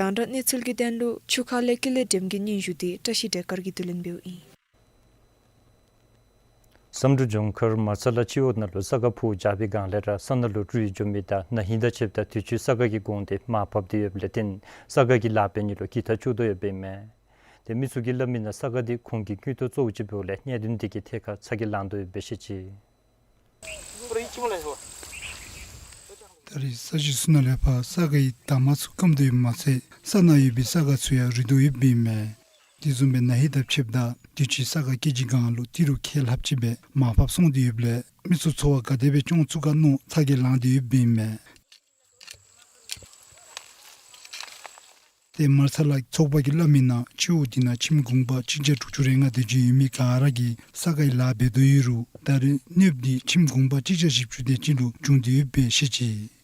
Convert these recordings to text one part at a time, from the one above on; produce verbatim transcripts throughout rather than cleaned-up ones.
དང་སྒྲ་གནས་ཚུལ་གྱི་དོན་ལུ་ཆུ་ཁ་ལས་ཀུན་ལེགས་སྒྲོལམ་གྱི་སྙན་ཞུ་དེ་བཀྲ་ཤིས་བདེ་དཀར་གྱིས་བསྡུ་ལེན་འབདཝ་ཨིན། བསམ་གྲུབ་ལྗོངས་མཁར་མར་ཚ་ལ་སྤྱི་འོག་ནང་ལུ་ས་ག་འཕུར་རྐྱབ་པའི་སྒང་ལས་ར་ས་ནང་ལུ་རུད་འགྱོ་མི་དང་ན་ཧིང་དང་ཕྱདཔ་ད་དུས་ཅི་ས་ག་གི་གོང་དེ་མར་བབས་ཏེ་ཡོདཔ་ལས་བརྟེན་ས་ག་གི་ལཱ་འབད་ནི་ལུ་འགྱིར་ཐག་ཆོད་དོ་ཡོདཔ་ཨིན་མས། ཏེ་མི་ཚུ་གིས་སླབ་མི་ནང་ས་ག་དེ་ཁོང་གི་དངུལ་ཐོག་གཙོ་བོ་ཅིག་འབདཝ་ལས་གནད་དོན་དེ་གི་ཐད་ཁར་ཚ་གྱང་ལང་དོ་ཡོདཔ་སྦེ་བཤད་ཅི། ད་རེས་ས་གཞི་ཚུ་ནང་ལས་ཕར་ས་ག་ཡི་འདབ་མ་ཚུ་སྐམ་དོ་ཡོདཔ་མ་ཚད་ས་ནང་ཡོད་པའི་ས་ག་ཚུ་ཡང་རུལ་དོ་ཡོདཔ་ཨིན་མས། དེ་བཟུམ་སྦེ་ན་ཧིང་དང་ཕྱདཔ་ད་དུས་ཅི་ས་ག་ཀེ་ཇི་གང་ལུ་ཏི་རུ་ཁལ་ལྷགཔ་ཅིག་སྦེ་མར་བབས་སོང་སྟེ་ཡོདཔ་ལས་མི་ཚུ་འཚོ་བ་ག་དེ་སྦེ་སྐྱོང་ཚུགས་ག་མནོ་ཚ་གྱང་ལང་སྟེ་ཡོདཔ་ཨིན་མས། ཏེ་མར་ཚ་ལ་ཚོགས་པ་གིས་སླབ་མི་ནང་སྤྱི་འོག་དེ་ནང་ཁྱིམ་གུང་པ་གཅིག་བརྒྱ་དྲུག་ཅུ་རེ་ལྔ་དེ་ཅིག་ཡོད་མི་ག་ར་གིས་ས་ག་ཡི་ལཱ་འབད་དོ་ཡོད་རུང་ད་རེས་གནོདཔ་དེ་ཁྱིམ་གུང་པ་གཅིག་བརྒྱ་བཞི་བཅུ་དེ་ཅིག་ལུ་བྱུང་སྟེ་ཡོདཔ་སྦེ་བཤད་ཅི།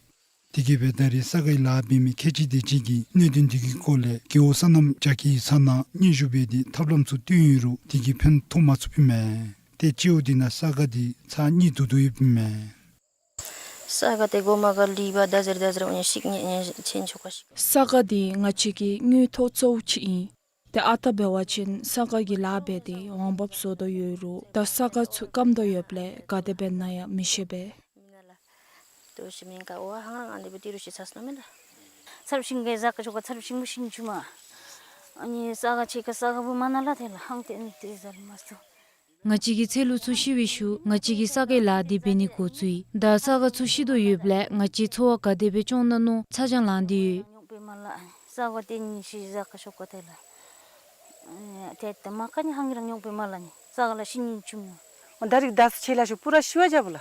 དེ་གིས་སྦེ་ད་རེས་ས་ག་ཡི་ལཱ་འབད་མི་ཁལ་གཅིག་དེ་ཅིག་གིས་གནད་དོན་དེ་གི་སྐོར་ལས་རྒེད་འོག་སོ་ནམ་རྒྱ་སྐྱེད་ཀྱི་ཚབ་ནང་སྙན་ཞུ་འབད་དེ་ཐབས་ལམ་ཚུ་བཏོན་ཡོད་རུང་དེ་གིས་ཕན་ཐོགས་མ་ཚུགསཔ་ཨིན་མས། ཏེ་སྤྱི་འོག་དེ་ནང་ས་ག་དེ་ཚར་གཉིས་བསྡུ་དོ་ཡོདཔ་ཨིན་མས། ས་ག་དེ་གོ་མ་ག་ལི་བ་ད་ཟེར་ད་ཟེར་འོ་ནི་ཤིག་ཉེ་ཉེ་ཆེན་ཆོ་ག་ཤིག། ས་ག་དེ་ང་བཅས་ཀྱི་དངུལ་ཐོག་གཙོ་བོ་ཅིག་ཨིན། ཏེ་ཨ་རྟག་འབད་བ་ཅིན་ས་ག་གི་ལཱ་འབད་དེ་འོང་འབབ་བཟོ་དོ་ཡོད་རུང་ད་ས་ག་ཚུ་སྐམ་དོ་ཡོདཔ་ལས་ག་དེ་འབད་ན་ཡང་མི་ཤེས་པས། ཏེ་ཤི་མེན་ག་འོ་ཧང་རང་ཨ་ནི་སྦེ་ཏི་རུ་ཤི་ཚ་སོ་ན་མེན་ན། ཚར་ཤིང་གི་ཟ་ཀ་ཆོ་ག་ཚར་ཤིང་བུ་ཤིང་ཆུ་མ། ཨ་ནི་ས་ག་ཆེ་ཁ་ས་ག་བུ་མ་ན་ལ་ཐེ་ལ་ཧང་ཏེ་ཨ་ནི་ཏེ་ཟར་མ་སོ། ང་བཅས་ཀྱི་ཚེ་ལུ་ཚུ་ཤི་བའི་ཤུལ་ང་བཅས་ཀྱིས་ས་གའི་ལཱ་འདི་འབད་ནི་འགོ་བཙུགས་ཡི། ད་ས་ག་ཚུ་ཤི་དོ་ཡོདཔ་ལས་ང་བཅས་འཚོ་བ་ག་དེ་སྦེ་སྐྱོང་ན་མནོ་ཚ་གྱང་ལང་སྟེ་ཡོད། ཉོག་པའི་མ་ལ་ས་ག་ཏེ་ནི་ཤི་ཟ་ཀ་ཤོ་ཀ་ཐེ་ལ། ཨེ་ཏེ་ཏེ་མ་ཀ་ནི་ཧང་གི་རང་ཉོག་པའི་མ་ལ་ནི་ས་ག་ལ་ཤི་ནི་ཆུམ་ནི། ད་རིག་དས་ཆེ་ལ་ཤོ་པུ་ར་ཤི་བ་ཇབ་ལ།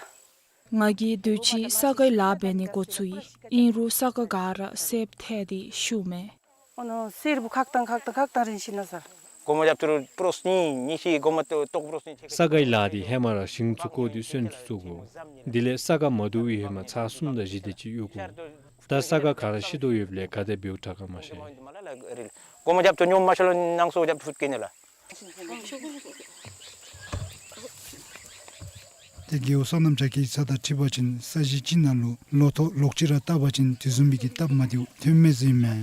ང་གིས་དུས་ཅི་ས་གའི་ལཱ་འབད་ནི་འགོ་བཙུགས་ཡི། ཨིན་རུང་ས་ག་ག་ར་སེབ་ཐལ་ཏེ་ཤུལ་མས། ཨོ་ནོ་སེར་བུ་ཁག་དང་ཁག་དང་ཁག་དང་རིན་ཤི་ན་ས། གོ་མ་རྒྱབ་ཏུ་པྲོས་ནི་ཉི་ཤི་གོ་མ་ཏོ་ཏོག་པྲོས་ནི་ཆེ། ས་གའི་ལཱ་འདི་ཧེ་མ་ར་ཤིང་ཚུ་བརྐོ་སྟེ་སོན་ཚུ་བཙུགས་དགོ། དེ་ལས་ས་ག་མ་བསྡུ་བའི་ཧེ་མ་ཚར་གསུམ་དང་བཞི་དེ་ཅིག་གཡུག་དགོ། ད་ས་ག་ག་ར་ཤི་དོ་ཡོདཔ་ལས་ག་དེ་འབདཝ་དྲག་ག་མ་ཤེས། གོ་མ་རྒྱབ་ཏུ་ཉོ་མ་ཤ་ལོ་ནང་སོ་རྒྱབ་ཏུ་ཕུད་ཀེ་ནེ་ལ། ཏེ་རྒེད་འོག་སོ་ནམ་རྒྱ་སྐྱེད་ཀྱི་ཚབ་དང་འཁྲིལ་བ་ཅིན་ས་གཞི་ཅིག་ནང་ལུ་ལོ་ཐོག་ལོག་ཅི་ར་བཏབ་པ་ཅིན་དེ་བཟུམ་མའི་གི་སྟབས་མ་བདེཝ་ཐོན་མས་ཟེར་མས།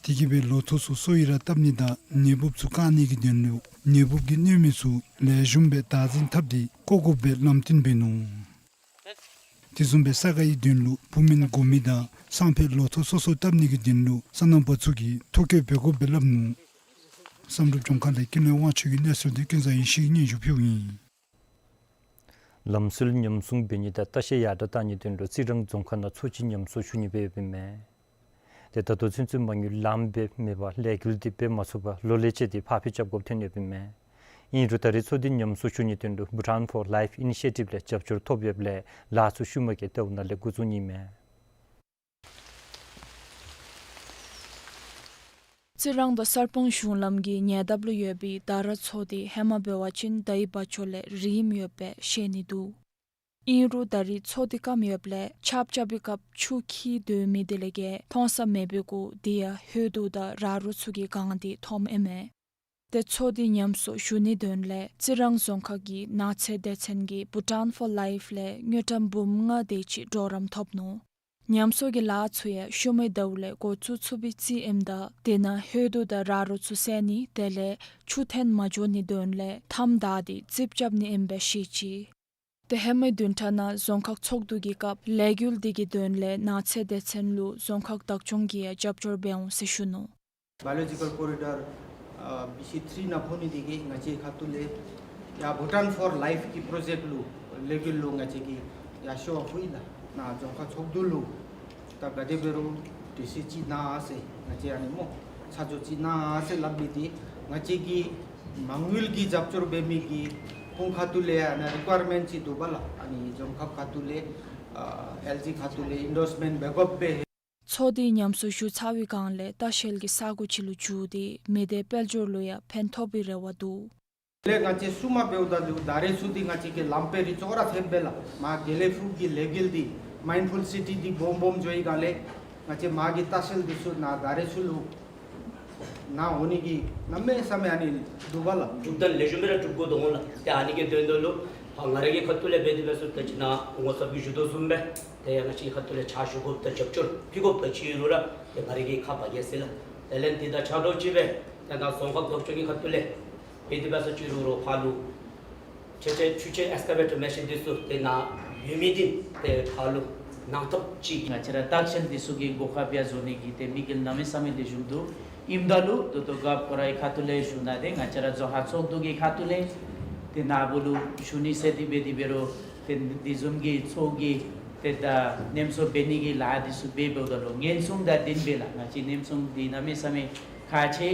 དེ་གིས་སྦེ་ལོ་ཐོག་ཚུ་སོ་ཡི་ར་བཏབ་ནི་དང་ནད་འབུབ་ཚུ་བཀག་ནི་གི་དོན་ལུ་ནད་འབུབ་ཀྱིས་གནོད་མི་ཚུ་ལེགས་ཤོམ་སྦེ་བདག་འཛིན་འཐབ་སྟེ་བཀོ་དགོཔ་སྦེ་ལམ་སྟོན་འབད་ནུག། དེ་བཟུམ་སྦེ་ས་ག་ཡི་དོན་ལུ་བུ་སྨན་དགོ་མི་དང་སང་ཕོད་ལོ་ཐོག་སོ་སོ་བཏབ་ནི་གི་དོན་ལུ་སོ་ནམ་པ་ཚུ་གིས་ཐོ་བཀོད་འབད་དགོཔ་སྦེ་སླབ་ནུག། བསམ་གྲུབ་ལྗོངས་མཁར་ལས་ཀུན་ལེགས་དབང་ཕྱུག་གི་གནས་ཚུལ་འདི་ཀུན་བཟང་ཡེ་ཤེས་ཀྱིས་སྙན་ཞུ་ཕུལཝ་ཨིན། ལམ་སྲོལ་ཉམས་སྲུང་འབད་ནི་དང་ལྟ་བཤལ་ཡར་དྲག་གཏང་ནིའི་དོན་ལུ་རྩི་རང་རྫོང་ཁག་ནང་ཚོགས་སྤྱི་ཉམས་གསོ་ཞུ་ནི་སྦེ་ཡོདཔ་ཨིན་མས། ཏེ་ད་ལྟོ་ཚུན་ཚོད་མ་དངུལ་ལངམ་སྦེ་མེད་པར་ལས་འགུལ་འདི་འབད་མ་ཚུགས་པར་ལོ་ལས་བཅད་དེ་ཕར་འགྱངས་རྐྱབ་དགོཔ་ཐོན་ཡོདཔ་ཨིན་མས། ཨིན་རུང་ད་རེས་ཚོགས་འདུ་ཉམས་གསོ་ཞུ་ནིའི་དོན་ལུ་Bhutan for Life Initiative ལས་རྒྱབ་སྐྱོར་ཐོབ་ཡོདཔ་ལས་ལཱ་ཚུ་ཤུལ་མ་གི་ཟླཝ་ནང་ལས་འགོ་བཙུགས་ནི་ཨིན་མས། རྩི་རང་དང་གསར་སྤང་གཞུང་ལམ་གྱི་ཉེ་འདབས་ལུ་ཡོད་པའི་དར་ར་མཚོ་དེ་ཧེ་མ་འབད་བ་ཅིན་མདའི་བ་ཅོ་ལས་རིངམོ་ཡོདཔ་སྦེ་ཤེས་ནི་འདུག། ཨིན་རུང་ད་རེས་མཚོ་དེ་སྐམ་ཡོདཔ་ལས་ཆརཔ་རྐྱབ་པའི་སྐབས་ཆུ་འཁྱིལ་སྡོད་མི་དེ་ལས་བརྒལ་མཐོང་ས་མེད་པའི་གུ་དེ་ཡང་ཧོད་དུ་དང་ར་རོ་ཚུ་གིས་གང་སྟེ་མཐོངམ་ཨིན་མས། ཏེ་མཚོ་དེ་ཉམས་གསོ་ཞུ་ནིའི་དོན་ལས་རྩི་རང་རྫོང་ཁག་གི་ནགས་ཚལ་སྡེ་ཚན་གྱིས་Bhutan for Life ལས་དངུལ་ཀྲམ་འབུམ་ལྔ་དེ་ཅིག་གྲོགས་རམ་ཐོབ་ནུག། ཉམས་གསོ་གི་ལཱ་ཚུ་ཡང་ཤུལ་མའི་ཟླཝ་ལས་འགོ་བཙུགས་ཚུགས་པའི་རྩིས་ཨིནམ་ད་དེ་ནང་ཧོད་དུ་དང་ར་རོ་ཚུ་བསལ་ནི་དེ་ལས་ཆུ་འཐོན་མ་འགྱོ་ནིའི་དོན་ལས་མཐའམ་བདའ་སྟེ་རྩིགཔ་རྐྱབ་ནི་ཨིནམ་སྦེ་ཤེས་ཅི། ཏེ་ཧེ་མའི་བདུན་ཕྲག་ནང་རྫོང་ཁག་ཚོགས་འདུ་གི་སྐབས་ལས་འགུལ་འདི་གི་དོན་ལས་ནགས་ཚལ་སྡེ་ཚན་ལུ་རྫོང་ཁག་བདག་སྐྱོང་གིས་ཡང་རྒྱབ་སྐྱོར་འབད་འོང་ཟེར་ཞུ་ནུག། Biological Corridor ཨ་བི་སི་ཐི་རི་ནང་ཕོག་ནི་དེ་གིས་ང་བཅས་ཁ་ཐུག་ལས་ཡར་Bhutan for Life གི་པྲོ་ཇེཀཊ་ལུ་ལས་འགུལ་ལུ་ང་བཅས་ཀྱིས་ཡར་ཤོག་ཕུལ་ཡི་ལགས། ནཱ་རྫོང་ཁག་ཚོགས་འདུ་ལུ་ད་ག་དེ་འབད་རུང་དུས་ཚོད་ཅིག་གནང་ཟེར་ང་བཅས་ཨ་ནི་སྨོ་ཚ་གྱང་ཅིག་གནང་ཟེར་སླབ་མི་དེ་ང་བཅས་ཀྱིས་མ་དངུལ་གྱི་རྒྱབ་སྐྱོར་འབད་མི་གི་ཁོང་ཁ་ཐུག་ལས་ཨ་ནཱ་རི་ཀོ་ཡར་མེནཊ་ཅིག་འདུག་པ་ལགས། ཨ་ནི་རྫོང་ཁག་ཁ་ཐུག་ལས་ཨ་ཨེལ་ཇི་ཁ་ཐུག་ལས་ཨིན་ཌོརསི་མེནཊ་འབད་དགོཔ་སྦེ། མཚོ་དེ་ཉམས་གསོ་ཞུ་ཚར་བའི་སྒང་ལས་ལྟ་བཤལ་གྱི་ས་གོ་ཅིག་ལུ་འགྱུར་ཏེ་མི་སྡེ་དཔལ་འབྱོར་ལུ་ཡང་ཕན་ཐོགས་པའི་རེ་བ་འདུག། ལས་ང་བཅས་བསུ་མ་འབདཝ་ད་ལུ་ད་རེས་ཚུ་འདི་ང་བཅས་ཀྱི་ལམ་དཔོན་རི་ཅོག་ར་ཐེབས་པས་ལགས། མར་དགེ་ལེགས་ཕུག་གི་ལས་འགུལ་འདི་མའིནཌ་ཕུལ་སི་ཊི་འདི་སྦོམ་སྦོམ་འགྱོ་བའི་སྒང་ལས་ང་བཅས་མར་གྱི་ལྟ་བཤལ་འདི་ཚུ་ནཱ་ད་རེས་ཚུ་ལུ་ནཱ་འོང་ནི་གི་གནམ་མེད་ས་མེད་ཨ་ནི་འདུག་པ་ལགས། གྲུབ་ཐང་ལེགས་ཤོམ་སྦེ་ར་གྲུབ་དགོ་དོ་འོང་ལགས། ཏེ་ཨ་ནི་གི་དོན་དུ་ལུ་ ང་རའི་གི་ཁ་ཐུག་ལས་འབད་དེ་འབད་སོང་ད་ཅི་ན་ངོ་ཚབ་ཀྱིས་ཞུ་དོ་བཟུམ་སྦེ་ཏེ་ང་བཅས་ཁ་ཐུག་ལས་ཕྱག་ཞུ་དགོཔ་དང་རྒྱབ་སྐྱོར་ཕུལ་དགོཔ་དང་ཅིག་ལུ་ར་ཏེ་ང་རའི་གི་ཁ་བ་གེ་ཟེར་ལགས། དེ་ལས་འདི་དང་ཆ་འདྲཝ་ཅིག་སྦེ་ཏེ་ནཱ་རྫོང་ཁག་བདག་སྐྱོང་གི་ཁ་ཐུག་ལས་འབད་དེ་འབད་སོང་ཅིག་རུང་རོགས་ཕར་ལུ་ཆུ་ཆེན་ཆུ་ཆེན་ཨེགསི་ཀ་བེ་ཊར་མེ་ཤིན་འདི་ཚུ་ཏེ་ནཱ་ཡོད་མི་འདི་ཏེ་ཕར་ལུ་གནང་ཐབས་ཅིག། ང་བཅས་ར་བརྟག་དཔྱད་འདི་ཚུ་གི་སྒོ་ཁར་འབད་བཟོ་ནི་གི་ཏེ་དམིགས་ཡུལ་གནམ་མེད་ས་མེད་ལེགས་ཤོམ་འདུག། ཨིནམ་ད་ལུ་ད་ལྟོ་རྒཔོ་ཁོ་རའི་ཁ་ཐུག་ལས་ཞུ་ནི་འདི་ང་བཅས་ར་རྫོང་ཁག་ཚོགས་འདུ་གི་ཁ་ཐུག་ལས་ཏེ་ནཱ་བུ་ལུ་ཞུ་ནི་ཟེར་འདི་འབད་དེ་འབད་རུང་ཏེ་འདི་བཟུམ་གྱི་ཚོགས་ཀྱི་ཏེ་ད་གནམ་མེད་ས་མེད་འབད་ནི་གི་ལཱ་འདི་ཚུ་འབད་འབདཝ་ད་ལུ་ཉེན་སྲུང་དང་ལྡནམ་སྦེ་ལགས། ང་བཅས་ཉེན་སྲུང་འདི་གནམ་མེད་ས་མེད་ཁག་ཆེ།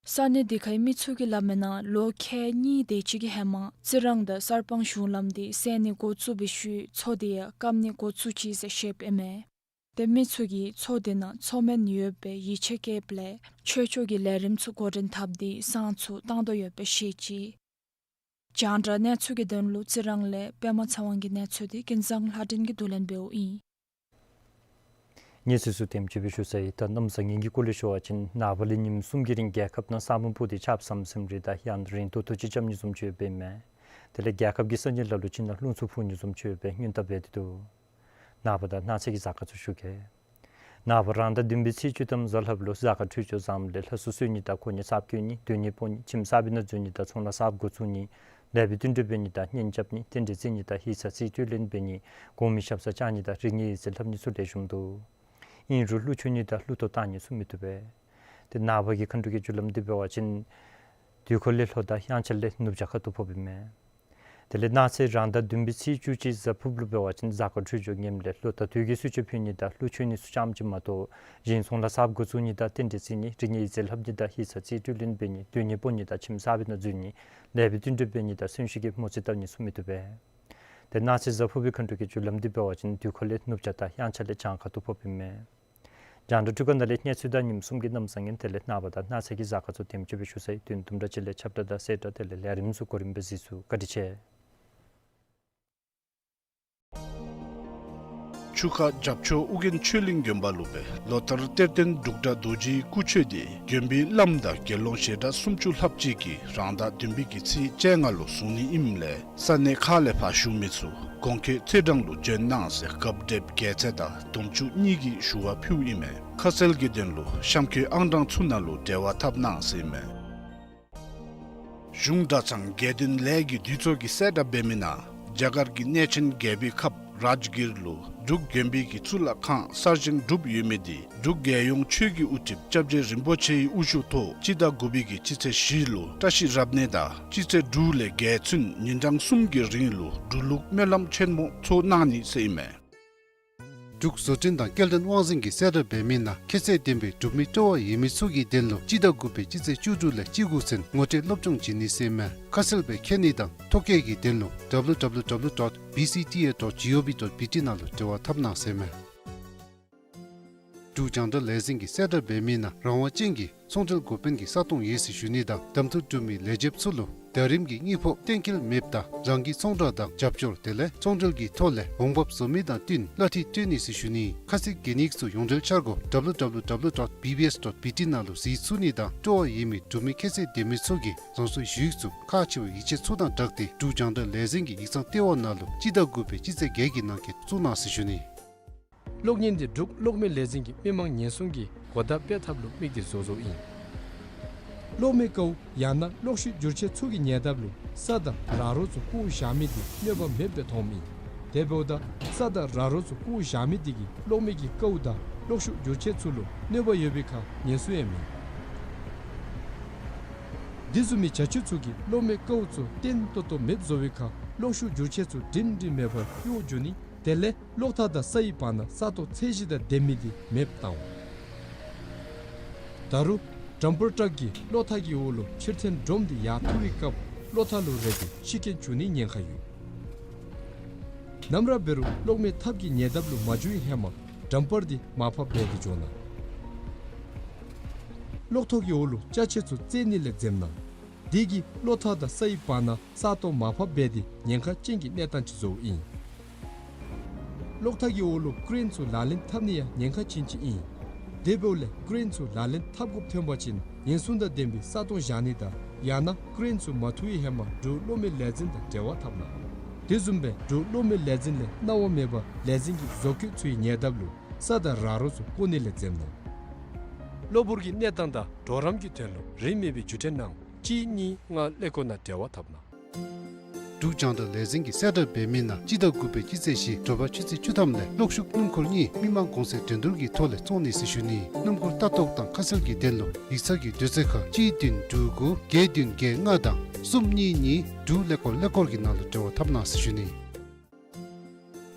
ས་གནས་འདི་ཁའི་མི་ཚུ་གིས་སླབ་མིའི་ནང་ལོ་ཁལ་གཉིས་དེ་ཅིག་གི་ཧེ་མ་རྩི་རང་དང་གསར་སྤང་གཞུང་ལམ་འདི་སེལ་ནི་འགོ་བཙུགས་པའི་ཤུལ་མཚོ་འདི་ཡང་སྐམ་ནི་འགོ་བཙུགས་ཅི་ཟེར་བཤདཔ་ཨིན་མས། ཏེ་མི་ཚུ་གིས་མཚོ་འདི་ནང་མཚོ་སྨན་ཡོད་པའི་ཡིད་ཆེས་བསྐྱེདཔ་ལས་ཆོས་ཕྱོགས་ཀྱི་ལས་རིམ་ཚུ་འགོ་འདྲེན་འཐབ་སྟེ་བསང་ཚུ་བཏང་དོ་ཡོདཔ་སྦེ་བཤད་ཅི། རྒྱང་བསྒྲགས་གནས་ཚུལ་གྱི་དོན་ལུ་རྩི་རང་ལས་པདྨ་ཚེ་དབང་གི་གནས་ཚུལ་འདི་ཀུན་བཟང་ལྷ་སྒྲོན་གྱིས་བསྡུ་ལེན་འབདཝ་ཨིན། གནས་ཚུལ་ཚུ་དེམ་ཅིག་སྦེ་ཞུ་ཚར་ཡི། ད་གནམ་བཟང་ངན་གྱི་སྐོར་ལས་ཞུ་བ་ཅིན་ནངས་པ་ལས་ཉིནམ་གསུམ་གྱི་རིང་རྒྱལ་ཁབ་ནང་ས་སྨུག་ཕུབ་སྟེ་ཆརཔ་ཟམ་ཟིམ་རེ་དང་ཡང་རིང་ཏོག་ཏོ་ཅིག་རྐྱབ་ནི་བཟུམ་ཅིག་ཡོདཔ་ཨིན་མས། དེ་ལས་རྒྱལ་ཁབ་ཀྱི་ས་གནས་ལ་ལུ་ཅིག་ནང་རླུང་འཚུབ་འཕུ་ནི་བཟུམ་ཅིག་ཡོདཔ་སྦེ་སྔོན་བརྡ་འབད་དེ་འདུག། ནངས་པ་དང་གནངས་ཚེ་གི་གཟའ་སྐར་ཚུ་ཞུ་གེ། ནངས་པ་རང་ཟླ་བདུན་པའི་ཚེས་བཅུ་ཐམ་གཟའ་ལྷགཔ་ལུ་གཟའ་སྐར་འཕྲོད་སྦྱོར་བཟངམ་ལས་ལྷ་སྲུ་གསོལ་ནི་དང་གོ་གནས་ཚབ་བཀོད་ནི་སྡོད་གནས་སྤོ་ནི་ཁྱིམ་གསར་པའི་ནང་འཛུལ་ནི་དང་ཚོང་ལཱ་གསརཔ་འགོ་བཙུགས་ནི་ལེགས་པའི་བསྟུན་གྲོས་འབད་ནི་དང་གཉེན་རྐྱབ་ནི་རྟེན་འབྲེལ་བརྩི་ནི་དང་ཡིག་ཚང་རྩིས་སྤྲོད་ལེན་འབད་ནི་གོང་མའི་ཞབས་སར་བཅར་ནི་དང་རིག་གནས་ཡིག་རྩིས་ལྷབ་ནི་ཚུ་ལེགས་ཤོམ་འདུག། ཨིན་རུང་གླུ་མཆོད་ནི་དང་གླུ་གཏོར་བཏང་ནི་ཚུ་མི་བཏུབ་པས། ཏེ་ནངས་པ་གི་མཁའ་འགྲོ་གི་རྒྱུ་ལམ་འདི་འབད་བ་ཅིན་དུས་འཁོར་ལས་ལྷོ་དང་དབྱངས་འཆར་ལས་ནུབ་བྱང་ཁ་ཐུག་ཕོགཔ་ཨིན་མས། དེ་ལས་གནངས་ཚེ་རང་ཟླ་བདུན་པའི་ཚེས་བཅུ་གཅིག་གཟའ་ཕུརབ་ལུ་འབད་བ་ཅིན་གཟའ་སྐར་འཕྲོད་སྦྱོར་ངནམ་ལས་ལྷོ་དང་དུས་ཀྱི་གསོལ་མཆོད་ཕུལ་ནི་དང་གླུ་མཆོད་ནི་ཚུ་ཙམ་ཅིག་མ་གཏོགས་གཞན་ཚོང་ལཱ་གསརཔ་འགོ་བཙུགས་ནི་དང་རྟེན་འབྲེལ་བརྩི་ནི་རིག་གནས་ཡིག་རྩིས་ལྷབ་ནི་དང་ཡིག་ཚང་རྩིས་སྤྲོད་ལེན་འབད་ནི་སྡོད་གནས་སྤོ་ནི་དང་ཁྱིམ་གསར་པའི་ནང་འཛུལ་ནི་ལེགས་པའི་བསྟུན་གྲོས་འབད་ནི་དང་གསོན་གཤིན་གྱི་མོ་རྩིས་བཏབ་ནི་ཚུ་མི་བཏུབ་པས། ཏེ་གནངས་ཚེ་གཟའ་ཕུར་བུའི་མཁའ་འགྲོ་གི་རྒྱུ་ལམ་འདི་འབད་བ་ཅིན་དུས་འཁོར་ལས་ནུབ་བྱང་དང་དབྱངས་འཆར་ལས་བྱང་ཁ་ཐུག་ཕོགཔ་ཨིན་མས། རྒྱང་བསྒྲགས་འཕྲུལ་ཁང་ནང་ལས་གནས་ཚུལ་དང་ཉིནམ་གསུམ་གྱི་གནམ་བཟང་ངན་དེ་ལས་ནངས་པ་དང་གནངས་ཚེ་གི་གཟའ་སྐར་ཚུ་དེམ་ཅིག་སྦེ་ཞུ་ཚར་ཡི། དོན་དུམ་གྲ་ཅིག་ལས་ཁྱབ་བསྒྲགས་དང་གསལ་བསྒྲགས་དེ་ལས་ལས་རིམ་ཚུ་གོ་རིམ་སྦེ་གཟིགས་ཚུགས། བཀའ་དྲིན་ཆེ། ཆུ་ཁ་བྱབས་ཆོས་ཨོ་རྒྱན་ཆོས་གླིང་དགོན་པ་ལུ་སྦེ་ལོ་ལྟར་གཏེར་སྟོན་འབྲུག་སྒྲ་རྡོ་རྗེའི་སྐུ་མཆོད་འདི་དགོན་པའི་བླམ་དང་དགེ་སློང་ཞལ་གྲངས་སུམ་ཅུ་ལྷགཔ་ཅིག་གིས་རང་ཟླ་བདུན་པའི་གི་ཚེས་བཅོ་ལྔ་ལུ་བཟུང་ནི་ཨིནམ་ལས་ས་གནས་ཁག་ལས་ཕར་བཞུགས་མི་ཚུ་གོང་འཁོད་ཚེས་གྲངས་ལུ་འབྱོན་གནང་ཟེར་རྒཔོ་བགྲེསཔ་རྒྱལ་མཚན་དང་དུང་ཕྱུར་གཉིས་ཀྱིས་ཞུ་བ་ཕུལཝ་ཨིན་མས། ཁ་གསལ་གྱི་དོན་ལུ་གཤམ་འཁོད་ཨང་གྲངས་ཚུ་ནང་ལུ་འབྲེལ་བ་འཐབ་གནང་ཟེར་ཨིན་མས། གཞུང་གྲྭ་ཚང་དགེ་འདུན་ལས་ཀྱི་འདུས་ཚོགས་ཀྱིས་གསལ་བསྒྲགས་འབད་མི་ནང་རྒྱ་གར་གྱི་གནས་ཆེན་རྒྱལ་པོའི་ཁབ་རཱཇ་གིར་ལུ་འབྲུག་དགོན་པའི་གི་གཙུག་ལག་ཁང་གསར་བཞེངས་གྲུབ་ཡོད་མི་འདི་འབྲུག་རྒྱལ་ཡོངས་ཆོས་ཀྱི་དབུ་ཁྲིདཔ་སྐྱབས་རྗེ་རིན་པོ་ཆེའི་དབུ་བཞུགས་ཐོག་སྤྱི་ཟླ་དགུ་པའི་གི་སྤྱི་ཚེས་བཞི་ལུ་བཀྲ་ཤིས་རབ་གནས་དང་སྤྱི་ཚེས་དྲུག་ལས་རྒྱལ་ཚུན་ཉིན་གྲངས་གསུམ་གྱི་རིང་ལུ་འབྲུག་ལུགས་སྨོན་ལམ་ཆེན་མོ་ཚོགས་གནང་ནི་ཟེར་ཨིན་མས། འབྲུག་བཟོ་སྐྲུན་དང་སྐྱེལ་འདྲེན་དབང་འཛིན་གྱིས་གསལ་བསྒྲགས་འབད་མི་ནང་ཁྱད་ཚད་ལྡན་པའི་སྒྲུབ་མི་སྤྲོ་བ་ཡོད་མི་ཚུ་གི་དོན་ལུ་སྤྱི་ཟླ་དགུ་པའི་སྤྱི་ཚེས་བཅུ་དྲུག་ལས་བཅུ་དགུ་ཚུན་ངོ་སྤྲོད་སློབ་སྦྱོང་བྱིན་ནི་ཟེར་ཨིན་མས། ཁ་གསལ་སྦེ་མཁྱེན་ནི་དང་ཐོ་བཀོད་ཀྱི་དོན་ལུ་W W W dot B C T A dot gov dot B T ནང་ལུ་འབྲེལ་བ་འཐབ་གནང་ཟེར་ཨིན་མས། འབྲུག་རྒྱང་བསྒྲགས་ལས་འཛིན་གྱིས་གསལ་བསྒྲགས་འབད་མི་ནང་རང་དབང་ཅན་གྱི་ཚོང་འབྲེལ་འགོ་དཔོན་གྱི་ས་སྟོང་ཡོད་ཟེར་ཞུ་ནི་དང་གདམ་འཐུ་གྲུབ་མི་ལས་བྱེདཔ་ཚུ་ལུ་ཟླ་རིམ་གྱི་དངུལ་ཕོགས་གཏན་འཁེལ་མེདཔ་དང་རང་གི་ཚོང་བསྒྲགས་དང་རྒྱབ་སྐྱོར་དེ་ལས་ཚོང་འབྲེལ་གྱི་ཐོག་ལས་འོང་འབབ་བཟོ་མི་དང་བསྟུན་གླ་འཐུས་སྤྲོད་ནི་ཟེར་ཞུ་ནི། ཁ་གསལ་གོ་གནས་ཚུ་ཡོངས་འབྲེལ་འཆར་སྒོ་W W W dot B B S dot B T ནང་ལུ་གཟིགས་ཚུགས་ནི་དང་སྤྲོ་བ་ཡོད་མི་སྒྲུབ་མི་ཁྱད་ཚད་ལྡན་མི་ཚུ་གིས་རང་སོའི་ཞུ་ཡིག་ཚུ་ཁག་ཆེ་བའི་ཡིག་ཆ་ཚུ་དང་སྦྲགས་ཏེ་འབྲུག་རྒྱང་བསྒྲགས་ལས་འཛིན་གྱི་ཡིག་ཚང་ལྟེ་བ་ནང་ལུ་སྤྱི་ཟླ་དགུ་པའི་སྤྱི་ཚེས་བརྒྱད་ཀྱི་ནང་འཁོད་བཙུགས་གནང་ཟེར་ཞུ་ནི། གློག་བརྙན་འདི་འབྲུག་གློག་མེ་ལས་འཛིན་གྱིས་མི་མང་ཉེན་སྲུང་གི་གོ་བརྡ་སྤེལ་ཐབས་ལུ་དམིགས་ཏེ་བཟོ་བཟོཝ་ཨིན། གློག་མེ་ཀཝ་ཡང་ན་གློག་ཤུགས་བསྒྱུར་ཆས་ཚུ་གི་ཉེ་འདབས་ལུ་ས་དང་ར་རོ་ཚུ་བཀོ་བཞག་མི་འདི་གནོད་པ་མེདཔ་སྦེ་མཐོངམ་ཨིན། དེ་འབདཝ་ད་ས་དང་ར་རོ་ཚུ་བཀོ་བཞག་མི་འདི་གིས་གློག་མེ་གི་ཀཝ་དང་གློག་ཤུགས་བསྒྱུར་ཆས་ཚུ་ལུ་གནོད་པ་ཡོད་པའི་ཁར་ཉེན་སྲུང་ཡང་མེད། འདི་བཟུམ་མའི་བྱ་སྤྱོད་ཚུ་གིས་གློག་མེ་ཀཝ་ཚུ་བརྟན་ཏོག་ཏོ་མེདཔ་བཟོ་བའི་ཁར་གློག་ཤུགས་བསྒྱུར་ཆས་ཚུ་སྒྲིང་སྒྲིང་མེད་པར་གཡོ་འགྱོ་ནི་དེ་ལས་གློག་ཐག་དང་སའི་བར་ན་ས་སྟོང་ཚད་གཞི་དང་ལྡན་མི་འདི་མེདཔ་བཏང་འོང་། ད་རུང་ཌམ་པར་ཊག་གིས་གློག་ཐག་གི་འོག་ལུ་ཕྱིར་འཐེན་སྒྲོམ་འདི་ཡར་འཐུ་བའི་སྐབས་གློག་ཐག་ལུ་རེག་སྟེ་ཤི་རྐྱེན་འབྱུང་ནིའི་ཉེན་ཁ་ཡོད། ནམ་ར་འབད་རུང་གློག་མེ་ཐགཔ་གི་ཉེ་འདབས་ལུ་མ་འགྱོ་བའི་ཧེ་མ་ཌམ་པར་འདི་མར་ཕབ་འབད་དེ་འགྱོ་གནང་། གློག་ཐོག་གི་འོག་ལུ་ཅ་ཆས་ཚུ་བཙལ་ནི་ལས་འཛེམ་གནང་། དེ་གིས་གློག་ཐག་དང་སའི་བར་ན་ས་སྟོང་མར་ཕབ་འབད་དེ་ཉེན་ཁ་ཅན་གྱི་གནས་སྟངས་ཅིག་བཟོཝ་ཨིན། གློག་ཐག་གི་འོག་ལུ་ཀེ་རེན་ཚུ་ལག་ལེན་འཐབ་ནི་ཡང་ཉེན་ཁ་ཅན་ཅིག་ཨིན། དེ་འབདཝ་ལས་ཀེ་རེན་ཚུ་ལག་ལེན་འཐབ་དགོཔ་ཐོན་པ་ཅིན་ཉེན་སྲུང་དང་ལྡན་པའི་ས་སྟོང་བཞག་ནི་དང་ཡང་ན་ཀེ་རེན་ཚུ་མ་འཐུ་བའི་ཧེ་མ་འབྲུག་གློག་མེ་ལས་འཛིན་དང་འབྲེལ་བ་འཐབ་གནང་། དེ་བཟུམ་སྦེ་འབྲུག་གློག་མེ་ལས་འཛིན་ལས་གནང་བ་མེད་པར་ལས་འཛིན་གྱི་བཟོ་བཀོད་ཚུའི་ཉེ་འདབས་ལུ་ས་དང་ར་རོ་ཚུ་བརྐོ་ནི་ལས་འཛེམ་གནང་། གློ་བུར་གྱི་གནས་སྟངས་དང་གྲོགས་རམ་གྱི་དོན་ལུ་རིན་མེད་པའི་བརྒྱུད་འཕྲིན་ནང་གཅིག་གཉིས་ལྔ་ཀླད་ཀོར་ནང་འབྲེལ་བ་འཐབ་གནང་། འབྲུག་རྒྱང་བསྒྲགས་ལས་འཛིན་གྱིས་གསལ་བསྒྲགས་འབད་མི་ནང་སྤྱི་ཟླ་དགུ་པའི་སྤྱི་ཚེས་བཞི་དྲོ་པ་ཆུ་ཚོད་བཅུ་ཐམ་ལས་གློག་ཤུགས་སྣུམ་འཁོར་གཉིས་མི་མང་གོང་ཚད་འགྲན་བསྡུར་གྱི་ཐོག་ལས་བཙོང་ནི་ཟེར་ཞུ་ནི། སྣུམ་འཁོར་ལྟ་རྟོག་དང་ཁ་གསལ་གྱི་དོན་ལུ་ཡིག་ཚང་གི་དུས་ཚོད་ཁར་གཅིག་བདུན་དྲུག་དགུ་བརྒྱད་བདུན་བརྒྱད་ལྔ་དང་གསུམ་གཉིས་གཉིས་དྲུག་ཀླད་ཀོར་ཀླད་ཀོར་གྱི་ནང་ལུ་འབྲེལ་བ་འཐབ་གནང་ཟེར་ཞུ་ནི།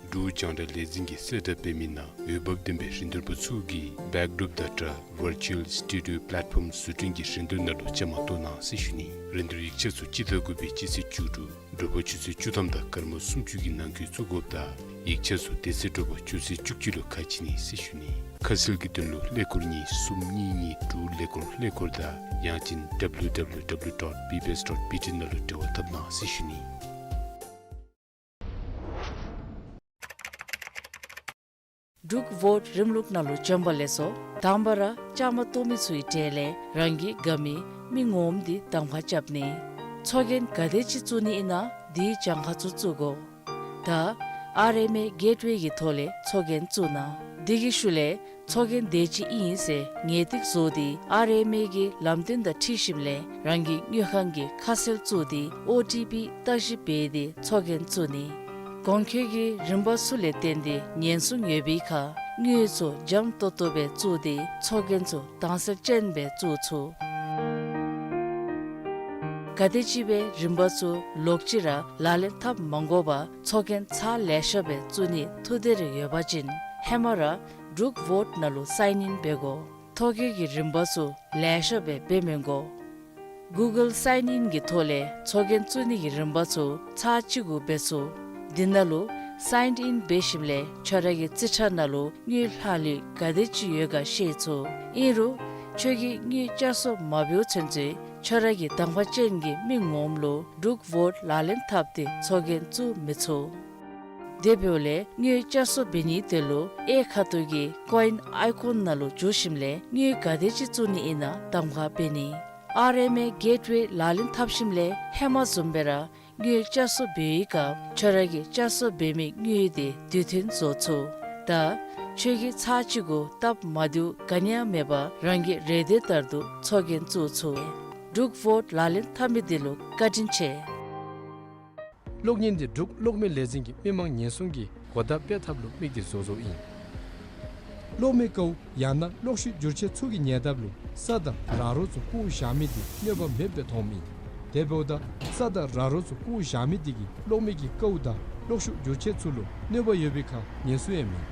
འབྲུག་རྒྱང་བསྒྲགས་ལས་འཛིན་གྱིས་གསལ་བསྒྲགས་འབད་མི་ནང་འོས་འབབ་ལྡན་པའི་རིན་བསྡུར་པ་ཚུ་གིས་བེཀ་ཌོརོཔ་དང་སྦྲགས་ཝར་ཅུ་ཨལ་སི་ཊུ་ཌི་ཡོ་པ་ལེཊ་ཕོམ་བཟོ་སྐྲུན་གྱི་རིན་བསྡུར་ནང་ལུ་བཅའ་མར་གཏོགས་གནང་ཟེར་ཞུ་ནི། རིན་བསྡུར་ཡིག་ཆ་ཚུ་སྤྱི་ཟླ་དགུ་པའི་སྤྱི་ཚེས་བཅུ་དྲུག་དྲོ་པ་ཆུ་ཚོད་བཅུ་ཐམ་དང་སྐར་མ་སུམ་ཅུ་གི་ནང་འཁོད་བཙུགས་དགོཔ་དང་ཡིག་ཆ་ཚུ་དེ་ཚེ་དྲོ་པ་ཆུ་ཚོད་བཅུ་གཅིག་ལུ་ཁ་ཕྱེ་ནི་ཟེར་ཞུ་ནི། ཁ་གསལ་གྱི་དོན་ལུ་ཀླད་ཀོར་གཉིས་གསུམ་གཉིས་གཉིས་དྲུག་ཀླད་ཀོར་ཀླད་ཀོར་དང་ཡང་ཅིན་ཌབ་ལིའུ་ཌབ་ལིའུ་ཌབ་ལིའུ་ཌོཊ་བི་བི་ཨེསི་ཌོཊ་བི་ཊི་ནང་ལུ་འབྲེལ་བ་འཐབ་གནང་ཟེར་ཞུ་ནི། འབྲུག་ཝོཊ་རིམ་ལུགས་ནང་ལུ་བྱོན་པ་ལེགས་སོ། དང་པ་ར་བཅའ་མར་གཏོགས་མི་ཚུའི་གྲས་ལས་རང་གི་དགའ་མི་མི་ངོམ་འདི་གདམ་ཁ་རྐྱབ་ནི། ཚོགས་རྒྱན་ག་དེ་ཅིག་བཙུགས་ནི་ཨིན་ན་དེའི་གྱངས་ཁ་ཚུ་བཙུགས་དགོ། ད་ཨར་ཨེམ་ཨེ་གེཊ་ཝེ་གི་ཐོག་ལས་ཚོགས་རྒྱན་བཙུགས་གནང་། དེ་གི་ཤུལ་ལས་ཚོགས་རྒྱན་དེ་ཅིག་ཨིན་ཟེར་ངེས་ཏིག་བཟོ་སྟེ་ཨར་ཨེམ་ཨེ་གི་ལམ་སྟོན་དང་འཁྲིལ་ཞིནམ་ལས་རང་གི་དངུལ་ཁང་གི་ཁ་གསལ་བཙུགས་ཏེ་ཨོ་ཊི་པི་བརྟག་ཞིབ་འབད་དེ་ཚོགས་རྒྱན་བཙུགས་ནི། གོང་འཁོད་ཀྱི་རིམ་པ་ཚུ་ལས་བརྟེན་ཏེ་ཉེན་སྲུང་ཡོད་པའི་ཁར་དངུལ་ཚུ་འཇམ་ཏོག་ཏོ་སྦེ་བཙུགས་ཏེ་ཚོགས་རྒྱན་ཚུ་དྭངས་གསལ་ཅན་སྦེ་བཙུགས་ཚུགས། ག་དེམ་ཅིག་སྦེ་རིམ་པ་ཚུ་ལོག་ཅི་ར་ལག་ལེན་འཐབ་མ་དགོ་པར་ཚོགས་རྒྱན་ཚར་ལེ་ཤ་སྦེ་བཙུགས་ནི་ཐུགས་འདོད་རེ་ཡོད་པ་ཅིན་ཧེ་མ་ར་འབྲུག་ཝོཊ་ནང་ལུ་སའིན་ཨིན་འབད་དགོ། ཐོ་བཀོད་ཀྱི་རིམ་པ་ཚུ་ལེ་ཤ་སྦེ་འབད་མི་དགོ། གུ་གཱལ་སའིན་ཨིན་གྱི་ཐོག་ལས་ཚོགས་རྒྱན་བཙུགས་ནི་གི་རིམ་པ་ཚུ་ཚར་གཅིག་གུ་འབད་ཚུགས། འདི་ནང་ལུ་སའིན་ཨིན་འབད་ཞིནམ་ལས་ཁྱོད་ར་གི་རྩིས་ཁྲ་ནང་ལུ་དངུལ་ལྷག་ལུས་ག་དེ་ཅིག་ཡོད་ག་ཤེས་ཚུགས། ཨིན་རུང་ཁྱོད་ཀྱིས་དངུལ་བསྐྱར་གསོ་མ་འབདཝ་ཚུན་ཚོད་ཁྱོད་ར་གི་གདམ་ཁ་ཅན་གྱི་མི་ངོམ་ལུ་འབྲུག་ཝོཊ་ལག་ལེན་འཐབ་སྟེ་ཚོགས་རྒྱན་བཙུགས་མི་ཚུགས། དེ་འབདཝ་ལས་དངུལ་བསྐྱར་གསོ་འབད་ནིའི་དོན་ལུ་གཡས་ཁ་ཐུག་གི་ཀོ་ཨིན་ཨའི་ཀོན་ནང་ལུ་འཛུལ་ཞིནམ་ལས་དངུལ་ག་དེ་ཅིག་བཙུགས་ནི་ཨིན་ན་གདམ་ཁ་འབད་ནི། ཨར་ཨེམ་ཨེ་གེཊ་ཝེ་ལག་ལེན་འཐབ་ཞིནམ་ལས་ཧེ་མ་བཟུམ་སྦེ་ར་དངུལ་བསྐྱར་གསོ་འབད་བའི་སྐབས་ཁྱོད་ར་གིས་བསྐྱར་གསོ་འབད་མི་དངུལ་དེ་དུས་མཐུན་བཟོ་ཚུགས། ད་ཁྱོད་ཀྱིས་ཚར་གཅིག་གུ་སྟབས་མ་བདེཝ་ག་ནི་ཡང་མེད་པར་རང་གི་རེ་འདོད་ལྟར་དུ་ཚོགས་རྒྱན་བཙུགས་ཚུགས། འབྲུག་ཝོཊ་ལག་ལེན་འཐབ་མི་འདི་ལུ་བཀའ་དྲིན་ཆེ། གློག་བརྙན་འདི་འབྲུག་གློག་མེ་ལས་འཛིན་གྱིས་མི་མང་ཉེན་སྲུང་གི་གོ་བརྡ་སྤེལ་ཐབས་ལུ་དམིགས་ཏེ་བཟོ་བཟོཝ་ཨིན། གློག་མེ་ཀཝ་ཡང་ན་གློག་ཤུགས་བསྒྱུར་ཆས་ཚུ་གི་ཉེ་འདབས་ལུ་ས་དང་ར་རོ་ཚུ་བརྐོ་བཞག་མི་འདི་གནོད་པ་མེདཔ་སྦེ་མཐོངམ་ཨིན། དེ་འབདཝ་ད་ས་དང་ར་རོ་ཚུ་བརྐོ་བཞག་མི་འདི་གིས་གློག་མེ་གི་ཀཝ་དང་གློག་ཤུགས་བསྒྱུར་ཆས་ཚུ་ལུ་གནོད་པ་ཡོད་པའི་ཁར་ཉེན་སྲུང་ཡང་མེད།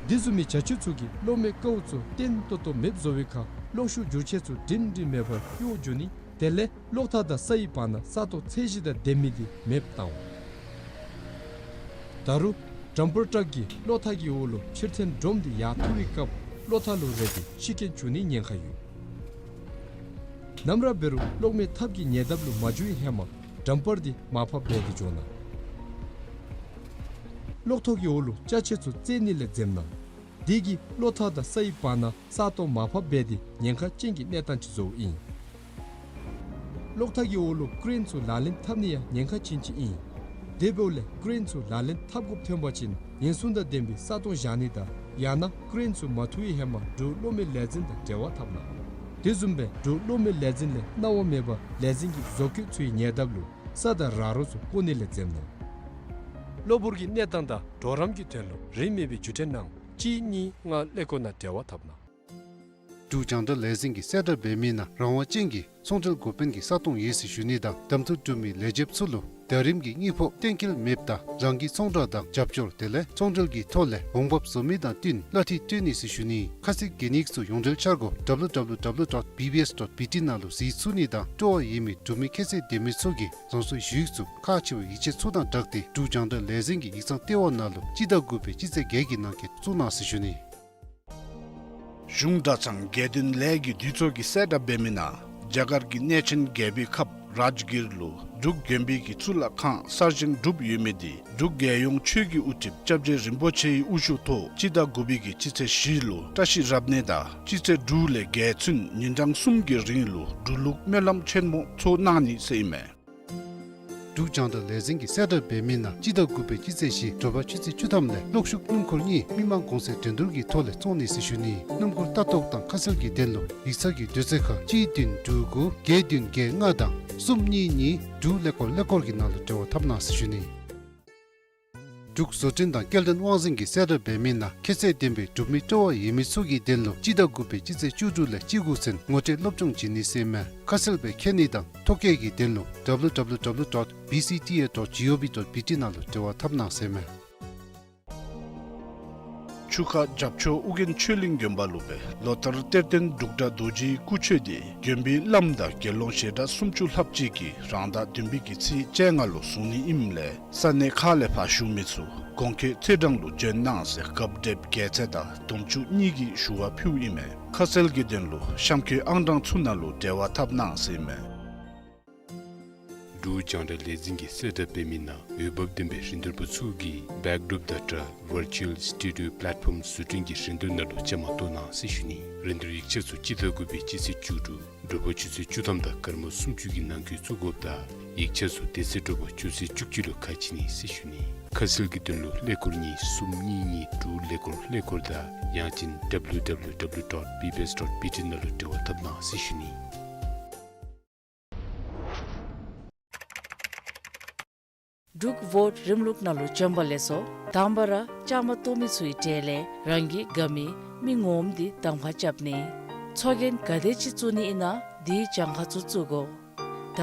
འདི་བཟུམ་མའི་བྱ་སྤྱོད་ཚུ་གིས་གློག་མེ་ཀཝ་ཚུ་བརྟན་ཏོག་ཏོ་མེདཔ་བཟོ་བའི་ཁར་གློག་ཤུགས་བསྒྱུར་ཆས་ཚུ་སྒྲིང་སྒྲིང་མེད་པར་གཡོ་འགྱོ་ནི། དེ་ལས་གློག་ཐག་དང་སའི་བར་ན་ས་སྟོང་ཚད་གཞི་དང་ལྡན་མི་འདི་མེདཔ་བཏང་འོང་། ད་རུང་ཌམ་པར་ཊག་གིས་གློག་ཐག་གི་འོག་ལུ་ཕྱིར་འཐེན་སྒྲོམ་འདི་ཡར་འཐུ་བའི་སྐབས་གློག་ཐག་ལུ་རེག་སྟེ་ཤི་རྐྱེན་བྱུང་ནིའི་ཉེན་ཁ་ཡོད། ནམ་ར་འབད་རུང་གློག་མེ་ཐབ་ཀྱི་ཉེ་འདབས་ལུ་མ་འཛུལ་བའི་ཧེ་མ་ཌམ་པར་འདི་མར་ཕབ་འབད་དེ་འགྱོ་གནང་། གློག་ཐོག་གི་འོག་ལུ་ཅ་ཆས་ཚུ་བཙལ་ནི་ལས་འཛེམ་གནང་། དེ་གིས་གློག་ཐག་དང་སའི་བར་ན་ས་སྟོང་མར་ཕབ་འབད་དེ་ཉེན་ཁ་ཅན་གྱི་གནས་སྟངས་ཅིག་བཟོཝ་ཨིན། གློག་ཐག་གི་འོག་ལུ་ཀེ་རེན་ཚུ་ལག་ལེན་འཐབ་ནི་ཡང་ཉེན་ཁ་ཅན་ཅིག་ཨིན། དེ་འབདཝ་ལས་ཀེ་རེན་ཚུ་ལག་ལེན་འཐབ་དགོཔ་ཐོན་པ་ཅིན་ཉེན་སྲུང་དང་ལྡན་པའི་ས་སྟོང་བཞག་ནི་དང་ཡང་ན་ཀེ་རེན་ཚུ་མ་འཐུ་བའི་ཧེ་མ་འབྲུག་གློག་མེ་ལས་འཛིན་དང་འབྲེལ་བ་འཐབ་གནང་། དེ་བཟུམ་སྦེ་འབྲུག་གློག་མེ་ལས་འཛིན་ལས་གནང་བ་མེད་པར་ལས་འཛིན་གྱི་བཟོ་བཀོད་ཚུའི་ཉེ་འདབས་ལུ་ས་དང་ར་རོ་ཚུ་བརྐོ་ནི་ལས་འཛེམ་གནང་། གློ་བུར་གྱི་གནས་སྟངས་དང་གྲོགས་རམ་གྱི་དོན་ལུ་རིན་མེད་པའི་བརྒྱུད་འཕྲིན་ནང་གཅིག་གཉིས་ལྔ་ཀླད་ཀོར་ནང་འབྲེལ་བ་འཐབ་གནང་། འབྲུག་རྒྱང་བསྒྲགས་ལས་འཛིན་གྱིས་གསལ་བསྒྲགས་འབད་མི་ནང་རང་དབང་ཅན་གྱི་ཚོང་འབྲེལ་འགོ་དཔོན་གྱི་ས་སྟོང་ཡོད་ཟེར་ཞུ་ནི་དང་གདམ་འཐུ་གྲུབ་མི་ལས་བྱེདཔ་ཚུ་ལུ་ཟླ་རིམ་གྱི་དངུལ་ཕོགས་གཏན་འཁེལ་མེདཔ་ད་རང་གི་ཚོང་བསྒྲགས་དང་རྒྱབ་སྐྱོར་དེ་ལས་ཚོང་འབྲེལ་གྱི་ཐོག་ལས་འོང་འབབ་བཟོ་མི་དང་བསྟུན་གླ་འཐུས་སྤྲོད་ནི་ཟེར་ཞུ་ནི། ཁ་གསལ་གྱི་གནས་ཚུ་ཡོངས་འབྲེལ་འཆར་སྒོ་W W W dot B B S dot B T ནང་ལུ་གཟིགས་ཚུགས་ནི་དང་སྤྲོ་བ་ཡོད་མི་འབྲུག་མི་ཁྱད་ཚད་ལྡན་མི་ཚུ་གིས་རང་སོའི་ཞུ་ཡིག་ཚུ་ཁག་ཆེ་བའི་ཡིག་ཆ་ཚུ་དང་སྦྲགས་ཏེ་འབྲུག་རྒྱང་བསྒྲགས་ལས་འཛིན་གྱི་ཡིག་ཚང་ལྟེ་བ་ནང་ལུ་སྤྱི་ཟླ་དགུ་པའི་སྤྱི་ཚེས་བརྒྱད་ཀྱི་ནང་འཁོད་བཙུགས་གནང་ཟེར་ཞུ་ནི། གཞུང་གྲྭ་ཚང་དགེ་འདུན་ལས་ཀྱི་འདུས་ཚོགས་ཀྱིས་གསལ་བསྒྲགས་འབད་མི་ནང་རྒྱ་གར་གྱི་གནས་ཆེན་རྒྱལ་པོའི་ཁབ་རཱཇ་གིར་ལུ་འབྲུག་དགོན་པའི་གི་གཙུག་ལག་ཁང་གསར་བཞེངས་གྲུབ་ཡོད་མི་འདི་འབྲུག་རྒྱལ་ཡོངས་ཆོས་ཀྱི་དབུ་ཁྲིདཔ་སྐྱབས་རྗེ་རིན་པོ་ཆེའི་དབུ་བཞུགས་ཐོག་སྤྱི་ཟླ་དགུ་པའི་གི་སྤྱི་ཚེས་བཞི་ལུ་བཀྲ་ཤིས་རབ་གནས་དང་སྤྱི་ཚེས་དྲུག་ལས་བརྒྱད་ཚུན་ཉིན་གྲངས་གསུམ་གྱི་རིང་ལུ་འབྲུག་ལུགས་སྨོན་ལམ་ཆེན་མོ་ཚོགས་གནང་ནི་ཟེར་ཨིན་མས། འབྲུག་རྒྱང་བསྒྲགས་ལས་འཛིན་གྱིས་གསལ་བསྒྲགས་འབད་མི་ནང་སྤྱི་ཟླ་དགུ་པའི་སྤྱི་ཚེས་བཞི་དྲོ་པ་ཆུ་ཚོད་བཅུ་ཐམ་ལས་གློག་ཤུགས་སྣུམ་འཁོར་གཉིས་མི་མང་གོང་ཚད་འགྲན་བསྡུར་གྱི་ཐོག་ལས་བཙོང་ནི་ཟེར་ཞུ་ནི། སྣུམ་འཁོར་ལྟ་རྟོག་དང་ཁ་གསལ་གྱི་དོན་ལུ་ཡིག་ཚང་གི་དུས་ཚོད་ཁར་གཅིག་བདུན་དྲུག་དགུ་བརྒྱད་བདུན་བརྒྱད་ལྔ་དང་གསུམ་གཉིས་གཉིས་དྲུག་ཀླད་ཀོར་ཀླད་ཀོར་གྱི་ནང་ལུ་འབྲེལ་བ་འཐབ་གནང་ཟེར་ཞུ་ནི། འབྲུག་བཟོ་སྐྲུན་དང་སྐྱེལ་འདྲེན་དབང་འཛིན་གྱིས་གསལ་བསྒྲགས་འབད་མི་ནང་ཁྱད་ཚད་ལྡན་པའི་གྲུབ་མི་སྤྲོ་བ་ཡོད་མི་ཚུ་གི་དོན་ལུ་སྤྱི་ཟླ་དགུ་པའི་སྤྱི་ཚེས་བཅུ་དྲུག་ལས་བཅུ་དགུ་ཚུན་ངོ་སྤྲོད་སློབ་སྦྱོང་བྱིན་ནི་ཟེར་མས། ཁ་གསལ་སྦེ་མཁྱེན་ནི་དང་ཐོ་བཀོད་ཀྱི་དོན་ལུ་ཌབ་ལུ་ཌབ་ལུ་ཌབ་ལུ་ཌོཊ་བི་སི་ཊི་ཨེ་ཌོཊ་ཇི་ཨོ་ཝི་ཌོཊ་བི་ཊི་ནང་ལུ་འབྲེལ་བ་འཐབ་གནང་ཟེར་མས། ཆུ་ཁ་རྒྱབ་ཕྱོགས་ཨོ་རྒྱན་ཆོས་གླིང་དགོན་པ་ལུ་སྦེ་ལོ་ལྟར་གཏེར་སྟོན་འབྲུག་སྒྲ་རྡོ་རྗེའི་སྐུ་མཆོད་འདི་དགོན་པའི་བླམ་དང་དགེ་སློང་ཞལ་གྲངས་སུམ་ཅུ་ལྷགཔ་ཅིག་གིས་རང་ཟླ་བདུན་པའི་གི་ཚེས་བཅོ་ལྔ་ལུ་བཟུང་ནི་ཨིནམ་ལས་ས་གནས་ཁག་ལས་ཕར་བཞུགས་མི་ཚུ་གོང་འཁོད་ཚེས་གྲངས་ལུ་བྱོན་གནང་ཟེར་སྐབས་འདེབས་རྒྱལ་མཚན་དང་དུང་ཕྱུར་གཉིས་ཀྱི་ཞུ་བ་ཕུལཝ་ཨིན་མས། ཁ་གསལ་གྱི་དོན་ལུ་གཤམ་འཁོད་ཨང་གྲངས་ཚུ་ནང་ལུ་འབྲེལ་བ་འཐབ་གནང་ཟེར་མས། འབྲུག་རྒྱང་བསྒྲགས་ལས་འཛིན་གྱིས་གསལ་བསྒྲགས་འབད་མི་ནང་འོས་འབབ་ལྡན་པའི་རིན་བསྡུར་པ་ཚུ་གིས་བེཀ་ཌོརོཔ་དང་སྦྲགས་ཝར་ཅུ་ཨལ་སི་ཊུ་ཌི་ཡོ་པ་ལེཊ་ཕོརམ་བཟོ་སྐྲུན་གྱི་རིན་བསྡུར་ནང་ལུ་བཅའ་མར་གཏོགས་གནང་ཟེར་ཞུ་ནི། རིན་བསྡུར་ཡིག་ཆ་ཚུ་སྤྱི་ཟླ་དགུ་པའི་སྤྱི་ཚེས་བཅུ་དྲུག་དྲོ་པ་ཆུ་ཚོད་བཅུ་ཐམ་དང་སྐར་མ་སུམ་ཅུ་གི་ནང་འཁོད་བཙུགས་དགོཔ་དང་ཡིག་ཆ་ཚུ་དེ་ཚེ་དྲོ་པ་ཆུ་ཚོད་བཅུ་གཅིག་ལུ་ཁ་ཕྱེ་ནི་ཟེར་ཞུ་ནི། ཁ་གསལ་གྱི་དོན་ལུ་ཀླད་ཀོར་གཉིས་གསུམ་གཉིས་གཉིས་དྲུག་ཀླད་ཀོར་ཀླད་ཀོར་དང་ཡང་ཅིན་ཌབ་ལུ་ཌབ་ལུ་ཌབ་ལུ་ཌོཊ་བི་བི་ཨེསི་ཌོཊ་བི་ཊི་ནང་ལུ་འབྲེལ་བ་འཐབ་གནང་ཟེར་ཞུ་ནི། འབྲུག་ཝོཊ་རིམ་ལུགས་ནང་ལུ་བྱོན་པ་ལེགས་སོ། དང་པ་ར་བཅའ་མར་གཏོགས་མི་ཚུའི་གྲས་ལས་རང་གི་དགའ་མི་མི་ངོམ་འདི་གདམ་ཁ་རྐྱབ་ནི། ཚོགས་རྒྱན་ག་དེ་ཅིག་བཙུགས་ནི་ཨིན་ན་དེའི་གྱངས་ཁ་ཚུ་བཙུགས་དགོ། ད་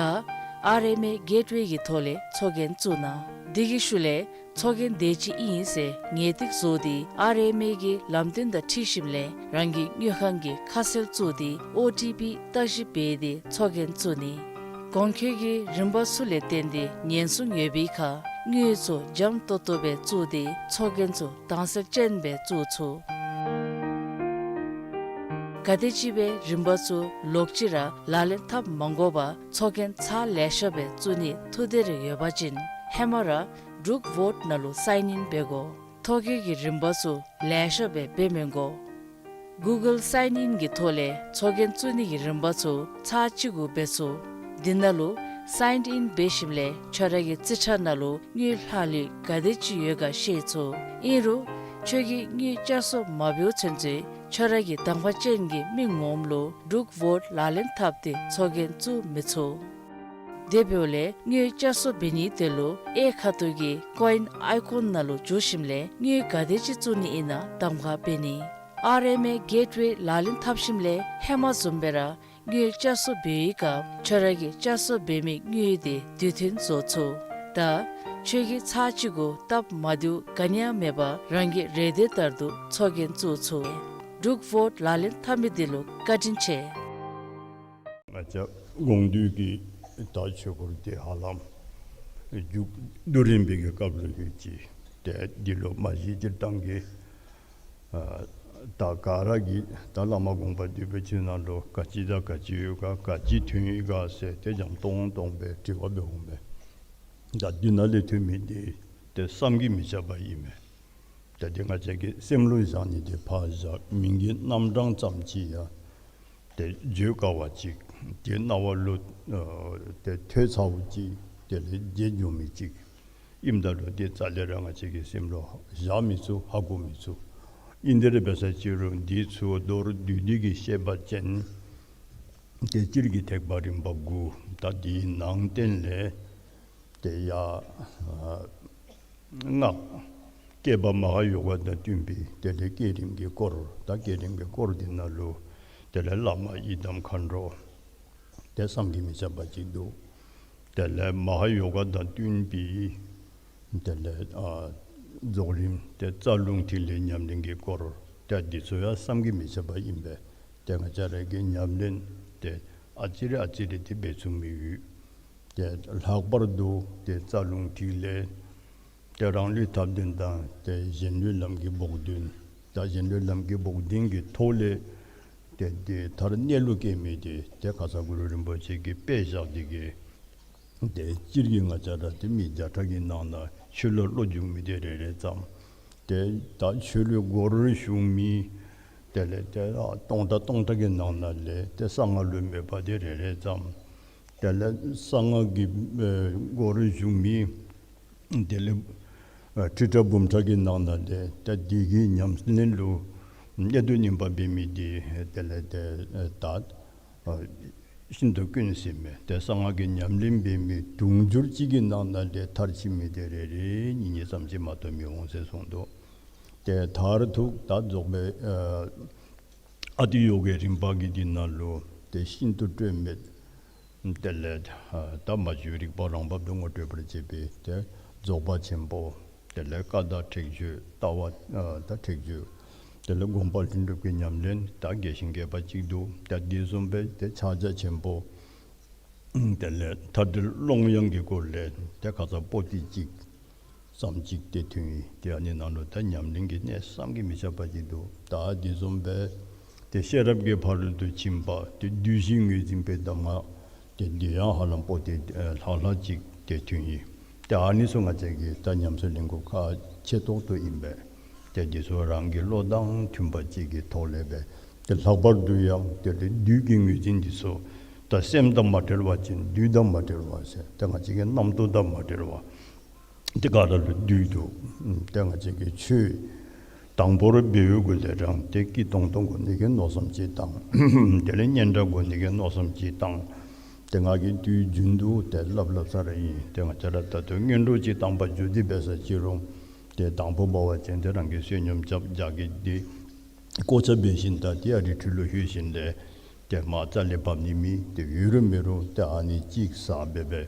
ཨར་ཨེམ་ཨེ་གེཊ་ཝེ་གི་ཐོག་ལས་ཚོགས་རྒྱན་བཙུགས་གནང་། དེ་གི་ཤུལ་ལས་ཚོགས་རྒྱན་དེ་ཅིག་ཨིན་ཟེར་ངེས་ཏིག་བཟོ་སྟེ་ཨར་ཨེམ་ཨེ་གི་ལམ་སྟོན་དང་འཁྲིལ་ཞིནམ་ལས་རང་གི་དངུལ་ཁང་གི་ཁ་གསལ་བཙུགས་ཏེ་ཨོ་ཊི་པི་བརྟག་ཞིབ་འབད་དེ་ཚོགས་རྒྱན་བཙུགས་ནི། གོང་འཁོད་ཀྱི་རིམ་པ་ཚུ་ལས་བརྟེན་ཏེ་ཉེན་སྲུང་ཡོད་པའི་ཁར་དངུལ་ཚུ་འཇམ་ཏོང་ཏོ་སྦེ་བཙུགས་ཏེ་ཚོགས་རྒྱན་ཚུ་དྭངས་གསལ་ཅན་སྦེ་བཙུགས་ཚུགས། ག་དེམ་ཅིག་སྦེ་རིམ་པ་ཚུ་ལོག་ཅི་ར་ལག་ལེན་འཐབ་མ་དགོ་པར་ཚོགས་རྒྱན་ཚར་ལེ་ཤ་སྦེ་བཙུགས་ནི་ཐུགས་འདོད་རེ་ཡོད་པ་ཅིན་ཧེ་མ་ར་འབྲུག་ཝོཊ་ནང་ལུ་སའིན་ཨིན་འབད་དགོ། ཐོ་བཀོད་ཀྱི་རིམ་པ་ཚུ་ལེ་ཤ་སྦེ་འབད་མི་དགོ། གུ་གཱལ་སའིན་ཨིན་གྱི་ཐོག་ལས་ཚོགས་རྒྱན་བཙུགས་ནི་གི་རིམ་པ་ཚུ་ཚར་གཅིག་གུ་འབད་ཚུགས། དེ་ནང་ལུ་སའིན་ཨིན་འབད་ཞིནམ་ལས་ཁྱོད་ར་གི་རྩིས་ཁྲ་ནང་ལུ་དངུལ་ལྷག་ལུས་ག་དེ་ཅིག་ཡོད་ག་ཤེས་ཚུགས། ཨིན་རུང་ཁྱོད་ཀྱིས་དངུལ་བསྐྱར་གསོ་མ་འབདཝ་ཚུན་ཚོད་ཁྱོད་ར་གི་གདམ་ཁ་ཅན་གྱི་མི་ངོམ་ལུ་འབྲུག་ཝོཊ་ལག་ལེན་འཐབ་སྟེ་ཚོགས་རྒྱན་བཙུགས་མི་ཚུགས། དེ་འབདཝ་ལས་དངུལ་བསྐྱར་གསོ་འབད་ནིའི་དོན་ལུ་གཡས་ཁ་ཐུག་གི་ཀོ་ཨིན་ཨའི་ཀོན་ནང་ལུ་འཛུལ་ཞིནམ་ལས་དངུལ་ག་དེ་ཅིག་བཙུགས་ནི་ཨིན་ན་གདམ་ཁ་འབད་ནི། ཨར་ཨེམ་ཨེ་གེཊ་ཝེ་ལག་ལེན་འཐབ་ཞིནམ་ལས་ཧེ་མ་བཟུམ་སྦེ་ར་དངུལ་བསྐྱར་གསོ་འབད་བའི་སྐབས་ཁྱོད་ར་གི་བསྐྱར་གསོ་འབད་མི་དངུལ་དེ་དུས་མཐུན་བཟོ་ཚུགས། ད་ཁྱོད་ཀྱིས་ཚར་གཅིག་གུ་སྟབས་མ་བདེཝ་ག་ནི་ཡང་མེད་པར་རང་གི་རེ་འདོད་ལྟར་དུ་ཚོགས་རྒྱན་བཙུགས་ཚུགས། འབྲུག་ཝོཊ་ལག་ལེན་འཐབ་མི་འདི་ལུ་བཀའ་དྲིན་ཆེ། ང་བཅས་དགོངས་འདུས་ཀྱི་ད་ཆོས་སྐོར་འདི་ཧ་ལམ་མཇུག་བསྡུ་རན་པའི་གི་སྐབས་ལུ་ཡོད་ཅི། ཏེ་འདི་ལུ་མ་གཞི་སྤྱིར་བཏང་གི་ཨ་ད་ག་ར་གིས་ད་བླ་མ་དགོངས་པ་འདུས་པའི་ཆོས་ནང་ལུ་ག་ཅི་དང་ག་ཅི་ཡོད་ག་ག་ཅི་ཐོན་ཡི་ག་ཟེར་ཏེ་འཇམ་ཏོང་ཏོ་སྦེ་དྲི་བ་འབད་འོང་པས། ད་འདི་ནང་ལས་ཐོན་མི་འདི་ཏེ་བསམ་གྱིས་མི་ཁྱབ་པ་ཨིན་མས། ཏེ་འདི་ང་བཅས་ཀྱི་སེམས་ལུ་བཞག་ནི་འདི་ཕར་བཞག། མིང་གི་རྣམ་གྲངས་ཙམ་ཅིག་ཡང་ཏེ་བརྗོད་དཀའ་བ་ཅིག། ཏེ་རྣ་བ་ལུ་ཨ་ཏེ་ཐོས་ཚརཝ་ཅིག། དེ་ལས་བརྗེད་འགྱོ་མི་ཅིག་ཨིནམ་ད་ལུ་ཏེ་རྩ་ལས་ར་ང་བཅས་ཀྱི་སེམས་ལུ་བཞག་མི་ཚུགས། ཧ་གོ་མི་ཚུགས། ཨིན་དེ་ར་འབད་ས་ཅིག་རུང་འདི་ཚུ་མདོར་བསྡུས་ཏེ་གི་བཤད་པ་ཅིན་ཏེ་སྤྱིར་གྱི་ཐེག་པ་རིམ་པ་དགུ། ད་འདིའི་ནང་བསྟན་ལས་ཏེ་ཡ་ཨ་སྔགས་བསྐྱེད་པ་མ་ཧཱ་ཡོ་ག་དང་བསྟུན་པའི་དེ་ལས་བསྐྱེད་རིམ་གྱི་སྐོར། ད་བསྐྱེད་རིམ་གྱི་སྐོར་འདི་ནང་ལུ་དེ་ལས་བླ་མ་ཡི་དམ་མཁའ་འགྲོ་ཏེ་བསམ་གྱིས་མི་ཁྱབ་པ་ཅིག་འདུག། དེ་ལས་མ་ཧཱ་ཡོ་ག་དང་བསྟུན་པའི་དེ་ལས་ཨ་རྫོགས་རིམ་ཏེ་རྩ་རླུང་ཐིག་ལེ་ཉམས་ལེན་གྱི་སྐོར། ཏེ་འདི་ཚུ་ཡང་བསམ་གྱིས་མི་ཁྱབ་པ་ཨིན་པས། ཏེ་ང་བཅས་ར་གིས་ཉམས་ལེན་ཏེ་ཨ་ཙི་རེ་ཨ་ཙི་རེ་ཏེ་འབད་ཚུགས་མི་ཡོད། ཏེ་ལྷག་པར་དུ་ཏེ་རྩ་རླུང་ཐིག་ལེ་ཏེ་རང་ལུས་ཐབས་ལྡན་དང་ཏེ་གཞན་ལུས་ལམ་གྱི་བོགས་འདོན། ད་གཞན་ལུས་ལམ་གྱི་བོགས་འདོན་གྱི་ཐོག་ལས་ཏེ་འདི་མཐར་གནས་ལུགས་སྐྱེ་མི་འདི་ཏེ་ཁ་ཙ་གུ་རུ་རིན་པོ་ཆེ་གིས་དཔེ་བཞག་སྟེ་གི་ཏེ་སྤྱིར་གྱི་ང་བཅས་ར་ཏེ་མི་བརྒྱ་ཕྲག་གི་ནང་ན་ཆོས་ལུ་བློ་འཇུག་མི་འདི་རེ་རེ་ཙམ། ཏེ་ད་ཆོས་ལུ་སྒོར་ཞུགས་མི་དེ་ལས་ཏེ་ཨ་སྟོང་ཕྲག་སྟོང་ཕྲག་གི་ནང་ན་ལས་ཏེ་གསང་སྔགས་ལུ་མོས་པ་འདི་རེ་རེ་ཙམ། དེ་ལས་གསང་སྔགས་ཀྱི་ཨེ་སྒོ་རུ་ཞུགས་མི་དེ་ལས་ཨ་ཁྲི་ཕྲག་འབུམ་ཕྲག་གི་ནང་ན་ལས་ཏེ་དེ་གི་ཉམས་ལེན་ལུ་གནད་དུ་སྨིན་པ་འབད་མི་དེ་དེ་ལས་ཏེ་ཨེ་ད་ཨ་ཤིན་ཏུ་དཀོན་ཟེར་མས། ཏེ་གསང་སྔགས་ཀྱི་ཉམས་ལེན་འབད་མི་དུང་ཕྱུར་གཅིག་གི་ནང་ན་ལས་མཐར་ཕྱིན་མི་དེ་རེ་རེ་གཉིས་གཉིས་ཙམ་ཅིག་མ་གཏོགས་མི་འོང་ཟེར་གསུངས་འདུག། ཏེ་མཐར་ཐུག་ད་རྫོགས་པའི་ཨ་ཨ་ཏི་ཡོ་གའི་རིམ་པ་གི་འདི་ནང་ལུ་ཏེ་ཤིན་ཏུ་སྤྲོས་མེད། དེ་ལས་ཨ་ད་མ་བཅོས་རིག་པ་རང་བབས་སུ་ངོ་སྤྲོད་པར་བྱེད་པའི་ཏེ་རྫོགས་པ་ཆེན་པོ། དེ་ལས་ཀ་དག་ཁྲེགས་ཆོད་ལྟ་བ་ཨ་ད་ཁྲེགས་ཆོད། དེ་ལས་སྒོམ་པ་ལྷུན་གྲུབ་ཀྱི་ཉམས་ལེན་ད་རྒྱས་ཤིང་རྒྱས་པ་ཅིག་འདུག། ད་དེ་བཟུམ་སྦེ་ཏེ་ཕྱག་རྒྱ་ཆེན་པོ། དེ་ལས་མཐའ་བྲལ་ཀློང་ཡངས་ཀྱི་སྐོར་ལས་ཏེ་ཁ་ཙ་པོ་ཏི་གཅིག་ཙམ་ཅིག་ཏེ་ཐོན་ཡི། ཏེ་ཨ་ནི་ནང་ལུ་ད་ཉམས་ལེན་གྱི་གནད་བསམ་གྱིས་མི་ཁྱབ་པ་ཅིག་འདུག། ད་དེ་བཟུམ་སྦེ་ཏེ་ཤེས་རབ་ཀྱི་ཕ་རོལ་ཏུ་ཕྱིན་པ་ཏེ་བདུད་བཞི་ངོས་འཛིན་པའི་གདམས་ངག་ཏེ་འདི་ཡང་ཧ་ལམ་པོ་ཏི་ཨེ་ལྷག་ལྷག་ཅིག་ཏེ་ཐོན་ཡི། ཏེ་ཨ་ནི་ཚུ་ང་བཅས་ཀྱིས་ད་ཉམས་སུ་ལེན་དགོཔ་ཁག་ཆེ་ཏོག་ཏོ་ཨིན་པས། ཏེ་འདི་ཚུ་རང་གི་བློ་དང་མཐུན་པ་ཅིག་གི་ཐོག་ལས་སྦེ་ཏེ་ལྷག་པར་དུ་ཡང་ཏེ་བདུད་ཀྱི་ངོས་འཛིན་འདི་ཚུ་ད་སེམས་དང་མ་བྲལ་བ་ཅིན་བདུད་དང་མ་བྲལ་བ་ཟེར་ཏེ་ང་བཅས་ཀྱི་རྣམ་རྟོག་དང་མ་བྲལ་བ། ཏེ་ག་ར་ལུ་བདུད་འདུག། ཏེ་ང་བཅས་ཀྱིས་ཆོས་དང་པོར་འབད་བའི་གུ་ལས་རང་ཏེ་སྐྱིད་ཏོང་ཏོ་དགོ་ནི་གི་མནོ་བསམ་ཅིག་བཏང་། དེ་ལས་སྙན་གྲགས་དགོ་ནི་གི་མནོ་བསམ་ཅིག་བཏང་། ཏེ་ང་གིས་དུས་རྒྱུན་དུ་ཏེ་སླབ་སླབ་ས་ར་ཨིན། ཏེ་ང་བཅས་ར་ད་ལྟོ་སྔོན་འགྲོ་ཅིག་བཏང་པར་འགྱོ་སྟེ་འབད་ས་ཅིག་རུང་ཏེ་དང་པོ་འབད་བ་ཅིན་ཏེ་རང་གིས་བསོད་སྙོམས་རྐྱབ་རྒྱགས་ཀྱི་འདི་གོ་ཆ་འབད་ཞིནམ་ད་ཏེ་ཨ་རི་ཁྲོད་ལུ་ལྷོད་ཞིནམ་ལས་ཏེ་མར་རྩ་ལས་འབབ་ནི་མེད། ཏེ་ཡོད་རུང་མེད་རུང་ཏེ་ཨ་ནི་གཅིག་ཟ་འབད་འབད།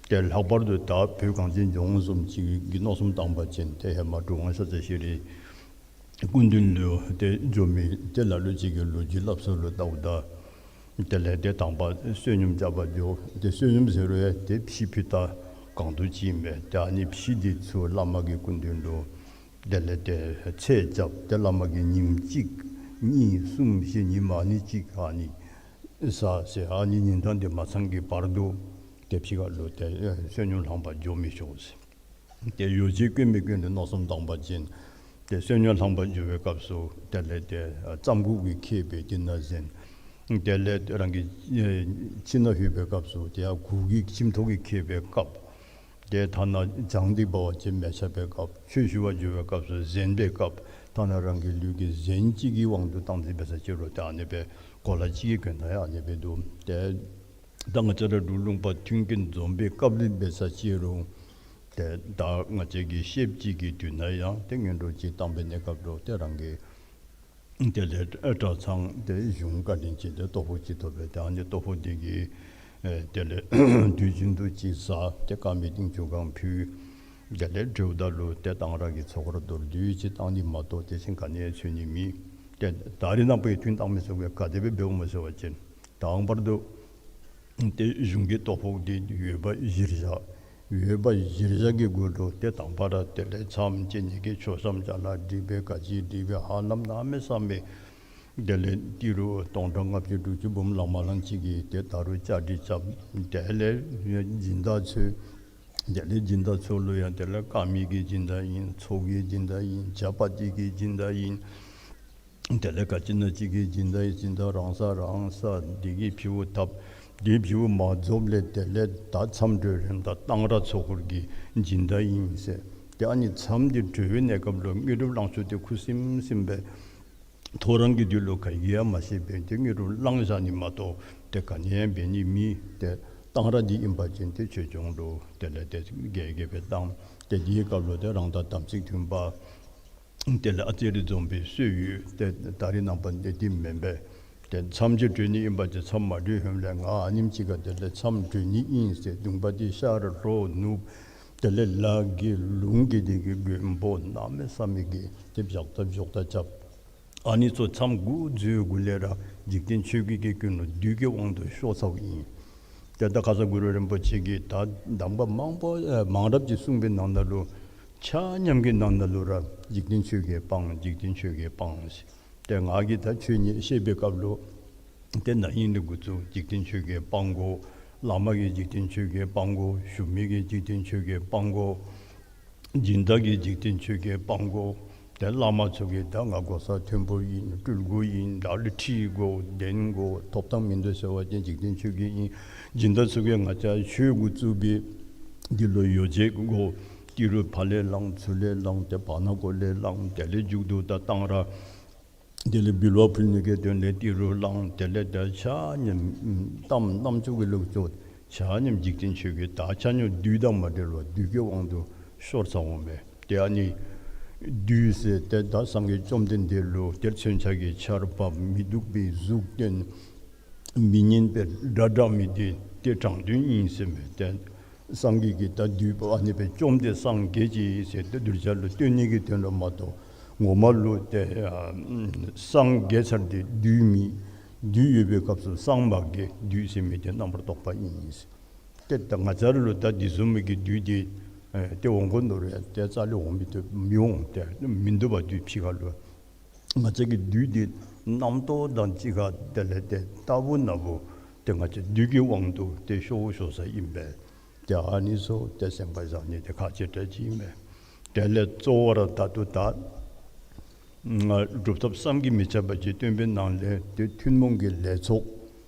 ཏེ་ལྷག་པར་དུ་ད་བོད་གངས་ཅན་ལྗོངས་བཟུམ་ཅིག་གི་མནོ་བསམ་བཏང་པ་ཅིན་ཏེ་ཧེ་མ་གྲུབ་དབང་ཤཱཀྱ་ཤྲཱི་སྐུ་མདུན་ལུ་ཏེ་འགྱོ་མི་ཏེ་ལ་ལུ་ཅིག་གིས་ལོ་རྒྱུས་སླབ་ས་ལུ་བལྟཝ་ད་དེ་ལས་ཏེ་དང་པ་བསོད་སྙོམས་རྐྱབ་པར་འགྱོ། ཏེ་བསོད་སྙོམས་ཟེར་རུང་ཡང་ཏེ་ཕྱེ་ཕུད་ད་གང་དུ་ཅིག་ཨིན་པས། ཏེ་ཨ་ནི་ཕྱེ་འདི་ཚུ་བླ་མ་གི་སྐུ་མདུན་ལུ་དེ་ལས་ཏེ་ཚད་རྐྱབ། ཏེ་བླ་མ་གིས་ཉིནམ་གཅིག་གཉིས་གསུམ་བཞི་ཉིནམ་ཨ་ནི་གཅིག་ཨ་ནི་ཟ་ཟེར། ཨ་ནི་ཉིན་གྲངས་འདི་མ་ཚང་གི་བར་དུ་ཏེ་ཕྱི་ཁ་ལུ་ཏེ་ཨེ་བསོད་སྙོམས་ལེན་པར་འགྱོ་མི་ཆོག་ཟེར། ཏེ་ཡོ་བྱད་དཀོན་མི་དཀོན་ཏེ་མནོ་བསམ་བཏང་པ་ཅིན་ཏེ་བསོད་སྙོམས་ལེན་པར་འགྱོ་བའི་སྐབས་སུ་དེ་ལས་ཏེ་ཨ་རྩམ་ཁུག་གི་ཁེབས་སྦེ་དེ་ནང་གཟན། དེ་ལས་རང་གི་ཨེ་ཁྱིམ་ནང་ལྷོད་པའི་སྐབས་སུ་ཏེ་ཡར་གུར་གྱི་ཁྱིམ་ཐོག་གི་ཁེབས་སྦེ་བཀབ། ཏེ་ཐ་ན་གྱང་འདི་འབད་བ་ཅིན་མལ་ཆ་སྦེ་བཀབ། ཆོས་ཞུ་བར་འགྱོ་བའི་སྐབས་སུ་གཟན་སྦེ་བཀབ། ཐ་ན་རང་གི་ལུས་ཀྱི་གཟན་གཅིག་གི་དབང་དུ་བཏང་སྟེ་འབད་ས་ཅིག་རུང་ཏེ་ཨ་ནི་སྦེ་གོ་ལ་གཅིག་གི་དོན་དག་ཡང་ཨ་ནི་སྦེ་འདུག། ཏེ་ད་ང་བཅས་ར་འབྲུག་ལུང་པ་མཐུན་རྐྱེན་འཛོམས་པའི་སྐབས་ལུ་འབད་ས་ཅིག་རུང་ཏེ་ད་ང་བཅས་ཀྱི་ཤེསཔ་ཅིག་གི་དུས་ན་ཡང་ཏེ་སྔོན་འགྲོ་ཅིག་བཏང་པའི་གནས་སྐབས་ལུ་ཏེ་རང་གི་དེ་ལས་གྲྭ་ཚང་དེ་གཞུང་བཀའ་དྲིན་ཅན་དེ་ལྟོ་ཕོགས་ཅིག་ཐོབ་པས། ཏེ་ཨ་ནི་ལྟོ་ཕོགས་དེ་གིས་ཨེ་དེ་ལས་དུས་རྒྱུན་དུ་ཅིག་ཟ། ཏེ་དཀར་མེ་ཏིང་ཆུ་གང་ཕུལ། དེ་ལས་འགྱོཝ་ད་ལུ་ཏེ་གཏང་རག་གི་ཚོགས་ར་མདོར་བསྡུས་ཅིག་བཏང་ནི་མ་གཏོགས་དེ་བཞིན་ག་ནི་ཡང་འཚོལ་ནི་མེད། ཏེ་ད་རེས་ནངས་པའི་དུས་དང་མི་ཚུ་གིས་ག་དེ་སྦེ་འབདཝ་སྨོ་ཟེར་བ་ཅིན་དང་པར་དུ་ཏེ་གཞུང་གི་ལྟོ་ཕོགས་འདི་ཡོད་པ་གཞིར་བཞག། ཡོད་པ་གཞིར་བཞག་གི་སྒོ་ལུ་ཏེ་དང་པ་ར་དེ་ལས་མཚམས་བཅད་ནི་གི་ཆོག་མཚམས་ཅ་ལ་སྒྲིག་སྦེ་ག་ཅི་སྒྲིག་སྦེ་ཧ་ལམ་གནམ་མེད་ས་མེད་དེ་ལས་ཏི་རུ་སྟོང་ཕྲག་ལྔ་བཅུ་དྲུག་ཅུ་འབུམ་ལང་མ་ལང་ཅིག་གི་ཏེ་ད་རུང་བཅའ་སྒྲིག་རྐྱབ། དེ་ལས་སྦྱིན་བདག་ཚུ་དེ་ལས་སྦྱིན་བདག་ཚུ་ལུ་ཡང་དེ་ལས་དཀར་མེ་གི་སྦྱིན་བདག་ཨིན། ཚོགས་ཀྱི་སྦྱིན་བདག་ཨིན། ཇ་པ་ཏི་གི་སྦྱིན་བདག་ཨིན། དེ་ལས་ག་ཅི་ན་ཅིག་གི་སྦྱིན་བདག་ཨིན། སྦྱིན་བདག་རང་ས་རང་ས་འདི་གི་ཕྱེཝ་ཐབ། འདི་ཕྱེཝ་མ་རྫོགསཔ་ལས་དེ་ལས་ད་མཚམས་གྲོལ་རནམ་ད་གཏང་རག་ཚོགས་འཁོར་གྱི་སྦྱིན་བདག་ཨིན་ཟེར། ཏེ་ཨ་ནི་མཚམས་འདི་གྲོལ་བའི་གནས་སྐབས་ལུ་དངོས་གྲུབ་བླང་ཕྱོགས་འདི་ཁུ་སིམ་སིམ་སྦེ་ཐོ་རངས་ཀྱི་དུས་ལུ་ག་གིས་ཡང་མ་ཤེས་པས། ཏེ་དངོས་གྲུབ་བླང་བཞག་ནི་མ་གཏོགས་ཏེ་ག་ནི་ཡང་འབད་ནི་མེད། ཏེ་གཏང་རག་འདི་ཨིན་པ་ཅིན་ཏེ་ཆོས་སྐྱོང་ལུ་དེ་ལས་ཏེ་རྒྱས་རྒྱས་སྦེ་བཏང་། ཏེ་འདིའི་སྐབས་ལུ་ཏེ་རང་དང་དམ་ཚིག་མཐུན་པ་དེ་ལས་ཨ་ཙི་རེ་འཛོམས་པའི་སྲོལ་ཡོད། ཏེ་ད་རེས་ནངས་པ་འདི་འདི་མེན་པས། ཏེ་མཚམས་ཅིག་གྲོལ་ནི་ཨིན་པ་ཅིན་མཚམས་མ་གྲོལ་ཧེ་མ་ལས་ང་ཨ་ནེམ་ཅིག་ཁར་དེ་ལས་མཚམས་གྲོལ་ནི་ཨིན་ཟེར་གདོང་པ་འདི་ཤར་ལྷོ་ནུབ་དེ་ལས་ལ་གི་ལུང་གི་དེ་གི་མགོན་པོ་གནམ་མེད་ས་མེད་ཀྱི་ཏེ་བཞག་ཐབས་བཞག་ཐབས་རྐྱབ། ཨ་ནི་ཚུ་མཚམས་འགོ་འཛུལ་གུ་ལས་ར་འཇིག་རྟེན་ཆོས་བརྒྱད་ཀྱི་ཀུན་སློང་བདུད་ཀྱི་དབང་དུ་ཤོར་ཚརཝ་ཨིན། ཏེ་ད་ཁ་ཙ་གུ་རུ་རིན་པོ་ཆེ་གིས་ད་གདམས་པ་མང་པོ་ཨེ་མང་རབས་ཅིག་གསུངས་པའི་ནང་ན་ལུ་ཆ་མཉམ་གྱི་ནང་ན་ལུ་ར་འཇིག་རྟེན་ཆོས་བརྒྱད་སྤང་། འཇིག་རྟེན་ཆོས་བརྒྱད་སྤང་ཟེར། ཏེ་ང་གིས་ད་ཆོས་ཉིད་བཤད་པའི་སྐབས་ལུ་ཏེ་ན་ཧིང་ལས་འགོ་བཙུགས་འཇིག་རྟེན་ཆོས་བརྒྱད་སྤང་དགོ། བླ་མ་གིས་འཇིག་རྟེན་ཆོས་བརྒྱད་སྤང་དགོ། ཞུ་མི་གིས་འཇིག་རྟེན་ཆོས་བརྒྱད་སྤང་དགོ། སྦྱིན་བདག་གིས་འཇིག་རྟེན་ཆོས་བརྒྱད་སྤང་དགོ། ཏེ་བླ་མ་ཚུ་གིས་ད་ང་གོ་ས་མཐོན་པོ་ཨིན། སྤྲུལ་སྐུ་ཨིན། ད་ལུ་ཁྲི་དགོ་གདན་དགོ་ཐོབ་ཐང་མིན་འདུག་ཟེར་བ་ཅིན་འཇིག་རྟེན་ཆོས་བརྒྱད་ཨིན། སྦྱིན་བདག་ཚུ་གིས་ང་བཅས་ཆོས་འགོ་བཙུགས་པའི་འདི་ལུ་ཡོ་བྱད་དགོ། ཏི་རུ་ཕར་ལས་བླངས་ཚུར་ལས་བླངས་ཏེ་བར་ན་གོ་ལས་བླངས། དེ་ལས་མཇུག་ཏུ་ད་གཏང་རག་དེ་ལས་འབུལ་བ་ཕུལ་ནི་གི་དོན་ལས་ཏི་རུ་བླངས། དེ་ལས་ད་ཆ་མཉམ་གཏམ་རྣམ་ཅོ་གི་ལུགས་སུ་ཆ་མཉམ་འཇིག་རྟེན་ཆོས་བརྒྱད་ད་ཆ་མཉམ་བདུད་དང་མ་འབྲེལ་བར་བདུད་ཀྱི་དབང་དུ་ཤོར་ཚར་འོང་མས། ཏེ་ཨ་ནི་བདུད་ཟེར་ཏེ་ད་སངས་རྒྱས་བཅོམ་ལྡན་འདས་ལུ་ཏེ་མཚོན་ཆ་གི་ཆརཔ་མི་སྡུག་པའི་གཟུགས་སྟོན་མི་སྙན་པའི་སྒྲ་བསྒྲགས་མི་འདི་ཏེ་དྲང་དོན་ཨིན་ཟེར་མས། ཏེ་སངས་རྒྱས་ཀྱིས་ད་བདུད་པོ་ཨ་ནི་སྦེ་བཅོམ་སྟེ་སངས་རྒྱས་ཅི་ཟེར་ཏེ་གདུལ་བྱ་ལུ་སྟོན་ནི་གི་དོན་ལུ་མ་གཏོགས་ངོ་མ་ལུ་ཏེ་ཨ་སངས་རྒྱས་ཚར་ཏེ་བདུད་མི་བདུད་ཡོད་པའི་སྐབས་སུ་སངས་མ་རྒྱས། བདུད་ཟེར་མི་དེ་རྣམ་པར་རྟོག་པ་ཨིན། ཏེ་ད་ང་བཅས་ར་ལུ་ད་འདི་བཟུམ་མའི་གི་བདུད་འདི་ཨེ་ཏེ་འོང་དགོ་མནོ་རུང་ཏེ་རྩ་ལས་འོང་མི་ཐུབ་མི་འོང་། ཏེ་མི་འདུག་པ་བདུད་ཕྱི་ཁ་ལུ། ང་བཅས་ཀྱི་བདུད་འདི་རྣམ་རྟོག་དང་གཅིག་ཁར་དེ་ལས་ཏེ་རྟག་བུ་ན་བུ་ཏེ་ང་བཅས་བདུད་ཀྱི་དབང་དུ་ཏེ་ཤོར་ཤོར་ས་ཨིན་པས། ཏེ་ཨ་ནི་ཚུ་ཏེ་སེམས་ཁར་བཞག་ནི་དེ་ཁག་ཆེ་དྲགས་ཅིག་ཨིན་པས། དེ་ལས་གཙོ་བོ་ར་ད་ལྟོ་ད་ཨ་སྒྲུབ་ཐབས་བསམ་གྱིས་མི་ཁྱབ་པ་ཅིག་སྟོན་པའི་ནང་ལས་ཏེ་ཐུན་མོང་གི་ལས་ཚོགས།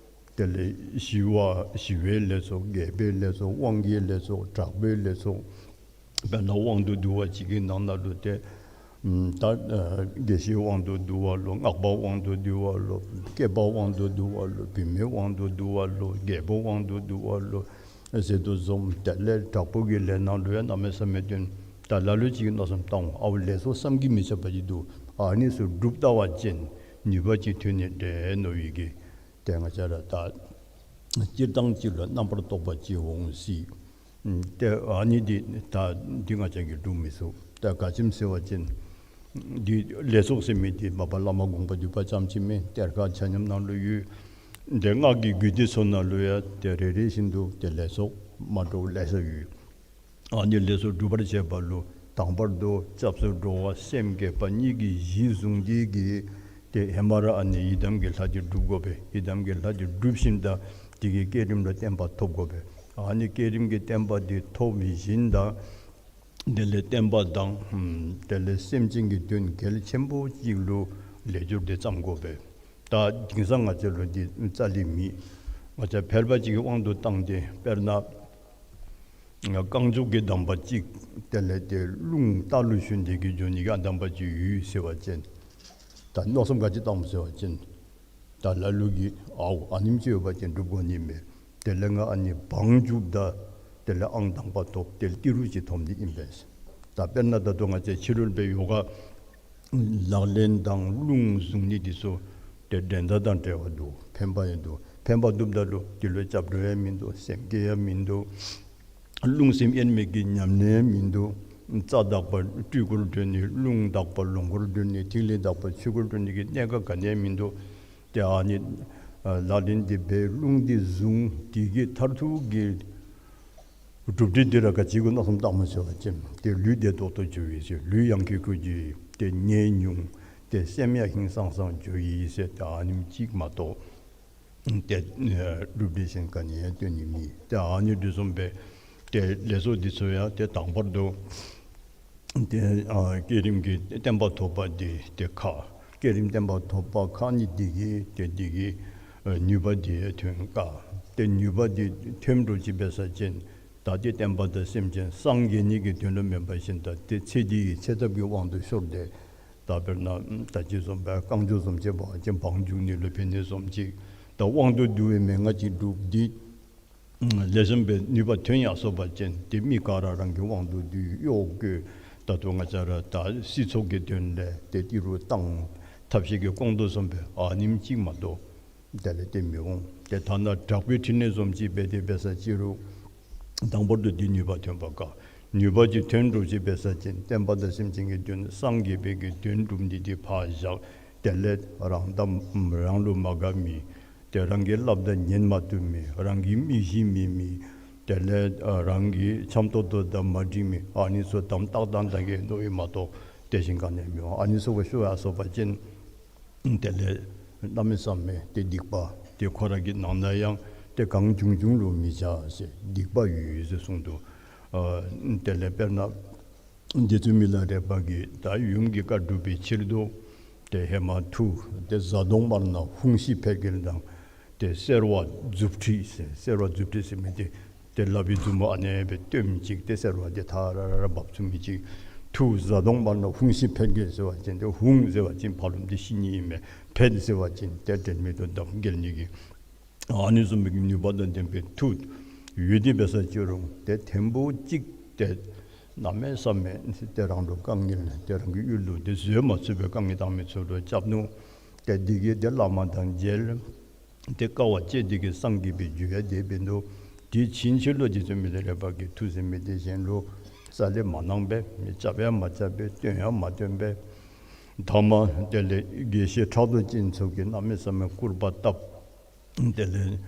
དེ་ལས་ཞི་བ་ཞི་བའི་ལས་ཚོགས། རྒྱས་པའི་ལས་ཚོགས། དབང་གི་ལས་ཚོགས། དྲག་པོའི་ལས་ཚོགས། དཔེར་ན་དབང་དུ་བསྡུ་བ་ཅིག་གི་ནང་ན་ལུ་ཏེ་ཨམ་ད་ཨ་དགེ་བཤེས་དབང་དུ་བསྡུ་བ་ལོ། སྔགས་པ་དབང་དུ་བསྡུ་བ་ལོ། སྐྱེས་པ་དབང་དུ་བསྡུ་བ་ལོ། བུད་མེད་དབང་དུ་བསྡུ་བ་ལོ། རྒྱལ་པོ་དབང་དུ་བསྡུ་བ་ལོ་ཟེར་དོ་བཟུམ། དེ་ལས་དྲག་པོ་གི་ལས་ནང་ལུ་ཡང་གནམ་མེད་ས་མེད་སྟོན། ད་ལ་ལུ་ཅིག་མནོ་བསམ་བཏང་འོང་། ཨའུ་ལས་ཚོགས་བསམ་གྱིས་མི་ཁྱབ་པ་ཅིག་འདུག། ཨ་ནི་ཚུ་སྒྲུབ་ལྟ་བ་ཅིན་ནུས་པ་ཅིག་ཐོན་ནི་འདྲས་མནོ་བའི་གི་ཏེ་ང་བཅས་ར་ད་སྤྱིར་བཏང་ཅིག་ལུ་རྣམ་པར་རྟོག་པ་ཅིག་འོང་སྲིད། ཨམ་ཏེ་ཨ་ནི་འདི་ད་འདི་ང་བཅས་ཀྱིས་སྒྲུབ་མི་ཚུགས། ད་ག་ཅི་སྨོ་ཟེར་བ་ཅིན་འདི་ལས་ཚོགས་ཟེར་མི་འདི་མ་པ་བླ་མ་དགོངས་པ་འདུས་པ་ཙམ་ཅིག་མེན། གཏེར་ཁ་ཆ་མཉམ་ནང་ལུ་ཡོད། ཏེ་སྔགས་ཀྱི་རྒྱུད་སྡེ་ཚུ་ནང་ལུ་ཡང་ཏེ་རེ་རེ་བཞིན་དུ་ཏེ་ལས་ཚོགས་མ་འདྲཝ་ལེ་ཤ་ཡོད། ཨ་ནི་ལས་ཚོགས་སྒྲུབ་པར་བྱེད་པ་ལུ་དང་པར་དུ་སྐྱབས་སུ་འགྲོ་བ་སེམས་བསྐྱེད་པ་གཉིས་ཀྱི་གཞི་བཟུང་སྟེ་གིས་ཏེ་ཧེ་མ་ར་ཨ་ནི་ཡི་དམ་གྱི་ལྷ་འདི་སྒྲུབ་དགོ་པས། ཡི་དམ་གྱི་ལྷ་འདི་སྒྲུབ་ཞིནམ་ད་དེ་གི་བསྐྱེད་རིམ་ལུ་བརྟན་པ་ཐོབ་དགོ་པས། ཨ་ནི་བསྐྱེད་རིམ་གྱི་བརྟན་པ་འདི་ཐོབ་ཞིནམ་ད་དེ་ལས་བསྟན་པ་དང་ཨམ་དེ་ལས་སེམས་ཅན་གྱི་དོན་གལ་ཆེན་པོ་ཅིག་ལུ་ལས་སྦྱོར་འདི་བརྩམ་དགོ་པས། ད་དེང་སང་ང་བཅས་ལུ་འདི་རྩ་ལས་མེད། ང་བཅས་ཕལ་པ་ཅིག་གི་དབང་དུ་བཏང་སྟེ་དཔེར་ན་རྐང་མགྱོགས་ཀྱི་གདམས་པ་ཅིག་དེ་ལས་ཏེ་རླུང་རྟ་ལུ་ཞོན་ཏེ་གིས་འགྱོ་ནི་གི་ཨ་གདམས་པ་ཅིག་ཡོད་ཟེར་བ་ཅིན་ད་མནོ་བསམ་ག་ཅི་བཏངམ་ཟེར་བ་ཅིན་ད་ལ་ལུ་གིས་ཨའུ་ཨ་ནེམ་ཅིག་ཡོད་པ་ཅིན་སྒྲུབ་དགོ་ནི་མས། དེ་ལས་ང་ཨ་ནི་བང་རྒྱུགཔ་ད་དེ་ལས་ཨང་དང་པ་ཐོབ་སྟེ་ཏི་རུ་ཅིག་ཐོབ་ནི་ཨིན་པས། ད་དཔེར་ན་ད་ལྟོ་ང་བཅས་ཕྱི་རོལ་པའི་ཡོ་ག་ལག་ལེན་དང་རླུང་བཟུང་ནི་འདི་ཚུ་ཏེ་འགྲན་ཟླ་དང་བྲལ་བ་འདུག། ཕན་པ་ཡང་འདུག། ཕན་པ་འདུགཔ་ད་ལུ་འདི་ལུ་སྐྱབས་འགྲོ་ཡང་མིན་འདུག། སེམས་བསྐྱེད་ཡང་མིན་འདུག། རླུང་སེམས་དབྱེར་མེད་ཀྱི་ཉམས་ལེན་ཡང་མིན་འདུག། རྩ་དག་པ་སྤྲུལ་སྐུར་གྲོལ་ནི། རླུང་དག་པ་ལོངས་སྐུར་གྲོལ་ནི། ཐིག་ལེ་དག་པ་ཆོས་སྐུར་གྲོལ་ནི་གི་གནད་འགག་ག་ནི་ཡང་མིན་འདུག། ཏེ་ཨ་ནི་ཨ་ལག་ལེན་འདི་འབད་རླུང་འདི་བཟུང་། དེ་གི་མཐར་ཐུག་གི་གྲུབ་འབྲས་འདི་ར་ག་ཅི་གུ་མནོ་བསམ་བཏངམ་ཟེར་བ་ཅིན་ཏེ་ལུས་བདེ་ཏོག་ཏོ་འགྱོ་ཡི་ཟེར། ལུས་ཡང་ཁེ་ཁེ་འགྱོ་ཡི། ཏེ་ནད་ཉུང་། ཏེ་སེམས་ཡང་ཧིང་སངས་སངས་འགྱོ་ཡི་ཟེར། ཏེ་ཨ་ནེམ་ཅིག་མ་གཏོགས་ཏེ་ཨེ་གྲུབ་འབྲས་གཞན་ག་ནི་ཡང་སྟོན་ནི་མེད། ཏེ་ཨ་ནི་འདི་བཟུམ་སྦེ་ཏེ་ལས་ཚོགས་འདི་ཚུ་ཡང་ཏེ་དང་པར་དུ་ཏེ་ཨ་བསྐྱེད་རིམ་གྱི་བརྟན་པ་ཐོབ་པ་འདི་ཏེ་ཁག། བསྐྱེད་རིམ་བརྟན་པ་ཐོབ་པ་ཁག་ནི་འདི་གིས་ཏེ་འདི་གིས་ཨ་ནུས་པ་འདི་ཐོན་དཀའ། ཏེ་ནུས་པ་འདི་ཐོན་འགྲོ་ཅི་འབད་ས་ཅིན་ད་ཏེ་བསྟན་པ་དང་སེམས་ཅན་སངས་རྒྱས་ནི་གི་དོན་ལུ་མེན་པར་ཞིནམ་ད་ཏེ་ཚེ་འདི་གི་ཚེ་ཐབས་ཀྱི་དབང་དུ་ཤོར་ཏེ་ད་དཔེར་ན་ད་ཅི་བཟུམ་སྦེ་རྐང་མགྱོགས་བཟུམ་ཅིག་འབད་བ་ཅིན་བང་རྒྱུག་ནི་ལུ་ཕན་ནི་བཟུམ་ཅིག། ད་དབང་དུ་བསྡུ་བའི་མན་ངག་ཅིག་སྒྲུབ་སྟེ་ལེགས་ཤོམ་སྦེ་ནུས་པ་ཐོན་ཡར་སོ་བ་ཅིན་ཏེ་མི་ག་ར་རང་གི་དབང་དུ་བསྡུ་གཡོག་བཀོལ། ད་ལྟོ་ང་བཅས་ར་ད་སྲིད་ཚོགས་ཀྱི་དོན་ལས་ཏེ་ཏི་རུ་བཏང་ཐབས་ཤེས་ཀྱིས་སྐོང་དོ་བཟུམ་སྦེ་ཨ་ནེམ་ཅིག་མ་གཏོགས་དེ་ལས་ཏེ་མི་འོང་། ཏེ་ཐ་ན་དྲག་པོའི་ཕྲིན་ལས་བཟུམ་ཅིག་འབད་དེ་འབད་ས་ཅི་རུང་དང་པོར་དུ་འདི་ནུས་པ་ཐོན་པ་དཀའ། ནུས་པ་ཅིག་ཐོན་འགྲོ་ཅི་འབད་ས་ཅིན་བསྟན་པ་དང་སེམས་ཅན་གྱི་དོན་སངས་རྒྱས་པའི་གི་དོན་སྒྲུབ་ནི་འདི་ཕར་བཞག། དེ་ལས་རང་དང་རང་ལུ་མ་དགའ་མི་ཏེ་རང་གི་སླབ་ད་ཉན་མ་བཏུབ་མི་རང་གི་མི་གཞི་མེད་མི་དེ་ལས་ཨ་རང་གི་འཆམ་ཏོག་ཏོ་དང་མ་འགྲིག་མི་ཨ་ནི་ཚུ་དམ་ཏག་ཏག་ཏག་གི་མནོ་ཡི་མ་གཏོགས་དེ་བཞིན་ག་ནི་ཡང་མི་འོང་། ཨ་ནི་ཚུ་གུ་ཤོར་ཡར་སོ་བ་ཅིན་དེ་ལས་གནམ་མེད་ས་མེད་ཏེ་སྡིག་པ་ཏེ་ཁོ་ར་གི་ནང་ན་ཡང་ཏེ་གང་བྱུང་བྱུང་ལུ་མི་བྱ་ཟེར་སྡིག་པ་ཡོད་ཟེར་གསུངས་འདུག། ཨ་དེ་ལས་དཔེར་ན་ རྗེ་བཙུན་མི་ལ་རས་པ་གིས་ད་ཡུམ་གྱི་བཀའ་སྒྲུབ་པའི་ཕྱིར་དུ་ཏེ་ཧེ་མ་མཐུ་ཏེ་གཟའ་གདོང་དམར་ནག་ཧཱུྃ་ཤི་ཕཊ་འགྱེལ་དང་ཏེ་སེར་བ་མཛུབ་ཁྲིད་ཟེར། སེར་བ་མཛུབ་ཁྲིད་ཟེར་མི་འདི་ཏེ་ལག་པའི་མཛུབ་མོ་ཨ་ནེ་སྦེ་སྟོནམ་ཅིག་ཏེ་སེར་བ་འདི་ཐ་ར་ར་ར་འབབ་ཚུགས་མི་ཅིག། མཐུ་གཟའ་གདོང་དམར་ནག་ཧཱུྃ་ཤི་ཕཊ་འགྱེལ་ཟེར་བ་ཅིན་ཏེ་ཧཱུྃ་ཟེར་བ་ཅིན་ཕ་རོལ་ཏེ་ཤི་ནི་ཨིན་མས། ཕཊ་ཟེར་བ་ཅིན་ཏེ་དྲན་མེད་དུ་འདབ་འགྱེལ་ནི་གི་ཨ་ནི་བཟུམ་མའི་ནུས་པ་དང་ལྡན་པའི་མཐུ་ཡོད་དེ་འབད་ས་ཅི་རུང་ཏེ་ཐེངས་པོ་གཅིག་ཏེ་གནམ་མེད་ས་མེད་ཏེ་རང་ལུ་དཀའ་ངལ་ཏེ་རང་གི་ཡུལ་ལུ་ཏེ་བཟོད་མ་ཚུགས་པའི་དཀའ་ངལ་བཏང་མི་ཚུ་ལུ་རྐྱབ་ནུག། ཏེ་འདི་གིས་ཏེ་བླ་མ་དང་མཇལ། ཏེ་དཀའ་བ་སྤྱད་དེ་གིས་སངས་རྒྱས་པའི་རྒྱུ་ཡང་དེ་འབད་ནུག། དེ་ཕྱིན་ཆད་ལུ་རྗེ་བཙུན་མི་ལ་རས་པ་གིས་མཐུ་ཟེར་མི་འདི་གཞན་ལུ་རྩ་ལས་མ་གནང་པས། མི་རྐྱབ་ཡང་མ་རྐྱབ་པས། སྟོན་ཡང་མ་སྟོན་པས། ཐ་མ་དེ་ལས་དགེ་བཤེས་ཕྲག་དོག་ཅན་ཚུ་གིས་གནམ་མེད་ས་མེད་སྐུར་པ་བཏབ། དེ་ལས་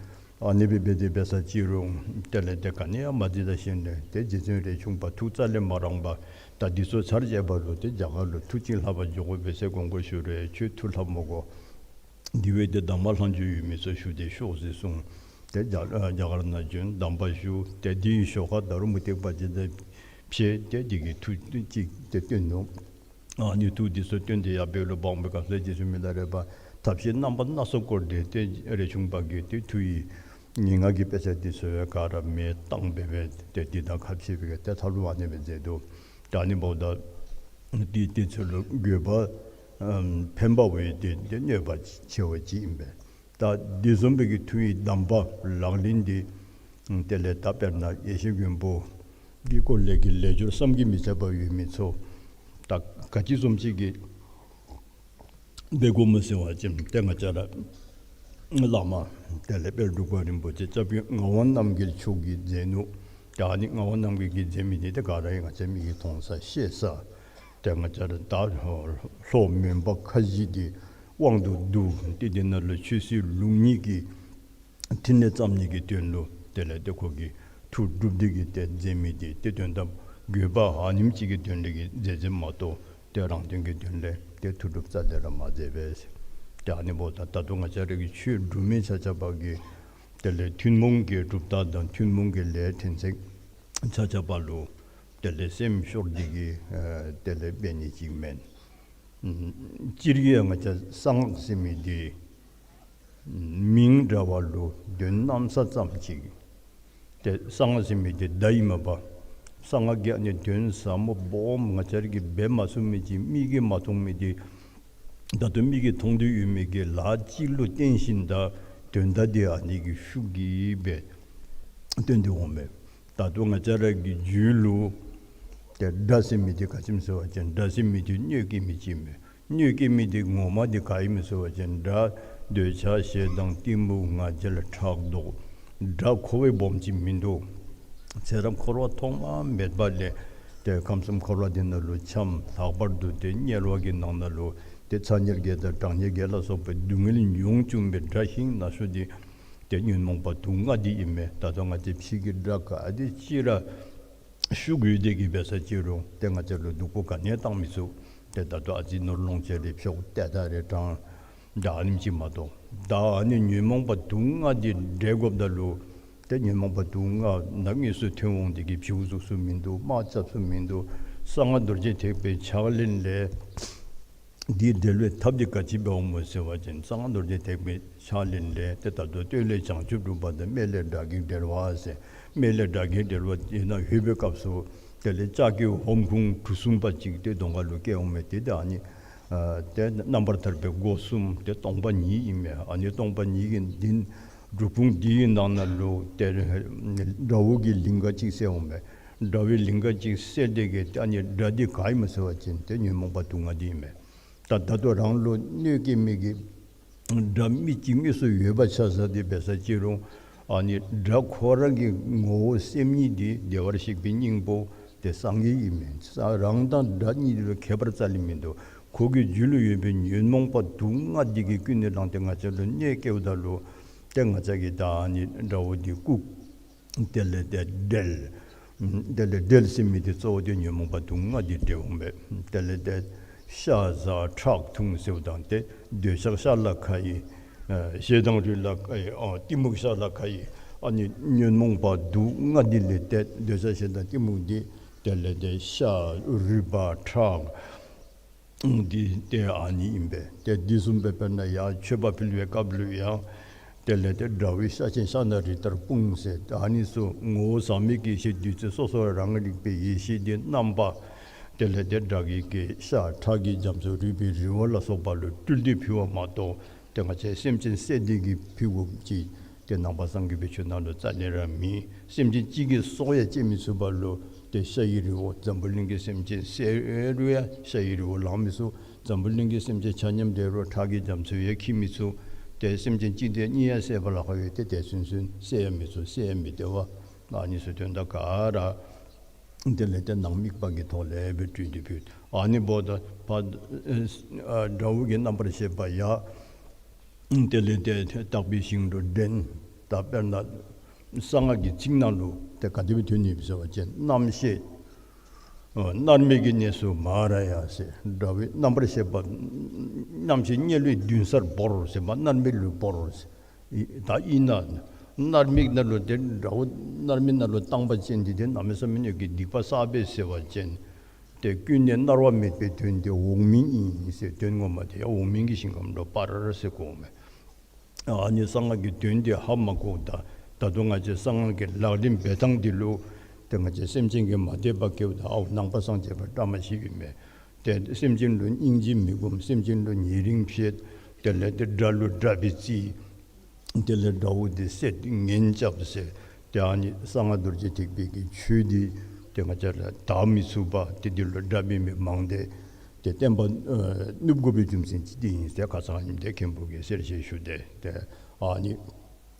ཨ་ནི་སྦེ་འབད་དེ་འབད་ས་ཅི་རུང་དེ་ལས་ཏེ་ག་ནི་ཡང་མ་བྱིན་ད་ཞིནམ་ལས་ཏེ་རྗེ་བཙུན་རས་ཆུང་པ་ཐུགས་རྩ་ལས་མ་རངས་པར་ད་འདི་ཚུ་ཚར་བཅད་པ་ལུ་ཏེ་རྒྱ་གར་ལུ་མཐུ་ཅིག་ལྷབ་པར་འགྱོ་དགོ་པས་ཟེར་དགོངས་སྐོར་ཞུ་རུང་ཁྱོད་མཐུ་ལྷབ་མི་དགོ། འདི་བ་ཏེ་གདམས་པ་ལྷག་མཇུག་ཡོད་མི་ཚུ་ཞུ་སྟེ་ཤོག་ཟེར་གསུངས། ཏེ་རྒྱ་རྒྱ་གར་ནང་བྱོན། གདམས་པ་ཞུ། ཏེ་དེའི་ཞོར་ཁར་ད་རུང་མུ་སྟེགས་པ་ཅིག་དང་ཕྱད་དེ་དེ་གི་མཐུ་ཅིག་ཏེ་སྟོན་ནུག། ཨ་ནི་མཐུ་འདི་ཚུ་སྟོན་ཏེ་ཡར་འབད་རུང་འབག་འོང་པའི་སྐབས་སུ་རྗེ་བཙུན་མི་ལ་རས་པ་ཐབས་ཤེས་རྣམ་པ་སྣ་ཚོགས་བསྐོར་ཏེ་ཏེ་རས་ཆུང་པ་གིས་ཏེ་མཐུ་ཡི་ངན་སྔགས་ཀྱི་དཔེ་ཆ་འདི་ཚུ་ག་ར་མེ་བཏང་འབད་འབད་ཏེ་འདི་དང་ཁ་ཕྱེ་བའི་ཏེ་ཐབས་ལུ་ཨ་ནི་སྦེ་མཛད་དོ། ད་ཨ་ནི་འབདཝ་ད་འདི་འདི་ཚུ་ལུ་དགོས་པ་ཨམ་ཕན་པ་བས་ཏེ་ཏེ་གནོད་པ་ཆེ་བ་ཅིག་ཨིན་པས། ད་འདི་བཟུམ་སྦེ་གི་མཐུ་ཡི་གདམས་པ་ལག་ལེན་འདི་དེ་ལས་ད་དཔེར་ན་ཡེ་ཤེས་མགོན་པོ་གི་སྐོར་ལས་ཀྱི་ལས་སྦྱོར་བསམ་གྱིས་མི་ཁྱབ་པ་ཡོད་མི་ཚུ་ད་ག་ཅི་བཟུམ་ཅིག་གི་འབད་དགོ་མོ་ཟེར་བ་ཅིན་ཏེ་ང་བཅས་ར་བླ་མ་དེ་ལས་དཔལ་འབྲུག་པ་རིན་པོ་ཆེ་སྐྱབས་རྗེ་ངག་དབང་རྣམ་རྒྱལ་མཆོག་གིས་མཛད་ནུག། ད་ཨ་ནི་ངག་དབང་རྣམ་རྒྱལ་གྱིས་མཛད་མི་འདི་ཏེ་ག་ར་ཡང་ང་བཅས་མིག་གིས་མཐོང་ས་ཤེས་ས། ཏེ་ང་བཅས་ར་ད་ལྷོ་མོན་པ་ཁ་བཞི་འདི་དབང་དུ་བསྡུ་སྟེ་འདི་ནང་ལུ་ཆོས་སྲིད་ལུགས་གཉིས་ཀྱི་ཕྲིན་ལས་བརྩམ་ནི་གི་དོན་ལུ་དེ་ལས་ཏེ་ཁོ་གིས་མཐུ་སྒྲུབ་སྟེ་གིས་ཏེ་མཛད་མི་འདི་ཏེ་དོན་དམ་དགོས་པ་ཨ་ནེམ་ཅིག་གི་དོན་ལས་ཀྱི་མཛད་མཛདཔ་མ་གཏོགས་ཏེ་རང་དོན་གྱི་དོན་ལས་ཏེ་མཐུ་སྒྲུབ་རྩ་ལས་ར་མ་མཛད་པས། ཏེ་ཨ་ནི་འབདཝ་ད་ད་ལྟོ་ང་བཅས་ར་གི་ཆོས་སྒྲུབ་མི་ཆ་ཁྱབ་པ་གིས་དེ་ལས་ཐུན་མོང་གི་གྲུབ་རྟགས་དང་ཐུན་མོང་གི་ལས་ཕྲན་ཚེགས་ཆ་ཁྱབ་པ་ལུ་དེ་ལས་སེམས་ཤོར་ཏེ་གིས་ཨ་དེ་ལས་འབད་ནི་ཅིག་མེན། ཨམ་སྤྱིར་གྱིས་ང་བཅས་གསང་སྔགས་ཟེར་མི་འདི་མིང་འདྲ་བ་ལུ་དོན་གནམ་ས་ཙམ་ཅིག། ཏེ་གསང་སྔགས་ཟེར་མི་འདི་བརྡ་ཨིན་མས་པ། གསང་སྔགས་ཀྱི་ཨ་ནི་དོན་ཟབ་མོ་སྦོམ་ང་བཅས་ར་གིས་འབད་མ་ཚུགས་མི་ཅིག་མིག་གིས་མ་མཐོང་མི་འདི་ད་ལྟོ་མིག་གིས་མཐོང་སྟེ་ཡོད་མི་གི་ལཱ་ཅིག་ལུ་བརྟེན་ཞིནམ་ད་དོན་དག་འདི་ཨ་ནི་གི་ཤུགས་ཀྱིས་སྦེ་སྟོན་ཏེ་འོང་མས། ད་ལྟོ་ང་བཅས་ར་གི་རྒྱུད་ལུ་ཏེ་དགྲ་ཟེར་མི་འདི་ག་ཅི་སྨོ་ཟེར་བ་ཅིན་དགྲ་ཟེར་མི་འདི་གནོད་སྐྱེལ་མི་ཅིག་མས། གནོད་སྐྱེལ་མི་འདི་ངོ་མ་འདི་ག་ཨིན་མས་ཟེར་བ་ཅིན་དགྲ་འདོད་ཆགས་ཞེ་སྡང་གཏི་མུག་ང་རྒྱལ་ཕྲག་དོག། དགྲ་ཁོ་བ་སྦོམ་ཅིག་མིན་འདུག། ཚེ་རབས་འཁོར་བ་ཐོག་མ་མེད་པ་ལས་ཏེ་ཁམས་གསུམ་འཁོར་བ་འདི་ནང་ལུ་འཁྱམས། ལྷག་པར་དུ་ཏེ་དམྱལ་བ་གི་ནང་ན་ལུ་ཏེ་ཚ་དམྱལ་བརྒྱད་དང་གྲང་དམྱལ་བརྒྱད་ལ་སོགས་པའི་སྡུག་བསྔལ་མྱོང་བཅུག་པའི་དགྲ་ཤིང་ན་ཤོས་འདི་ཏེ་ཉོན་མོངས་པ་དུག་ལྔ་འདི་ཨིན་མས། ད་ལྟོ་ང་བཅས་ཕྱི་གི་དགྲ་ག་དེ་ཅིག་ར་ཤུགས་ཡོད་དེ་གིས་འབད་ས་ཅི་རུང་ཏེ་ང་བཅས་ལུ་སྡུག་པོ་ག་ནི་ཡང་བཏང་མི་ཚུགས། ཏེ་ད་ལྟོ་ཨ་ཙི་ནོར་ལོངས་སྤྱོད་རེ་འཕྱོག་ཏེ་ད་རེ་དྲང་ད་ཨ་ནེམ་ཅིག་མ་གཏོགས། ད་ཨ་ནི་ཉོན་མོངས་པ་དུག་ལྔ་འདི་བསྒྲལ་དགོཔ་ད་ལུ་ཏེ་ཉོན་མོངས་པ་དུག་ལྔ་ནམ་དངོས་སུ་ཐོན་འོང་དེ་གིས་བྱིའུ་བཙུགས་ས་མིན་འདུག། དམག་རྐྱབ་ས་མིན་འདུག། གསང་སྔགས་རྡོ་རྗེ་ཐེག་པའི་ཕྱག་ལེན་ལས་འདི་བསྒྲལ་བའི་ཐབས་འདི་ག་ཅི་འབད་འོང་མོ་ཟེར་བ་ཅིན་གསང་སྔགས་རྡོ་རྗེ་ཐེག་པའི་ཕྱག་ལེན་ལས་ཏེ་ད་ལྟོ་སྟོད་ལས་བྱང་ཆུབ་སྒྲུབ་པ་དང་སྨད་ལས་དགྲ་བགེགས་བསྒྲལ་བ་ཟེར། སྨད་ལས་དགྲ་བགེགས་བསྒྲལ་བ་དེ་ནང་ལྷོད་པའི་སྐབས་སུ་དེ་ལས་ལྕགས་ཀྱི་ཧོམ་ཁུང་གྲུ་གསུམ་པ་ཅིག་ཏེ་གདོང་ཁ་ལུ་བཀལ་འོང་མས། ཏེ་ད་ཨ་ནི་ཨ་ཏེ་རྣམ་པར་ཐར་པའི་སྒོ་གསུམ་ཏེ་སྟོང་པ་ཉིད་ཨིན་མས། ཨ་ནི་སྟོང་པ་ཉིད་ཀྱི་འདི་སྒྲུབ་ཁུང་འདི་གི་ནང་ན་ལུ་ཏེ་དགྲ་བོ་གི་ལིང་ག་ཅིག་གསལ་འོང་མས། དགྲ་བོའི་ལིང་ག་ཅིག་གསལ་དེ་གིས་ཏེ་ཨ་ནི་དགྲ་འདི་ག་ཨིན་མོ་ཟེར་བ་ཅིན་ཏེ་ཉོན་མོངས་པ་དུག་ལྔ་འདི་ཨིན་མས། ད་ད་ལྟོ་རང་ལུ་གནོད་སྐྱེལ་མི་གི་དགྲ་མི་གཅིག་དངོས་སུ་ཡོད་པ་ཆ་བཞག་སྟེ་འབད་ས་ཅི་རུང་ཨ་ནི་དགྲ་ཁོ་ར་གི་ངོ་བོ་སེམས་ཉིད་འདི་བདེ་བར་གཤེགས་པའི་སྙིང་པོ་ཏེ་སངས་རྒྱས་ཨིན་མས། ས་རང་དང་དགྲ་གཉིས་ལུ་ཁྱད་པར་རྩ་ལས་མིན་འདུག། ཁོ་གི་རྒྱུད་ལུ་ཡོད་པའི་ཉོན་མོངས་པ་དུག་ལྔ་འདི་གིས་ཀུན་ནས་བསླངས་ཏེ་ང་བཅས་ལུ་གནོད་སྐྱེལཝ་ད་ལུ་ཏེ་ང་བཅས་ཀྱིས་ད་ཨ་ནི་དགྲ་བོ་འདི་བཀུག། དེ་ལས་ཏེ་བསྒྲལ། དེ་ལས་བསྒྲལ་ཟེར་མི་འདི་གཙོ་བོ་འདི་ཉོན་མོངས་པ་དུག་ལྔ་འདི་བསྒྲལ་འོང་མས། དེ་ལས་ཏེ་ཤ་ཟ་ཁྲག་འཐུང་ཟེརཝ་དང་ཏེ་འདོད་ཆགས་ཤ་ལ་ཁ་ཡི། ཨ་ཞེ་སྡང་རུས་ལ་ཁ་ཡི། ཨ་གཏི་མུག་ཤ་ལ་ཁ་ཡི། ཨ་ནི་ཉོན་མོངས་པ་དུག་ལྔ་འདི་ལས་ཏེ་འདོད་ཆགས་ཞེ་སྡང་གཏི་མུག་འདི་ དེ་ལས་ཏེ་ཤ་རུས་པ་ཁྲག་འདི་ཏེ་ཨ་ནི་ཨིན་པས། ཏེ་འདི་བཟུམ་སྦེ་དཔེར་ན་ཡང་མཆོད་པ་ཕུལ་བའི་སྐབས་ལུ་ཡང་དེ་ལས་ཏེ་དགྲ་བོའི་ཤ་ཆེན་ཤ་ནག་རི་ལྟར་སྤུངས་ཟེར། ཨ་ནི་ཚུ་ངོ་བོ་ཟག་མེད་ཀྱི་ཡེ་ཤེས་བདུད་རྩི་སོ་སོ་རང་རིག་པའི་ཡེ་ཤེས་འདི་རྣམ་པ་དེ་ལས་ཏེ་དགྲ་བགེགས་ཀྱི་ཤ་ཁྲག་གི་རྒྱ་མཚོ་རུས་པའི་རི་བོ་ལ་སོགས་པ་ལུ་སྤྲུལ་ཏེ་ཕུལ་བ་མ་གཏོགས་ཏེ་ང་བཅས་སེམས་ཅན་བསད་དེ་གིས་ཕུལ་དགོཔ་ཅིག་ཏེ་ནང་པ་སངས་རྒྱས་པའི་ཆོས་ནང་ལུ་རྩ་ལས་ར་མེད། སེམས་ཅན་གཅིག་གི་སྲོག་ཡང་བཅད་མི་ཚུགས་པ་ལུ་ཏེ་ཤ་ཡི་རི་བོ་འཛམ་བུ་གླིང་གི་སེམས་ཅན་བསད་རུང་ཡང་ཤ་ཡི་རི་བོ་ལང་མི་ཚུགས། འཛམ་བུ་གླིང་གི་སེམས་ཅན་ཆ་མཉམ་བསད་རུང་ཁྲག་གི་རྒྱ་མཚོ་ཡང་འཁྱིལ་མི་ཚུགས། ཏེ་སེམས་ཅན་གཅིག་དེ་གཉིས་ཡང་བསད་པ་ལ་ཁག་ཡོད་དེ། དེ་ཚུན་ཚོད་བསད་ཡང་མི་ཚུགས། བསད་ཡང་མི་བདེ་བ། ཨ་ནི་ཚུ་དོན་དག་ག་ར་དེ་ལས་ཏེ་ནང་དམིགས་པ་གི་ཐོག་ལས་སྦེ་སྤྲུལ་ཏེ་ཕུལ། ཨ་ནི་འབདཝ་ད་ཕར་ཨ་དགྲ་བོ་གི་རྣམ་པར་ཤེས་པ་ཡང་དེ་ལས་ཏེ་དག་པའི་ཞིང་དུ་འདྲེན། ད་དཔེར་ན་གསང་སྔགས་ཀྱི་ཚིག་ནང་ལུ་ཏེ་ག་དེ་སྦེ་ཐོན་ནི་ཡོད་ཟེར་བ་ཅིན་རྣམ་ཤེས་ཨ་མནར་མེད་ཀྱི་གནས་སུ་མ་ར་ཡ་ཟེར། དགྲ་བོའི་རྣམ་པར་ཤེས་པ་རྣམ་ཤེས་དམྱལ་བའི་མདུན་སར་བོར་ཟེར་མ་མནར་མེད་ལུ་བོར་ཟེར། ཨི་ད་ཨིན་ན་མནར་མེད་ནང་ལུ་ཏེ་དགྲ་བོ་མནར་མེད་ནང་ལུ་བཏང་པ་ཅིན་འདི་ཏེ་གནམ་མེད་ས་མེད་ཀྱི་སྡིག་པ་བསགས་པས་ཟེར་བ་ཅིན་ཏེ་ཀུན་ནས་མནར་བ་མེད་པའི་དོན་དེ་འོག་མིན་ཨིན་ཟེར། དོན་ངོ་མ་དེ་ཡང་འོག་མིན་གྱི་ཞིང་ཁམས་ལུ་སྤར་ཟེར་གོཝ་མས། ཨ་ནི་གསང་སྔགས་ཀྱི་དོན་དེ་ཧ་མ་གོཝ་ད་ད་ལྟོ་ང་བཅས་གསང་སྔགས་ཀྱི་ལག་ལེན་འབད་ཐངས་འདི་ལུ་ཏེ་ང་བཅས་སེམས་ཅན་གྱིས་མ་དད་པ་སྐྱེཝ་ད་ཨའོ་ནང་པ་སངས་རྒྱས་པ་བཀྲ་མ་ཤིས་ཨིན་མས། ཏེ་སེམས་ཅན་ལུ་སྙིང་རྗེ་མི་སྒོམ། སེམས་ཅན་ལུ་ཉེ་རིང་བཤད། དེ་ལས་ཏེ་དགྲ་ལུ་དགྲ་སྦེ་བརྩི། དེ་ལས་དགྲ་བོ་དེ་བསད་ངན་རྐྱབ་ཟེར། ཏེ་ཨ་ནི་གསང་སྔགས་རྡོ་རྗེ་ཐེག་པའི་གི་ཆོས་འདི་ཏེ་ང་བཅས་ར་དར་མི་ཚུགས་པ་ཏེ་འདི་ལུ་དགྲ་འབད་མི་མང་སྟེ་ཏེ་བསྟན་པ་ཨ་ནུབ་དགོ་པའི་རྒྱུ་མཚན་ཅིག་འདི་ཨིན་ཟེར་ཁ་ཙ་ཨ་ནི་འདི་མཁན་པོ་གིས་གསལ་བཤད་ཞུ་སྟེ། ཏེ་ཨ་ནི་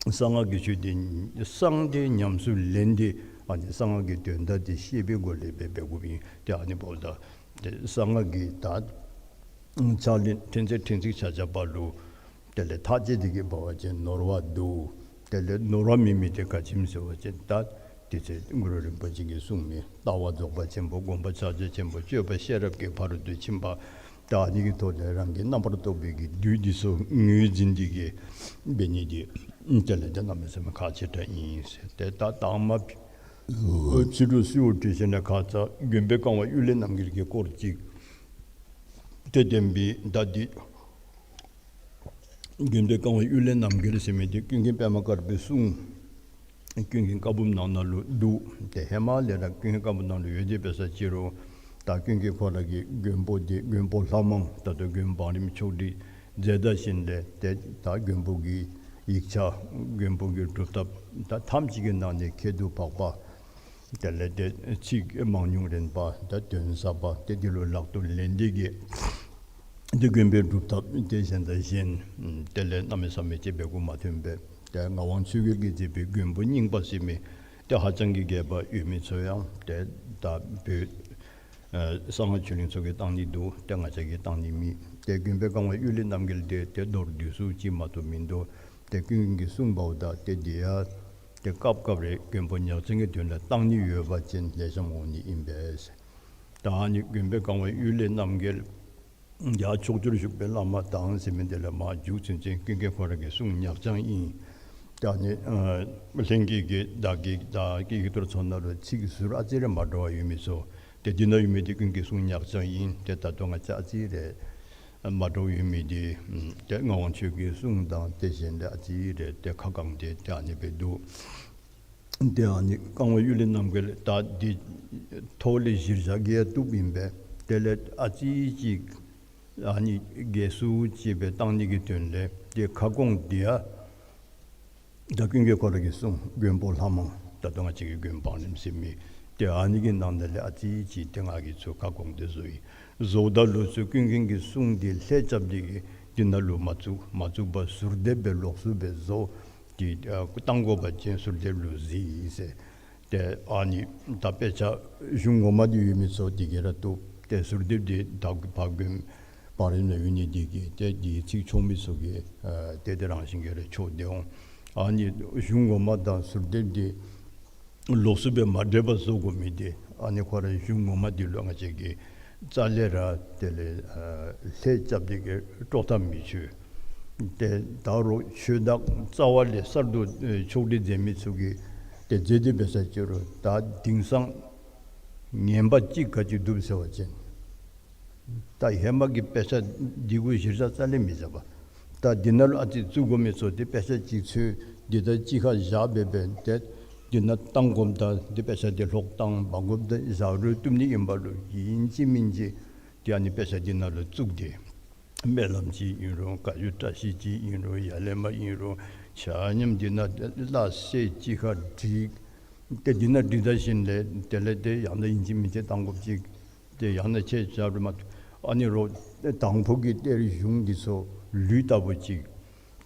གསང་སྔགས་ཀྱི་ཆོས་འདི་གསང་སྟེ་ཉམས་སུ་ལེན་ཏེ་ཨ་ནི་གསང་སྔགས་ཀྱི་དོན་དག་འདི་ཤེས་པའི་སྒོ་ལས་འབད་འབད་དགོཔ་ཨིན། ཏེ་ཨ་ནི་འབདཝ་ད་ཏེ་གསང་སྔགས་ཀྱི་ད་ཕྱག་ལེན་ཕྲན་ཚེགས་ཕྲན་ཚེགས་ཆ་ཁྱབ་པ་ལུ་དེ་ལས་ཐག་བཅད་དེ་གི་འབད་བ་ཅིན་ནོར་བ་འདུག། དེ་ལས་ནོར་བ་མེད་མི་དེ་ག་ཅི་སྨོ་ཟེར་བ་ཅིན་ད་དེ་ཚེ་གུ་རུ་རིན་པོ་ཆེ་གིས་གསུངས་མི་ལྟ་བ་རྫོགས་པ་ཆེན་པོ། སྒོམ་པ་ཕྱག་རྒྱ་ཆེན་པོ། སྤྱོད་པ་ཤེས་རབ་ཀྱི་ཕ་རོལ་ཏུ་ཕྱིན་པ། ད་ཨ་ནི་གི་ཐོག་ལས་རང་གི་རྣམ་པར་རྟོག་པའི་གི་བདུད་འདི་ཚུ་ངོས་འཛིན་ཏེ་གི་འབད་ནི་འདི་དེ་ལས་ཏེ་གནམ་མེད་ས་མེད་ཁག་ཆེ་དྲགས་ཨིན་ཟེར། ཏེ་ད་དང་མ་ཕྱི་རུ་སུ་ཡང་དྲི་ཤེས་ནས་ཁ་ཙ་མགོན་པོ་གང་བ་གཡུལ་ལས་རྣམ་རྒྱལ་གྱི་སྐོར་ཅིག་ཏེ་བསྟན་པའི་ད་འདི་མགོན་པོ་གང་བ་གཡུལ་ལས་རྣམ་རྒྱལ་ཟེར་མི་འདི་ཀུན་མཁྱེན་པདྨ་དཀར་པོའི་གསུང་ཀུན་མཁྱེན་བཀའ་འབུམ་ནང་ན་ལུ་འདུག། ཏེ་ཧེ་མ་ལས་ར་ཀུན་མཁྱེན་བཀའ་འབུམ་ནང་ལུ་ཡོད་དེ་འབད་ས་ཅི་རུང་ད་ཀུན་མཁྱེན་ཁོ་ར་གི་མགོན་པོ་འདི་མགོན་པོ་ལྷ་མང་ད་ལྟོ་མགོན་བང་རིམ་ཆོག་སྒྲིག་མཛད་ད་ཞིནམ་ལས་ཏེ་ད་མགོན་པོ་གི་ཡིག་ཆ་མགོན་པོ་གི་སྒྲུབ་ཐབས་ད་ཐམས་ཅད་ཀྱི་ནང་ནས་ཁྱད་དུ་འཕགས་པ་དེ་ལས་ཏེ་ཚིག་མང་ཉུང་རན་པ་ད་དོན་ཟབ་པ་ཏེ་འདི་ལུ་ལག་ཏུ་ལེན་ཏེ་གི་ཏེ་མགོན་པོའི་སྒྲུབ་ཐབས་ཏེ་གཞན་དང་གཞན་དེ་ལས་གནམ་མེད་ས་མེད་ཅིག་འབད་དགོ་མ་ཐོན་པས། ཏེ་ངག་དབང་ཆོས་རྒྱལ་གྱིས་མཛད་པའི་མགོན་པོ་རྙིང་པ་ཟེར་མི་ཏེ་ཧ་ཅང་གི་རྒྱས་པ་ཡོད་མི་ཚུ་ཡང་ཏེ་ད་བོད་ཨ་གསང་སྔགས་ཆོས་གླིང་ཚུ་གིས་བཏང་ནི་འདུག། ཏེ་ང་བཅས་ཀྱིས་བཏང་ནི་མེད། ཏེ་མགོན་པོ་གང་བ་གཡུལ་ལས་རྣམ་རྒྱལ་འདི་ཏེ་མདོར་བསྡུས་སུ་ཅིག་མ་གཏོགས་མིན་འདུག། ཏེ་ཀུན་མཁྱེན་གྱིས་གསུངས་པ་འོ་ད་ཏེ་འདི་ཡང་ཏེ་སྐབས་སྐབས་རེ་མགོན་པོ་ཉག་ཅན་གྱི་དོན་ལུ་བཏང་ནི་ཡོད་པ་ཅིན་ལེགས་ཤོམ་འོང་ནི་ཨིན་པས། ད་ཨ་ནི་མགོན་པོ་གང་བ་གཡུལ་ལས་རྣམ་རྒྱལ་ཡར་ཕྱོགས་བཅུར་བཞུགས་པའི་བླ་མ་དང་ཟེར་མི་འདི་ལས་མར་མཇུག་ཚུན་ཚོད་ཀུན་མཁྱེན་ཁོ་ར་གི་གསུང་ཉག་ཅན་ཨིན། ད་ཨ་ནི་ཨ་ལྷན་རྒྱས་ཀྱི་བདག་གི་བདག་གི་ཡིག་ཐོར་ཚུ་ནང་ལུ་ཚིག་ཟུར་ཨ་ཙི་རེ་མ་འདྲཝ་ཡོད་མི་ཚུ་ཏེ་འདི་ནང་ཡོད་མི་འདི་ཀུན་མཁྱེན་གསུང་ཉག་ཅན་ཨིན། ཏེ་ད་ལྟོ་ང་བཅས་ཨ་ཙི་རེ་མ་འདྲཝ་ཡོད་མི་འདི་ཏེ་ངག་དབང་ཆོས་ཀྱི་གསུང་དང་ཏེ་གཞན་ལས་ཨ་ཙི་རེ་ཏེ་ཁ་བསྐངས་ཏེ་ཏེ་ཨ་ནི་སྦེ་འདུག། ཏེ་ཨ་ནི་གང་བ་གཡུལ་ལས་རྣམ་རྒྱལ་ད་འདི་ཐོག་ལས་གཞིར་བཞག་གི་ཡང་བཏུབ་ཨིན་པས། དེ་ལས་ཨ་ཙི་ཅིག་ཨ་ནི་རྒྱས་སུ་ཅིག་སྦེ་བཏང་ནི་གི་དོན་ལས་ཏེ་ཁ་སྐོང་འདི་ཡང་ད་ཀུན་མཁྱེན་ཁོ་ར་གི་གསུང་མགོན་པོ་ལྷ་མང་ད་ལྟོ་ང་བཅས་ཀྱི་མགོན་པོ་བང་རིམ་ཟེར་མི་ཏེ་ཨ་ནི་གི་ནང་ན་ལས་ཨ་ཙི་ཅིག་ཏེ་ང་གིས་ཚུར་ཁ་སྐོང་སྟེ་བཟོ་ཡི། བཟོཝ་ད་ལུ་ཚུར་ཀུན་མཁྱེན་གྱི་གསུང་འདི་ལྷད་རྐྱབ་སྟེ་གི་འདི་ནང་ལུ་མ་བཙུགས། མ་བཙུགས་པར་ཟུར་འདེབས་སྦེ་ལོགས་སུ་སྦེ་བཟོ། ཏེ་ཨ་བཏང་དགོ་པ་ཅིན་ཟུར་འདེབས་ལུ་གཟིགས་ཟེར། ཏེ་ཨ་ནི་ད་དཔེ་ཆ་གཞུང་ངོ་མ་འདི་ཡོད་མི་ཚུ་འདི་གིས་ར་བཏུབ། ཏེ་ཟུར་འདེབས་འདི་ད་ཕར་མགོན་པོ་བང་རིམ་ནང་ཡོད་ནི་འདི་གིས་ཏེ་འདི་ཚིག་ཆོག་མི་ཚུ་གིས་ཨ་ཏེ་དེ་རང་བཞིན་གྱིས་ར་ཆོག་སྟེ་འོང་། ཨ་ནི་གཞུང་ངོ་མ་དང་ཟུར་འདེབས་འདི་ལོགས་སུ་སྦེ་མ་འདྲེས་པར་བཟོ་དགོ་མི་འདི་ཨ་ནི་ཁོ་ར་གཞུང་ངོ་མ་འདི་ལུ་ང་བཅས་ཀྱིས་རྩ་ལས་ར་དེ་ལས་ཨ་ལྷད་རྐྱབ་སྟེ་གི་དཀྲོག་ཐབས་མི་ཆོག། ཏེ་ད་རུང་ཆོས་བདག་རྩ་བ་ལས་གསར་དུ་ཨེ་ཕྱོགས་སྒྲིག་མཛད་མི་ཚུ་གིས་ཏེ་མཛད་དེ་འབད་ས་ཅི་རུང་ད་དེང་སང་ ངན་པ་ཅིག་ག་ཅི་འདུག་ཟེར་བ་ཅིན། ད་ཧེ་མ་གི་དཔེ་ཆ་འདི་གུ་གཞི་བཞག་རྩ་ལས་མི་བཞག་པ། ད་འདི་ནང་ལུ་ཨ་ཙི་བཙུགས་དགོ་མི་ཚུ་འདི་དཔེ་ཆ་ཅིག་འཚོལ། འདི་ད་གཅིག་ཁར་བཞག་སྦེ་སྦེ་ཏེ་འདི་ནང་བཏང་དགོཔ་ད་འདི་དཔེ་ཆ་འདི་ལྷོག་བཏང་འབག་དགོཔ་ད་བཞག་རུང་བཏུབ་ནི་ཨིན་པ་ལུ་ཨིན་ཅི་མིན་ཅི་ཏེ་ཨ་ནི་དཔེ་ཆ་འདི་ནང་ལུ་བཙུགས་ཏེ་སྨོན་ལམ་ཅིག་ཨིན་རུང་བཀའ་བརྒྱུད་བཀྲ་ཤིས་ཅིག་ཨིན་རུང་ཡར་ལས་མར་ཨིན་རུང་ཆ་མཉམ་འདི་ནང་ལྷག་སེ་གཅིག་ཁར་བསྒྲིགས། ཏེ་འདི་ནང་བསྒྲིགས་ད་ཞིནམ་ལས་དེ་ལས་ཏེ་ཡང་ན་ཨིན་ཅི་མིན་ཅི་བཏང་དགོཔ་ཅིག་ཏེ་ཡང་ན་ཁྱེད་ཅག་རུ་མ་ཨ་ནི་རོགས་དང་ཕུ་གི་གཏེར་གཞུང་འདི་ཚུ་ལུད་ལྟ་བུ་ཅིག་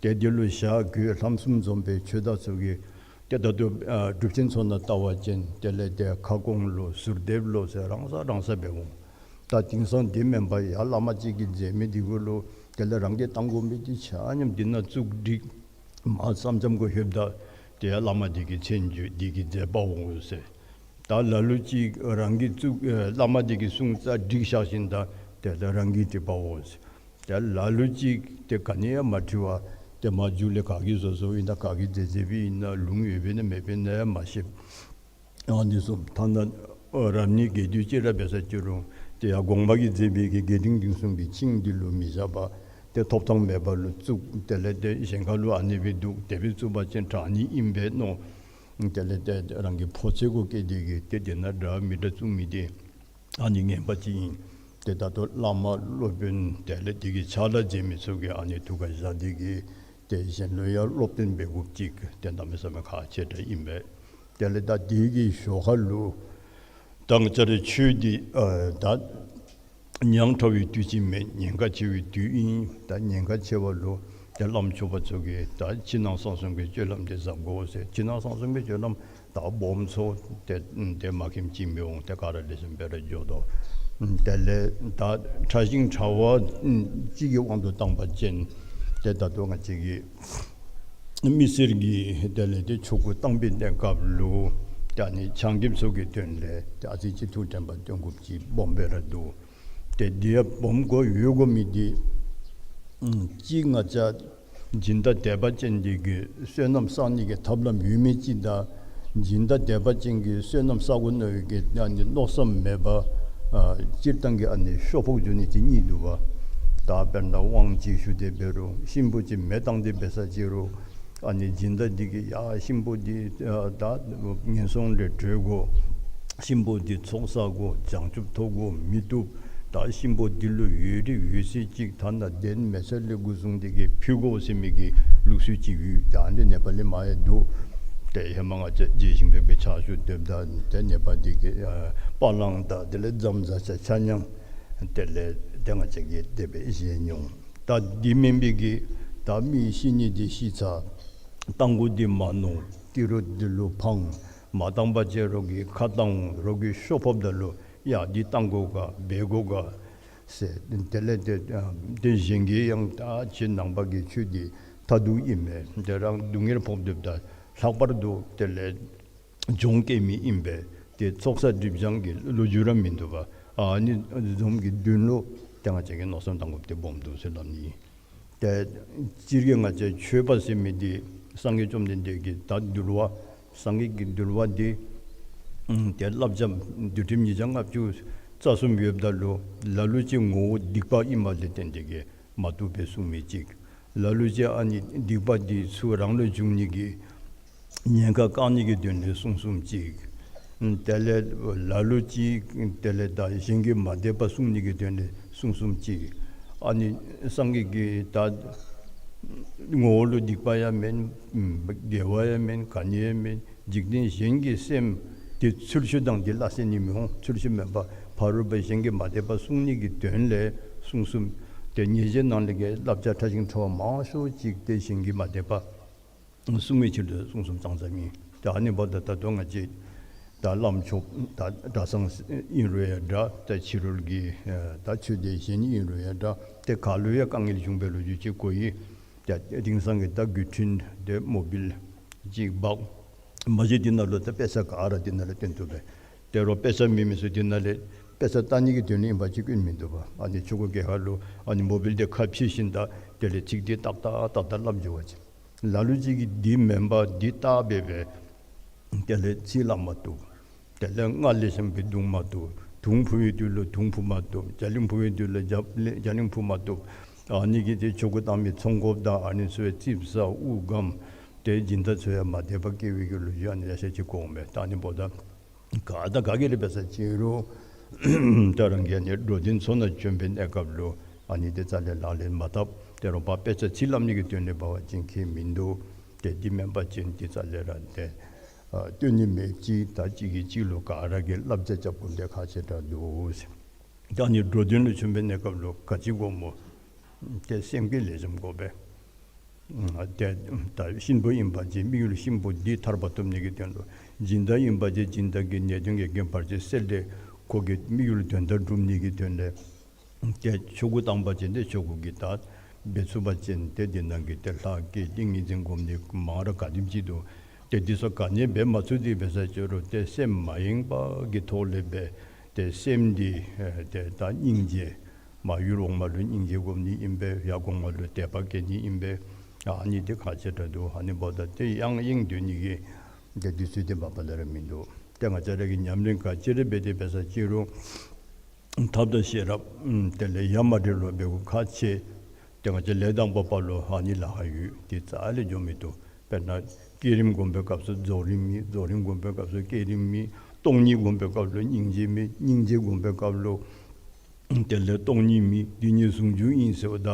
ཏེ་འདི་ལུ་བཞག་དགོས། ལྷམ་གསུམ་འཛོམས་པའི་ཆོས་བདག་ཚུ་གིས་ཏེ་ད་ལྟོ་ཨ་སྒྲུབ་ཆེན་ཚུ་ནང་བལྟ་བ་ཅིན་དེ་ལས་ཏེ་ཁ་སྐོང་ལོ་ཟུར་འདེབས་ལོ་ཟེར་རང་ས་རང་ས་འབད་འོང་། ད་དེང་སང་འདི་མེན་པར་ཡར་བླ་མ་ཅིག་གིས་མཛད་མི་འདི་གུ་ལུ་དེ་ལས་རང་གིས་བཏང་དགོ་མི་འདི་ཆ་མཉམ་འདི་ནང་བཙུགས་བསྒྲིགས། མར་ཙམ་ཙམ་གུ་ལྷོདཔ་ད་ཏེ་ཡར་བླ་མ་འདི་གི་མཚན་བརྗོད་འདི་གིས་མཛད་པ་འོང་ཟེར། ད་ལ་ལུ་ཅིག་རང་གིས་བཙུགས་ཨེ་བླ་མ་འདི་གིས་གསུངས་རྩ་བསྒྲིགས་བཞག་ཞིནམ་ད་ཏེ་ད་རང་གིས་བྲིས་པ་འོང་ཟེར། ཏེ་ལ་ལུ་ཅིག་ཏེ་ག་ནི་ཡང་མ་བྲིས་པར་ཏེ་མར་མཇུག་ལས་ག་གིས་བཟོ་བཟོཝ་ཨིན་ན་ག་གིས་མཛད་མཛདཔ་ཨིན་ན་ལུང་ཡོདཔ་ཨིན་ན་མེདཔ་ཨིན་ན་ཡང་མ་ཤེས། ཨ་ནི་ཚུ་ཐ་ན་ཨ་རབ་གནས་རྒྱས་བསྡུས་ཅིག་ར་འབད་ས་ཅི་རུང་ཏེ་ཡར་དགོངས་པ་གིས་མཛད་པའི་གི་རྒྱས་འབྲིང་བསྡུས་གསུམ་གྱི་ཆིངས་འདི་ལུ་མི་བཞག་པར་ཏེ་ཐོབ་ཐང་མེད་པ་ལུ་བཙུགས། དེ་ལས་ཏེ་གཞན་ཁ་ལུ་ཨ་ནི་སྦེ་འདུག་དེ་སྦེ་བཙུགས་པ་ཅིན་དྲག་ནི་ཨིན་པས་མནོ། དེ་ལས་ཏེ་རང་གི་ཕོ་ཚོད་གུ་བསྐྱེད་དེ་གིས་ཏེ་འདི་ནང་འདྲ་མི་འདྲ་བཙུགས་མི་འདི་ཨ་ནི་ངན་པ་ཅིག་ཨིན། ཏེ་ད་ལྟོ་བླ་མ་སློབ་དཔོན་དེ་ལས་འདི་གི་ཕྱག་ལཱ་མཛད་མི་ཚུ་གིས་ཨ་ནི་ཐུགས་ཁར་བཞག་སྟེ་གིས་ཏེ་གཞན་ལུ་ཡང་སློབ་སྟོན་འབད་དགོཔ་ཅིག་ཏེ་གནམ་མེད་ས་མེད་ཁག་ཆེ་དྲགས་ཨིན་པས། དེ་ལས་ད་འདི་གི་ཞོར་ཁ་ལུ་ད་ང་བཅས་རའི་ཆོས་འདི་ཨ་ད་ཉག་ཕྲ་བའི་དུས་ཅིག་མེན། ཉེན་ཁ་ཆེ་བའི་དུས་ཨིན། ད་ཉེན་ཁ་ཆེ་བ་ལུ་ཏེ་བླམ་ཆོསཔ་ཚུ་གིས་ད་ཕྱི་ནང་གསང་གསུམ་གྱི་སྤྱོད་ལམ་འདི་གཟབ་དགོ་ཟེར། ཕྱི་ནང་གསང་གསུམ་གྱི་སྤྱོད་ལམ་ད་སྦོམ་ཚུ་ཏེ་ཏེ་མ་མཁྱེནམ་ཅིག་མི་འོང་། ཏེ་ག་ར་ལེགས་ཤོམ་སྦེ་ར་འགྱོ་དོ། དེ་ལས་ད་ཕྲ་ཞིང་ཕྲ་བ་ཅིག་གི་དབང་དུ་བཏང་པ་ཅིན་ཏེ་ད་ལྟོ་ང་བཅས་ཀྱི་མི་སེར་གྱི་དེ་ལས་ཏེ་ཆོ་ག་བཏང་པའི་གནས་སྐབས་ལུ་ཏེ་ཨ་ནི་ཆ་མཉམ་ཚུ་གི་དོན་ལས་ཏེ་ཨ་ཙི་ཅིག་ཐུགས་དྲན་པ་བཏོན་དགོཔ་ཅིག་སྦོམ་སྦེ་ར་འདུག། ཏེ་འདི་ཡང་སྦོམ་དགོ་ཡོད་དགོ་མི་འདི་ཨམ་གཅིག་ང་བཅས་སྦྱིན་བདག་དད་པ་ཅན་འདི་གིས་བསོད་ནམས་བསག་ནི་གི་ཐབས་ལམ་ཡོད་མི་ཅིག་དང་སྦྱིན་བདག་དད་པ་ཅན་གྱིས་བསོད་ནམས་བསག་དགོ་མནོ་བའི་གི་ཨ་ནི་མནོ་བསམ་མེད་པར་ཨ་སྤྱིར་བཏང་གི་ཨ་ནི་ཤོ་ཕོག་འགྱོ་ནི་ཅིག་གཉིས་འདུག་པ། ད་དཔེར་ན་དབང་ཅིག་ཞུ་སྟེ་འབད་རུང་གཤིན་པོ་ཅིག་མེ་བཏང་སྟེ་འབད་ས་ཅི་རུང་ཨ་ནི་སྦྱིན་བདག་འདི་གིས་ཡ་གཤིན་པོ་འདི་ཨ་ད་ངན་སོང་ལས་གྲོལ་དགོ། གཤིན་པོ་འདི་ཚོགས་བསག་དགོ། བྱང་ཆུབ་ཐོབ་དགོ་མི་བཏུབ། ད་གཤིན་པོ་འདི་ལུ་འོས་རིགས་འོས་ཚད་ཅིག་ཐ་ན་གདན་མེད་ས་ལས་འགོ་བཟུང་སྟེ་གིས་ཕུལ་དགོ་ཟེར་མི་གི་ལུགས་སྲོལ་ཅིག་ཡོད། ད་འདི་ནེ་པ་ལི་མ་ཡང་འདུག། ཏེ་ཧེ་མ་ང་བཅས་རྗེ་ཞིང་ཕེབས་ཀྱི་ཕྱག་ཞུ་སྡོདཔ་ད་ཏེ་ནེ་པ་འདི་གི་ཨ་པ་ལང་དང་དེ་ལས་རྫམ་ཟ་ཆ་ཆ་མཉམ་དེ་ལས་ཏེ་ང་བཅས་ཀྱིས་དེ་སྦེ་བཞེས་མྱོང་། ད་འདི་མེན་པའི་གི་ད་མི་ཤི་ནི་འདི་ཤི་ཚར། རྟ་མགོ་འདི་མ་ནོར། ཏི་རུ་འདི་ལུ་འཕང་། མ་བཏང་པ་ཅིན་རོགས་ཀྱིས་ཁ་བཏང་འོང་། རོགས་ཀྱིས་ཤོ་ཕོགཔ་ད་ལུ་ཡ་འདི་བཏང་དགོ་ག་འབད་དགོ་ག་ཟེར། དེ་ལས་ཏེ་ཏེ་གཞན་གྱིས་ཡང་ད་ཁྱེད་ནང་པ་གི་ཆོས་འདི་མཐར་ཐུག་ཨིན་མས། ཏེ་རང་སྡུག་བསྔལ་ཕོག་སྡོདཔ་ད་ལྷག་པར་དུ་དེ་ལས་གྱོང་བཀལ་མི་ཨིན་པས། ཏེ་ཚོགས་བསགས་སྒྲིབ་སྦྱང་གི་ལོ་རྒྱུས་ར་མིན་འདུག་པ། ཨ་ནི་བཟུམ་གྱི་དོན་ལུ་ཏེ་ང་བཅས་ཀྱིས་མནོ་བསམ་བཏང་དགོཔ་འདི་སྦོམ་འདུག་ཟེར་སླབ་ནི། ཏེ་སྤྱིར་གྱིས་ང་བཅས་ཆོས་པ་ཟེར་མི་འདི་སངས་རྒྱས་བཅོམ་ལྡན་འདས་ཀྱི་ད་འདུལ་བ་སངས་རྒྱས་ཀྱི་འདུལ་བ་འདི་ཨམ་ཏེ་བསླབ་བྱ་འདུལ་ཁྲིམས་ཉིས་བརྒྱ་ལྔ་བཅུ་རྩ་གསུམ་ཡོདཔ་ད་ལུ་ལ་ལུ་ཅིག་ངོ་བོ་སྡིག་པ་ཨིནམ་ལས་བརྟེན་ཏེ་གིས་མ་བཏུབ་པའི་གསུང་མི་ཅིག། ལ་ལུ་ཅིག་ཨ་ནི་སྡིག་པ་འདི་ཚུ་རང་ལུ་འབྱུང་ནི་གི་ཉེན་ཁ་བཀག་ནི་གི་དོན་ལས་གསུང་གསུངམ་ཅིག། ཨམ་དེ་ལས་ལ་ལུ་ཅིག་དེ་ལས་ད་གཞན་གྱི་མ་དད་པ་བསྲུང་ནི་གི་དོན་ལས་གསུང་གསུངམ་ཅིག། ཨ་ནི་སངས་རྒྱས་ཀྱིས་ད་ངོ་བོ་ལུ་སྡིག་པ་ཡང་མེན། ཨམ་དགེ་བ་ཡང་མེན། ག་ནི་ཡང་མེན། འཇིག་རྟེན་གཞན་གྱི་སེམས་འདི་ཚུལ་འཆོས་དང་འདི་སླ་བསྲེ་ནི་མི་འོང་། ཚུལ་འཆོས་མེད་པར་ཕ་རོལ་པོ་གཞན་གྱི་མ་དད་པ་བསྲུང་ནི་གི་དོན་ལས་གསུང་གསུངམ། ཏེ་ཉེས་བྱས་ནང་ལས་ཀྱི་བསླབ་བྱ་ཕྲ་ཞིང་ཕྲ་བ་མང་ཤོས་ཅིག་ཏེ་གཞན་གྱི་མ་དད་པ་བསྲུང་བའི་ཕྱིར་དུ་གསུང་གསུངམ་ཙང་ཙང་ཨིན། ཏེ་ཨ་ནི་འབདཝ་ད་ད་ལྟོ་ང་བཅས་ད་བླམ་ཆོསཔ་ད་གྲྭ་ཚང་ཨིན་རུང་ཡང་འདྲ། ད་ཕྱི་རོལ་གྱི་ཨེ་ད་ཆོས་སྡེ་གཞན་ཨིན་རུང་ཡང་འདྲ། ཏེ་ག་ལུ་ཡང་དཀའ་ངལ་བྱུང་བའི་ལོ་རྒྱུས་ཅིག་གོ་ཡི། ཏེ་དེང་སང་གི་ད་བརྒྱུད་འཕྲིན་ཏེ་མོ་བཱའིལ་ཅིག་འབག། མ་གཞི་འདི་ནང་ལུ་ད་དཔེ་ཆ་ག་ར་འདི་ནང་ལུ་སྟོན་བཏུབ་པས། ཏེ་རོགས་དཔེ་ཆ་མེད་མི་ཚུ་འདི་ནང་ལས་དཔེ་ཆ་ལྟ་ནི་གི་དོན་ལས་ཨིན་པ་ཅིན་སྐྱོན་མིན་འདུག་པ། ཨ་ནི་ཆོ་ག་གི་ཁ་ལུ་ཨ་ནི་མོ་བཱའིལ་འདི་ཁ་ཕྱེ་ཞིནམ་ད་དེ་ལས་ཚིག་འདི་ཏག་ཏག་ཏག་ཏག་སླབ་འགྱོ་བ་ཅིན། ལ་ལུ་ཅིག་གིས་འདི་མེན་པར་འདི་བལྟ་སྦེ་སྦེ་དེ་ལས་ཚིག་སླབ་མ་བཏུབ། དེ་ལས་སྔར་ལས་བྱམས་པའི་གདུང་མ་བཏུབ། དུང་ཕུ་བའི་དུས་ལུ་དུང་ཕུ་མ་བཏུབ། རྒྱ་གླིང་ཕུ་བའི་དུས་ལུ་རྒྱ་གླིང་རྒྱ་གླིང་ཕུ་མ་བཏུབ། ཨ་ནི་གི་ཏེ་ཆོ་ག་བཏང་མི་ཚོང་འགོཔ་དང་ཨ་ནི་ཚུ་ཡང་རྩིགཔ་ཟ་དབུགས་སྒམ་ཏེ་སྦྱིན་བདག་ཚུ་ཡང་མ་དད་པ་སྐྱེ་བའི་གི་ལོ་རྒྱུས་ཨ་ནི་ཡང་ཤེས་ཅི་གོ་མས། ད་ཨ་ནི་འབདཝ་ད་ག་དང་ག་གིས་ར་འབད་ས་ཅི་རུང་ད་རང་གིས་ཨ་ནི་འགྲོ་དོན་ཚོགས་ནང་བྱོན་པའི་གནས་སྐབས་ལུ་ཨ་ནི་ཏེ་རྩ་ལས་ལག་ལེན་མ་འཐབ། ཏེ་རོགས་པ་དཔེ་ཆ་ཚིག་ལམ་ནི་གི་དོན་ལས་འབད་བ་ཅིན་ཁྱད་མིན་འདུག། ཏེ་འདི་མེན་པ་ཅིན་ཏེ་རྩ་ལས་ར་ཏེ་ཨ་སྟོན་ནི་མེདཔ་ཅིག་ད་གཅིག་གིས་གཅིག་ལུ་ག་ར་གིས་བསླབ་བྱ་རྐྱབ་དགོཔ་འདི་ཁག་ཆེ་དྲགས་འདུག་ཟེར། ད་ཨ་ནི་འགྲོ་དོན་ལུ་བྱོན་པའི་གནས་སྐབས་ལུ་ག་ཅི་དགོཔ་སྨོ། ཏེ་སེམས་ཀྱི་ལེགས་ཤོམ་དགོ་པས། ཏེ་ད་གཤིན་པོ་ཨིན་པ་ཅིན་དམིགས་ཡུལ་གཤིན་པོ་འདི་ཐར་པ་ཐོབ་ནི་གི་དོན་ལུ། སྦྱིན་བདག་ཨིན་པ་ཅིན་སྦྱིན་བདག་གི་ནད་གདོན་གྱི་རྐྱེན་བར་ཆད་སེལ་ཏེ་ཁོ་གི་དམིགས་ཡུལ་དོན་དག་སྒྲུབ་ནི་གི་དོན་ལས། ཏེ་ཆོ་གུ་བཏང་པ་ཅིན་ཏེ་ཆོ་གུ་གི་ད་འབད་ཚུགས་པ་ཅིན་ཏེ་འདི་ནང་གི་ཏེ་ལྷ་བསྐྱེད་ཏིང་ངེ་འཛིན་སྒོམ་ནི་མང་རབས་ག་དེམ་ཅིག་འདུག། ཏེ་འདི་ཚུ་ག་ནི་འབད་མ་ཚུགས་ཏེ་འབད་ས་ཅི་རུང་ཏེ་སེམས་མ་ཡེངས་པ་གི་ཐོག་ལས་འབད། ཏེ་སེམས་འདི་ཨེ་ཏེ་ད་སྙིང་རྗེ་མ་ཡུལ་འོག་མ་ལུ་སྙིང་རྗེ་སྒོམ་ནི་ཨིན་པས། ཡར་གོང་མ་ལུ་དད་པ་བསྐྱེད་ནི་ཨིན་པས། ཨ་ནི་འདི་ཁག་ཆེ་དྲགས་འདུག། ཨ་ནི་འབདཝ་ད་ཏེ་ཡང་ཡེངས་སྡོད་ནི་གི་ཏེ་དུས་ཚོད་འདི་མ་པ་ལས་ར་མིན་འདུག། ཏེ་ང་བཅས་ར་གིས་ཉམས་ལེན་ག་ཅི་ར་འབད་དེ་འབད་ས་ཅི་རུང་ཐབས་དང་ཤེས་རབ་དེ་ལས་ཡ་མ་བྲལ་བར་འབད་དགོཔ་ཁག་ཆེ། ཏེ་ང་བཅས་ལས་དང་པོ་པ་ལུ་ཨ་ནི་ལཱ་ཁག་ཡོད། ཏེ་རྩ་ལས་འགྱོ་མི་བཏུབ། དཔེར་ན་བསྐྱེད་རིམ་སྒོམ་པའི་སྐབས་སུ་རྫོགས་རིམ་མེད། རྫོགས་རིམ་སྒོམ་པའི་སྐབས་སུ་བསྐྱེད་རིམ་མེད། སྟོང་ཉིད་སྒོམ་པའི་སྐབས་ལུ་སྙིང་རྗེ་མེད། སྙིང་རྗེ་སྒོམ་པའི་སྐབས་ལུ་དེ་ལས་སྟོང་ཉིད་མེད། འདི་གཉིས་ཟུང་འཇུག་ཨིན་ཟེརཝ་ད་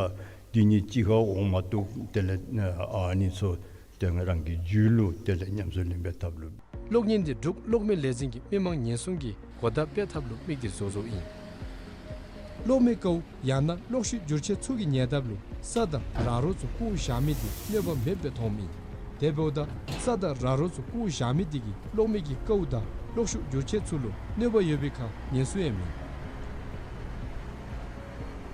འདི་གཉིས་གཅིག་ཁར་འོང་མ་བཏུབ། དེ་ལས་ཨ་ནི་ཚུ་ཏེ་ང་རང་གི་རྒྱུད་ལུ་དེ་ལས་ཉམས་སུ་ལེན་པའི་ཐབས་ལུ། གློག་བརྙན་འདི་འབྲུག་གློག་མེ་ལས་འཛིན་གྱིས་མི་མང་ཉེན་སྲུང་གི་གོ་བརྡ་སྤེལ་ཐབས་ལུ་དམིགས་ཏེ་བཟོ་བཟོཝ་ཨིན། གློག་མེ་ཀཝ་ཡང་ན་གློག་ཤུགས་འགྱུར་ཆས་ཚུ་གི་ཉེ་འདབས་ལུ་ས་དང་ར་རོ་ཚུ་བཀོ་བཞག་མི་འདི་གནོད་པ་མེདཔ་སྦེ་མཐོངམ་ཨིན། དེ་འབདཝ་ད་ས་དང་ར་རོ་ཚུ་བཀོ་བཞག་མི་འདི་གིས་གློག་མེ་གི་ཀཝ་དང་གློག་ཤུགས་འགྱུར་ཆས་ཚུ་ལུ་གནོད་པ་ཡོད་པའི་ཁར་ཉེན་སྲུང་ཡང་མེད།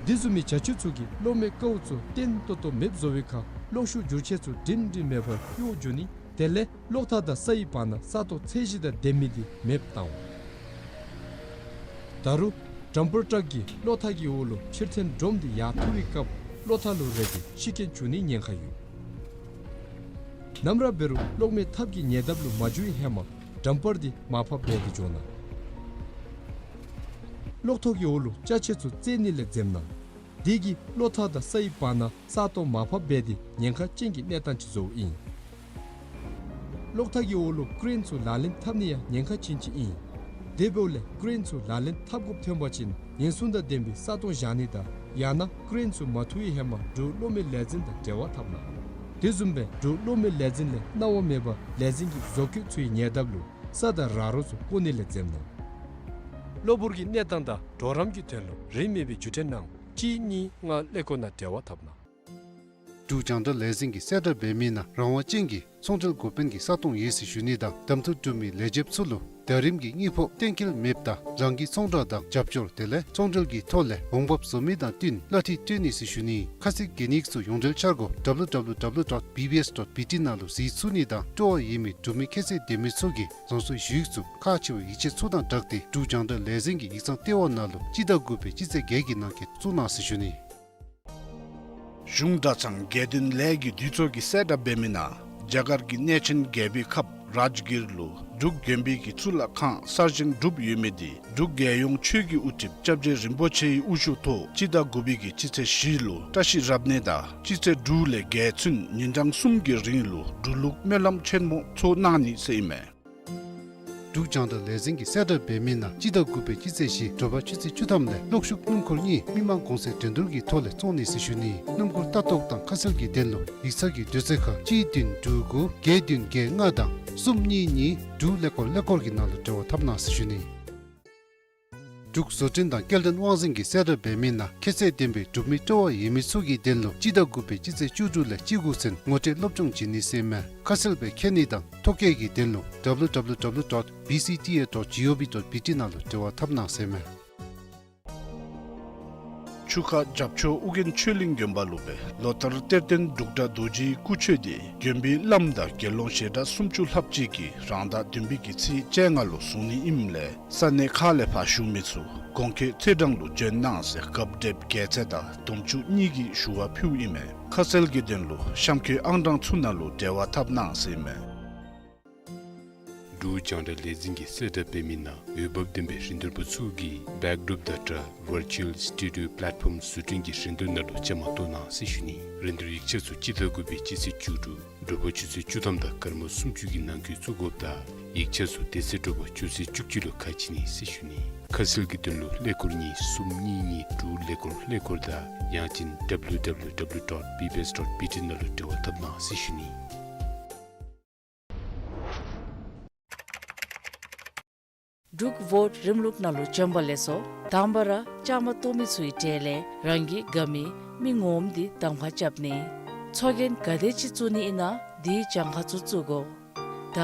འདི་བཟུམ་མའི་བྱ་སྤྱོད་ཚུ་གིས་གློག་མེ་ཀཝ་ཚུ་བརྟན་ཏོག་ཏོ་མེདཔ་བཟོ་བའི་ཁར་གློག་ཤུགས་འགྱུར་ཆས་ཚུ་སྒྲིང་སྒྲིང་མེད་པར་གཡོ་འགྱོ་ནི། དེ་ལས་གློག་ཐག་དང་ས་ཡི་བར་ན་ས་སྟོང་ཚད་གཞི་དང་ལྡན་མི་འདི་མེདཔ་བཏང་འོང་། ད་རུང་ཌམ་པར་ཊག་གིས་གློག་ཐག་གི་འོག་ལུ་ཕྱིར་འཐེན་སྒྲོམ་འདི་ཡར་འཐུ་བའི་སྐབས་གློག་ཐག་ལུ་རེག་སྟེ་ཤི་རྐྱེན་འབྱུང་ནིའི་ཉེན་ཁ་ཡོད། ནམ་ར་འབད་རུང་གློག་མེ་ཐབ་ཀྱི་ཉེ་འདབས་ལུ་མ་འགྱོ་བའི་ཧེ་མ་ཌམ་པར་འདི་མར་ཕབ་འབད་དེ་འགྱོ་གནང་། གློག་ཐོག་གི་འོག་ལུ་ཅ་ཆས་ཚུ་བཙལ་ནི་ལས་འཛེམ་གནང་། འདི་གིས་གློག་ཐག་དང་ས་ཡི་བར་ན་ས་སྟོང་མར་ཕབ་འབད་དེ་ཉེན་ཁ་ཅན་གྱི་གནས་སྟངས་ཅིག་བཟོཝ་ཨིན། གློག་ཐག་གི་འོག་ལུ་ཀེ་རེན་ཚུ་ལག་ལེན་འཐབ་ནི་ཡང་ཉེན་ཁ་ཅན་ཅིག་ཨིན། དེ་འབདཝ་ལས་ཀེ་རེན་ཚུ་ལག་ལེན་འཐབ་དགོཔ་ཐོན་པ་ཅིན་ཉེན་སྲུང་དང་ལྡན་པའི་ས་སྟོང་བཞག་ནི་དང་ཡང་ན་ཀེ་རེན་ཚུ་མ་འཐུ་བའི་ཧེ་མ་འབྲུག་གློག་མེ་ལས་འཛིན་དང་འབྲེལ་བ་འཐབ་གནང་། དེ་བཟུམ་སྦེ་འབྲུག་གློག་མེ་ལས་འཛིན་ལས་གནང་བ་མེད་པར་ལས་འཛིན་གྱི་བཟོ་བཀོད་ཚུ་གི་ཉེ་འདབས་ལུ་ས་དང་ར་རོ་ཚུ་བཀོ་ནི་ལས་འཛེམ་གནང་། གློ་བུར་གྱི་གནས་སྟངས་དང་གྲོགས་རམ་གྱི་དོན་ལུ་རིན་མེད་པའི་བརྒྱུད་འཕྲིན་གནང་གཅིག་གཉིས་ལྔ་ཀླད་ཀོར་ནང་འབྲེལ་བ་འཐབ་གནང་། འབྲུག་རྒྱང་བསྒྲགས་ལས་འཛིན་གྱིས་གསལ་བསྒྲགས་འབད་མི་ནང་རང་དབང་ཅན་གྱི་ཚོང་འབྲེལ་འགོ་དཔོན་གྱི་ས་སྟོང་ཡོད་ཟེར་ཞུ་ནི་དང་གདམ་འཐུ་གྲུབ་མི་ལས་བྱེདཔ་ཚུ་ལུ་ཟླ་རིམ་གྱི་དངུལ་ཕོགས་གཏན་འཁེལ་མེདཔ་ད་རང་གི་ཚོང་བསྒྲགས་དང་རྒྱབ་སྐྱོར་དེ་ལས་ཚོང་འབྲེལ་གྱི་ཐོག་ལས་འོང་འབབ་བཟོ་མི་དང་བསྟུན་གླ་འཐུས་སྤྲོད་ནི་ཟེར་ཞུ་ནི། ཁ་གསལ་གྱི་གནས་ཚུལ་ཡོངས་འབྲེལ་འཆར་སྒོ་W W W dot B B S dot B T ནང་ལུ་གཟིགས་ཚུགས་ནི་དང་སྤྲོ་བ་ཡོད་མི་འབྲུག་མི་ཁྱད་ཚད་ལྡན་མི་ཚུ་གིས་རང་སོའི་ཞུ་ཡིག་ཚུ་ཁག་ཆེ་བའི་ཡིག་ཆ་ཚུ་དང་སྦྲགས་ཏེ་འབྲུག་རྒྱང་བསྒྲགས་ལས་འཛིན་གྱི་ཡིག་ཚང་ལྟེ་བ་ནང་ལུ་སྤྱི་ཟླ་དགུ་པའི་སྤྱི་ཚེས་བརྒྱད་ཀྱི་ནང་འཁོད་བཙུགས་གནང་ཟེར་ཞུ་ནི། གཞུང་སྒྲ་གཙང་རྒྱལ་བསྟན་ལས་ཀྱི་འདུས་ཚོགས་ཀྱིས་གསལ་བསྒྲགས་འབད་མི་ནང་རྒྱ་གར་གྱི་གནས་ཆེན་རྒྱལ་པོའི་ཁབ་རཱཇ་གིར་ལུ་འབྲུག་དགོན་པའི་གི་གཙུག་ལག་ཁང་གསར་བཞེངས་གྲུབ་ཡོད་མི་འདི་འབྲུག་རྒྱལ་ཡོངས་ཆོས་ཀྱི་དབུ་ཁྲིདཔ་སྐྱབས་རྗེ་རིན་པོ་ཆེའི་དབུ་བཞུགས་ཐོག་སྤྱི་ཟླ་དགུ་པའི་གི་སྤྱི་ཚེས་བཞི་ལུ་བཀྲ་ཤིས་རབ་གནས་དང་སྤྱི་ཚེས་དྲུག་ལས་བརྒྱད་ཚུན་ཉིན་གྲངས་གསུམ་གྱི་རིང་ལུ་འབྲུག་ལུགས་སྨོན་ལམ་ཆེན་མོ་ཚོགས་གནང་ནི་ཟེར་ཨིན་མས། འབྲུག་རྒྱང་བསྒྲགས་ལས་འཛིན་གྱིས་གསལ་བསྒྲགས་འབད་མི་ནང་སྤྱི་ཟླ་དགུ་པའི་སྤྱི་ཚེས་བཞི་དྲོ་པ་ཆུ་ཚོད་བཅུ་ཐམ་ལས་གློག་ཤུགས་སྣུམ་འཁོར་གཉིས་མི་མང་གུང་སེང་འགྲན་བསྡུར་གྱི་ཐོག་ལས་བཙོང་ནི་ཟེར་ཞུ་ནི། སྣུམ་འཁོར་ལྟ་རྟོག་དང་ཁ་གསལ་གྱི་དོན་ལུ་ཡིག་ཚང་གི་དུས་ཚོད་ཁར་གཅིག་བདུན་དྲུག་དགུ་བརྒྱད་བདུན་བརྒྱད་ལྔ་དང་གསུམ་གཉིས་གཉིས་དྲུག་ཀླད་ཀོར་ཀླད་ཀོར་གྱི་ནང་ལུ་འབྲེལ་བ་འཐབ་གནང་ཟེར་ཞུ་ནི། འབྲུག་བཟོ་སྐྲུན་དང་སྐྱེལ་འདྲེན་དབང་འཛིན་གྱིས་གསལ་བསྒྲགས་འབད་མི་ནང་ཁྱད་ཚད་ལྡན་པའི་འབྲུག་མི་སྤྲོ་བ་ཡོད་མི་ཚུ་གི་དོན་ལུ་སྤྱི་ཟླ་དགུ་པའི་སྤྱི་ཚེས་བཅུ་དྲུག་ལས་བཅུ་དགུ་ཚུན་ངོ་སྤྲོད་སློབ་སྦྱོང་བྱིན་ནི་ཟེར་ཨིན་མས། ཁ་གསལ་སྦེ་མཁྱེན་ནི་དང་ཐོ་བཀོད་ཀྱི་དོན་ལུ་W W W dot B C T A dot G O V dot B T ནང་ལུ་འབྲེལ་བ་འཐབ་གནང་ཟེར་ཨིན་མས། ཆུ་ཁ་བྱང་ཕྱོགས་ཨོ་རྒྱན་ཆོས་གླིང་དགོན་པ་ལུ་སྦེ་ལོ་ལྟར་གཏེར་སྟོན་འབྲུག་སྒྲ་རྡོ་རྗེའི་སྐུ་མཆོད་འདི་དགོན་པའི་བླམ་དང་དགེ་སློང་ཞལ་གྲངས་སུམ་ཅུ་ལྷགཔ་ཅིག་གིས་རང་ཟླ་བདུན་པའི་གི་ཚེས་བཅོ་ལྔ་ལུ་བཟུང་ནི་ཨིནམ་ལས་ས་གནས་ཁག་ལས་ཕར་བཞུགས་མི་ཚུ་གོང་འཁོད་ཚེས་གྲངས་ལུ་འབྱོན་གནང་ཟེར་སྐབས་འདེབས་རྒྱལ་མཚན་དང་དུང་ཕྱུར་གཉིས་ཀྱི་ཞུ་བ་ཕུལཝ་ཨིན་མས། ཁ་གསལ་གྱི་དོན་ལུ་གཤམ་འཁོད་ཨང་གྲངས་ཚུ་ནང་ལུ་འབྲེལ་བ་འཐབ་གནང་ཟེར་ཨིན་མས། འབྲུག་རྒྱང་བསྒྲགས་ལས་འཛིན་གྱིས་གསལ་བསྒྲགས་འབད་མི་ནང་འོས་འབབ་ལྡན་པའི་རིན་བསྡུར་པ་ཚུ་གིས་Backdrop Data Virtual Studio Platform བཟོ་སྐྲུན་གྱི་རིན་བསྡུར་ནང་ལུ་བཅའ་མར་གཏོགས་གནང་ཟེར་ཞུ་ནི། རིན་བསྡུར་ཡིག་ཆ་ཚུ་སྤྱི་ཟླ་དགུ་པའི་སྤྱི་ཚེས་བཅུ་དྲུག་དྲོ་པ་ཆུ་ཚོད་བཅུ་ཐམ་དང་སྐར་མ་སུམ་ཅུ་གི་ནང་འཁོད་བཙུགས་དགོཔ་དང་ཡིག་ཆ་ཚུ་དེ་ཚེ་དྲོ་པ་ཆུ་ཚོད་བཅུ་གཅིག་ལུ་ཁ་ཕྱེ་ནི་ཟེར་ཞུ་ནི། ཁ་གསལ་གྱི་དོན་ལུ་ཀླད་ཀོར་གཉིས་གསུམ་གཉིས་གཉིས་དྲུག་ཀླད་ཀོར་ཀླད་ཀོར་དང་ཡང་ཅིན་W W W dot B B S dot B T ནང་ལུ་འབྲེལ་བ་འཐབ་གནང་ཟེར་ཞུ་ནི། འབྲུག་ཝོཊ་རིམ་ལུགས་ནང་ལུ་བྱོན་པ་ལེགས་སོ། དང་པ་ར་བཅའ་མར་གཏོགས་མི་ཚུའི་གྲས་ལས་རང་གི་དགའ་མི་མི་ངོམ་འདི་གདམ་ཁ་རྐྱབ་ནི། ཚོགས་རྒྱན་ག་དེ་ཅིག་བཙུགས་ནི་ཨིན་ན་དེའི་གྱངས་ཁ་ཚུ་བཙུགས་དགོ། ད་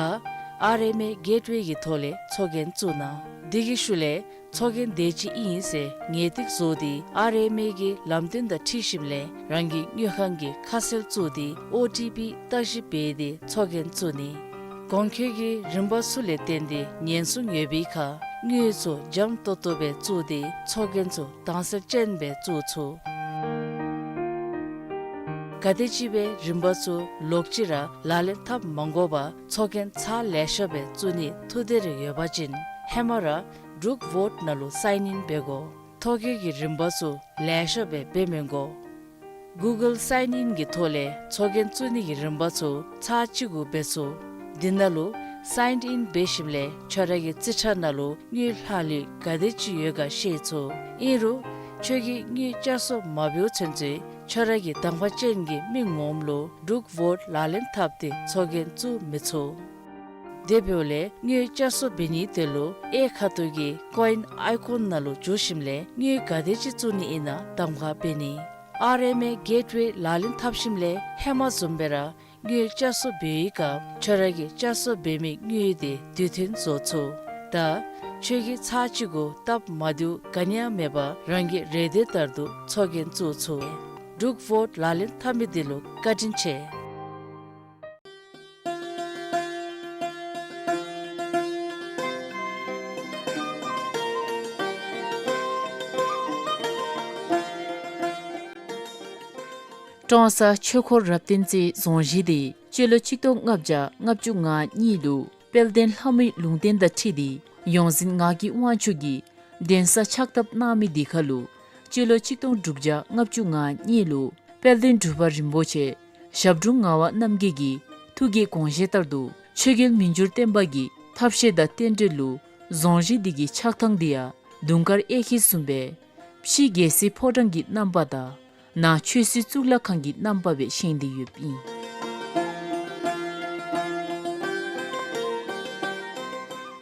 ཨར་ཨེམ་ཨེ་གེཊ་ཝེ་གི་ཐོག་ལས་ཚོགས་རྒྱན་བཙུགས་གནང་། དེ་གི་ཤུལ་ལས་ཚོགས་རྒྱན་དེ་ཅིག་ཨིན་ཟེར་ངེས་ཏིག་བཟོ་སྟེ་ཨར་ཨེམ་ཨེ་གི་ལམ་སྟོན་དང་འཁྲིལ་ཞིནམ་ལས་རང་གི་དངུལ་ཁང་གི་ཁ་གསལ་བཙུགས་ཏེ་ཨོ་ཊི་པི་བརྟག་ཞིབ་འབད་དེ་ཚོགས་རྒྱན་བཙུགས་ནི། གོང་འཁོད་ཀྱི་རིམ་པ་ཚུ་ལས་བརྟེན་ཏེ་ཉེན་སྲུང་ཡོད་པའི་ཁར་དངུལ་ཚུ་འཇམ་ཏོང་ཏོ་སྦེ་བཙུགས་ཏེ་ཚོགས་རྒྱན་ཚུ་དྭངས་གསལ་ཅན་སྦེ་བཙུགས་ཚུགས། ག་དེམ་ཅིག་སྦེ་རིམ་པ་ཚུ་ལོག་ཅི་ར་ལག་ལེན་འཐབ་མ་དགོ་པར་ཚོགས་རྒྱན་ཚར་ལེ་ཤ་སྦེ་བཙུགས་ནི་ཐུགས་འདོད་རེ་ཡོད་པ་ཅིན་ཧེ་མ་ར་འབྲུག་ཝོཊ་ནང་ལུ་སའིན་ཨིན་འབད་དགོ། ཐོ་བཀོད་ཀྱི་རིམ་པ་ཚུ་ལེ་ཤ་སྦེ་འབད་མི་དགོ། གུ་གཱལ་སའིན་ཨིན་གྱི་ཐོག་ལས་ཚོགས་རྒྱན་བཙུགས་ནི་གི་རིམ་པ་ཚུ་ཚར་གཅིག་གུ་འབད་ཚུགས། དེ་ནང་ལུ་སའིན་ཨིན་འབད་ཞིནམ་ལས་ཁྱོད་ར་གི་རྩིས་ཁྲ་ནང་ལུ་དངུལ་ལྷག་ལུས་ག་དེ་ཅིག་ཡོད་ག་ཤེས་ཚུགས། ཨིན་རུང་ཁྱོད་ཀྱིས་དངུལ་བསྐྱར་གསོ་མ་འབདཝ་ཚུན་ཚོད་ཁྱོད་ར་གི་གདམ་ཁ་ཅན་གྱི་མི་ངོམ་ལུ་འབྲུག་ཝོཊ་ལག་ལེན་འཐབ་སྟེ་ཚོགས་རྒྱན་བཙུགས་མི་ཚུགས། དེ་འབདཝ་ལས་དངུལ་བསྐྱར་གསོ་འབད་ནིའི་དོན་ལུ་གཡས་ཁ་ཐུག་གི་ཀོ་ཨིན་ཨའི་ཀོན་ནང་ལུ་འཛུལ་ཞིནམ་ལས་དངུལ་ག་དེ་ཅིག་བཙུགས་ནི་ཨིན་ན་གདམ་ཁ་འབད་ནི། ཨར་ཨེམ་ཨེ་གེཊ་ཝེ་ལག་ལེན་འཐབ་ཞིནམ་ལས་ཧེ་མ་བཟུམ་སྦེ་ར་དངུལ་བསྐྱར་གསོ་འབད་བའི་སྐབས་ཁྱོད་ར་གིས་བསྐྱར་གསོ་འབད་མི་དངུལ་དེ་དུས་མཐུན་བཟོ་ཚུགས། ད་ཁྱོད་ཀྱིས་ཚར་གཅིག་གུ་སྟབས་མ་བདེཝ་ག་ནི་ཡང་མེད་པར་རང་གི་རེ་འདོད་ལྟར་དུ་ཚོགས་རྒྱན་བཙུགས་ཚུགས། འབྲུག་ཝོཊ་ལག་ལེན་འཐབ་མི་དེ་ལུ་བཀའ་དྲིན་ཆེ། ཀྲོང་གསར་ཆོས་འཁོར་རབ་བརྟན་རྩེའི་རྫོང་གཞིས་དེ་སྤྱི་ལོ་གཅིག་སྟོང་ལྔ་བརྒྱ་ལྔ་བཅུ་ང་གཉིས་ལུ་དཔལ་ལྡན་ལྷ་མོའི་ལུང་བསྟན་དང་འཁྲིལ་ཏེ་ཡོངས་འཛིན་ངག་གི་དབང་ཕྱུག་གིས་གདན་ས་ཕྱག་བཏབ་གནང་མི་དེ་ཁར་ལུ་སྤྱི་ལོ་གཅིག་སྟོང་དྲུག་བརྒྱ་ལྔ་བཅུ་ང་གཉིས་ལུ་དཔལ་ལྡན་འབྲུག་པ་རིན་པོ་ཆེ་ཞབས་དྲུང་ངག་དབང་རྣམ་རྒྱལ་གྱི་ཐུགས་ཀྱི་དགོངས་བཞེད་ལྟར་དུ་ཆོས་རྒྱལ་མི་འགྱུར་བརྟན་པ་གི་ཐབས་ཤེས་དང་རྟེན་འབྲེལ་ལུ་རྫོང་གཞིས་འདི་གི་ཆགས་ཐངས་འདི་ཡང་དུང་དཀར་གཡས་འཁྱིལ་བཟུམ་སྦེ་ཕྱི་རྒྱལ་སྲིད་ཕོ་བྲང་གི་རྣམ་པ་དང་ནང་ཆོས་སྲིད་གཙུག་ལག་ཁང་གི་རྣམ་པ་སྦེ་བཞེངས་ཏེ་ཡོདཔ་ཨིན།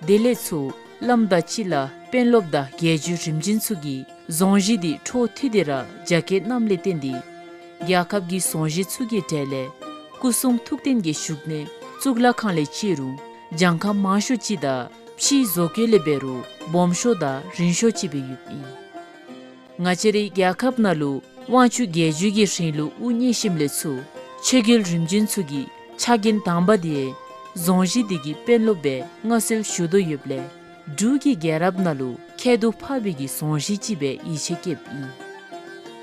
དེ་ལས་ཚུར་བླམ་དང་སྤྱི་བླ་དཔོན་སློབ་དང་རྒྱལ་བརྒྱུད་རིམ་བྱོན་ཚུ་གིས་རྫོང་གཞིས་འདི་འཕྲོ་མཐུད་དེ་ར་རྒྱ་བསྐྱེད་གནངམ་ལས་བརྟེན་ཏེ་རྒྱལ་ཁབ་ཀྱི་རྫོང་གཞིས་ཚུ་གི་གྲས་ལས་སྐུ་གསུང་ཐུགས་རྟེན་གྱི་བཞུགས་གནས་གཙུག་ལག་ཁང་ལས་བརྩི་རུང་གྱངས་ཁ་མང་ཤོས་ཅིག་དང་ཕྱིའི་བཟོ་བཀོད་ལས་འབད་རུང་སྦོམ་ཤོས་དང་རིང་ཤོས་ཅིག་སྦེ་ཡོདཔ་ཨིན། ང་བཅས་རའི་རྒྱལ་ཁབ་ནང་ལུ་དབང་ཕྱུག་རྒྱལ་བརྒྱུད་ཀྱི་རིང་ལུགས་དབུ་བརྙེས་ཞིནམ་ལས་ཚུར་ཆོས་རྒྱལ་རིམ་བྱོན་ཚུ་གི་ཕྱག་འགན་དང་པ་དེ་རྫོང་གཞིས་འདི་གི་དཔོན་སློབ་སྦེ་མངའ་གསོལ་ཞུ་དོ་ཡོདཔ་ལས་འབྲུག་གི་རྒྱལ་རབས་ནང་ལུ་ཁྱད་དུ་འཕགས་པའི་གི་རྫོང་གཞིས་ཅིག་སྦེ་ཡིད་ཆེས་བསྐྱེདཔ་ཨིན།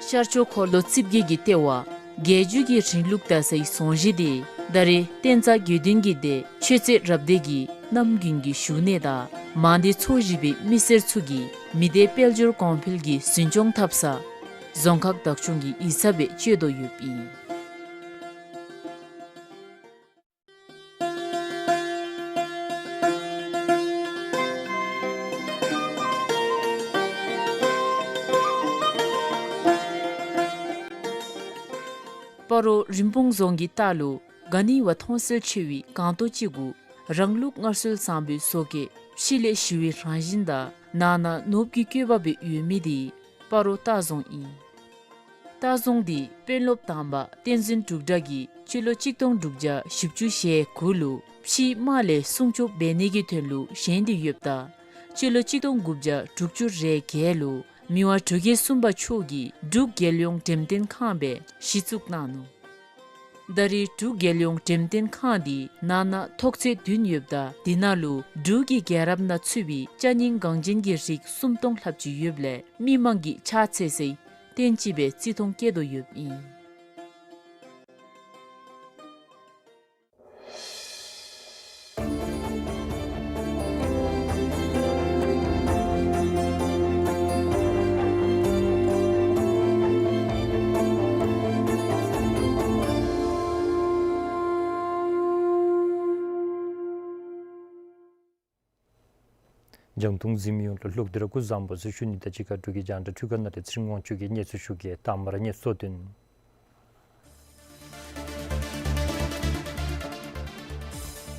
ཤར་ཕྱོགས་འཁོར་ལོ་རྩིབས་བརྒྱད་ཀྱི་ལྟེ་བ་རྒྱལ་བརྒྱུད་ཀྱི་རིང་ལུགས་དར་སའི་རྫོང་གཞིས་འདི་ད་རེས་བསྟན་རྩ་དགེ་འདུན་གྱི་སྡེ་ཆོས་རྩེ་རབ་སྡེ་གི་རྣམ་རྒྱུན་གྱི་བཞུགས་གནས་དང་མང་སྡེ་ཚོ་བཞི་པའི་མི་སེར་ཚུ་གིས་མི་སྡེ་དཔལ་འབྱོར་གོང་འཕེལ་གྱི་འཛིན་སྐྱོང་འཐབ་ས་རྫོང་ཁག་བདག་སྐྱོང་གི་ཡིག་ཚང་སྦེ་སྤྱོད་དོ་ཡོདཔ་ཨིན། སྤ་རོ་རིན་སྤུངས་རྫོང་གི་ལྟག་ལུ་ག་ནི་བ་མཐོང་གསལ་ཆེ་བའི་སྒང་ཏོག་ཅིག་གུ་རང་ལུགས་སྔར་སྲོལ་བཟང་པོའི་བཟོ་བཀོད་ཕྱི་ལས་ཞི་བའི་རང་བཞིན་དང་ནང་ན་ནོར་བུ་གི་བཀོད་པ་སྦེ་ཡོད་མི་དེ་སྤ་རོ་ལྟ་རྫོང་ཨིན། ལྟ་རྫོང་འདི་དཔོན་སློབ་དང་པ་བསྟན་འཛིན་འབྲུག་གྲགས་ཀྱིས་སྤྱི་ལོ་གཅིག་སྟོང་དྲུག་བརྒྱ་བཞི་བཅུ་ཞེ་དགུ་ལུ་ཕྱིའི་དམག་ལས་སྲུང་སྐྱོབ་འབད་ནི་གི་དོན་ལུ་བཞེངས་ཏེ་ཡོདཔ་ད་སྤྱི་ལོ་གཅིག་སྟོང་དགུ་བརྒྱ་དྲུག་ཅུ་རེ་བརྒྱད་ལུ་མི་དབང་འབྲུག་རྒྱལ་གསུམ་པ་མཆོག་གིས་འབྲུག་རྒྱལ་ཡོངས་འགྲེམས་སྟོན་ཁང་སྦེ་གཞི་བཙུགས་གནང་ནུག། ད་རེས་འབྲུག་རྒྱལ་ཡོངས་འགྲེམས་སྟོན་ཁང་འདི་ནང་ན་ཐོག་ཚད་བདུན་ཡོདཔ་ད་དེ་ནང་ལུ་འབྲུག་གི་རྒྱལ་རབས་ནང་ཚུད་པའི་ཅ་རྙིང་འགངས་ཅན་གྱི་རིགས་སུམ་སྟོང་ལྷགཔ་ཅིག་ཡོདཔ་ལས་མི་མང་གིས་ཕྱག་འཚལ་སའི་རྟེན་ཅིག་སྦེ་བརྩི་མཐོང་བསྐྱེད་དོ་ཡོདཔ་ཨིན། རྒྱང་མཐོང་གཟིགས་མི་ཡོངས་ལུ་ལོག་སྟེ་ར་སྐུ་གཟུགས་བཟང་པོ་ཟེར་ཞུ་ནི་དང་གཅིག་ཁར་འབྲུག་གི་རྒྱང་བསྒྲགས་འཕྲུལ་ཁང་ནང་ལས་ཚེ་རིང་དབང་ཕྱུག་གིས་གནས་ཚུལ་ཞུ་གེ། དང་པ་ར་གནས་ཚུལ་སོ་བདུན།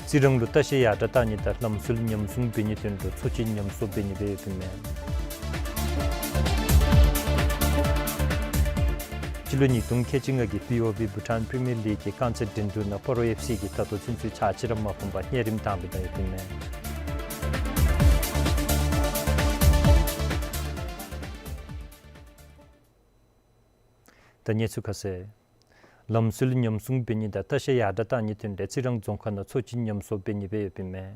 རྩི་རང་ལུ་ལྟ་བཤལ་ཡར་དྲག་གཏང་ནི་དང་ལམ་སྲོལ་ཉམས་སྲུང་འབད་ནིའི་དོན་ལུ་ཚོ་ཅིག་ཉམས་གསོ་འབད་ནི་སྦེ་ཡོདཔ་ཨིན་མས། སྤྱི་ལོ་ཉིས་སྟོང་ཁལ་གཅིག་ལྔ་གི་པི་ཨོ་བི་བྷུ་ཊཱན་པི་རི་མི་ཡར་ལིག་གི་རྐང་རྩེད་འགྲན་བསྡུར་ནང་སྤ་རོ་ཨེཕ་སི་གིས་ད་ལྟོ་ཚུན་ཚོད་ཕྱག་ཕྱིད་ར་མ་ཕུངམ་གཉའ་རིམ་དང་པ་བདའ་ཡོདཔ་ཨིན་མས། ད་གནས་ཚུལ་ཁ་གསལ། ལམ་སྲོལ་ཉམས་སྲུང་འབད་ནི་དང་ལྟ་བཤལ་ཡར་དྲག་གཏང་ནིའི་དོན་ལས་རྩི་རང་རྫོང་ཁག་ནང་ཚོ་ཅིག་ཉམས་གསོ་འབད་ནི་སྦེ་ཡོདཔ་ཨིན་མས།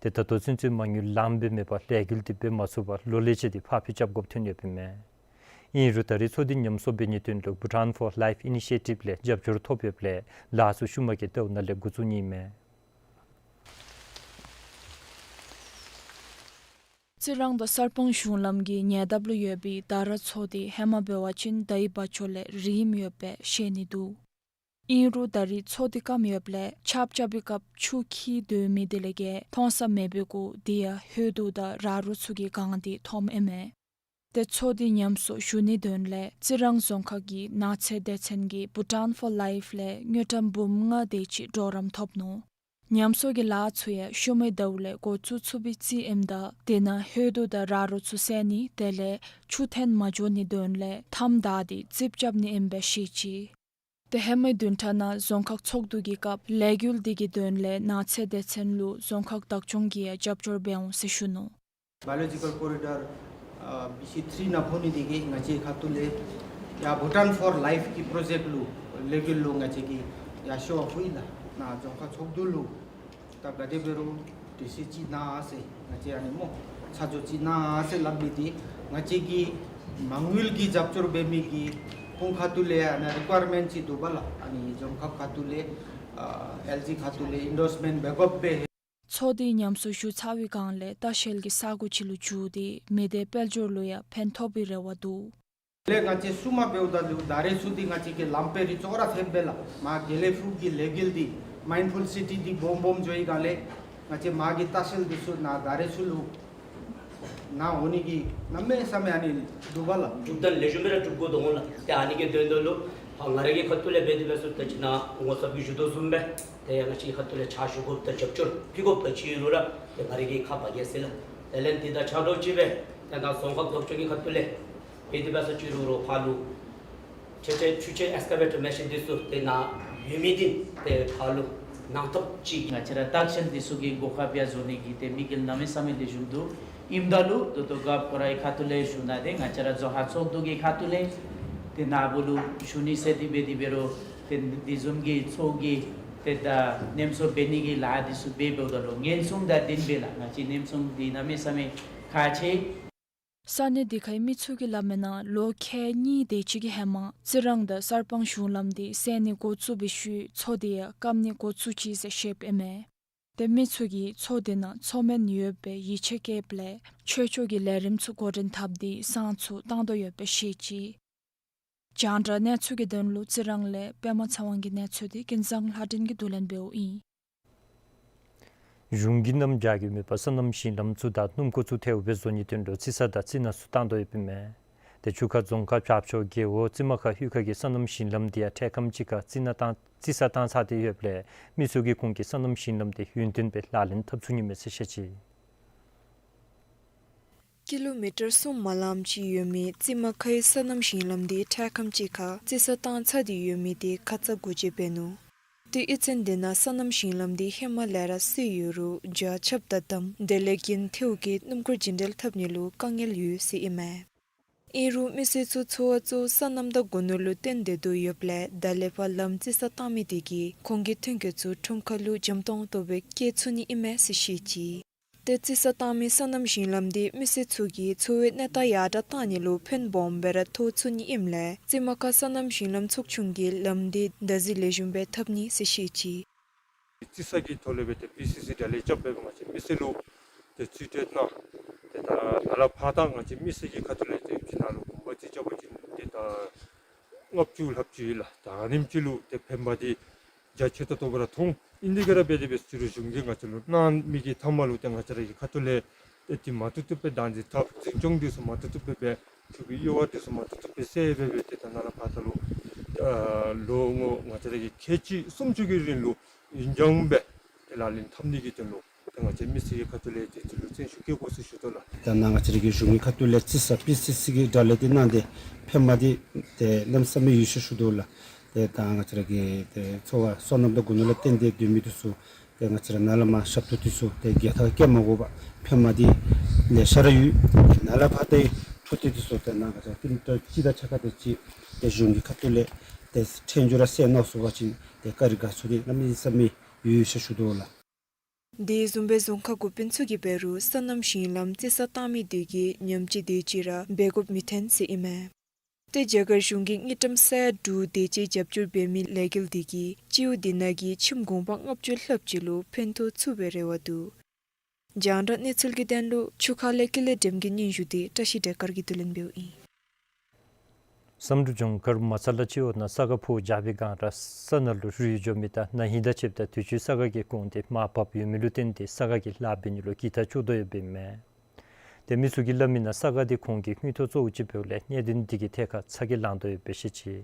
ཏེ་ད་ལྟོ་ཚུན་ཚོད་མ་དངུལ་ལངམ་སྦེ་མེད་པར་ལས་འགུལ་འདི་འབད་མ་ཚུགས་པར་ལོ་ལས་བཅད་དེ་ཕར་འགྱངས་རྐྱབ་དགོཔ་ཐོན་ཡོདཔ་ཨིན་མས། ཨིན་རུང་ད་རེས་ཚོགས་འདི་ཉམས་གསོ་འབད་ནིའི་དོན་ལུ་Bhutan for Life Initiative ལས་རྒྱབ་སྐྱོར་ཐོབ་ཡོདཔ་ལས་ལཱ་ཚུ་ཤུལ་མ་གི་ཟླཝ་ནང་ལས་འགོ་བཙུགས་ནི་ཨིན་མས། རྩི་རང་དང་གསར་སྤང་གཞུང་ལམ་གྱི་ཉེ་འདབས་ལུ་ཡོད་པའི་དར་ར་མཚོ་དེ་ཧེ་མ་འབད་བ་ཅིན་དའི་བ་ཅོ་ལས་རིངམོ་ཡོདཔ་སྦེ་ཤེས་ནི་འདུག། ཨིན་རུང་ད་རེས་མཚོ་དེ་སྐམ་ཡོདཔ་ལས་ཆརཔ་རྐྱབ་པའི་སྐབས་ཆུ་འཁྱིལ་སྡོད་མི་དེ་ལས་བརྒལ་མཐོང་ས་མེད་པའི་གུ་དེ་ཡང་ཧོད་དུ་དང་ར་རོ་ཚུ་གིས་གང་སྟེ་མཐོངམ་ཨིན་མས། ཏེ་མཚོ་དེ་ཉམས་གསོ་ཞུ་ནིའི་དོན་ལས་རྩི་རང་རྫོང་ཁག་གི་ནགས་ཚལ་སྡེ་ཚན་གྱིས་Bhutan for Life ལས་དངུལ་ཀྲམ་འབུམ་ལྔ་དེ་ཅིག་གྲོགས་རམ་ཐོབ་ནུག། ཉམས་གསོ་གི་ལཱ་ཚུ་ཡང་ཤུལ་མའི་ཟླཝ་ལས་འགོ་བཙུགས་ཚུགས་པའི་རྩིས་ཨིནམ་ད་དེ་ནང་ཧོད་དུ་དང་ར་རོ་ཚུ་བསལ་ནི་དེ་ལས་ཆུ་འཐོན་མ་འགྱོ་ནིའི་དོན་ལས་ཐམ་བདའ་སྟེ་རྩིགཔ་རྐྱབ་ནི་ཨིནམ་སྦེ་ཤེས་ཅི། ཏེ་ཧེ་མའི་བདུན་ཕྲག་ནང་རྫོང་ཁག་ཚོགས་འདུ་གི་སྐབས་ལས་འགུལ་འདི་གི་དོན་ལས་ནགས་ཚལ་སྡེ་ཚན་ལུ་རྫོང་ཁག་བདག་སྐྱོང་གིས་ཡང་རྒྱབ་སྐྱོར་འབད་འོང་ཟེར་ཞུ་ནུག། Biological Corridor ཨ་བི་སི་ཐི་རི་ནང་ཕོག་ནི་དེ་གིས་ང་བཅས་ཁ་ཐུག་ལས་ཡར་Bhutan for Life གི་པྲོ་ཇེཀཊ་ལུ་ལས་འགུལ་ལུ་ང་བཅས་ཀྱིས་ཡར་ཤོག་ཕུལ་ཡི་ལགས། ནཱ་རྫོང་ཁག་ཚོགས་འདུ་ལུ་ད་ག་དེ་འབད་རུང་དུས་ཚོད་ཅིག་གནང་ཟེར་ང་བཅས་ཨ་ནི་སྨོ་ཚ་གྱང་ཅིག་གནང་ཟེར་སླབ་མི་འདི་ང་བཅས་ཀྱིས་མ་དངུལ་གྱི་རྒྱབ་སྐྱོར་འབད་མི་གི་ཁོང་ཁ་ཐུག་ལས་ཨ་ནཱ་རི་ཀོ་ཡར་མེནཊ་ཅིག་འདུག་པ་ལགས། ཨ་ནི་རྫོང་ཁག་ཁ་ཐུག་ལས་ཨ་ཨེལ་ཇི་ཁ་ཐུག་ལས་ཨིན་ཌོརསི་མེནཊ་འབད་དགོཔ་སྦེ། མཚོ་དེ་ཉམས་གསོ་ཞུ་ཚར་བའི་སྒང་ལས་ལྟ་བཤལ་གྱི་ས་གོ་ཅིག་ལུ་འགྱུར་ཏེ་མི་སྡེ་དཔལ་འབྱོར་ལུ་ཡང་ཕན་ཐོགས་པའི་རེ་བ་འདུག། ལས་ང་བཅས་ཤུལ་མ་འབདཝ་ད་ལུ་ད་རེས་ཚུ་འདི་ང་བཅས་ཀྱི་ལམ་དཔེ་རིགས་ཅོག་ར་འཐདཔ་སྦེ་ལགས། མར་དགེ་ལེགས་ཕུག་གི་ལས་འགུལ་འདི་མའིནཌ་ཕུལ་སི་ཊི་འདི་སྦོམ་སྦོམ་འགྱོ་བའི་སྒང་ལས་ང་བཅས་མར་གྱི་ལྟ་བཤལ་འདི་ཚུ་ནཱ་ད་རེས་ཚུ་ལུ་ནཱ་འོང་ནི་གི་གནམ་མེད་ས་མེད་ཨ་ནི་འདུག་པ་ལགས། གྲུབ་སྟངས་ལེགས་ཤོམ་སྦེ་ར་གྲུབ་དགོ་དོ་འོང་ལགས། ཏེ་ཨ་ནི་གི་དོན་དག་ལུ་ཕར་ང་ར་གི་ཁ་ཐུག་ལས་འབད་དེ་འབད་ས་ད་ཅི་ནཱ་ངོ་ཚབ་ཀྱིས་ཞུ་དོ་བཟུམ་སྦེ་ཏེ་ང་བཅས་ཁ་ཐུག་ལས་ཕྱག་ཞུ་དགོཔ་དང་རྒྱབ་སྐྱོར་ཕུལ་དགོཔ་དང་ཅིག་ལུ་ར་ཏེ་ང་ར་གིས་ཁ་ཕྱེ་གེ་ཟེར་ལགས། དེ་ལས་དེ་དང་ཆ་འདྲཝ་ཅིག་སྦེ་ཏེ་ད་རྫོང་ཁག་བདག་སྐྱོང་གི་ཁ་ཐུག་ལས་འབད་དེ་འབད་ས་ཅིག་རུང་རོགས་ཕར་ལུ་ཆེ་ཆེ་ཆུ་ཆེན་ཨེགསི་ཀ་བེ་ཊར་མེ་ཤིན་འདི་ཚུ་ཏེ་ནཱ་ཡོད་མི་འདི་ཏེ་ཕར་ལུ་གནང་ཐབས་ཅིག། ང་བཅས་ར་ལྟ་བཤལ་འདི་ཚུ་གི་གོ་སྐབས་ཡང་བཟོ་ནི་གི་ཏེ་དམིགས་ཡུལ་གནམ་མེད་ས་མེད་ལེགས་ཤོམ་འདུག། ཨིནམ་ད་ལུ་ད་ལྟོ་རྒཔོ་ཁོ་རའི་ཁ་ཐུག་ལས་ཞུ་ནི་འདི་ང་བཅས་ར་རྫོང་ཁག་ཚོགས་འདུ་གི་ཁ་ཐུག་ལས་ཏེ་ནཱ་བུ་ལུ་ཞུ་ནི་ཟེར་དེ་འབད་དེ་འབད་རུང་ཏེ་དེ་བཟུམ་གྱི་མཚོ་གི་ཏེ་ད་ཉམས་གསོ་འབད་ནི་གི་ལཱ་འདི་ཚུ་འབད་འབདཝ་ད་ལུ་ཉེན་སྲུང་དང་ལྡནམ་སྦེ་ལགས། ང་བཅས་ཉེན་སྲུང་འདི་གནམ་མེད་ས་མེད་ཁག་ཆེ། ས་གནས་དེ་ཁའི་མི་ཚུ་གིས་སླབ་མིའི་ནང་ལོ་ཁལ་གཉིས་དེ་ཅིག་གི་ཧེ་མ་རྩི་རང་དང་གསར་སྤང་གཞུང་ལམ་དེ་བསལ་ནི་འགོ་བཙུགས་པའི་ཤུལ་མཚོ་དེ་ཡང་སྐམ་ནི་འགོ་བཙུགས་ཅི་ཟེར་བཤདཔ་ཨིན་མས། ཏེ་མི་ཚུ་གིས་མཚོ་དེ་ནང་མཚོ་སྨན་ཡོདཔ་སྦེ་ཡིད་ཆེས་བསྐྱེདཔ་ལས་ཆོས་ཕྱོགས་ཀྱི་ལས་རིམ་ཚུ་འགོ་འདྲེན་འཐབ་སྟེ་བསང་ཚུ་བཏང་དོ་ཡོདཔ་སྦེ་བཤད་ཅི། རྒྱང་བསྒྲགས་གནས་ཚུལ་གྱི་དོན་ལུ་རྩི་རང་ལས་པདྨ་ཚེ་དབང་གི་གནས་ཚུལ་དེ་ཀུན་བཟང་ལྷ་སྒྲོན་གྱིས་བསྡུ་ལེན་འབདཝ་ཨིན། གཞུང་གིས་གནམ་བྱཱར་གྱི་མེད་པར་སོ་ནམ་ཞིང་ལམ་ཚུ་དང་སྣུམ་འཁོར་ཚུ་ཐལཝ་སྦེ་བཟོ་ནིའི་དོན་ལུ་རྩི་ས་དང་རྩི་ནག་ཚུ་བཏང་དོ་ཡོདཔ་ཨིན་མས། ཏེ་ཆུ་ཁ་རྫོང་ཁག་བྱཱར་ཕྱོགས་རྒེད་འོག་རྩི་མ་ཁ་ཧུད་ཁ་གི་སོ་ནམ་ཞིང་ལམ་དེ་ཡང་འཕྲལ་ཁམས་ཅིག་ཁར་རྩི་ནག་བཏང་རྩི་ས་བཏང་ཚར་ཏེ་ཡོདཔ་ལས་མི་ཚུ་གིས་ཁོང་གི་སོ་ནམ་ཞིང་ལམ་དེ་ཡུན་བརྟན་སྦེ་ལག་ལེན་འཐབ་ཚུགས་ནི་མས་ཟེར་བཤད་ཅི། ཀི་ལོ་མི་ཊར་གསུམ་མ་ལངམ་ཅིག་ཡོད་མི་རྩི་མ་ཁའི་སོ་ནམ་ཞིང་ལམ་དེ་འཕྲལ་ཁམས་ཅིག་ཁར་རྩི་ས་བཏང་ཚར་ཏེ་ཡོད་མི་དེ་ཁ་ཙ་འགོ་འབྱེད་འབད་ནུག། ཏེ་ཡུལ་ཚན་དེ་ནང་སོ་ནམ་ཞིང་ལམ་དེ་ཧེ་མ་ལས་ར་བསིལ་ཡོད་རུང་རྒྱ་ཁྱབ་དང་འདམ་དེ་ལས་རྒྱུན་ཐལཝ་གིས་སྣུམ་འཁོར་རྒྱུན་འགྲུལ་འཐབ་ནི་ལུ་དཀའ་ངལ་ཡོད་ཟེར་ཨིན་མས། ཨིན་རུང་མི་སེར་ཚུ་འཚོ་བ་གཙོ་བོ་སོ་ནམ་དང་སྒོ་ནོར་ལུ་བརྟེན་ཏེ་སྡོད་ཡོདཔ་ལས་ད་ལས་ཕར་ལམ་རྩི་ས་བཏང་མི་དེ་གིས་ཁོང་གི་ཐོན་སྐྱེད་ཚུ་ཁྲོམ་ཁ་ལུ་འཇམ་ཏོང་ཏོ་སྦེ་སྐྱེལ་ཚུགས་ནི་ཨིན་མས་ཟེར་བཤད་ཅི། ཏེ་རྩི་ས་བཏང་མི་སོ་ནམ་ཞིང་ལམ་དེ་མི་སེར་ཚུ་གི་འཚོ་བའི་གནས་སྟངས་ཡར་དྲག་བཏང་ནི་ལུ་ཕན་སྦོམ་སྦེ་ར་ཐོགས་ཚུགས་ནི་ཨིནམ་ལས་རྩི་མ་ཁ་སོ་ནམ་ཞིང་ལམ་ཚོགས་ཆུང་གིས་ལམ་དེ་བདག་འཛིན་ལེགས་ཤོམ་སྦེ་འཐབ་ནི་ཟེར་བཤད་ཅི། རྩི་ས་གི་ཐོག་ལས་སྦེ་ཏེ་བི་སི་སི་དང་ལེགས་ཤོམ་སྦེ་ང་བཅས་མི་སེར་ལུ་ཏེ་རྩིས་སྤྲོད་གནང་། ཏེ་ད་ད་ལས་ཕར་ད་ང་བཅས་མི་སེར་གྱི་ཁ་ཐུག་ལས་ཏེ་ཅིག་ནཱ་ལུ་གུང་པ་རྩིས་རྐྱབ་པ་ཅིན་ཏེ་ད་ལྔ་བཅུ་ལྷགཔ་ཅིག་ཡོད་ལགས། ད་ཨ་ནེམ་ཅིག་ལུ་ཏེ་ཕན་པ་དེ་རྒྱ་ཆེ་ཏོག་ཏོ་སྦེ་ར་མཐོང་། ཨིན་དེ་ག་ར་འབད་དེ་འབད་ས་ཅིག་རུང་གཞུང་གིས་ང་བཅས་ལུ་གནང་མི་གི་མཐའ་མ་ལུ་ཏེ་ང་བཅས་ར་གི་ཁ་ཐུག་ལས་ ཏེ་དེ་མ་ཐུབ་ཐུབ་སྦེ་བདག་འཛིན་འཐབ་འཛིན་སྐྱོང་འདི་ཚུ་མ་ཐུབ་ཐུབ་སྦེ་འབད་ཆོས་ཀྱི་དབྱེ་བ་འདི་ཚུ་མ་ཐུབ་ཐུབ་སྦེ་གསལ་སྦེ་འབད་དེ་ད་ནཱ་ལས་ཕར་ད་ལུ་ཨ་ལོ་ངོ་ང་བཅས་ར་གི་ཁལ་གཅིག་སུམ་ཅུ་གི་རིང་ལུ་ཡུན་འགྱངས་སྦེ་ཏེ་ལག་ལེན་འཐབ་ནི་གི་དོན་ལུ་ཏེ་ང་བཅས་མི་སེར་གྱི་ཁ་ཐུག་ལས་ཏེ་དེ་ལུ་བརྩོན་ཤུགས་བསྐྱེད་དགོ་ཟེར་ཞུ་དོ་ལགས། ད་ནཱ་ང་བཅས་ར་གི་གཞུང་གི་ཁ་ཐུག་ལས་རྩིས་ས་པི་སི་སི་གི་དྲ་ལས་འདི་གནང་སྟེ་ཕན་མ་འདི་ཏེ་གནམ་མེད་ས་མེད་ཡོད་ཟེར་ཞུ་དོ་ལགས། ཏེ་ད་ང་བཅས་ར་གི་ཏེ་འཚོ་བ་སོ་ནམ་དང་སྒོ་ནོར་ལུ་བརྟེན་ཏེ་སྡོད་མི་འདི་ཚུ་ཏེ་ང་བཅས་ར་ནཱ་ལས་མར་ཞབས་ཏོག་འདི་ཚུ་ཏེ་རྒྱལ་ཐང་བསྐྱལ་མ་དགོ་པར་ཕན་མ་འདི་ལེ་ཤ་ར་ཡོད། ནཱ་ལས་ཕར་ཏེ་འཕྲོ་མཐུད་འདི་ཚུ་ཏེ་ནཱ་ང་བཅས་ར་ཏེ་ཏེ་སྤྱི་དང་ཕྱག་ཁ་ཏེ་ཅིག་ཏེ་གཞུང་གི་ཁ་ཐུག་ལས་ཏེ་ཕྲན་བཅུ་ར་བསལ་གནང་ཚུགས་པ་ཅིན་ཏེ་བཀའ་དྲིན་དགའ་ཚོར་འདི་གནམ་མེད་ས་མེད་ཡོད་ཟེར་ཞུ་དོ་ལགས། དེ་བཟུམ་སྦེ་རྫོང་ཁག་འགོ་དཔོན་ཚུ་གིས་འབད་རུང་སོ་ནམ་ཞིང་ལམ་རྩིས་ས་བཏང་མི་དེ་གིས་ཉམས་ཅིག་དེ་ཅིག་ར་འབད་དགོཔ་མི་ཐོན་ཟེར་ཨིན་མས། ཏེ་རྒྱ་གར་གཞུང་གིས་དངུལ་ཀྲམ་ས་ཡ་དྲུག་དེ་ཅིག་རྒྱབ་སྐྱོར་འབད་མི་ལས་འགུལ་དེ་གིས་སྤྱི་འོག་དེ་ནང་གི་ཁྱིམ་གུང་པ་ལྔ་བཅུ་ལྷགཔ་ཅིག་ལུ་ཕན་ཐོགས་ཚུགས་པའི་རེ་བ་འདུག། རྒྱང་བསྒྲགས་གནས་ཚུལ་གྱི་དོན་ལུ་ཆུ་ཁ་ལས་ཀུན་ལེགས་སྒྲོལམ་གྱི་སྙན་ཞུ་དེ་བཀྲ་ཤིས་བདེ་དཀར་གྱིས་བསྡུ་ལེན་འབདཝ་ཨིན། བསམ་གྲུབ་ལྗོངས་མཁར་མ་ཚ་ལ་སྤྱི་འོག་ནང་ས་ཁ་ཕུ་རྒྱག་པའི་སྒང་ར་ས་ནང་ལུ་རུལ་འགྱོ་མི་དང་ན་ཧིང་དང་ཕྱདཔ་ད་དུས་ཅི་ས་ཁ་གི་གོང་འདི་མར་བབས་ཡོད་མི་ལུ་བརྟེན་ཏེ་ས་ཁ་གི་ལཱ་འབད་ནི་ལུ་ཀི་ཐག་བཅད་དོ་ཡོདཔ་ཨིན་མས། ཏེ་མི་ཚུ་གིས་སླབ་མི་ནང་ས་ཁ་འདི་ཁོང་གི་དངུལ་ཐོག་གཙོ་བོ་ཅིག་འབདཝ་ལས་གནད་དོན་འདི་གིས་ཐད་ཁར་ཚ་གྱང་ལང་དོ་ཡོདཔ་སྦེ་བཤད་ཅི།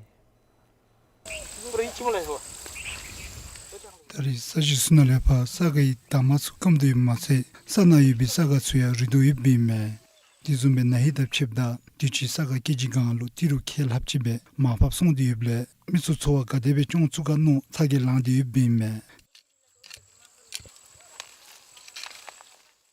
ད་རེས་ས་གཞི་ཚུ་ནང་ལས་ཕར་ས་ཁའི་འདབ་མ་ཚུ་སྐམ་དོ་ཡོདཔ་མ་ཚད་ས་ནང་ཡོད་པའི་ས་ཁ་ཚུ་ཡང་རུལ་དོ་ཡོདཔ་ཨིན་མས། དེ་བཟུམ་སྦེ་ན་ཧིང་དང་ཕྱདཔ་ད་དུས་ཅི་ས་ཁ་སྐྱེ་འཇིག་སྒང་ལུ་ཏི་རུ་ཁལ་ལྷགཔ་ཅིག་སྦེ་མར་བབས་སོང་སྟེ་ཡོདཔ་ལས་མི་ཚུ་འཚོ་བ་ག་དེ་སྦེ་སྐྱོང་ཚུགས་ག་མནོ་ཚ་གྱང་ལང་སྟེ་ཡོདཔ་ཨིན་མས།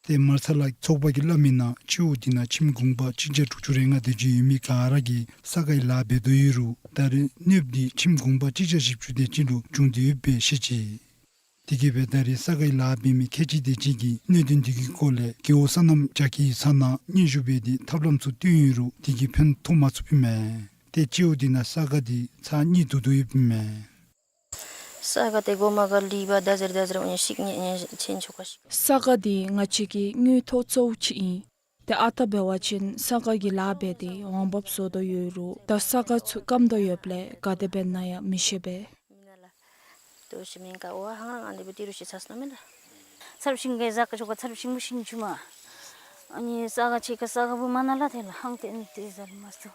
ཏེ་མར་ཚ་ལ་ཚོགས་པ་གིས་སླབ་མི་ནང་སྤྱི་འོག་དེ་ནང་ཁྱིམ་གུང་པ་གཅིག་བརྒྱ་དྲུག་ཅུ་རེ་ལྔ་དེ་ཅིག་ཡོད་མི་ག་ར་གིས་ས་ཁའི་ལཱ་འབད་དོ་ཡོད་རུང་ད་རེས་གནོདཔ་འདི་ཁྱིམ་གུང་པ་གཅིག་བརྒྱ་བཞི་བཅུ་དེ་ཅིག་ལུ་བྱུང་སྟེ་ཡོདཔ་སྦེ་བཤད་ཅི། དེ་གིས་སྦེ་ད་རེས་ས་ཁའི་ལཱ་འབད་མི་ཁལ་གཅིག་དེ་ཅིག་གིས་གནད་དོན་འདི་གི་སྐོར་ལས་རྒེད་འོག་སོ་ནམ་རྒྱ་སྐྱེད་ཀྱི་ཚབ་ནང་སྙན་ཞུ་འབད་དེ་ཐབས་ལམ་ཚུ་བཏོན་ཡོད་རུང་དེ་གིས་ཕན་ཐོགས་མ་ཚུགསཔ་ཨིན་མས། ཏེ་སྤྱི་འོག་དེ་ནང་ས་ཁ་དེ་ཚར་གཉིས་བསྡུ་དོ་ཡོདཔ་ཨིན་མས། ས་ཁ་དེ་གོ་མ་ག་ལི་བ་ད་ཟེར་ད་ཟེར་འོ་ནི་ཤིག་ཉེ་ཉེ་ཆེན་ཆོ་ག་ཤིག། ས་ཁ་དེ་ང་བཅས་ཀྱི་དངུལ་ཐོག་གཙོ་བོ་ཅིག་ཨིན། ཏེ་ཨ་རྟག་འབད་བ་ཅིན་ས་ཁ་གི་ལཱ་འབད་དེ་འོང་འབབ་བཟོ་དོ་ཡོད་རུང་ད་ས་ཁ་ཚུ་སྐམ་དོ་ཡོདཔ་ལས་ག་དེ་འབད་ན་ཡང་མི་ཤེས་པས། མི་ན་ལ། དོ་ཤི་མིན་ཀ་འོ་ཧང་རང་ཨ་འདི་བུ་ཏི་རུ་ཤི་ཚ་སྣ་མེད་ལ། ཚར་ཤིང་གི་ཟ་ཀ་ཆོ་ག་ཚར་ཤིང་མུ་ཤིང་ཆུ་མ། ཨ་ནི་ས་ཁ་ཆེ་ཁ་ས་ཁ་བུ་མ་ན་ལ་ཐེ་ལ་ཧང་ཏེ་ཨ་ནི་ཏེ་ཟ་ལ་མ་སྟོ།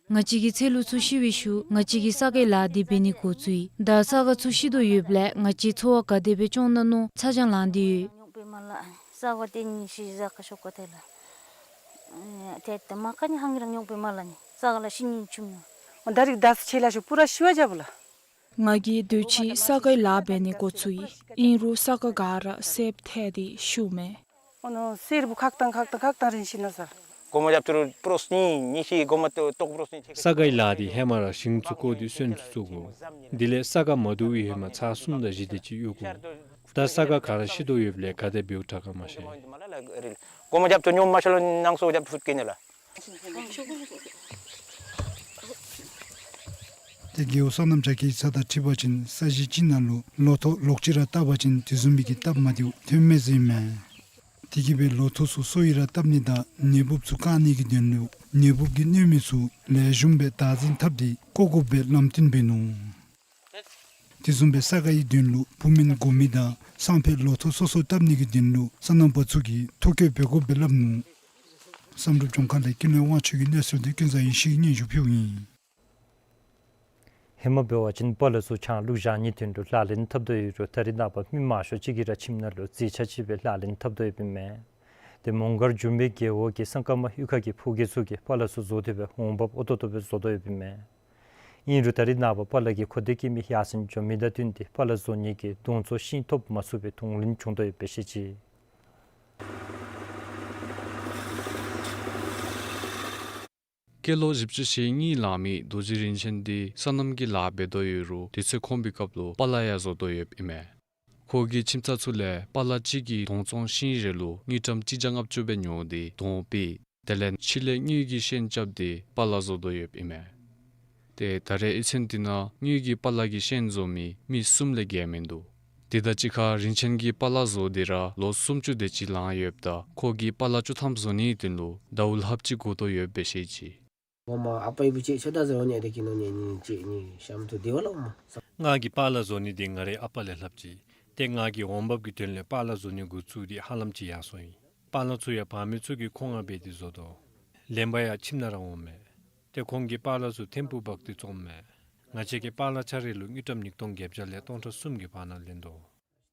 ང་བཅས་ཀྱི་ཚེ་ལུ་ཚུ་ཤི་བའི་ཤུལ་ང་བཅས་ཀྱིས་ས་ཁའི་ལཱ་འདི་འབད་ནི་འགོ་བཙུགས་ཡི། ད་ས་ཁ་ཚུ་ཤི་དོ་ཡོདཔ་ལས་ང་བཅས་འཚོ་བ་ག་དེ་སྦེ་སྐྱོང་ན་མནོ་ཚ་གྱང་ལང་སྟེ་ཡོད། ཉོག་པེ་མ་ལ་ས་ཁ་ཏེ་ནི་ཤི་ཟ་ཁ་ཤོ་ཁ་ཐེ་ལ། ཨེ་ཏེ་ཏེ་མ་ཀ་ནི་ཧང་རང་ཉོག་པེ་མ་ལ་ནི་ས་ཁ་ལ་ཤི་ནི་ཆུམ་ཡོ། ད་རིག་ད་ཆེ་ལ་ཤོ་པུ་ར་ཤི་བ་ཇ་བུ་ལ། ང་གིས་དུས་ཅི་ས་ཁའི་ལཱ་འབད་ནི་འགོ་བཙུགས་ཡི། ཨིན་རུང་ས་ཁ་ག་ར་སེརཔོ་ཐལ་ཏེ་ཤུབ་མས། ཨོ་ནོ་སེརཔོ་ཁག་དང་ཁག་དང་ཁག་དང་རིན་ཤི་ན་ས། གོ་མ་རྒྱབ་ཏུ་རུ་པྲོས་ནི་ཉི་ཤི་གོ་མ་ཏོ་ཏོག་པྲོས་ནི་ཆེ། ས་ཁའི་ལཱ་འདི་ཧེ་མ་ར་ཤིང་ཚུ་བརྐོ་སྟེ་སོན་ཚུ་བཙུགས་དགོ། དེ་ལས་ས་ཁ་མ་བསྡུ་བའི་ཧེ་མ་ཚར་གསུམ་དང་བཞི་དེ་ཅིག་གཡུག་དགོ། ད་ས་ཁ་ག་ར་ཤི་དོ་ཡོདཔ་ལས་ག་དེ་འབདཝ་དྲག་ག་མ་ཤེས། གོ་མ་རྒྱབ་ཏུ་ཉོམ་མ་ཤོ་ལོ་ནང་སོ་རྒྱབ་ཏུ་ཕུད་ཀེ་ནེ་ལ། ཏེ་རྒེད་འོག་སོ་ནམ་རྒྱ་སྐྱེད་ཀྱི་ཚབ་དང་འཁྲིལ་བ་ཅིན་ས་གཞི་ཅིག་ནང་ལུ་ལོ་ཐོག་ལོག་ཅི་ར་བཏབ་པ་ཅིན་དེ་བཟུམ་མའི་གི་སྟབས་མ་བདེཝ་ཐོན་མས་ཟེར་མས། དེ་གིས་སྦེ་ལོ་ཐོག་ཚུ་སོ་ཡི་ར་བཏབ་ནི་དང་ནད་འབུབ་ཚུ་བཀག་ནི་གི་དོན་ལུ་ནད་འབུབ་ཀྱིས་གནོད་མི་ཚུ་ལེགས་ཤོམ་སྦེ་བདག་འཛིན་འཐབ་སྟེ་བཀོ་དགོཔ་སྦེ་ལམ་སྟོན་འབད་ནུག། དེ་བཟུམ་སྦེ་ས་ཁ་ཡི་དོན་ལུ་བུ་སྨན་དགོ་མི་དང་སང་ཕོད་ལོ་ཐོག་སོ་སོ་བཏབ་ནི་གི་དོན་ལུ་སོ་ནམ་པ་ཚུ་གིས་ཐོ་བཀོད་འབད་དགོཔ་སྦེ་སླབ་ནུག། བསམ་གྲུབ་ལྗོངས་མཁར་ལས་ཀུན་ལེགས་དབང་ཕྱུག་གི་གནས་ཚུལ་འདི་ཀུན་བཟང་ཡེ་ཤེས་ཀྱིས་སྙན་ཞུ་ཕུལཝ་ཨིན། ཧེ་མ་འབད་བ་ཅིན་པ་ལ་ཚུ་ཆང་བླུགས་བཞག་ནིའི་དོན་ལུ་ལག་ལེན་འཐབ་དོ་ཡོད་རུང་ད་རེས་ནངས་པ་མི་མང་ཤོས་ཅིག་གིས་ར་ཁྱིམ་ནང་ལུ་རྩིས་ཆ་ཅིག་སྦེ་ལག་ལེན་འཐབ་དོ་ཡོདཔ་ཨིན་མས། ཏེ་མོང་སྒར་འགྱུར་མེད་རྒེད་འོག་གི་སང་ཀ་མ་གཡུས་ཁ་གི་ཕོ་སྐྱེས་ཚུ་གིས་པ་ལ་ཚུ་བཟོ་སྟེ་སྦེ་འོང་འབབ་འོས་ཏོག་ཏོ་སྦེ་བཟོ་དོ་ཡོདཔ་ཨིན་མས། ཨིན་རུང་ད་རེས་ནངས་པ་པ་ལ་གི་མཁོ་འདོད་སྐྱེ་མི་ཡར་སེང་འགྱོ་མི་དང་བསྟུན་ཏེ་པ་ལ་བཟོ་ནི་གི་གདོང་བཙུགས་ཤིང་ཐོབ་མ་ཚུགས་པའི་གདོང་ལེན་བྱུང་དོ་ཡོདཔ་སྦེ་བཤད་ཅི། སྐྱེས་ལོ་བཞི་བཅུ་ཞེ་གཉིས་ལང་མི་རྡོ་རྗེ་རིན་ཆེན་འདི་སོ་ནམ་གྱི་ལཱ་འབད་དོ་ཡོད་རུང་དུས་ཚོད་ཁོམ་པའི་སྐབས་ལུ་པ་ལ་ཡང་བཟོ་དོ་ཡོདཔ་ཨིན་མས། ཁོ་གི་ཁྱིམ་ཚང་ཚུ་ལས་པ་ལ་གཅིག་གི་གདོང་བཙུགས་ཤིང་རེ་ལུ་དངུལ་ཀྲམ་གཅིག་བརྒྱ་ལྔ་བཅུ་སྦེ་ཉོ་སྟེ་གདོང་པའི་དེ་ལས་ཕྱི་ལས་དངུལ་གྱི་ཤན་རྐྱབ་སྟེ་པ་ལ་བཟོ་དོ་ཡོདཔ་ཨིན་མས། ཏེ་ད་རེས་ཨི་ཚན་འདི་ནང་དངུལ་གྱི་པ་ལ་གི་ཤན་བཟོ་མི་མི་གསུམ་ལས་བརྒལ་མིན་འདུག། དེ་དང་གཅིག་ཁར་རིན་ཆེན་གྱིས་པ་ལ་བཟོ་སྟེ་ར་ལོ་སུམ་ཅུ་དེ་ཅིག་ལང་ཡོདཔ་ད་ཁོ་གིས་པ་ལ་བཅུ་ཐམ་བཟོ་ནིའི་དོན་ལུ་ཟླཝ་ལྷགཔ་ཅིག་འགོར་དོ་ཡོདཔ་སྦེ་བཤད་ཅི། ངོ་མ་ཨ་པའི་བུ་ཅིག་ཆོ་ད་ཟེར་འོ་ནི་དེ་གི་ནོ་ནི་ནི་ཅིག་ནི་ཤམ་ཐུ་དེ་བ་ལ་འོ་མ། ང་གིས་པ་ལ་བཟོ་ནི་འདི་ང་རའི་ཨ་པ་ལས་ལྷགཔ་ཅིག། ཏེ་ང་གིས་འོང་འབབ་ཀྱི་དོན་ལས་པ་ལ་བཟོ་ནི་འགོ་བཙུགས་ཏེ་ཧ་ལམ་ཅིག་ཡར་སོང་ཡི། པཱ་ལགས་ཚུ་ཡང་བར་མི་ཚུ་གིས་མཁོ་མངགས་འབད་དེ་བཟོ་དོ། ལེན་པར་ཡང་ཁྱིམ་ནང་ར་འོང་མས། ཏེ་ཁོང་གིས་པཱ་ལགས་ཚུ་ཐེམ་ཕུག་འབག་སྟེ་བཙོངམ་མས། ང་བཅས་ཀྱིས་པཱ་ལགས་ཆ་རེ་ལུ་དངུལ་ཀྲམ་ཉིས་སྟོང་བརྒྱད་བརྒྱ་ལས་སྟོང་ཕྲག་གསུམ་གྱི་བར་ན་ལེན་དོ།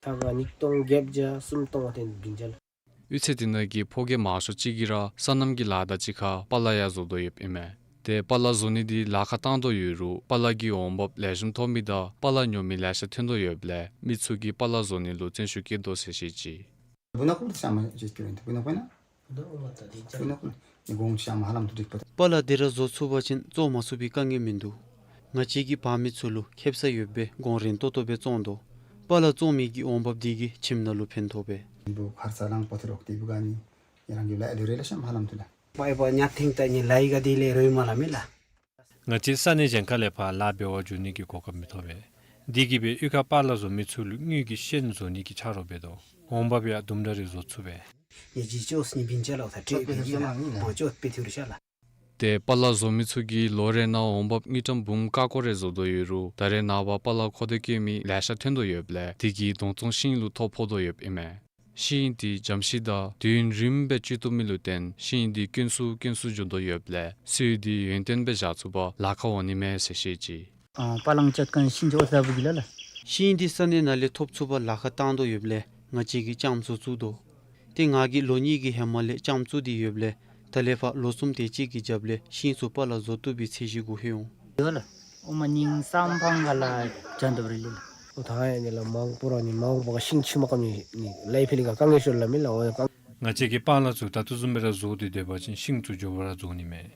ད་ག་ཉིས་སྟོང་བརྒྱད་བརྒྱ་གསུམ་སྟོང་དེ་བིན་ཅ་ལགས། གཡུས་ཚན་དེ་ནང་གི་ཕོ་སྐྱེས་མང་ཤོས་ཅིག་གིས་ར་སོ་ནམ་གྱི་ལཱ་དང་གཅིག་ཁར་པཱ་ལགས་ཡང་བཟོ་དོ་ཡོདཔ་ཨིན་མས། ཏེ་པཱ་ལགས་བཟོ་ནི་འདི་ལཱ་ཁག་བཏང་དོ་ཡོད་རུང་པཱ་ལགས་ཀྱི་འོང་འབབ་ལེགས་ཤོམ་ཐོབ་མི་དང་པཱ་ལགས་ཉོ་མི་ལེ་ཤ་ཐོན་དོ་ཡོདཔ་ལས་མི་ཚུ་གིས་པཱ་ལགས་བཟོ་ནི་ལུ་བརྩོན་ཤུགས་བསྐྱེད་དོ་ཟེར་བཤད་ཅི། པཱ་ལགས་དེ་ར་བཟོ་ཚུགས་པ་ཅིན་བཙོང་མ་ཚུགས་པའི་དཀའ་ངལ་མིན་འདུག། ང་བཅས་ཀྱིས་བར་མི་ཚུ་ལུ་ཁེབ་ས་ཡོདཔ་སྦེ་གོང་རིམ་ཏོག་ཏོ་སྦེ་བཙོང་དོ། པཱ་ལགས་བཙོང་མི་གི་འོང་འབབ་འདི་གིས་ཁྱིམ་ནང་ལུ་ཕན་ཐོགས་པས། ང་བཅས་ས་གནས་གཞན་ཁ་ལས་ཕར་ལཱ་འབད་བར་འགྱོ་ནི་གི་གོ་སྐབས་མི་ཐོབ་པས། འདི་གིས་སྦེ་གཡུས་ཁར་པཱ་ལགས་བཟོ་མི་ཚུ་ལུ་དངུལ་གྱི་ཤན་བཟོ་ནི་གི་ཆ་རོགས་འབད་དོ། འོང་འབབ་ཡང་དུམ་གྲ་རེ་བཟོ་ཚུགས་པས། ཏེ་པཱ་ལགས་བཟོ་མི་ཚུ་གིས་ལོ་རེ་ནང་འོང་འབབ་དངུལ་ཀྲམ་འབུམ་ཀ་ཀོ་རེ་བཟོ་དོ་ཡོད་རུང་ད་རེས་ནངས་པ་པཱ་ལགས་མཁོ་སྟོད་བསྐྱོད་མི་ལེ་ཤ་ཐོན་དོ་ཡོདཔ་ལས་དེ་གིས་དོང་བཙོང་ཤིང་ལུ་ཐོ་ཕོག་དོ་ཡོདཔ་ཨིན་མས། ཤིང་འདི་འཇམ་ཤིང་དང་དུས་ཡུན་རིངམོ་སྦེ་སྤྱོད་བཏུབ་མི་ལུ་བརྟེན་ཤིང་འདི་དཀོན་སུ་དཀོན་སུ་འགྱོ་དོ་ཡོདཔ་ལས་སོ་ཡི་འདི་ཡུན་བརྟན་སྦེ་བཞག་ཚུགས་པར་ལཱ་ཁག་འོང་ནི་མས་ཟེར་བཤད་ཅི། ཨ་པཱ་ལགས་བཅད་མཁན་ཤིང་ཅིག་ཨོ་ད་བུ་གི་ལ་ལ། ཤིང་འདི་ས་གནས་ནང་ལས་ཐོབ་ཚུགས་པར་ལཱ་ཁག་བཏང་དོ་ཡོདཔ་ལས་ང་བཅས་ཀྱིས་ལྕངམ་ཚུ་བཙུགས་དོ། ཏེ་ང་གིས་ལོ་གཉིས་ཀྱི་ཧེ་མ་ལས་ལྕངམ་བཙུགས་ཏེ་ཡོདཔ་ལས་ད་ལས་ཕར་ལོ་གསུམ་དེ་ཅིག་གི་རྒྱབ་ལས་ཤིང་ཚུ་པཱ་ལགས་བཟོ་བཏུབ་པའི་ཚད་གཞི་གུ་ལྷོད་འོང་། ཡོད་ལགས། ཨོ་མ་ཉིནམ་སམ་ཕང་ག་ལ་བྱོན་དོ་རེ་ལགས། ཨོ་ད་ཡ་ནི་ལགས་མང་པོ་ར་ནི་མང་པོ་ག་ཤིང་ཕྱེ་མ་ཀམ་ནི་ལཱ་ཕྱི་ལས་ག་དཀའ་ངལ་ཤོར་ལགས་མེན་ལགས། ཨོ་ཡ་ཀ། ང་བཅས་ཀྱིས་པཱ་ལགས་ཚུ་ད་ལྟོ་བཟུམ་སྦེ་ར་བཟོ་སྟེ་སྡོད་པ་ཅིན་ཤིང་ཚུ་མགྱོགས་པ་ར་རྫོགས་ནི་མས།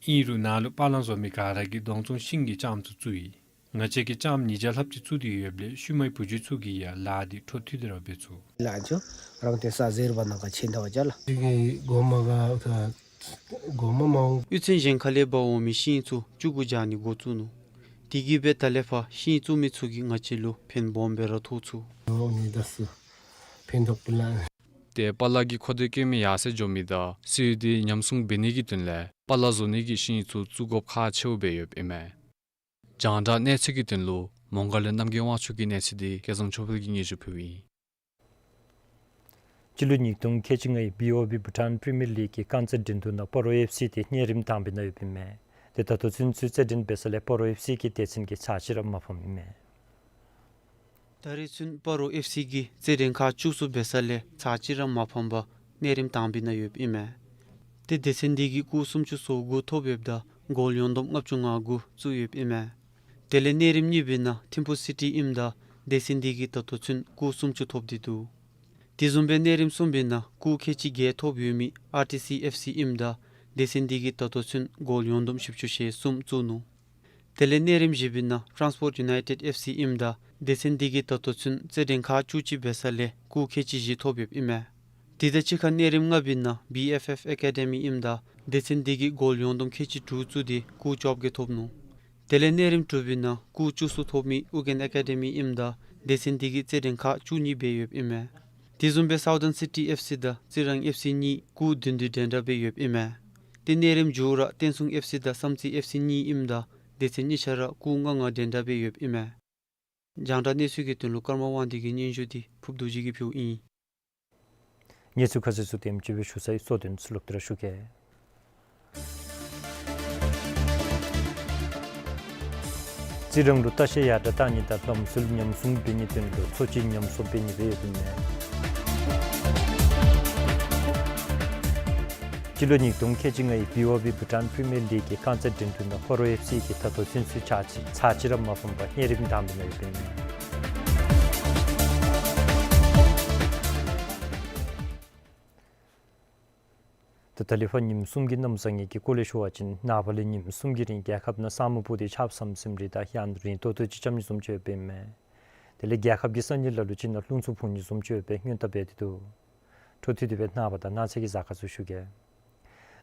ཨིན་རུང་ནཱ་ལུ་པཱ་ལགས་བཟོ་མི་ག་ར་གིས་དོང་བཙོང་ཤིང་གི་ལྕངམ་ཚུ་བཙུགས་ཡི། ང་བཅས་ཀྱིས་ལྕངམ་ཉིས་བརྒྱ་ལྷགཔ་ཅིག་བཙུགས་ཏེ་ཡོདཔ་ལས་ཤུལ་མའི་བུ་རྒྱུད་ཚུ་གིས་ཡང་ལཱ་འདི་འཕྲོ་མཐུད་དེ་ར་འབད་ཚུགས། ལགས་ཇོ། རང་ཏེ་ས་ཟེར་བ་ནང་ག་ཆེན་ད་བ་ཅ་ལགས། དེ་གི་སྒོ་མ་ག་ད་སྒོ་མ་མང་། གཡུས་ཚན་གཞན་ཁ་ལས་འབག་འོང་མི་ཤིང་ཚུ་བཅུད་གུ་སྦྱར་ནི་འགོ་བཙུགས་ནུག། དེ་གིས་སྦེ་ད་ལས་ཕར་ཤིང་བཙུགས་མི་ཚུ་གིས་ང་བཅས་ལུ་ཕན་སྦོམ་སྦེ་ར་ཐོགས་ཚུགས། འོ་ནི་ད་སུ་ཕན་ཐོགས་པ་ལགས། ཏེ་པཱ་ལགས་ཀྱི་མཁོ་སྟོད་བསྐྱོད་མི་ཡར་སེང་འགྱོ་མི་དང་སོ་ཡི་འདི་ཉམས་སྲུང་འབད་ནི་གི་དོན་ལས་པཱ་ལགས་བཟོ་ནི་གི་ཤིང་ཚུ་བཙུགས་དགོཔ་ཁག་ཆེཝ་སྦེ་ཡོདཔ་ཨིན་མས། རྒྱང་བསྒྲགས་གནས་ཚུལ་གྱི་དོན་ལུ་མོང་སྒར་ལས་རྣམ་རྒྱལ་དབང་ཕྱུག་གི་གནས་ཚུལ་འདི་སྐལ་བཟང་ཆོས་འཕེལ་གྱིས་སྙན་ཞུ་ཕུལཝ་ཨིན། སྤྱི་ལོ་ཉིས་སྟོང་ཁལ་གཅིག་ལྔའི་བི་ཨོ་བི་བྷུ་ཊཱན་པི་རི་མི་ཡར་ལིག་གི་རྐང་རྩེད་འགྲན་བསྡུར་ནང་སྤ་རོ་ཨེཕ་སི་དེ་གནས་རིམ་དང་པའི་ནང་ཡོདཔ་ཨིན་མས། ཏེ་ད་ལྟོ་ཚུན་ཚོད་རྩེད་འགྲན་འབད་ས་ལས་སྤ་རོ་ཨེཕ་སི་གིས་སྡེ་ཚན་གྱི་ཚར་གཅིག་ར་མ་ཕམ་ཨིན་མས། ད་རེས་ཚུན་སྤ་རོ་ཨེཕ་སི་གིས་རྩེད་འགྲན་ཁག་བཅུ་གསུམ་འབད་ས་ལས་ཚར་གཅིག་ར་མ་ཕམ་པར་གནས་རིམ་དང་པའི་ནང་ཡོདཔ་ཨིན་མས། ཏེ་སྡེ་ཚན་འདི་གིས་སྐུགས་སུམ་ཅུ་སོ་དགུ་ཐོབ་ཡོདཔ་ད་གོལ་ཡོངས་བསྡོམས་ལྔ་བཅུ་ང་དགུ་བཙུགས་ཡོདཔ་ཨིན་མས། དེ་ལས་གནས་རིམ་གཉིས་པའི་ནང་ཐིམ་ཕུ་སི་ཊི་ཨིནམ་ད་སྡེ་ཚན་འདི་གིས་ད་ལྟོ་ཚུན་སྐུགས་སུམ་ཅུ་ཐོབ་སྟེ་འདུག། དེ་བཟུམ་སྦེ་གནས་རིམ་གསུམ་པའི་ནང་སྐུགས་ཁལ་གཅིག་བརྒྱད་ཐོབ་ཡོད་མི་ཨར་ཊི་སི་ཨེཕ་སི་ཨིནམ་ད་སྡེ་ཚན་འདི་གིས་ད་ལྟོ་ཚུན་གོལ་ཡོངས་བསྡོམས་བཞི་བཅུ་ཞེ་གསུམ་བཙུགས་ནུག། དེ་ལས་གནས་རིམ་བཞི་པའི་ནང་ཊཱན་སི་པོརཊ་ཡུ་ནའི་ཊེཌ་ཨེཕ་སི་ཨིནམ་ད་སྡེ་ཚན་འདི་གིས་ད་ལྟོ་ཚུན་རྩེད་འགྲན་ཁག་བཅུ་གཅིག་འབད་ས་ལས་སྐུགས་ཁལ་གཅིག་བཞི་ཐོབ་ཡོདཔ་ཨིན་མས། དེ་དང་གཅིག་ཁར་གནས་རིམ་ལྔ་པའི་ནང་བི་ཨེཕ་ཨེཕ་ཨེ་ཀ་ཌེ་མི་ཨིནམ་ད་སྡེ་ཚན་འདི་གིས་གོལ་ཡོངས་བསྡོམས་ཁལ་གཅིག་དྲུག་བཙུགས་ཏེ་སྐུགས་བཅོ་བརྒྱད་ཐོབ་ནུག། དེ་ལས་གནས་རིམ་དྲུག་པའི་ནང་སྐུགས་བཅུ་གསུམ་ཐོབ་མི་ཨུ་རྒྱན་ཨེ་ཀ་ཌེ་མི་ཨིནམ་ད་སྡེ་ཚན་འདི་གིས་རྩེད་འགྲན་ཁག་བཅུ་གཉིས་འབད་ཡོདཔ་ཨིན་མས། དེ་བཟུམ་སྦེ་སའུ་ཐརན་སི་ཊི་ཨེཕ་སི་དང་རྩི་རང་ཨེཕ་སི་གཉིས་སྐུགས་བདུན་བདུན་འདྲན་འདྲ་སྦེ་ཡོདཔ་ཨིན་མས། ཏེ་གནས་རིམ་མཇུག་ར་བསྟན་སྲུང་ཨེཕ་སི་དང་བསམ་རྩེ་ཨེཕ་སི་གཉིས་ཨིནམ་ད་སྡེ་ཚན་གཉིས་ཆ་ར་སྐུགས་ལྔ་ལྔ་འདྲན་འདྲ་སྦེ་ཡོདཔ་ཨིན་མས། རྒྱང་བསྒྲགས་གནས་ཚུལ་གྱི་དོན་ལུ་ཀརྨ་དབང་འདུས་ཀྱི་སྙན་ཞུ་འདི་ཕུརབ་རྡོ་རྗེ་གིས་ཕུལཝ་ཨིན། གནས་ཚུལ་ཁ་གསལ་ཚུ་དེམ་ཅིག་སྦེ་ཞུ་ཚར་ཡི། གཙོ་དོན་ཚུ་ལོག་སྟེ་ར་ཞུ་གེ། རྩི་རང་ལུ་ལྟ་བཤལ་ཡར་དྲག་གཏང་ནི་དང་ལམ་སྲོལ་ཉམས་སྲུང་འབད་ནིའི་དོན་ལུ་ཚོགས་སྤྱི་ཉམས་གསོ་འབད་ནི་སྦེ་ཡོདཔ་ཨིན་མས། སྤྱི་ལོ་ཉིས་སྟོང་ཁལ་གཅིག་ལྔའི་བི་ཨོ་བི་བྷུ་ཊཱན་པི་རི་མི་ཡར་ལིག་གི་རྐང་རྩེད་འགྲན་བསྡུར་ནང་སྤ་རོ་ཨེཕ་སི་གིས་ད་ལྟོ་ཚུན་ཚོད་ཚར་གཅིག་ཚར་གཅིག་ར་མ་ཕམ་པར་གནས་རིམ་དང་པའི་ནང་ཡོདཔ་ཨིན་མས། ད་ད་ལས་ཕར་ཉིནམ་གསུམ་གྱི་གནམ་བཟང་ངན་གྱི་སྐོར་ལས་ཞུ་བ་ཅིན་ནངས་པ་ལས་ཉིནམ་གསུམ་གྱི་རིང་རྒྱལ་ཁབ་ནང་ས་སྨུག་སྤུབས་ཏེ་ཆརཔ་ཟམ་ཟིམ་རེ་དང་ཡང་རིང་ཏོག་ཏོ་ཅིག་རྐྱབ་ནི་བཟུམ་ཅིག་ཡོདཔ་ཨིན་མས། དེ་ལས་རྒྱལ་ཁབ་ཀྱི་ས་གནས་ལ་ལུ་ཅིག་ནང་རླུང་འཚུབ་འཕུ་ནི་བཟུམ་ཅིག་ཡོདཔ་སྦེ་སྔོན་བརྡ་འབད་དེ་འདུག། འཕྲོ་མཐུད་དེ་སྦེ་ནངས་པ་དང་གནངས་ཚེ་གི་གཟའ་སྐར་ཚུ་ཞུ་གེ།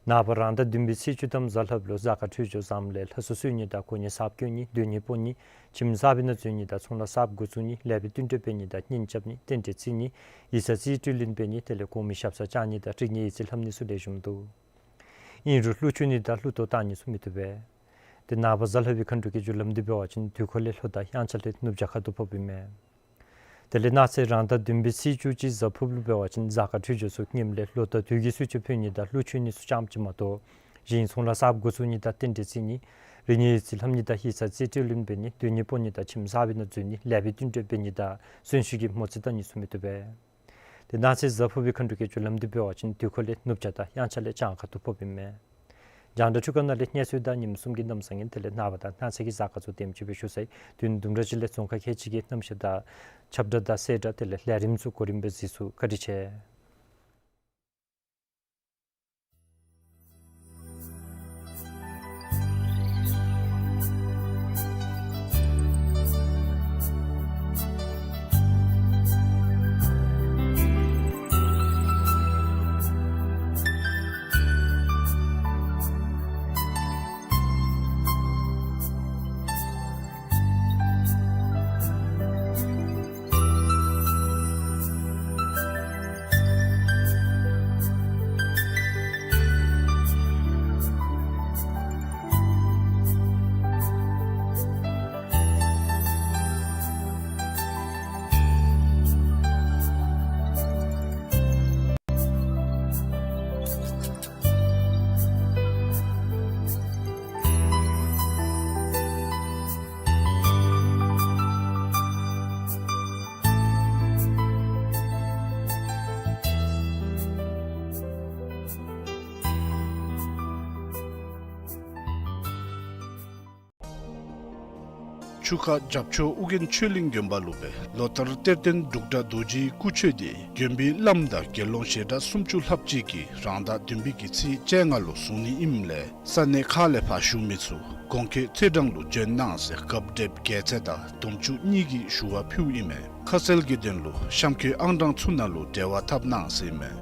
ནངས་པ་རང་ཟླ་བདུན་པའི་ཚེས་བཅུ་ཐམ་གཟའ་ལྷགཔ་ལུ་གཟའ་སྐར་འཕྲོད་སྦྱོར་བཟངམ་ལས་ལྷ་སྲུ་གསོལ་ནི་དང་གོ་གནས་གསརཔ་བསྐོ་ནི་སྡོད་གནས་སྤོ་ནི་ཁྱིམ་གསར་པའི་ནང་འཛུལ་ནི་དང་ཚོང་ལཱ་གསརཔ་འགོ་བཙུགས་ནི་ལེགས་པའི་བསྟུན་གྲོས་འབད་ནི་དང་གཉེན་རྐྱབ་ནི་རྟེན་འབྲེལ་བརྩི་ནི་ཡིག་ཚང་རྩིས་སྤྲོད་ལེན་འབད་ནི་དེ་ལས་གོང་མའི་ཞབས་སར་བཅར་ནི་དང་རིག་གནས་ཡིག་རྩིས་ལྷབ་ནི་ཚུ་ལེགས་ཤོམ་འདུག། ཨིན་རུང་གླུ་མཆོད་ནི་དང་གླུ་གཏོར་བཏང་ནི་ཚུ་མི་བཏུབ་པས། ཏེ་ནངས་པ་གཟའ་ལྷག་པའི་མཁའ་འགྲོ་གི་རྒྱུ་ལམ་འདི་འབད་བ་ཅིན་དུས་འཁོར་ལས་ལྷོ་དང་དབྱངས་འཆར་ལས་ནུབ་བྱང་ཁ་ཐུག་ཕོགཔ་ཨིན་མས། དེ་ལས་གནངས་ཚེ་རང་ཟླ་བདུན་པའི་ཚེས་བཅུ་གཅིག་གཟའ་ཕུར་བུ་འབད་བ་ཅིན་གཟའ་སྐར་འཕྲོད་སྦྱོར་ཚུ་ངནམ་ལས་ལོ་ཟླ་དུས་ཀྱི་གསོལ་མཆོད་ཕུལ་ནི་དང་གླུ་མཆོད་ནི་ཚུ་ཙམ་ཅིག་མ་གཏོགས་གཞན་ཚོང་ལཱ་གསརཔ་འགོ་བཙུགས་ནི་དང་རྟེན་འབྲེལ་བརྩི་ནི་རིག་གནས་ཡིག་རྩིས་ལྷབ་ནི་དང་ཡིག་ཚང་རྩིས་སྤྲོད་ལེན་འབད་ནི་སྡོད་གནས་སྤོ་ནི་དང་ཁྱིམ་གསར་པའི་ནང་འཛུལ་ནི་ལེགས་པའི་བསྟུན་གྲོས་འབད་ནི་དང་གསོན་གཤིན་གྱི་མོ་རྩིས་བལྟ་ནི་ཚུ་མི་བཏུབ་པས། དེ་གནངས་ཚེ་གཟའ་ཕུར་བུའི་མཁའ་འགྲོ་སྐྱེས་ཆུ་ལམ་འདི་འབད་བ་ཅིན་དུས་འཁོར་ལས་ནུབ་བྱང་དང་དབྱངས་འཆར་ལས་བྱང་ཁ་ཐུག་ཕོགཔ་ཨིན་མས། རྒྱང་བསྒྲགས་འཕྲུལ་ཁང་ནང་ལས་གནས་ཚུལ་དང་ཉིནམ་གསུམ་གྱི་གནམ་གཤིས་ཨིན། དེ་ལས་ནངས་པ་དང་གནངས་ཚེ་གི་གཟའ་སྐར་ཚུ་དེམ་ཅིག་སྦེ་ཞུ་ཚར་ཡི། དུས་ཡུན་དུམ་གྲ་ཅིག་ལས་རྫོང་ཁག་ཁལ་གཅིག་གི་གནམ་གཤིས་དང་ཁྱབ་བསྒྲགས་དང་གསལ་བསྒྲགས་དེ་ལས་ལས་རིམ་ཚུ་གོ་རིམ་སྦེ་གཟིགས་ཚུགས། བཀའ་དྲིན་ཆེ། ཆུ་ཁ་རྒྱབ་ཕྱོགས་ཨོ་རྒྱན་ཆོས་གླིང་དགོན་པ་ལུ་སྦེ་ལོ་ལྟར་གཏེར་སྟོན་འབྲུག་སྒྲ་རྡོ་རྗེའི་སྐུ་མཆོད་འདི་དགོན་པའི་བླམ་དང་དགེ་སློང་ཞལ་གྲངས་སུམ་ཅུ་ལྷགཔ་ཅིག་གིས་རང་ཟླ་བདུན་པའི་གི་ཚེས་བཅོ་ལྔ་ལུ་བཟུང་ནི་ཨིནམ་ལས་ས་གནས་ཁག་ལས་ཕར་བཞུགས་མི་ཚུ་གོང་འཁོད་ཚེས་གྲངས་ལུ་བྱོན་གནང་ཟེར་རྒཔོ་བགྲེསཔ་རྒྱལ་མཚན་དང་དམ་ཆོས་གཉིས་ཀྱིས་ཞུ་བ་ཕུལཝ་ཨིན་མས། ཁ་གསལ་གྱི་དོན་ལུ་གཤམ་འཁོད་ཨང་གྲངས་ཚུ་ནང་ལུ་འབྲེལ་བ་འཐབ་གནང་ཟེར་ཨིན་མས།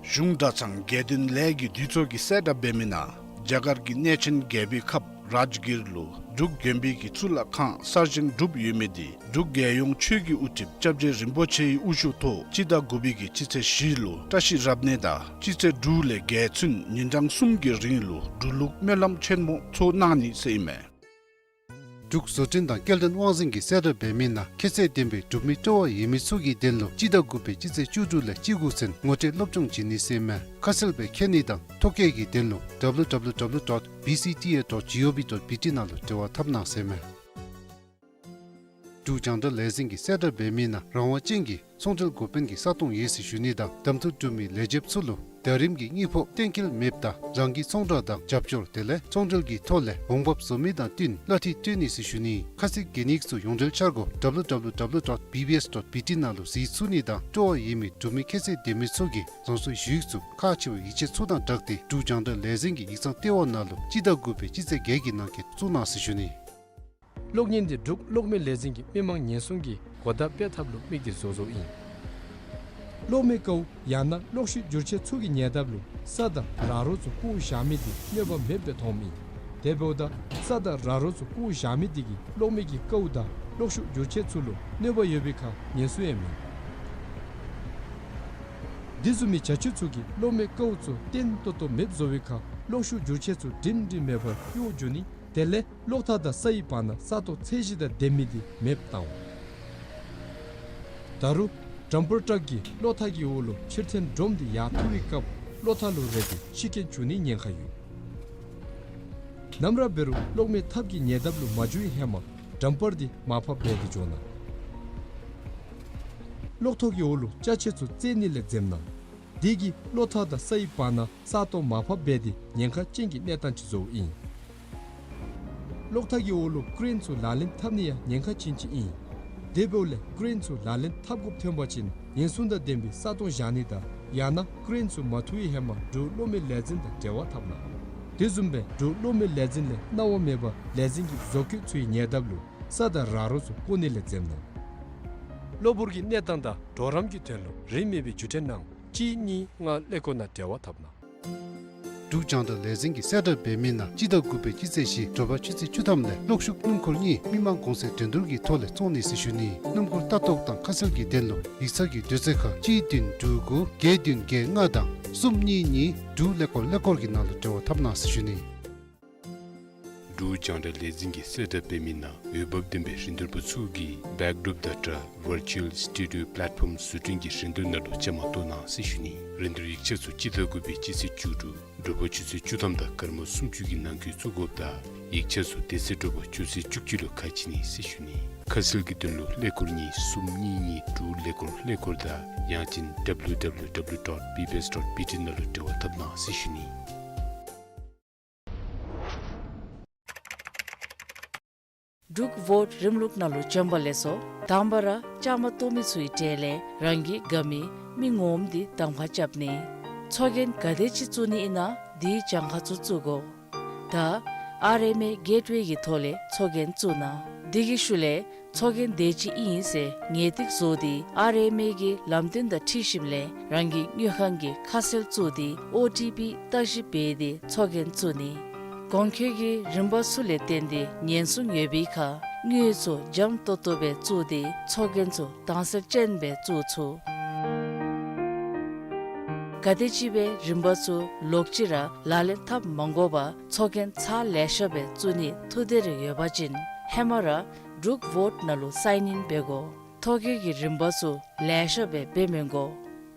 གཞུང་གྲྭ་ཚང་དགེ་འདུན་ལས་ཀྱི་འདུས་ཚོགས་ཀྱིས་གསལ་བསྒྲགས་འབད་མི་ནང་རྒྱ་གར་གྱི་གནས་ཆེན་རྒྱལ་པོའི་ཁབ་རཱཇ་གིར་ལུ་འབྲུག་དགོན་པའི་གི་གཙུག་ལག་ཁང་གསར་བཞེངས་གྲུབ་ཡོད་མི་འདི་འབྲུག་རྒྱལ་ཡོངས་ཆོས་ཀྱི་དབུ་ཁྲིདཔ་སྐྱབས་རྗེ་རིན་པོ་ཆེའི་དབུ་བཞུགས་ཐོག་སྤྱི་ཟླ་དགུ་པའི་གི་སྤྱི་ཚེས་བཞི་ལུ་བཀྲ་ཤིས་རབ་གནས་དང་སྤྱི་ཚེས་དྲུག་ལས་བརྒྱད་ཚུན་ཉིན་གྲངས་གསུམ་གྱི་རིང་ལུ་འབྲུག་ལུགས་སྨོན་ལམ་ཆེན་མོ་ཚོགས་གནང་ནི་ཟེར་ཨིན་མས། འབྲུག་བཟོ་སྐྲུན་དང་སྐྱེལ་འདྲེན་དབང་འཛིན་གྱིས་གསལ་བསྒྲགས་འབད་མི་ནང་ཁྱད་ཚད་ལྡན་པའི་གྲུབ་མི་སྤྲོ་བ་ཡོད་མི་ཚུ་གི་དོན་ལུ་སྤྱི་ཟླ་དགུ་པའི་སྤྱི་ཚེས་བཅུ་དྲུག་ལས་བཅུ་དགུ་ཚུན་ངོ་སྤྲོད་སློབ་སྦྱོང་བྱིན་ནི་ཟེར་ཨིན་མས། ཁ་གསལ་སྦེ་མཁྱེན་ནི་དང་ཐོ་བཀོད་ཀྱི་དོན་ལུ་W W W dot B C T A dot G O V dot B T ནང་ལུ་འབྲེལ་བ་འཐབ་གནང་ཟེར་ཨིན་མས། འབྲུག་རྒྱང་བསྒྲགས་ལས་འཛིན་གྱིས་གསལ་བསྒྲགས་འབད་མི་ནང་རང་དབང་ཅན་གྱི་ཚོང་འབྲེལ་འགོ་དཔོན་གྱི་ས་སྟོང་ཡོད་ཟེར་ཞུ་ནི་དང་གདམ་འཐུ་གྲུབ་མི་ལས་བྱེདཔ་ཚུ་ལུ་ཟླ་རིམ་གྱི་དངུལ་ཕོགས་གཏན་འཁེལ་མེདཔ་ད་རང་གི་ཚོང་བསྒྲགས་དང་རྒྱབ་སྐྱོར་དེ་ལས་ཚོང་འབྲེལ་གྱི་ཐོག་ལས་འོང་འབབ་བཟོ་མི་དང་བསྟུན་གླ་འཐུས་སྤྲོད་ནི་ཟེར་ཞུ་ནི། ཁ་གསལ་གྱི་ཡིག་ཚུ་ཡོངས་འབྲེལ་འཆར་སྒོ་W W W dot B B S dot B T ནང་ལུ་གཟིགས་ཚུགས་ནི་དང་སྤྲོ་བ་ཡོད་མི་གྲུབ་མི་ཁྱད་ཚད་ལྡན་མི་ཚུ་གིས་རང་སོའི་ཞུ་ཡིག་ཚུ་ཁག་ཆེ་བའི་ཡིག་ཆ་ཚུ་དང་སྦྲགས་ཏེ་འབྲུག་རྒྱང་བསྒྲགས་ལས་འཛིན་གྱི་ཡིག་ཚང་ལྟེ་བ་ནང་ལུ་སྤྱི་ཟླ་དགུ་པའི་སྤྱི་ཚེས་བརྒྱད་ཀྱི་ནང་འཁོད་བཙུགས་གནང་ཟེར་ཞུ་ནི། གློག་བརྙན་འདི་འབྲུག་གློག་མེ་ལས་འཛིན་གྱིས་མི་མང་ཉེན་སྲུང་གི་གོ་བརྡ་སྤེལ་ཐབས་ལུ་དམིགས་ཏེ་བཟོ་བཟོཝ་ཨིན། གློག་མེ་ཀཝ་ཡང་ན་གློག་ཤུགས་འགྱུར་ཆས་ཚུ་གི་ཉེ་འདབས་ལུ་ས་དང་ར་རོ་ཚུ་བཀོ་བཞག་མི་འདི་གནོད་པ་མེདཔ་སྦེ་མཐོངམ་ཨིན། དེ་འབདཝ་ད་ས་དང་ར་རོ་ཚུ་བཀོ་བཞག་མི་འདི་གིས་གློག་མེ་གི་ཀཝ་དང་གློག་ཤུགས་འགྱུར་ཆས་ཚུ་ལུ་གནོད་པ་ཡོད་པའི་ཁར་ཉེན་སྲུང་ཡང་མེད། འདི་བཟུམ་མའི་བྱ་སྤྱོད་ཚུ་གིས་གློག་མེ་ཀཝ་ཚུ་བརྟན་ཏོག་ཏོ་མེདཔ་བཟོ་བའི་ཁར་གློག་ཤུགས་འགྱུར་ཆས་ཚུ་སྒྲིང་སྒྲིང་མེད་པར་གཡོ་འགྱོ་ནི། དེ་ལས་གློག་ཐག་དང་ས་ཡི་བར་ན་ས་སྟོང་ཚད་གཞི་དང་ལྡན་མི་འདི་མེདཔ་བཏང་འོང་། ད་རུང་ཌམ་པར་ཊག་གིས་གློག་ཐག་གི་འོག་ལུ་ཕྱིར་འཐེན་སྒྲོམ་འདི་ཡར་འཐུ་བའི་སྐབས་གློག་ཐག་ལུ་རེག་སྟེ་ཤི་རྐྱེན་འབྱུང་ནིའི་ཉེན་ཁ་ཡོད། ནམ་ར་འབད་རུང་གློག་མེ་ཐགཔ་གི་ཉེ་འདབས་ལུ་མ་འགྱོ་བའི་ཧེ་མ་ཌམ་པར་འདི་མར་ཕབ་འབད་དེ་འགྱོ་གནང་། གློག་ཐོག་གི་འོག་ལུ་ཅ་ཆས་ཚུ་བཙལ་ནི་ལས་འཛེམ་གནང་། དེ་གིས་གློག་ཐག་དང་ས་ཡི་བར་ན་ས་སྟོང་མར་ཕབ་འབད་དེ་ཉེན་ཁ་ཅན་གྱི་གནས་སྟངས་ཅིག་བཟོཝ་ཨིན། གློག་ཐག་གི་འོག་ལུ་ཀེ་རེན་ཚུ་ལག་ལེན་འཐབ་ནི་ཡང་ཉེན་ཁ་ཅན་ཅིག་ཨིན། དེ་འབདཝ་ལས་ཀེ་རེན་ཚུ་ལག་ལེན་འཐབ་དགོཔ་ཐོན་པ་ཅིན་ཉེན་སྲུང་དང་ལྡན་པའི་ས་སྟོང་བཞག་ནི་དང་ཡང་ན་ཀེ་རེན་ཚུ་མ་འཐུ་བའི་ཧེ་མ་འབྲུག་གློག་མེ་ལས་འཛིན་དང་འབྲེལ་བ་འཐབ་གནང་། དེ་བཟུམ་སྦེ་འབྲུག་གློག་མེ་ལས་འཛིན་ལས་གནང་བ་མེད་པར་ལས་འཛིན་གྱི་བཟོ་བཀོད་ཚུའི་ཉེ་འདབས་ལུ་ས་དང་ར་རོ་ཚུ་བཀོ་ནི་ལས་འཛེམ་གནང་། གློ་བུར་གྱི་གནས་སྟངས་དང་གྲོགས་རམ་གྱི་དོན་ལུ་རིན་མེད་པའི་བརྒྱུད་འཕྲིན་ནང་གཅིག་གཉིས་ལྔ་ཀླད་ཀོར་ནང་འབྲེལ་བ་འཐབ་གནང་། འབྲུག་རྒྱང་བསྒྲགས་ལས་འཛིན་གྱིས་གསལ་བསྒྲགས་འབད་མི་ནང་སྤྱི་ཟླ་དགུ་པའི་སྤྱི་ཚེས་བཞི་དྲོ་པ་ཆུ་ཚོད་བཅུ་ཐམ་ལས་གློག་ཤུགས་སྣུམ་འཁོར་གཉིས་མི་མང་གོང་ཚད་འགྲན་བསྡུར་གྱི་ཐོག་ལས་བཙོང་ནི་ཟེར་ཞུ་ནི། སྣུམ་འཁོར་ལྟ་རྟོག་དང་ཁ་གསལ་གྱི་དོན་ལུ་ཡིག་ཚང་གི་དུས་ཚོད་ཁར་གཅིག་བདུན་དྲུག་དགུ་བརྒྱད་བདུན་བརྒྱད་ལྔ་དང་གསུམ་གཉིས་གཉིས་དྲུག་ཀླད་ཀོར་ཀླད་ཀོར་གྱི་ནང་ལུ་འབྲེལ་བ་འཐབ་གནང་ཟེར་ཞུ་ནི། འབྲུག་རྒྱང་བསྒྲགས་ལས་འཛིན་གྱིས་གསལ་བསྒྲགས་འབད་མི་ནང་འོས་འབབ་ལྡན་པའི་རིན་བསྡུར་པ་ཚུ་གིས་བེཀ་ཌོརོཔ་དང་སྦྲགས་ཝར་ཅུ་ཝལ་སི་ཊུ་ཌི་ཡོ་པ་ལེཊ་ཕོམ་བཟོ་སྐྲུན་གྱི་རིན་བསྡུར་ནང་ལུ་བཅའ་མར་གཏོགས་གནང་ཟེར་ཞུ་ནི། རིན་བསྡུར་ཡིག་ཆ་ཚུ་སྤྱི་ཟླ་དགུ་པའི་སྤྱི་ཚེས་བཅུ་དྲུག་དྲོ་པ་ཆུ་ཚོད་བཅུ་ཐམ་དང་སྐར་མ་སུམ་ཅུ་གི་ནང་འཁོད་བཙུགས་དགོཔ་དང་ཡིག་ཆ་ཚུ་དེ་ཚེ་དྲོ་པ་ཆུ་ཚོད་བཅུ་གཅིག་ལུ་ཁ་ཕྱེ་ནི་ཟེར་ཞུ་ནི། ཁ་གསལ་གྱི་དོན་ལུ་ཀླད་ཀོར་གཉིས་གསུམ་གཉིས་གཉིས་དྲུག་ཀླད་ཀོར་ཀླད་ཀོར་དང་ཡང་ཅིན་ཌབ་ལིའུ་ཌབ་ལིའུ་ཌབ་ལིའུ་ཌོཊ་བི་བི་ཨེསི་ཌོཊ་བི་ཊི་ནང་ལུ་འབྲེལ་བ་འཐབ་གནང་ཟེར་ཞུ་ནི། འབྲུག་བོཊ་རིམ་ལུགས་ནང་ལུ་བྱོན་པ་ལེགས་སོ། དང་པ་ར་བཅའ་མར་གཏོགས་མི་ཚུའི་གྲས་ལས་རང་གི་དགའ་མི་མི་ངོམ་འདི་གདམ་ཁ་རྐྱབ་ནི། ཚོགས་རྒྱན་ག་དེ་ཅིག་བཙུགས་ནི་ཨིན་ན་དེའི་གྱངས་ཁ་ཚུ་བཙུགས་དགོ། ད་ཨར་ཨེམ་ཨེ་གེཊ་ཝེ་གི་ཐོག་ལས་ཚོགས་རྒྱན་བཙུགས་གནང་། དེ་གི་ཤུལ་ལས་ཚོགས་རྒྱན་དེ་ཅིག་ཨིན་ཟེར་ངེས་ཏིག་བཟོ་སྟེ་ཨར་ཨེམ་ཨེ་གི་ལམ་སྟོན་དང་འཁྲིལ་ཞིནམ་ལས་རང་གི་དངུལ་ཁང་གི་ཁ་གསལ་བཙུགས་ཏེ་ཨོ་ཊི་པི་བརྟག་ཞིབ་འབད་དེ་ཚོགས་རྒྱན་བཙུགས་ནི། གོང་འཁོད་ཀྱི་རིམ་པ་ཚུ་ལས་བརྟེན་ཏེ་ཉེན་སྲུང་ཡོད་པའི་ཁར་དངུལ་ཚུ་འཇམ་ཏོང་ཏོ་སྦེ་བཙུགས་ཏེ་ཚོགས་རྒྱན་ཚུ་དྭངས་གསལ་ཅན་སྦེ་བཙུགས་ཚུགས། ག་དེམ་ཅིག་སྦེ་རིམ་པ་ཚུ་ལོག་ཅི་ར་ལག་ལེན་འཐབ་མ་དགོ་པར་ཚོགས་རྒྱན་ཚར་ལེ་ཤ་སྦེ་བཙུགས་ནི་ཐུགས་འདོད་རེ་ཡོད་པ་ཅིན་ཧེ་མ་ར་འབྲུག་བོཊ་ནང་ལུ་སའིན་ཨིན་འབད་དགོ། ཐོ་བཀོད་ཀྱི་རིམ་པ་ཚུ་ལེ་ཤ་སྦེ་འབད་མི་དགོ།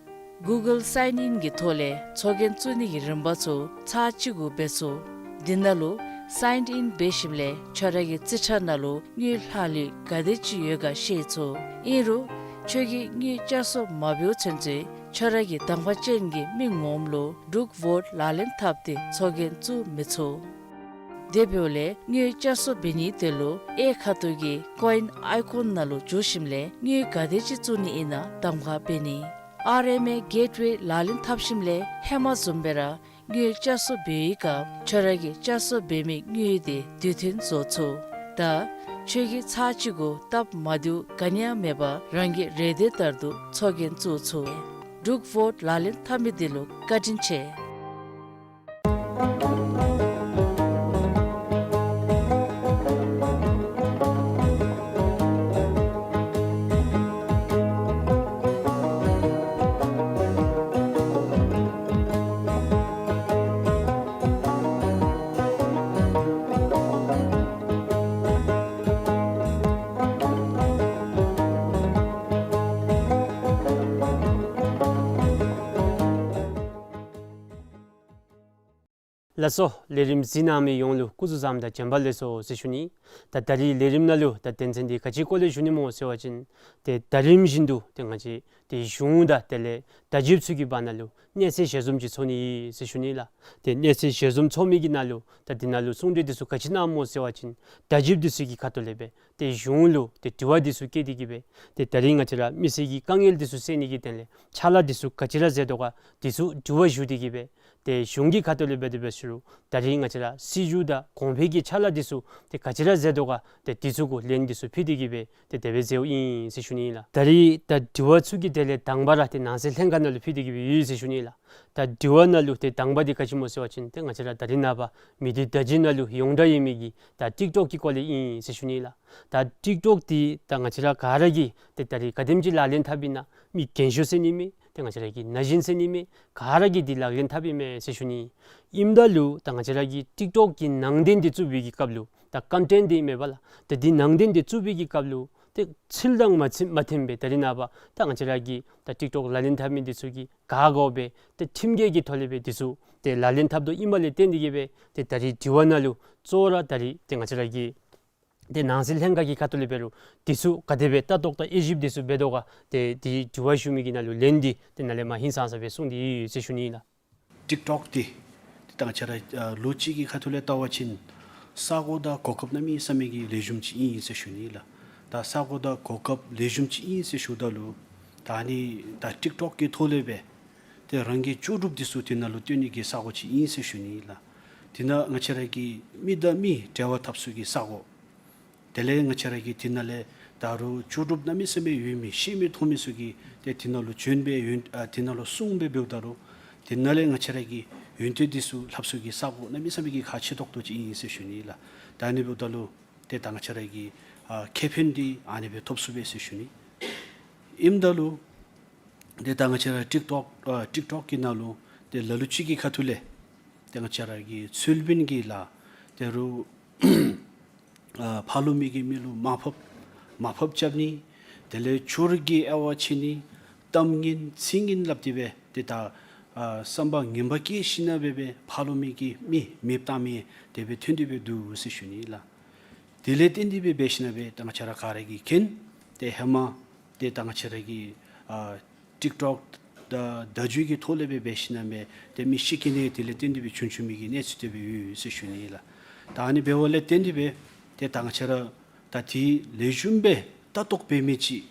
གུ་གཱལ་སའིན་ཨིན་གྱི་ཐོག་ལས་ཚོགས་རྒྱན་བཙུགས་ནི་གི་རིམ་པ་ཚུ་ཚར་གཅིག་གུ་འབད་ཚུགས། འདི་ནང་ལུ་སའིན་ཨིན་འབད་ཞིནམ་ལས་ཁྱོད་ར་གི་རྩིས་ཁྲ་ནང་ལུ་དངུལ་ལྷག་ལུས་ག་དེ་ཅིག་ཡོད་ག་ཤེས་ཚུགས། ཨིན་རུང་ཁྱོད་ཀྱིས་དངུལ་བསྐྱར་གསོ་མ་འབདཝ་ཚུན་ཚོད་ཁྱོད་ར་གི་གདམ་ཁ་ཅན་གྱི་མི་ངོམ་ལུ་འབྲུག་བོཊ་ལག་ལེན་འཐབ་སྟེ་ཚོགས་རྒྱན་བཙུགས་མི་ཚུགས། དེ་འབདཝ་ལས་དངུལ་བསྐྱར་གསོ་འབད་ནིའི་དོན་ལུ་གཡས་ཁ་ཐུག་གི་ཀོ་ཨིན་ཨའི་ཀོན་ནང་ལུ་འཛུལ་ཞིནམ་ལས་དངུལ་ག་དེ་ཅིག་བཙུགས་ནི་ཨིན་ན་གདམ་ཁ་འབད་ནི། ཨར་ཨེམ་ཨེ་གེཊ་ཝེ་ལག་ལེན་འཐབ་ཞིནམ་ལས་ཧེ་མ་བཟུམ་སྦེ་ར་དངུལ་བསྐྱར་གསོ་འབད་བའི་སྐབས་ཁྱོད་ར་གིས་བསྐྱར་གསོ་འབད་མི་དངུལ་དེ་དུས་མཐུན་བཟོ་ཚུགས། ད་ཁྱོད་ཀྱིས་ཚར་གཅིག་གུ་སྟབས་མ་བདེཝ་ག་ནི་ཡང་མེད་པར་རང་གི་རེ་འདོད་ལྟར་དུ་ཚོགས་རྒྱན་བཙུགས་ཚུགས། འབྲུག་བོཊ་ལག་ལེན་འཐབ་མི་དེ་ལུ་བཀའ་དྲིན་ཆེ། ལགས་སོ། ལས་རིམ་གཟིགས་གནང་མི་ཡོངས་ལུ་སྐུ་གཟུགས་བཟང་དང་བྱོན་པ་ལེགས་སོ་ཟེར་ཞུ་ནི། ད་ད་རིས་ལས་རིམ་ནང་ལུ་ད་དོན་ཚན་འདི་ག་ཅིའི་སྐོར་ལས་ཞུ་ནི་སྨོ་ཟེར་བ་ཅིན་ཏེ་ད་རིམ་བཞིན་དུ་ཏེ་ང་བཅས་ཏེ་གཞུང་དང་དེ་ལས་བརྡ་བརྒྱུདཔ་ཚུ་གི་བར་ན་ལུ་གནས་ཚད་ཞལ་འཛོམས་ཅིག་ཚོགས་ནི་ཨིན་ཟེར་ཞུ་ནི་ལགས། ཏེ་གནས་ཚད་ཞལ་འཛོམས་ཚོགས་མི་གི་ནང་ལུ་ད་འདི་ནང་ལུ་གསུང་གྲོས་འདི་ཚུ་ག་ཅི་གནང་སྨོ་ཟེར་བ་ཅིན་བརྡ་བརྒྱུདཔ་འདི་ཚུ་གི་ཁ་ཐུག་ལས་སྦེ་ཏེ་གཞུང་ལུ་ཏེ་དྲི་བ་འདི་ཚུ་བཀོད་དེ་གི་སྦེ་ཏེ་ད་རིས་ང་བཅས་ར་མི་སེར་གྱི་དཀའ་ངལ་འདི་ཚུ་སེལ་ནི་གི་དོན་ལས་ཕྱག་ལཱ་འདི་ཚུ་ག་ཅི་ར་མཛད་དོ་ག་འདི་ཚུ་དྲི་བ་ཞུ་སྟེ་གི་སྦེ་ཏེ་གཞུང་གི་ཁ་ཐུག་ལས་འབད་དེ་འབད་ཞུ་རུང་ད་རིས་ང་བཅས་ར་སྲིད་བྱུས་དང་གོང་འཕེལ་གྱི་ཕྱག་ལཱ་འདི་ཚུ་ཏེ་ག་ཅི་ར་མཛད་དོ་ག་ཏེ་འདི་ཚུ་གུ་ལན་འདི་ཚུ་ཕུལ་ཏེ་གི་སྦེ་ཏེ་དེ་སྦེ་མཛདཔ་ཨིན་ཟེར་ཞུ་ནི་ལགས། ད་རིས་ད་དྲི་བ་ཚུ་གི་དེ་ལས་དང་པ་ར་ཏེ་ནང་སྲིད་ལྷན་ཁག་ནང་ལུ་ཕུལ་ཏེ་གི་སྦེ་ཡོད་ཟེར་ཞུ་ནི་ལགས། ད་དྲི་བ་ནང་ལུ་ཏེ་དང་པ་འདི་ག་ཅི་སྨོ་ཟེར་བ་ཅིན་ཏེ་ང་བཅས་ར་ད་རིས་ནངས་པ་མི་སྡེ་བརྡ་བརྒྱུད་ནང་ལུ་ཡོངས་གྲགས་ཡོད་མི་གི་ད་ཊིཀ་ཊོཀ་གི་སྐོར་ལས་ཨིན་ཟེར་ཞུ་ནི་ལགས། ད་ཊིཀ་ཊོཀ་འདི་ད་ང་བཅས་ར་ག་ར་གིས་ཏེ་ད་རིས་ག་དེམ་ཅིག་ལག་ལེན་འཐབ་ཨིན་ན་མི་རྒན་ཤོས་ཟེར་ནི་མེད། ཏེ་ང་བཅས་ར་གི་ན་གཞོན་ཟེར་ནི་མེད། ག་ར་གིས་འདི་ལག་ལེན་འཐབ་ཨིན་མས་ཟེར་ཞུ་ནི། ཨིནམ་ད་ལུ་ད་ང་བཅས་ར་གི་ཊིཀ་ཊོཀ་གི་ནང་དོན་འདི་བཙུགས་པའི་གི་སྐབས་ལུ་ད་ཀོན་ཊེནཊ་འདི་མེན་པ་ལགས། ཏེ་འདི་ནང་དོན་འདི་བཙུགས་པའི་གི་སྐབས་ལུ་ཏེ་ཚུལ་དང་མ་ཚུལ་མ་མཐུན་པའི་ད་རིས་ནངས་པ་ད་ང་བཅས་ར་གི་ད་ཊིཀ་ཊོཀ་ལག་ལེན་འཐབ་མི་འདི་ཚུ་གིས་ག་དགོ་པའི་ཏེ་ཁྲིམས་འགལ་གྱི་ཐོག་ལས་སྦེ་འདི་ཚུ་ཏེ་ལག་ལེན་འཐབ་དོ་ཨིནམ་ལས་བརྟེན་ཏེ་གི་སྦེ་ཏེ་ད་རིས་དྲི་བ་ནང་ལུ་གཙོ་བོ་ར་ད་རིས་ཏེ་ང་བཅས་ར་གི་ཏེ་ནང་སྲིད་ལྷན་ཁག་གི་ཁ་ཐུག་ལས་འབད་རུང་འདི་ཚུ་ག་དེ་སྦེ་ལྟ་རྟོག་དང་དབྱེ་ཞིབ་འདི་ཚུ་འབད་དོ་ག་ཏེ་འདི་དྲི་བ་ཞུ་མི་གི་ནང་ལུ་ལན་འདི་ཏེ་ནཱ་ལས་མར་ཧིང་སངས་ས་སྦེ་གསུངས་ཏེ་ཡོད་ཟེར་ཞུ་ནི་ལགས། ཊིཀ་ཊོཀ་འདི་ཏེ་ད་ང་བཅས་ར་ལོ་གཅིག་གི་ཁ་ཐུག་ལས་བལྟ་བ་ཅིན་ས་གོ་དང་གོ་སྐབས་གནམ་མེད་ས་མེད་ཀྱི་ལེགས་ཤོམ་ཅིག་ཨིན་ཟེར་ཞུ་ནི་ལགས། ད་ས་གོ་དང་གོ་སྐབས་ལེགས་ཤོམ་ཅིག་ཨིན་ཟེར་ཞུཝ་ད་ལུ་ད་ཨ་ནི་ད་ཊིཀ་ཊོཀ་གི་ཐོག་ལས་སྦེ་ཏེ་རང་གི་ལྕོགས་གྲུབ་འདི་ཚུ་དེ་ནང་ལུ་སྟོན་ནི་གི་ས་གོ་ཅིག་ཨིན་ཟེར་ཞུ་ནི་ལགས། དེ་ནང་ང་བཅས་ར་གི་མི་དང་མི་འབྲེལ་བ་འཐབ་ས་གི་ས་གོ། དེ་ལས་ང་བཅས་ར་གི་དེ་ནང་ལས་ད་རུང་ལྕོགས་གྲུབ་གནམ་མེད་ས་མེད་ཡོད་མི་ཤེས་མི་མཐོང་མི་ཚུ་གིས་ཏེ་དེ་ནང་ལུ་བྱོན་སྦེ་ཡོད་ཨ་དེ་ནང་ལུ་གསུངས་སྦེ་འབདཝ་ད་རུང་དེ་ནང་ལས་ང་བཅས་ར་གི་ཡོན་ཏན་འདི་ཚུ་ལྷབ་ས་གི་ས་གོ་གནམ་མེད་ས་མེད་ཀྱི་ཁག་ཆེ་ཏོག་ཏོ་ཅིག་ཨིན་ཟེར་ཞུ་ནི་ལགས། ད་ཨ་ནི་འབདཝ་ད་ལུ་ཏེ་ད་ང་བཅས་ར་གི་ཨ་ཁེ་ཕན་འདི་ཨ་ནི་སྦེ་ཐོབ་ཚུགས་པས་ཟེར་ཞུ་ནི། ཨིནམ་ད་ལུ་ཏེ་ད་ང་བཅས་ར་ཊིཀ་ཊོཀ་ཨ་ཊིཀ་ཊོཀ་གི་ནང་ལུ་ཏེ་ལ་ལུ་ཅིག་གི་ཁ་ཐུག་ལས་ཏེ་ང་བཅས་ར་གི་ཚུལ་མིན་གྱི་ལཱ་ཏེ་རུང་ ཨ་ཕར་ལུ་མི་གི་མི་ལུ་དམའ་ཕབ་དམའ་ཕབ་རྐྱབ་ནི། དེ་ལས་འཕྱོར་གྱི་དབྱེ་བ་ཕྱེ་ནི། གཏམ་ངན་ཚིག་ངན་སླབ་སྟེ་སྦེ་ཏེ་ད་ཨ་བསམ་པ་ངན་པ་བསྐྱེད་ཞིན་ན་སྦེ་སྦེ་ཕར་ལུ་མི་གི་མི་མེདཔ་བཏང་མི་དེ་སྦེ་ཐོན་ཏེ་སྦེ་འདུག་ཟེར་ཞུ་ནི་ལགས། དེ་ལས་བརྟེན་ཏེ་སྦེ་འབད་ཞིན་ན་སྦེ་ད་ང་བཅས་ར་ག་ར་གིས་མཁྱེན། ཏེ་ཧེ་མ་ཏེ་ད་ང་བཅས་ར་གི་ཨ་ཊིཀ་ཊོཀ་དང་བརྡ་བརྒྱུད་ཀྱི་ཐོག་ལས་སྦེ་འབད་ཞིན་ན་སྦེ་ཏེ་མི་ཤི་རྐྱེན་དེ་ལས་བརྟེན་ཏེ་སྦེ་བྱུང་བྱུང་མི་གི་གནས་ཚུལ་དེ་སྦེ་ཡོད་ཟེར་ཞུ་ནི་ལགས། ད་ཨ་ནི་འབདཝ་ལས་བརྟེན་ཏེ་སྦེ་ཏེ་ད་ང་བཅས་ར་ད་དེ་ལེགས་ཤོམ་སྦེ་ལྟ་རྟོག་འབད་མི་ཅིག་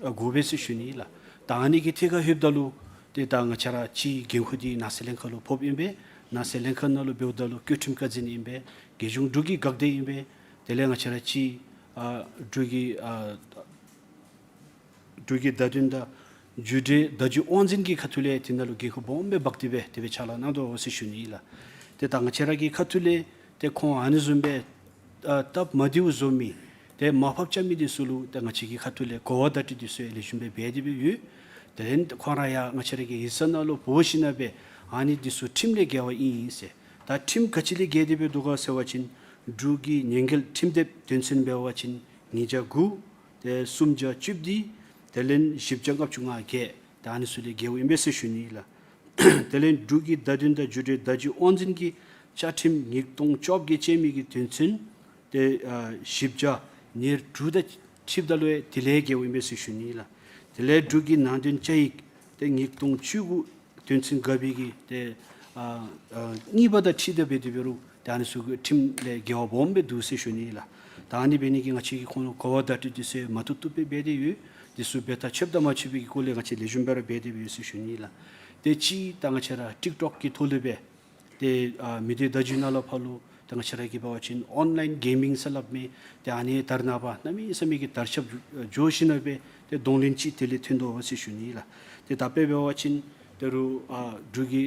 ཨ་དགོ་པས་ཟེར་ཞུ་ནི་ལགས། ད་ཨ་ནི་གི་ཐད་ཁར་ལྷོདཔ་ད་ལུ་ཏེ་ད་ང་བཅས་ར་ཅིག་འགན་ཁུར་འདི་ནང་སྲིད་ལྷན་ཁག་ལུ་ཕོགཔ་ཨིན་པས། ནང་སྲིད་ལྷན་ཁག་ནང་ལུ་འབདཝ་ད་ལུ་བཀོད་ཁྲིམས་བཀའ་འཛིན་ཨིན་པས། རྒྱལ་གཞུང་འབྲུག་གི་འགག་སྡེ་ཨིན་པས། དེ་ལས་ང་བཅས་ར་ཅིག་ཨ་འབྲུག་གི་ཨ་འབྲུག་གི་བརྡ་དོན་དང་བརྒྱུད་འབྲེལ་བརྡ་བརྒྱུད་དབང་འཛིན་གྱི་ཁ་ཐུག་ལས་དེ་ནང་ལུ་འགན་ཁུར་སྦོམ་སྦེ་འབག་སྟེ་སྦེ་དེ་སྦེ་ཕྱག་ལཱ་གནང་དོ་ཟེར་ཞུ་ནི་ལགས། ཏེ་ད་ང་བཅས་ར་གི་ཁ་ཐུག་ལས་ཏེ་ཁོང་ཨ་ནི་བཟུམ་སྦེ་ཨ་སྟབས་མ་བདེཝ་བཟོ་མི་ཏེ་དམའ་ཕབ་རྐྱབ་མི་འདི་ཚུ་ལུ་ཏེ་ང་བཅས་ཀྱི་ཁ་ཐུག་ལས་གོ་བ་བརྡ་སྤྲོད་འདི་ཚུ་ལེགས་ཤོམ་སྦེ་འབད་དེ་སྦེ་ཡོད། དེ་ལས་ཁོང་ར་ཡང་ང་བཅས་ར་གི་ཡིག་ཚང་ནང་ལུ་འབོ་ཞིན་ན་སྦེ་ཨ་ནི་འདི་ཚུ་ཁྲིམས་ལས་འགལ་བ་ཨིན་ཟེར། ད་ཁྲིམས་ག་ཅི་ལས་འགལ་ཏེ་སྦེ་འདུག་ག་ཟེར་བ་ཅིན་འབྲུག་གི་ཉེས་འགེལ་ཁྲིམས་དེབ་དོན་ཚན་འབད་བ་ཅིན་ཉིས་བརྒྱ་དགུ། ཏེ་སུམ་བརྒྱ་བཅུ་བདུན། དེ་ལས་བཞི་བརྒྱ་ལྔ་བཅུ་ང་བརྒྱད། ད་ཨ་ནི་ཚུ་ལས་འགལཝ་ཨིན་པས་ཟེར་ཞུ་ནི་ལགས། དེ་ལས་འབྲུག་གི་བརྡ་དོན་དང་བརྒྱུད་འབྲེལ་བརྡ་བརྒྱུད་དབང་འཛིན་གྱི་བཅའ་ཁྲིམས་ཉིས་སྟོང་བཅོ་བརྒྱད་ཅན་མའི་གི་དོན་ཚན་ཏེ་ཨ་བཞི་བརྒྱ་ཉེར་དྲུག་དང་འཁྲིལཝ་ད་ལུ་ཡང་དེ་ལས་འགལཝ་ཨིན་པས་ཟེར་ཞུ་ནི་ལགས། དེ་ལས་འབྲུག་གི་ནང་དོན་བཅའ་ཡིག་ཏེ་ཉིས་སྟོང་བཅུ་དགུ་དོན་ཚན་ག་པའི་གི་ཏེ་ཨ་ཨ་གཉིས་པ་དང་འཁྲིལ་ཏེ་འབད་དེ་འབད་རུང་ཏེ་ཨ་ནི་ཚུ་གི་ཁྲིམས་ལས་འགལ་བ་སྦོམ་སྦེ་འདུག་ཟེར་ཞུ་ནི་ལགས། ད་ཨ་ནི་འབད་ནི་གིས་ང་བཅས་ཀྱིས་ཁོང་ལུ་གོ་བ་བརྡ་སྤྲོད་འདི་ཚུ་མ་བཏུབ་བཏུབ་སྦེ་འབད་དེ་ཡོད། འདི་ཚུ་འབད་ཐག་ཆོདཔ་དང་མ་ཆོདཔ་ཀྱི་སྐོར་ལས་ང་བཅས་ལེགས་ཤོམ་སྦེ་ར་འབད་དེ་འབད་ཡོད་ཟེར་ཞུ་ནི་ལགས། ཏེ་ཅིག་ད་ང་བཅས་ར་ཊིཀ་ཊོཀ་གི་ཐོག་ལས་སྦེ་ཏེ་ཨ་མི་སྡེ་བརྡ་བརྒྱུད་ནང་ལུ་ཕར་ལུ་ཏེ་ང་བཅས་ར་གིས་འབད་བ་ཅིན་ཨོན་ལའིན་གེ་མིང་ཟེར་སླབ་མི་ཏེ་ཨ་ནི་དར་ནཱ་པ་གནམ་མེད་ས་མེད་ཀྱི་དར་ཁྱབ་འགྱོ་ཞིན་ན་སྦེ་ཏེ་གདོང་ལེན་ཅིག་དེ་ལས་ཐོན་དོ་ཟེར་ཞུ་ནི་ལགས། ཏེ་ད་དཔེ་འབད་བ་ཅིན་ད་རུང་ཨ་འབྲུག་གི་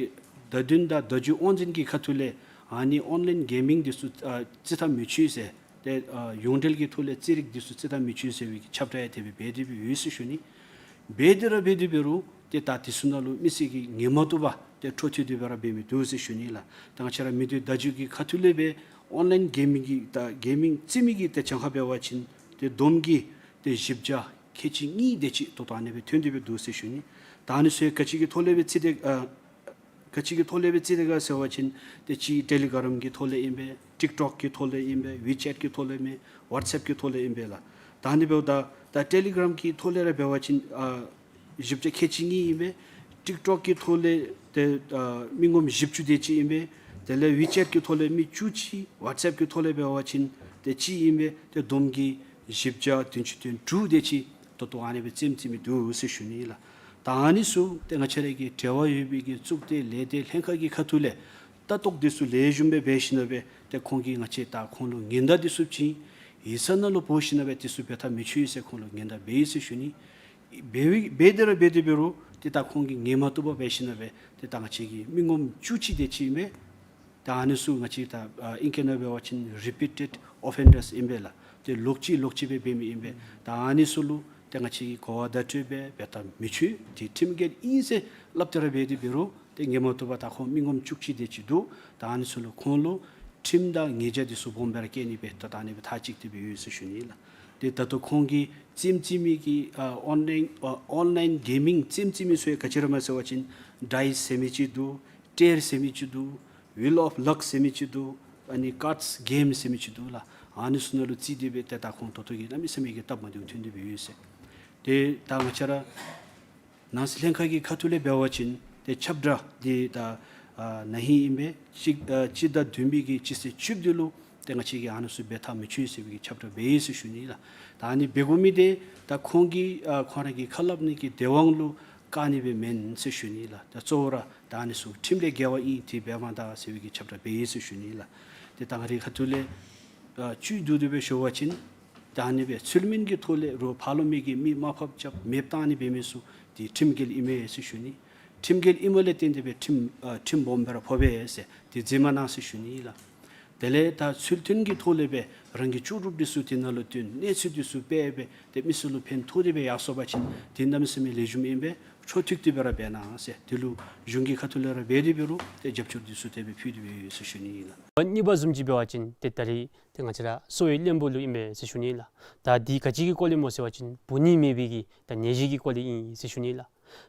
བརྡ་དོན་དང་བརྡ་བརྒྱུད་དབང་འཛིན་གྱི་ཁ་ཐུག་ལས་ཨ་ནི་ཨོན་ལའིན་གེ་མིང་འདི་ཚུ་ཨ་རྩིས་ཐ་མི་ཆོད་ཟེར། ཏེ་ཨ་ཡོངས་འབྲེལ་གྱི་ཐོག་ལས་རྩེད་རིགས་འདི་ཚུ་རྩིས་ཐ་མི་ཆོད་ཟེར་བའི་གི་ཁྱབ་བསྒྲགས་ཡང་དེ་སྦེ་འབད་དེ་འབད་ཡོད་ཟེར་ཞུ་ནི། འབད་དེ་ར་འབད་དེ་འབད་རུང་ཏེ་ད་དེ་ཚུ་ནང་ལུ་མི་སེར་གྱིས་ངོ་མ་བཏུབ་པར་ཏེ་འཕྲོ་མཐུད་དེ་སྦེ་ར་འབད་མི་འདུག་ཟེར་ཞུ་ནི་ལགས། ད་ང་བཅས་ར་མི་སྡེ་བརྡ་བརྒྱུད་ཀྱི་ཁ་ཐུག་ལས་སྦེ་ཨོན་ལའིན་གེ་མིང་གི་ད་གེ་མིང་རྩེད་མི་གི་ཏེ་གྱངས་ཁ་འབད་བ་ཅིན་ཏེ་བསྡོམས་ཀྱིས་ཏེ་བཞི་བརྒྱ་ཁལ་གཅིག་གཉིས་དེ་ཅིག་ད་ལྟོ་ཨ་ནི་སྦེ་ཐོན་ཏེ་སྦེ་འདུག་ཟེར་ཞུ་ནི། ད་ཨ་ནི་ཚུ་ག་ཅི་གི་ཐོག་ལས་སྦེ་རྩེད་དེ་ཨ་ག་ཅི་གི་ཐོག་ལས་སྦེ་རྩེད་དེ་ག་ཟེར་བ་ཅིན་ཏེ་ཅིག་ཊེ་ལི་གྲམ་གྱི་ཐོག་ལས་ཨིན་པས། ཊིཀ་ཊོཀ་གི་ཐོག་ལས་ཨིན་པས། ཝི་ཅེཊ་གི་ཐོག་ལས་ཨིན་པས། ཝཊས་ཨེཔ་གི་ཐོག་ལས་ཨིན་པས་ལགས། ད་ཨ་ནི་འབདཝ་ད་ད་ཊེ་ལི་གྲམ་གྱི་ཐོག་ལས་ར་འབད་བ་ཅིན་ཨ་བཞི་བརྒྱ་ཁལ་གཅིག་གཉིས་ཨིན་པས། ཊིཀ་ཊོཀ་གི་ཐོག་ལས་ཏེ་ཨ་མི་ངོམ་བཞི་བཅུ་དེ་ཅིག་ཨིན་པས། དེ་ལས་ཝི་ཅེཊ་གི་ཐོག་ལས་མི་བཅུ་གཅིག། ཝཊས་ཨེཔ་གི་ཐོག་ལས་འབད་བ་ཅིན་ཏེ་གཅིག་ཨིན་པས། ཏེ་བསྡོམས་ཀྱིས་བཞི་བརྒྱ་བདུན་ཅུ་དོན་དྲུག་དེ་ཅིག་ད་ལྟོ་ཨ་ནི་སྦེ་རྩེདམོ་རྩེ་མི་འདུག་ཟེར་ཞུ་ནི་ལགས། ད་ཨ་ནི་ཚུ་ཏེ་ང་བཅས་ར་གི་འབྲེལ་བ་ཡོད་པའི་གི་གཙུག་སྡེ་ལས་སྡེ་ལྷན་ཁག་གི་ཁ་ཐུག་ལས་ལྟ་རྟོག་འདི་ཚུ་ལེགས་ཤོམ་སྦེ་འབད་ཞིན་ན་སྦེ་ཏེ་ཁོང་གིས་ང་བཅས་ད་ཁོང་ལུ་ཉེན་བརྡ་འདི་ཚུ་བྱིན། ཡིག་ཚང་ནང་ལུ་འབོ་ཞིན་ན་སྦེ་འདི་ཚུ་འབད་ཐག་མི་ཆོད་ཟེར་ཁོང་ལུ་ཉེན་བརྡ་འབད་ཡི་ཟེར་ཞུ་ནི། འབད་འབད་དེ་ར་འབད་དེ་འབད་རུང་ཏེ་ད་ཁོང་གིས་ངོ་མ་བཏུབ་པར་འབད་ཞིན་ན་སྦེ་ཏེ་ད་ང་བཅས་ཀྱི་མི་ངོམ་བཅུ་གཅིག་དེ་ཅིག་ཨིན་པས། ད་ཨ་ནི་ཚུ་ང་བཅས་ད་ཨ་ཨིང་སྐད་ནང་འབད་བ་ཅིན་རི་པི་ཊེཌ་ཨོ་ཕེན་ཌརསི་ཨིན་པས་ལགས། ཏེ་ལོག་ཅི་ལོག་ཅི་སྦེ་འབད་མི་ཨིན་པས། ད་ཨ་ནི་ཚུ་ལུ་ཏེ་ང་བཅས་ཀྱིས་གོ་བ་བརྡ་སྤྲོད་འབད་འབད་ཐག་མི་ཆོད། འདི་ཁྲིམས་འགལ་ཨིན་ཟེར་སླབ་སྟེ་ར་འབད་དེ་འབད་རུང་ཏེ་ངོ་མ་བཏུབ་པར་ད་ཁོང་མི་ངོམ་བཅུ་གཅིག་དེ་ཅིག་འདུག། ད་ཨ་ནི་ཚུ་ལུ་ཁོང་ལུ་ཁྲིམས་དང་ཉེས་བྱ་འདི་ཚུ་སྦོམ་སྦེ་ར་བཀལ་ནི་སྦེ་ད་ད་ཨ་ནི་སྦེ་ཐག་བཅད་དེ་སྦེ་ཡོད་ཟེར་ཞུ་ནི་ལགས། ཏེ་ད་ལྟོ་ཁོང་གིས་རྩེདམོ་རྩེ་མི་གི་ཨ་ཨོན་ལའིན་ཨ་ཨོན་ལའིན་གེ་མིང་རྩེདམོ་རྩེ་མི་ཚུ་ཡང་ག་ཅི་ར་སྨོ་ཟེར་བ་ཅིན་ཌའིསི་ཟེར་མི་ཅིག་འདུག། ཊེར་ཟེར་མི་ཅིག་འདུག། ཝིལ་ཨོཕ་ལག་ཟེར་མི་ཅིག་འདུག། ཨ་ནི་ཀཱཌསི་གེམ་ཟེར་མི་ཅིག་འདུག་ལགས། ཨ་ནི་ཚུ་ནང་ལུ་རྩེ་སྟེ་སྦེ་ཏེ་ད་ཁོང་ད་ལྟོ་གི་གནམ་མེད་ས་མེད་ཀྱི་སྟབས་མ་བདེཝ་ཐོན་ཏེ་སྦེ་ཡོད་ཟེར། ཏེ་ད་ང་བཅས་ར་ནང་སྲིད་ལྷན་ཁག་གི་ཁ་ཐུག་ལས་འབད་བ་ཅིན་ཏེ་ཁྱབ་བསྒྲགས་འདི་ད་ཨ་ན་ཧིང་ཨིན་པས། སྤྱི་ཨ་སྤྱི་ཟླ་བདུན་པའི་གི་སྤྱི་ཚེས་བཅུ་བདུན་ལུ་ཏེ་ང་བཅས་ཀྱིས་ཨ་ནི་ཚུ་འབད་ཐག་མི་ཆོད་ཟེར་བའི་གི་ཁྱབ་བསྒྲགས་འབད་ཡི་ཟེར་ཞུ་ནི་ལགས། ད་ཨ་ནི་འབད་དགོ་མི་འདི་ད་ཁོང་གིས་ཨ་ཁོང་ར་གི་ཁ་སླབ་ནི་གི་དེ་དབང་ལུ་བཀག་ནི་སྦེ་མེན་ཟེར་ཞུ་ནི་ལགས། ད་གཙོ་བོ་ར་ད་ཨ་ནི་ཚུ་ཁྲིམས་ལས་འགལ་བ་ཨིན། འདི་འབད་མ་ད་ཟེར་བའི་གི་ཁྱབ་བསྒྲགས་འབད་ཡི་ཟེར་ཞུ་ནི་ལགས། ཏེ་ད་ང་རའི་ཁ་ཐུག་ལས་ཨ་བཅུད་བསྡུ་སྟེ་སྦེ་ཞུ་བ་ཅིན་ད་ཨ་ནི་སྦེ་ཚུལ་མིན་གྱི་ཐོག་ལས་རོགས་ཕར་ལུ་མི་གི་མི་དམའ་ཕབ་རྐྱབ་མེདཔ་བཏང་ནི་འབད་མི་ཚུ་འདི་ཁྲིམས་འགལ་ཨིན་མས་ཟེར་ཞུ་ནི། ཁྲིམས་འགལ་ཨིནམ་ལས་བརྟེན་ཏེ་སྦེ་ཁྲིམས་ཨ་ཁྲིམས་སྦོམ་སྦེ་ར་ཕོག་པས་ཟེར་འདི་འཛེམ་མ་གནང་ཟེར་ཞུ་ནི་ལགས། དེ་ལས་ད་ཚུལ་མཐུན་གྱི་ཐོག་ལས་སྦེ་རང་གི་ལྕོགས་གྲུབ་འདི་ཚུ་དེ་ནང་ལུ་བཏོན་གནས་ཚུལ་འདི་ཚུ་སྤེལ་སྦེ་ཏེ་མི་སེར་ལུ་ཕན་ཐོགས་ཏེ་སྦེ་ཡར་སོང་པ་ཅིན་དེ་གནམ་མེད་ས་མེད་ལེགས་ཤོམ་ཨིན་པས། འཕྲོ་མཐུད་དེ་སྦེ་ར་འབད་གནང་ཟེར་དེ་ལུ་གཞུང་གི་ཁ་ཐུག་ལས་ར་འབད་དེ་འབད་རུང་ཏེ་རྒྱབ་སྐྱོར་འདི་ཚུ་དེ་སྦེ་ཕུལ་ཏེ་སྦེ་ཡོད་ཟེར་ཞུ་ནི་ཨིན་ལགས། གཉིས་པ་བཟུམ་ཅིག་འབད་བ་ཅིན་ཏེ་ད་རིས་ཏེ་ང་བཅས་ར་གསོ་བའི་བློན་པོ་ལུ་ཨིན་མས་ཟེར་ཞུ་ནི་ཨིན་ལགས། ད་འདི་ག་ཅི་གི་སྐོར་ལས་སྨོ་ཟེར་བ་ཅིན་འབུ་ནད་མེད་པའི་གི་ད་ནད་གཞི་གི་སྐོར་ལས་ཨིན་ཟེར་ཞུ་ནི་ཨིན་ལགས།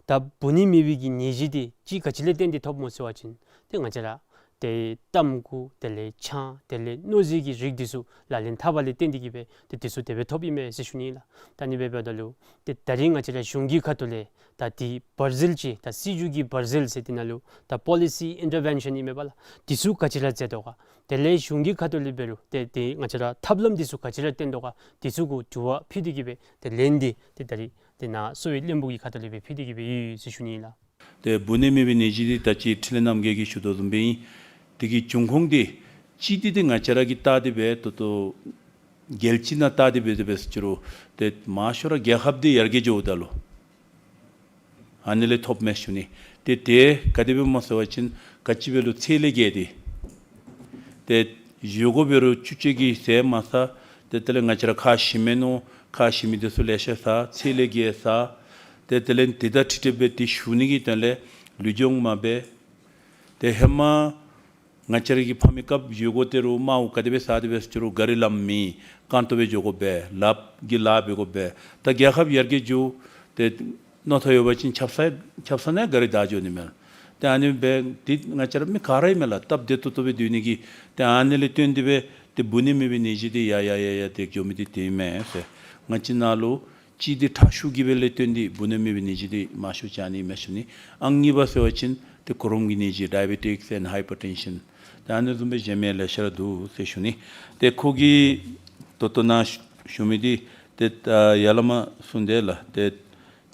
ད་འབུ་ནད་མེད་པའི་གི་ནད་གཞི་འདི་ཅིག་ག་ཅི་ལས་བརྟེན་ཏེ་ཐོབ་སྨོ་ཟེར་བ་ཅིན་ཏེ་ང་བཅས་ར་ཏེ་ཏམ་ཁུ་དེ་ལས་ཆང་དེ་ལས་གནོད་འཛིན་གྱི་རིགས་འདི་ཚུ་ལག་ལེན་འཐབ་པ་ལས་བརྟེན་ཏེ་གིས་སྦེ་ཏེ་འདི་ཚུ་དེ་སྦེ་ཐོབ་ཨིན་མས་ཟེར་ཞུ་ནི་ཨིན་ལགས། ད་ཨ་ནི་སྦེ་འབདཝ་ད་ལུ་ཏེ་ད་རིས་ང་བཅས་ར་གཞུང་གི་ཁ་ཐུག་ལས་ད་འདི་བར་ཟིལ་ཅིག་ད་སྲིད་བྱུས་ཀྱི་བར་ཟིལ་ཟེར་དེ་ནང་ལུ་ད་པོ་ལི་སི་ཨིན་ཊར་བེན་ཤཱན་ཨིན་མས་པ་ལགས། འདི་ཚུ་ག་ཅི་ར་མཛད་དོ་ག། དེ་ལས་གཞུང་གི་ཁ་ཐུག་ལས་འབད་རུང་ཏེ་ཏེ་ང་བཅས་ར་ཐབས་ལམ་འདི་ཚུ་ག་ཅི་ར་བཏོན་དོ་ག། འདི་ཚུ་གུ་དྲི་བ་ཕུལ་ཏེ་གིས་སྦེ་ཏེ་ལན་འདི་ཏེ་ད་རིས་ཏེ་ནཱ་གསོ་བའི་བློན་པོ་གི་ཁ་ཐུག་ལས་སྦེ་ཕུལ་ཏེ་གིས་སྦེ་ཡོད་ཟེར་ཞུ་ནི་ཨིན་ལགས། ཏེ་འབུ་ནད་མེད་པའི་ནད་གཞི་འདི་ད་ཅི་འཕྲིན་ལས་རྣམ་རྒྱལ་གྱིས་ཞུ་དོ་བཟུམ་སྦེ་ཨིན། དེ་གི་འབྱུང་ཁུངས་འདི་གཅིག་འདི་ཏེ་ང་བཅས་ར་གིས་བལྟ་སྟེ་སྦེ་ཏོག་ཏོ་རྒྱལ་སྤྱི་ནང་བལྟ་སྟེ་སྦེ་དེ་སྦེ་ཟེར་རུང་ཏེ་མང་ཤོས་ར་རྒྱལ་ཁབ་འདི་ཡར་རྒྱས་འགྱོཝ་ད་ལུ་ཨ་ནི་ལས་ཐོབ་མས་ཞུ་ནི། ཏེ་དེ་ག་དེ་སྦེ་སྨོ་ཟེར་བ་ཅིན་ག་ཅི་འབད་རུང་ཚད་ལས་བརྒལ་ཏེ་ཏེ་བཞེས་སྒོ་འབད་རུང་བཅུ་གཅིག་གི་ཟས་མ་ཟ། ཏེ་དེ་ལས་ང་བཅས་ར་ཁ་ཞིམ་མས་མནོ། ཁ་ཞིམ་མི་འདི་ཚུ་ལེ་ཤ་ཟ། ཚད་ལས་བརྒལ་ཟ། ཏེ་དེ་ལས་དེ་དང་འཁྲིལ་ཏེ་སྦེ་ཏེ་ཞུ་ནི་གི་དོན་ལས་ལུས་སྦྱོང་མ་འབད། ཏེ་ཧེ་མ་ང་བཅས་ར་གི་ཕ་མའི་སྐབས་བཞེས་སྒོ་སྟེར་རུང་དམའ་བོ་ག་དེ་སྦེ་ཟ་སྟེ་སྦེ་ཟེར་རུང་གཱ་རི་ལམ་མེད། རྐང་སྟོང་སྦེ་འགྱོ་དགོ་པས། ལགཔ་གིས་ལཱ་འབད་དགོ་པས། ད་རྒྱལ་ཁབ་ཡར་རྒྱས་འགྱོ་ཏེ་མནོ་ཐོ་ཡོད་པ་ཅིན་ཆབ་གསང་ཆབ་གསང་ནང་གཱ་རི་བདའ་འགྱོ་ནི་མས། ཏེ་ཨ་ནི་སྦེ་ཏེ་ང་བཅས་ར་མི་ག་ར་ཨིན་མས་ལགས། སྟབས་བདེ་ཏོག་ཏོ་སྦེ་སྡོད་ནི་གི། ཏེ་ཨ་ནི་ལས་བརྟེན་ཏེ་སྦེ་ཏེ་འབུ་ནད་མེད་པའི་ནད་གཞི་འདི་ཡར་ཡར་ཡར་ཡར་ཏེ་འགྱོ་མི་འདི་དེ་ཨིན་མས་ཟེར། ང་བཅས་ནང་ལུ་གཅིག་འདི་ཁྲག་ཤུགས་ཀྱི་སྦེ་ལས་བརྟེན་ཏེ་འབུ་ནད་མེད་པའི་ནད་གཞི་འདི་མང་ཤོས་ཅིག་ཨ་ནི་མས་ཞུ་ནི། ཨང་གཉིས་པ་ཟེར་བ་ཅིན་ཏེ་གོ་རོམ་གྱི་ནད་གཞི་ཌའི་བེ་ཊིཀསི་ཨེནཌ་ཧའི་པར་ཊེན་ཤཱན། ཏེ་ཨ་ནི་བཟུམ་སྦེ་གཞན་མི་ལེ་ཤ་ར་འདུག་ཟེར་ཞུ་ནི། ཏེ་ཁོ་གིས་ད་ལྟོ་ནཱ་ཞུ་མི་འདི་ཏེ་ཡར་ལས་མར་གསུངས་ཏེ་ལགས། ཏེ་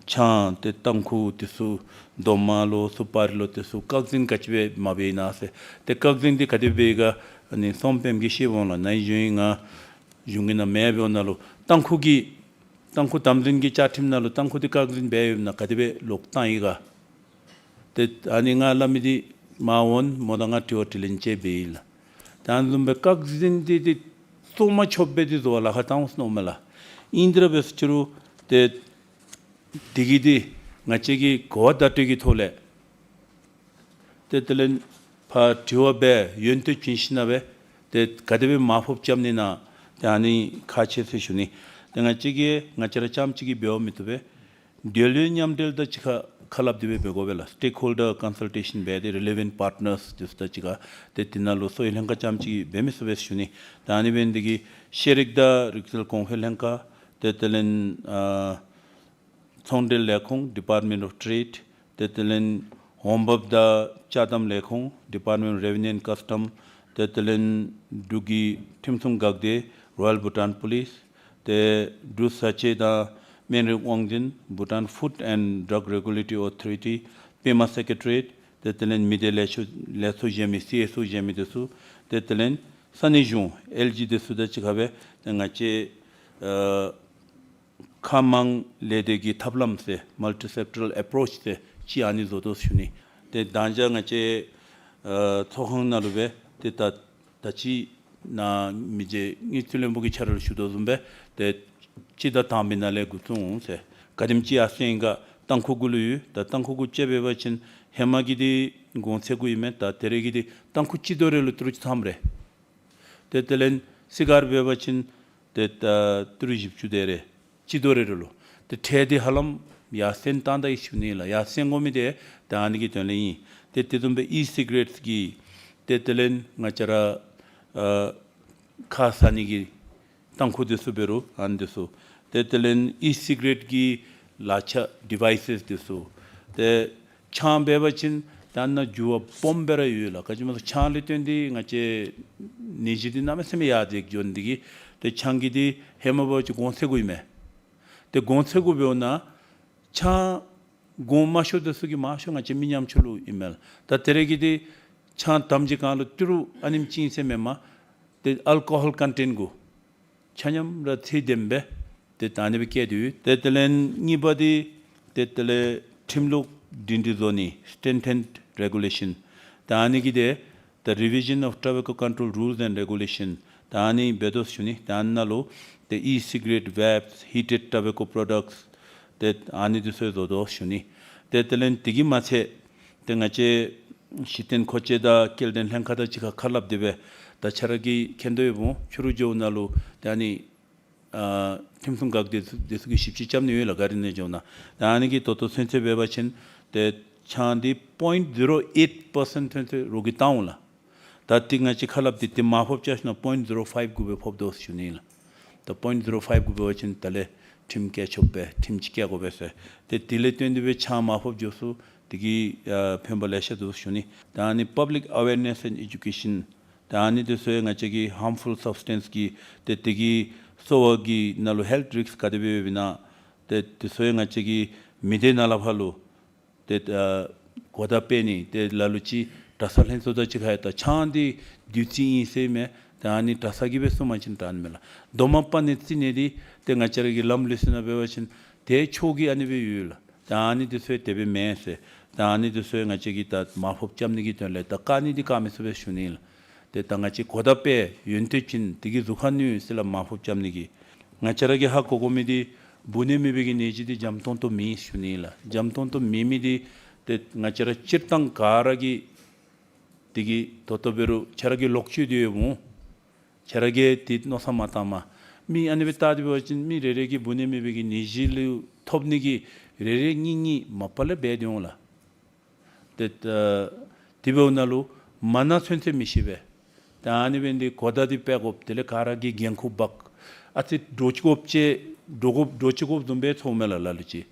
ཆང་ཏེ་ཏམ་ཁུ་འདི་ཚུ་རྡོག་མ་ལོ་སུ་པ་རི་ལོ་འདི་ཚུ་བཀག་འཛིན་ག་ཅི་སྦེ་མ་འབད་ཨིན་ན་ཟེར། ཏེ་བཀག་འཛིན་འདི་ག་དེ་སྦེ་ག་ཨ་ནི་སོང་པེམ་གྱིས་ཤེས་འོང་ལགས། ནཱ་གཞུང་ང་གཞུང་གི་ནང་མེ་འབདཝ་ནང་ལུ་ཏམ་ཁུ་གི་ཏམ་ཁུ་དམ་འཛིན་གྱི་བཅའ་ཁྲིམས་ནང་ལུ་ཏམ་ཁུ་འདི་བཀག་འཛིན་འབད་ཡོདཔ་ན་ག་དེ་སྦེ་ལོག་བཏང་ཡི་ག། ཏེ་ཨ་ནི་ང་སླབ་མི་འདི་མ་འོང་མོ་དང་ང་དྲི་བ་དྲིས་ལན་ཅིག་འབད་ཡི་ལགས། ད་ཨ་ནི་བཟུམ་སྦེ་བཀག་འཛིན་འདི་ཏེ་སོང་མ་ཆོགཔ་སྦེ་འདི་བཟོ་བར་ལཱ་ཁག་བཏང་འོང་ཟེར་མནོཝ་མས་ལགས། ཨིན་དེ་ར་འབད་ཟེར་རུང་ཏེ་དེ་གིས་འདི་ང་བཅས་ཀྱི་གོ་བ་བརྡ་སྤྲོད་ཀྱི་ཐོག་ལས་ཏེ་དེ་ལས་ཕར་དྲི་བ་འབད་ཡོན་ཏན་བྱིན་ཞིནམ་ལས་ཏེ་ག་དེ་སྦེ་མར་ཕབ་རྐྱབ་ནི་ཨིན་ན་ཏེ་ཨ་ནི་ཁག་ཆེ་ཟེར་ཞུ་ནི། ཏེ་ང་བཅས་ཀྱིས་ང་བཅས་ར་རྐྱངམ་གཅིག་གིས་འབདཝ་མི་བཏུབ་པས། འབྲེལ་ཡོད་མཉམ་འབྲེལ་དང་གཅིག་ཁར་ཁ་སླབ་སྟེ་སྦེ་འབད་དགོ་པས་ལགས། སི་ཊེཀ་ཧོལ་ཌར་ཀོན་སཱལ་ཊེ་ཤཱན་འབད་དེ་རི་ལེ་ཝེནཊ་པཱརཊ་ནརསི་འདི་ཚུ་དང་གཅིག་ཁར། ཏེ་དེ་ནང་ལུ་གསོ་བའི་ལྷན་ཁག་རྐྱངམ་གཅིག་གིས་འབད་མི་ཚུགས་པས་ཞུ་ནི། ད་ཨ་ནི་འབད་ནི་འདི་གིས་ཤེས་རིག་དང་རིག་རྩལ་གོང་འཕེལ་ལྷན་ཁག་ཏེ་དེ་ལས་ཨ་ཚོང་འབྲེལ་ལས་ཁུངས་ཌི་པཱརཊ་མེནཊ་ཨོཕ་ཊེ་ཌི་ཏེ་དེ་ལས་འོང་འབབ་དང་ཅ་དམ་ལས་ཁུངས་ཌི་པཱརཊ་མེནཊ་ཨོཕ་རེ་ཝེ་ནིའུ་ཨེནཌ་ཀསི་ཊམ་ཏེ་དེ་ལས་འབྲུག་གི་ཁྲིམས་སྲུང་འགག་སྡེ་རོ་ཡཱལ་བྷུ་ཊཱན་པོ་ལིསི། ཏེ་འབྲུག་བཟའ་བཅའ་དང་སྨན་རིགས་དབང་འཛིན་བྷུ་ཊཱན་ཕུཌ་ཨེནཌ་ཌག་རེ་གུ་ལེ་ཊོ་རི་ཨོ་ཐོ་རི་ཊི་པེ་མ་སེ་ཀེ་ཊ་རི་ཨེཊ་ཏེ་དེ་ལས་མི་སྡེ་ལས་ཚོགས་ལས་ཚོགས་གཞན་མི་སི་ཨེསི་ཨོ་གཞན་མི་འདི་ཚུ་ཏེ་དེ་ལས་ས་གནས་གཞུང་ཨེལ་ཇི་འདི་ཚུ་དང་གཅིག་ཁར་སྦེ་ཏེ་ང་བཅས་ཨ་ཁ་མང་ལས་སྡེ་གི་ཐབས་ལམ་ཟེར་མལ་ཊི་སེཀ་ཊོ་རཱལ་ཨེ་པོ་རོཆ་ཟེར་ཅིག་ཨ་ནི་བཟོ་དོ་ཞུ་ནི། ཏེ་ད་ཅི་ང་བཅས་ཨ་ཚོགས་ཁང་ནང་ལུ་སྦེ་ཏེ་ད་ད་ཅི་ནཱ་མི་རྗེ་དངུལ་རྩིས་བློན་པོ་གིས་ཁྱེད་ར་ལུ་ཞུ་དོ་བཟུམ་སྦེ་ཏེ་སྤྱི་ཟླ་དང་པའི་ནང་ལས་འགོ་བཙུགས་འོང་ཟེར། ག་དེམ་ཅིག་ཡར་སེང་ག་ཏམ་ཁུ་གུ་ལུ་ཡོད། ད་ཏམ་ཁུ་གུ་ཅིག་འབད་བ་ཅིན་ཧེ་མ་གི་འདི་གོང་ཚད་གུ་ཨིན་མས། ད་ད་རེས་ཀྱི་འདི་ཏམ་ཁུ་སྤྱི་ལྡོག་རེ་ལུ་ཏི་རུ་ཅིག་ཐམ་རེ། ཏེ་དེ་ལས་སི་གར་འབད་བ་ཅིན་ཏེ་ད་ཏི་རུ་བཞི་བཅུ་དེ་རེ་སྤྱི་ལྡོག་རེ་རེ་ལུ། ཏེ་ཁྲལ་འདི་ཧ་ལམ་ཡར་སེང་བཏང་ད་ཡི་ཞུ་ནི་ལགས། ཡར་སེང་དགོ་མི་འདི་ད་ཨ་ནི་གི་དོན་ལས་ཨིན། ཏེ་དེ་བཟུམ་སྦེ་ཨི་སི་ག་རེཊ་གི་ཏེ་དེ་ལས་ང་བཅས་ར་ཨ་ཁ་ཟ་ནི་གི་ཏམ་ཁུ་འདི་ཚུ་འབད་རུང་ཨ་ནི་འདི་ཚུ། ཏེ་དེ་ལས་ཨི་སི་ག་རེཊ་གི་ལག་ཆ་ཌི་ཝའི་སེསི་འདི་ཚུ། ཏེ་ཆང་འབད་བ་ཅིན་ད་ནཱ་འགྱུར་བ་སྦོམ་སྦེ་ར་ཡོད་ལགས། ག་ཅི་སྨོ་ཟེར་ཆང་ལས་བརྟེན་ཏེ་ང་བཅས་ནད་གཞི་འདི་གནམ་མེད་ས་མེད་ཡར་འདི་འགྱོ་ནི་འདི་གིས། ཏེ་ཆང་གི་འདི་ཧེ་མ་འབད་བ་ཅིན་གོང་ཚད་གུ་ཨིན་མས། ཏེ་གོང་ཚད་གུ་འབདཝ་ད་ཆང་གོང་མ་ཤོར་འདི་ཚུ་གིས་མང་ཤོས་ང་བཅས་མི་ཉམ་ཆུང་ལུ་ཨིན་མས་ལགས། ད་ད་རེས་ཀྱི་འདི་ཆང་དམ་ཅིག་གང་ལུ་ཏི་རུ་ཨ་ནེམ་ཅིག་ཨིན་ཟེར་མེན་པར་ཏེ་ཨལ་ཀོ་ཧོལ་ཀོན་ཊེནཊ་གུ་ཆ་མཉམ་ར་ཚད་ལྡནམ་སྦེ་ཏེ་ད་ནི་སྦེ་བཀལ་ཏེ་ཡོད། ཏེ་དེ་ལས་གཉིས་པ་འདི་ཏེ་དེ་ལས་ཁྲིམས་ལུགས་སྒྲིང་སྒྲི་བཟོ་ནི་སི་ཊེན་ཐེན་རེ་གུ་ལེ་ཤཱན། ད་ཨ་ནི་གིས་ཏེ་ the revision of tobacco control rules and regulation ད་ཨ་ནི་འབད་དོ་ཞུ་ནི། ད་ཨ་ནཱ་ལུ་the e-cigarette, vapes, heated tobacco products ཏེ་ཨ་ནི་འདི་ཚུ་བཟོ་དོ་ཞུ་ནི། ཏེ་དེ་ལས་དེ་གིས་མ་ཚད་ཏེ་ང་བཅས་གཞི་རྟེན་མཁོ་ཆས་དང་སྐྱེལ་འདྲེན་ལྷན་ཁག་དང་གཅིག་ཁར་ཁ་སླབ་སྟེ་སྦེ་ད་ཆ་ར་གིས་མཁྱེན་དོ་ཡོདཔ་འོང་། ཕྱི་རུ་འགྱོཝ་ད་ལུ་ཏེ་ཨ་ནི་ཨ་ཁྲིམས་སྲུང་འགག་སྡེ་ཚུ་འདི་ཚུ་གིས་ཞིབ་དཔྱད་རྐྱབ་ནི་ཡོད་ལགས། གཱ་རི་ནང་འགྱོཝ་ད་ད་ཨ་ནི་གི་ད་ལྟོ་ཚུན་ཚོད་འབད་བ་ཅིན་ཏེ་ཆང་འདི་point zero eight percent ཚུན་ཚོད་རོགས་ཀྱིས་བཏང་འོང་ལགས། ད་འདི་ང་བཅས་ཁ་སླབ་སྟེ་འདི་མར་ཕབ་བཅར་ཞིན་ན་point zero five གུ་སྦེ་ཕབ་དོ་ཞུ་ནི་ལགས། ད་point zero five གུ་འབད་བ་ཅིན་ད་ལས་ཁྲིམས་བཀལ་ཆོགཔ་སྦེ་ཁྲིམས་ཅིག་བཀལ་དགོ་པས་ཟེར། ཏེ་དེ་ལས་བརྟེན་ཏེ་སྦེ་ཆང་མར་ཕབ་འགྱོ་ས་འདི་གིས་ཨ་ཕན་པ་ལེ་ཤ་འདུག་ཞུ་ནི། ད་ཨ་ནི་public awareness and education ད་ཨ་ནི་འདི་ཚུ་ཡང་ང་བཅས་ཀྱི་harmful substance གི་ཏེ་དེ་གི་གསོ་བ་གི་ནང་ལུ་health risk ག་དེ་སྦེ་ཡོདཔ་ཨིན་ན་ཏེ་དེ་ཚུ་ཡང་ང་བཅས་ཀྱིས་མི་སྡེ་ནང་ལས་ཕར་ལུ་ཏེ་ཨ་གོ་བརྡ་སྤེལ་ནི། ཏེ་ལ་ལུ་ཅིག་གྲྭ་ས་ལྷན་ཚོགས་དང་གཅིག་ཁར་ཡང་ད་ཆང་འདི་བདུད་རྩི་ཨིན་ཟེར་མས། ད་ཨ་ནི་གྲྭ་ས་གིས་སྦེ་གསུངམ་ཅིན་ད་ཨ་ནི་མས་ལགས། རྡོག་མ་པ་ནི་རྩི་ནི་འདི་ཏེ་ང་བཅས་ར་གི་ལམ་ལུགས་ཟེར་ན་འབད་བ་ཅིན་ཏེ་ཆོས་ཀྱི་ཨ་ནི་སྦེ་ཡོད་ལགས། ད་ཨ་ནི་འདི་ཚུ་དེ་སྦེ་མེན་ཟེར། ད་ཨ་ནི་འདི་ཚུ་ང་བཅས་ཀྱིས་ད་མར་ཕབ་རྐྱབ་ནི་གི་དོན་ལས་ད་བཀག་ནི་འདི་བཀག་མི་ཚུགས་པས་ཞུ་ནི་ལགས། ཏེ་ད་ང་བཅས་གོ་བརྡ་སྤེལ་ཡོན་ཏན་ཅན་འདི་གིས་གཟུགས་ཁར་གནོད་ཟེར་སླབ་མར་ཕབ་རྐྱབ་ནི་གི། ང་བཅས་ར་གིས་ཧ་གོ་དགོ་མི་འདི་འབུ་ནད་མེད་པའི་གི་ནད་གཞི་འདི་འཇམ་ཏོང་ཏོ་མེད་ཞུ་ནི་ལགས། འཇམ་ཏོང་ཏོ་མེད་མི་འདི་ཏེ་ང་བཅས་ར་སྤྱིར་བཏང་ག་ར་གིས་འདི་གི་ད་ལྟོ་འབད་རུང་ཁྱེད་ར་གི་ལོག་སྤྱོད་འདི་ཡོདཔ་འོང་། ཁྱེད་ར་གིས་འདི་མནོ་བསམ་མ་བཏངམ། མི་ཨ་ནི་སྦེ་བལྟ་སྟེ་འབད་བ་ཅིན་མི་རེ་རེ་གིས་འབུ་ནད་མེད་པའི་གི་ནད་གཞི་ལུ་ཐོབ་ནི་གི་རེ་རེ་གཉིས་གཉིས་མ་པ་ལས་འབད་དེ་འོང་ལགས། ཏེ་ད་དེ་འབདཝ་ད་ལུ་མ་ན་ཚུན་ཚོད་མི་ཤེས་པས། ད་ཨ་ནི་འབད་ནི་འདི་གོ་བརྡ་འདི་སྤེལ་དགོཔ་དེ་ལས་ག་ར་གིས་འགན་ཁུར་འབག། ཨ་ཙི་འདྲོག་ཅི་དགོཔ་ཅིག་འདྲོག་དགོཔ་འདྲོག་ཅི་དགོཔ་བཟུམ་སྦེ་ཚོརཝ་མས་ལགས་ལ་ལུ་ཅིག།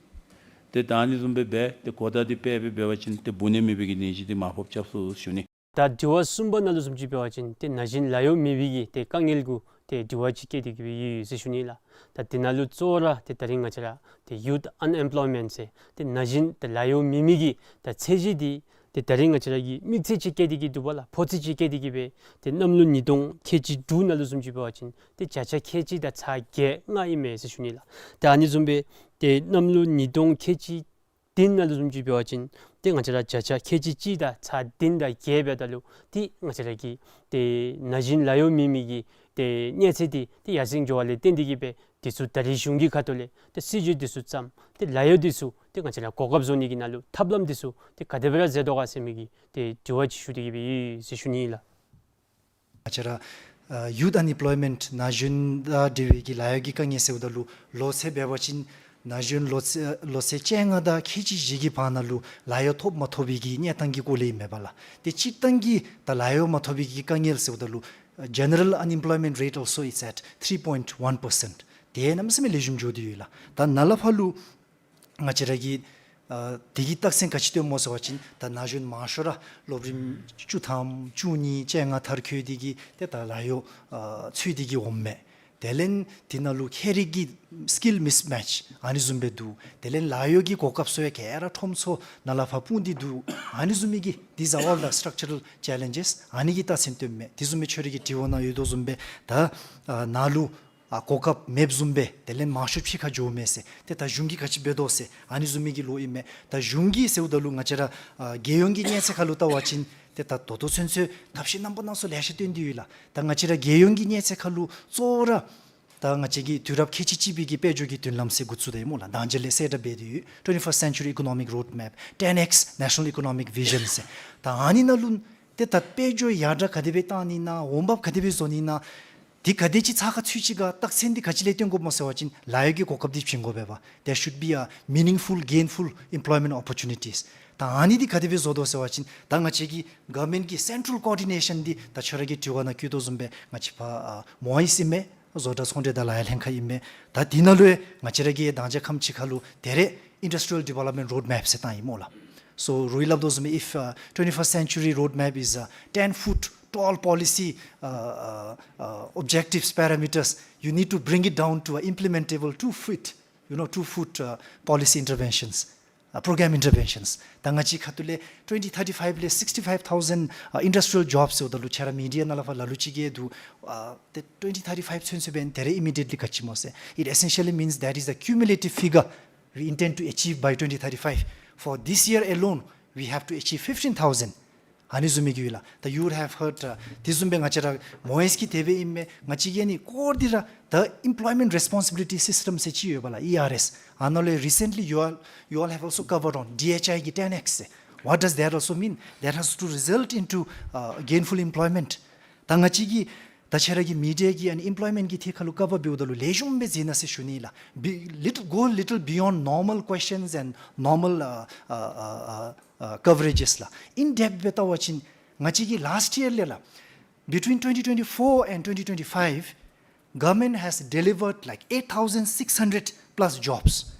ཏེ་ད་ཨ་ནི་བཟུམ་སྦེ་འབད་ཏེ་གོ་བརྡ་འདི་སྤེལ་སྦེ་འབད་བ་ཅིན་ཏེ་འབུ་ནད་མེད་པའི་གི་ནད་གཞི་འདི་མར་ཕབ་རྐྱབ་ཚུགས་ཞུ་ནི། ད་དྲི་བ་གསུམ་པ་ནང་ལུ་བཟུམ་ཅིག་འབད་བ་ཅིན་ཏེ་ན་གཞོན་ལཱ་གཡོག་མེད་པའི་གི་ཏེ་དཀའ་ངལ་གུ་ཏེ་དྲི་བ་ཅིག་བཀོད་དེ་གི་སྦེ་ཡོད་ཟེར་ཞུ་ནི་ལགས། ད་དེ་ནང་ལུ་གཙོ་བོ་ར་ཏེ་ད་རིས་ང་བཅས་ར་ཏེ་youth unemployment ཟེར་ཏེ་ན་གཞོན་ཏེ་ལཱ་གཡོག་མེད་མི་གི་ད་ཚད་གཞི་འདི་ཏེ་ད་རིས་ང་བཅས་ར་གིས་དམིགས་ཚད་ཅིག་བཀོད་དེ་གི་འདུག་པ་ལགས། ཕོ་ཚོད་ཅིག་བཀོད་དེ་གི་སྦེ་ཏེ་གནམ་ལོ་ཉིས་སྟོང་ཁལ་གཅིག་དྲུག་ནང་ལུ་བཟུམ་ཅིག་འབད་བ་ཅིན་ཏེ་བརྒྱ་ཆ་ཁལ་གཅིག་དང་ཚག་བརྒྱད་ལྔ་ཨིན་མས་ཟེར་ཞུ་ནི་ལགས། ཏེ་ཨ་ནི་བཟུམ་སྦེ་ཏེ་གནམ་ལོ་ཉིས་སྟོང་ཁལ་གཅིག་བདུན་ནང་ལུ་བཟུམ་ཅིག་འབད་བ་ཅིན་ཏེ་ང་བཅས་ར་བརྒྱ་ཆ་ཁལ་གཅིག་གཅིག་དང་ཚག་བདུན་དང་བརྒྱད་འབདཝ་ད་ལུ་ཏེ་ང་བཅས་ར་གི་ཏེ་ན་གཞོན་ལཱ་གཡོག་མེད་མི་གི་ཏེ་གནས་ཚད་འདི་ཏེ་ཡར་སེང་འགྱོ་བ་ལས་བརྟེན་ཏེ་གི་སྦེ་འདི་ཚུ་ད་རིས་གཞུང་གི་ཁ་ཐུག་ལས་ཏེ་སྲིད་བྱུས་འདི་ཚུ་བརྩམས་ཏེ་ལཱ་གཡོག་འདི་ཚུ་ཏེ་ང་བཅས་ར་གོ་སྐབས་བཟོ་ནི་གི་ནང་ལུ་ཐབས་ལམ་འདི་ཚུ་ཏེ་ག་དེ་སྦེ་ར་མཛད་དོ་ག་ཟེར་མི་གི་ཏེ་དྲི་བ་ཅིག་ཞུ་སྟེ་གི་སྦེ་ཡོད་ཟེར་ཞུ་ནི་ཨིན་ལགས། ང་བཅས་ར་ཨ་youth unemployment ན་གཞོན་དང་འབྲེལ་བའི་གི་ལཱ་གཡོག་གི་དཀའ་ངལ་ཟེརཝ་ད་ལུ་ལོ་ཚད་འབད་བ་ཅིན་ན་གཞོན་ལོ་ཚད་ལོ་ཚད་བཅོ་ལྔ་དང་ཁལ་གཅིག་བཞི་གི་བར་ན་ལུ་ལཱ་གཡོག་ཐོབ་མ་ཐོབ་པའི་གི་གནས་སྟངས་ཀྱི་སྐོར་ལས་ཨིན་མས་པ་ལགས། ཏེ་སྤྱིར་བཏང་གི་ད་ལཱ་གཡོག་མ་ཐོབ་པའི་གི་དཀའ་ངལ་ཟེརཝ་ད་ལུ་ཨ་general unemployment rate also is at three point one percent དེ་གནམ་མེད་ས་མེད་ལེགས་ཤོམ་འགྱོ་སྟེ་ཡོད་ལགས། ད་ནཱ་ལས་ཕར་ལུ་ང་བཅས་ར་གི་ཨ་དེ་གི་རྟགས་མཚན་ག་ཅི་སྟོནམ་སྨོ་ཟེར་བ་ཅིན་ད་ན་གཞོན་མང་ཤོས་ར་སློབ་རིམ་བཅུ་ཐམ་བཅུ་གཉིས་བཅོ་ལྔ་མཐར་འཁྱོལ་ཏེ་གི་ཏེ་ད་ལཱ་གཡོག་ཨ་འཚོལ་ཏེ་གི་འོངམ་མས། དེ་ལས་དེ་ནང་ལུ་ཁྱད་རིག་གི་skill mismatch ཨ་ནི་བཟུམ་སྦེ་འདུག། དེ་ལས་ལཱ་གཡོག་གི་གོ་སྐབས་ཚུ་ཡང་ག་ར་ཁྲོམ་ཚུ་ནང་ལས་ཕར་སྤུངས་ཏེ་འདུག། ཨ་ནི་བཟུམ་མའི་གི་these are all the structural challenges ཨ་ནི་གི་རྟགས་མཚན་སྟོནམ་མས། དེ་བཟུམ་སྦེ་ཁྱོད་ར་གི་དྲི་བ་ནང་ཡོད་དོ་བཟུམ་སྦེ་ད་ཨ་ནཱ་ལུ་ཨ་གོ་སྐབས་མེདཔ་བཟུམ་སྦེ་དེ་ལས་མང་ཤོས་ཕྱི་ཁར་འགྱོཝ་མས་ཟེར། ཏེ་ད་གཞུང་གིས་ག་ཅི་འབད་དོ་ཟེར་ཨ་ནི་བཟུམ་མའི་གི་ལོ་ཨིན་མས། ད་གཞུང་གིས་ཟེརཝ་ད་ལུ་ང་བཅས་ར་ཨ་རྒྱལ་ཡོངས་ཀྱི་གནས་ཚད་ཁར་ལུ་བལྟ་བ་ཅིན་ཏེ་ད་ད་ལྟོ་ཚུན་ཚོད་ཐབས་ཤེས་རྣམ་པ་སྣ་ཚོགས་ལེ་ཤ་བཏོན་ཏེ་ཡོད་ལགས། ད་ང་བཅས་ར་རྒྱལ་ཡོངས་ཀྱི་གནས་ཚད་ཁར་ལུ་གཙོ་བོ་ར་ད་ང་བཅས་ཀྱི་དུས་རབས་ཁལ་གཅིག་གཅིག་པའི་གི་དཔལ་འབྱོར་གྱི་མདུན་ལམ་ཟེར་འགོ་བཙུགས་ད་ཡི་སྨོ་ལགས། ད་ཅི་ལས་གསལ་བསྒྲགས་འབད་དེ་ཡོད། Twenty-first Century Economic Roadmap, ten X National Economic Vision ཟེར། ད་ཨ་ནི་ནང་ལུ་ཏེ་ད་དཔལ་འབྱོར་ཡར་དྲག་ག་དེ་སྦེ་བཏང་ནི་ཨིན་ན་འོང་འབབ་ག་དེ་སྦེ་བཟོ་ནི་ཨིན་ན་འདི་ག་དེ་ཅིག་ཚགས་ཁར་ཚུད་ཅི་ག་རྟགས་མཚན་འདི་ག་ཅི་ལས་སྟོན་དགོཔ་སྨོ་ཟེར་བ་ཅིན་ལཱ་གཡོག་གི་གོ་སྐབས་འདི་བྱིན་དགོ་པས་པ། There should be a meaningful, gainful employment opportunities ད་ཨ་ནི་འདི་ག་དེ་སྦེ་བཟོ་དོ་ཟེར་བ་ཅིན་ད་ང་བཅས་ཀྱི་government གི་central coordination འདི་ད་ཁྱོད་ར་གི་དྲི་བ་ནང་བཀོད་དོ་བཟུམ་སྦེ་ང་བཅས་ཕར་ཨ་མོ་ཨའི་ཨིན་མས། བཟོ་གྲྭ་ཚོང་འབྲེལ་དང་ལཱ་གཡོག་ལྷན་ཁག་ཨིན་མས། ད་འདི་ནང་ལུ་ཡང་ང་བཅས་ར་གིས་ཡང་དང་ཅ་ཁམས་ཅིག་ཁར་ལུ་ད་རེས་Industrial Development Roadmap ཟེར་བཏང་ཡི་སྨོ་ལགས། So རུང་སླབ་དོ་བཟུམ་སྦེ་if uh, twenty-first century roadmap is uh, ten foot tall policy uh, uh, uh, objectives, parameters, you need to bring it down to uh, implementable two foot, you know, two foot uh, policy interventions, uh, program interventions. ད་ང་བཅས་ཁ་ཐུག་ལས་twenty thirty-five ལས་sixty-five thousand uh, industrial jobs ཟེརཝ་ད་ལུ་ཁྱོད་ར་མི་ཌི་ཡ་ནང་ལས་ཕར་ལ་ལུ་ཅིག་གིས་འདུག། ཨ་ཏེ་twenty thirty-five ཚུན་ཚོད་འབདན་ད་རེས་immediately ག་ཅི་སྨོ་ཟེར། It essentially means that is the cumulative figure we intend to achieve by twenty thirty-five. For this year alone, we have to achieve fifteen thousand. ཨ་ནི་བཟུམ་མའི་གི་ཡོད་ལགས། ད་you would have heard, uh, དེ་བཟུམ་སྦེ་ང་བཅས་ར་མོ་ཡེས་ཀྱི་དེ་སྦེ་ཨིན་མས། ང་བཅས་ཀྱི་ཨ་ནི་ཀོར་འདི་ར་the employment responsibility system ཟེར་ཅིག་ཡོད་པ་ལགས། E R S. ཨ་ནཱ་ལུ་recently you all, you all have also covered on D H I གི ten X ཟེར། What does that also mean? That has to result into, uh, gainful employment. ད་ང་བཅས་ཀྱི་ད་ཁྱེད་ར་གི་མི་སྡེ་གི་ཨ་ནི་employment གི་ཐད་ཁར་ལུ་cover འབདཝ་ད་ལུ་ལེགས་ཤོམ་སྦེ་མཛད་གནང་ཟེར་ཞུ་ནི་ལགས། Be- little, go little beyond normal questions and normal, uh, uh, uh, uh, uh, coverages ལགས། In depth སྦེ་བལྟ་བ་ཅིན་ང་བཅས་ཀྱི་last year ལས་ལགས། Between twenty twenty-four and twenty twenty-five, government has delivered like eight thousand six hundred plus jobs.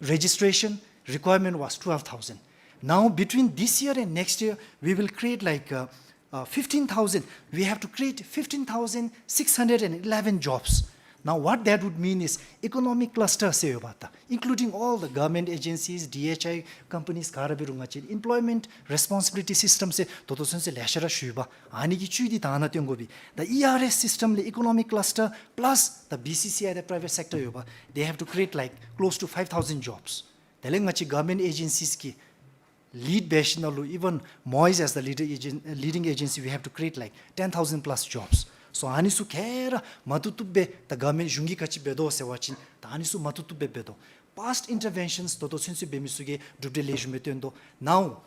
Registration requirement was twelve thousand. Now, between this year and next year, we will create like, uh, uh, fifteen thousand. We have to create fifteen thousand six hundred and eleven jobs. Now, what that would mean is economic cluster ཟེར་ཡོདཔ་ད། Including all the government agencies, D H I companies ག་ར་འབད་རུང་ང་བཅས་employment responsibility system ཟེར་ད་ལྟོ་ཚུན་ཚོད་ལེ་ཤ་ར་ཞུ་ཡི་པ། ཨ་ནི་གི་བཅུད་འདི་ད་ནཱ་སྟོན་དགོ་པས། The E R S system ལས་economic cluster plus the B C C I the private sector ཡོདཔ། They have to create like close to five thousand jobs. དེ་ལས་ང་བཅས་government agencies གི་lead འབད་ཞིནམ་ལས་even MoEIS as the leader agen- leading agency, we have to create like ten thousand plus jobs. So ཨ་ནི་ཚུ་ག་ར་མ་བཏུབ་བཏུབ་སྦེ་ད་government གཞུང་གིས་ག་ཅི་འབད་དོ་ཟེར་བ་ཅིན་ད་ཨ་ནི་ཚུ་མ་བཏུབ་བཏུབ་སྦེ་འབད་དོ། Past interventions ད་ལྟོ་ཚུན་ཚོད་འབད་མི་ཚུ་གིས་གྲུབ་འབྲས་ལེགས་ཤོམ་སྦེ་སྟོན་དོ། Now,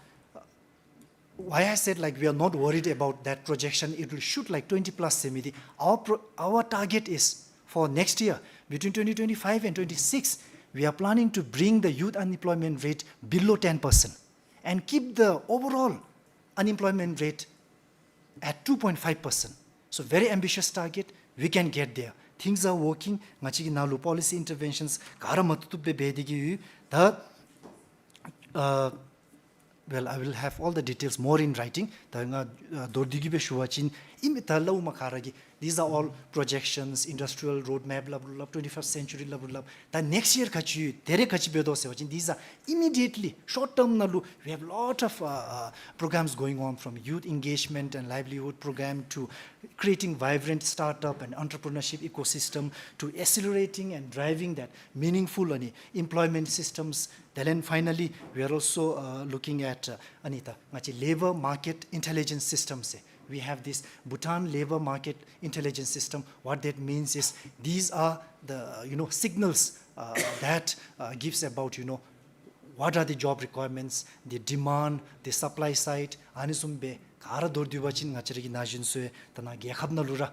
why I said like we are not worried about that projection, it will shoot like twenty plus ཟེར་མི་འདི། Our pro- our target is for next year, between twenty twenty-five and twenty-six, we are planning to bring the youth unemployment rate below ten percent and keep the overall unemployment rate at two point five percent. So very ambitious target, we can get there. Things are working. ང་བཅས་ཀྱི་ནང་ལུ་policy interventions ག་ར་མ་བཏུབ་བཏུབ་སྦེ་འབད་དེ་གི་ཡོད། ད་ཨ་Well, I will have all the details more in writing. ད་ང་ཨ་མདོར་བསྡུས་ཀྱི་སྦེ་ཞུ་བ་ཅིན་ཨིན་མས། ད་ལཱ་འོག་མ་ག་ར་གི་these are all projections, industrial roadmap སླབ་རུང་སླབ། twenty-first century སླབ་རུང་སླབ། ད་next year ག་ཅི་ཡོད་ད་རེས་ག་ཅི་འབད་དོ་ཟེར་བ་ཅིན་these are immediately short term ནང་ལུ། We have lot of uh, uh, programs going on, from youth engagement and livelihood program to creating vibrant startup and entrepreneurship ecosystem to accelerating and driving that meaningful ཨ་ནི་employment systems. Then finally, we are also uh, looking at uh, ཨ་ནི་ད་ང་བཅས་labour market intelligence system ཟེར། We have this Bhutan labour market intelligence system. What that means is these are the, you know, signals uh, that uh, gives about, you know, what are the job requirements, the demand, the supply side. ཨ་ནི་བཟུམ་སྦེ་ག་ར་མདོར་བསྡུ་བ་ཅིན་ང་བཅས་ར་གི་ན་གཞོན་ཚུ་ད་ནཱ་རྒྱལ་ཁབ་ནང་ལུ་ར་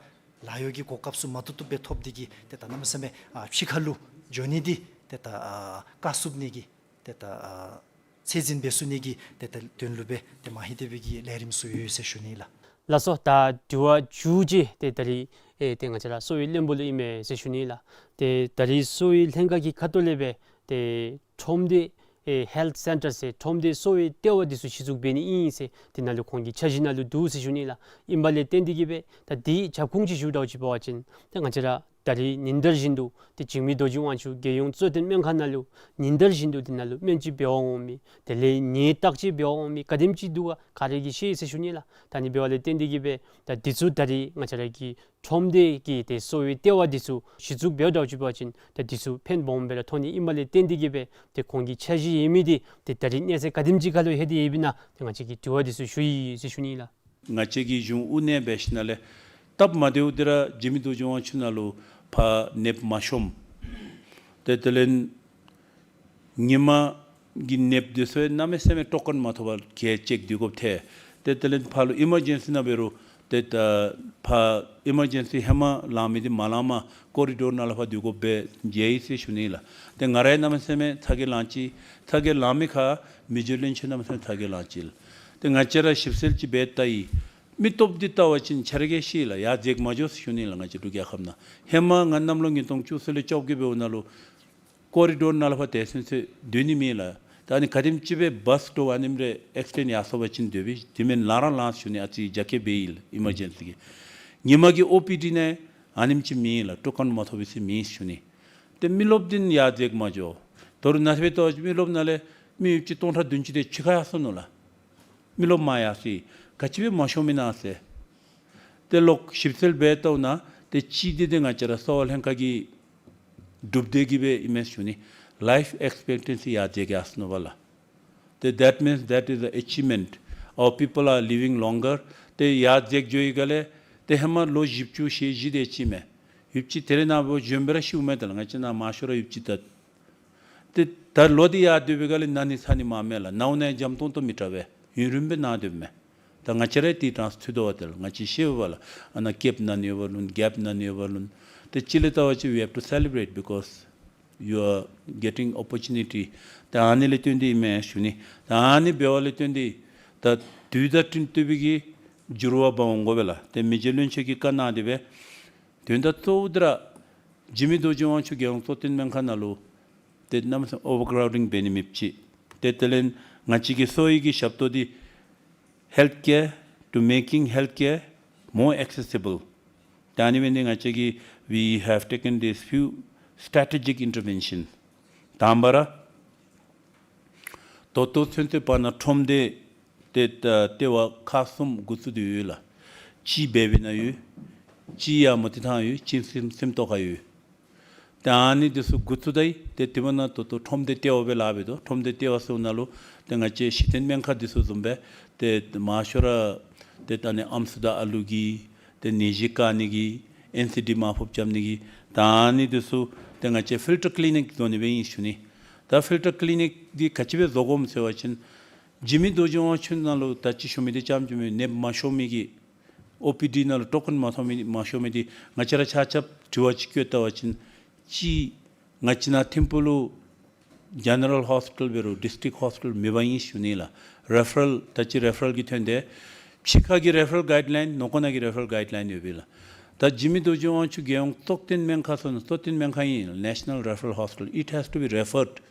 ལཱ་གཡོག་གི་གོ་སྐབས་ཚུ་མ་བཏུབ་བཏུབ་སྦེ་ཐོབ་སྟེ་གི་ཏེ་ད་གནམ་མེད་ས་མེད་ཨ་ཕྱི་ཁ་ལུ་འགྱོ་ནི་འདི་ཏེ་ད་ཨ་བཀག་ཚུགས་ནི་གི་ཏེ་ད་ཨ་ཚད་འཛིན་འབད་ཚུགས་ནི་གི་ཏེ་ད་དོན་ལུ་སྦེ་ཏེ་མ་ཧེ་དེ་སྦེ་གི་ལས་རིམ་ཚུ་ཡོད་ཟེར་ཞུ་ནི་ལགས། ལགས་སོ། ད་དྲི་བ་མཇུག་ཅིག་ཏེ་ད་རིས་ཨེ་ཏེ་ང་བཅས་ར་གསོ་བའི་བློན་པོ་ལུ་ཨིན་མས་ཟེར་ཞུ་ནི་ལགས། ཏེ་ད་རིས་གསོ་བའི་ལྷན་ཁག་གི་ཁ་ཐུག་ལས་སྦེ་ཏེ་ཁྲོམ་སྡེ་ཨེ་health centre ཟེར་ཁྲོམ་སྡེ་གསོ་བའི་ལྟེ་བ་འདི་ཚུ་གཞི་བཙུགས་འབད་ནི་ཨིན་ཟེར་དེ་ནང་ལུ་ཁོང་གི་འཆར་གཞི་ནང་ལུ་འདུག་ཟེར་ཞུ་ནི་ལགས། ཨིན་པ་ལས་བརྟེན་ཏེ་གི་སྦེ་ད་འདི་ཁྱབ་ཁོངས་ཅིག་ཞུ་དགོཔ་ཅིག་འབད་བ་ཅིན་ཏེ་ང་བཅས་ར་ད་རིས་ཉིན་ལྟར་བཞིན་དུ་ཏེ་འཇིགས་མེད་རྡོ་རྗེ་དབང་ཕྱུག་རྒྱལ་ཡོངས་གཙོ་བསྟེན་སྨན་ཁང་ནང་ལུ་ཉིན་ལྟར་བཞིན་དུ་དེ་ནང་ལུ་སྨན་ཅིག་འབད་བར་འོང་མི་དེ་ལས་ནད་བརྟག་དཔྱད་འབད་བར་འོང་མི་ག་དེམ་ཅིག་འདུག་ག་ག་ར་གིས་ཤེས་ཟེར་ཞུ་ནི་ལགས། ད་ཨ་ནི་འབདཝ་ལས་བརྟེན་ཏེ་གི་སྦེ་ད་འདི་ཚུ་ད་རིས་ང་བཅས་ར་གི་ཁྲོམ་སྡེ་གི་ཏེ་གསོ་བའི་ལྟེ་བ་འདི་ཚུ་གཞི་བཙུགས་འབདཝ་ད་ཅིག་འབད་བ་ཅིན་ད་འདི་ཚུ་ཕན་སྦོམ་སྦེ་ར་ཐོགས་ནི་ཨིན་པ་ལས་བརྟེན་ཏེ་གི་སྦེ་ཏེ་ཁོང་གི་འཆར་གཞི་ཡོད་མི་འདི་ཏེ་ད་རིས་གནས་ཚད་ག་དེམ་ཅིག་ཁར་ལུ་ལྷོད་དེ་ཡོདཔ་ཨིན་ན་ཏེ་ང་བཅས་ཀྱིས་དྲི་བ་འདི་ཚུ་ཞུ་ཡི་ཟེར་ཞུ་ནི་ལགས། ང་བཅས་ཀྱི་གཞུང་དབུ་ནང་འབད་ཞིནམ་ལས་སྟབས་མ་བདེཝ་འདི་ར་འཇིགས་མེད་རྡོ་རྗེ་དབང་ཕྱུག་ནང་ལུ་ཕར་ནདཔ་མ་ཤོངམ། ཏེ་དེ་ལས་ཉིན་མ་གི་ནདཔ་འདི་ཚུ་གནམ་མེད་ས་མེད་ཊོ་ཀོན་མ་ཐོབ་པར་གྱལ་ཅིག་སྡོད་དགོཔ་ཐལ། ཏེ་དེ་ལས་ཕར་ལུ་ཨི་མར་ཇེན་སི་ནང་འབད་རུང་ཏེ་ད་ཕར་ཨི་མར་ཇེན་སི་ཧེ་མ་ལང་མི་འདི་མ་ལངམ་ཀོ་རི་ཌོར་ནང་ལུ་ཕར་སྡོད་དགོཔ་སྦེ་མཇལ་ཡི་ཟེར་ཞུ་ནི་ལགས། ཏེ་ང་ར་ཡང་གནམ་མེད་ས་མེད་ཚ་གྱང་ལང་ཅི། ཚ་གྱང་ལང་མི་ཁར་མི་རྗེ་བློན་ཆེན་གནམ་མེད་ས་མེད་ཚ་གྱང་ལང་ཅི་ལགས། ཏེ་ང་བཅས་ར་ཞིབ་འཚོལ་ཅིག་འབད་བལྟ་ཡི། མི་སྟོབས་འདི་བལྟ་བ་ཅིན་ཁྱེད་ར་གིས་ཤེས་ལགས། ཡར་འཛེགས་མ་འགྱོ་ཟེར་ཞུ་ནི་ལགས། ང་བཅས་འབྲུག་རྒྱལ་ཁབ་ནང་ཧེ་མ་ང་གནམ་ལོ་ཉིས་སྟོང་བཅུ་གསུམ་ལས་བཅོ་བརྒྱད་འབདཝ་ནང་ལུ་ཀོ་རི་ཌོར་ནང་ལུ་ཕར་དེ་ཚུན་ཚོད་སྡོད་ནི་མེད་ལགས། ད་ཨ་ནི་ག་དེམ་ཅིག་སྦེ་བཱསཊ་འདྲཝ་ཨ་ནེམ་རེ་ཨེག་སི་ཌེནཊ་ཡར་སོང་པ་ཅིན་སྡོད་པས། དེ་མེན་ན་ལང་ར་ལང་ཟེར་ཞུ་ནི། ཨ་ཙི་རྒྱ་སྐྱེད་འབད་ཡི་ལགས་ཨི་མར་ཇེན་སི་གི། ཉིན་མ་གི་ཨོ་པི་ཌི་ནང་ཨ་ནེམ་ཅིག་མེད་ལགས། ཊོ་ཀོན་མ་ཐོབ་པའི་ཚེ་མེད་ཟེར་ཞུ་ནི། ཏེ་མི་རློབས་འདི་ཡར་འཛེགས་མ་འགྱོ། ད་རུང་ནཱ་ལས་འབད་བལྟ་བ་ཅིན་མི་རློབས་ནང་ལས་མི་ཡོདཔ་ཅིག་སྟོང་ཕྲག་བདུན་ཅུ་དེ་ཕྱི་ཁར་ཡར་སོང་ནུག་ལགས། མི་རློབས་མར་ཡར་སོ་ཡི། ག་ཅི་སྦེ་མ་ཤོང་མི་ཨིན་ན་ཟེར། ཏེ་ལོག་ཞིབ་འཚོལ་འབད་བལྟཝ་ད་ཏེ་གཅིག་འདི་ཏེ་ང་བཅས་ར་གསོ་བ་ལྷན་ཁག་གི་གྲུབ་འབྲས་ཀྱིས་སྦེ་ཨིན་མས་ཟེར་ཞུ་ནི། ལའིཕ་ཨེགསི་པེག་ཊེན་སི་ཡར་འཛེགས་ཡར་སོ་ནུག་པ་ལགས། ཏེ་that means that is the achievement our people are living longer. ཏེ་ཡར་འཛེགས་འགྱོ་བའི་སྒང་ལས་ཏེ་ཧེ་མ་ལོ་བཞི་བཅུ་ཞེ་བཞི་དེ་ཅིག་མས། ཡུདཔ་ཅིག་དེ་རེ་ནངས་པ་གཞོནམ་སྦེ་ར་ཤིཝ་མས། ད་ལགས་ང་བཅས་ནཱ་མང་ཤོས་ར་ཡུདཔ་ཅིག་ད། ཏེ་ད་ལོ་འདི་ཡར་སྡོད་པའི་སྒང་ལས་ན་ནི་ཚ་ནི་མང་མས་ལགས། ནཝ་ནཱ་འཇམ་ཏོང་ཏོ་མི་དྲག་པས། ཡུན་རིངམོ་སྦེ་ནཱ་སྡོདཔ་མས། ད་ང་བཅས་ར་ཏེ་གྲངས་སུ་ཚུད་དོ་བ། ཏེ་ལགས་ང་བཅས་ཤེས་པ་ལགས། ཨ་ནཱ་ཀེབ་ནང་ནི་ཡོདཔ་ལོན། གེབ་ནང་ནི་ཡོདཔ་ལོན། ཏེ་ཅིག་ལས་བལྟ་བ་ཅིན་we have to celebrate because you are getting opportunity. ད་ཨ་ནི་ལས་བརྟེན་ཏེ་ཨིན་མས་ཞུ་ནི། ད་ཨ་ནི་འབདཝ་ལས་བརྟེན་ཏེ་ད་དུས་དང་བསྟུན་ཏེ་སྦེ་གི་འགྱུར་བ་འབག་འོང་དགོ་པས་ལགས། ཏེ་མི་རྗེ་བློན་ཆེན་གྱིས་བཀའ་གནང་སྟེ་སྦེ་དོན་དག་གཙོ་བོ་འདི་ར་འཇིགས་མེད་རྡོ་རྗེ་དབང་ཕྱུག་རྒྱལ་ཡོངས་གཙོ་བསྟེན་སྨན་ཁང་ནང་ལུ་ཏེ་གནམ་མེད་ས་མེད་overcrowding འབད་ནི་མེདཔ་ཅིག། ཏེ་དེ་ལས་ང་བཅས་ཀྱི་གསོ་བའི་གི་ཞབས་ཏོག་འདི་healthcare, to making healthcare more accessible. ད་ཨ་ནི་འབད་ནི་འདི་ང་བཅས་ཀྱིས་we have taken these few strategic intervention. དང་པ་ར་ད་ལྟོ་ཚུན་ཚོད་བར་ན་ཁྲོམ་སྡེ་ཏེ་ད་ལྟེ་བ་ཁག་གསུམ་འགོ་བཙུགས་ཏེ་ཡོད་ལགས། གཅིག་སྦས་པའི་ནང་ཡོད། གཅིག་ཡར་མོ་ཏི་ཐང་ཡོད། གཅིག་སེམས་སེམས་རྟོགས་ཁ་ཡོད། ཏེ་ཨ་ནི་འདི་ཚུ་འགོ་བཙུགས་ད་ཡི། ཏེ་དེ་མ་ནང་ད་ལྟོ་ཁྲོམ་སྡེ་ལྟེ་བ་སྦེ་ལཱ་འབད་དོ། ཁྲོམ་སྡེ་ལྟེ་བ་ཟེརཝ་ད་ལུ་ཏེ་ང་བཅས་གཞི་རྟེན་སྨན་ཁང་འདི་ཚུ་བཟུམ་སྦེ་ཏེ་མང་ཤོས་ར་ཏེ་ད་ཨ་ནི་ཨམ་སྲུ་དང་ཨ་ལུ་གི་ཏེ་ནད་གཞི་བཀག་ནི་གི་ཨེན་སི་ཌི་མར་ཕབ་རྐྱབ་ནི་གི་ད་ཨ་ནི་འདི་ཚུ་ཏེ་ང་བཅས་ཕིལ་ཊར་ཀི་ལི་ནིཀ་བཟོ་ནི་སྦེ་ཨིན་ཞུ་ནི། ད་ཕིལ་ཊར་ཀི་ལི་ནིཀ་འདི་ག་ཅི་སྦེ་བཟོ་དགོཔ་སྨོ་ཟེར་བ་ཅིན་འཇིགས་མེད་རྡོ་རྗེ་དབང་ཕྱུག་ནང་ལུ་ད་ཅི་ཞུ་མི་འདི་ཙམ་ཅིག་མེན། ནདཔ་མ་ཤོང་མི་གི་ཨོ་པི་ཌི་ནང་ལུ་ཊོ་ཀེན་མ་ཐོབ་མི་མ་ཤོང་མི་འདི་ང་བཅས་ར་ཆ་ཁྱབ་དྲི་བ་ཅིག་བཀོད་བལྟ་བ་ཅིན་གཅིག་ང་བཅས་ནཱ་ཐིམ་ཕུག་ལུ་ཇེ་ནེ་རཱལ་ཧོསི་ཊལ་འབད་རུང་ཌིསི་ཊིཀ་ཧོསི་ཊལ་མེད་པ་ཨིན་ཞུ་ནི་ལགས། རེ་ཕ་རཱལ་ད་ཅི་རེ་ཕ་རཱལ་གྱི་དོན་དེ་ཕྱི་ཁ་གི་རེ་ཕ་རཱལ་གའིཌ་ལའིན་ནང་ཁོག་ནང་གི་རེ་ཕ་རཱལ་གའིཌ་ལའིན་ཡོད་པས་ལགས། ད་འཇིགས་མེད་རྡོ་རྗེ་དབང་ཕྱུག་རྒྱལ་ཡོངས་གཙོ་བསྟེན་སྨན་ཁང་ཟེར་ན་གཙོ་བསྟེན་སྨན་ཁང་ཨིན། National Referral Hospital, it has to be referred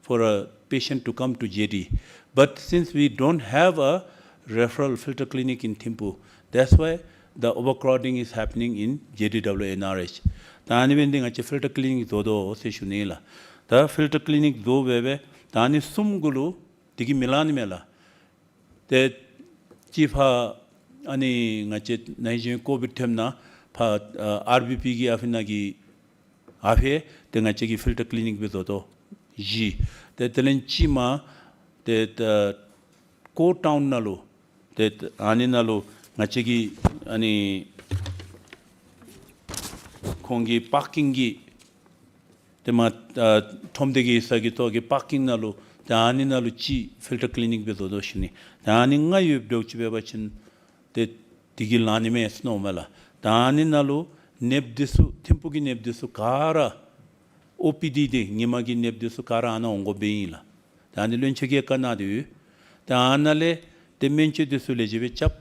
for a patient to come to J D. But since we don't have a referral filter clinic in Thimphu, that's why the overcrowding is happening in J D W N R H. ད་ཨ་ནི་འབད་ནི་འདི་ང་བཅས་ཕིལ་ཊར་ཀི་ལི་ནིཀ་བཟོ་དོ་ཟེར་ཞུ་ནི་ལགས། ད་ཕིལ་ཊར་ཀི་ལི་ནིཀ་བཟོ་སྦེ་སྦེ་ད་ཨ་ནི་གསུམ་གུ་ལུ་དེ་གིས་མི་ལང་ནི་མས་ལགས། ཏེ་གཅིག་ཕར་ཨ་ནི་ང་བཅས་ནཱ་གཞི་ཀོ་བིཌ་ཐོནམ་ད་ཕར་ཨ་ཨར་བི་པི་གི་ཨ་ཕི་ནང་གི་ཨ་ཕི་ཏེ་ང་བཅས་ཀྱིས་ཕིལ་ཊར་ཀི་ལི་ནིཀ་སྦེ་བཟོ་དོ། བཞི། ཏེ་དེ་ལས་གཅིག་མར་ཏེ་ད་ཀོ་ཊའུན་ནང་ལུ་ཏེ་ཨ་ནི་ནང་ལུ་ང་བཅས་ཀྱི་ཨ་ནི་ཁོང་གི་པར་ཀིང་གི་ཏེ་མར་ཨ་ཁྲོམ་སྡེ་གི་ས་གི་ཐོག་གི་པར་ཀིང་ནང་ལུ་ཏེ་ཨ་ནི་ནང་ལུ་གཅིག་ཕིལ་ཊར་ཀི་ལི་ནིཀ་སྦེ་བཟོ་དོ་ཞུ་ནི། ཏེ་ཨ་ནི་ལྔ་ཡོདཔ་འདྲཝ་ཅིག་འབད་བ་ཅིན་ཏེ་དེ་གིས་ལང་ནི་མས་ཟེར་མནོཝ་མས་ལགས། ད་ཨ་ནི་ནང་ལུ་ནདཔ་འདི་ཚུ་ཐིམ་ཕུག་གི་ནདཔ་འདི་ཚུ་ག་ར་ཨོ་པི་ཌི་འདི་ཉིན་མ་གི་ནདཔ་འདི་ཚུ་ག་ར་ཨ་ནཱ་འོང་དགོཔ་སྦེ་ཨིན་ལགས། ད་ཨ་ནི་བློན་ཆེན་གྱིས་བཀའ་གནང་སྟེ་ཡོད། ད་ཨ་ནཱ་ལས་ཏེ་སྨན་བཅོས་འདི་ཚུ་ལེགས་ཤོམ་སྦེ་རྐྱབ།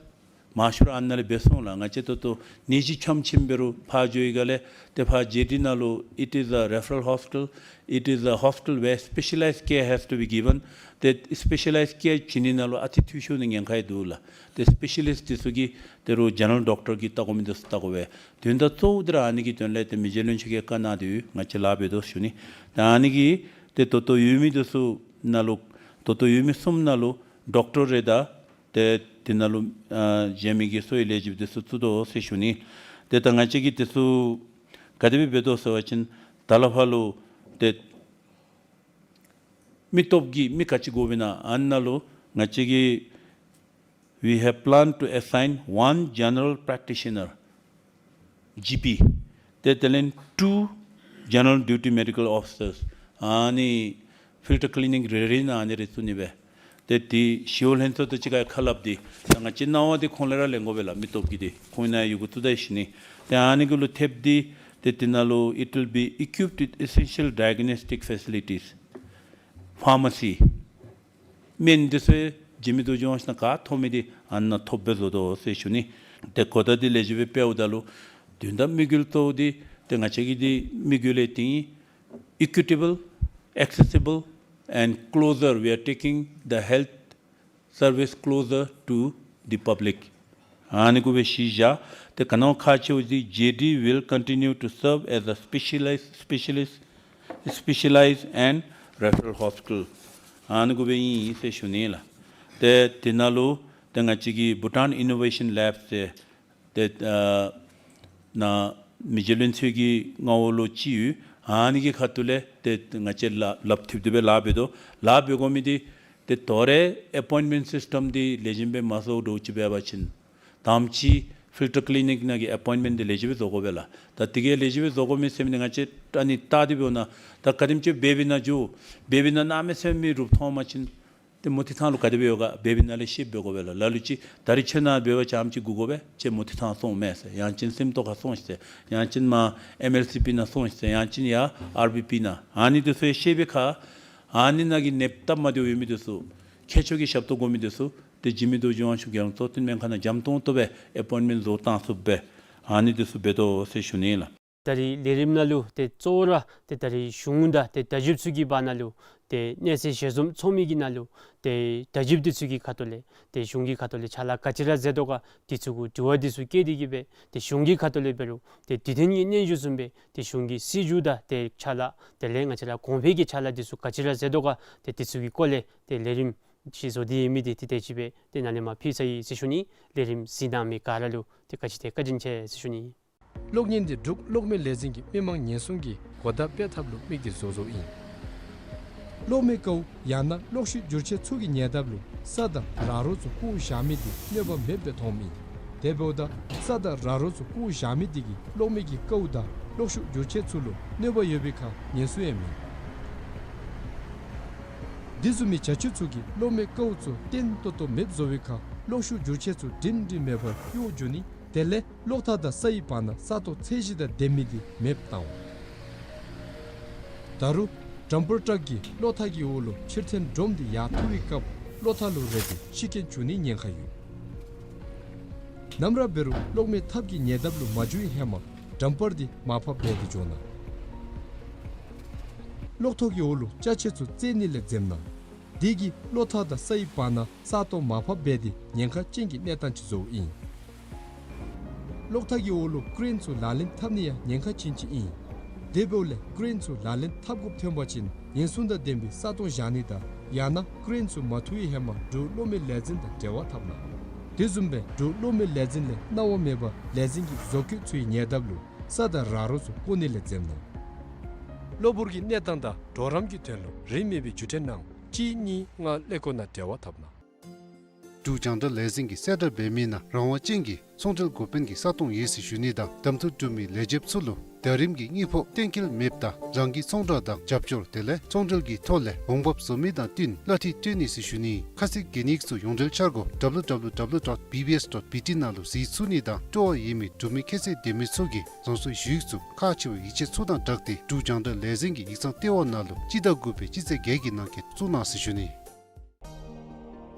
མང་ཤོས་ར་ཨ་ནཱ་ལས་འབད་སོང་ལགས། ང་བཅས་ད་ལྟོ་ནད་གཞི་ཆེམ་ཆེམ་འབད་རུང་ཕར་འགྱོ་བའི་སྒང་ལས་ཏེ་ཕར་ཇེ་ཌི་ནང་ལུ་it is a referral hospital, it is a hospital where specialized care has to be given. ཏེ་སི་པེ་ཤ་ལའིཛ་ཀེར་བྱིན་ནི་ནང་ལུ་ཨ་ཙི་འཐུས་ཤོར་ནི་ཉེན་ཁ་ཡང་འདུག་ལགས། ཏེ་སི་པེ་ཤ་ལིསཊ་འདི་ཚུ་གིས་ད་རུང་ཇེ་ནེ་རཱལ་ཌོག་ཊར་གྱིས་བལྟ་དགོ་མི་འདི་ཚུ་བལྟ་དགོ་པས། དོན་དག་གཙོ་བོ་འདི་ར་ཨ་ནི་གི་དོན་ལས་ཏེ་མི་རྗེ་བློན་ཆེན་གྱིས་བཀའ་གནང་སྟེ་ཡོད། ང་བཅས་ལཱ་འབད་དོ་ཞུ་ནི། ད་ཨ་ནི་གིས་ཏེ་ད་ལྟོ་ཡོད་མི་འདི་ཚུ་ནང་ལུ་ད་ལྟོ་ཡོད་མི་གསུམ་ནང་ལུ་ཌོག་ཊར་རེ་དང་ཏེ་དེ་ནང་ལུ་ཨ་གཞན་མི་གི་གསོ་བའི་ལས་བྱེདཔ་འདི་ཚུ་བཙུགས་དོ་ཟེར་ཞུ་ནི། ཏེ་ད་ང་བཅས་ཀྱིས་འདི་ཚུ་ག་དེ་སྦེ་འབད་དོ་ཟེར་བ་ཅིན་ད་ལས་ཕར་ལུ་ཏེ་མི་སྟོབས་ཀྱི་མི་ག་ཅི་དགོཔ་ཨིན་ན་ཨ་ནཱ་ལུ་ང་བཅས་ཀྱིས we have planned to assign one general practitioner, G P, ཏེ་དེ་ལས་two general duty medical officers. ཨ་ནི་ཕིལ་ཊར་ཀི་ལི་ནིཀ་རེ་རེ་ནང་ཨ་ནི་རེ་བཙུགས་ནི་སྦེ། ཏེ་དེ་ཞི་གཡོག་ལྷན་ཚོགས་དང་གཅིག་ཁར་ཁ་སླབ་སྟེ་ད་ང་བཅས་སྣང་བ་འདི་ཁོང་ལས་ར་ལེན་དགོ་པས་ལགས། མི་སྟོབས་ཀྱི་འདི་ཁོང་ནཱ་ཡོད་དགོ་ཚུགས་ད་ཡི་ཞུ་ནི། ཏེ་ཨ་ནི་གུ་ལུ་ཐེབས་ཏེ་ཏེ་དེ་ནང་ལུ་it will be equipped with essential diagnostic facilities, pharmacy, སྨན་འདི་ཚུ་འཇིགས་མེད་རྡོ་རྗེ་དབང་ཕྱུག་ནང་ག་ཐོབ་མི་འདི་ཨ་ནཱ་ཐོབ་སྦེ་བཟོ་དོ་ཟེར་ཞུ་ནི། ཏེ་གོ་བརྡ་འདི་ལེགས་ཤོམ་སྦེ་སྤེལཝ་ད་ལུ་དོན་དག་དམིགས་ཡུལ་གཙོ་བོ་འདི་ཏེ་ང་བཅས་ཀྱི་འདི་དམིགས་ཡུལ་ལས་ཏེ་equitable, accessible and closer, we are taking the health service closer to the public. ཨ་ནི་གུ་སྦེ་གཞི་བཞག། ཏེ་ག་ནི་བ་ཁག་ཆེཝ་འདི་J D will continue to serve as a specialized, specialist, specialized and referral hospital. ཨ་ནི་གུ་སྦེ་ཨིན་ཟེར་ཞུ་ནི་ལགས། ཏེ་དེ་ནང་ལུ་ཏེ་ང་བཅས་ཀྱི་Bhutan Innovation Lab ཟེར་ཏེ་ཨ་ནཱ་མི་རྗེ་བློན་ཆེན་གྱི་མངའ་འོག་ལུ་ཅིག་ཡོད། ཨ་ནི་གི་ཁ་ཐུག་ལས་ཏེ་ང་བཅས་ལག་ལགཔ་མཐུད་དེ་སྦེ་ལཱ་འབད་དོ། ལཱ་འབད་དགོ་མི་འདི་ ཏེ་དོ་རུང་ཨེ་པོའིནཊ་མེནཊ་སིསི་ཊམ་འདི་ལེགས་ཤོམ་སྦེ་མ་བཟོ་དོ་ཅིག་འབད་བ་ཅིན་ད་ཨ་ནེམ་ཅིག་ཕིལ་ཊར་ཀི་ལི་ནིཀ་ནང་གི་ཨེ་པོའིནཊ་མེནཊ་འདི་ལེགས་ཤོམ་སྦེ་བཟོ་དགོ་པས་ལགས། ད་དེ་གིས་ལེགས་ཤོམ་སྦེ་བཟོ་དགོ་མི་ཟེར་མི་འདི་ང་བཅས་ཨ་ནི་བལྟ་སྟེ་འབདཝ་ད་ད་ག་དེམ་ཅིག་བེ་བི་ནང་འགྱོ། བེ་བི་ནང་གནམ་མེད་ས་མེད་རུབ་མཐོང་པ་ཅིན་ཏེ་མུ་སྟེགས་ཐང་ལུ་ག་དེ་སྦེ་ཡོད་ག་བེ་བི་ནང་ལས་ཤེསཔ་འབད་དགོ་པས་ལགས། ལ་ལུ་ཅིག་ད་རིས་ཁྱོད་ནཱ་འབད་བ་ཅིན་ཨ་ནེམ་ཅིག་སྒུག་དགོ་པས། ཁྱོད་མུ་སྟེགས་ཐང་སོང་མས་ཟེར། ཡང་ཅིན་སེམས་རྟོགས་ཁར་སོང་ཤིག་ཟེར། ཡང་ཅིན་མར་ཨེམ་ཨེལ་སི་པི་ནང་སོང་ཤིག་ཟེར། ཡང་ཅིན་ཡར་ཨར་བི་པི་ནང་། ཨ་ནི་འདི་ཚུ་ཡང་ཤེས་པའི་ཁར་ཨ་ནི་ནང་གི་ནདཔ་སྟབས་མ་བདེཝ་ཡོད་མི་འདི་ཚུ་མཁས་མཆོག་གི་ཞབས་ཏོག་དགོ་མི་འདི་ཚུ་ཏེ་འཇིགས་མེད་རྡོ་རྗེ་དབང་ཕྱུག་རྒྱལ་མཚན་གཙོ་བོ་བསྟེན་སྨན་ཁང་ནང་འཇམ་ཏོང་ཏོ་སྦེ་ཨེ་པོའིནཊ་མེནཊ་བཟོ་བཏང་ཚུགསཔ་སྦེ་ཨ་ནི་འདི་ཚུ་འབད་དོ་ཟེར་ཞུ་ནི་ལགས། ད་རིས་ལས་རིམ་ནང་ལུ་ཏེ་གཙོ་བོ་ར་ཏེ་ད་རིས་གཞུང་དང་ཏེ་བརྡ་བརྒྱུདཔ་ཚུ་གི་བར་ན་ལུ་ཏེ་གནས་ཚད་ཞལ་འཛོམས་ཚོགས་མི་གི་ནང་ལུ་ཏེ་བརྡ་བརྒྱུདཔ་འདི་ཚུ་གི་ཁ་ཐུག་ལས་ཏེ་གཞུང་གི་ཁ་ཐུག་ལས་ཕྱག་ལཱ་ག་ཅི་ར་མཛད་དོ་ག་འདི་ཚུ་གུ་དྲི་བ་འདི་ཚུ་བཀོད་དེ་གི་སྦེ་ཏེ་གཞུང་གི་ཁ་ཐུག་ལས་འབད་རུང་ཏེ་དུས་མཐུན་གྱི་སྙན་ཞུ་བཟུམ་སྦེ་ཏེ་གཞུང་གི་སྲིད་བྱུས་དང་ཏེ་ཕྱག་ལཱ་དེ་ལས་ང་བཅས་ར་གོང་འཕེལ་གྱི་ཕྱག་ལཱ་འདི་ཚུ་ག་ཅི་ར་མཛད་དོ་ག་ཏེ་འདི་ཚུ་གི་སྐོར་ལས་ཏེ་ལས་རིམ་ཅིག་བཟོ་སྟེ་ཡོད་མི་འདི་ཏེ་དེ་ཅིག་སྦེ་ཏེ་ནཱ་ལས་མར་ཕུལ་ཚར་ཡི་ཟེར་ཞུ་ནི། ལས་རིམ་གཟིགས་གནང་མི་ག་ར་ལུ་ཏེ་བཀའ་དྲིན་ཆེ་ཟེར་ཞུ་ནི། གློག་བརྙན་འདི་འབྲུག་གློག་མེ་ལས་འཛིན་གྱི་མི་མང་ཉེན་སྲུང་གི་གོ་བརྡ་སྤེལ་ཐབས་ལུ་དམིགས་ཏེ་བཟོ་བཟོཝ་ཨིན། གློག་མེ་ཀཝ་ཡང་ན་གློག་ཤུགས་བསྒྱུར་ཆས་ཚུ་གི་ཉེ་འདབས་ལུ་ས་དང་ར་རོ་ཚུ་བརྐོ་བཞག་མི་འདི་གནོད་པ་མེདཔ་སྦེ་མཐོངམ་ཨིན། དེ་འབདཝ་ད་ས་དང་ར་རོ་ཚུ་བརྐོ་བཞག་མི་འདི་གིས་གློག་མེ་གི་ཀཝ་དང་གློག་ཤུགས་བསྒྱུར་ཆས་ཚུ་ལུ་གནོད་པ་ཡོད་པའི་ཁར་ཉེན་སྲུང་ཡང་མེད། འདི་བཟུམ་མའི་བྱ་སྤྱོད་ཚུ་གིས་གློག་མེ་ཀཝ་ཚུ་བརྟན་ཏོག་ཏོ་མེདཔ་བཟོ་བའི་ཁར་གློག་ཤུགས་བསྒྱུར་ཆས་ཚུ་སྒྲིང་སྒྲིང་མེད་པར་གཡོ་འགྱོ་ནི། དེ་ལས་གློག་ཐག་དང་ས་ཡི་བར་ན་ས་སྟོང་ཚད་གཞི་དང་ལྡན་མི་འདི་མེདཔ་བཏང་འོང་། ད་རུང་ཌམ་པར་ཊག་གིས་གློག་ཐག་གི་འོག་ལུ་ཕྱིར་འཐེན་སྒྲོམ་འདི་ཡར་འཐུ་བའི་སྐབས་གློག་ཐག་ལུ་རེག་སྟེ་ཤི་རྐྱེན་འབྱུང་ནིའི་ཉེན་ཁ་ཡོད། ནམ་ར་འབད་རུང་གློག་མེ་ཐབ་ཀྱི་ཉེ་འདབས་ལུ་མ་འགྱོ་བའི་ཧེ་མ་ཌམ་པར་འདི་མར་ཕབ་འབད་དེ་འགྱོ་གནང་། གློག་ཐོག་གི་འོག་ལུ་ཅ་ཆས་ཚུ་བཙལ་ནི་ལས་འཛེམ་གནང་། དེ་གིས་གློག་ཐག་དང་ས་ཡི་བར་ན་ས་སྟོང་མར་ཕབ་འབད་དེ་ཉེན་ཁ་ཅན་གྱི་གནས་སྟངས་ཅིག་བཟོཝ་ཨིན། གློག་ཐག་གི་འོག་ལུ་ཀེ་རེན་ཚུ་ལག་ལེན་འཐབ་ནི་ཡང་ཉེན་ཁ་ཅན་ཅིག་ཨིན། དེ་འབདཝ་ལས་ཀེ་རེན་ཚུ་ལག་ལེན་འཐབ་དགོཔ་ཐོན་པ་ཅིན་ཉེན་སྲུང་དང་ལྡན་པའི་ས་སྟོང་བཞག་ནི་དང་ཡང་ན་ཀེ་རེན་ཚུ་མ་འཐུ་བའི་ཧེ་མ་འབྲུག་གློག་མེ་ལས་འཛིན་དང་འབྲེལ་བ་འཐབ་གནང་། དེ་བཟུམ་སྦེ་འབྲུག་གློག་མེ་ལས་འཛིན་ལས་གནང་བ་མེད་པར་ལས་འཛིན་གྱི་བཟོ་བཀོད་ཚུའི་ཉེ་འདབས་ལུ་ས་དང་ར་རོ་ཚུ་བརྐོ་ནི་ལས་འཛེམ་གནང་། གློ་བུར་གྱི་གནས་སྟངས་དང་གྲོགས་རམ་གྱི་དོན་ལུ་རིན་མེད་པའི་བརྒྱུད་འཕྲིན་ནང་གཅིག་གཉིས་ལྔ་ཀླད་ཀོར་ནང་འབྲེལ་བ་འཐབ་གནང་། འབྲུག་རྒྱང་བསྒྲགས་ལས་འཛིན་གྱིས་གསལ་བསྒྲགས་འབད་མི་ནང་རང་དབང་ཅན་གྱི་ཚོང་འབྲེལ་འགོ་དཔོན་གྱི་ས་སྟོང་ཡོད་ཟེར་ཞུ་ནི་དང་གདམ་འཐུ་གྲུབ་མི་ལས་བྱེདཔ་ཚུ་ལུ་ཟླ་རིམ་གྱི་དངུལ་ཕོགས་གཏན་འཁེལ་མེདཔ་དང་རང་གི་ཚོང་བསྒྲགས་དང་རྒྱབ་སྐྱོར་དེ་ལས་ཚོང་འབྲེལ་གྱི་ཐོག་ལས་འོང་འབབ་བཟོ་མི་དང་བསྟུན་གླ་འཐུས་སྤྲོད་ནི་ཟེར་ཞུ་ནི། ཁ་གསལ་གྱི་གནས་ཚུལ་ཡོངས་འབྲེལ་འཆར་སྒོ་W W W dot B B S dot B T ནང་ལུ་གཟིགས་ཚུགས་ནི་དང་སྤྲོ་བ་ཡོད་མི་འབྲུག་མི་ཁྱད་ཚད་ལྡན་མི་ཚུ་གིས་རང་སོའི་ཞུ་ཡིག་ཚུ་ཁག་ཆེ་བའི་ཡིག་ཆ་ཚུ་དང་སྦྲགས་ཏེ་འབྲུག་རྒྱང་བསྒྲགས་ལས་འཛིན་གྱི་ཡིག་ཚང་ལྟེ་བ་ནང་ལུ་སྤྱི་ཟླ་དགུ་པའི་སྤྱི་ཚེས་བརྒྱད་ཀྱི་ནང་འཁོད་བཙུགས་གནང་ཟེར་ཞུ་ནི།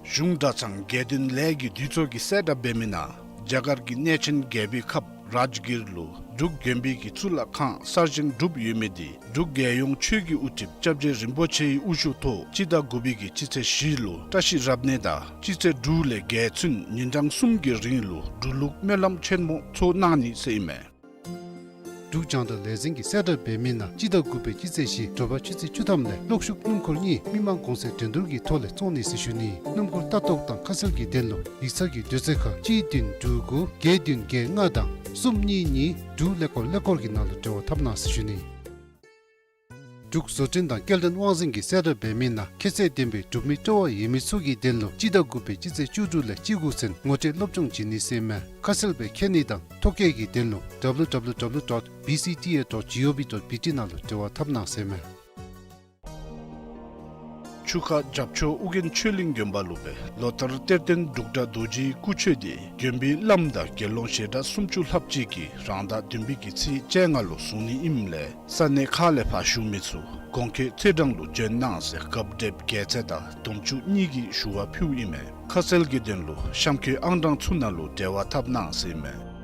གཞུང་གྲྭ་ཚང་དགེ་འདུན་ལས་ཀྱི་འདུས་ཚོགས་ཀྱིས་གསལ་བསྒྲགས་འབད་མི་ནང་རྒྱ་གར་གྱི་གནས་ཆེན་རྒྱལ་པོའི་ཁབ་རཱཇ་གིར་ལུ་འབྲུག་དགོན་པའི་གི་གཙུག་ལག་ཁང་གསར་བཞེངས་གྲུབ་ཡོད་མི་འདི་འབྲུག་རྒྱལ་ཡོངས་ཆོས་ཀྱི་དབུ་ཁྲིདཔ་སྐྱབས་རྗེ་རིན་པོ་ཆེའི་དབུ་བཞུགས་ཐོག་སྤྱི་ཟླ་དགུ་པའི་གི་སྤྱི་ཚེས་བཞི་ལུ་བཀྲ་ཤིས་རབ་གནས་དང་སྤྱི་ཚེས་དྲུག་ལས་བརྒྱད་ཚུན་ཉིན་གྲངས་གསུམ་གྱི་རིང་ལུ་འབྲུག་ལུགས་སྨོན་ལམ་ཆེན་མོ་ཚོགས་གནང་ནི་ཟེར་ཨིན་མས། འབྲུག་རྒྱང་བསྒྲགས་ལས་འཛིན་གྱིས་གསལ་བསྒྲགས་འབད་མི་ནང་སྤྱི་ཟླ་དགུ་པའི་སྤྱི་ཚེས་བཞི་དྲོ་པ་ཆུ་ཚོད་བཅུ་ཐམ་ལས་གློག་ཤུགས་སྣུམ་འཁོར་གཉིས་མི་མང་གོང་ཚད་འགྲན་བསྡུར་གྱི་ཐོག་ལས་བཙོང་ནི་ཟེར་ཞུ་ནི། སྣུམ་འཁོར་ལྟ་རྟོག་དང་ཁ་གསལ་གྱི་དོན་ལུ་ཡིག་ཚང་གི་དུས་ཚོད་ཁར་གཅིག་བདུན་དྲུག་དགུ་བརྒྱད་བདུན་བརྒྱད་ལྔ་དང་གསུམ་གཉིས་གཉིས་དྲུག་ཀླད་ཀོར་ཀླད་ཀོར་གྱི་ནང་ལུ་འབྲེལ་བ་འཐབ་གནང་ཟེར་ཞུ་ནི། འབྲུག་བཟོ་སྐྲུན་དང་སྐྱེལ་འདྲེན་དབང་འཛིན་གྱིས་གསལ་བསྒྲགས་འབད་མི་ནང་ཁྱད་ཚད་ལྡན་པའི་འབྲུག་མི་སྤྲོ་བ་ཡོད་མི་ཚུ་གི་དོན་ལུ་སྤྱི་ཟླ་དགུ་པའི་སྤྱི་ཚེས་བཅུ་དྲུག་ལས་བཅུ་དགུ་ཚུན་ངོ་སྤྲོད་སློབ་སྦྱོང་བྱིན་ནི་ཟེར་མས། ཁ་གསལ་སྦེ་མཁྱེན་ནི་དང་ཐོ་བཀོད་ཀྱི་དོན་ལུ་W W W dot B C T A dot G O V dot B T ནང་ལུ་འབྲེལ་བ་འཐབ་གནང་ཟེར་མས། ཆུ་ཁ་རྒྱབ་ཕྱོགས་ཨོ་རྒྱན་ཆོས་གླིང་དགོན་པ་ལུ་སྦེ་ལོ་ལྟར་གཏེར་སྟོན་འབྲུག་སྒྲ་རྡོ་རྗེའི་སྐུ་མཆོད་འདི་དགོན་པའི་བླམ་དང་དགེ་སློང་ཞལ་གྲངས་སུམ་ཅུ་ལྷགཔ་ཅིག་གིས་རང་ཟླ་བདུན་པའི་གི་ཚེས་བཅོ་ལྔ་ལུ་བཟུང་ནི་ཨིནམ་ལས་ས་གནས་ཁག་ལས་ཕར་བཞུགས་མི་ཚུ་གོང་འཁོད་ཚེས་གྲངས་ལུ་བྱོན་གནང་ཟེར་གབ་དྲེབ་རྒྱལ་མཚན་དང་དུམ་ཅུ་གཉིས་ཀྱིས་ཞུ་བ་ཕུལཝ་ཨིན་མས། ཁ་གསལ་གྱི་དོན་ལུ་གཤམ་འཁོད་ཨང་གྲངས་ཚུ་ནང་ལུ་འབྲེལ་བ་འཐབ་གནང་ཟེར་ཨིན་མས།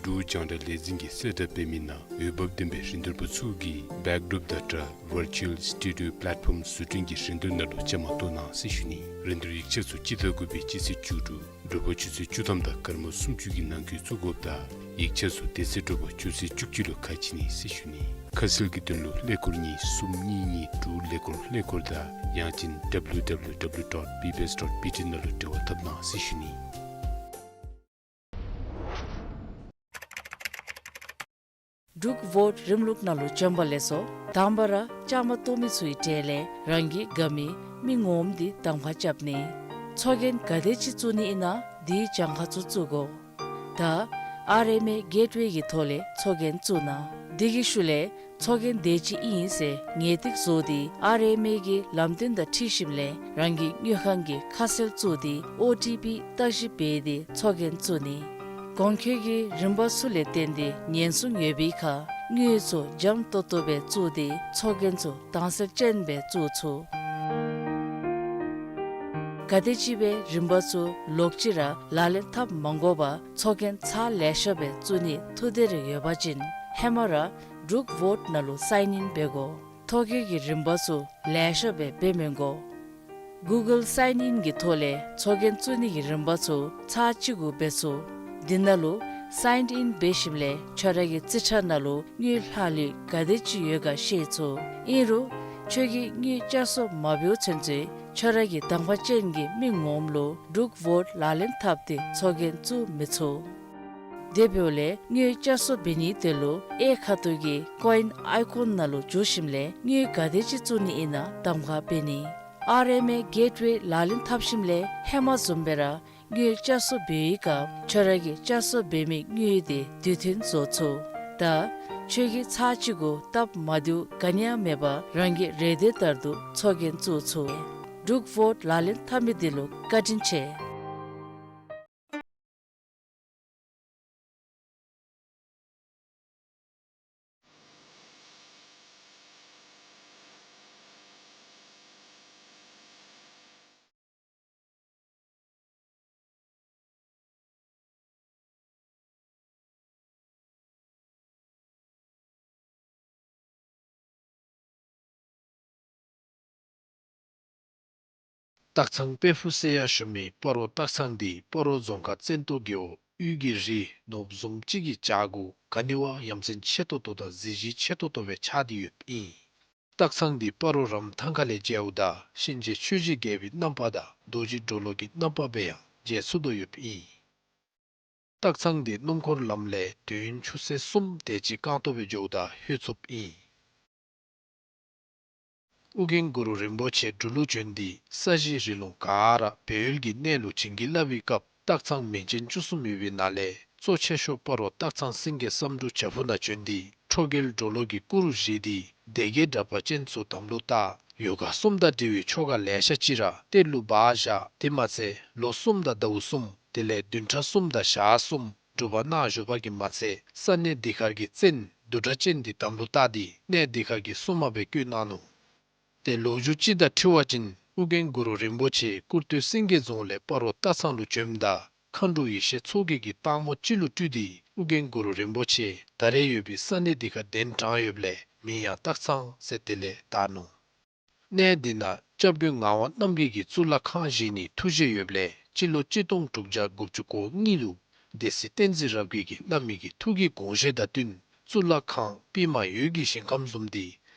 འབྲུག་རྒྱང་བསྒྲགས་ལས་འཛིན་གྱིས་གསལ་བསྒྲགས་འབད་མི་ནང་འོས་འབབ་ལྡན་པའི་རིན་བསྡུར་པ་ཚུ་གིས་བེཀ་ཌོབ་དང་སྦྲགས་ཝར་ཅུ་ཨལ་སི་ཊུ་ཌི་ཡོ་པ་ལེཊ་ཕོམ་བཟོ་སྐྲུན་གྱི་རིན་བསྡུར་ནང་ལུ་བཅའ་མར་གཏོགས་གནང་ཟེར་ཞུ་ནི། རིན་བསྡུར་ཡིག་ཆ་ཚུ་སྤྱི་ཟླ་དགུ་པའི་སྤྱི་ཚེས་བཅུ་དྲུག་དྲོ་པ་ཆུ་ཚོད་བཅུ་ཐམ་དང་སྐར་མ་སུམ་ཅུ་གི་ནང་འཁོད་བཙུགས་དགོཔ་དང་ཡིག་ཆ་ཚུ་དེ་ཚེ་དྲོ་པ་ཆུ་ཚོད་བཅུ་གཅིག་ལུ་ཁ་ཕྱེ་ནི་ཟེར་ཞུ་ནི། ཁ་གསལ་གྱི་དོན་ལུ་ཀླད་ཀོར་གཉིས་གསུམ་གཉིས་གཉིས་དྲུག་ཀླད་ཀོར་ཀླད་ཀོར་དང་ཡང་ཅིན་W W W dot B B S dot B T ནང་ལུ་འབྲེལ་བ་འཐབ་གནང་ཟེར་ཞུ་ནི། འབྲུག་ཝཱརཌ་རིམ་ལུགས་ནང་ལུ་བྱོན་པ་ལེགས་སོ། དང་པ་ར་བཅའ་མར་གཏོགས་མི་ཚུའི་གྲས་ལས་རང་གི་དགའ་མི་མི་ངོམ་འདི་གདམ་ཁ་རྐྱབ་ནི། ཚོགས་རྒྱན་ག་དེ་ཅིག་བཙུགས་ནི་ཨིན་ན་འདི་གྱངས་ཁ་ཚུ་བཙུགས་དགོ། ད་ཨར་ཨེམ་ཨེ་གེཊ་ཝེ་གི་ཐོག་ལས་ཚོགས་རྒྱན་བཙུགས་གནང་། འདི་གི་ཤུལ་ལས་ཚོགས་རྒྱན་དེ་ཅིག་ཨིན་ཟེར་ངེས་ཏིག་བཟོ་སྟེ་ཨར་ཨེམ་ཨེ་གི་ལམ་སྟོན་དང་འཁྲིལ་ཞིནམ་ལས་རང་གི་དངུལ་ཁང་གི་ཁ་གསལ་བཙུགས་ཏེ་ཨོ་ཊི་པི་བརྟག་ཞིབ་འབད་དེ་ཚོགས་རྒྱན་བཙུགས་ནི། གོང་འཁོད་ཀྱི་རིམ་པ་ཚུ་ལས་བརྟེན་ཏེ་ཉེན་སྲུང་ཡོད་པའི་ཁར་དངུལ་ཚུ་འཇམ་ཏོང་ཏོ་སྦེ་བཙུགས་ཏེ་ཚོགས་རྒྱན་ཚུ་དྭངས་གསལ་ཅན་སྦེ་བཙུགས་ཚུགས། ག་དེམ་ཅིག་སྦེ་རིམ་པ་ཚུ་ལོག་ཅི་ར་ལག་ལེན་འཐབ་མ་དགོ་པར་ཚོགས་རྒྱན་ཚར་ལེ་ཤ་སྦེ་བཙུགས་ནིའི་ཐུགས་འདོད་རེ་ཡོད་པ་ཅིན་ཧེ་མ་ར་འབྲུག་ཝཱརཌ་ནང་ལུ་སའིན་ཨིན་འབད་དགོ། ཐོ་བཀོད་ཀྱི་རིམ་པ་ཚུ་ལེ་ཤ་སྦེ་འབད་མི་དགོ། གུ་གཱལ་སའིན་ཨིན་གྱི་ཐོག་ལས་ཚོགས་རྒྱན་བཙུགས་ནི་གི་རིམ་པ་ཚུ་ཚར་གཅིག་གུ་འབད་ཚུགས། འདི་ནང་ལུ་སའིན་ཨིན་འབད་ཞིནམ་ལས་ཁྱོད་ར་གི་རྩིས་ཁྲ་ནང་ལུ་དངུལ་ལྷག་ལུས་ག་དེ་ཅིག་ཡོད་ག་ཤེས་ཚུགས། ཨིན་རུང་ཁྱོད་ཀྱིས་དངུལ་བསྐྱར་གསོ་མ་འབདཝ་ཚུན་ཚོད་ཁྱོད་ར་གི་གདམ་ཁ་ཅན་གྱི་མི་ངོམ་ལུ་འབྲུག་ཝཱརཌ་ལག་ལེན་འཐབ་སྟེ་ཚོགས་རྒྱན་བཙུགས་མི་ཚུགས། དེ་འབདཝ་ལས་དངུལ་བསྐྱར་གསོ་འབད་ནིའི་དོན་ལུ་གཡས་ཁ་ཐུག་གི་ཀོ་ཨིན་ཨའི་ཀོན་ནང་ལུ་འཛུལ་ཞིནམ་ལས་དངུལ་ག་དེ་ཅིག་བཙུགས་ནི་ཨིན་ན་གདམ་ཁ་འབད་ནི། ཨར་ཨེམ་ཨེ་གེཊ་ཝེ་ལག་ལེན་འཐབ་ཞིནམ་ལས་ཧེ་མ་བཟུམ་སྦེ་ར་དངུལ་བསྐྱར་གསོ་འབད་བའི་སྐབས་ཁྱོད་ར་གིས་བསྐྱར་གསོ་འབད་མི་དངུལ་དེ་དུས་མཐུན་བཟོ་ཚུགས། ད་ཁྱོད་ཀྱིས་ཚར་གཅིག་གུ་སྟབས་མ་བདེཝ་ག་ནི་ཡང་མེད་པར་རང་གི་རེ་འདོད་ལྟར་དུ་ཚོགས་རྒྱན་བཙུགས་ཚུགས། འབྲུག་ཝཱརཌ་ལག་ལེན་འཐབ་མི་འདི་ལུ་བཀའ་དྲིན་ཆེ། སྟག་ཚང་དཔལ་ཕུག་ཟེར་ཡང་ཞུ་མི་སྤ་རོ་སྟག་ཚང་འདི་སྤ་རོ་རྫོང་ཁག་བཙན་ཏོ་རྒེད་འོག་དབུས་ཀྱི་རི་ནོར་བུ་བཟུམ་ཅིག་གི་བྱག་གུ་ག་ནི་བ་ཡ་མཚན་ཆེ་ཏོག་ཏོ་དང་གཟི་བརྗིད་ཆེ་ཏོག་ཏོ་སྦེ་ཆགས་ཏེ་ཡོདཔ་ཨིན། སྟག་ཚང་འདི་སྤ་རོ་རམ་ཐང་ཁ་ལས་མཇལཝ་ད་གཤིན་རྗེ་ཆོས་ཀྱི་རྒྱལ་པོའི་རྣམ་པ་དང་རྡོ་རྗེ་གྲོ་ལོད་ཀྱི་རྣམ་པ་སྦེ་ཡང་མཇལ་ཚུགས་དོ་ཡོདཔ་ཨིན། སྟག་ཚང་འདི་སྣུམ་འཁོར་ལམ་ལས་དུས་ཡུན་ཆུ་ཚོད་གསུམ་དེ་ཅིག་རྐང་ཐང་སྦེ་འགྱོཝ་ད་ལྷོད་ཚུགསཔ་ཨིན། ཨོ་རྒྱན་གུ་རུ་རིན་པོ་ཆེ་འབྲུག་ལུ་བྱོན་ཏེ་ས་གཞི་རི་ལུང་ག་ར་སྦས་ཡུལ་གྱི་གནས་ལུ་བྱིན་གྱིས་བརླབས་པའི་སྐབས་སྟག་ཚང་མིང་ཅན་བཅུ་གསུམ་ཡོད་པའི་ནང་ལས་གཙོ་ཆེ་ཤོས་སྤ་རོ་སྟག་ཚང་སེང་གེ་བསམ་འགྲུབ་བྱག་ཕུག་ནང་བྱོན་ཏེ་ཁྲོ་རྒྱལ་གྲོ་ལོད་ཀྱི་སྐུ་རུ་བཞེངས་ཏེ་སྡེ་བརྒྱད་དྲེགས་པ་ཅན་ཚུ་དམ་ལུ་བཏགས། ཡོ་ག་གསུམ་དང་འབྲེལ་བའི་ཆོ་ག་ལེ་ཤ་ཅིག་ར་གཏེར་ལུ་སྦ་བཞག། དེ་མ་ཚད་ལོ་གསུམ་དང་ཟླཝ་གསུམ་དེ་ལས་བདུན་ཕྲག་གསུམ་དང་ཞག་གསུམ་སྒྲུབ་པ་གནང་བཞུགས་པ་གིས་མ་ཚད་ས་གནས་འདི་ཁར་གྱི་བཙན་བདུད་དྲེགས་ཅན་འདི་དམ་ལུ་བཏགས་ཏེ་གནས་འདི་ཁར་གྱི་སྲུང་མ་སྦེ་བསྐོས་གནང་ནུག། ཏེ་ལོ་རྒྱུས་ཅིག་དང་འཁྲིལ་བ་ཅིན་ཨོ་རྒྱན་གུ་རུ་རིན་པོ་ཆེ་ཀུར་སྟོད་སེང་གེ་རྫོང་ལས་སྤ་རོ་སྟག་ཚང་ལུ་བྱོནམ་ད་མཁའ་འགྲོ་ཡེ་ཤེས་མཚོ་རྒྱལ་གྱིས་སྟག་མོ་ཅིག་ལུ་སྤྲུལ་ཏེ་ཨོ་རྒྱན་གུ་རུ་རིན་པོ་ཆེ་ད་རེས་ཡོད་པའི་ས་གནས་འདི་ཁར་གདན་དྲངས་ཡོདཔ་ལས་མིང་ཡང་སྟག་ཚང་ཟེར་དེ་ལས་བཏགས་ནུག། གནས་འདི་ནང་སྐྱབས་མགོན་ངག་དབང་རྣམ་རྒྱལ་གྱིས་གཙུག་ལག་ཁང་བཞེངས་ནིའི་ཐུགས་བཞེད་ཡོདཔ་ལས་སྤྱི་ལོ་གཅིག་སྟོང་དྲུག་བརྒྱ་དགུ་བཅུ་གོ་གཉིས་ལུ་སྡེ་སྲིད་བསྟན་འཛིན་རབ་རྒྱས་ཀྱིས་གནང་མི་གི་ཐུགས་ཀྱི་དགོངས་བཞེད་དང་བསྟུན་གཙུག་ལག་ཁང་པདྨ་འོད་ཀྱི་ཞིང་ཁམས་བཟུམ་འདི་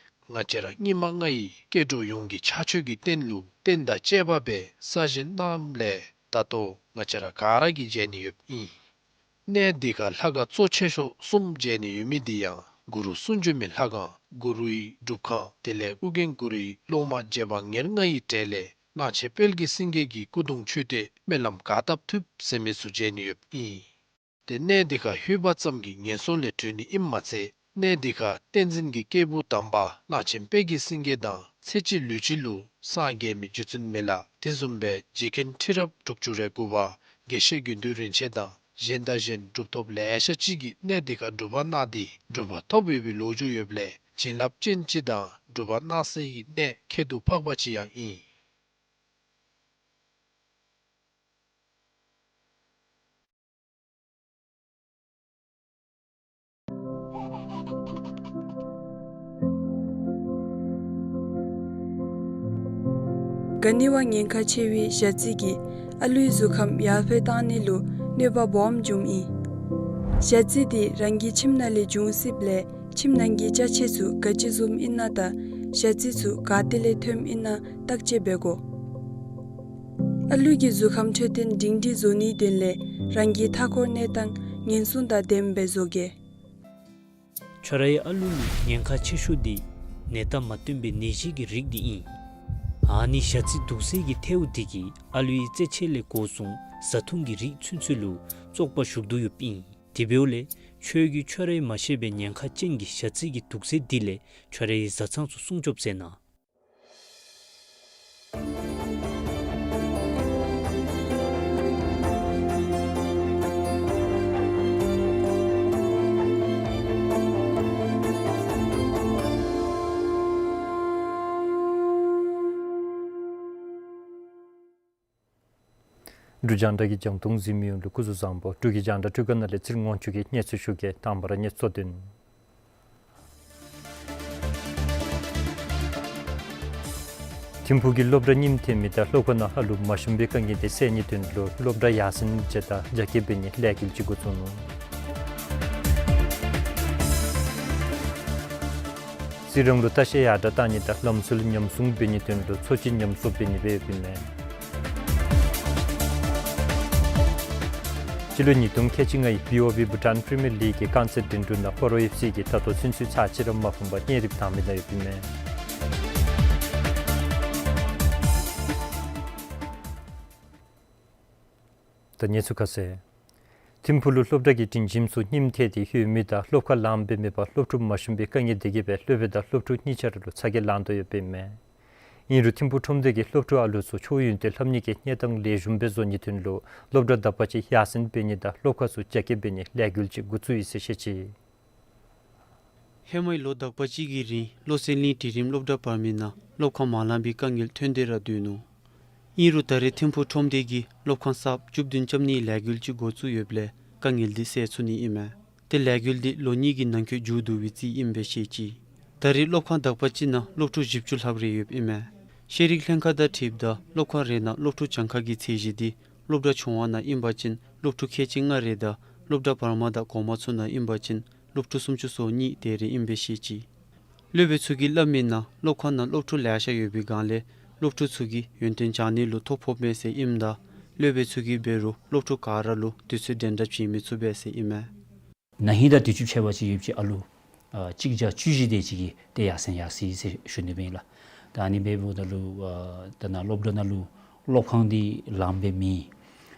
ང་བཅས་ར་སྙིགས་མ་ལྔ་ཡི་སྐྱེ་འགྲོ་ཡོངས་ཀྱི་ཕྱག་མཆོད་ཀྱི་རྟེན་ལུ་རྟེན་དང་བཅས་པ་སྦེ་གསར་བཞེངས་གནངམ་ལས་ད་ལྟོ་ང་བཅས་ར་ག་ར་གིས་མཇལ་ནི་ཡོདཔ་ཨིན། གནས་འདི་ཁར་ལྷ་ཁང་གཙོ་ཆེ་ཤོས་གསུམ་མཇལ་ནི་ཡོད་མི་འདི་ཡང་གུ་རུ་གསུང་བྱོན་མའི་ལྷ་ཁང་གུ་རུའི་སྒྲུབ་ཁང་དེ་ལས་ཨོ་རྒྱན་གུ་རུའི་སློབ་མ་རྗེ་འབངས་ཉེར་ལྔ་ཡི་གྲས་ལས་གླང་ཆེན་དཔལ་གྱི་སེང་གེ་གི་སྐུ་གདུང་མཆོད་རྟེན་སྨོན་ལམ་ག་བཏབ་ཐུབ་ཟེར་མི་ཚུ་མཇལ་ནི་ཡོདཔ་ཨིན། ཏེ་གནས་འདི་ཁར་ལྷོད་པ་ཙམ་གྱིས་ངན་སོང་ལས་གྲོལ་ནི་ཨིནམ་མ་ཚད་གནས་འདི་ཁར་བསྟན་འཛིན་གྱི་སྐྱེས་བུ་དམ་པ་གླང་ཆེན་དཔལ་གྱི་སེང་གེ་དང་ཚེ་གཅིག་ལུས་གཅིག་ལུ་སངས་རྒྱས་མི་རྗེ་བཙུན་མི་ལ་དེ་བཟུམ་སྦེ་རྗེ་མཁན་ཁྲི་རབས་དྲུག་ཅུ་རེ་དགུ་པ་དགེ་བཤེས་དགེ་འདུན་རིན་ཆེན་དང་གཞན་དང་གཞན་གྲུབ་ཐོབ་ལེ་ཤ་ཅིག་གིས་གནས་འདི་ཁར་སྒྲུབ་པ་གནང་སྟེ་གྲུབ་པ་ཐོབ་ཡོད་པའི་ལོ་རྒྱུས་ཡོདཔ་ལས་བྱིན་རླབས་ཅན་ཅིག་དང་སྒྲུབ་པ་གནང་སའི་གནས་ཁྱད་དུ་འཕགས་པ་ཅིག་ཡང་ཨིན། ག་ནི་བ་ཉེན་ཁ་ཆེ་བའི་ཞ་རྩི་གིས་ཨ་ལུའི་གཟུགས་ཁམས་ཡར་འཕེལ་བཏང་ནི་ལུ་གནོད་པ་སྦོམ་འབྱུངམ་ཨིན། ཞ་རྩི་འདི་རང་གི་ཁྱིམ་ནང་ལས་འབྱུང་སྲིདཔ་ལས་ཁྱིམ་ནང་གི་ཅ་ཆས་ཚུ་ག་ཅི་བཟུམ་ཨིན་ན་དང་ཞ་རྩི་ཚུ་ག་ཏེ་ལས་ཐོནམ་ཨིན་ན་བརྟག་དཔྱད་འབད་དགོ། ཨ་ལུ་གི་གཟུགས་ཁམས་འཕྲོད་བསྟེན་སྒྲིང་སྒྲིང་བཟོ་ནིའི་དོན་ལས་རང་གི་མཐའ་འཁོར་གནས་སྟངས་ཉེན་སྲུང་དང་ལྡནམ་སྦེ་བཟོ་གེ། ཁྱོད་རའི་ཨ་ལུ་ལུ་ཉེན་ཁ་ཆེ་ཤོས་འདི་ནད་རྟགས་མ་སྟོན་པའི་ནད་གཞི་གི་རིགས་འདི་ཨིན། ཨ་ནི་ཞ་རྩི་དུག་སེལ་གྱི་ཐལཝ་འདི་གིས་ཨ་ལུའི་རྩེད་ཆས་ལས་འགོ་བཟུང་བཟའ་འཐུང་གི་རིགས་ཚུན་ཚོད་ལུ་བཙོག་པ་ཞུགས་དོ་ཡོདཔ་ཨིན། དེ་འབདཝ་ལས་ཁྱོད་ཀྱིས་ཁྱོད་རའི་མ་ཤེས་པའི་ཉེན་ཁ་ཅན་གྱི་ཞ་རྩི་གི་དུག་སེལ་འདི་ལས་ཁྱོད་རའི་བཟའ་ཚང་ཚུ་སྲུང་སྐྱོབ་མཛད་གནང་། འབྲུག་རྒྱང་བསྒྲགས་ཀྱི་རྒྱང་མཐོང་གཟིགས་མི་ཡོངས་ལུ་སྐུ་གཟུགས་བཟང་པོ། འབྲུག་གི་རྒྱང་བསྒྲགས་སྒྲོལ་དཀར་ནང་ལས་ཚེ་རིང་དབང་ཕྱུག་གིས་གནས་ཚུལ་ཞུ་གེ། དང་པ་ར་གནས་ཚུལ་དོན། ཐིམ་ཕུག་གི་སློབ་གྲྭ་རྙིངམ་ཐོན་མི་དང་སློབ་ཁང་ནང་ཨ་ལུ་མ་ཤོངམ་སྦེ་དཀའ་ངལ་འདི་སེལ་ནིའི་དོན་ལུ་སློབ་གྲྭ་ཡར་སེང་བྱེད་དང་རྒྱ་སྐྱེད་འབད་ནིའི་ལས་འགུལ་ཅིག་འགོ་བཙུགས་ནུག། རྩི་རང་ལུ་ལྟ་བཤལ་ཡར་དྲག་བཏང་ནི་དང་ལམ་སྲོལ་ཉམས་སྲུང་འབད་ནིའི་དོན་ལུ་འཚོ་བྱེད་ཉམས་གསོ་འབད་ནི་སྦེ་ཡོདཔ་ཨིན་མས། སྤྱི་ལོ་ཉིས་སྟོང་ཁལ་གཅིག་ལྔའི་བི་ཨོ་བི་བྷུ་ཊཱན་པི་རི་མི་ཡར་ལིག་གི་རྐང་རྩེད་འགྲན་བསྡུར་ནང་སྤ་རོ་ཨེཕ་སི་གིས་ད་ལྟོ་ཚུན་ཚོད་ཚར་གཅིག་ར་མ་ཕམ་པར་གཉའ་རིབ་དང་པའི་ནང་ཡོདཔ་ཨིན་མས། ད་གནས་ཚུལ་ཁ་གསལ། ཐིམ་ཕུག་ལུ་སློབ་གྲྭ་གི་སྒྲིང་ཁྱིམ་ཚུ་རྙིངམ་ཐལ་ཏེ་ཡོད་མི་དང་སློབ་ཁང་ལངམ་སྦེ་མེད་པར་སློབ་ཕྲུག་མ་ཤོངམ་སྦེ་དཀའ་ངལ་འདི་གིས་སྦེ་སློབ་དཔོན་དང་སློབ་ཕྲུག་གཉིས་ཆ་ར་ལུ་ཚ་གྱང་ལང་དོ་ཡོདཔ་ཨིན་མས། ཨིན་རུང་ཐིམ་ཕུག་ཁྲོམ་སྡེ་གིས་སློབ་ཕྲུག་ཨ་ལུ་ཚུ་ཆོས་ཡོན་ཏན་ལྷབ་ནི་གི་གནས་སྟངས་ལེགས་ཤོམ་སྦེ་བཟོ་ནིའི་དོན་ལུ་སློབ་གྲྭ་དག་པ་ཅིག་ཡར་སེང་འབད་ནི་དང་སློབ་ཁང་ཚུ་རྒྱ་སྐྱེད་འབད་ནིའི་ལས་འགུལ་ཅིག་འགོ་བཙུགས་ཡི་ཟེར་བཤད་ཅི། ཧེ་མའི་ལོ་དག་པ་ཅིག་གི་རིང་བློ་གསལ་གླིང་འབྲིང་རིམ་སློབ་གྲྭ་བར་མའི་ནང་སློབ་ཁང་མ་ལངམ་པའི་དཀའ་ངལ་ཐོན་ཏེ་ར་སྡོད་ནུག། ཨིན་རུང་ད་རེས་ཐིམ་ཕུག་ཁྲོམ་སྡེ་གིས་སློབ་ཁང་གསརཔ་བཅུ་བདུན་རྐྱབ་ནིའི་ལས་འགུལ་ཅིག་འགོ་བཙུགས་ཡོདཔ་ལས་དཀའ་ངལ་འདི་སེལ་ཚུགས་ནི་ཨིན་མས། ཏེ་ལས་འགུལ་འདི་ལོ་གཉིས་ཀྱི་ནང་འཁོད་མཇུག་བསྡུ་བའི་རྩིས་ཨིན་པའི་བཤད་ཅི། ད་རེས་སློབ་ཁང་དག་པ་ཅིག་ནང་སློབ་ཕྲུག་བཞི་བཅུ་ལྷགཔ་རེ་ཡོདཔ་ཨིན་མས། ཤེས་རིག་ལྷན་ཁག་དང་འཁྲིལཝ་ད་སློབ་ཁང་རེ་ནང་སློབ་ཕྲུག་གྱངས་ཁ་གི་ཚད་གཞི་འདི་སློབ་གྲྭ་ཆུང་བ་ནང་ཨིན་པ་ཅིན་སློབ་ཕྲུག་ཁལ་གཅིག་ལྔ་རེ་དང་སློབ་གྲྭ་བར་མ་དང་གོང་མ་ཚུ་ནང་ཨིན་པ་ཅིན་སློབ་ཕྲུག་སུམ་ཅུ་སོ་གཉིས་དེ་རེ་ཨིན་པའི་བཤད་ཅི། སློབ་དཔོན་ཚུ་གིས་སླབ་མིའི་ནང་སློབ་ཁང་ནང་སློབ་ཕྲུག་ལེ་ཤ་ཡོད་པའི་སྒང་ལས་སློབ་ཕྲུག་ཚུ་གིས་ཡོན་ཏན་སྦྱང་ནི་ལུ་ཐོ་ཕོགཔ་མས་ཟེར་ཨིནམ་ད་སློབ་དཔོན་ཚུ་གིས་འབད་རུང་སློབ་ཕྲུག་ག་ར་ལུ་དུས་ཚོད་འདྲན་འདྲ་བྱིན་མི་ཚུགས་པས་ཟེར་ཨིན་མས། ན་ཧིང་དང་དུས་ཅི་ཕྱད་པ་ཅིག་ཡོད་ཅི། ཨ་ལུ་ཨ་གཅིག་བརྒྱ་བཅུ་བཞི་དེ་ཅིག་གིས་ཏེ་ཡར་སེང་ཡར་སོ་ཡི་ཟེར་ཞུ་ནི་སྦེ་ཨིན་ལགས། ད་ཨ་ནི་འབདཝ་ད་ལུ་ཨ་ད་ནཱ་སློབ་གྲྭ་ནང་ལུ་སློབ་ཁང་འདི་ལངམ་སྦེ་མེད།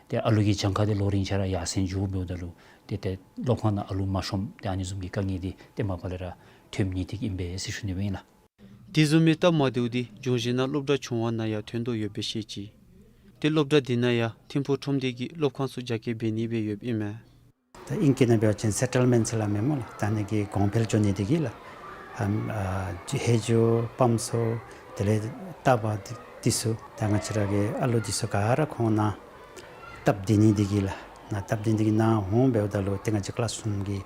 ཏེ་ཨ་ལུ་གི་གྱངས་ཁ་འདི་ལོ་རིམ་ཆ་ར་ཡར་སེང་འགྱོཝ་འབདཝ་ད་ལུ་ཏེ་ཏེ་སློབ་ཁང་ནང་ཨ་ལུ་མ་ཤོངམ་ཏེ་ཨ་ནི་བཟུམ་གྱི་དཀའ་ངལ་འདི་ཏེ་མ་པ་ལས་ར་ཐོནམ་ཨིན་ཏེ་ཨིན་པས་ཟེར་ཞུ་ནི་སྦེ་ཨིན་ལགས། དེ་བཟུམ་མའི་སྟབས་མ་བདེཝ་འདི་འབྱུང་བཞིན་ནང་སློབ་གྲྭ་ཆུང་བ་ནང་ཡང་ཐོན་དོ་ཡོདཔ་སྦེ་བཤད་ཅི། ཏེ་སློབ་གྲྭ་འདི་ནང་ཡང་ཐིམ་ཕུག་ཁྲོམ་སྡེ་གིས་སློབ་ཁང་ཚུ་རྒྱ་སྐྱེད་འབད་ནི་སྦེ་ཡོདཔ་ཨིན་མས། ད་ཨིང་སྐད་ནང་འབད་བ་ཅིན་སེ་ཊལ་མེནཊ་ཟེར་སླབ་མས་སྨོ་ལགས། ད་ཨ་ནི་གི་གོང་འཕེལ་འགྱོ་ནི་འདི་གིས་ལགས། ཨམ་ཨ་ཧེ་ཇོ་པམ་སོ་དེ་ལས་ཏ་པ་འདི་འདི་ཚུ་ད་ང་བཅས་ར་གི་ཨ་ལུ་འདི་ཚུ་ག་ར་ཁོང་ནང་སྟབས་བདེ་ནི་འདི་གིས་ལགས། ནཱ་སྟབས་བདེ་ནི་འདི་གིས་ནཱ་འོང་འབདཝ་ད་ལུ་ཏེ་ང་བཅས་ཀི་ལཱསི་རུམ་གྱི་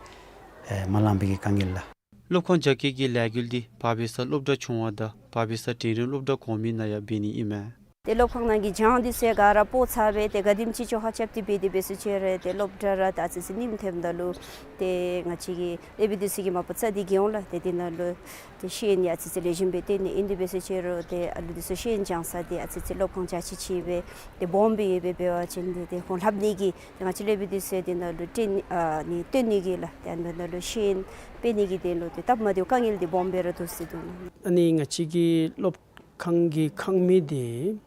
ཨེ་མ་ལང་པའི་གི་དཀའ་ངལ་ལགས། སློབ་ཁང་རྒྱ་སྐྱེད་ཀྱི་ལས་འགུལ་འདི་བར་པའི་ས་སློབ་གྲྭ་ཆུང་བ་དང་བར་པའི་ས་འབྲིང་རིམ་སློབ་གྲྭ་གོང་མའི་ནང་ཡང་འབད་ནི་ཨིན་མས། ཏེ་སློབ་ཁང་ནང་གི་གྱངས་འདི་ཚུ་ག་ར་སྤོ་ཚར་སྦེ་ཏེ་ག་དེམ་ཅིག་ཅོག་ཁ་རྐྱབ་སྟེ་འབད་དེ་འབད་ཟེར་ཅི་རུང་ཏེ་སློབ་གྲྭ་ར་ད་ཨ་ཙི་ཅིག་རྙིངམ་ཐོནམ་ད་ལུ་ཏེ་ང་བཅས་ཀྱི་སློབ་དཔོན་འདི་ཚུ་གིས་མ་པ་རྩ་འདི་གི་འོང་ལགས། ཏེ་འདི་ནང་ལུ་ཏེ་ཤེས་ཡོན་ཡང་ཨ་ཙི་ཅིག་ལེགས་ཤོམ་སྦེ་སྟོན་ནི་ཨིན་ཏེ་འབད་ཟེར་ཅི་རུང་ཏེ་ཨ་ལུ་འདི་ཚུ་ཤེས་ཡོན་སྦྱང་ས་འདི་ཨ་ཙི་ཅིག་སློབ་ཁང་རྒྱ་ཆེ་ཆེ་སྦེ་ཏེ་སྦོམ་སྦེ་ཡོད་པས། འབད་བ་ཅིན་ཏེ་ཏེ་ཁོང་ལྷབ་ནི་གི་ཏེ་ང་བཅས་སློབ་དཔོན་འདི་ཚུ་འདི་ནང་ལུ་ཏེ་ཨ་ནི་སྟོན་ནི་གི་ལགས། ཏེ་ཨ་ནི་ནང་ལུ་ཤེས་ཡོན་སྤེལ་ནི་གི་དོན་ལུ་ཏེ་སྟབས་མ་བདེཝ་དཀའ་ངལ་འདི་སྦོམ་སྦེ་ར་འདུག་ཟེར་འདུག། ཨ་ནི་ང་བཅས་ཀྱི་སློབ་ཁང་གི་ཁང་མིག་འདི་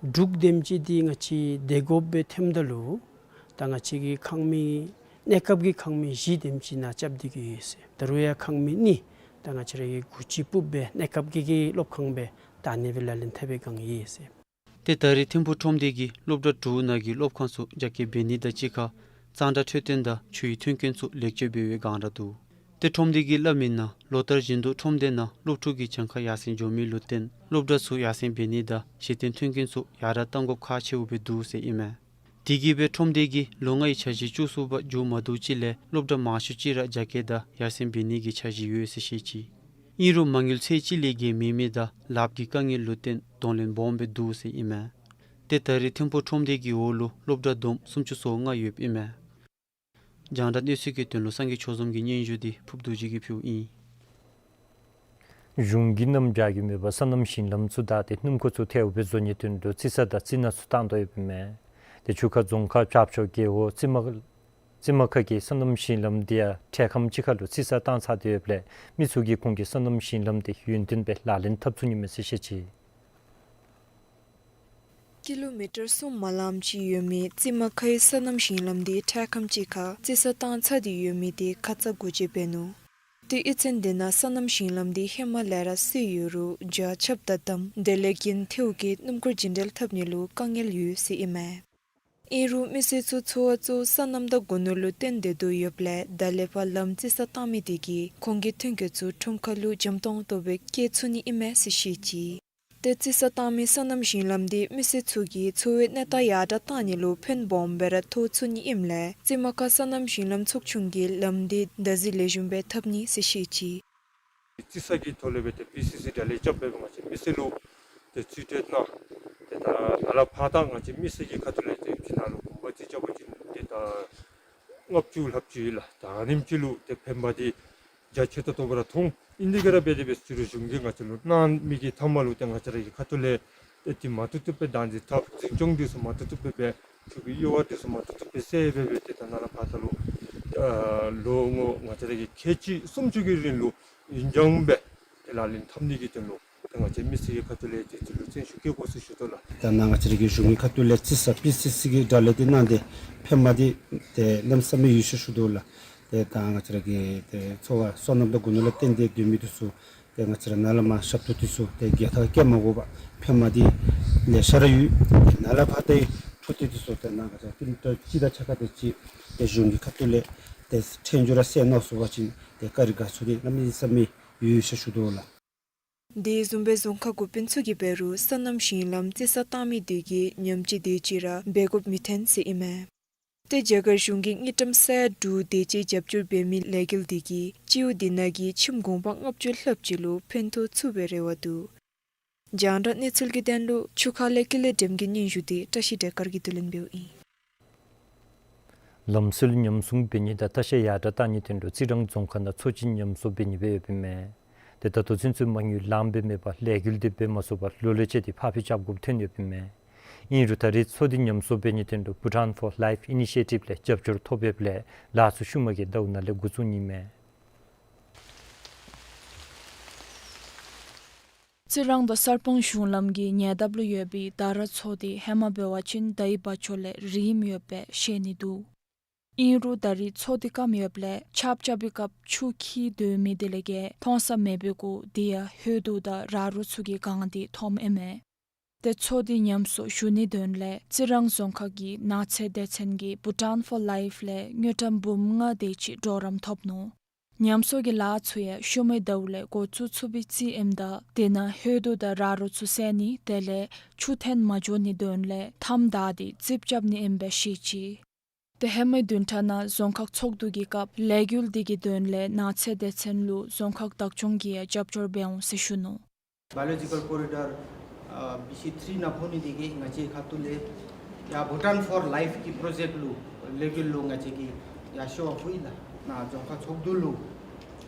དྲུག་དེམ་ཅིག་འདི་ང་བཅས་བདེ་འགོཔ་སྦེ་ཐོནམ་ད་ལུ་ད་ང་བཅས་ཀྱི་ཁང་མིག་གནས་སྐབས་ཀྱི་ཁང་མིག་བཞི་དེམ་ཅིག་ནཱ་རྐྱབ་སྟེ་གི་ཡོད་ཟེར། ད་རུང་ཡང་ཁང་མིག་གཉིས་ད་ང་བཅས་ར་གི་གུ་ཅི་སྤུབ་སྦེ་གནས་སྐབས་ཀྱི་གི་སློབ་ཁང་སྦེ་ད་ཨ་ནི་སྦེ་ལག་ལེན་འཐབ་པའི་བསྒང་ཡོད་ཟེར། ཏེ་ད་རེས་ཐིམ་ཕུག་ཁྲོམ་སྡེ་གིས་སློབ་གྲྭ་དྲུག་ནང་གི་སློབ་ཁང་ཚུ་རྒྱ་སྐྱེད་འབད་ནི་དང་གཅིག་ཁར་གཙང་སྦྲ་འཕྲོད་བསྟེན་དང་ཆུའི་མཐུན་རྐྱེན་ཚུ་ལེགས་བཅོས་འབད་བའི་བསྒང་ར་འདུག། ཏེ་ཁྲོམ་སྡེ་གིས་སླབ་མིའི་ནང་ལོ་ལྟར་བཞིན་དུ་ཁྲོམ་སྡེ་ནང་སློབ་ཕྲུག་གི་གྱངས་ཁ་ཡར་སེང་འགྱོ་མི་ལུ་བརྟེན་སློབ་གྲྭ་ཚུ་ཡར་སེང་འབད་ནི་དང་གཞི་རྟེན་མཐུན་རྐྱེན་ཚུ་ཡར་དྲག་གཏང་དགོཔ་ཁག་ཆེཝ་སྦེ་འདུག་ཟེར་ཨིན་མས། དེ་གིས་སྦེ་ཁྲོམ་སྡེ་གིས་ལོ་ལྔའི་འཆར་གཞི་བཅུ་གསུམ་པ་མཇུག་མ་བསྡུ་ཅིག་ལས་སློབ་གྲྭ་མང་ཤོས་ཅིག་ར་རྒྱ་སྐྱེད་དང་ཡར་སེང་འབད་ནི་གི་འཆར་གཞི་ཡོད་ཟེར་བཤད་ཅི། ཨིན་རུང་མ་དངུལ་ཚད་གཅིག་ལས་བརྒལ་མེད་མི་དང་ལགཔ་གི་དཀའ་ངལ་ལུ་བརྟེན་གདོང་ལེན་སྦོམ་སྦེ་འདུག་ཟེར་ཨིན་མས། ཏེ་ད་རེས་ཐིམ་ཕུག་ཁྲོམ་སྡེ་གི་འོག་ལུ་སློབ་གྲྭ་བསྡོམས་སུམ་ཅུ་སོ་ལྔ་ཡོདཔ་ཨིན་མས། རྒྱང་བསྒྲགས་གནས་ཚུལ་གྱི་དོན་ལུ་སངས་རྒྱས་ཆོས་འཛོམས་ཀྱི་སྙན་ཞུ་འདི་ཕུརཔ་རྡོ་རྗེ་གིས་ཕུལཝ་ཨིན། གཞུང་གིས་གནམ་བྱཱར་གྱི་མེད་པར་སོ་ནམ་ཞིང་ལམ་ཚུ་བདའ་སྟེ་སྣུམ་འཁོར་ཚུ་ཐལཝ་སྦེ་བཟོ་ནིའི་དོན་ལུ་རྩི་ས་དང་རྩི་ནག་ཚུ་བཏང་དོ་ཡོདཔ་ཨིན་མས། ཏེ་ཆུ་ཁ་རྫོང་ཁག་བྱཱརཔ་ཆོག་རྒེད་འོག་རྩི་མ་ རྩི་མ་ཁ་གི་སོ་ནམ་ཞིང་ལམ་དེ་ཡང་ཁྲལ་ཁམས་ཅིག་ཁར་ལུ་རྩི་ས་བཏང་ཚར་ཏེ་ཡོདཔ་ལས་མི་ཚུ་གིས་ཁོང་གི་སོ་ནམ་ཞིང་ལམ་དེ་ཡུན་བརྟན་སྦེ་ལག་ལེན་འཐབ་ཚུགས་ནི་མས་ཟེར་བཤད་ཅི། ཀི་ལོ་མི་ཊར་གསུམ་མ་ལངམ་ཅིག་ཡོད་མི་རྩི་མ་ཁའི་སོ་ནམ་ཞིང་ལམ་དེ་ཁྲལ་ཁམས་ཅིག་ཁར་རྩི་ས་བཏང་ཚར་ཏེ་ཡོད་མི་དེ་ཁ་ཙ་འགོ་འབྱེད་འབད་ནུག། ཏེ་ཨི་ཚན་དེ་ནང་སོ་ནམ་ཞིང་ལམ་དེ་ཧེ་མ་ལས་ར་བསིལ་ཡོད་རུང་རྒྱ་ཁྱབ་དང་འདམ་དེ་ལས་རྒན་ཐེའུ་གིས་སྣུམ་འཁོར་རྒྱུན་འགྲུལ་འཐབ་ནི་ལུ་དཀའ་ངལ་ཡོད་ཟེར་ཨིན་མས། ཨིན་རུང་མི་སེར་ཚུ་འཚོ་བ་གཙོ་བོ་སོ་ནམ་དང་སྒོ་ནོར་ལུ་བརྟེན་ཏེ་སྡོད་ཡོདཔ་ལས་ད་ལས་ཕར་ལམ་རྩི་ས་བཏང་མི་དེ་གིས་ཁོང་གི་ཐོན་སྐྱེད་ཚུ་ཁྲོམ་ཁ་ལུ་འཇམ་ཏོང་ཏོ་སྦེ་སྐྱེལ་ཚུགས་ནི་ཨིན་མས་ཟེར་བཤད་ཅི། ཏེ་རྩི་ས་བཏང་མི་སོ་ནམ་ཞིང་ལམ་དེ་མི་སེར་ཚུ་གི་འཚོ་བའི་གནས་སྟངས་ཡར་དྲགས་གཏང་ནི་ལུ་ཕན་སྦོམ་སྦེ་ར་ཐོགས་ཚུགས་ནི་ཨིནམ་ལས་རྩི་མ་ཁ་སོ་ནམ་ཞིང་ལམ་ཚོགས་ཆུང་གིས་ལམ་དེ་བདག་འཛིན་ལེགས་ཤོམ་སྦེ་འཐབ་ནི་ཟེར་བཤད་ཅི། རྩི་ས་གི་ཐོག་ལས་སྦེ་ཏེ་པི་སི་སི་དྲ་ལས་རྐྱབ་སྦེ་ང་བཅས་མི་སེར་ལུ་ཏེ་རྩིས་སྤྲོད་གནང་། ཏེ་ད་ནཱ་ལས་ཕར་ད་ང་བཅས་མི་སེར་གྱི་ཁ་ཐུག་ལས་ཏེ་ཅིག་ནཱ་ལུ་གུང་པ་རྩིས་རྐྱབ་པ་ཅིན་ཏེ་ད་ལྔ་བཅུ་ལྷགཔ་ཅིག་ཡོད་ལགས། ད་ཨ་ནེམ་ཅིག་ལུ་ཏེ་ཕན་པ་འདི་རྒྱ་ཆེ་ཏོག་ཏོ་སྦེ་ར་མཐོང་། ཨིན་དེ་ག་ར་འབད་དེ་འབད་ཟེར་རུང་གཞུང་གིས་ང་བཅས་ལུ་གནང་མི་གི་མཐའ་མ་ལུ་ཏེ་ང་བཅས་ར་གི་ཁ་ཐུག་ལས་ཏེ་དེ་མ་ཐུབ་ཐུབ་སྦེ་བདག་འཛིན་འཐབ། འཛིན་སྐྱོང་འདི་ཚུ་མ་ཐུབ་ཐུབ་སྦེ་འབད། ཕྲུ་གུའི་གཡོ་བ་འདི་ཚུ་མ་ཐུབ་ཐུབ་སྦེ་སེལ་སྦེ་འབད། ཏེ་ད་ནཱ་ལས་ཕར་ད་ལུ་ཨ་ལོ་ངོ་ང་བཅས་ར་གི་ཁལ་གཅིག་སུམ་ཅུ་གི་རིང་ལུ་ཡུན་འགྱངས་སྦེ་ཏེ་ལག་ལེན་འཐབ་ནི་གི་དོན་ལུ་ཏེ་ང་བཅས་མི་སེར་གྱི་ཁ་ཐུག་ལས་ཏེ་དེ་ལུ་བརྩོན་ཤུགས་བསྐྱེད་དགོ་ཟེར་ཞུ་དོ་ལགས། ད་ནཱ་ང་བཅས་ར་གི་གཞུང་གི་ཁ་ཐུག་ལས་རྩི་ས་པི་སི་སི་གི་དྲ་ལས་ཏེ་གནང་སྟེ་ཕན་པ་འདི་ཏེ་གནམ་མེད་ས་མེད་ཡོད་ཟེར་ཞུ་དོ་ལགས། ཏེ་ད་ང་བཅས་ར་གི་ཏེ་འཚོ་བ་སོ་ནམ་དང་སྒོ་ནོར་ལུ་བརྟེན་ཏེ་སྡོད་མི་འདི་ཚུ་ཏེ་ང་བཅས་ར་ནཱ་ལས་མར་ཞབས་ཏོག་འདི་ཚུ་ཏེ་རྒྱལ་ཐང་བསྐྱལ་མ་དགོ་པར་ཕན་པ་འདི་ལེ་ཤ་ར་ཡོད། ཏེ་ནཱ་ལས་ཕར་ཏེ་འཕྲོ་མཐུད་འདི་ཚུ་ཏེ་ནཱ་ང་བཅས་ཀི་ལོ་མི་ཊར་གཅིག་དང་ཕྱེད་ཀ་དེ་ཅིག་ཏེ་གཞུང་གི་ཁ་ཐུག་ལས་ཏེ་ཕྲེང་བཅུ་ར་བསལ་གནང་ཚུགས་པ་ཅིན་ཏེ་བཀའ་དྲིན་དགའ་ཚོར་འདི་གནམ་མེད་ས་མེད་ཡོད་ཟེར་ཞུ་དོ་ལགས། དེ་བཟུམ་སྦེ་རྫོང་ཁག་འགོ་དཔོན་ཚུ་གིས་འབད་རུང་སོ་ནམ་ཞིང་ལམ་རྩི་ས་བཏང་མི་དེ་གིས་ཉིནམ་གཅིག་དེ་ཅིག་ར་འབད་དགོཔ་མི་འཐོན་ཟེར་ཨིན་མས། ཏེ་རྒྱ་གར་གཞུང་གི་དངུལ་ཀྲམ་ས་ཡ་དྲུག་དེ་ཅིག་རྒྱབ་སྐྱོར་འབད་མི་ལས་འགུལ་དེ་གིས་སྤྱི་འོག་དེ་ནང་གི་ཁྱིམ་གུང་པ་ལྔ་བཅུ་ལྷགཔ་ཅིག་ལུ་ཕན་ཐོགས་ཚུགས་པའི་རེ་བ་འདུག། རྒྱང་བསྒྲགས་གནས་ཚུལ་གྱི་དོན་ལུ་ཆུ་ཁ་ལས་ཀུན་ལེགས་སྒྲོལམ་གྱི་སྙན་ཞུ་དེ་བཀྲ་ཤིས་བདེ་སྐར་གྱིས་བསྡུ་ལེན་འབདཝ་ཨིན། ལམ་སྲོལ་ཉམས་སྲུང་འབད་ནི་དང་ལྟ་བཤལ་ཡར་དྲགས་གཏང་ནིའི་དོན་ལུ་རྩི་རང་རྫོང་ཁག་ནང་མཚོ་ཅིག་ཉམས་གསོ་འབད་ནི་སྦེ་ཡོདཔ་ཨིན་མས། ཏེ་ད་ལྟོ་ཚུན་ཚོད་མ་དངུལ་ལངམ་སྦེ་མེད་པར་ལས་འགུལ་འདི་འབད་མ་ཚུགས་པར་ལོ་ལས་བཅད་དེ་ཕར་འཕུལ་རྐྱབ་དགོཔ་ཐོན་ཡོདཔ་ཨིན་མས། ཨིན་རུང་ད་རེས་མཚོ་འདི་ཉམས་གསོ་འབད་ནིའི་དོན་ལུ་Bhutan for Life Initiative ལས་རྒྱབ་སྐྱོར་ཐོབ་ཡོདཔ་ལས་ལཱ་ཚུ་ཤུལ་མ་གི་ཟླཝ་ནང་ལས་འགོ་བཙུགས་ནི་མས། རྩི་རང་དང་གསར་སྤང་གཞུང་ལམ་གྱི་ཉེ་འདབས་ལུ་ཡོད་པའི་དར་མཚོ་དེ་ཧེ་མ་འབད་བ་ཅིན་དའི་བ་ཅོ་ལས་རིངམོ་ཡོདཔ་སྦེ་ཤེས་ནི་འདུག། ཨིན་རུང་ད་རེས་མཚོ་དེ་སྐམ་ཡོདཔ་ལས་ཆརཔ་རྐྱབ་པའི་སྐབས་ཆུ་འཁྱིལ་སྡོད་མི་དེ་ལས་བརྒལ་མཐོང་ས་མེད་པའི་གུ་དེ་ཡང་ཧོད་དུ་དང་ར་རོ་ཚུ་གི་སྒང་དེ་མཐོངམ་ཨིན་མས། ཏེ་མཚོ་དེ་ཉམས་གསོ་ཞུ་ནིའི་དོན་ལས་རྩི་རང་རྫོང་ཁག་གི་ནགས་ཚལ་སྡེ་ཚན་གྱིས་Bhutan for Life ལས་དངུལ་ཀྲམ་འབུམ་ལྔ་དེ་ཅིག་གྲོགས་རམ་ཐོབ་ནུག། ཉམས་གསོ་གི་ལཱ་ཚུ་ཡང་ཤུལ་མའི་ཟླཝ་ལས་འགོ་བཙུགས་ཚུགས་པའི་རྩིས་ཨིནམ་ད་དེ་ནང་ཧོད་དུ་དང་ར་རོ་ཚུ་བསལ་ནི་དེ་ལས་ཆུ་འཐོན་མ་འགྱོ་ནིའི་དོན་ལས་མཐའམ་བདའ་སྟེ་རྩིགཔ་རྐྱབ་ནི་ཨིནམ་སྦེ་ཤེས་ཅི། ཏེ་ཧེ་མའི་བདུན་ཕྲག་ནང་རྫོང་ཁག་ཚོགས་འདུ་གི་སྐབས་ལས་འགུལ་དེ་གི་དོན་ལས་ནགས་ཚལ་སྡེ་ཚན་ལུ་རྫོང་ཁག་བདག་སྐྱོང་གིས་ཡང་རྒྱབ་སྐྱོར་འབད་འོང་ཟེར་ཞུ་ནུག། Biological Corridor ཨ་བི་སི་ཐི་རི་ནང་ཕོག་ནི་དེ་གིས་ང་བཅས་ཁ་ཐུག་ལས་ཡར་Bhutan for Life གི་པྲོ་ཇེཀཊ་ལུ་ལས་འགུལ་ལུ་ང་བཅས་ཀྱིས་ཡར་ཤོག་ཕུལ་ཡི་ལགས། ནཱ་རྫོང་ཁག་ཚོགས་འདུ་ལུ་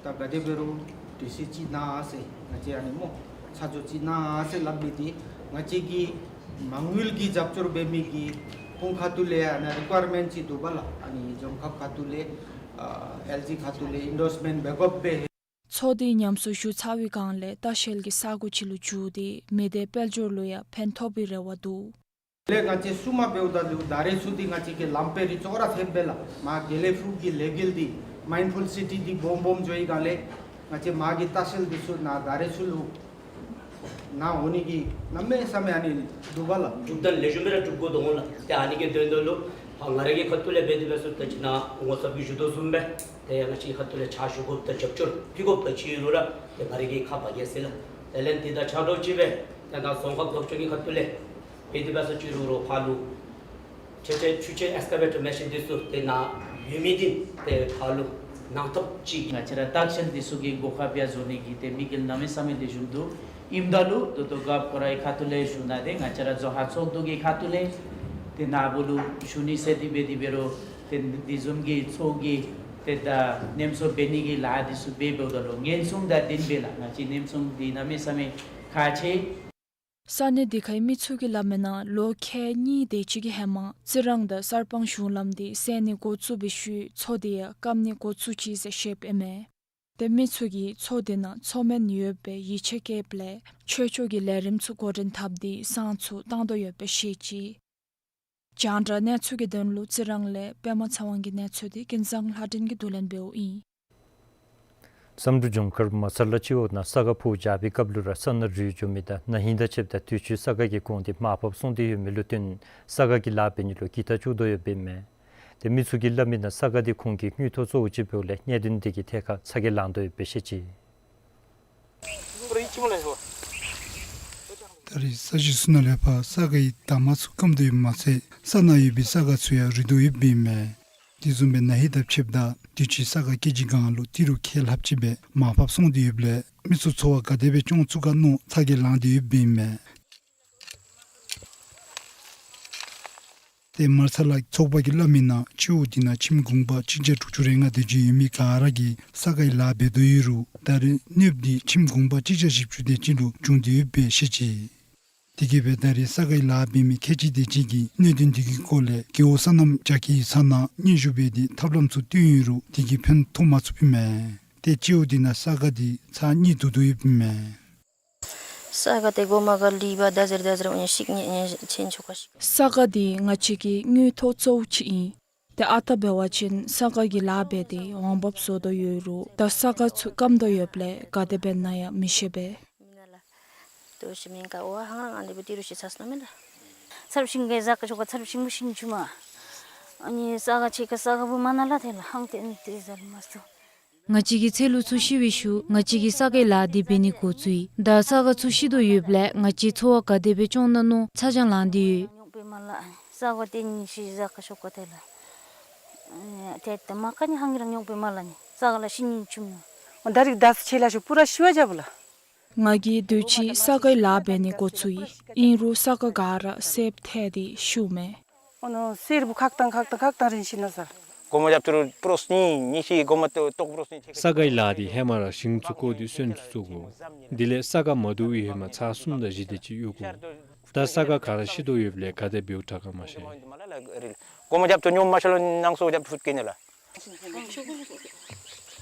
ད་ག་དེ་འབད་རུང་གྲོས་གཞི་ཅིག་གནང་ཟེར་ང་བཅས་ཨ་ནི་སྨོ་ཆ་འཇོག་ཅིག་གནང་ཟེར་སླབ་མི་དེ་ང་བཅས་ཀྱི་མ་དངུལ་གྱི་རྒྱབ་སྐྱོར་འབད་མི་གི་ཁོང་ཁ་ཐུག་ལས་ཨ་ནི་རི་ཀོ་ཡར་མེནཊ་ཅིག་འདུག་པ་ལགས། ཨ་ནི་རྫོང་ཁག་ཁ་ཐུག་ལས་ཨ་ཨེལ་ཇི་ཁ་ཐུག་ལས་ཨིན་ཌོརསི་མེནཊ་འབད་དགོཔ་སྦེ། མཚོ་དེ་ཉམས་གསོ་ཞུ་ཚར་བའི་སྒང་ལས་ལྟ་བཤལ་གྱི་ས་གོ་ཅིག་ལུ་འགྱུར་ཏེ་མི་སྡེ་དཔལ་འབྱོར་ལུ་ཡང་ཕན་ཐོགས་པའི་རེ་བ་འདུག། ལས་ང་བཅས་སྲུང་མ་འབདཝ་ད་ལུ་ད་རེས་ཚུ་འདི་ང་བཅས་ཀྱི་ལམ་དཔེ་རི་ཅོག་ར་འཐདཔ་སྦེ་ལགས། མར་དགེ་ལེགས་ཕུག་གི་ལས་འགུལ་འདི་མའིནཌ་ཕུལ་སི་ཊི་འདི་སྦོམ་སྦོམ་འགྱོ་བའི་སྒང་ལས་ང་བཅས་མར་གྱི་ལྟ་བཤལ་འདི་ཚུ་ནཱ་ད་རེས་ཚུ་ལུ་ནཱ་འོང་ནི་གི་གནམ་མེད་ས་མེད་ཨ་ནི་འདུག་པ་ལགས། གྲུབ་སྟངས་ལེགས་ཤོམ་སྦེ་ར་གྲུབ་དགོ་དོ་འོང་ལགས། ཏེ་ཨ་ནི་གི་དོན་དུ་ལུ་ཕར་ང་ར་གི་ཁ་ཐུག་ལས་འབད་དེ་འབད་ས་ད་ཅི་ནཱ་ངོ་ཚབ་ཀྱིས་ཞུ་དོ་བཟུམ་སྦེ་ཏེ་ཡང་ང་བཅས་ཁ་ཐུག་ལས་ཕྱག་ཞུ་དགོཔ་དང་རྒྱབ་སྐྱོར་ཕུལ་དགོཔ་དང་ཅིག་ཡོད་རུང་ར་ཏེ་ང་ར་གིས་ཁ་འབག་གེ་ཟེར་ལགས། དེ་ལས་འདི་དང་ཕྱག་རོགས་ཅིག་སྦེ་ཏེ་ནཱ་རྫོང་ཁག་བདག་སྐྱོང་གི་ཁ་ཐུག་ལས་འབད་དེ་འབད་ས་ཅིག་རུང་རོགས་ཕར་ལུ་ཆེ་ཆེ་ཆུ་ཆེན་ཨེགསི་ཀ་བེ་ཊར་མེ་ཤིན་འདི་ཚུ་ཏེ་ནཱ་ཡོད་མི་འདི་ཏེ་ཕར་ལུ་གནང་ཐབས་ཅིག། ང་བཅས་ར་ལྟ་བཤལ་འདི་ཚུ་གི་གོ་སྐབས་ཡང་བཟོ་ནི་གི་ཏེ་དམིགས་ཡུལ་གནམ་མེད་ས་མེད་ལེགས་ཤོམ་འདུག། ཨིནམ་ད་ལུ་ད་ལྟོ་རྒཔོ་ཁོ་རའི་ཁ་ཐུག་ལས་ཞུ་ནི་འདི་ང་བཅས་ར་རྫོང་ཁག་ཚོགས་འདུ་གི་ཁ་ཐུག་ལས་ཏེ་ནཱ་བུ་ལུ་ཞུ་ནི་ཟེར་འདི་འབད་དེ་འབད་རུང་ཏེ་འདི་བཟུམ་གྱི་མཚོ་གི་ཏེ་ད་ཉམས་གསོ་འབད་ནི་གི་ལཱ་འདི་ཚུ་འབད་འབདཝ་ད་ལུ་ཉེན་སྲུང་དང་ལྡནམ་སྦེ་ལགས། ང་བཅས་ཉེན་སྲུང་འདི་གནམ་མེད་ས་མེད་ཁག་ཆེ། ས་གནས་དེ་ཁའི་མི་ཚུ་གིས་སླབ་མིའི་ནང་ལོ་ཁལ་གཉིས་དེ་ཅིག་གི་ཧེ་མ་རྩི་རང་དང་གསར་སྤང་གཞུང་ལམ་དེ་སེལ་ནི་འགོ་བཙུགས་པའི་ཤུལ་མཚོ་དེ་ཡང་སྐམ་ནི་འགོ་བཙུགས་ཅི་ཟེར་བཤདཔ་ཨིན་མས། ཏེ་མི་ཚུ་གིས་མཚོ་དེ་ནང་མཚོ་སྨན་ཡོད་པའི་ཡིད་ཆེས་བསྐྱེདཔ་ལས་ཆོས་ཕྱོགས་ཀྱི་ལས་རིམ་ཚུ་འགོ་འདྲེན་འཐབ་སྟེ་བསང་ཚུ་བཏང་དོ་ཡོདཔ་སྦེ་བཤད་ཅི། རྒྱང་བསྒྲགས་གནས་ཚུལ་གྱི་དོན་ལུ་རྩི་རང་ལས་པདྨ་ཚེ་དབང་གི་གནས་ཚུལ་དེ་ཀུན་བཟང་ལྷ་སྒྲོན་གྱིས་བསྡུ་ལེན་འབདཝ་ཨིན། བསམ་གྲུབ་ལྗོངས་མཁར་མ་ཚ་ལ་སྤྱི་འོག་ནང་ས་ག་འཕུར་རྒྱག་པའི་སྐབས་ལུ་ར་ས་ནང་རུལ་འགྱོ་མི་དང་ན་ཧིང་དང་ཕྱདཔ་ད་དུས་ཅི་ས་ག་གི་གོང་དེ་མར་ཕབ་སོང་སྟེ་ཡོད་མི་ལུ་བརྟེན་ས་ག་གི་ལཱ་འབད་ནི་ལུ་གི་ཏ་བཅུག་དོ་ཡོདཔ་ཨིན་མས། ཏེ་མི་ཚུ་གིས་སླབ་མིའི་ནང་ས་ག་དེ་ཁོང་གི་དངུལ་ཐོག་གཙོ་བོ་ཅིག་འབདཝ་ལས་གནད་དོན་དེ་གིས་ཐད་ཁར་ཚ་གྱང་ལང་དོ་ཡོདཔ་སྦེ་བཤད་ཅི། ད་རེས་ས་གཞི་ཚུ་ནང་ལས་ཕར་ས་ག་གི་འདབ་མ་ཚུ་སྐམ་དོ་ཡོདཔ་མ་ཚད་ས་ནང་ཡོད་པའི་ས་ག་ཚུ་ཡང་རུལ་དོ་ཡོདཔ་ཨིན་མས། དེ་བཟུམ་སྦེ་ན་ཧིང་དང་ཕྱདཔ་ད་དུས་ཅི་ས་ག་སྐྱེ་འཇིག་སྒང་ལུ་ཏི་རུ་ཁལ་ལྷགཔ་ཅིག་སྦེ་མར་ཕབ་སོང་སྟེ་ཡོདཔ་ལས་མི་ཚུ་འཚོ་བ་ག་དེ་སྦེ་སྐྱོང་ཚུགས་ག་མནོ་ཚ་གྱང་ལང་སྟེ་ཡོདཔ་ཨིན་མས། ཏེ་མ་ཚ་ལ་ཚོགས་པ་གིས་སླབ་མིའི་ནང་སྤྱི་འོག་དེ་ནང་ཁྱིམ་གུང་པ་གཅིག་བརྒྱ་དྲུག་ཅུ་རེ་ལྔ་དེ་ཅིག་ཡོད་མི་ག་ར་གིས་ས་ག་གི་ལཱ་འབད་དོ་ཡོད་རུང་ད་རེས་གནོདཔ་དེ་ཁྱིམ་གུང་པ་གཅིག་བརྒྱ་བཞི་བཅུ་དེ་ཅིག་ལུ་བྱུང་སྟེ་ཡོདཔ་སྦེ་བཤད་ཅི། དེ་གིས་སྦེ་ད་རེས་ས་ག་གི་ལཱ་འབད་མི་ཁལ་གཅིག་དེ་ཅིག་གིས་གནད་དོན་དེ་གི་སྐོར་ལས་རྒེད་འོག་སོ་ནམ་རྒྱ་སྐྱེད་ཀྱི་ཚབ་ནང་སྙན་ཞུ་འབད་དེ་ཐབས་ལམ་ཚུ་བཏོན་ཡོད་རུང་དེ་གིས་ཕན་ཐོགས་མ་ཚུགསཔ་ཨིན་མས། ཏེ་སྤྱི་འོག་དེ་ནང་ས་ག་དེ་ཚར་གཉིས་བསྡུ་དོ་ཡོདཔ་ཨིན་མས། ས་ག་དེ་གོ་མ་ག་ལི་བ་ད་ཟེར་ད་ཟེར་འོ་ཉེ་ཤིག་ཉེ་ཉེ་ཆེན་ཆོ་ག་ཤིག། ས་ག་དེ་ང་བཅས་ཀྱི་དངུལ་ཐོག་གཙོ་བོ་ཅིག་ཨིན། ཏེ་ཨ་རྟག་འབད་བ་ཅིན་ས་ག་གི་ལཱ་འབད་དེ་འོང་འབབ་བཟོ་དོ་ཡོད་རུང་ད་ས་ག་ཚུ་སྐམ་དོ་ཡོདཔ་ལས་ག་དེ་འབད་ན་ཡང་མི་ཤེས་པས། ཏེ་ཤི་མེན་ག་འོ་ཧང་རང་ཨ་ནི་སྦེ་ཏི་རུ་ཤི་ཚར་སོ་ནུག་མེན་ན། ཚར་ཤིང་གི་ཟ་ཀ་ཆོ་ག་ཚར་ཤིང་བུ་ཤིང་ཆུ་མ། ཨ་ནི་ས་ག་ཆེ་ཁ་ས་ག་བུ་མ་ན་ལ་ཐེ་ལ་ཧང་ཏེ་ཨ་ནི་ཏེ་ཟར་མ་སོ། ང་བཅས་ཀྱི་ཚེ་ལུ་ཚུ་ཤི་བའི་ཤུལ་ང་བཅས་ཀྱིས་ས་གའི་ལཱ་འདི་འབད་ནི་འགོ་བཙུགས་ཡི། ད་ས་ག་ཚུ་ཤི་དོ་ཡོདཔ་ལས་ང་བཅས་འཚོ་བ་ག་དེ་སྦེ་སྐྱོང་ན་མནོ་ཚ་གྱང་ལང་སྟེ་ཡོད། ཉོག་པའི་མ་ལ་ས་ག་དེ་ཉིད་ཤི་ཟ་ཀ་ཤོ་ཀ་ཐེ་ལ། ཨེ་ཏེ་ཏེ་མ་ཀ་ནི་ཧང་གི་རང་ཉོག་པའི་མ་ལ་ནི་ས་ག་ལ་ཤི་ནི་ཆུམ་ནི། ཨོ་ད་རིག་ད་ཆེ་ལ་ཤོ་པུ་ར་ཤི་བ་རྒྱབ་ལ། ང་གིས་དུས་ཅི་ས་གའི་ལཱ་འབད་ནི་འགོ་བཙུགས་ཡི། ཨིན་རུང་ས་ག་ག་ར་སེརཔོ་ཐལ་ཏེ་ཤུབ་མས། ཨོ་ནོ་སེརཔོ་ཁག་ཏང་ཁག་ཏང་ཁག་ཏང་རིན་ཤི་ན་ས། གོ་མ་རྒྱབ་ཏུ་པྲོས་ནི་ཉི་ཤི་གོ་མ་ཏོ་ཏོག་པྲོས་ནི་ཆེ། ས་གའི་ལཱ་འདི་ཧེ་མ་ར་ཤིང་ཚུ་བརྐོ་སྟེ་སོན་ཚུ་བཙུགས་དགོ། དེ་ལས་ས་ག་མ་བསྡུ་བའི་ཧེ་མ་ཚར་གསུམ་དང་བཞི་དེ་ཅིག་གཡུག་དགོ། ད་ས་ག་ག་ར་ཤི་དོ་ཡོདཔ་ལས་ག་དེ་འབདཝ་དྲག་ག་མ་ཤེས། གོ་མ་རྒྱབ་ཏུ་ཉོམ་མ་ཤ་ལོ་ནང་སོ་རྒྱབ་ཏུ་ཧུད་ཀེ་ནེ་ལ།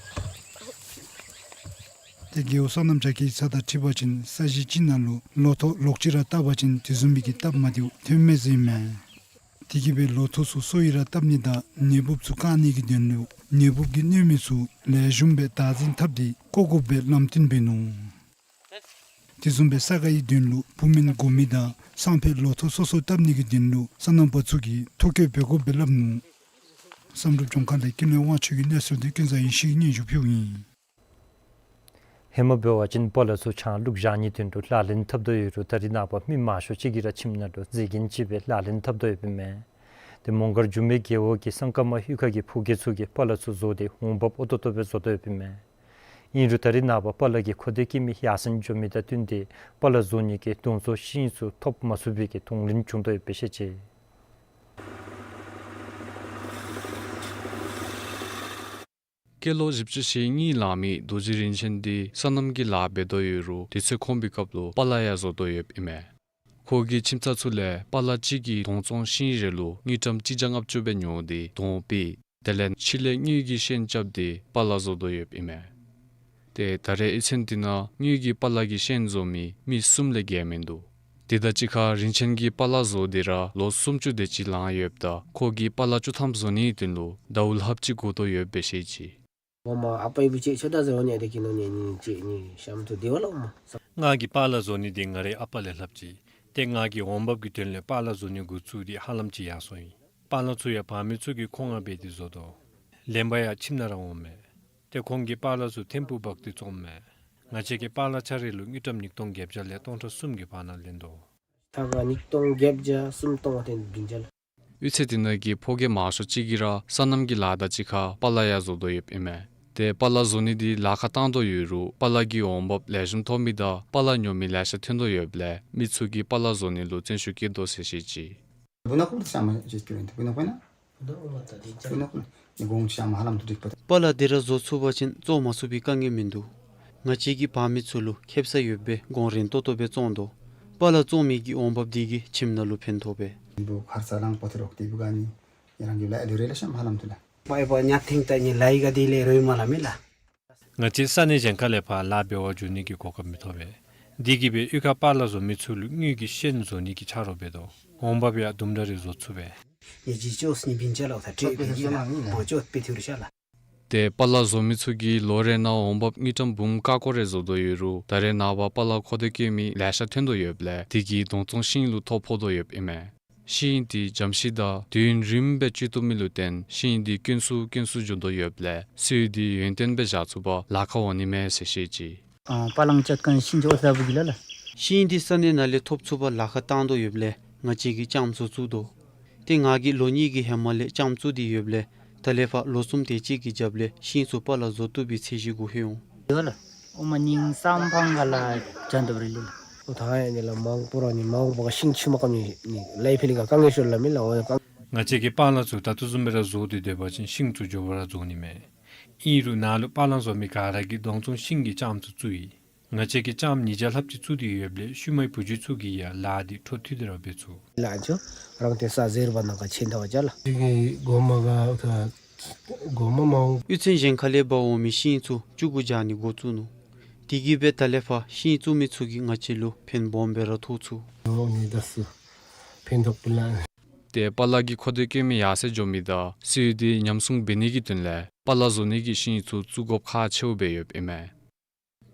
ཏེ་རྒེད་འོག་སོ་ནམ་རྒྱ་སྐྱེད་ཀྱི་ཚབ་དང་འཁྲིལ་བ་ཅིན་ས་གཞི་ཅིག་ནང་ལུ་ལོ་ཐོག་ལོག་ཅི་ར་བཏབ་པ་ཅིན་དེ་བཟུམ་མའི་གི་སྟབས་མ་བདེཝ་ཐོན་མས་ཟེར་ཨིན་མས། དེ་གིས་སྦེ་ལོ་ཐོག་ཚུ་སོ་ཡི་ར་བཏབ་ནི་དང་ནད་འབུཔ་ཚུ་བཀག་ནི་གི་དོན་ལུ་ནད་འབུཔ་གིས་གནོད་མི་ཚུ་ལེགས་ཤོམ་སྦེ་བདག་འཛིན་འཐབ་སྟེ་བཀོ་དགོཔ་སྦེ་ལམ་སྟོན་འབད་ནུག། དེ་བཟུམ་སྦེ་ས་ག་ཡི་དོན་ལུ་བུ་སྨན་སྒོ་མི་དང་སང་ཕོད་ལོ་ཐོག་སོ་སོ་བཏབ་ནི་གི་དོན་ལུ་སོ་ནམ་པ་ཚུ་གིས་ཐོ་བཀོད་འབད་དགོཔ་སྦེ་སླབ་ནུག། བསམ་གྲུབ་ལྗོངས་མཁར་ལས་ཀུན་ལེགས་དབང་ཕྱུག་གི་གནས་ཚུལ་འདི་ཀུན་བཟང་ཡེ་ཤེས་ཀྱིས་སྙན་ཞུ་ཕུལཝ་ཨིན། ཧེ་མ་འབད་བ་ཅིན་པ་ལ་ཚུ་ཆང་བླུགས་བཞག་ནིའི་དོན་ལུ་ལག་ལེན་འཐབ་དོ་ཡོད་རུང་ད་རེས་ནངས་པ་མི་མང་ཤོས་ཅིག་གིས་ར་ཁྱིམ་ནང་ལུ་རྫས་འགྱེད་ཅིག་སྦེ་ལག་ལེན་འཐབ་དོ་ཡོདཔ་ཨིན་མས། ཏེ་མོང་སྒར་འགྱུར་མེད་རྒེད་འོག་གི་སང་ཀ་མ་ཧུད་ཁ་གི་ཕོ་སྐྱེས་ཚུ་གིས་པ་ལ་ཚུ་བཟོ་སྟེ་འོང་འབབ་འོས་ཏོག་ཏོ་སྦེ་བཟོ་དོ་ཡོདཔ་ཨིན་མས། ཨིན་རུང་ད་རེས་ནངས་པ་པ་ལ་གི་མཁོ་འདོད་ཀྱི་མི་ཡར་སེང་འགྱོ་མི་དང་བསྟུན་ཏེ་པ་ལ་བཟོ་ནི་གི་གདོང་བཙོག་ཤིང་ཚུ་ཐོབ་མ་ཚུགས་པའི་གི་གདོང་ལེན་བྱུང་དོ་ཡོདཔ་སྦེ་བཤད་ཅི། སྐྱེས་ལོ་བཞི་བཅུ་ཞེ་གཉིས་ལང་མི་རྡོ་རྗེ་རིན་ཆེན་འདི་སོ་ནམ་གྱི་ལཱ་འབད་དོ་ཡོད་རུང་དུས་ཚོད་ཁོམ་པའི་སྐབས་ལུ་པ་ལ་ཡང་བཟོ་དོ་ཡོདཔ་ཨིན་མས། ཁོ་གི་ཁྱིམ་ཚང་ཚུ་ལས་པ་ལ་གཅིག་གི་གདོང་བཙོག་ཤིང་རེ་ལུ་དངུལ་ཀྲམ་གཅིག་བརྒྱ་ལྔ་བཅུ་སྦེ་ཉོ་སྟེ་དོང་སྤེལ། དེ་ལས་ཕྱི་ལས་དངུལ་གྱི་ཤན་རྐྱབ་སྟེ་པ་ལ་བཟོ་དོ་ཡོདཔ་ཨིན་མས། ཏེ་ད་རེས་གཡུས་ཚན་འདི་ནང་དངུལ་གྱི་པ་ལ་གི་ཤན་བཟོ་མི་མི་གསུམ་ལས་བརྒལ་མིན་འདུག། དེ་དང་གཅིག་ཁར་རིན་ཆེན་གྱིས་པ་ལ་བཟོ་སྟེ་ར་ལོ་སུམ་ཅུ་དེ་ཅིག་ལང་ཡོདཔ་ད་ཁོ་གིས་པ་ལ་བཅུ་ཐམ་བཟོ་ནིའི་དོན་ལུ་ཟླཝ་ལྷགཔ་ཅིག་འགོར་དོ་ཡོདཔ་སྦེ་བཤད་ཅི། ངོ་མ་ཨ་པའི་བུ་ཅིག་ཆོ་ད་ཟེར་འོ་ནི་ཨ་དེ་གི་ནོ་ནི་ནི་ཅིག་ནི་ཤམ་ཐུ་དེ་བ་ལ་འོ་མ། ང་གིས་པ་ལ་བཟོ་ནི་འདི་ང་རའི་ཨ་པ་ལས་ལྷགཔ་ཅིག། ཏེ་ང་གིས་འོང་འབབ་ཀྱི་དོན་ལས་པ་ལ་བཟོ་ནི་འགོ་བཙུགས་ཏེ་ཧ་ལམ་ཅིག་ཡར་སོང་ཡི། པ་ལ་ཚུ་ཡང་བར་མི་ཚུ་གིས་མཁོ་མངགས་འབད་དེ་བཟོ་དོ། ལེན་པ་ཡང་ཁྱིམ་ནང་ར་འོང་མས། ཏེ་ཁོང་གིས་པ་ལ་ཚུ་ཐེམ་སྤུ་འབག་སྟེ་བཙོངམ་མས། ང་བཅས་ཀྱིས་པ་ལ་ཆ་རེ་ལུ་དངུལ་ཀྲམ་ཉིས་སྟོང་བརྒྱད་བརྒྱ་ལས་སྟོང་ཕྲག་གསུམ་གྱི་བར་ན་ལེན་དོ། ད་ག་ཉིས་སྟོང་བརྒྱད་བརྒྱ་གསུམ་སྟོང་བ་དེ་བདུན་བརྒྱ་ལ། གཡུས་ཚན་འདི་ནང་གི་ཕོ་སྐྱེས་མང་ཤོས་ཅིག་གིས་ར་སོ་ནམ་གྱི་ལཱ་དང་གཅིག་ཁར་པ་ལ་ཡང་བཟོ་དོ་ཡོདཔ་ཨིན་མས། ཏེ་པ་ལ་བཟོ་ནི་འདི་ལཱ་ཁག་བཏང་དོ་ཡོད་རུང་པ་ལ་གི་འོང་འབབ་ལེགས་ཤོམ་ཐོབ་མི་དང་པ་ལ་ཉོ་མི་ལེ་ཤ་ཐོན་དོ་ཡོདཔ་ལས་མི་ཚུ་གིས་པ་ལ་བཟོ་ནི་ལུ་བརྩོན་ཤུགས་བསྐྱེད་དོ་ཟེར་བཤད་ཅི། པ་ལ་དེ་ར་བཟོ་ཚུགས་པ་ཅིན་བཙོང་མ་ཚུགས་པའི་དཀའ་ངལ་མིན་འདུག། ང་བཅས་ཀྱིས་བར་མི་ཚུ་ལུ་ཁེབ་ས་ཡོདཔ་སྦེ་གོང་རན་ཏོག་ཏོ་སྦེ་བཙོང་དོ། པཱ་ལགས་བཙོང་མི་གི་འོང་འབབ་འདི་གིས་ཁྱིམ་ནང་ལུ་ཕན་ཐོགས་པས། འབུ་ཁར་ས་རང་པོ་ཏི་རོག་ཏི་འབུ་ག་ནི་ཡ་རང་གི་ལ་ཨེ་ལུ་རེ་ལ་ཤམ་ཧ་ལམ་ཐུ་ལ། པ་ཨེ་པ་ཉ་ཐིང་ཏ་ནི་ལའི་ག་དི་ལེ་རོ་མ་ལ་མི་ལ། ང་བཅས་ས་གནས་གཞན་ཁ་ལས་ཕར་ལཱ་འབད་བར་འགྱོ་ནི་གི་གོ་སྐབས་མི་ཐོབ་པས། འདི་གིས་སྦེ་གཡུས་ཁར་པཱ་ལགས་བཟོ་མི་ཚུ་ལུ་དངུལ་གྱི་ཤན་བཟོ་ནི་གི་ཆ་རོགས་འབད་དོ། འོང་འབབ་ཡང་དུམ་གྲ་རེ་བཟོ་ཚུགས་པས། ཡ་ཇི་ཅོས་ནི་བིན་ཅ་ལོག་ཐ་ཏྲེ་བི་ལི་ལ་མ་ཅོ་པེ་ཐུར་ཤ་ལ། ཏེ་པཱ་ལགས་བཟོ་མི་ཚུ་གིས་ལོ་རེ་ནང་འོང་འབབ་དངུལ་ཀྲམ་འབུམ་ཀ་ཀོ་རེ་བཟོ་དོ་ཡོད་རུང་ད་རེས་ནངས་པ་པཱ་ལགས་མཁོ་འདོད་བསྐྱེད་མི་ལེ་ཤ་ཐོན་དོ་ཡོདཔ་ལས་དེ་གིས་གདོང་བཙོང་ཤིང་ལུ་ཐོ་ཕོག་དོ་ཡོདཔ་ཨིན་མས། ཤིང་འདི་འཇམ་ཤིང་དང་དུས་ཡུན་རིངམོ་སྦེ་སྤྱོད་བཏུབ་མི་ལུ་བརྟེན་ཤིང་འདི་དཀོན་སུ་དཀོན་སུ་འགྱོ་དོ་ཡོདཔ་ལས་སོ་ཡི་འདི་ཡུན་བརྟན་སྦེ་བཞག་ཚུགས་པར་ལཱ་ཁག་འོང་ནི་མས་ཟེར་བཤད་ཅི། ཨ་པཱ་ལགས་ཅད་ཁན་ཤིང་ཅོག་ཟ་བུ་གི་ལ་ལ། ཤིང་འདི་ས་གནས་ནང་ལས་ཐོབ་ཚུགས་པར་ལཱ་ཁག་བཏང་དོ་ཡོདཔ་ལས་ང་བཅས་ཀྱིས་ལྕངམ་བཟོ་བཙུགས་དོ། ཏེ་ང་གིས་ལོ་གཉིས་ཀྱི་ཧེ་མ་ལས་ལྕངམ་བཙུགས་ཏེ་ཡོདཔ་ལས་ད་ལས་ཕར་ལོ་གསུམ་དེ་ཅིག་གི་རྒྱབ་ལས་ཤིང་ཚུ་པཱ་ལགས་བཟོ་བཏུབ་པའི་ཚད་གཞི་གུ་ལྷོད་འོང་། ཡོད་ལ། ཨོ་མ་ཉིང་སམ་ཕང་ག་ལ་ཅན་དབ་རི་ལི་ལ། ཨོ་ཐང་ཡ་ནི་ལ་མང་པོ་ར་ནི་མང་པོ་ག་ཤིང་ཆུ་མ་ཀམ་ནི་ནི་ལའི་ཕི་ལི་ག་ཀང་ངེ་ཤོར་ལ་མི་ལ་ཨོ་ཡ་ཀང་། ང་བཅས་ཀྱི་པཱ་ལགས་ཚུ་ད་ལྟོ་བཟུམ་སྦེ་ར་བཟོ་སྟེ་སྡོད་པ་ཅིན་ཤིང་ཚུ་མགྱོགས་པ་ར་རྫོགས་ནི་མས། ཨིན་རུང་ནཱ་ལུ་པཱ་ལགས་བཟོ་མི་ག་ར་གིས་གདོང་བཙོང་ཤིང་གི་ལྕངམ་ཚུ་བཙུགས་ཡི། ང་བཅས་ཀྱིས་ལྕངམ་ཉིས་བརྒྱ་ལྷགཔ་ཅིག་བཙུགས་ཏེ་ཡོདཔ་ལས་ཤུལ་མའི་བུ་རྒྱུད་ཚུ་གིས་ཡང་ལཱ་འདི་འཕྲོ་མཐུད་དེ་ར་འབད་ཚུགས། ལ་ཅོ་རང་ཏེ་ས་ཟེར་བ་ནང་ག་ཆེན་ཐ་བ་ཅ་ལ། དེ་གི་གོ་མ་ག་ད་གོ་མ་མ་འོང་། གཡུས་ཚན་གཞན་ཁ་ལས་འབག་འོང་མི་ཤིང་ཚུ་བཅུད་གུ་སྦྱར་ནི་འགོ་བཙུགས་ནུག། དེ་གིས་སྦེ་ད་ལས་ཕར་ཤིང་བཙུགས་མི་ཚུ་གིས་ང་བཅས་ལུ་ཕན་སྦོམ་སྦེ་ར་ཐོགས་ཚུགས། འོ་ནི་ད་སུ་ཕན་ཐོགས་པི་ལ། ཏེ་པཱ་ལགས་ཀྱི་མཁོ་འདོད་བསྐྱེད་མི་ཡར་སེང་འགྱོ་མི་དང་སོ་ཡི་འདི་ཉམས་སྲུང་འབད་ནི་གི་དོན་ལས་པཱ་ལགས་བཟོ་ནི་གི་ཤིང་ཚུ་བཙུགས་དགོཔ་ཁག་ཆེཝ་སྦེ་ཡོདཔ་ཨིན་མས།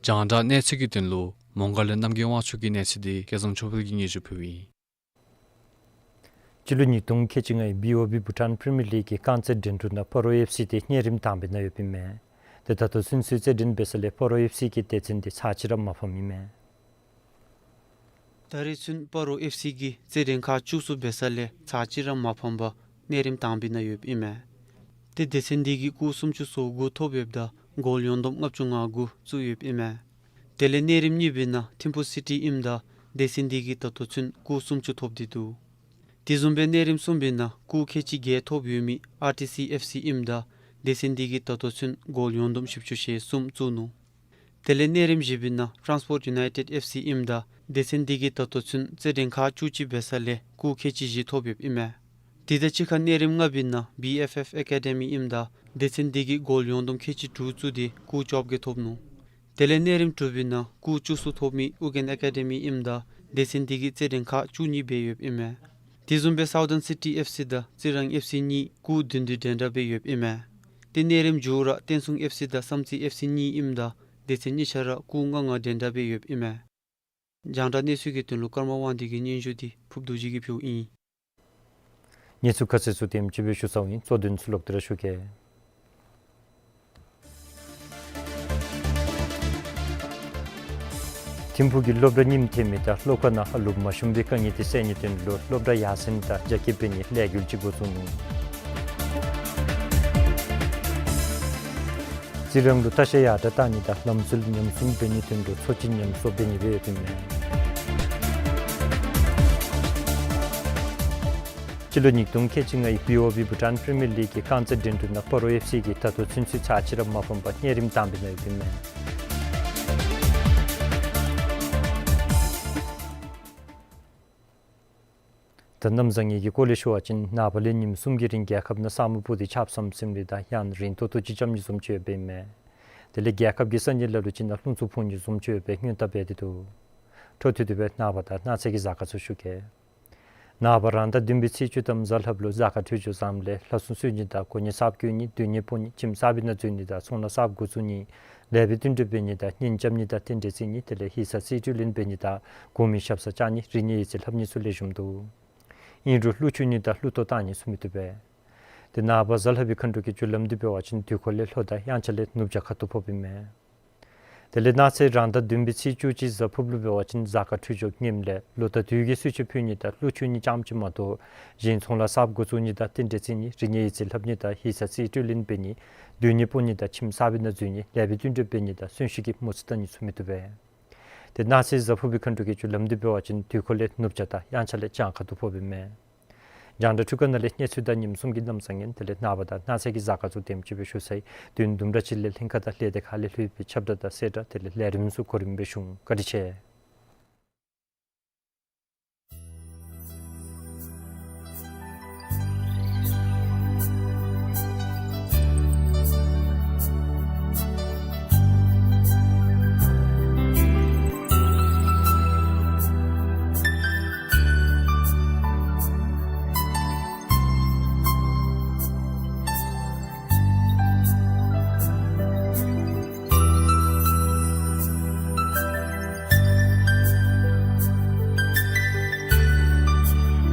རྒྱང་བསྒྲགས་གནས་ཚུལ་གྱི་དོན་ལུ་མོང་སྒར་ལས་རྣམ་རྒྱལ་དབང་ཕྱུག་གི་གནས་ཚུལ་འདི་སྐལ་བཟང་ཆོས་འཕེལ་གྱིས་སྙན་ཞུ་ཕུལཝ་ཨིན། སྤྱི་ལོ་ཉིས་སྟོང་ཁལ་གཅིག་ལྔའི་བི་ཨོ་བི་བྷུ་ཊཱན་པི་རི་མི་ཡར་ལིག་གི་རྐང་རྩེད་འགྲན་བསྡུར་ནང་སྤ་རོ་ཨེཕ་སི་འདི་གཉན་རིམས་དང་པའི་ནང་ཡོདཔ་ཨིན་མས། ཏེ་ད་ལྟོ་ཚུན་ཚོད་རྩེད་འགྲན་འབད་ས་ལས་སྤ་རོ་ཨེཕ་སི་གི་སྡེ་ཚན་འདི་ཚར་གཅིག་ར་མ་ཕམ་ཨིན་མས། ད་རེས་ཚུན་སྤ་རོ་ཨེཕ་སི་གིས་རྩེད་འགྲན་ཁག་བཅུ་གསུམ་འབད་ས་ལས་ཚར་གཅིག་ར་མ་ཕམ་པར་གཉན་རིམས་དང་པའི་ནང་ཡོདཔ་ཨིན་མས། ཏེ་སྡེ་ཚན་འདི་གིས་སྐུགས་སུམ་ཅུ་སོ་དགུ་ཐོབ་ཡོདཔ་ད་གོལ་ཡོངས་བསྡོམས་ལྔ་བཅུ་ང་དགུ་བཙུགས་ཡོདཔ་ཨིན་མས། དེ་ལས་གཉན་རིམས་གཉིས་པའི་ནང་ཐིམ་ཕུ་སི་ཊི་ཨིནམ་ད་སྡེ་ཚན་འདི་གིས་ད་ལྟོ་ཚུན་སྐུགས་སུམ་ཅུ་ཐོབ་སྟེ་འདུག། དེ་བཟུམ་སྦེ་གཉན་རིམས་གསུམ་པའི་ནང་སྐུགས་ཁལ་གཅིག་བརྒྱད་ཐོབ་ཡོད་མི་ཨར་ཊི་སི་ཨེཕ་སི་ཨིནམ་ད་སྡེ་ཚན་འདི་གིས་ད་ལྟོ་ཚུན་གོལ་ཡོངས་བསྡོམས་བཞི་བཅུ་ཞེ་གསུམ་བཙུགས་ནུག། དེ་ལས་གཉན་རིམས་བཞི་པའི་ནང་ཊཱན་སི་པོརཊ་ཡུ་ནའི་ཊེཌ་ཨེཕ་སི་ཨིནམ་ད་སྡེ་ཚན་འདི་གིས་ད་ལྟོ་ཚུན་རྩེད་འགྲན་ཁག་བཅུ་གཅིག་འབད་ས་ལས་སྐུགས་ཁལ་གཅིག་བཞི་ཐོབ་ཡོདཔ་ཨིན་མས། དེ་དང་གཅིག་ཁར་གཉན་རིམས་ལྔ་པའི་ནང་བི་ཨེཕ་ཨེཕ་ཨེ་ཀ་ཌེ་མི་ཨིནམ་ད་སྡེ་ཚན་འདི་གིས་གོལ་ཡོངས་བསྡོམས་ཁལ་གཅིག་དྲུག་བཙུགས་ཏེ་སྐུགས་བཅོ་བརྒྱད་ཐོབ་ནུག། དེ་ལས་གཉན་རིམས་དྲུག་པའི་ནང་སྐུགས་བཅུ་གསུམ་ཐོབ་མི་ཨུ་རྒྱན་ཨེ་ཀ་ཌེ་མི་ཨིནམ་ད་སྡེ་ཚན་འདི་གིས་རྩེད་འགྲན་ཁག་བཅུ་གཉིས་འབད་ཡོདཔ་ཨིན་མས། དེ་བཟུམ་སྦེ་སའུ་ཐརན་སི་ཊི་ཨེཕ་སི་དང་རྩི་རང་ཨེཕ་སི་གཉིས་སྐུགས་བདུན་བདུན་འདྲན་འདྲ་སྦེ་ཡོདཔ་ཨིན་མས། ཏེ་གཉན་རིམས་མཇུག་ར་བསྟན་སྲུང་ཨེཕ་སི་དང་བསམ་རྩེ་ཨེཕ་སི་གཉིས་ཨིནམ་ད་སྡེ་ཚན་གཉིས་ཆ་ར་སྐུགས་ལྔ་ལྔ་འདྲན་འདྲ་སྦེ་ཡོདཔ་ཨིན་མས། རྒྱང་བསྒྲགས་གནས་ཚུལ་གྱི་དོན་ལུ་ཀརྨ་དབང་འདུས་ཀྱི་སྙན་ཞུ་འདི་ཕུབ་རྡོ་རྗེ་གིས་ཕུལཝ་ཨིན། གནས་ཚུལ་ཁ་གསལ་ཚུ་དེམ་ཅིག་སྦེ་ཞུ་ཚརཝ་ཨིན། གཙོ་དོན་ཚུ་ལོག་སྟེ་ར་ཞུ་གེ། ཐིམ་ཕུག་གི་སློབ་གྲྭ་རྙིངམ་ཐོན་མི་དང་སློབ་ཁང་ནང་ཨ་ལུ་མ་ཞུམ་པའི་དཀའ་ངལ་འདི་སེལ་ནིའི་དོན་ལུ་སློབ་གྲྭ་ཡར་སེང་དང་རྒྱ་སྐྱེད་འབད་ནིའི་ལས་འགུལ་ཅིག་འགོ་བཙུགས་ནུག། རྩི་རང་ལུ་ལྟ་བཤལ་ཡར་དྲག་གཏང་ནི་དང་ལམ་སྲོལ་ཉམས་སྲུང་འབད་ནིའི་དོན་ལུ་ཚོགས་སྤྱི་ཉམས་གསོ་འབད་ནི་སྦེ་ཡོདཔ་ཨིན་མས། སྤྱི་ལོ་ཉིས་སྟོང་ཁལ་གཅིག་ལྔའི་བི་ཨོ་བི་བྷུ་ཊཱན་པི་རི་མི་ཡར་ལིག་གི་རྐང་རྩེད་འགྲན་བསྡུར་ནང་སྤ་རོ་ཨེཕ་སི་གིས་ད་ལྟོ་ཚུན་ཚོད་ཚར་གཅིག་ར་མ་ཕམ་པར་གཉན་རིམས་དང་པའི་ནང་ཡོདཔ་ཨིན་མས། ད་གནམ་བཟང་ངན་གྱི་སྐོར་ལས་ཞུ་བ་ཅིན་ནངས་པ་ལས་ཉིནམ་གསུམ་གྱི་རིང་རྒྱལ་ཁབ་ནང་ས་སྨུག་སྤུབས་ཏེ་ཆརཔ་ཟམ་ཟིམ་རེ་དང་ཡང་རིང་ཏོག་ཏོ་ཅིག་རྐྱབ་ནི་བཟུམ་ཅིག་ཡོདཔ་ཨིན་མས། དེ་ལས་རྒྱལ་ཁབ་ཀྱི་ས་གནས་ལ་ལུ་ཅིག་ནང་རླུང་འཚུབ་འཕུ་ནི་བཟུམ་ཅིག་ཡོད་པའི་སྔོན་བརྡ་འབད་དེ་འདུག། འཕྲོ་མཐུད་དེ་སྦེ་ནངས་པ་དང་གནངས་ཚེ་གི་གཟའ་སྐར་ཚུ་ཞུ་གེ། ནངས་པ་རང་ཟླ་བདུན་པའི་ཚེས་བཅུ་ཐམ་གཟའ་ལྷགཔ་ལུ་གཟའ་སྐར་འཕྲོད་སྦྱོར་བཟངམ་ལས་ལྷ་སྲུང་གསོལ་ནི་དང་གོ་གནས་གསརཔ་བསྐོ་ནི་སྡོད་གནས་སྤོ་ནི་ཁྱིམ་གསར་པའི་ནང་འཛུལ་ནི་དང་ཚོང་ལཱ་གསརཔ་འགོ་བཙུགས་ནི་ལེགས་པའི་བསྟུན་གྲོས་འབད་ནི་དང་གཉེན་རྐྱབ་ནི་དང་རྟེན་འབྲེལ་བརྩི་ནི་དེ་ལས་ཧི་ས་རྩིས་སྤྲོད་ལེན་འབད་ནི་དང་གོང་མའི་ཞབས་སར་བཅར་ནི་རིག་གནས་ཡིག་རྩིས་ལྷབ་ནི་ཚུ་ལེགས་ཤོམ་འདུག། ཨིན་རུང་གླུ་མཆོད་ནི་དང་གླུ་གཏོར་བཏང་ནི་ཚུ་མི་བཏུབ་པས། ཏེ་ནངས་པ་གཟའ་ལྷག་པའི་མཁའ་འགྲོ་གི་རྒྱུ་ལམ་འདི་འབད་བ་ཅིན་དུས་འཁོར་ལས་ལྷོ་དང་དབྱངས་འཆར་ལས་ནུབ་བྱང་ཁ་ཐུག་ཕོགཔ་ཨིན་མས། དེ་ལས་གནངས་ཚེ་རང་ཟླ་བདུན་པའི་ཚེས་བཅུ་གཅིག་གཟའ་ཕུར་བུ་འབད་བ་ཅིན་གཟའ་སྐར་འཕྲོད་སྦྱོར་ངནམ་ལས་ལོ་དང་དུས་ཀྱི་གསོལ་མཆོད་ཕུལ་ནི་དང་གླུ་མཆོད་ནི་རྐྱངམ་ཅིག་མ་གཏོགས་གཞན་ཚོང་ལཱ་གསརཔ་འགོ་བཙུགས་ནི་དང་རྟེན་འབྲེལ་བརྩི་ནི་རིག་གནས་ཡིག་རྩིས་ལྷབ་ནི་དང་ཧི་ས་རྩིས་སྤྲོད་ལེན་འབད་ནི་སྡོད་གནས་སྤོ་ནི་དང་ཁྱིམ་གསར་པའི་ནང་འཛུལ་ནི་ལེགས་པའི་བསྟུན་གྲོས་འབད་ནི་དང་གསོན་གཤིན་གྱི་མུ་ཚིག་བཏང་ནི་ཚུ་མི་བཏུབ་པས། ཏེ་གནངས་ཚེ་གཟའ་ཕུར་བུའི་མཁའ་འགྲོ་གི་རྒྱུ་ལམ་འདི་འབད་བ་ཅིན་དུས་འཁོར་ལས་ནུབ་བྱང་དང་དབྱངས་འཆར་ལས་བྱང་ཁ་ཐུག་ཕོགཔ་ཨིན་མས། རྒྱང་བསྒྲགས་འཕྲུལ་ཁང་ནང་ལས་གནས་ཚུལ་དང་ཉིནམ་གསུམ་གྱི་གནམ་བཟང་ངན་དེ་ལས་ནངས་པ་དང་གནངས་ཚེ་གི་གཟའ་སྐར་ཚུ་དེམ་ཅིག་སྦེ་ཞུ་ཚར་ཡི། དུས་ཡུན་དུམ་གྲ་ཅིག་ལས་ལྷན་ཁག་དང་ལས་སྡེ་ཁག་ལས་ལྷོད་པའི་ཁྱབ་བརྡ་དང་གསལ་བསྒྲགས་དེ་ལས་ལས་རིམ་ཚུ་གོ་རིམ་སྦེ་ཞུ་འོང་། བཀའ་དྲིན་ཆེ།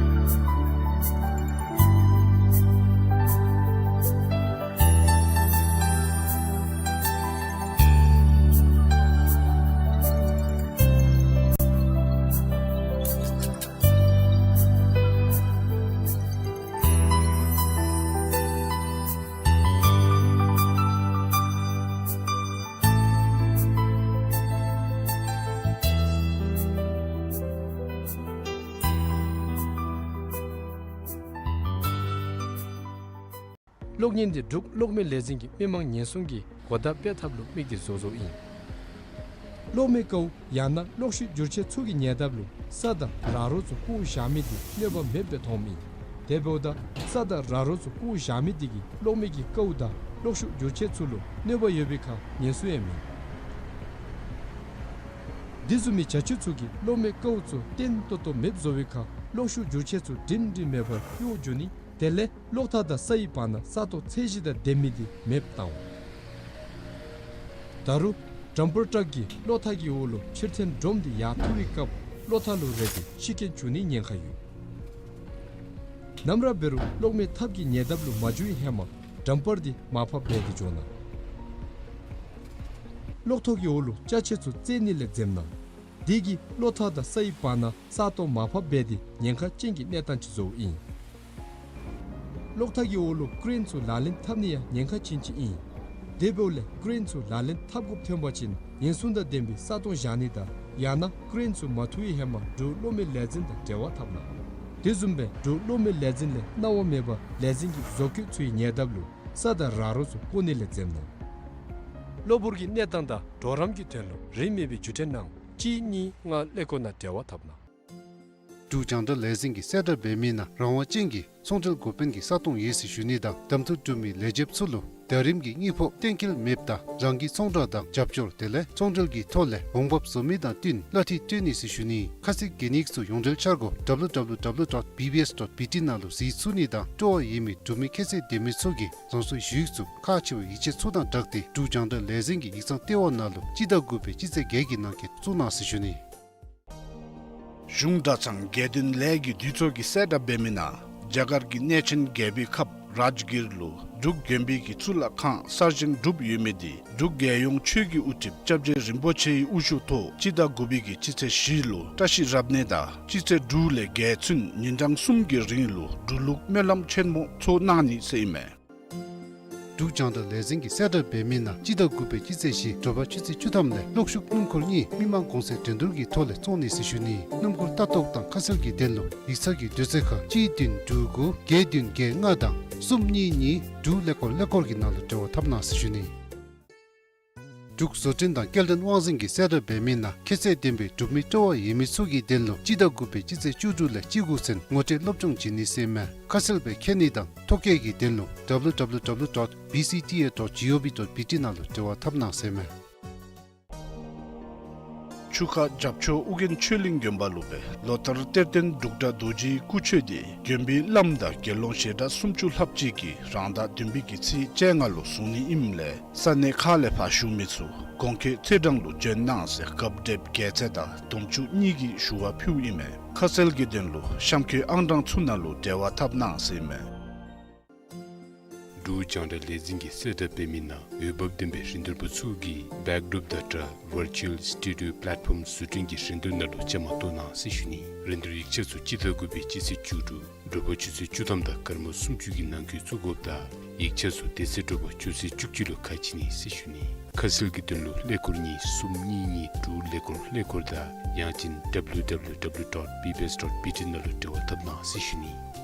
གློག་བརྙན་འདི་འབྲུག་གློག་མེ་ལས་འཛིན་གྱིས་མི་མང་ཉེན་སྲུང་གི་གོ་བརྡ་སྤེལ་ཐབས་ལུ་དམིགས་ཏེ་བཟོ་བཟོཝ་ཨིན། གློག་མེ་ཀཝ་ཡང་ན་གློག་ཤུགས་བསྒྱུར་ཆས་ཚུ་གི་ཉེ་འདབས་ལུ་ས་དང་ར་རོ་ཚུ་བཀོ་བཞག་མི་འདི་གནོད་པ་མེདཔ་སྦེ་མཐོངམ་ཨིན། དེ་འབདཝ་ད་ས་དང་ར་རོ་ཚུ་བཀོ་བཞག་མི་འདི་གིས་གློག་མེ་གི་ཀཝ་དང་གློག་ཤུགས་བསྒྱུར་ཆས་ཚུ་ལུ་གནོད་པ་ཡོད་པའི་ཁར་ཉེན་སྲུང་ཡང་མེད། འདི་བཟུམ་མའི་བྱ་སྤྱོད་ཚུ་གིས་གློག་མེ་ཀཝ་ཚུ་བརྟན་ཏོག་ཏོ་མེདཔ་བཟོ་བའི་ཁར་གློག་ཤུགས་བསྒྱུར་ཆས་ཚུ་སྒྲིང་སྒྲིང་མེད་པར་གཡོ་འགྱོ་ནི་དེ་ལས་གློག་ཐག་དང་སའི་བར་ན་ས་སྟོང་ཚད་གཞི་དང་ལྡན་མི་འདི་མེདཔ་བཏང་འོང་། ད་རུང་ཌམ་པར་ཊག་གིས་གློག་ཐག་གི་འོག་ལུ་ཕྱིར་འཐེན་སྒྲོམ་འདི་ཡར་འཐུ་བའི་སྐབས་གློག་ཐག་ལུ་རེག་སྟེ་ཤི་རྐྱེན་འབྱུང་ནིའི་ཉེན་ཁ་ཡོད། ནམ་ར་འབད་རུང་གློག་མེ་ཐབ་ཀྱི་ཉེ་འདབས་ལུ་མ་འགྱོ་བའི་ཧེ་མ་ཌམ་པར་འདི་མར་ཕབ་འབད་དེ་འགྱོ་གནང་། གློག་ཐོག་གི་འོག་ལུ་ཅ་ཆས་ཚུ་བཙལ་ནི་ལས་འཛེམ་གནང་། དེ་གིས་གློག་ཐག་དང་སའི་བར་ན་ས་སྟོང་མར་ཕབ་འབད་དེ་ཉེན་ཁ་ཅན་གྱི་གནས་སྟངས་ཅིག་བཟོཝ་ཨིན། གློག་ཐག་གི་འོག་ལུ་ཀེ་རེན་ཚུ་ལག་ལེན་འཐབ་ནི་ཡང་ཉེན་ཁ་ཅན་ཅིག་ཨིན། དེ་འབདཝ་ལས་ཀེ་རེན་ཚུ་ལག་ལེན་འཐབ་དགོཔ་ཐོན་པ་ཅིན་ཉེན་སྲུང་དང་ལྡན་པའི་ས་སྟོང་བཞག་ནི་དང་ཡང་ན་ཀེ་རེན་ཚུ་མ་འཐུ་བའི་ཧེ་མ་འབྲུག་གློག་མེ་ལས་འཛིན་དང་འབྲེལ་བ་འཐབ་གནང་། དེ་བཟུམ་སྦེ་འབྲུག་གློག་མེ་ལས་འཛིན་ལས་གནང་བ་མེད་པར་ལས་འཛིན་གྱི་བཟོ་བཀོད་ཚུའི་ཉེ་འདབས་ལུ་ས་དང་ར་རོ་ཚུ་བཀོ་ནི་ལས་འཛེམ་གནང་། གློ་བུར་གྱི་གནས་སྟངས་དང་གྲོགས་རམ་གྱི་དོན་ལུ་རིན་མེད་པའི་བརྒྱུད་འཕྲིན་ནང་གཅིག་གཉིས་ལྔ་ཀླད་ཀོར་ནང་འབྲེལ་བ་འཐབ་གནང་། འབྲུག་རྒྱང་བསྒྲགས་ལས་འཛིན་གྱིས་གསལ་བསྒྲགས་འབད་མི་ནང་རང་དབང་ཅན་གྱི་ཚོང་འབྲེལ་འགོ་དཔོན་གྱི་ས་སྟོང་ཡོད་ཟེར་ཞུ་ནི་དང་གདམ་འཐུ་གྲུབ་མི་ལས་བྱེདཔ་ཚུ་ལུ་ཟླ་རིམ་གྱི་དངུལ་ཕོགས་གཏན་འཁེལ་མེདཔ་ད་རང་གི་ཚོང་བསྒྲགས་དང་རྒྱབ་སྐྱོར་དེ་ལས་ཚོང་འབྲེལ་གྱི་ཐོག་ལས་འོང་འབབ་བཟོ་མི་དང་བསྟུན་གླ་འཐུས་སྤྲོད་ནི་ཟེར་ཞུ་ནི། ཁ་གསལ་གྱི་གནས་ཚུ་ཡོངས་འབྲེལ་འཆར་སྒོ་W W W dot B B S dot B T ནང་ལུ་གཟིགས་ཚུགས་ནི་དང་སྤྲོ་བ་ཡོད་མི་འབྲུག་མི་ཁྱད་ཚད་ལྡན་མི་ཚུ་གིས་རང་སོའི་ཞུ་ཡིག་ཚུ་ཁག་ཆེ་བའི་ཡིག་ཆ་ཚུ་དང་སྦྲགས་ཏེ་འབྲུག་རྒྱང་བསྒྲགས་ལས་འཛིན་གྱི་ཡིག་ཚང་ལྟེ་བ་ནང་ལུ་སྤྱི་ཟླ་དགུ་པའི་སྤྱི་ཚེས་བརྒྱད་ཀྱི་ནང་འཁོད་བཙུགས་གནང་ཟེར་ཞུ་ནི། གཞུང་སྒྲ་ཚང་རྒྱལ་བསྟན་ལས་ཀྱི་འདུས་ཚོགས་ཀྱིས་གསལ་བསྒྲགས་འབད་མི་ནང་རྒྱ་གར་གྱི་གནས་ཆེན་རྒྱལ་པོའི་ཁབ་རཱཇ་གིར་ལུ་འབྲུག་དགོན་པའི་གི་གཙུག་ལག་ཁང་གསར་བཞེངས་གྲུབ་ཡོད་མི་འདི་འབྲུག་རྒྱལ་ཡོངས་ཆོས་ཀྱི་དབུ་ཁྲིདཔ་སྐྱབས་རྗེ་རིན་པོ་ཆེའི་དབུ་བཞུགས་ཐོག་སྤྱི་ཟླ་དགུ་པའི་གི་སྤྱི་ཚེས་བཞི་ལུ་བཀྲ་ཤིས་རབ་གནས་དང་སྤྱི་ཚེས་དྲུག་ལས་བརྒྱད་ཚུན་ཉིན་གྲངས་གསུམ་གྱི་རིང་ལུ་འབྲུག་ལུགས་སྨོན་ལམ་ཆེན་མོ་ཚོགས་གནང་ནི་ཟེར་ཨིན་མས། འབྲུག་རྒྱང་བསྒྲགས་ལས་འཛིན་གྱིས་གསལ་བསྒྲགས་འབད་མི་ནང་སྤྱི་ཟླ་དགུ་པའི་སྤྱི་ཚེས་བཞི་དྲོ་པ་ཆུ་ཚོད་བཅུ་ཐམ་ལས་གློག་ཤུགས་སྣུམ་འཁོར་གཉིས་མི་མང་གོང་ཚད་འགྲན་བསྡུར་གྱི་ཐོག་ལས་བཙོང་ནི་ཟེར་ཞུ་ནི། སྣུམ་འཁོར་ལྟ་རྟོག་དང་ཁ་གསལ་གྱི་དོན་ལུ་ཡིག་ཚང་གི་དུས་ཚོད་ཁར་གཅིག་བདུན་དྲུག་དགུ་བརྒྱད་བདུན་བརྒྱད་ལྔ་དང་གསུམ་གཉིས་གཉིས་དྲུག་ཀླད་ཀོར་ཀླད་ཀོར་གྱི་ནང་ལུ་འབྲེལ་བ་འཐབ་གནང་ཟེར་ཞུ་ནི། འབྲུག་བཟོ་སྐྲུན་དང་སྐྱེལ་འདྲེན་དབང་འཛིན་གྱིས་གསལ་བསྒྲགས་འབད་མི་ནང་ཁྱད་ཚད་ལྡན་པའི་འབྲུག་མི་སྤྲོ་བ་ཡོད་མི་ཚུ་གི་དོན་ལུ་སྤྱི་ཟླ་དགུ་པའི་སྤྱི་ཚེས་བཅུ་དྲུག་ལས་བཅུ་དགུ་ཚུན་ངོ་སྤྲོད་སློབ་སྦྱོང་བྱིན་ནི་ཟེར་མས། ཁ་གསལ་སྦེ་མཁྱེན་ནི་དང་ཐོ་བཀོད་ཀྱི་དོན་ལུ་W W W dot B C T A dot G O V dot B T ནང་ལུ་འབྲེལ་བ་འཐབ་གནང་ཟེར་མས། ཆུ་ཁ་རྒྱབ་ཕྱོགས་ཨོ་རྒྱན་ཆོས་གླིང་དགོན་པ་ལུ་སྦེ་ལོ་ལྟར་གཏེར་སྟོན་འབྲུག་སྒྲ་རྡོ་རྗེའི་སྐུ་མཆོད་འདི་དགོན་པའི་བླམ་དང་དགེ་སློང་ཞལ་གྲངས་སུམ་ཅུ་ལྷགཔ་ཅིག་གིས་རང་ཟླ་བདུན་པའི་གི་ཚེས་བཅོ་ལྔ་ལུ་བཟུང་ནི་ཨིནམ་ལས་ས་གནས་ཁག་ལས་ཕར་བཞུགས་མི་ཚུ་གོང་འཁོད་ཚེས་གྲངས་ལུ་བྱོན་གནང་ཟེར་སྐབས་དེབ་རྒྱལ་མཚན་དང་དུང་ཕྱུར་གཉིས་ཀྱི་ཞུ་བ་ཕུལཝ་ཨིན་མས། ཁ་གསལ་གྱི་དོན་ལུ་གཤམ་འཁོད་ཨང་གྲངས་ཚུ་ནང་ལུ་འབྲེལ་བ་འཐབ་གནང་ཟེར་ཨིན་མས། འབྲུག་རྒྱང་བསྒྲགས་ལས་འཛིན་གྱིས་གསལ་བསྒྲགས་འབད་མི་ནང་འོས་འབབ་ལྡན་པའི་རིན་བསྡུར་པ་ཚུ་གིས་བེཀ་ཌོརོཔ་དང་སྦྲགས་ཝར་ཅུ་ཨལ་སི་ཊུ་ཌི་ཡོ་པ་ལེཊ་ཕོརམ་བཟོ་སྐྲུན་གྱི་རིན་བསྡུར་ནང་ལུ་བཅའ་མར་གཏོགས་གནང་ཟེར་ཞུ་ནི། རིན་བསྡུར་ཡིག་ཆ་ཚུ་སྤྱི་ཟླ་དགུ་པའི་སྤྱི་ཚེས་བཅུ་དྲུག་དྲོ་པ་ཆུ་ཚོད་བཅུ་ཐམ་དང་སྐར་མ་སུམ་ཅུ་གི་ནང་འཁོད་བཙུགས་དགོཔ་དང་ཡིག་ཆ་ཚུ་དེ་ཚེ་དྲོ་པ་ཆུ་ཚོད་བཅུ་གཅིག་ལུ་ཁ་ཕྱེ་ནི་ཟེར་ཞུ་ནི། ཁ་གསལ་གྱི་དོན་ལུ་ཀླད་ཀོར་གཉིས་གསུམ་གཉིས་གཉིས་དྲུག་ཀླད་ཀོར་ཀླད་ཀོར་དང་ཡང་ཅིན་W W W dot B B S dot B T ནང་ལུ་འབྲེལ་བ་འཐབ་གནང་ཟེར་ཞུ་ནི།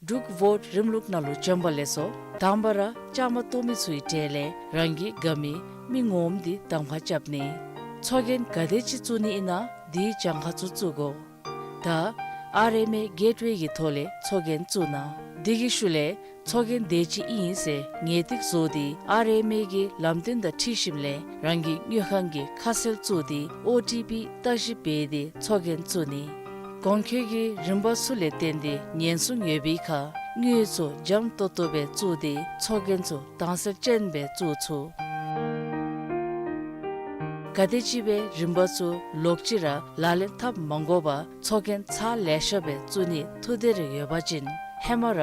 འབྲུག་ཝོཊ་རིམ་ལུགས་ནང་ལུ་བྱོན་པ་ལེགས་སོ། དང་པ་ར་བཅའ་མར་གཏོགས་མི་ཚུའི་གྲས་ལས་རང་གི་དགའ་མི་མི་ངོམ་འདི་གདམ་ཁ་རྐྱབ་ནི། ཚོགས་རྒྱན་ག་དེ་ཅིག་བཙུགས་ནི་ཨིན་ན་དེའི་གྱངས་ཁ་ཚུ་བཙུགས་དགོ། ད་ཨར་ཨེམ་ཨེ་གེཊ་ཝེ་གི་ཐོག་ལས་ཚོགས་རྒྱན་བཙུགས་གནང་། དེ་གི་ཤུལ་ལས་ཚོགས་རྒྱན་དེ་ཅིག་ཨིན་ཟེར་ངེས་ཏིག་བཟོ་སྟེ་ཨར་ཨེམ་ཨེ་གི་ལམ་སྟོན་དང་འཁྲིལ་ཞིནམ་ལས་རང་གི་དངུལ་ཁང་གི་ཁ་གསལ་བཙུགས་ཏེ་ཨོ་ཊི་པི་བརྟག་ཞིབ་འབད་དེ་ཚོགས་རྒྱན་བཙུགས་ནི། གོང་འཁོད་ཀྱི་རིམ་པ་ཚུ་ལས་བརྟེན་ཏེ་ཉེན་སྲུང་ཡོད་པའི་ཁར་དངུལ་ཚུ་འཇམ་ཏོག་ཏོ་སྦེ་བཙུགས་ཏེ་ཚོགས་རྒྱན་ཚུ་དྭངས་གསལ་ཅན་སྦེ་བཙུགས་ཚུགས། ག་དེམ་ཅིག་སྦེ་རིམ་པ་ཚུ་ལོག་ཅི་ར་ལག་ལེན་འཐབ་མ་དགོ་པར་ཚོགས་རྒྱན་ཚར་ལེ་ཤ་སྦེ་བཙུགས་ནི་ཐུགས་འདོད་རེ་ཡོད་པ་ཅིན་ཧེ་མ་ར་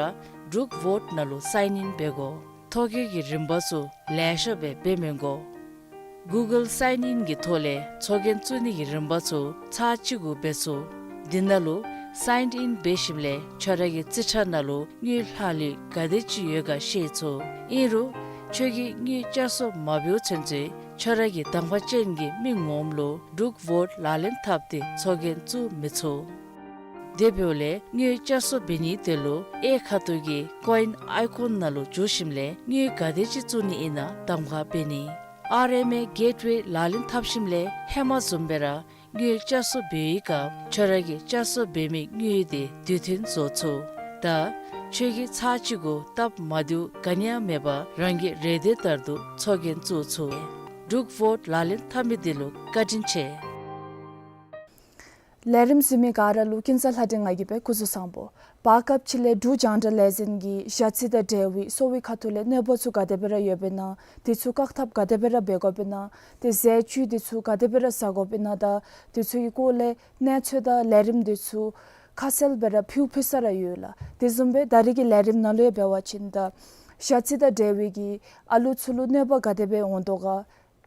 འབྲུག་ཝོཊ་ནང་ལུ་སའིན་ཨིན་འབད་དགོ། ཐོ་བཀོད་ཀྱི་རིམ་པ་ཚུ་ལེ་ཤ་སྦེ་འབད་མི་དགོ། གུ་གཱལ་སའིན་ཨིན་གྱི་ཐོག་ལས་ཚོགས་རྒྱན་བཙུགས་ནི་གི་རིམ་པ་ཚུ་ཚར་གཅིག་གུ་འབད་ཚུགས། འདི་ནང་ལུ་སའིན་ཨིན་འབད་ཞིནམ་ལས་ཁྱོད་ར་གི་རྩིས་ཁྲ་ནང་ལུ་དངུལ་ལྷག་ལུས་ག་དེ་ཅིག་ཡོད་ག་ཤེས་ཚུགས། ཨིན་རུང་ཁྱོད་ཀྱིས་དངུལ་བསྐྱར་གསོ་མ་འབདཝ་ཚུན་ཚོད་ཁྱོད་ར་གི་གདམ་ཁ་ཅན་གྱི་མི་ངོམ་ལུ་འབྲུག་ཝོཊ་ལག་ལེན་འཐབ་སྟེ་ཚོགས་རྒྱན་བཙུགས་མི་ཚུགས། དེ་འབདཝ་ལས་དངུལ་བསྐྱར་གསོ་འབད་ནིའི་དོན་ལུ་ཨེ་ཁ་ཐུག་གི་ཀོ་ཨིན་ཨའི་ཀོན་ནང་ལུ་འཛུལ་ཞིནམ་ལས་དངུལ་ག་དེ་ཅིག་བཙུགས་ནི་ཨིན་ན་གདམ་ཁ་འབད་ནི། ཨར་ཨེམ་ཨེ་གེཊ་ཝེ་ལག་ལེན་འཐབ་ཞིནམ་ལས་ཧེ་མ་བཟུམ་སྦེ་ར་དངུལ་བསྐྱར་གསོ་འབད་བའི་སྐབས་ཁྱོད་ར་གིས་བསྐྱར་གསོ་འབད་མི་དངུལ་དེ་དུས་མཐུན་བཟོ་ཚུགས། ད་ཁྱོད་ཀྱིས་ཚར་གཅིག་གུ་སྟབས་མ་བདེཝ་ག་ནི་ཡང་མེད་པར་རང་གི་རེ་འདོད་ལྟར་དུ་ཚོགས་རྒྱན་བཙུགས་ཚུགས། འབྲུག་བོཊ་ལག་ལེན་འཐབ་མི་འདི་ལུ་བཀའ་དྲིན་ཆེ། ལས་རིམ་གཟིགས་མི་ག་ར་ལུ་ཀུན་བཟང་ལྷ་སྒྲོན་ང་གིས་སྦེ་སྐུ་གཟུགས་བཟང་པོ། བར་སྐབས་ཅིག་ལས་འབྲུག་རྒྱང་བསྒྲགས་ལས་འཛིན་གྱིས་ཞ་རྩི་དང་འབྲེལ་བའི་གསོ་བའི་ཁ་ཐུག་ལས་གནོད་པ་ཚུ་ག་དེ་སྦེ་ར་ཡོདཔ་ཨིན་ན། དེ་ཚུ་བཀག་ཐབས་ག་དེ་སྦེ་ར་འབད་དགོཔ་ཨིན་ན། ཏེ་ཟས་བཅུད་དེ་ཚུ་ག་དེ་སྦེ་ར་ཟ་དགོཔ་ཨིན་ན་ད་དེ་ཚུ་གི་སྐོར་ལས་གནས་ཚུལ་དང་ལས་རིམ་དེ་ཚུ་ཁ་གསལ་སྦེ་ར་ཕུལ་ཕུལ་ས་ར་ཡོད་ལགས། དེ་བཟུམ་སྦེ་ད་རིས་ཀྱི་ལས་རིམ་ནང་ལུ་ཡང་འབད་བ་ཅིན་ད་ཞ་རྩི་དང་འབྲེལ་བའི་གི་ཨ་ལུ་ཚུ་ལུ་གནོད་པ་ག་དེ་སྦེ་འོང་དོ་ག།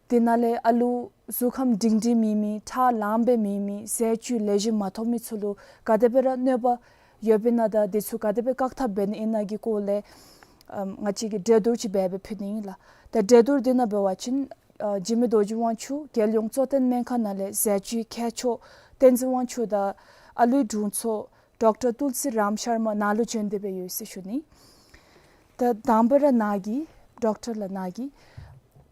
དེ་ནང་ལས་ཨ་ལུ་གཟུགས་ཁམས་སྒྲིང་སྒྲིང་མེད་མི་ཁྲག་ལངམ་སྦེ་མེད་མི་ཟས་བཅུད་ལེགས་ཤོམ་མ་ཐོབ་མི་ཚུ་ལུ་ག་དེ་སྦེ་ར་གནོད་པ་ཡོདཔ་ཨིན་ན་ད་དེ་ཚུ་ག་དེ་སྦེ་བཀག་ཐབས་འབད་ནི་ཨིན་ན་གི་སྐོར་ལས་ཨམ་ང་བཅས་ཀྱིས་གྲོས་བསྡུར་ཅིག་འབད་སྦེ་ཕུལ་ནི་ཨིན་ལགས། ད་གྲོས་བསྡུར་དེ་ནང་འབད་བ་ཅིན་ཨ་འཇིགས་མེད་རྡོ་རྗེ་དབང་ཕྱུག་རྒྱལ་ཡོངས་གཙོ་བསྟེན་སྨན་ཁང་ནང་ལས་ཟས་བཅུད་མཁས་མཆོག་བསྟན་འཛིན་དབང་ཕྱུག་དང་ཨ་ལུའི་དྲུང་འཚོ་ཌོག་ཊར་ཏུལ་སི་རམ་ཤར་མ་ནཱ་ལུ་བྱོན་ཏེ་སྦེ་ཡོད་ཟེར་ཞུ་ནི། ད་དང་པ་ར་ནཱ་གིས་ཌོག་ཊར་ལགས་ནཱ་གིས་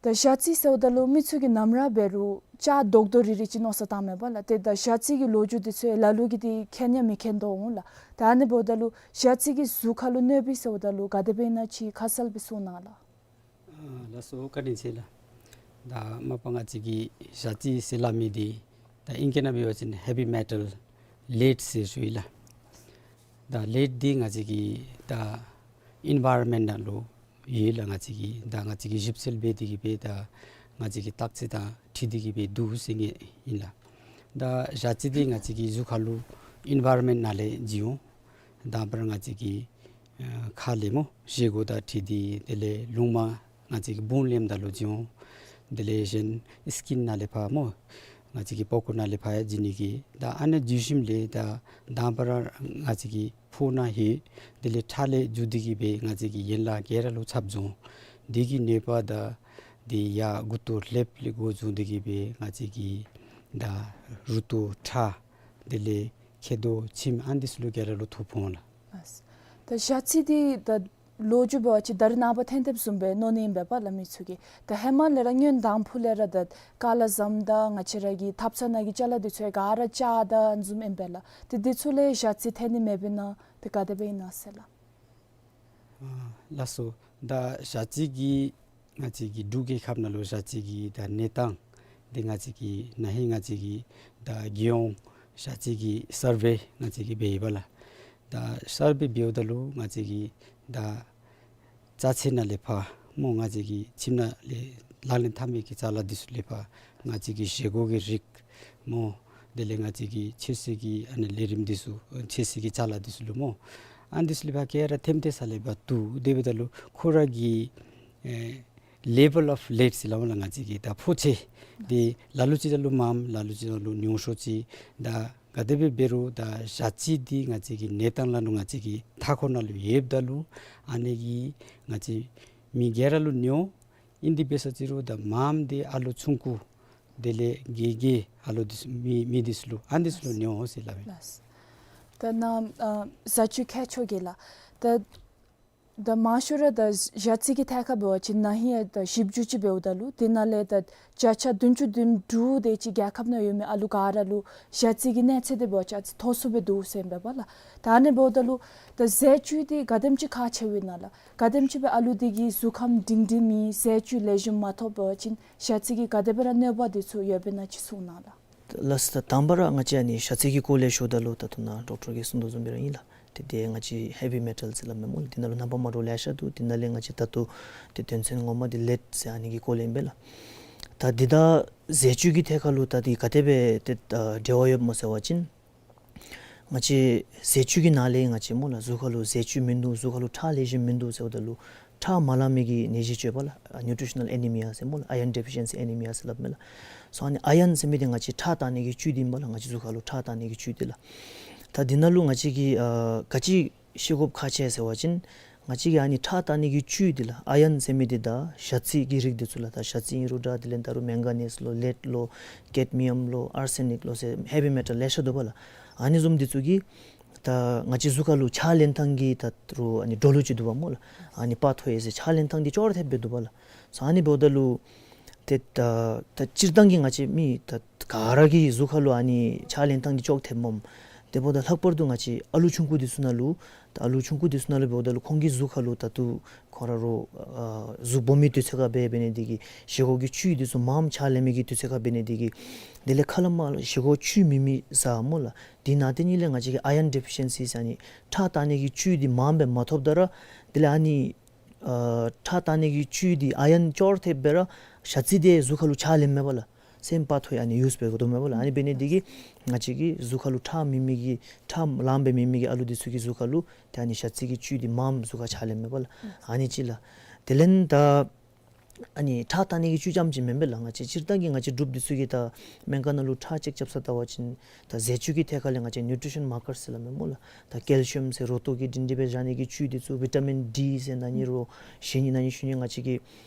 ད་ཞ་རྩི་ཟེརཝ་ད་ལུ་མི་ཚུ་གིས་ནམ་ར་འབད་རུང་ལྕགས་རྡོག་རྡོག་རིལ་རི་ཅིག་མནོ་བསམ་བཏངམ་མས་པ་ལགས། ཏེ་ད་ཞ་རྩི་གི་ལོ་རྒྱུས་དེ་ཚུ་ལ་ལུ་གིས་ཏེ་མཁྱེན་ཡང་མི་མཁྱེན་དོ་འོང་ལགས། ད་ཨ་ནི་འབདཝ་ད་ལུ་ཞ་རྩི་གིས་གཟུགས་ཁར་ལུ་གནོདཔ་ཟེརཝ་ད་ལུ་ག་དེ་སྦེ་ཨིན་ན་ཅིག་ཁ་གསལ་སྦེ་གསུང་གནང་ལགས། ཨ་ལགས་སོ། བཀའ་དྲིན་ཆེ་ལགས། ད་མ་པ་ང་བཅས་ཀྱིས་ཞ་རྩི་ཟེར་སླབ་མི་འདི་ད་ཨིང་སྐད་ནང་འབད་བ་ཅིན་ཧེ་བི་མེ་ཊལ་ལེཌ་ཟེར་ཞུ་ཡི་ལགས། ད་ལེཌ་འདི་ང་བཅས་ཀྱི་ད་ཨིན་ཝའི་རོན་མེནཊ་ནང་ལུ་ཡོད་ལགས། ང་བཅས་ཀྱི་ད་ང་བཅས་ཀྱིས་ཞིབ་འཚོལ་འབད་དེ་གིས་སྦེ་ད་ང་བཅས་ཀྱི་བརྟག་དཔྱད་དང་འཁྲིལ་ཏེ་གིས་སྦེ་འདུག་ཟེར་མི་ཨིན་ལགས། ད་ཞ་རྩི་འདི་ང་བཅས་ཀྱི་གཟུགས་ཁར་ལུ་ཨིན་ཝའི་རོན་མེནཊ་ནང་ལས་བྱུང་། དང་པ་ར་ང་བཅས་ཀྱི་ཨ་ཁ་ལས་སྨོ་བཞེས་སྒོ་དང་འཁྲིལ་ཏེ་དེ་ལས་རླུངམ་ང་བཅས་ཀྱི་བུང་ལེནམ་ད་ལུ་བྱུང་། དེ་ལས་གཞན་སི་ཀིན་ནང་ལས་ཕར་སྨོ་ང་བཅས་ཀྱི་པགས་ཀོ་ནང་ལས་ཕར་ཡང་བྱུང་ནི་གི་ད་ཨ་ནི་བྱུང་ཞིནམ་ལས་ད་དང་པ་ར་ང་བཅས་ཀྱི་ཕོཝ་ནང་ལྷོད། དེ་ལས་ཁྲག་ལས་འཛུལ་ཏེ་གིས་སྦེ་ང་བཅས་ཀྱི་ཡན་ལག་ག་ར་ལུ་ཚབ་བྱུང་། དེ་གི་ནད་པ་ད་དེ་ཡར་མགུ་ཏོ་ལྷེབ་ལས་འགོ་བཟུང་སྟེ་གིས་སྦེ་ང་བཅས་ཀྱི་ད་རུ་ཏོ་ཁྲག་དེ་ལས་མཁལ་རྡོག་མཆིནམ་ཨ་ནི་ཚུ་ལུ་ག་ར་ལུ་ཐོ་ཕོག་འོང་ལགས། ལགས། ད་ཞ་རྩི་འདི་ད་ལོ་རྒྱུས་འབད་བ་ཅིན་ད་རེས་ནངས་པ་ཐོན་ཐོནམ་བཟུམ་སྦེ་མནོ་ནི་ཨིན་པས་པ་ལགས་མི་ཚུ་གིས། ད་ཧེ་མ་ལས་ར་སྔོན་དང་ཕུ་ལས་ར་ད་ཀ་ལ་ཟམ་དང་ང་བཅས་ར་གི་ཐབ་ཚང་ནང་གི་ཅ་ལ་འདི་ཚུ་ཡང་ག་ར་ལྕགས་དང་བཟུམ་ཨིན་པས་ལགས། ཏེ་འདི་ཚུ་ལས་ཞ་རྩི་ཐོན་ནི་མེདཔ་ཨིན་ན་ཏེ་ག་དེ་སྦེ་ཨིན་ན་ཟེར་ལགས། ཨ་ལགས་སོ། ད་ཞ་རྩི་གི་ང་བཅས་ཀྱི་འབྲུག་རྒྱལ་ཁབ་ནང་ལུ་ཞ་རྩི་གི་ད་གནས་སྟངས་འདི་ང་བཅས་ཀྱིས་ན་ཧིང་ང་བཅས་ཀྱིས་ད་རྒྱལ་ཡོངས་ཞ་རྩི་གི་སར་ཝེ་ང་བཅས་ཀྱིས་འབད་ཡི་པ་ལགས། ད་སར་ཝེ་འབདཝ་ད་ལུ་ང་བཅས་ཀྱིས་ད་རྩ་ཆེ་ནང་ལས་ཕར་སྨོ་ང་བཅས་ཀྱི་ཁྱིམ་ནང་ལས་ལག་ལེན་འཐབ་མི་གི་ཅ་ལ་འདི་ཚུ་ལས་ཕར་ང་བཅས་ཀྱི་བཞེས་སྒོ་གི་རིགས་སྨོ། དེ་ལས་ང་བཅས་ཀྱི་ཆོས་སྲིད་ཀྱི་ཨ་ནི་ལས་རིམ་འདི་ཚུ་ཆོས་སྲིད་ཀྱི་ཅ་ལ་འདི་ཚུ་ལུ་སྨོ། ཨ་ནི་འདི་ཚུ་ལས་ཕར་ག་ར་ཐེམ་ཐེ་ས་ལས་ཕར་བཏུབ། དེ་འབདཝ་ད་ལུ་ཁོ་ར་གི་ཨེ་ལེ་བཱལ་ཨོཕ་ལེཌ་ཟེར་སླབ་མས་ལགས། ང་བཅས་ཀྱི་ད་ཕོ་ཆེ་འདི་ལ་ལུ་ཅིག་ད་ལུ་མངམ་ལ་ལུ་ཅིག་ད་ལུ་ཉུང་ཤོས་ཅིག། ད་ག་དེ་སྦེ་འབད་རུང་ད་ཞ་རྩི་འདི་ང་བཅས་ཀྱི་གནས་སྟངས་ལ་ནུ་ང་བཅས་ཀྱི་མཐའ་འཁོར་ནང་ལུ་ཡོདཔ་ད་ལུ་ཨ་ནི་གིས་ང་བཅས་མི་ག་ར་ལུ་ཉོ། ཨིན་དེ་འབད་ས་ཅིག་རུང་ད་མངམ་འདི་ཨ་ལོ་ཆུང་ཀུ་དེ་ལས་རྒས་རྒས་ཨ་ལོ་འདི་ཚུ་མི་མི་འདི་ཚུ་ལུ་ཨ་ནི་འདི་ཚུ་ལུ་ཉོ་ཟེར་སླབ་ཨིན། ལགས། ད་ནཱ་ཨ་ཟས་བཅུད་མཁས་མཆོག་གིས་ལགས། ད་ད་མང་ཤོས་ར་ད་ཞ་རྩི་གི་ཐད་ཁར་འབད་བ་ཅིན་ན་ཧིང་ཡང་ད་ཞིབ་འཇུག་ཅིག་འབདཝ་ད་ལུ་དེ་ནང་ལས་ད་བརྒྱ་ཆ་བདུན་ཅུ་དོན་དྲུག་དེ་ཅིག་རྒྱལ་ཁབ་ནང་ཡོད་མི་ཨ་ལུ་ག་ར་ལུ་ཞ་རྩི་གི་གནོད་འཚེ་དེ་འབད་བ་ཅིན་ཨ་ཙི་མཐོ་སུ་སྦེ་འདུག་ཟེར་ཨིན་པས་པ་ལགས། ད་ཨ་ནི་འབདཝ་ད་ལུ་ད་ཟས་བཅུད་འདི་ག་དེམ་ཅིག་ཁག་ཆེཝ་ཨིན་ན་ལགས། ག་དེམ་ཅིག་སྦེ་ཨ་ལུ་འདི་གི་གཟུགས་ཁམས་སྒྲིང་སྒྲིང་མེད་ཟས་བཅུད་ལེགས་ཤོམ་མ་ཐོབ་པ་ཅིན་ཞ་རྩི་གིས་ག་དེ་སྦེ་ར་གནོད་པ་འདི་ཚུ་ཡོདཔ་ཨིན་ན་ཅིག་གསུང་གནང་ལགས། ལགས་སོ། ད་དང་པ་ར་ང་བཅས་ཨ་ནི་ཞ་རྩི་གི་སྐོར་ལས་ཞུཝ་ད་ལུ་ད་ལྟོ་ནཱ་ཌོག་ཊར་གྱིས་གསུངས་དོ་བཟུམ་སྦེ་ར་ཨིན་ལགས། ཏེ་དེ་ང་བཅས་ཧེ་བི་མེ་ཊལ་ཟེར་སླབ་མས་སྨོ་ལགས། དེ་ནང་ལུ་རྣམ་པ་མ་འདྲཝ་ལེ་ཤ་འདུག། དེ་ནང་ལས་ང་བཅས་ད་ལྟོ་ཏེ་དོན་ཚན་ངོ་མ་འདི་ལེཌ་ཟེར་ཨ་ནི་གི་སྐོར་ལས་ཨིན་པས་ལགས། ད་འདི་དང་ཟས་བཅུད་ཀྱི་ཐད་ཁར་ལུ་ད་འདི་ག་དེ་སྦེ་ཏེ་ད་འབྲེལ་བ་ཡོདཔ་སྨོ་ཟེར་བ་ཅིན་ང་བཅས་ཟས་བཅུད་ཀྱི་ནང་ལས་ང་བཅས་སྨོ་ལགས་གཟུགས་ཁར་ལུ་ཟས་བཅུད་མིན་འདུག་གཟུགས་ཁར་ལུ་ཁྲག་ལེགས་ཤོམ་མིན་འདུག་ཟེརཝ་ད་ལུ་ཁྲག་མ་ལང་མི་གི་ནད་གཞི་ཅིག་ཡོད་པས་ལགས། ཨ་ནིའུ་ཊི་རི་ཤ་ནཱལ་ཨེ་ནི་མི་ཡ་ཟེར་སྨོ་ལགས། ཨའི་རཱན་ཌེ་ཕི་ཤན་སི་ཨེ་ནི་མི་ཡ་ཟེར་སླབ་མས་ལགས། སོ་ཨ་ནི་ཨའི་རཱན་ཟེར་མི་འདི་ང་བཅས་ཁྲག་བཏང་ནི་གི་བཅུད་འདི་ཨིན་པས་ལགས། ང་བཅས་གཟུགས་ཁར་ལུ་ཁྲག་བཏང་ནི་གི་བཅུད་འདི་ལགས། ད་འདི་ནང་ལུ་ང་བཅས་ཀྱིས་ཨ་ག་ཅི་ཤེས་དགོཔ་ཁག་ཆེ་ཟེར་བ་ཅིན་ང་བཅས་ཀྱིས་ཨ་ནི་ཁྲག་བཏང་ནི་གི་བཅུད་འདི་ལགས། ཨའི་རཱན་ཟེར་མི་འདི་ད་ཞ་རྩི་གི་རིགས་འདི་ཚུ་ལགས། ད་ཞ་རྩི་ཨིན་རུང་འདྲ་དེ་ལས་ད་རུང་མེང་ག་ནིས་ལོ་ལེཌ་ལོ་ཀེཌ་མི་ཡམ་ལོ་ཨར་སེ་ནིཀ་ལོ་ཟེར་ཧེ་བི་མེ་ཊལ་ལེ་ཤ་འདུག་པ་ལགས། ཨ་ནི་བཟུམ་འདི་ཚུ་གིས་ ད་ང་བཅས་གཟུགས་ཁ་ལུ་ཕྱག་ལེན་ཐངས་ཀྱི་ད་རུང་ཨ་ནི་འགྲོ་ལུགས་ཅིག་འདུག་པ་སྨོ་ལགས། ཨ་ནི་པ་ཐོ་ཡེ་ཟེར་ཕྱག་ལེན་ཐངས་འདི་ཅོག་ར་འཐདཔ་སྦེ་འདུག་པ་ལགས། སོ་ཨ་ནི་འབདཝ་ད་ལུ་ཏེ་ད་ད་སྤྱིར་བཏང་གི་ང་བཅས་མི་ད་ག་ར་གི་གཟུགས་ཁ་ལུ་ཨ་ནི་ཕྱག་ལེན་ཐངས་འདི་ཅོག་འཐདཔ་མས། དེ་འབདཝ་ད་ལྷག་པར་དུ་ང་བཅས་ཨ་ལུ་ཆུང་ཀུ་འདི་ཚུ་ནང་ལུ་ད་ཨ་ལུ་ཆུང་ཀུ་འདི་ཚུ་ནང་ལུ་འབདཝ་ད་ལུ་ཁོང་གི་གཟུགས་ཁ་ལུ་ད་ལྟོ་ཁོང་ར་རོགས་ཨ་གཟུགས་སྦོམ་མི་དུས་ཚོད་ཁར་འབད་འབད་ནི་འདི་གིས་བཞེས་སྒོ་གི་བཅུད་འདི་ཚུ་མངམ་ཕྱག་ལེན་མི་གི་དུས་ཚོད་ཁར་འབད་ནི་འདི་གིས་དེ་ལས་ཁ་ལས་མར་བཞེས་སྒོ་བཅུད་མེད་མི་བཟའ་སྨོ་ལགས། དེ་ནང་དེ་ཉིད་ལས་ང་བཅས་ཀྱི་ཨའི་རོན་ཌི་ཕི་ཤེན་སི་ཟེར་ཨ་ནི་ཁྲག་བཏང་ནི་གི་བཅུད་འདི་མངམ་སྦེ་མ་ཐོབ་ད་ར་དེ་ལས་ཨ་ནི་ཨ་ཁྲག་བཏང་ནི་གི་བཅུད་འདི་ཨའི་རོན་ཅོག་ར་འཐདཔ་སྦེ་ར་ཞ་རྩི་འདི་གཟུགས་ཁ་ལུ་ཕྱག་ལེནམ་མས་པ་ལགས། སེམས་པ་ཐོ་ཡང་ཨ་ནི་ཡུས་འབད་དགོ་དོ་མས་པ་ལགས། ཨ་ནི་འབད་ནི་འདི་གིས་ང་བཅས་ཀྱི་གཟུགས་ཁ་ལུ་ཁྲག་མེད་མི་གི་ཁྲག་ལངམ་སྦེ་མེད་མི་གི་ཨ་ལུ་འདི་ཚུ་གི་གཟུགས་ཁ་ལུ་ཏེ་ཨ་ནི་ཞ་རྩི་གི་བཅུད་འདི་མངམ་གཟུགས་ཁར་ཕྱག་ལེནམ་མས་པ་ལགས། ཨ་ནི་གཅིག་ལགས། དེ་ལས་ད་ཨ་ནི་ཁྲག་བཏང་ནི་གི་བཅུད་རྐྱངམ་ཅིག་མེན་པས་ལགས། ང་བཅས་སྤྱིར་བཏང་གི་ང་བཅས་འབྲུགཔ་འདི་ཚུ་གིས་ད་སྨན་ཁང་ནང་ལུ་ཁྲག་ཅེཀ་རྐྱབ་ས་བལྟ་བ་ཅིན་ད་ཟས་བཅུད་ཀྱི་ཐད་ཁ་ལས་ང་བཅས་ནིའུ་ཊི་ཤན་མར་ཀར་ཟེར་སླབ་མས་སྨོ་ལགས། ད་ཀེལ་ཤི་ཡམ་ཟེར་རོ་ཏོག་གི་སྒྲིང་སྒྲི་སྦེ་བཞག་ནི་གི་བཅུད་འདི་ཚུ་བི་ཊ་མིན་ཌི་ཟེར་ན་ནི་རོ་ཞེ་ནི་ན་ནི་ཤུལ་ནི་ང་བཅས་ཀྱི་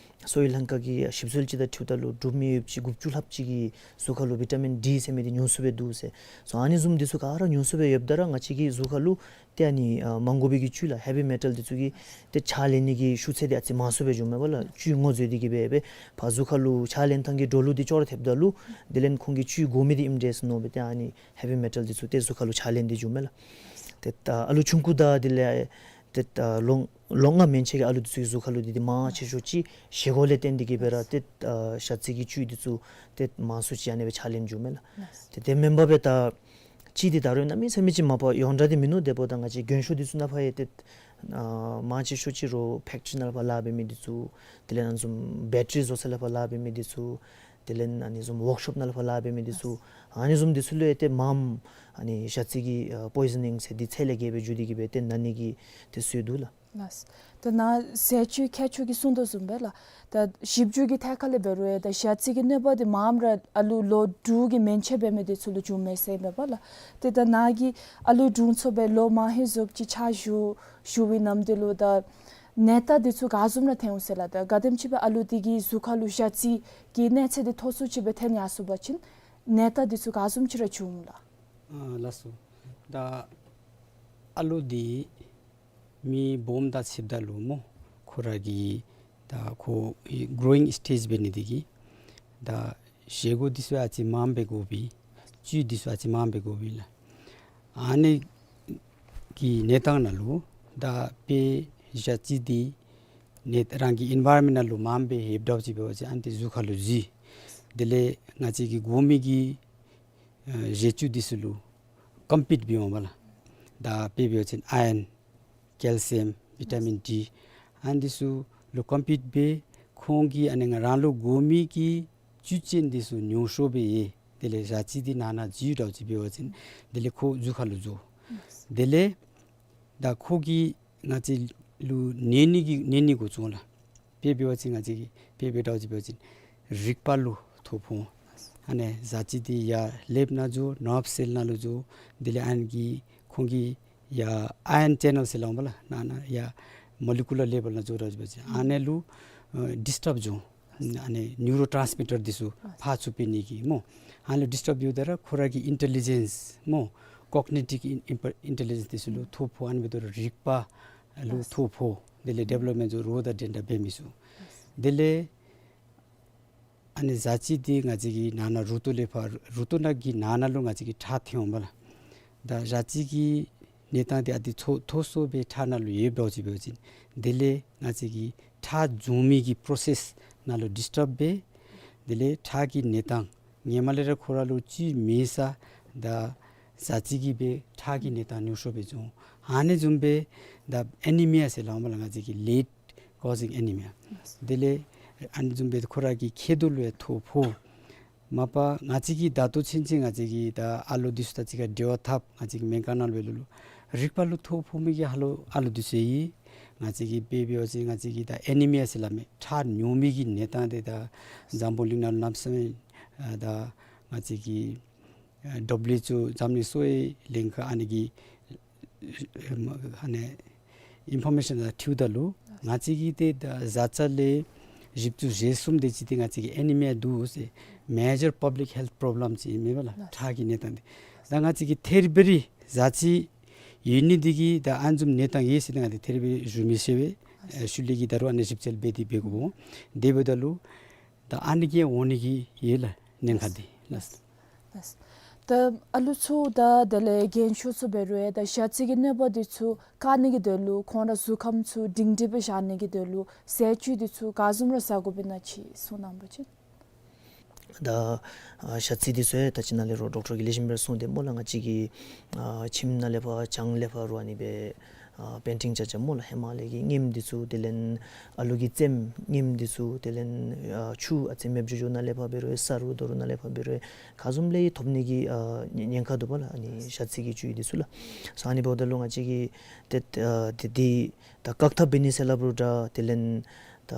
སོ་ཡི་ལང་ཀ་གི་ཞིབ་འཚོལ་ཅིག་དང་འཁྲིལཝ་ད་ལུ་འབྲུགཔ་མི་ཡོདཔ་ཅིག་དགུ་བཅུ་ལྷགཔ་ཅིག་གི་གཟུགས་ཁ་ལུ་བི་ཊ་མིན་ཌི་ཟེར་མི་འདི་ཉུང་སུ་སྦེ་འདུག་ཟེར། སོ་ཨ་ནི་བཟུམ་འདི་ཚུ་ག་ར་ཉུང་སུ་སྦེ་ཡོདཔ་ད་ར་ང་བཅས་ཀྱི་གཟུགས་ཁ་ལུ་ཏེ་ཨ་ནི་ཨ་མ་དགོ་པའི་གི་བཅུད་ལགས་ཧེ་བི་མེ་ཊལ་འདི་ཚུ་གིས་ཏེ་ཕྱག་ལེན་ནི་གི་ཤུགས་ཚད་འདི་ཨ་ཙི་མང་སུ་སྦེ་འགྱོཝ་མས་པ་ལགས། བཅུད་ངོ་འཛོལ་འདི་གིས་སྦེ་སྦེ་ཕར་གཟུགས་ཁ་ལུ་ཕྱག་ལེན་ཐངས་ཀྱི་འགྲོ་ལུགས་འདི་ཅོག་ར་འཐདཔ་ད་ལུ་དེ་ལས་ཁོང་གིས་བཅུད་དགོ་མི་འདི་ཨིནམ་འདྲས་ཟེར་མནོ་སྦེ་ཏེ་ཨ་ནི་ཧེ་བི་མེ་ཊལ་འདི་ཚུ་ཏེ་གཟུགས་ཁ་ལུ་ཕྱག་ལེན་ཏེ་འགྱོཝ་མས་ལགས། ཏེ་ད་ཨ་ལུ་ཆུང་ཀུ་དང་དེ་ལས་ཏེ་ད་ལོ་ལོ་ལྔ་མན་ཆད་ཀྱི་ཨ་ལུ་འདི་ཚུ་གི་གཟུགས་ཁ་ལུ་འདི་འདི་མང་ཆེ་ཤོས་ཅིག་བཞེས་སྒོ་ལས་བརྟེན་ཏེ་གིས་སྦེ་ར་ཏེ་ཨ་ཞ་རྩི་གི་བཅུད་འདི་ཚུ་ཏེ་མང་སུ་ཅིག་ཨ་ནི་སྦེ་ཕྱག་ལེན་འགྱོཝ་མས་ལགས། ཏེ་དེ་མེན་པར་སྦེ་ད་ཅིག་འདི་ད་རུང་གནམ་མེད་ས་མེད་ཅིག་མ་པ་ཡོངས་གྲགས་འདི་མིན་ནུག། དེ་འབདཝ་ད་ང་བཅས་རྒན་ཤོས་འདི་ཚུ་ནང་ཕར་ཡང་ཏེ་ཨ་མང་ཆེ་ཤོས་ཅིག་རོགས་ཕེཀ་ཊི་རི་ནང་ལུ་ཕར་ལཱ་འབད་མི་འདི་ཚུ་དེ་ལས་ཨ་ནི་བཟུམ་བེ་ཊ་རི་བཟོ་ས་ལུ་ཕར་ལཱ་འབད་མི་འདི་ཚུ་དེ་ལས་ཨ་ནི་བཟུམ་ཝརཀ་ཤོབ་ནང་ལུ་ཕར་ལཱ་འབད་མི་འདི་ཚུ་ཨ་ནི་བཟུམ་འདི་ཚུ་ལུ་ཡང་ཏེ་མངམ་ཨ་ནི་ཞ་རྩི་གི་ཨ་པོའི་ཛ་ནིང་ཟེར་འདི་ཚད་ལས་བརྒལ་སྦེ་འགྱོ་སྟེ་གིས་སྦེ་ཏེ་ན་ནི་གི་ཏེ་སྲོལ་འདུག་ལགས། ལགས། ད་ནཱ་ཟས་བཅུད་ཁྱད་ཆོས་ཀྱི་གསུང་དོ་བཟུམ་སྦེ་ལགས། ད་ཞིབ་འཇུག་གི་ཐད་ཁ་ལས་འབད་རུང་ཡང་ད་ཞ་རྩི་གི་གནོད་པ་འདི་མངམ་ར་ཨ་ལུ་ལོ་དྲུག་གི་མན་ཆད་འབད་མི་འདི་ཚུ་ལུ་བྱུངམ་མས་ཟེར་མས་པ་ལགས། ཏེ་ད་ནཱ་གིས་ཨ་ལུ་དྲུང་འཚོ་སྦེ་ལོ་མང་ཧེང་ཟོག་ཅིག་ཕྱག་ཞུ་ཞུ་བའི་ནམ་དུས་ལུ་ད་ནད་རྟགས་འདི་ཚུ་ག་བཟུམ་ར་འཐོན་འོང་ཟེར་ལགས། ད་ག་དེམ་ཅིག་སྦེ་ཨ་ལུ་འདི་གི་གཟུགས་ཁ་ལུ་ཞ་རྩི་གི་གནས་ཚད་འདི་མཐོ་སུ་ཅིག་སྦེ་འཐོན་ཡར་སོང་པ་ཅིན་ནད་རྟགས་འདི་ཚུ་ག་བཟུམ་ཅིག་ར་འབྱུང་འོང་ལགས། ཨ་ལགས་སོ། ད་ཨ་ལུ་འདི་མི་སྦོམ་དང་ཕྱདཔ་ད་ལུ་སྨོ་ཁོ་ར་གི་ད་ཁོ་གི་གྲོ་ཝིང་སི་ཊེཇ་འབད་ནི་འདི་གིས་ད་བཞེས་སྒོ་འདི་ཚུ་ཨ་ཙི་མངམ་སྦེ་དགོ་པས། བཅུད་འདི་ཚུ་ཨ་ཙི་མངམ་སྦེ་དགོ་པས་ལགས། ཨ་ནི་གི་གནས་སྟངས་ནང་ལུ་ད་དཔེ་ཞ་རྩི་འདི་ནི་རང་གི་ཨེན་ཝའི་རོན་མེནཊ་ནང་ལུ་མངམ་སྦེ་ཡོདཔ་འདྲཝ་ཅིག་འབད་བ་ཅིན་ཨ་ནི་འདི་གཟུགས་ཁ་ལུ་འཛུལ། དེ་ལས་ང་བཅས་ཀྱི་དགོ་མི་གི་ཨ་བཞེས་བཅུད་འདི་ཚུ་ལུ་ཀོམ་པིཊ་འབད་འོང་པ་ལགས། ད་དཔེ་འབད་བ་ཅིན་ཨའི་རོན་ཀེལ་སི་ཡམ་བི་ཊ་མིན་ཌི་ཨ་ནི་འདི་ཚུ་ལུ་ཀོམ་པིཊ་འབད་ཁོང་གིས་ཨ་ནི་ང་རང་ལུ་དགོ་མི་གི་བཅུད་ཅན་འདི་ཚུ་ཉུང་ཤོས་སྦེ་ཡོད། དེ་ལས་ཞ་རྩི་འདི་ནང་ན་འཛུལ་འདྲཝ་ཅིག་འབད་བ་ཅིན་དེ་ལས་ཁོ་གཟུགས་ཁ་ལུ་འཛུལ། དེ་ལས་ད་ཁོ་གིས་ང་བཅས་ལུ་གནོད་ནི་གི་གནོད་ནི་འགོ་བཙུགས་ལགས། དཔེ་འབད་བ་ཅིན་ང་བཅས་ཀྱི་དཔེ་འབད་འདྲཝ་ཅིག་འབད་བ་ཅིན་རིག་པ་ལུ་ཐོ་ཕོག། ཨ་ནི་ཞ་རྩི་འདི་ཡར་ཀླདཔ་ནང་འཛུལ། ནརབ་སེལ་ནང་ལུ་འཛུལ། དེ་ལས་ཨ་ནི་གིས་ཁོང་གིས་ཡར་ཨའི་རོན་ཅེ་ནལ་ཟེར་སླབ་འོང་པ་ལགས། ནང་ན་ཡར་མོ་ལི་ཀུ་ལར་ལེ་བཱལ་ནང་འཛུལ་འདྲཝ་ཅིག་འབད་བ་ཅིན་ཨ་ནི་ལུ་ཨ་ཌིསི་ཊབ་འབྱུང་། ཨ་ནི་ནིའུ་རོ་ཊཱནསི་མི་ཊར་འདི་ཚུ་ཕར་ཚུར་འབད་ནི་གི་སྨོ། ཨ་ནི་ལུ་ཌིསི་ཊབ་འབདཝ་ད་ར་ཁོ་ར་གི་ཨིན་ཊེ་ལི་ཇེནསི་སྨོ། ཀོག་ནི་ཊིབ་ཨིན་ཨིན་ཨིན་ཊེ་ལི་ཇེནསི་འདི་ཚུ་ལུ་ཐོ་ཕོག། ཨ་ནི་འབདཝ་ད་ར་རིག་པ་ལུ་ཐོ་ཕོག། དེ་ལས་ཌི་བེ་ལོབ་མེནཊ་འདི་ཚུ་རོགས་དང་འགྲན་ཟླ་འབད་མི་ཚུགས། དེ་ལས་ཨ་ནི་ཞ་རྩི་འདི་ང་བཅས་ཀྱི་ནང་ན་རུ་ཏོ་ལས་ཕར་རུ་ཏོ་ནང་གི་ནང་ན་ལུ་ང་བཅས་ཀྱི་ཁྲག་འཐོན་འོང་པ་ལགས། ད་ཞ་རྩི་གི་གནས་སྟངས་འདི་ཨ་ཙི་མཐོ་མཐོ་སུ་སྦེ་ཁྲག་ནང་ལུ་ཡོདཔ་འདྲཝ་ཅིག་འབད་བ་ཅིན་དེ་ལས་ང་བཅས་ཀྱི་ཁྲག་འབྱུང་མི་གི་པྲོ་སེསི་ནང་ལུ་ཌིསི་ཊབ་འབད། དེ་ལས་ཁྲག་གི་གནས་སྟངས་སྔོན་མ་ལས་ར་ཁོ་ར་ལུ་བཅུད་མེད་ས་ད་ཞ་རྩི་གིས་སྦེ་ཁྲག་གི་གནས་སྟངས་ཉུང་ཤོས་སྦེ་འབྱུང་། ཨ་ནི་བཟུམ་སྦེ་ད་ཨེ་ནི་མི་ཡ་ཟེར་སླབ་འོང་པ་ལགས། ང་བཅས་ཀྱི་ལེཌ་ཀོ་ཟིང་ཨེ་ནི་མི་ཡ། དེ་ལས་ཨ་ནི་བཟུམ་སྦེ་ཁོ་ར་གི་མཁལ་རྡོག་ལུ་ཡང་ཐོ་ཕོག། མ་པ་ང་བཅས་ཀྱིས་ད་ལྟོ་ཚུན་ཚོད་ང་བཅས་ཀྱིས་ད་ཨ་ལོ་འདི་ཚུ་དང་གཅིག་ཁར་འབྲེལ་བ་འཐབ། ང་བཅས་ཀྱི་སྨན་ཁང་ནང་ལུ་འབད་རུང་རིག་པ་ལུ་ཐོ་ཕོག་མི་གི་ཨ་ལོ་ཨ་ལོ་འདི་ཚུ་ཡོད། ང་བཅས་ཀྱིས་དཔེ་འབད་བ་ཅིན་ང་བཅས་ཀྱིས་ད་ཨེ་ནི་མི་ཡ་ཟེར་སླབ་མི་ཁྲག་ཉུང་མི་གི་གནས་སྟངས་འདི་ད་འཛམ་བུ་གླིང་ནང་ལུ་གནམ་མེད་ས་མེད་ཨ་ད་ང་བཅས་ཀྱི་ཨ་ཌབ་ལིའུ་ཨེཆ་ཨོ་འཛམ་གླིང་གསོ་བའི་ལྷན་ཁག་ཨ་ནི་གི་ཨ་ནི་ཨིན་ཕོར་མེ་ཤཱན་དང་འཁྲིལཝ་ད་ལུ་ང་བཅས་ཀྱི་ཏེ་ད་བཟའ་ཚང་ལས་བཞི་བཅུ་ཞེ་གསུམ་དེ་ཅིག་ཏེ་ང་བཅས་ཀྱི་ཨེ་ནི་མི་ཡ་འདུག་ཟེར། མེ་ཇར་པབ་ལིཀ་ཧེལཐ་པྲོབ་ལེམ་ཅིག་ཨིན་མས་པ་ལགས། ཁྲག་གི་གནས་སྟངས་འདི་ད་ང་བཅས་ཀྱི་ཐེར་བེ་རི་ཞ་རྩི་ ཡོད་ནི་འདི་གིས་ད་ཨ་ནི་བཟུམ་གནས་སྟངས་ཡོད་ཟེར་ང་འདི་ཐེར་སྦེ་ཞུ་མི་ཤེས་པས། ཨ་ཤུལ་ལས་ཀྱི་ད་རུང་ཨ་ནི་ཞིབ་འཚོལ་འབད་དེ་འབད་དགོ། དེ་འབདཝ་ད་ལུ་ད་ཨ་ནི་གི་འོང་ནི་གི་ཡོད་ལགས་ཉེན་ཁ་འདི་ལགས། ལགས། ད་ཨ་ལུ་ཚུ་དང་དེ་ལས་རྒན་ཤོས་ཚུ་འབད་རུང་ཡང་ད་ཞ་རྩི་གི་གནོད་པ་འདི་ཚུ་བཀག་ནི་གི་དོན་ལུ་ཁོང་ར་གཟུགས་ཁམས་ཚུ་སྒྲིང་སྒྲིང་སྦེ་བཞག་ནི་གི་དོན་ལུ་ཟས་བཅུད་འདི་ཚུ་ག་བཟུམ་ར་ཟ་དགོཔ་ཨིན་ན་ཅིག་གསུང་གནང་པ་ཅིན། ད་ཨ་ཞ་རྩི་འདི་ཚུ་ཡང་ད་ཅི་ནཱ་ལས་རོགས་ཌོག་ཊར་གྱིས་ལེགས་ཤོམ་སྦེ་གསུངས་ཏེ་སྨོ་ལགས། ང་བཅས་ཀྱི་ཨ་ཁྱིམ་ནང་ལས་ཕར་གྱང་ལས་ཕར་རུང་ཨ་ནི་སྦེ་ཨ་པེན་ཊིང་རྐྱབ་རྐྱབ་སྨོ་ལགས། ཧེ་མ་ལས་ཀྱི་ངེམ་འདི་ཚུ་དེ་ལས་ཨ་ལུ་གི་རྩེདམོ་ངེམ་འདི་ཚུ་དེ་ལས་ཨ་ཆུ་ཨ་ཙི་མེདཔ་འགྱོ་འགྱོཝ་ནང་ལས་ཕར་འབད་རུང་ས་རུ་རྡོ་རུ་ནང་ལས་ཕར་འབད་རུང་ག་བཟུམ་ལས་ཐོབ་ནི་གི་ཨ་ཉེན་ཉེན་ཁ་འདུག་པ་ལགས། ཨ་ནི་ཞ་རྩི་གི་བཅུད་འདི་ཚུ་ལགས། སོ་ཨ་ནི་འབདཝ་ད་ལུ་ང་བཅས་ཀྱིས་ཏེ་ཨ་ཏེ་འདི་ད་བཀག་ཐབས་འབད་ནི་ཟེར་སླབ་རུང་འདྲ། དེ་ལས་ད་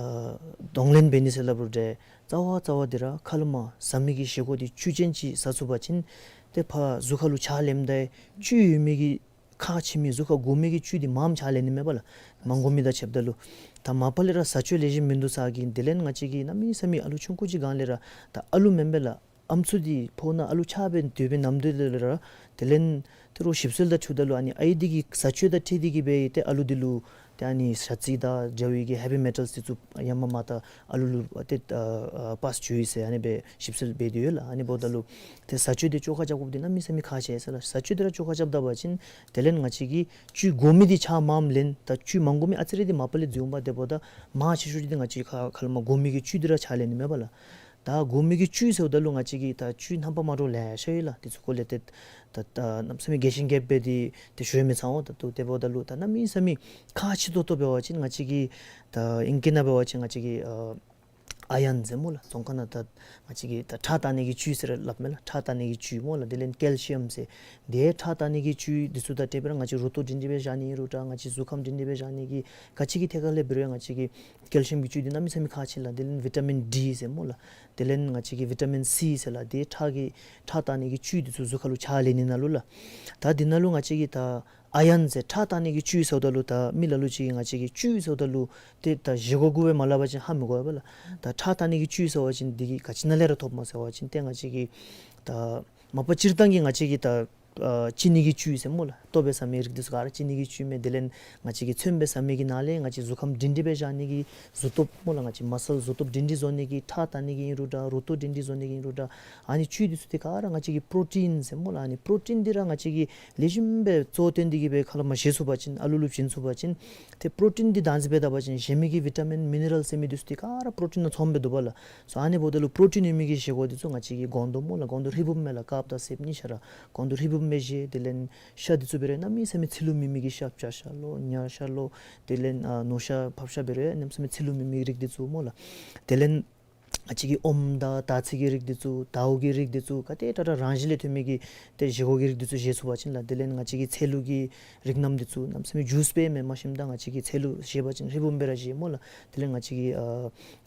གདོང་ལེན་འབད་ནི་ཟེར་སླབ་རུང་འདྲ། རྩ་བ་རྩ་བ་འདི་ར་ཁ་ལས་མར་ཟ་མི་གི་བཞེས་སྒོ་འདི་བཅུད་ཅན་ཅིག་ཟ་ཚུགས་པ་ཅིན་ཏེ་ཕར་གཟུགས་ཁ་ལུ་ཆ་ལེནམ་ད་བཅུད་ཡོད་མི་གི་ཁག་ཆེ་མི་གཟུགས་ཁར་དགོ་མི་གི་བཅུད་འདི་མངམ་ཆ་ལེན་ནི་མས་པ་ལགས། མ་དགོ་མི་དང་ཕྱདཔ་ད་ལུ། ད་མ་པ་ལས་ར་བཟའ་སྤྱོད་ལེགས་ཤོམ་མིན་འདུག་ཟེར་གི་དེ་ལས་ང་བཅས་ཀྱིས་གནམ་མེད་ས་མེད་ཨ་ལུ་ཆུང་ཀུ་ཅིག་སྒང་ལས་ར་ད་ཨ་ལུ་མེན་པས་ལགས། ཨམ་སྲུ་འདི་ཕོཝ་ནང་ཨ་ལུ་ཆགས་སྦེ་སྡོད་པའི་ནམ་དུས་ལས་ར་དེ་ལས་ཏེ་རོགས་ཞིབ་འཚོལ་དང་འཁྲིལཝ་ད་ལུ་ཨ་ནི་ཨའི་འདི་གི་བཟའ་སྤྱོད་དང་འཁྲིལ་ཏེ་གིས་སྦེ་ཏེ་ཨ་ལུ་འདི་ལུ་ཏེ་ཨ་ནི་ཞ་རྩི་དང་འདྲ་བའི་གི་ཧེ་བི་མེ་ཊལ་འདི་ཚུ་ཡར་མར་མར་ད་ཨ་ལུ་ལུ་ཏེ་ཨ་ཨ་པཱས་འགྱོ་ཡི་ཟེར་ཨ་ནི་སྦེ་ཞིབ་འཚོལ་འབད་དེ་ཡོད་ལགས། ཨ་ནི་འབདཝ་ད་ལུ་ཏེ་བཟའ་སྤྱོད་འདི་བཅོ་ཁ་རྐྱབ་དགོཔ་འདི་གནམ་མེད་ས་མེད་ཁག་ཆེ་ཟེར་ལགས། བཟའ་སྤྱོད་འདི་ར་བཅོ་ཁ་རྐྱབ་ད་པ་ཅིན་དེ་ལས་ང་བཅས་ཀྱིས་བཅུད་དགོ་མི་འདི་ཆ་མངམ་ལེན། ད་བཅུད་མ་དགོ་མི་ཨ་ཙི་རེ་འདི་མ་པ་ལས་འཛུལ་འོང་པ། དེ་འབདཝ་ད་མང་ཆེ་ཤོས་འདི་ང་བཅས་ཁ་ཁ་ལས་མར་དགོ་མི་གི་བཅུད་འདི་ར་ཆ་ལེན་ནི་མས་པ་ལགས། ད་དགོ་མི་གི་བཅུད་ཟེརཝ་ད་ལུ་ང་བཅས་ཀྱིས་ད་བཅུད་རྣམ་པ་མ་འདྲཝ་ལེ་ཤ་ཡོད་ལགས། དེ་ཚུ་སྐོར་ལས་ཏེ་ད་ད་གནམ་མེད་ས་མེད་རྒྱས་ཤིང་རྒྱསཔ་སྦེ་འདི་ཏེ་ཞུ་མི་ཚར་འོང་། ད་ལྟོ་དེ་འབདཝ་ད་ལུ་ད་གནམ་མེད་ས་མེད་ཁག་ཆེ་ཏོག་ཏོ་འབད་བ་ཅིན་ང་བཅས་ཀྱིས་ད་ཨིང་སྐད་ནང་འབད་བ་ཅིན་ང་བཅས་ཀྱིས་ཨ་ཨའི་རཱན་ཟེར་སྨོ་ལགས། རྫོང་ཁ་ནང་ད་ང་བཅས་ཀྱིས་ད་ཁྲག་བཏང་ནི་གི་བཅུད་ཟེར་སླབ་མས་ལགས། ཁྲག་བཏང་ནི་གི་བཅུད་སྨོ་ལགས། དེ་ལས་ཀེལ་ཤི་ཡམ་ཟེར། དེ་ཁྲག་བཏང་ནི་གི་བཅུད་འདི་ཚུ་དང་འབྲེལ་སྦེ་ར་ང་བཅས་རུ་ཏོག་སྒྲིང་སྒྲིང་སྦེ་བཞག་ནི་ཨིན་རུང་འདྲ། ང་བཅས་གཟུགས་ཁམས་སྒྲིང་སྒྲིང་སྦེ་བཞག་ནི་གི་ག་ཅི་གི་ཐད་ཁར་ལས་འབད་རུང་ང་བཅས་ཀྱིས་ཀེལ་ཤི་ཡམ་གྱི་བཅུད་འདི་གནམ་མེད་ས་མེད་ཁག་ཆེ་ལགས། དེ་ལས་བི་ཊ་མིན་ཌི་ཟེར་སྨོ་ལགས། དེ་ལས་ང་བཅས་ཀྱིས་བི་ཊ་མིན་སི་ཟེར་ལགས། དེ་ཁྲག་གི་ཁྲག་བཏང་ནི་གི་བཅུད་འདི་ཚུ་གཟུགས་ཁ་ལུ་ཆ་ལེན་ནི་ནང་ལུ་ལགས། ད་འདི་ནང་ལུ་ང་བཅས་ཀྱིས་ད་ཨའི་རཱན་ཟེར་ཁྲག་བཏང་ནི་གི་བཅུད་ཟེརཝ་ད་ལུ་ད་མི་ལ་ལུ་ཅིག་གིས་ང་བཅས་ཀྱིས་བཅུད་ཟེརཝ་ད་ལུ་ཏེ་ད་བཞེས་སྒོ་གུ་སྦེ་མ་སླབ་པ་ཅིན་ཧ་མི་གོ་བས་པ་ལགས། ད་ཁྲག་བཏང་ནི་གི་བཅུད་ཟེར་བ་ཅིན་འདི་གིས་ག་ཅི་ནང་ལས་ར་ཐོབ་སྨོ་ཟེར་བ་ཅིན་ཏེ་ང་བཅས་ཀྱིས་ད་མ་པ་སྤྱིར་བཏང་གི་ང་བཅས་ཀྱིས་ད་ཨ་ཅི་ནི་གི་བཅུད་ཟེར་སྨོ་ལགས། ལྟོ་སྦེ་ཟ་མི་རིགས་འདི་ཚུ་ག་ར་ཅི་ནི་གི་བཅུད་མས། དེ་ལས་ང་བཅས་ཀྱིས་ཚོདམ་སྦེ་ཟ་མི་གི་ནང་ལས་ང་བཅས་གཟུགས་ཁམས་སྒྲིང་སྒྲིང་སྦེ་བཞག་ནི་གི་གཟུགས་སྟོབས་སྨོ་ལགས། ང་བཅས་མ་སཱལ་གཟུགས་སྟོབས་སྒྲིང་སྒྲིང་བཟོ་ནི་གི་ཁྲག་བཏང་ནི་གི་ཨིན་རུང་འདྲ། རུ་ཏོག་སྒྲིང་སྒྲིང་བཟོ་ནི་གི་ཨིན་རུང་འདྲ། ཨ་ནི་བཅུད་འདི་ཚུ་འདི་ག་ར་ང་བཅས་ཀྱིས་པྲོ་ཊིན་ཟེར་སྨོ་ལགས། ཨ་ནི་པྲོ་ཊིན་འདི་ར་ང་བཅས་ཀྱིས་ལེགས་ཤོམ་སྦེ་གཙོ་བོ་བཏོན་ཏེ་གིས་སྦེ་ཁ་ལས་མར་བཞེས་ཚུགས་པ་ཅིན་ཨ་ལུ་ལུ་བྱིན་ཚུགས་པ་ཅིན་ཏེ་པྲོ་ཊིན་འདི་བདག་འཛིན་འབད་ད་པ་ཅིན་གཞན་མི་གི་བི་ཊ་མིན་མི་ནི་རཱལ་ཟེར་མི་འདི་ཚུ་འདི་ག་ར་པྲོ་ཊིན་ནང་ཚངམ་སྦེ་འདུག་པ་ལགས། སོ་ཨ་ནི་འབདཝ་ད་ལུ་པྲོ་ཊིན་ཡོད་མི་གི་བཞེས་སྒོ་འདི་ཚུ་ང་བཅས་ཀྱིས་སྒོང་རྡོག་སྨོ་ལགས། སྒོང་རྡོག་ཧྲིལ་བུམ་མས་ལགས། དཀརཔོ་དང་སེརཔོ་གཉིས་ཆ་ར་སྒོང་རྡོག་ཧྲིལ་བུམ་སྦེ་བཞེས། དེ་ལས་ཤ་འདི་ཚུ་འབད་རུང་གནམ་མེད་ས་མེད་ཚིལ་ལུ་མེད་མི་གི་ཤ་བྱ་ཤ་ལོ་ཉ་ཤ་ལོ་དེ་ལས་ཨ་ནོར་ཤ་ཕགཔ་ཤ་འབད་རུང་གནམ་མེད་ས་མེད་ཚིལ་ལུ་མེད་མི་རིགས་འདི་ཚུ་སྨོ་ལགས། དེ་ལས་ང་བཅས་ཀྱིས་ཨོམ་དང་དར་ཚི་གི་རིགས་འདི་ཚུ་དརཝ་གི་རིགས་འདི་ཚུ་ག་དེ་དྲག་དྲག་རང་བཞིན་ལས་ཐོན་མི་གི་ཏེ་བཞེས་སྒོ་གི་རིགས་འདི་ཚུ་བཞེས་ཚུགས་པ་ཅིན་ལགས། དེ་ལས་ང་བཅས་ཀྱིས་ཚལ་ལུ་གི་རིགས་རྣམས་འདི་ཚུ་གནམ་མེད་ས་མེད་ཇུས་སྦེ་མེན་མ་ཤེས་ད་ང་བཅས་ཀྱིས་ཚལ་ལུ་བཞེས་པ་ཅིན་ཧྲིལ་བུམ་སྦེ་ར་བཞེས་སྨོ་ལགས། དེ་ལས་ང་བཅས་ཀྱིས་ཨ་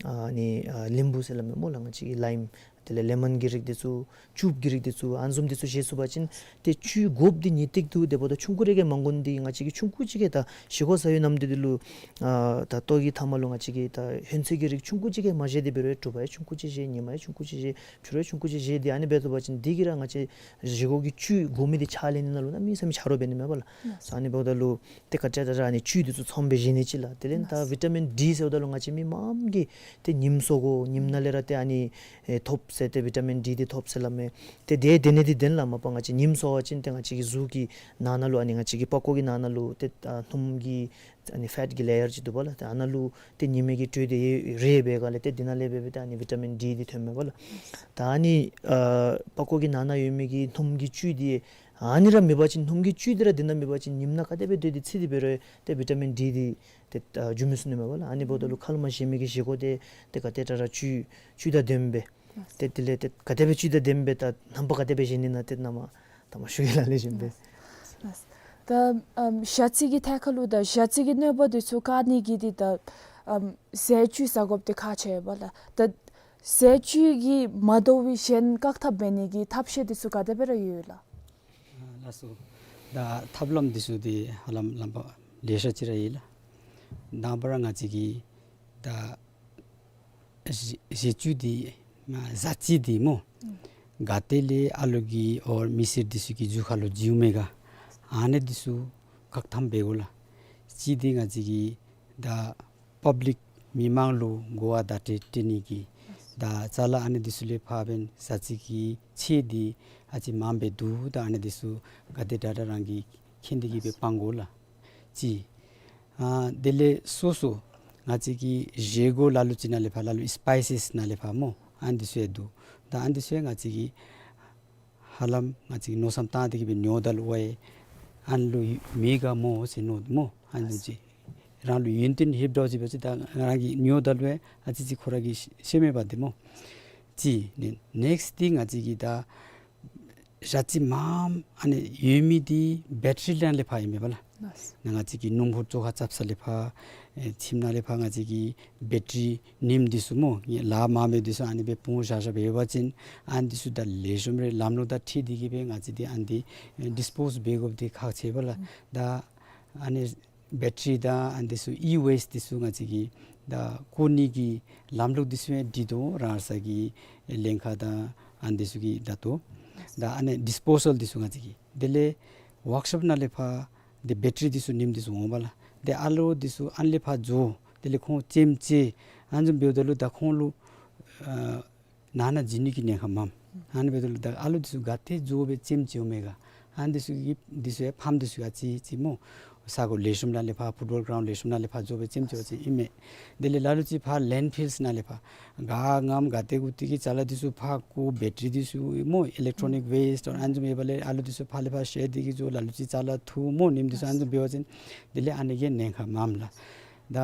ཨ་ནི་ཨ་ལིམ་བུ་ཟེར་སླབ་མས་སྨོ་ལགས། ང་བཅས་ཀྱིས་ལའིམ་དེ་ལས་ལེ་མོན་གྱི་རིགས་འདི་ཚུ་ཅུབ་ཀྱི་རིགས་འདི་ཚུ་ཨ་ནི་བཟུམ་འདི་ཚུ་བཞེས་ཚུགས་པ་ཅིན་ཏེ་བཅུད་དགོཔ་འདི་ངེས་ཏིག་འདུག། དེ་འབདཝ་ད་ཆུང་ཀུ་རེ་གིས་མ་འགོ་ནི་འདི་ང་བཅས་ཀྱིས་ཆུང་ཀུ་ཅིག་གིས་ད་བཞེས་སྒོ་ཟ་བའི་ནམ་དུས་འདི་ལུ་ཨ་ད་ལྟོ་གི་མཐའ་མ་ལུ་ང་བཅས་ཀྱིས་ད་ཧོན་ཚོད་ཀྱི་རིགས་ཆུང་ཀུ་ཅིག་གིས་མ་བཞེས་ཏེ་འབད་རུང་དྲུག་པ་ཡང་ཆུང་ཀུ་ཅིག་བཞེས། ཉི་མ་ཡང་ཆུང་ཀུ་ཅིག་བཞེས། ཕྱི་རུ་ཡང་ཆུང་ཀུ་ཅིག་བཞེས། ཏེ་ཨ་ནི་འབད་ཚུགས་པ་ཅིན་འདི་གིས་ར་ང་བཅས་བཞེས་སྒོ་གི་བཅུད་དགོ་མི་འདི་ཆ་ལེན་ནི་ནང་ལུ་གནམ་མེད་ས་མེད་ཆ་རོགས་འབད་ནི་མས་པ་ལགས། སོ་ཨ་ནི་འབདཝ་ད་ལུ་ཏེ་ག་དེ་དྲག་དྲག་ཨ་ནི་བཅུད་འདི་ཚུ་ཚངམ་སྦེ་བཞེས་ནི་ཅིག་ལགས། དེ་ལས་ད་བི་ཊ་མིན་ཌི་ཟེརཝ་ད་ལུ་ང་བཅས་མི་མངམ་གིས་ཏེ་ཉིམ་གསོ་དགོ། ཉིམ་ནང་ལས་ར་ཏེ་ཨ་ནི་ཨེ་ཐོབ་ཟེར་ཏེ་བི་ཊ་མིན་ཌི་འདི་ཐོབ་ཟེར་སླབ་མས། ཏེ་དེ་དེ་ནི་འདི་བདེན་ལགས། མ་པ་ང་བཅས་ཉིམ་གསོ་བ་ཅིན་ཏེ་ང་བཅས་ཀྱི་གཟུགས་ཀྱི་ནང་ན་ལུ་ཨ་ནི་ང་བཅས་ཀྱི་པགས་ཀོ་གི་ནང་ན་ལུ་ཏེ་ཨ་སྣུམ་གྱི་ཨ་ནི་ཕེཊ་གི་ལེ་ཡར་ཅིག་འདུག་པ་ལགས། ཏེ་ཨ་ནཱ་ལུ་ཏེ་ཉི་མའི་གི་དྲོད་འདི་རེག་པའི་སྒང་ལས་ཏེ་འདི་ནང་ལས་འབད་འབད་ཏེ་ཨ་ནི་བི་ཊ་མིན་ཌི་འདི་ཐོནམ་མས་པ་ལགས། ད་ཨ་ནི་ཨ་པགས་ཀོ་གི་ནང་ན་ཡོད་མི་གི་སྣུམ་གྱི་བཅུད་འདི་ཨ་ནི་ར་མེད་པ་ཅིན་སྣུམ་གྱི་བཅུད་འདི་ར་འདི་ནང་མེད་པ་ཅིན་ཉིམ་ནང་ག་དེ་སྦེ་སྡོད་དེ་ཚིག་སྟེ་འབད་རུང་ཏེ་བི་ཊ་མིན་ཌི་འདི་ཏེ་ཨ་འགྱོ་མི་ཚུགས་ནི་མས་པ་ལགས། ཨ་ནི་འབདཝ་ད་ལུ་ཁ་ལས་མར་བཞེས་མི་གི་བཞེས་སྒོ་འདི་ཏེ་ག་དེ་དྲག་དྲག་བཅུད་བཅུད་དང་ལྡནམ་སྦེ་ཏེ་དེ་ལས་ཏེ་ག་དེ་སྦེ་བཅུད་དང་ལྡནམ་སྦེ་ད་རྣམ་པ་ག་དེ་སྦེ་བཞེས་ནི་ན་ཏེ་ནཱ་མར་ད་མར་ཞུ་གེ་ལགས། ལེགས་ཤོམ་སྦེ། ད་ཨམ་ཞ་རྩི་གི་ཐད་ཁར་ལུ་ད་ཞ་རྩི་གི་གནོད་པ་འདི་ཚུ་བཀག་ནི་གི་འདི་ད་ཨམ་ཟས་བཅུད་ཟ་དགོཔ་འདི་ཁག་ཆེ་བས་ལགས། ད་ཟས་བཅུད་ཀྱིས་མ་དོ་བའི་གཞན་བཀག་ཐབས་འབད་ནི་གི་ཐབས་ཤེས་འདི་ཚུ་ག་དེ་སྦེ་ར་ཡོད་ལགས། ཨ་ལགས་སོ། ད་ཐབས་ལམ་འདི་ཚུ་འདི་ཧ་ལམ་ལམ་པ་ལེ་ཤ་ཅིག་ར་ཡོད་ལགས། དང་པ་ར་ང་བཅས་ཀྱིས་ད་ཟས་བཅུད་འདི་མ་ཟ་རྩི་འདི་སྨོ། ག་ཏེ་ལས་ཨ་ལུ་གི་ཨོ་མི་སེར་འདི་ཚུ་གི་གཟུགས་ཁ་ལུ་འཛུལཝ་མས་ག། ཨ་ནི་འདི་ཚུ་ བཀག་ཐམ་འབད་དགོ་ལགས། གཅིག་འདི་ང་བཅས་ཀྱིས་ད་པབ་ལིཀ་མི་མང་ལུ་གོ་བ་བརྡ་སྤྲོད་སྤྲོད་ནི་གི་ད་ཅ་ལ་ཨ་ནི་འདི་ཚུ་ལས་ཕར་འབདན་ཟ་ཅིག་གི་ཚད་འདི་ཨ་ཙི་མངམ་སྦེ་འདུག། ད་ཨ་ནི་འདི་ཚུ་ག་དེ་དྲག་དྲག་རང་གིས་མཁྱེན་ཏེ་གི་སྦེ་སྤང་དགོ་ལགས། གཅིག། ཨ་དེ་ལས་སོ་སོ་ང་བཅས་ཀྱི་བཞེས་སྒོ་ལ་ལུ་ཅིག་ནང་ལས་ཕར་ལ་ལུ་སི་པའི་སིས་ནང་ལས་ཕར་སྨོ་ཨ་ནི་འདི་ཚུ་ཡང་འདུག། ད་ཨ་ནི་འདི་ཚུ་ཡང་ང་བཅས་ཀྱིས་ཧ་ལམ་ང་བཅས་ཀྱིས་མནོ་བསམ་བཏང་སྟེ་གི་སྦེ་ཉོཝ་ད་ལུ་ཝའི་ཨ་ནི་ལུ་མེད་ག་སྨོ་ཟེར་མནོ་སྨོ། ཨ་ནི་ཅིག་རང་ལུ་ཡོན་ཏན་ལྷོདཔ་འདྲཝ་ཅིག་འབད་བ་ཅིན་ད་རང་གིས་ཉོཝ་ད་ལུ་ཨ་ཙི་ཅིག་ཁོ་ར་གིས་ཤེས་མས་པ་དེ་སྨོ། གཅིག་ནི་ནེགསཊ་འདི་ང་བཅས་ཀྱིས་ད་ཞ་རྩི་མངམ་ཨ་ནི་ཡོད་མི་འདི་བེ་ཊ་རི་ནང་ལས་ཕར་ཨིན་མས་པ་ལགས། ལགས། ང་བཅས་ཀྱི་སྣུམ་འཁོར་བཅོ་ཁ་རྐྱབ་ས་ལས་ཕར་ཨེ་ཁྱིམ་ནང་ལས་ཕར་ང་བཅས་ཀྱི་བེ་ཊ་རི་ཉིམ་འདི་ཚུ་སྨོ་ལགས་མ་མེད་འདི་ཚུ་ཨ་ནི་སྦེ་སྤུངས་བཞག་བཞགཔ་འབད་བ་ཅིན་ཨ་ནི་འདི་ཚུ་ད་ལེགས་ཤོམ་རེ་ལམ་ལུགས་དང་འཁྲིལ་ཏེ་གི་སྦེ་ང་བཅས་འདི་ཨ་ནི་འདི་ཨེ་ཌིས་པོསི་འབད་དགོཔ་འདི་ཁག་ཆེ་བས་ལགས། ད་ཨ་ནི་བེ་ཊ་རི་དང་ཨ་ནི་འདི་ཚུ་ཨི་ཝེསཊ་འདི་ཚུ་ང་བཅས་ཀྱིས་ད་བཀོ་ནི་གི་ལམ་ལུགས་འདི་ཚུ་ཡང་སྒྲིག་དོ་རང་སོའི་གི་ལྷན་ཁག་དང་ཨ་ནི་འདི་ཚུ་གིས་ད་ལྟོ་ད་ཨ་ནི་ཌིས་པོ་སཱལ་འདི་ཚུ་ང་བཅས་ཀྱིས་དེ་ལས་ཝརཀ་ཤོབ་ནང་ལས་ཕར་འདི་བེ་ཊ་རི་འདི་ཚུ་ཉིམ་འདི་ཚུ་འོང་པ་ལགས། དེ་ཨ་ལོ་འདི་ཚུ་ཨ་ནི་ལས་ཕར་འགྱོ། དེ་ལས་ཁོང་ལྕེམ་ཅིག་ཨ་ནི་བཟུམ་འབདཝ་ད་ལུ་ད་ཁོང་ལུ་ཨ་ནང་ན་འཛུལ་ནི་གི་ཉེན་ཁ་མངམ། ཨ་ནི་འབདཝ་ད་ལུ་ད་ཨ་ལོ་འདི་ཚུ་ག་ཏེ་འགྱོ་སྦེ་ལྕེམ་ཅིག་འོང་མས་ག། ཨ་ནི་འདི་ཚུ་གི་འདི་ཚུ་ཡང་ཕམ་འདི་ཚུ་ཡང་ཨ་ཙི་ཅིག་སྨོ་ས་གོ་ལེགས་ཤོམ་ནང་ལས་ཕར་ཕུཊ་བཱོལ་གི་རའུནཌ་ལེགས་ཤོམ་ནང་ལས་ཕར་འགྱོ་སྦེ་ལྕེམ་ཅིག་འོང་ཅི་ཨིན་མས། དེ་ལས་ལ་ལུ་ཅིག་ཕར་ལེནཌ་ཕིལསི་ནང་ལས་ཕར་ག་མངམ་ག་ཏེ་གུ་ཏེ་གི་ཅ་ལ་འདི་ཚུ་ཕར་བཀོ་བེ་ཊ་རི་འདི་ཚུ་སྨོ་ཨི་ལེག་ཊོ་ནིཀ་ཝེསཊ་ཨ་ནི་བཟུམ་ཡོདཔ་ལས་ཨ་ལོ་འདི་ཚུ་ཕར་ལས་ཕར་བཤལ་ཏེ་གི་འགྱོ། ལ་ལུ་ཅིག་ཅ་ལ་འཐུ་སྨོ་ཉིམ་འདི་ཚུ་ཨ་ནི་བཟུམ་འབད་བ་ཅིན་དེ་ལས་ཨ་ནི་གི་ཉེན་ཁ་མངམ་ལགས། ད་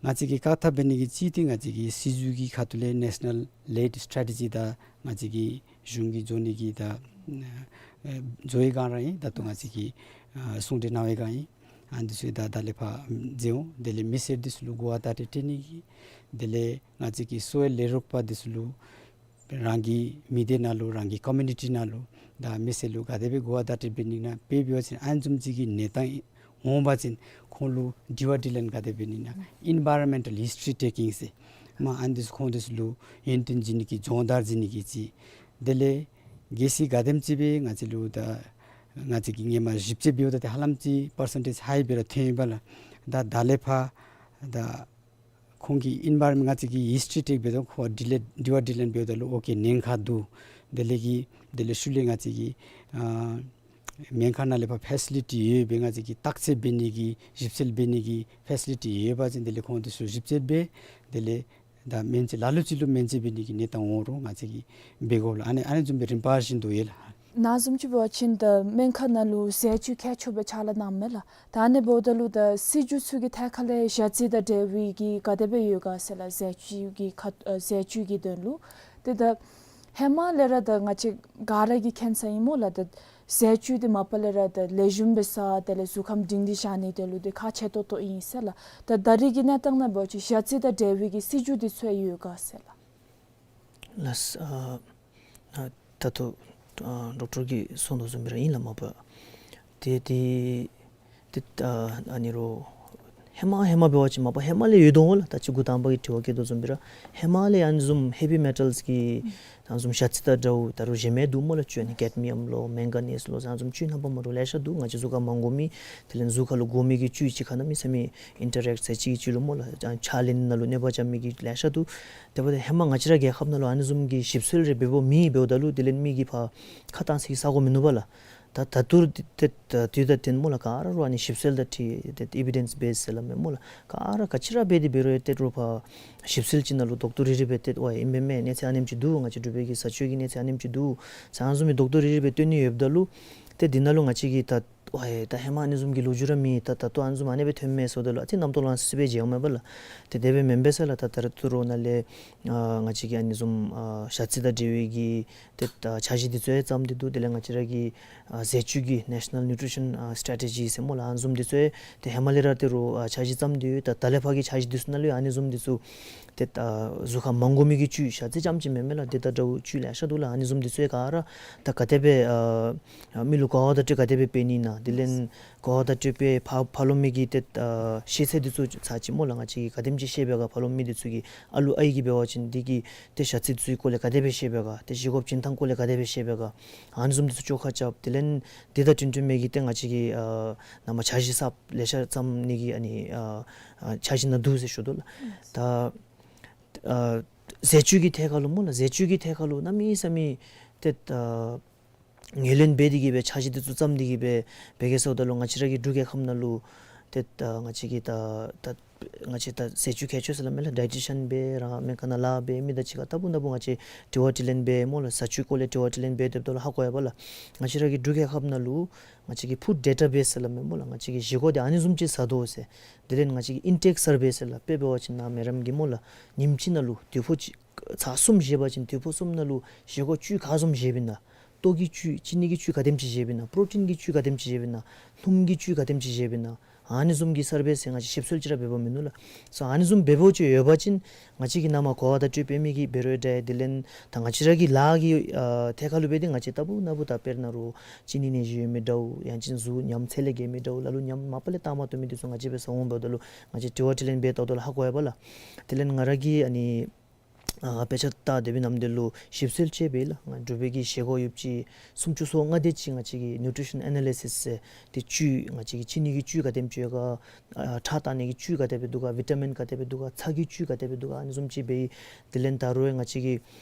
ང་བཅས་ཀྱིས་བཀག་ཐབས་འབད་ནི་གི་གཅིག་འདི་ང་བཅས་ཀྱི་སྲིད་བྱུས་ཀྱི་ཁ་ཐུག་ལས་ནེ་ཤ་ནཱལ་ལེཌ་སི་ཊེ་རེ་ཊི་ཇི་དང་ང་བཅས་ཀྱི་གཞུང་གིས་བཟོ་ནི་གི་ད་ཨེ་བཟོ་བའི་སྒང་ར་ཨིན། ད་ལྟོ་ང་བཅས་ཀྱིས་ཨ་གསུང་གྲོས་གནང་བའི་སྒང་ཨིན། ཨ་ནི་འདི་ཚུ་ད་ད་ལས་ཕར་མཛད་འོང་། དེ་ལས་མི་སེར་འདི་ཚུ་ལུ་གོ་བ་བརྡ་སྤྲོད་སྤྲོད་ནི་གི་དེ་ལས་ང་བཅས་ཀྱི་གསོ་བའི་ལས་རོགས་པ་འདི་ཚུ་ལུ་རང་གི་མི་སྡེ་ནང་ལུ་རང་གི་ཀོ་མིའུ་ནི་ཊི་ནང་ལུ་ད་མི་སེར་ལུ་ག་དེ་སྦེ་གོ་བ་བརྡ་སྤྲོད་འབད་ནི་ན་འབད་འབད་བ་ཅིན་ཨ་ནི་བཟུམ་ཅིག་གི་གནས་སྟངས་འོང་པ་ཅིན་ཁོང་ལུ་དྲི་བ་དྲིས་ལན་ག་དེ་འབད་ནི་ན་ཨིན་བཱ་རོན་མེནཊལ་ཧིས་ཊི་རི་ཊེ་ཀིང་ཟེར་མ་ཨ་ནི་འདི་ཚུ་ཁོང་འདི་ཚུ་ལུ་ཡོན་ཏན་བྱིན་ནི་གི་སྦྱོང་བརྡར་བྱིན་ནི་གི་ཅིག། དེ་ལས་གལ་སྲིད་ག་དེམ་ཅིག་སྦེ་ང་བཅས་ལུ་ད་ང་བཅས་ཀྱིས་ཧེ་མ་ཞིབ་དཔྱད་འབདཝ་ད་ཏེ་ཧ་ལམ་ཅིག་པར་སེན་ཊེཇ་ཧའི་སྦེ་ར་ཐོན་ཡི་པ་ལགས། ད་ད་ལས་ཕར་ད་ཁོང་གི་ཨིན་བཱ་རོན་མེནཊ་ང་བཅས་ཀྱིས་ཧིས་ཊི་རི་ཊེཀ་འབདཝ་ད་ཁོང་དྲི་ལན་དྲི་བ་དྲིས་ལན་འབདཝ་ད་ལུ་ཨོ་ཀེ་ཉེན་ཁ་འདུག། དེ་ལས་ཀྱི་དེ་ལས་ཤུལ་ལས་ང་བཅས་ཀྱི་ཨ་སྨན་ཁང་ནང་ལས་ཕར་ཕེ་སི་ལི་ཊི་ཡོད་པའི་ང་བཅས་ཀྱིས་བརྟག་དཔྱད་འབད་ནི་གི་ཞིབ་འཚོལ་འབད་ནི་གི་ཕེ་སི་ལི་ཊི་ཡོད་པ་ཅིན་དེ་ལས་ཁོང་འདི་ཚུ་ཞིབ་འཚོལ་འབད། དེ་ལས་ད་སྨན་བཅོས་ལ་ལུ་ཅིག་ལུ་སྨན་བཅོས་འབད་ནི་གི་གནས་སྟངས་འོང་རུང་ང་བཅས་ཀྱིས་འབད་དགོ་ལགས། ཨ་ནི་ཨ་ནི་བཟུམ་སྦེ་རིམ་པ་བཞིན་དུ་ཡོད་ལགས། ནཱ་བཟུམ་ཅིག་འབད་བ་ཅིན་ད་སྨན་ཁང་ནང་ལུ་ཟས་བཅུད་མཁས་མཆོག་སྦེ་ཕྱག་ལཱ་གནངམ་མས་ལགས། ད་ཨ་ནི་འབདཝ་ད་ལུ་ད་སྲིད་བྱུས་ཚུ་གི་ཐད་ཁར་ལས་ཞ་རྩི་དང་འབྲེལ་བའི་གི་ག་དེ་སྦེ་ཡོད་ག་ཟེར་ལགས། ཟས་བཅུད་ཀྱི་ཁ་ཨ་ཟས་བཅུད་ཀྱི་དོན་ལུ་ཏེ་ད་ཧེ་མ་ལས་ར་ད་ང་བཅས་ག་ར་གིས་མཁྱེན་ས་ཨིན་སྨོ་ལགས། ད་ཟས་བཅུད་འདི་མ་པ་ལས་ར་ད་ལེགས་ཤོམ་སྦེ་ཟ་དེ་ལས་གཟུགས་ཁམས་སྒྲིང་སྒྲི་བཞག་ནི་དེ་ལུ་འདི་ཁག་ཆེ་ཏོག་ཏོ་ཨིན་ཟེར་ལགས། ད་ད་རེས་ཀྱི་གནས་སྟངས་ནང་འབད་བ་ཅིན་ཞ་རྩི་དང་འབྲེལ་བའི་གི་སྲིད་བྱུས་འདི་ཚུ་ཡང་ཡོད་ག་ཟེར་ལགས། ལགས། ཨ་ཨ་ད་ལྟོ་ཨ་ཌོག་ཊར་གྱིས་གསུངས་དོ་བཟུམ་སྦེ་ར་ཨིན་ལགས་མ་པ། ཏེ་ཏེ་ཏེ་ཨ་ཨ་ནི་རོ་ཧེ་མ་ཧེ་མ་འབད་བ་ཅིན་མ་པ་ཧེ་མ་ལས་ཡོད་དོ་འོང་ལགས། ད་ཅི་འགོ་དང་པ་གི་དྲི་བ་བཀོད་དོ་བཟུམ་སྦེ་ར་ཧེ་མ་ལས་ཨ་ནི་བཟུམ་ཧེ་བི་མེ་ཊལསི་གི་ཨ་ནི་བཟུམ་ཞ་རྩི་དང་འདྲཝ་ད་རུང་གཞན་མི་འདུག་སྨོ་ལགས། བཅུད་ཨ་ནི་ཀེཌ་མི་ཡམ་ལོ་མེང་ག་ནིས་ལོ་ཟེར་ཨ་ནི་བཟུམ་བཅུད་རྣམ་པ་མ་འདྲཝ་ལེ་ཤ་འདུག། ང་བཅས་གཟུགས་ཁར་མ་དགོ་མི་དེ་ལས་གཟུགས་ཁར་ལུ་དགོ་མི་གི་བཅུད་ཅིག་ཁར་གནམ་མེད་ས་མེད་ཨིན་ཊ་རེཀཊ་ཟེར་ཅིག་ཅིག་ལུ་སྨོ་ལགས། ཨ་ཕྱགས་ལེན་ནང་ལུ་གནོད་པ་རྐྱབ་མི་གི་ལེ་ཤ་འདུག། དེ་འབདཝ་ད་ཧེ་མ་ང་བཅས་ར་རྒྱལ་ཁབ་ནང་ལུ་ཨ་ནི་བཟུམ་གྱི་ཞིབ་འཚོལ་རེ་འབད་འབདཝ་མེད། འབདཝ་ད་ལུ་དེ་ལས་མི་གིས་ཕར་ཁ་བཏང་ས་གི་ས་གོ་མིན་ནུག་པ་ལགས། ད་ད་ལྟོ་འདི་ཏེ་ད་དུས་དང་བསྟུན་སྨོ་ལགས་ག་ར་རུ་ཨ་ནི་ཞིབ་འཚོལ་དང་འཁྲིལ་ཏེ་ཨི་བི་ཌེནསི་བེསི་ཟེར་སླབ་མས་སྨོ་ལགས། ག་ར་ག་ཅི་ར་འབད་དེ་འབད་རུང་ཏེ་རུང་ཕར་ཞིབ་འཚོལ་ཅིག་ནང་ལུ་དོག་དོག་རིལ་རིལ་སྦེ་ཏེ་ཨོ་ཨིན་པས་མས། གནས་ཚད་ཨ་ནེམ་ཅིག་འདུག། ང་བཅས་འབྲུག་པའི་གི་ཟས་བཅུད་ཀྱི་གནས་ཚད་ཨ་ནེམ་ཅིག་འདུག་ཟེར་ཨ་ནི་བཟུམ་མའི་དོག་དོག་རིལ་རིལ་སྦེ་སྟོན་ནི་ཡོདཔ་ད་ལུ་ཏེ་འདི་ནང་ལུ་ང་བཅས་ཀྱིས་ད་ཨོ་ད་ཧེ་མ་ཨ་ནི་བཟུམ་གྱི་ལོ་རྒྱུས་ར་མེད། ད་ད་ལྟོ་ཨ་ནི་བཟུམ་ཨ་ནི་སྦེ་ཐོནམ་མས་ཟེརཝ་ད་ལུ་ཨ་ཙི་རྣམ་རྟོག་ལང་སི་སི་སྦེ་མཇལཝ་མས་པ་ལགས། ཏེ་དེ་སྦེ་མེན་པས་ཟེར་ལགས། ད་ད་རུང་ཏེ་རོགས་ནང་ལས་ཨ་ང་བཅས་ཀྱིས་ཨ་ནི་བཟུམ་ཨ་ཞ་རྩི་དང་འབྲེལ་བའི་གི་ཏེ་ཨ་འཆར་གཞི་འདི་ཚུ་ཡང་བརྩམས་ཏེ་འདུག། དེ་ལས་ང་བཅས་ར་གི་ཨ་ཟས་བཅུད་ཀྱི་ནེ་ཤ་ནཱལ་ནིའུ་ཊི་རི་ཤཱན་ཨ་སི་ཊེ་རེ་ཊི་ཇི་ཟེར་སྨོ་ལགས། ཨ་ནི་བཟུམ་འདི་ཚུ་ཡང་ཏེ་ཧེ་མ་ལས་ར་ཏེ་རོགས་ཨ་འཆར་གཞི་བརྩམས་ཏེ་ཡོད། ད་ད་ལས་ཕར་གྱི་འཆར་གཞི་འདི་ཚུ་ནང་ལུ་ཡང་ཨ་ནི་བཟུམ་འདི་ཚུ་ཏེ་ཨ་གཟུགས་ཁར་མ་དགོ་མི་གི་བཅུད་ཞ་རྩི་རྐྱངམ་ཅིག་མེན་མས་ལགས། དེ་དང་འདྲཝ་བཅུད་ལེ་ཤ་འདུག་ལགས། ཨ་ནི་བཟུམ་འདི་ཚུ་ཡང་ག་ར་ད་ག་དེ་སྦེ་ཨ་ཨ་མི་ལུ་གོ་བ་བརྡ་སྤྲོད་ག་དེ་སྦེ་འབད་ནི་ན། དེ་ལས་གོ་བ་དང་སྤྲོད་པའི་ཕ་ཕར་ལོགས་མི་གི་ཏེ་ཨ་ཤེས་ཚད་འདི་ཚུ་ཚར་ཅིག་སྨོ་ལགས། ང་བཅས་ཀྱིས་ག་དེམ་ཅིག་ཤེས་པས་ག། ཕར་ལོགས་མི་འདི་ཚུ་གིས་ཨ་ལུ་ཨའི་གིས་འབད་བ་ཅིན་འདི་གི་ཏེ་ཞ་རྩི་ཚུའི་སྐོར་ལས་ག་དེ་སྦེ་ཤེས་པས་ག། ཏེ་བཞེས་སྒོ་བྱིན་ཐངས་སྐོར་ལས་ག་དེ་སྦེ་ཤེས་པས་ག། ཨ་ནི་བཟུམ་འདི་ཚུ་བཅོ་ཁ་རྐྱབ། དེ་ལས་འདི་དང་འཁྲིལ་འཁྲིལ་མི་གི་ཏེ་ང་བཅས་ཀྱིས་ཨ་ནཱ་མར་འཆར་གཞི་གསརཔ་ལེ་ཤ་བརྩམ་ནི་གི་ཨ་ནི་ཨ་འཆར་གཞི་ནང་འདུག་ཟེར་ཞུ་དོ་ལགས། ད་ཨ་ཟས་བཅུད་ཀྱི་ཐད་ཁར་ལུ་སྨོ་ལགས། ཟས་བཅུད་ཀྱི་ཐད་ཁར་ལུ་གནམ་མེད་ས་མེད་ཏེ་ཨ་ངོས་ལེན་འབད་དེ་གིས་སྦེ་འཆར་གཞི་འདི་ཚུ་བརྩམས་ཏེ་གིས་སྦེ་འབད་གེ་ཟེརཝ་ད་ལུ་ང་བཅས་ར་གི་འབྲུག་རྒྱལ་ཁབ་ནང་ལུ་ཏེ་ཨ་ང་བཅས་ཀྱིས་ད་ད་ང་བཅས་ད་ཟས་བཅུད་མཁས་མཆོག་ཟེར་སླབ་མས་ལགས། ཌའི་ཊི་ཤཱན་སྦེ་ར་མེན་ག་ནཱ་ལཱ་འབད་མི་དང་གཅིག་ཁར་ལྟ་བུ་ན་བུ་ང་བཅས་དྲི་བ་དྲིས་ལན་འབད་སྨོ་ལགས། ཟས་བཅུད་སྐོར་ལས་དྲི་བ་དྲིས་ལན་འབད་སྡོདཔ་ད་ལུ་ཧ་གོ་ཡི་པ་ལགས། ང་བཅས་ར་གི་འབྲུག་རྒྱལ་ཁབ་ནང་ལུ་ང་བཅས་ཀྱིས་ཕུཌ་ཌེ་ཊ་བེསི་ཟེར་སླབ་མས་སྨོ་ལགས། ང་བཅས་ཀྱིས་བཞེས་སྒོ་འདི་ཨ་ནི་བཟུམ་ཅིག་ཟ་དོ་ཟེར། དེ་ལས་ང་བཅས་ཀྱི་ཨིན་ཊེཀ་སར་བེ་ཟེར་ལགས། དཔེ་འབད་བ་ཅིན་ནཱ་མེ་རམ་གྱིས་སྨོ་ལགས། ཉིནམ་གཅིག་ནང་ལུ་དུས་ཕོ་ཅིག་ཚར་གསུམ་བཞེས་པ་ཅིན་དུས་ཕོ་གསུམ་ནང་ལུ་བཞེས་སྒོ་བཅུད་ག་བཟུམ་བཞེས་པས་ན། ལྟོ་གི་བཅུད་ཅི་ནི་གི་བཅུད་ག་དེམ་ཅིག་བཞེས་པས་ན། པྲོ་ཊིན་གྱི་བཅུད་ག་དེམ་ཅིག་བཞེས་པས་ན། སྣུམ་གྱི་བཅུད་ག་དེམ་ཅིག་བཞེས་པས་ན། ཨ་ནི་བཟུམ་གྱི་སར་བེ་ཟེར་ང་བཅས་ཞིབ་འཚོལ་ཅིག་ར་འབད་འབདཝ་མིན་ནུག་ལགས། སོ་ཨ་ནི་བཟུམ་འབད་འབདཝ་ཅིག་ཡོད་པ་ཅིན་ང་བཅས་ཀྱིས་ནཱ་མར་གོ་བ་དང་སྤྲོད་པའི་མི་གིས་འབད་རུང་འདྲ། དེ་ལས་ད་ང་བཅས་ར་གི་ལཱ་གི་ཨ་ཐད་ཁར་ལུ་འབད་དེ་ང་བཅས་ལྟ་བུ་ན་བུ་ད་དཔེར་ན་རུང་ཅི་ནི་ནད་གཞི་ཡོད་མི་འདྲཝ་ཡང་ཅིན་གཟུགས་ཉམས་ཚད་ལས་བརྒལ་མི་འདྲཝ་ལ་ལུ་ཉམས་མ་པ་ལས་བཏང་མ་བཏུབ་མི་འདི་ཚུ་ང་བཅས་འབད་ས་འོང་འབདཝ་ད་ལུ་ང་བཅས་དྲི་བ་དྲིས་ལན་འབད་དོ་ད་ལུ་ཧ་གོ་ཡི་པ་ལགས། དེ་ལས་ང་ར་གིས་ཨ་ནི་ཨ་དཔེ་ཆ་ལྟ་སྡོད་པའི་ནམ་དུས་ལུ་ཞིབ་འཚོལ་ཅིག་འབད་ཡི་ལགས། ང་འབྲུག་པའི་གི་བཞེས་སྒོ་ཡོདཔ་ཅིག་སུམ་ཅུ་སོ་ལྔ་དེ་ཅིག་ང་བཅས་ཀྱིས་ནིའུ་ཊི་རི་ཤཱན་ཨེ་ན་ལི་སིསི་ཟེར་ཏེ་བཅུད་ང་བཅས་ཀྱི་ཅི་ནི་གི་བཅུད་ག་དེམ་ཅིག་ཡོད་ག། ཨ་ཁྲག་བཏང་ནི་གི་བཅུད་ག་དེ་སྦེ་འདུག་ག། བི་ཊ་མིན་ག་དེ་སྦེ་འདུག་ག། ཚྭ་གི་བཅུད་ག་དེ་སྦེ་འདུག་ག། ཨ་ནི་བཟུམ་ཅིག་འབད་ཡི། དེ་ལས་ད་རུང་ང་བཅས་ཀྱི་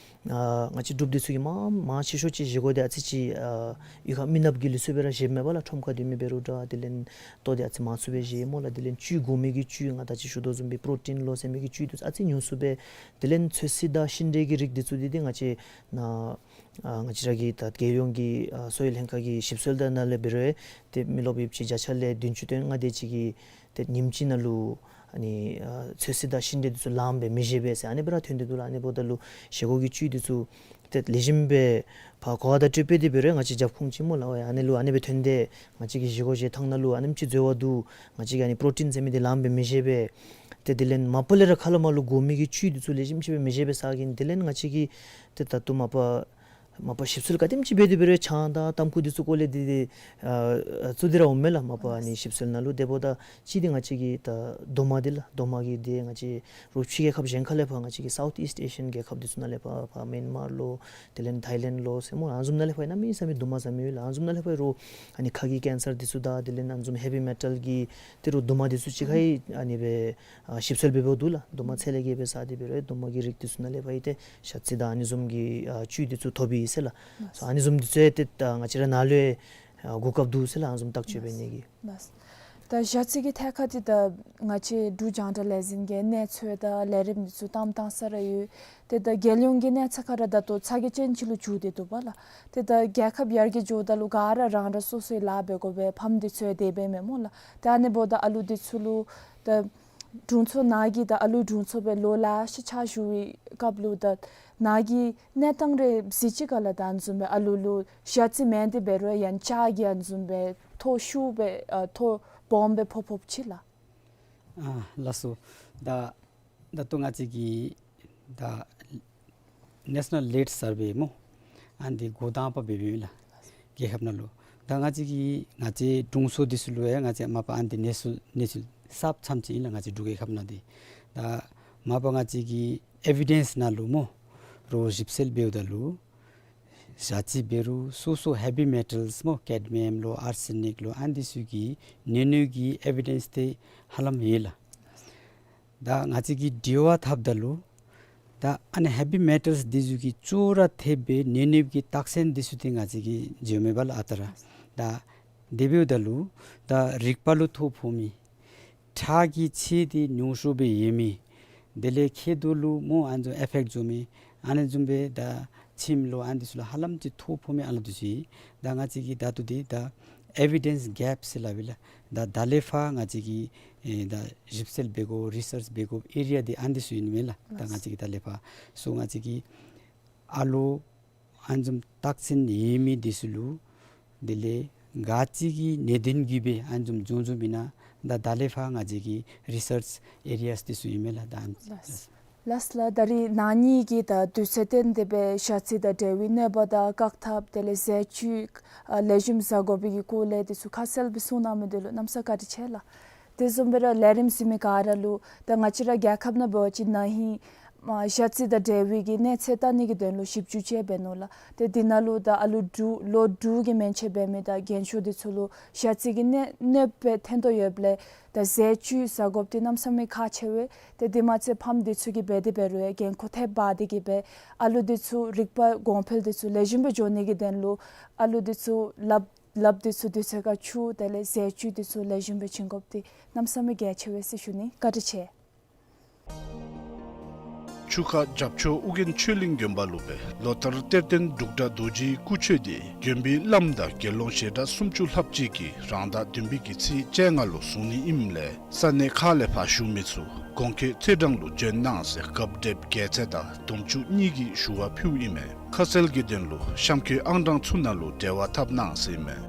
ཨ་ང་བཅས་འབྲུགཔ་འདི་ཚུ་གིས་མང་མང་ཆེ་ཤོས་ཅིག་བཞེས་སྒོ་འདི་ཨ་ཙི་ཅིག་ཨ་གཡུས་ཁ་མི་ནགཔ་གི་ལུགས་སྲོལ་སྦེ་ར་བཞེསཔ་མས་པ་ལགས། ཁྲོམ་ཁར་སྡོད་མི་འབད་རུང་འདྲ། དེ་ལས་ལྟོ་འདི་ཨ་ཙི་མང་སུ་སྦེ་བཞེས་སྨོ་ལགས། དེ་ལས་བཅུད་དགོ་མི་གི་བཅུད་ང་ད་ཅི་ཞུ་དོ་བཟུམ་སྦེ་པྲོ་ཊིན་ལོ་ཟེར་མི་གི་བཅུད་འདི་ཨ་ཙི་ཉུང་སུ་སྦེ། དེ་ལས་ཚོད་བསྲེ་དང་ཤིང་འབྲས་ཀྱི་རིགས་འདི་ཚུ་འདི་ཏེ་ང་བཅས་ནཱ་ཨ་ང་བཅས་ར་གི་ད་རྒྱལ་ཡོངས་ཀྱི་ཨ་གསོ་བའི་ལྷན་ཁག་གི་ཞིབ་འཚོལ་དང་ནང་ལས་འབད་རུང་ཏེ་མི་རློབས་ཡོདཔ་ཅིག་བརྒྱ་ཆ་ལས་བདུན་ཅུ་དོན་ལྔ་དེ་ཅིག་གིས་ཏེ་ཉིནམ་གཅིག་ནང་ལུ་ཨ་ནི་ཨ་ཚོད་བསྲེ་དང་ཤིང་འབྲས་འདི་ཚུ་ལངམ་སྦེ་མི་བཞེས་པས་ཟེར་ཨ་ནི་སྦེ་ར་ཐོན་ཏེ་འདུག་ལགས། ཨ་ནི་འབདཝ་ད་ལུ་བཞེས་སྒོ་གི་བཅུད་འདི་ཚུ་ཏེ་ལེགས་ཤོམ་སྦེ་ཕར་གོ་བ་དང་སྤྲོད་པའི་འདི་འབད་རུང་ང་བཅས་རྒྱབ་ཁུངས་ཅིག་སྨོ་ལགས། ཨ་ནི་ལུ་ཨ་ནི་སྦེ་ཐོན་ཏེ་ང་བཅས་ཀྱི་བཞེས་སྒོ་བཞེས་ཐངས་ནང་ལུ་ཨ་ནེམ་ཅིག་འཛོལ་བ་འདུག། ང་བཅས་ཀྱིས་ཨ་ནི་པྲོ་ཊིན་ཟེར་མི་འདི་ལངམ་སྦེ་མི་བཞེས་པས། ཏེ་དེ་ལས་མ་པ་ལས་ར་ཁ་ལས་མར་ལུ་དགོ་མི་གི་བཅུད་འདི་ཚུ་ལེགས་ཤོམ་ཅིག་སྦེ་མི་བཞེས་པས་ཟེར་གིས་དེ་ལས་ང་བཅས་ཀྱིས་ཏེ་ད་ལྟོ་མ་པ་མ་པ་ཞིབ་འཚོལ་ག་དེམ་ཅིག་འབད་དེ་འབད་རུང་ཆང་དང་ཏམ་ཁུ་འདི་ཚུ་སྐོར་ལས་འདི་འདི་ཨ་ཚུད་དེ་ར་འོངམ་མས་ལགས། མ་པ་ཨ་ནི་ཞིབ་འཚོལ་ནང་ལུ། དེ་འབདཝ་ད་གཅིག་འདི་ང་བཅས་ཀྱི་ད་རྡོག་མ་འདི་ལགས། རྡོག་མ་གི་འདི་ང་བཅས་རོགས་ཕྱི་རྒྱལ་ཁབ་གཞན་ཁ་ལས་ཕར་ང་བཅས་ཀྱི་སའུཐ་ཨིསཊ་ཨེ་ཤི་ཡཱན་རྒྱལ་ཁབ་འདི་ཚུ་ནང་ལས་ཕར་ཕར་མེན་མར་ལོ་དེ་ལས་ཐའི་ལེནཌ་ལོ་ཟེར་སྨོ་ཨ་ནི་བཟུམ་ནང་ལས་ཕར་གནམ་མེད་ས་མེད་རྡོག་མ་ཟ་མི་ཡོད་ལགས། ཨ་ནི་བཟུམ་ནང་ལས་ཕར་རོགས་ཨ་ནི་ཁ་གི་ཀེན་སར་འདི་ཚུ་དང་དེ་ལས་ཨ་ནི་བཟུམ་ཧེ་བི་མེ་ཊལ་གྱི་ཏེ་རོགས་རྡོག་མ་འདི་ཚུ་ཅིག་ཁར་ཨ་ནི་སྦེ་ཨ་ཞིབ་འཚོལ་འབད་འབདཝ་འདུག་ལགས། རྡོག་མ་ཚད་ལས་བརྒལ་སྦེ་ཟ་སྟེ་འབད་རུང་རྡོག་མ་གི་རིགས་འདི་ཚུ་ནང་ལས་ཕར་ཨིན་ཏེ་ཞ་རྩི་དང་ཨ་ནི་བཟུམ་གྱི་ཨ་བཅུད་འདི་ཚུ་ཐོབ་ཨིན་ཟེར་ལགས། སོ་ཨ་ནི་བཟུམ་འདི་ཚུ་ཡང་ཏེ་ད་ང་བཅས་ར་ནཱ་ལུ་ཡང་ཨ་གོ་སྐབས་འདུག་ཟེར་ལགས། ཨ་ནི་བཟུམ་བརྟག་དཔྱད་འབད་ནི་གི། ལགས། ད་ཞ་རྩི་གི་ཐད་ཁར་འདི་ད་ང་བཅས་འབྲུག་རྒྱང་བསྒྲགས་ལས་འཛིན་གྱིས་གནས་ཚུལ་དང་ལས་རིམ་འདི་ཚུ་བཏངམ་བཏང་ས་ར་ཡོད། ཏེ་ད་རྒྱལ་ཡོངས་ཀྱི་གནས་ཚད་ཁར་ར་ད་ལྟོ་ཚ་གྱང་ཅན་ཅིག་ལུ་འགྱུར་ཏེ་འདུག་པ་ལགས། ཏེ་ད་རྒྱལ་ཁབ་ཡར་རྒྱས་འགྱོཝ་ད་ལུ་ག་ར་རང་ར་སོ་སོའི་ལཱ་འབད་དགོ་པས། ཕམ་འདི་ཚུ་ཡང་དེ་སྦེ་མས་སྨོ་ལགས། ཏེ་ཨ་ནི་འབདཝ་ད་ཨ་ལུ་འདི་ཚུ་ལུ་ད་དྲུང་འཚོ་ནཱ་གིས་ད་ཨ་ལུ་དྲུང་འཚོ་སྦེ་ལོ་ལེ་ཤ་ཕྱག་ཞུ་བའི་སྐབས་ལུ་ད་ནཱ་གི་གནས་སྟངས་རེ་གཟིགས་ཅི་ག་ལགས། ད་ཨ་ནི་བཟུམ་སྦེ་ཨ་ལུ་ལུ་ཞ་རྩི་མེན་ཏེ་འབད་རུང་ཡང་ལྕགས་ཀྱི་ཨ་ནི་བཟུམ་སྦེ་ཐོ་ཤུགས་སྦེ་ཨ་ཐོ་སྦོམ་སྦེ་ཕོག་ཕོགཔ་ཅིག་ལགས། ཨ་ལགས་སོ། ད་ད་ལྟོ་ང་བཅས་ཀྱི་ད་ནེ་ཤ་ནཱལ་ལིཌ་སར་ཝེ་སྨོ་ཨ་ནི་འདི་འགོ་དང་པ་འབད་འབདཝ་ཨིན་ལགས། རྒྱལ་ཁབ་ནང་ལུ་ད་ང་བཅས་ཀྱི་ང་བཅས་དྲུང་འཚོ་འདི་ཚུ་ལུ་ཡང་ང་བཅས་མ་པ་ཨ་ནི་འདི་གནས་ཚུལ་གནས་ཚུལ་གསརཔ་ཙམ་ཅིག་ཨིན་ལགས། ང་བཅས་འབྲུག་རྒྱལ་ཁབ་ནང་འདི་ད་མ་པ་ང་བཅས་ཀྱི་ཨེ་བི་ཌེནསི་ནང་ལུ་སྨོ་རོགས་ཞིབ་འཚོལ་འབདཝ་ད་ལུ་ཞ་རྩི་འབད་རུང་སོ་སོ་ཧེ་བི་མེ་ཊལསི་སྨོ་ཀེཌ་མི་ཡམ་ལོ་ཨར་སེ་ནིཀ་ལོ་ཨ་ནི་འདི་ཚུ་གི་ཉེན་གཡོལ་གྱི་ཨེ་བི་ཌེནསི་འདི་ཧ་ལམ་ཡོད་ལགས། ད་ང་བཅས་ཀྱིས་དྲི་བ་འཐབ་ད་ལུ་ད་ཨ་ནི་ཧེ་བི་མེ་ཊལསི་འདི་ཚུ་གིས་ཅོག་ར་འཐདཔ་སྦེ་ཉེན་གཡོལ་གྱི་རྟགས་མཚན་འདི་ཚུ་འདི་ང་བཅས་ཀྱིས་འབྱོན་མས་པ་ལགས། ཨ་རྟག་ར་ད་དེ་འབདཝ་ད་ལུ་ད་རིག་པ་ལུ་ཐོ་ཕོག་མི་ཁྲག་གི་ཚད་འདི་ཉུང་སུ་སྦེ་ཡོད་མི་དེ་ལས་མཁལ་རྡོག་ལུ་སྨོ་ཨ་ནི་བཟུམ་ཨེ་ཕེཀཊ་འགྱོ་མི་ཨ་ནི་བཟུམ་སྦེ་ད་མཆིནམ་ལུ་ཨ་ནི་འདི་ཚུ་ལུ་ཧ་ལམ་ཅིག་ཐོ་ཕོག་མི་ཨ་ལུ་འདི་ཚུ་ཨིན། ད་ང་བཅས་ཀྱིས་ད་ལྟོ་འདི་ད་ཨེ་བི་ཌེནསི་གེཔ་ཟེར་སླབ་ཨིན་ལགས། ད་ད་ལས་ཕར་ང་བཅས་ཀྱིས་ཨེ་ད་ཞིབ་འཚོལ་འབད་དགོ་རི་སརཆ་འབད་དགོ་ཨེ་རི་ཡ་འདི་ཨ་ནི་འདི་ཚུ་ཨིན་མས་ལགས། ད་ང་བཅས་ཀྱིས་ད་ལས་ཕར་སོ་ང་བཅས་ཀྱིས་ཨ་ལུ་ཨ་ནི་བཟུམ་རྟགས་མཚན་ཡོད་མི་འདི་ཚུ་ལུ་དེ་ལས་ག་ཅི་གི་གནད་དོན་གྱིས་སྦེ་ཨ་ནི་བཟུམ་བྱུང་བྱུངམ་ཨིན་ན་ད་ད་ལས་ཕར་ང་བཅས་ཀྱི་རི་སརཆ་ཨེ་རི་ཡཱས་འདི་ཚུ་ཨིན་མས་ལགས། ད་ཨ་ནི་ལགས། ལགས་ལགས། ད་རིས་ན་ཧིང་གི་ད་དུས་ཚོད་བཏོན་ཏེ་སྦེ་ཞ་རྩི་དང་འབྲེལ་བའི་གནོད་པ་དང་བཀག་ཐབས་དེ་ལས་ཟས་བཅུད་ཨ་ལེགས་ཤོམ་བཟའ་དགོ་པའི་གི་སྐོར་ལས་དེ་ཚུ་ཁ་གསལ་སྦེ་གསུང་གནང་མི་འདི་ལུ་གནམ་ས་བཀའ་དྲིན་ཆེ་ལགས། དེ་བཟུམ་སྦེ་ར་ལས་རིམ་གཟིགས་མི་ག་ར་ལུ་ད་ང་བཅས་ར་རྒྱལ་ཁབ་ནང་འབད་བ་ཅིན་ན་ཧིང་ཨ་ཞ་རྩི་དང་འབྲེལ་བའི་གི་གནས་ཚད་བལྟ་ནི་གི་དོན་ལུ་ཞིབ་འཇུག་ཅིག་འབད་ནུག་ལགས། ཏེ་དེ་ནང་ལུ་ད་ཨ་ལུ་དྲུག་ལོ་དྲུག་གི་མན་ཆད་འབད་མི་དང་རྒན་ཤོས་དེ་ཚུ་ལུ་ཞ་རྩི་གི་གནོད་གནོད་པ་ཐོན་དོ་ཡོདཔ་ལས་ད་ཟས་བཅུད་བཟའ་དགོཔ་འདི་གནམ་ས་མེད་ཁག་ཆེ་བས། ཏེ་དེ་མ་ཚད་ཕམ་དེ་ཚུ་གིས་འབད་དེ་འབད་རུང་ཡང་འགན་ཁུར་ཐེབས་འབག་སྟེ་གིས་སྦེ་ཨ་ལུ་དེ་ཚུ་རིག་པ་གོང་འཕེལ་དེ་ཚུ་ལེགས་ཤོམ་སྦེ་འགྱོ་ནི་གི་དོན་ལུ་ཨ་ལུ་དེ་ཚུ་ལགཔ་ལགཔ་དེ་ཚུ་དུས་ཚོད་ཁར་འཁྱུ་དེ་ལས་ཟས་བཅུད་དེ་ཚུ་ལེགས་ཤོམ་སྦེ་བྱིན་དགོཔ་འདི་གནམ་ས་མེད་གལ་ཆེ་བས་ཟེར་ཞུ་ནི། བཀའ་དྲིན་ཆེ། ཆུ་ཁ་རྒྱབ་ཕྱོགས་ཨོ་རྒྱན་ཆོས་གླིང་དགོན་པ་ལུ་སྦེ་ལོ་ལྟར་གཏེར་སྟོན་འབྲུག་སྒྲ་རྡོ་རྗེའི་སྐུ་མཆོད་འདི་དགོན་པའི་བླམ་དང་དགེ་སློང་ཞལ་གྲངས་སུམ་ཅུ་ལྷགཔ་ཅིག་གིས་རང་ཟླ་བདུན་པའི་གི་ཚེས་བཅོ་ལྔ་ལུ་བཟུང་ནི་ཨིནམ་ལས་ས་གནས་ཁག་ལས་ཕར་བཞུགས་མི་ཚུ་གོང་འཁོད་ཚེས་གྲངས་ལུ་འབྱོན་གནང་ཟེར་རྒཔོ་བགྲེསཔ་རྒྱལ་མཚན་དང་དུང་ཕྱུར་གཉིས་ཀྱིས་ཞུ་བ་ཕུལཝ་ཨིན་མས། ཁ་གསལ་གྱི་དོན་ལུ་གཤམ་འཁོད་ཨང་གྲངས་ཚུ་ནང་ལུ་འབྲེལ་བ་འཐབ་གནང་ཟེར་ཨིན་མས།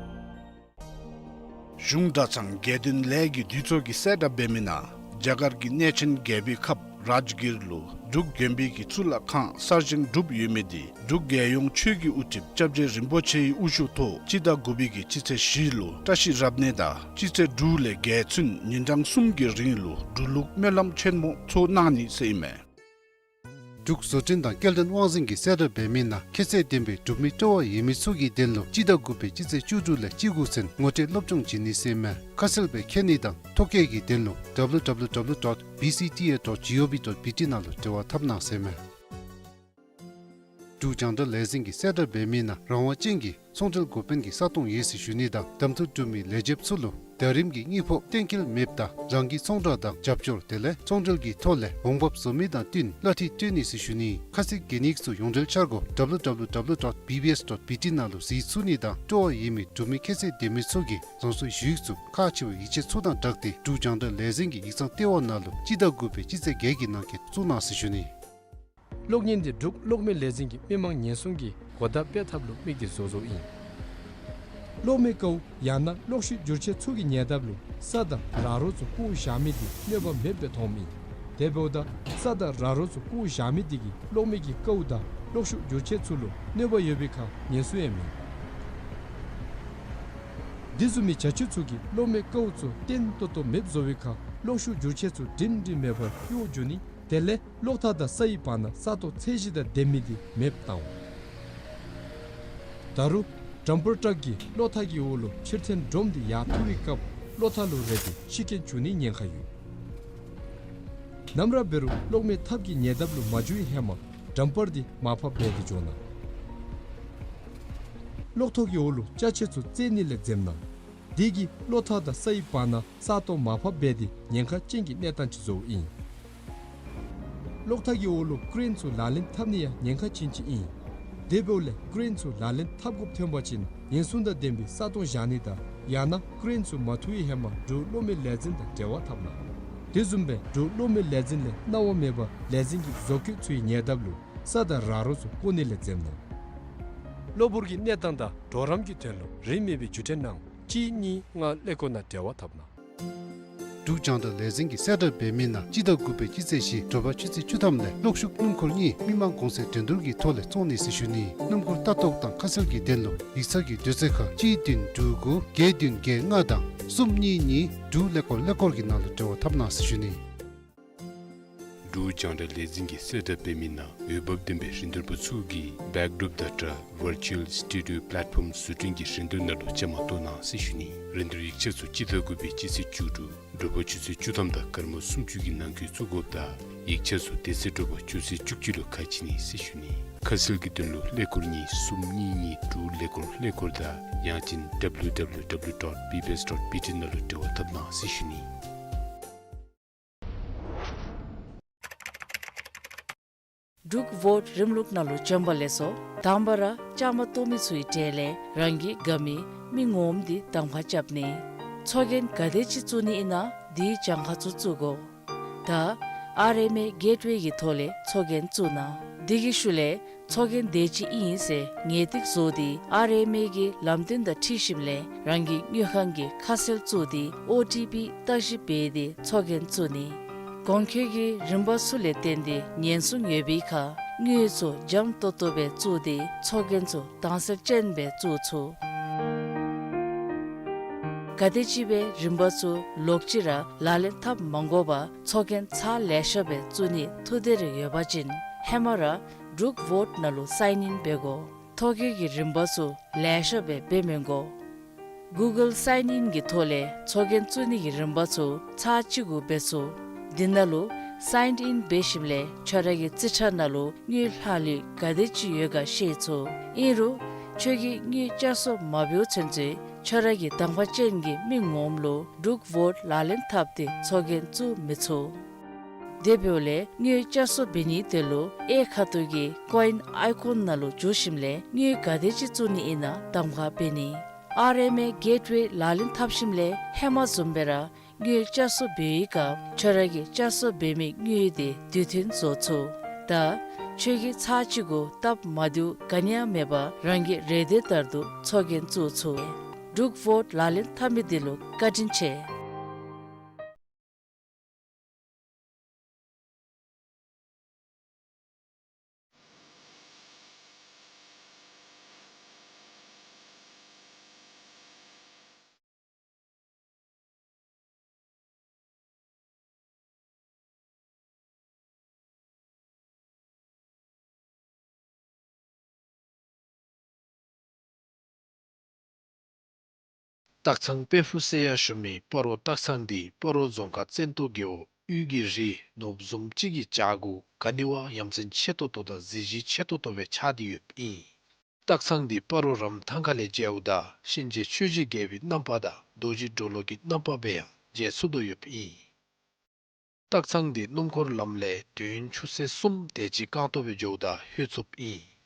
གཞུང་གྲྭ་ཚང་དགེ་འདུན་ལས་ཀྱི་འདུས་ཚོགས་ཀྱིས་གསལ་བསྒྲགས་འབད་མི་ནང་རྒྱ་གར་གྱི་གནས་ཆེན་རྒྱལ་པོའི་ཁབ་རཱཇ་གིར་ལུ་འབྲུག་དགོན་པའི་གི་གཙུག་ལག་ཁང་གསར་བཞེངས་གྲུབ་ཡོད་མི་འདི་འབྲུག་རྒྱལ་ཡོངས་ཆོས་ཀྱི་དབུ་ཁྲིདཔ་སྐྱབས་རྗེ་རིན་པོ་ཆེའི་དབུ་བཞུགས་ཐོག་སྤྱི་ཟླ་དགུ་པའི་གི་སྤྱི་ཚེས་བཞི་ལུ་བཀྲ་ཤིས་རབ་གནས་དང་སྤྱི་ཚེས་དྲུག་ལས་བརྒྱད་ཚུན་ཉིན་གྲངས་གསུམ་གྱི་རིང་ལུ་འབྲུག་ལུགས་སྨོན་ལམ་ཆེན་མོ་ཚོགས་གནང་ནི་ཟེར་ཨིན་མས། འབྲུག་བཟོ་སྐྲུན་དང་སྐྱེལ་འདྲེན་དབང་འཛིན་གྱིས་གསལ་བསྒྲགས་འབད་མི་ནང་ཁྱད་ཚད་ལྡན་པའི་གྲུབ་མི་སྤྲོ་བ་ཡོད་མི་ཚུ་གི་དོན་ལུ་སྤྱི་ཟླ་དགུ་པའི་སྤྱི་ཚེས་བཅུ་དྲུག་ལས་བཅུ་དགུ་ཚུན་ངོ་སྤྲོད་སློབ་སྦྱོང་བྱིན་ནི་ཟེར་ཨིན་མས། ཁ་གསལ་སྦེ་མཁྱེན་ནི་དང་ཐོ་བཀོད་ཀྱི་དོན་ལུ་W W W dot B C T A dot G O V dot B T ནང་ལུ་འབྲེལ་བ་འཐབ་གནང་ཟེར་ཨིན་མས། འབྲུག་རྒྱང་བསྒྲགས་ལས་འཛིན་གྱིས་གསལ་བསྒྲགས་འབད་མི་ནང་རང་དབང་ཅན་གྱི་ཚོང་འབྲེལ་འགོ་དཔོན་གྱི་ས་སྟོང་ཡོད་ཟེར་ཞུ་ནི་དང་གདམ་འཐུ་གྲུབ་མི་ལས་བྱེདཔ་ཚུ་ལུ་ཟླ་རིམ་གྱི་དངུལ་ཕོགས་གཏན་འཁེལ་མེདཔ་ད་རང་གི་ཚོང་བསྒྲགས་དང་རྒྱབ་སྐྱོར་དེ་ལས་ཚོང་འབྲེལ་གྱི་ཐོག་ལས་འོང་འབབ་བཟོ་མི་དང་བསྟུན་གླ་འཐུས་སྤྲོད་ནི་ཟེར་ཞུ་ནི། ཁ་གསལ་གྱི་གནས་ཚུལ་ཡོངས་འབྲེལ་འཆར་སྒོ་W W W dot B B S dot B T ནང་ལུ་གཟིགས་ཚུགས་ནི་དང་སྤྲོ་བ་ཡོད་མི་གྲུབ་མི་ཁྱད་ཚད་ལྡན་མི་ཚུ་གིས་རང་སོའི་ཞུ་ཡིག་ཚུ་ཁག་ཆེ་བའི་ཡིག་ཆ་ཚུ་དང་སྦྲགས་ཏེ་འབྲུག་རྒྱང་བསྒྲགས་ལས་འཛིན་གྱི་ཡིག་ཚང་ལྟེ་བ་ནང་ལུ་སྤྱི་ཟླ་དགུ་པའི་སྤྱི་ཚེས་བརྒྱད་ཀྱི་ནང་འཁོད་བཙུགས་གནང་ཟེར་ཞུ་ནི། གློག་བརྙན་འདི་འབྲུག་གློག་མེ་ལས་འཛིན་གྱི་མི་མང་ཉེན་སྲུང་གི་གོ་བརྡ་སྤེལ་ཐབས་ལུ་དམིགས་ཏེ་བཟོ་བཟོཝ་ཨིན། གློག་མེ་ཀཝ་ཡང་ན་གློག་ཤུགས་བསྒྱུར་ཆས་ཚུ་གི་ཉེ་འདབས་ལུ་ས་དང་ར་རོ་ཚུ་བཀོ་བཞག་མི་འདི་གནོད་པ་མེདཔ་སྦེ་མཐོངམ་ཨིན། དེ་འབདཝ་ད་ས་དང་ར་རོ་ཚུ་བཀོ་བཞག་མི་འདི་གིས་གློག་མེ་གི་ཀཝ་དང་གློག་ཤུགས་བསྒྱུར་ཆས་ཚུ་ལུ་གནོད་པ་ཡོད་པའི་ཁར་ཉེན་སྲུང་ཡང་མེད། འདི་བཟུམ་མའི་བྱ་སྤྱོད་ཚུ་གིས་གློག་མེ་ཀཝ་ཚུ་བརྟན་ཏོག་ཏོ་མེདཔ་བཟོ་བའི་ཁར་གློག་ཤུགས་བསྒྱུར་ཆས་ཚུ་སྒྲིང་སྒྲིང་མེད་པར་གཡོ་འགྱོ་ནི་དེ་ལས་གློག་ཐག་དང་སའི་བར་ན་ས་སྟོང་ཚད་གཞི་དང་ལྡན་མི་འདི་མེདཔ་བཏང་། ད་རུང་ཌམ་པར་ཊག་གིས་གློག་ཐག་གི་འོག་ལུ་ཕྱིར་འཐེན་སྒྲོམ་འདི་ཡར་འཐུ་བའི་སྐབས་གློག་ཐག་ལུ་རེག་སྟེ་ཤི་རྐྱེན་འབྱུང་ནིའི་ཉེན་ཁ་ཡོད། ནམ་ར་འབད་རུང་གློག་མེ་ཐགཔ་གི་ཉེ་འདབས་ལུ་མ་འགྱོ་བའི་ཧེ་མ་ཌམ་པར་འདི་མར་ཕབ་འབད་དེ་འགྱོ་གནང་། གློག་ཐོག་གི་འོག་ལུ་ཅ་ཆས་ཚུ་བཙལ་ནི་ལས་འཛེམ་གནང་། དེ་གིས་གློག་ཐག་དང་སའི་བར་ན་ས་སྟོང་མར་ཕབ་འབད་དེ་ཉེན་ཁ་ཅན་གྱི་གནས་སྟངས་ཅིག་བཟོཝ་ཨིན། གློག་ཐག་གི་འོག་ལུ་ཀེ་རེན་ཚུ་ལག་ལེན་འཐབ་ནི་ཡང་ཉེན་ཁ་ཅན་ཅིག་ཨིན། དེ་འབདཝ་ལས་ཀེ་རེན་ཚུ་ལག་ལེན་འཐབ་དགོཔ་ཐོན་པ་ཅིན་ཉེན་སྲུང་དང་ལྡན་པའི་ས་སྟོང་བཞག་ནི་དང་ཡང་ན་ཀེ་རེན་ཚུ་མ་འཐུ་བའི་ཧེ་མ་འབྲུག་གློག་མེ་ལས་འཛིན་དང་འབྲེལ་བ་འཐབ་གནང་། དེ་བཟུམ་སྦེ་འབྲུག་གློག་མེ་ལས་འཛིན་ལས་གནང་བ་མེད་པར་ལས་འཛིན་གྱི་བཟོ་བཀོད་ཚུའི་ཉེ་འདབས་ལུ་ས་དང་ར་རོ་ཚུ་བཀོ་ནི་ལས་འཛེམ་གནང་། གློ་བུར་གྱི་གནས་སྟངས་དང་གྲོགས་རམ་གྱི་དོན་ལུ་རིན་མེད་པའི་བརྒྱུད་འཕྲིན་ནང་གཅིག་གཉིས་ལྔ་ཀླད་ཀོར་ནང་འབྲེལ་བ་འཐབ་གནང་། འབྲུག་རྒྱང་བསྒྲགས་ལས་འཛིན་གྱིས་གསལ་བསྒྲགས་འབད་མི་ནང་སྤྱི་ཟླ་དགུ་པའི་སྤྱི་ཚེས་བཞི་དྲོ་པ་ཆུ་ཚོད་བཅུ་ཐམ་ལས་གློག་ཤུགས་སྣུམ་འཁོར་གཉིས་མི་མང་གོང་ཚད་འགྲན་བསྡུར་གྱི་ཐོག་ལས་བཙོང་ནི་ཟེར་ཞུ་ནི། སྣུམ་འཁོར་ལྟ་རྟོག་དང་ཁ་གསལ་གྱི་དོན་ལུ་ཡིག་ཚང་གི་དུས་ཚོད་ཁར་གཅིག་བདུན་དྲུག་དགུ་བརྒྱད་བདུན་བརྒྱད་ལྔ་དང་གསུམ་གཉིས་གཉིས་དྲུག་ཀླད་ཀོར་ཀླད་ཀོར་གྱི་ནང་ལུ་འབྲེལ་བ་འཐབ་གནང་ཟེར་ཞུ་ནི། འབྲུག་རྒྱང་བསྒྲགས་ལས་འཛིན་གྱིས་གསལ་བསྒྲགས་འབད་མི་ནང་འོས་འབབ་ལྡན་པའི་རིན་བསྡུར་པ་ཚུ་གིས་བེཀ་ཌོརོཔ་དང་སྦྲགས་ཝར་ཅུ་ཨལ་སི་ཊུ་ཌི་ཡོ་པ་ལེཊ་ཕོརམ་བཟོ་སྐྲུན་གྱི་རིན་བསྡུར་ནང་ལུ་བཅའ་མར་གཏོགས་གནང་ཟེར་ཞུ་ནི། རིན་བསྡུར་ཡིག་ཆ་ཚུ་སྤྱི་ཟླ་དགུ་པའི་སྤྱི་ཚེས་བཅུ་དྲུག་དྲོ་པ་ཆུ་ཚོད་བཅུ་ཐམ་དང་སྐར་མ་སུམ་ཅུ་གི་ནང་འཁོད་བཙུགས་དགོཔ་དང་ཡིག་ཆ་ཚུ་དེ་ཚེ་དྲོ་པ་ཆུ་ཚོད་བཅུ་གཅིག་ལུ་ཁ་ཕྱེ་ནི་ཟེར་ཞུ་ནི། ཁ་གསལ་གྱི་དོན་ལུ་ཀླད་ཀོར་གཉིས་གསུམ་གཉིས་གཉིས་དྲུག་ཀླད་ཀོར་ཀླད་ཀོར་དང་ཡང་ཅིན་W W W dot B B S dot B T ནང་ལུ་འབྲེལ་བ་འཐབ་གནང་ཟེར་ཞུ་ནི། འབྲུག་བོཊ་རིམ་ལུགས་ནང་ལུ་བྱོན་པ་ལེགས་སོ། དང་པ་ར་བཅའ་མར་གཏོགས་མི་ཚུའི་གྲས་ལས་རང་གི་དགའ་མི་མི་ངོམ་འདི་གདམ་ཁ་རྐྱབ་ནི། ཚོགས་རྒྱན་ག་དེ་ཅིག་བཙུགས་ནི་ཨིན་ན་དེའི་གྱངས་ཁ་ཚུ་བཙུགས་དགོ། ད་ཨར་ཨེམ་ཨེ་གེཊ་ཝེ་གི་ཐོག་ལས་ཚོགས་རྒྱན་བཙུགས་གནང་། དེ་གི་ཤུལ་ལས་ཚོགས་རྒྱན་དེ་ཅིག་ཨིན་ཟེར་ངེས་ཏིག་བཟོ་སྟེ་ཨར་ཨེམ་ཨེ་གི་ལམ་སྟོན་དང་འཁྲིལ་ཞིནམ་ལས་རང་གི་དངུལ་ཁང་གི་ཁ་གསལ་བཙུགས་ཏེ་ཨོ་ཊི་པི་བརྟག་ཞིབ་འབད་དེ་ཚོགས་རྒྱན་བཙུགས་ནི། གོང་འཁོད་ཀྱི་རིམ་པ་ཚུ་ལས་བརྟེན་ཏེ་ཉེན་སྲུང་ཡོད་པའི་ཁར་དངུལ་ཚུ་འཇམ་ཏོང་ཏོ་སྦེ་བཙུགས་ཏེ་ཚོགས་རྒྱན་ཚུ་དྭངས་གསལ་ཅན་སྦེ་བཙུགས་ཚུགས། ག་དེམ་ཅིག་སྦེ་རིམ་པ་ཚུ་ལོག་ཅི་ར་ལག་ལེན་འཐབ་མ་དགོ་པར་ཚོགས་རྒྱན་ཚར་ལེ་ཤ་སྦེ་བཙུགས་ནིའི་ཐུགས་འདོད་རེ་ཡོད་པ་ཅིན་ཧེ་མ་ར་འབྲུག་ཝོཊ་ནང་ལུ་སའིན་ཨིན་འབད་དགོ། ཐོ་བཀོད་ཀྱི་རིམ་པ་ཚུ་ལེ་ཤ་སྦེ་འབད་མི་དགོ། གུ་གཱལ་སའིན་ཨིན་གྱི་ཐོག་ལས་ཚོགས་རྒྱན་བཙུགས་ནི་གི་རིམ་པ་ཚུ་ཚར་གཅིག་གུ་འབད་ཚུགས། འདི་ནང་ལུ་སའིན་ཨིན་འབད་ཞིནམ་ལས་ཁྱོད་ར་གི་རྩིས་ཁྲ་ནང་ལུ་དངུལ་ལྷག་ལུས་ག་དེམ་ཅིག་ཡོད་ག་ཤེས་ཚུགས། ཨིན་རུང་ཁྱོད་ཀྱིས་དངུལ་བསྐྱར་གསོ་མ་འབདཝ་ཚུན་ཚོད་ཁྱོད་ར་གི་གདམ་ཁ་ཅན་གྱི་མི་ངོམ་ལུ་འབྲུག་ཝོཊ་ལག་ལེན་འཐབ་སྟེ་ཚོགས་རྒྱན་བཙུགས་མི་ཚུགས། དེ་འབདཝ་ལས་དངུལ་བསྐྱར་གསོ་འབད་ནི་དེ་ལུ་གཡས་ཁ་ཐུག་གི་ཀོ་ཨིན་ཨའི་ཀོན་ནང་ལུ་འཛུལ་ཞིནམ་ལས་དངུལ་ག་དེམ་ཅིག་བཙུགས་ནི་ཨིན་ན་གདམ་ཁ་འབད་ནི། ཨར་ཨེམ་ཨེ་གེཊ་ཝེ་ལག་ལེན་འཐབ་ཞིནམ་ལས་ཧེ་མ་བཟུམ་སྦེ་ར་དངུལ་བསྐྱར་གསོ་འབད་བའི་སྐབས་ཁྱོད་ར་གིས་བསྐྱར་གསོ་འབད་མི་དངུལ་དེ་དུས་མཐུན་བཟོ་ཚུགས། ད་ཁྱོད་ཀྱིས་ཚར་གཅིག་གུ་སྟབས་མ་བདེཝ་ག་ནི་ཡང་མེད་པར་རང་གི་རེ་འདོད་ལྟར་དུ་ཚོགས་རྒྱན་བཙུགས་ཚུགས། འབྲུག་ཝོཊ་ལག་ལེན་འཐབ་མི་དེ་ལུ་བཀའ་དྲིན་ཆེ། སྟག་ཚང་དཔལ་ཕུག་ཟེར་ཡང་ཞུ་མི་སྤ་རོ་སྟག་ཚང་འདི་སྤ་རོ་རྫོང་ཁག་བཙན་ཏོ་རྒེད་འོག་དབུས་ཀྱི་རི་ནོར་བུ་བཟུམ་ཅིག་གི་བྱག་གུ་ག་ནི་བ་ཡ་མཚན་ཆེ་ཏོག་ཏོ་དང་གཟི་བརྗིད་ཆེ་ཏོག་ཏོ་སྦེ་ཆགས་ཏེ་ཡོདཔ་ཨིན། སྟག་ཚང་འདི་སྤ་རོ་རམ་ཐང་ཁ་ལས་མཇལཝ་ད་གཤིན་རྗེ་ཆོས་ཀྱི་རྒྱལ་པོའི་རྣམ་པ་དང་རྡོ་རྗེ་གྲོ་ལོད་ཀྱི་རྣམ་པ་སྦེ་ཡང་མཇལ་ཚུགས་དོ་ཡོདཔ་ཨིན། སྟག་ཚང་འདི་སྣུམ་འཁོར་ལམ་ལས་དུས་ཡུན་ཆུ་ཚོད་གསུམ་དེ་ཅིག་རྐང་སྟོང་སྦེ་འགྱོཝ་ད་ལྷོད་ཚུགསཔ་ཨིན།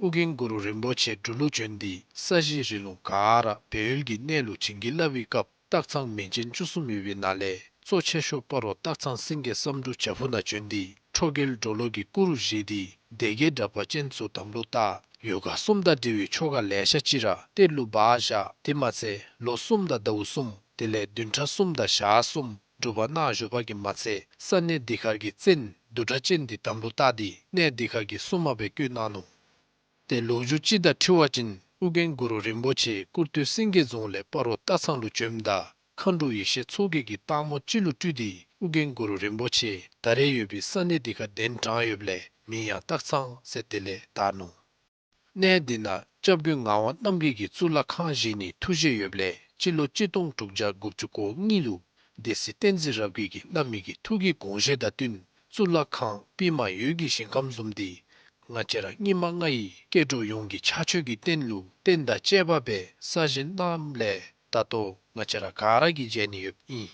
ཨོ་རྒྱན་གུ་རུ་རིན་པོ་ཆེ་འབྲུག་ལུ་བྱོན་ཏེ་ས་གཞི་རི་ལུང་ག་ར་སྦས་ཡུལ་གྱི་གནས་ལུ་བྱིན་གྱིས་བརླབས་པའི་སྐབས་སྟག་ཚང་མིང་ཅན་བཅུ་གསུམ་ཡོད་པའི་ནང་ལས་གཙོ་ཆེ་ཤོས་སྤ་རོ་སྟག་ཚང་སེང་གེ་བསམ་འགྲུབ་བྱག་ཕུག་ནང་བྱོན་ཏེ་ཁྲོ་རྒྱལ་གྲོ་ལོད་ཀྱི་སྐུ་རུ་བཞེངས་ཏེ་སྡེ་བརྒྱད་དྲེགས་པ་ཅན་ཚུ་དམ་ལུ་བཏགས། ཡོ་ག་གསུམ་དང་འབྲེལ་བའི་ཆོ་ག་ལེ་ཤ་ཅིག་ར་གཏེར་ལུ་སྦ་བཞག། དེ་མ་ཚད་ལོ་གསུམ་དང་ཟླཝ་གསུམ་དེ་ལས་བདུན་ཕྲག་གསུམ་དང་ཞག་གསུམ་སྒྲུབ་པ་གནང་བཞུགས་པ་གིས་མ་ཚད་ས་གནས་འདི་ཁར་གྱི་བཙན་བདུད་དྲེགས་ཅན་འདི་དམ་ལུ་བཏགས་ཏེ་གནས་འདི་ཁར་གྱི་སྲུང་མ་སྦེ་བསྐོས་གནང་ནུག། ཏེ་ལོ་རྒྱུས་ཅིག་དང་འཁྲིལ་བ་ཅིན་ཨོ་རྒྱན་གུ་རུ་རིན་པོ་ཆེ་སྐུར་སྟོད་སེང་གེ་རྫོང་ལས་སྤ་རོ་སྟག་ཚང་ལུ་བྱོནམ་ད་མཁའ་འགྲོ་ཡེ་ཤེས་མཚོ་རྒྱལ་གྱིས་སྟག་མོ་ཅིག་ལུ་སྤྲུལ་ཏེ་ཨོ་རྒྱན་གུ་རུ་རིན་པོ་ཆེ་ད་རེས་ཡོད་པའི་ས་གནས་འདི་ཁར་གདན་དྲངས་ཡོདཔ་ལས་མིང་ཡང་སྟག་ཚང་ཟེར་དེ་ལས་དར་ནུག། གནས་འདི་ནང་སྐྱབས་མགོན་ངག་དབང་རྣམ་རྒྱལ་གྱིས་གཙུག་ལག་ཁང་བཞེངས་ནིའི་ཐུགས་བཞེད་ཡོདཔ་ལས་སྤྱི་ལོ་གཅིག་སྟོང་དྲུག་བརྒྱ་དགུ་བཅུ་གོ་གཉིས་ལུ་སྡེ་སྲིད་བསྟན་འཛིན་རབ་རྒྱས་ཀྱིས་གནང་མི་གི་ཐུགས་ཀྱི་དགོངས་བཞེད་དང་བསྟུན་གཙུག་ལག་ཁང་པདྨ་འོད་ཀྱི་ཞིང་ཁམས་བཟུམ་འདི་ང་བཅས་ར་སྙིགས་མ་ལྔ་ཡི་སྐྱེ་འགྲོ་ཡོངས་ཀྱི་ཕྱག་མཆོད་ཀྱི་རྟེན་ལུ་རྟེན་དང་བཅས་པ་སྦེ་གསར་བཞེངས་གནངམ་ལས་ད་ལྟོ་ང་བཅས་ར་ག་ར་གིས་མཇལ་ནི་ཡོདཔ་ཨིན།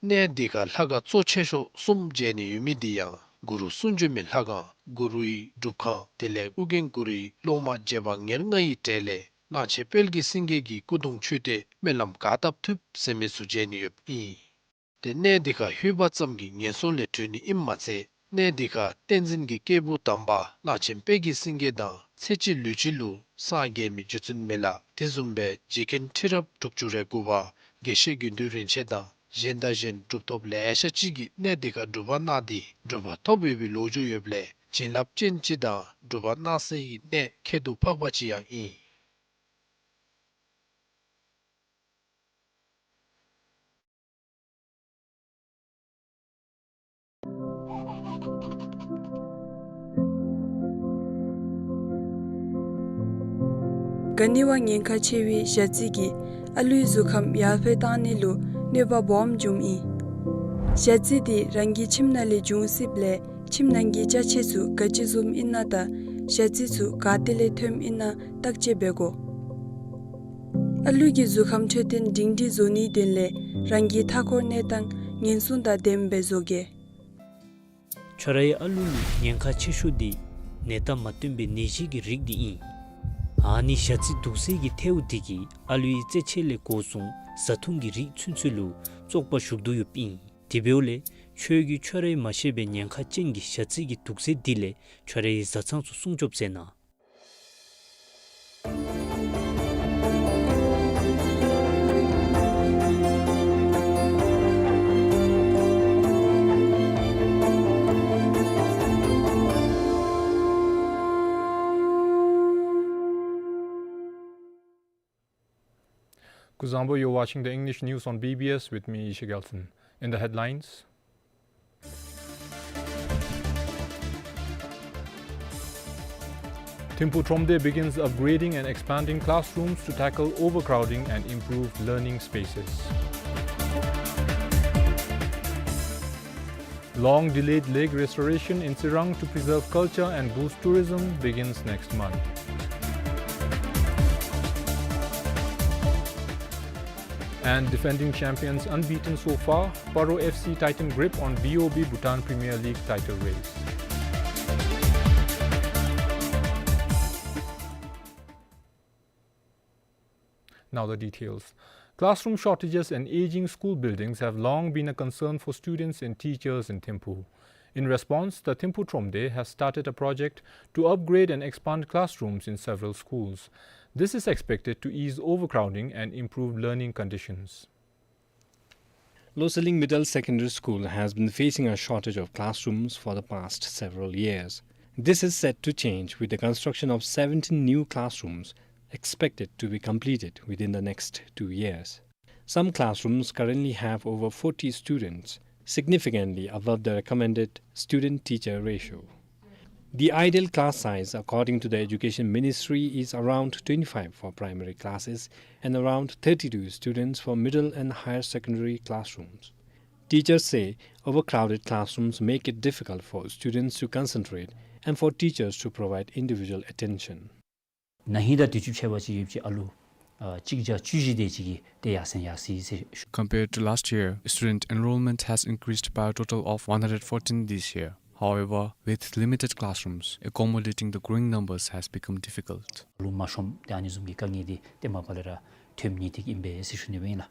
གནས་འདི་ཁར་ལྷ་ཁང་གཙོ་ཆེ་ཤོས་གསུམ་མཇལ་ནི་ཡོད་མི་འདི་ཡང་གུ་རུ་གསུང་བྱོན་མའི་ལྷ་ཁང་གུ་རུའི་སྒྲུབ་ཁང་དེ་ལས་ཨོ་རྒྱན་གུ་རུའི་སློབ་མ་རྗེ་འབངས་ཉེར་ལྔ་ཡི་གྲས་ལས་གླང་ཆེན་དཔལ་གྱི་སེང་གེ་གི་སྐུ་གདུང་མཆོད་རྟེན་སྨོན་ལམ་ག་བཏབ་ཐུབ་ཟེར་མི་ཚུ་མཇལ་ནི་ཡོདཔ་ཨིན། ཏེ་གནས་འདི་ཁར་ལྷོད་པ་ཙམ་གྱིས་ངན་སོང་ལས་གྲོལ་ནི་ཨིནམ་མ་ཚད་གནས་འདི་ཁར་བསྟན་འཛིན་གྱི་སྐྱེས་བུ་དམ་པ་གླང་ཆེན་དཔལ་གྱི་སེང་གེ་དང་ཚེ་གཅིག་ལུས་གཅིག་ལུ་སངས་རྒྱས་མི་རྗེ་བཙུན་མི་ལ་དེ་བཟུམ་སྦེ་རྗེ་མཁན་ཁྲི་རབས་དྲུག་ཅུ་རེ་དགུ་པ་དགེ་བཤེས་དགེ་འདུན་རིན་ཆེན་དང་གཞན་དང་གཞན་གྲུབ་ཐོབ་ལེ་ཤ་ཅིག་གིས་གནས་འདི་ཁར་སྒྲུབ་པ་གནང་སྟེ་གྲུབ་པ་ཐོབ་ཡོད་པའི་ལོ་རྒྱུས་ཡོདཔ་ལས་བྱིན་རླབས་ཅན་ཅིག་དང་གྲུབ་པ་གནང་སའི་གནས་ཁྱད་དུ་འཕགས་པ་ཅིག་ཡང་ཨིན། ག་ནི་བ་ཉེན་ཁ་ཆེ་བའི་ཞ་རྩི་གིས་ཨ་ལུའི་གཟུགས་ཁམས་ཡར་འཕེལ་བཏང་ནི་ལུ་གནོད་པ་སྦོམ་འབྱུངམ་ཨིན། ཞ་རྩི་འདི་རང་གི་ཁྱིམ་ནང་ལས་འབྱུང་སྲིདཔ་ལས་ཁྱིམ་ནང་གི་ཅ་ཆས་ཚུ་ག་ཅི་བཟུམ་ཨིན་ན་དང་ཞ་རྩི་ཚུ་ག་ཏེ་ལས་ཐོནམ་ཨིན་ན་བརྟག་དཔྱད་འབད་དགོ། ཨ་ལུ་གི་གཟུགས་ཁམས་འཕྲོད་བསྟེན་སྒྲིང་སྒྲིང་བཟོ་ནིའི་དོན་ལས་རང་གི་མཐའ་འཁོར་གནས་སྟངས་ངན་སོང་དང་ལྡནམ་སྦེ་བཟོ་གེ། ཁྱོད་རའི་ཨ་ལུ་ལུ་ཉེན་ཁ་ཆེ་ཤོས་འདི་ནད་རྟགས་མ་སྟོན་པའི་ནད་གཞི་གི་རིགས་འདི་ཨིན། ཨ་ནི་ཞ་རྩི་དུག་སེལ་གྱི་ཐལཝ་འདི་གིས་ཨ་ལུའི་རྩེད་ཆས་ལས་འགོ་བཟུང་བཟའ་འཐུང་གི་རིགས་ཚུན་ཚོད་ལུ་བཙོག་པ་ཞུགས་དོ་ཡོདཔ་ཨིན། དེ་འབདཝ་ལས་ཁྱོད་ཀྱིས་ཁྱོད་རའི་མ་ཤེས་པའི་ཉེན་ཁ་ཅན་གྱི་ཞ་རྩི་གི་དུག་སེལ་འདི་ལས་ཁྱོད་རའི་བཟའ་ཚང་ཚུ་སྲུང་སྐྱོབ་མཛད་གནང་། Kuzuzangpo, you're watching the English news on B B S with me, Isha Gelson. In the headlines, Thimphu Thromde begins upgrading and expanding classrooms to tackle overcrowding and improve learning spaces. Long delayed lake restoration in Tsirang to preserve culture and boost tourism begins next month. And defending champions unbeaten so far, Paro F C tighten grip on B O B Bhutan Premier League title race. Now the details. Classroom shortages and aging school buildings have long been a concern for students and teachers in Thimphu. In response, the Thimphu Thromde has started a project to upgrade and expand classrooms in several schools. This is expected to ease overcrowding and improve learning conditions. Losaling Middle Secondary School has been facing a shortage of classrooms for the past several years. This is set to change with the construction of seventeen new classrooms expected to be completed within the next two years. Some classrooms currently have over forty students, significantly above the recommended student-teacher ratio. The ideal class size, according to the Education Ministry, is around twenty-five for primary classes and around thirty-two students for middle and higher secondary classrooms. Teachers say overcrowded classrooms make it difficult for students to concentrate and for teachers to provide individual attention. ན་ཧིང་དང་དུས་ཅི་ཕྱད་པ་ཅིག་ཡོད་པ་ཅིན་ཨ་ལུ་ཨ་གཅིག་བརྒྱ་བཅུ་བཞི་དེ་ཅིག་གིས་ཏེ་ཡར་སེང་ཡར་སོང་ཡི་ཟེར་ཞུ། Compared to last year, student enrollment has increased by a total of one hundred fourteen this year. However, with limited classrooms, accommodating the growing numbers has become difficult. ཨ་ལུ་མ་ཤོངམ་དེ་ཨ་ནི་བཟུམ་གྱི་དཀའ་ངལ་འདི་ཏེ་མ་པ་ལས་ར་ཐོནམ་ཨིན་ཏེ་ཨིན་པས་ཟེར་ཞུ་ནི་སྦེ་ཨིན་ལགས།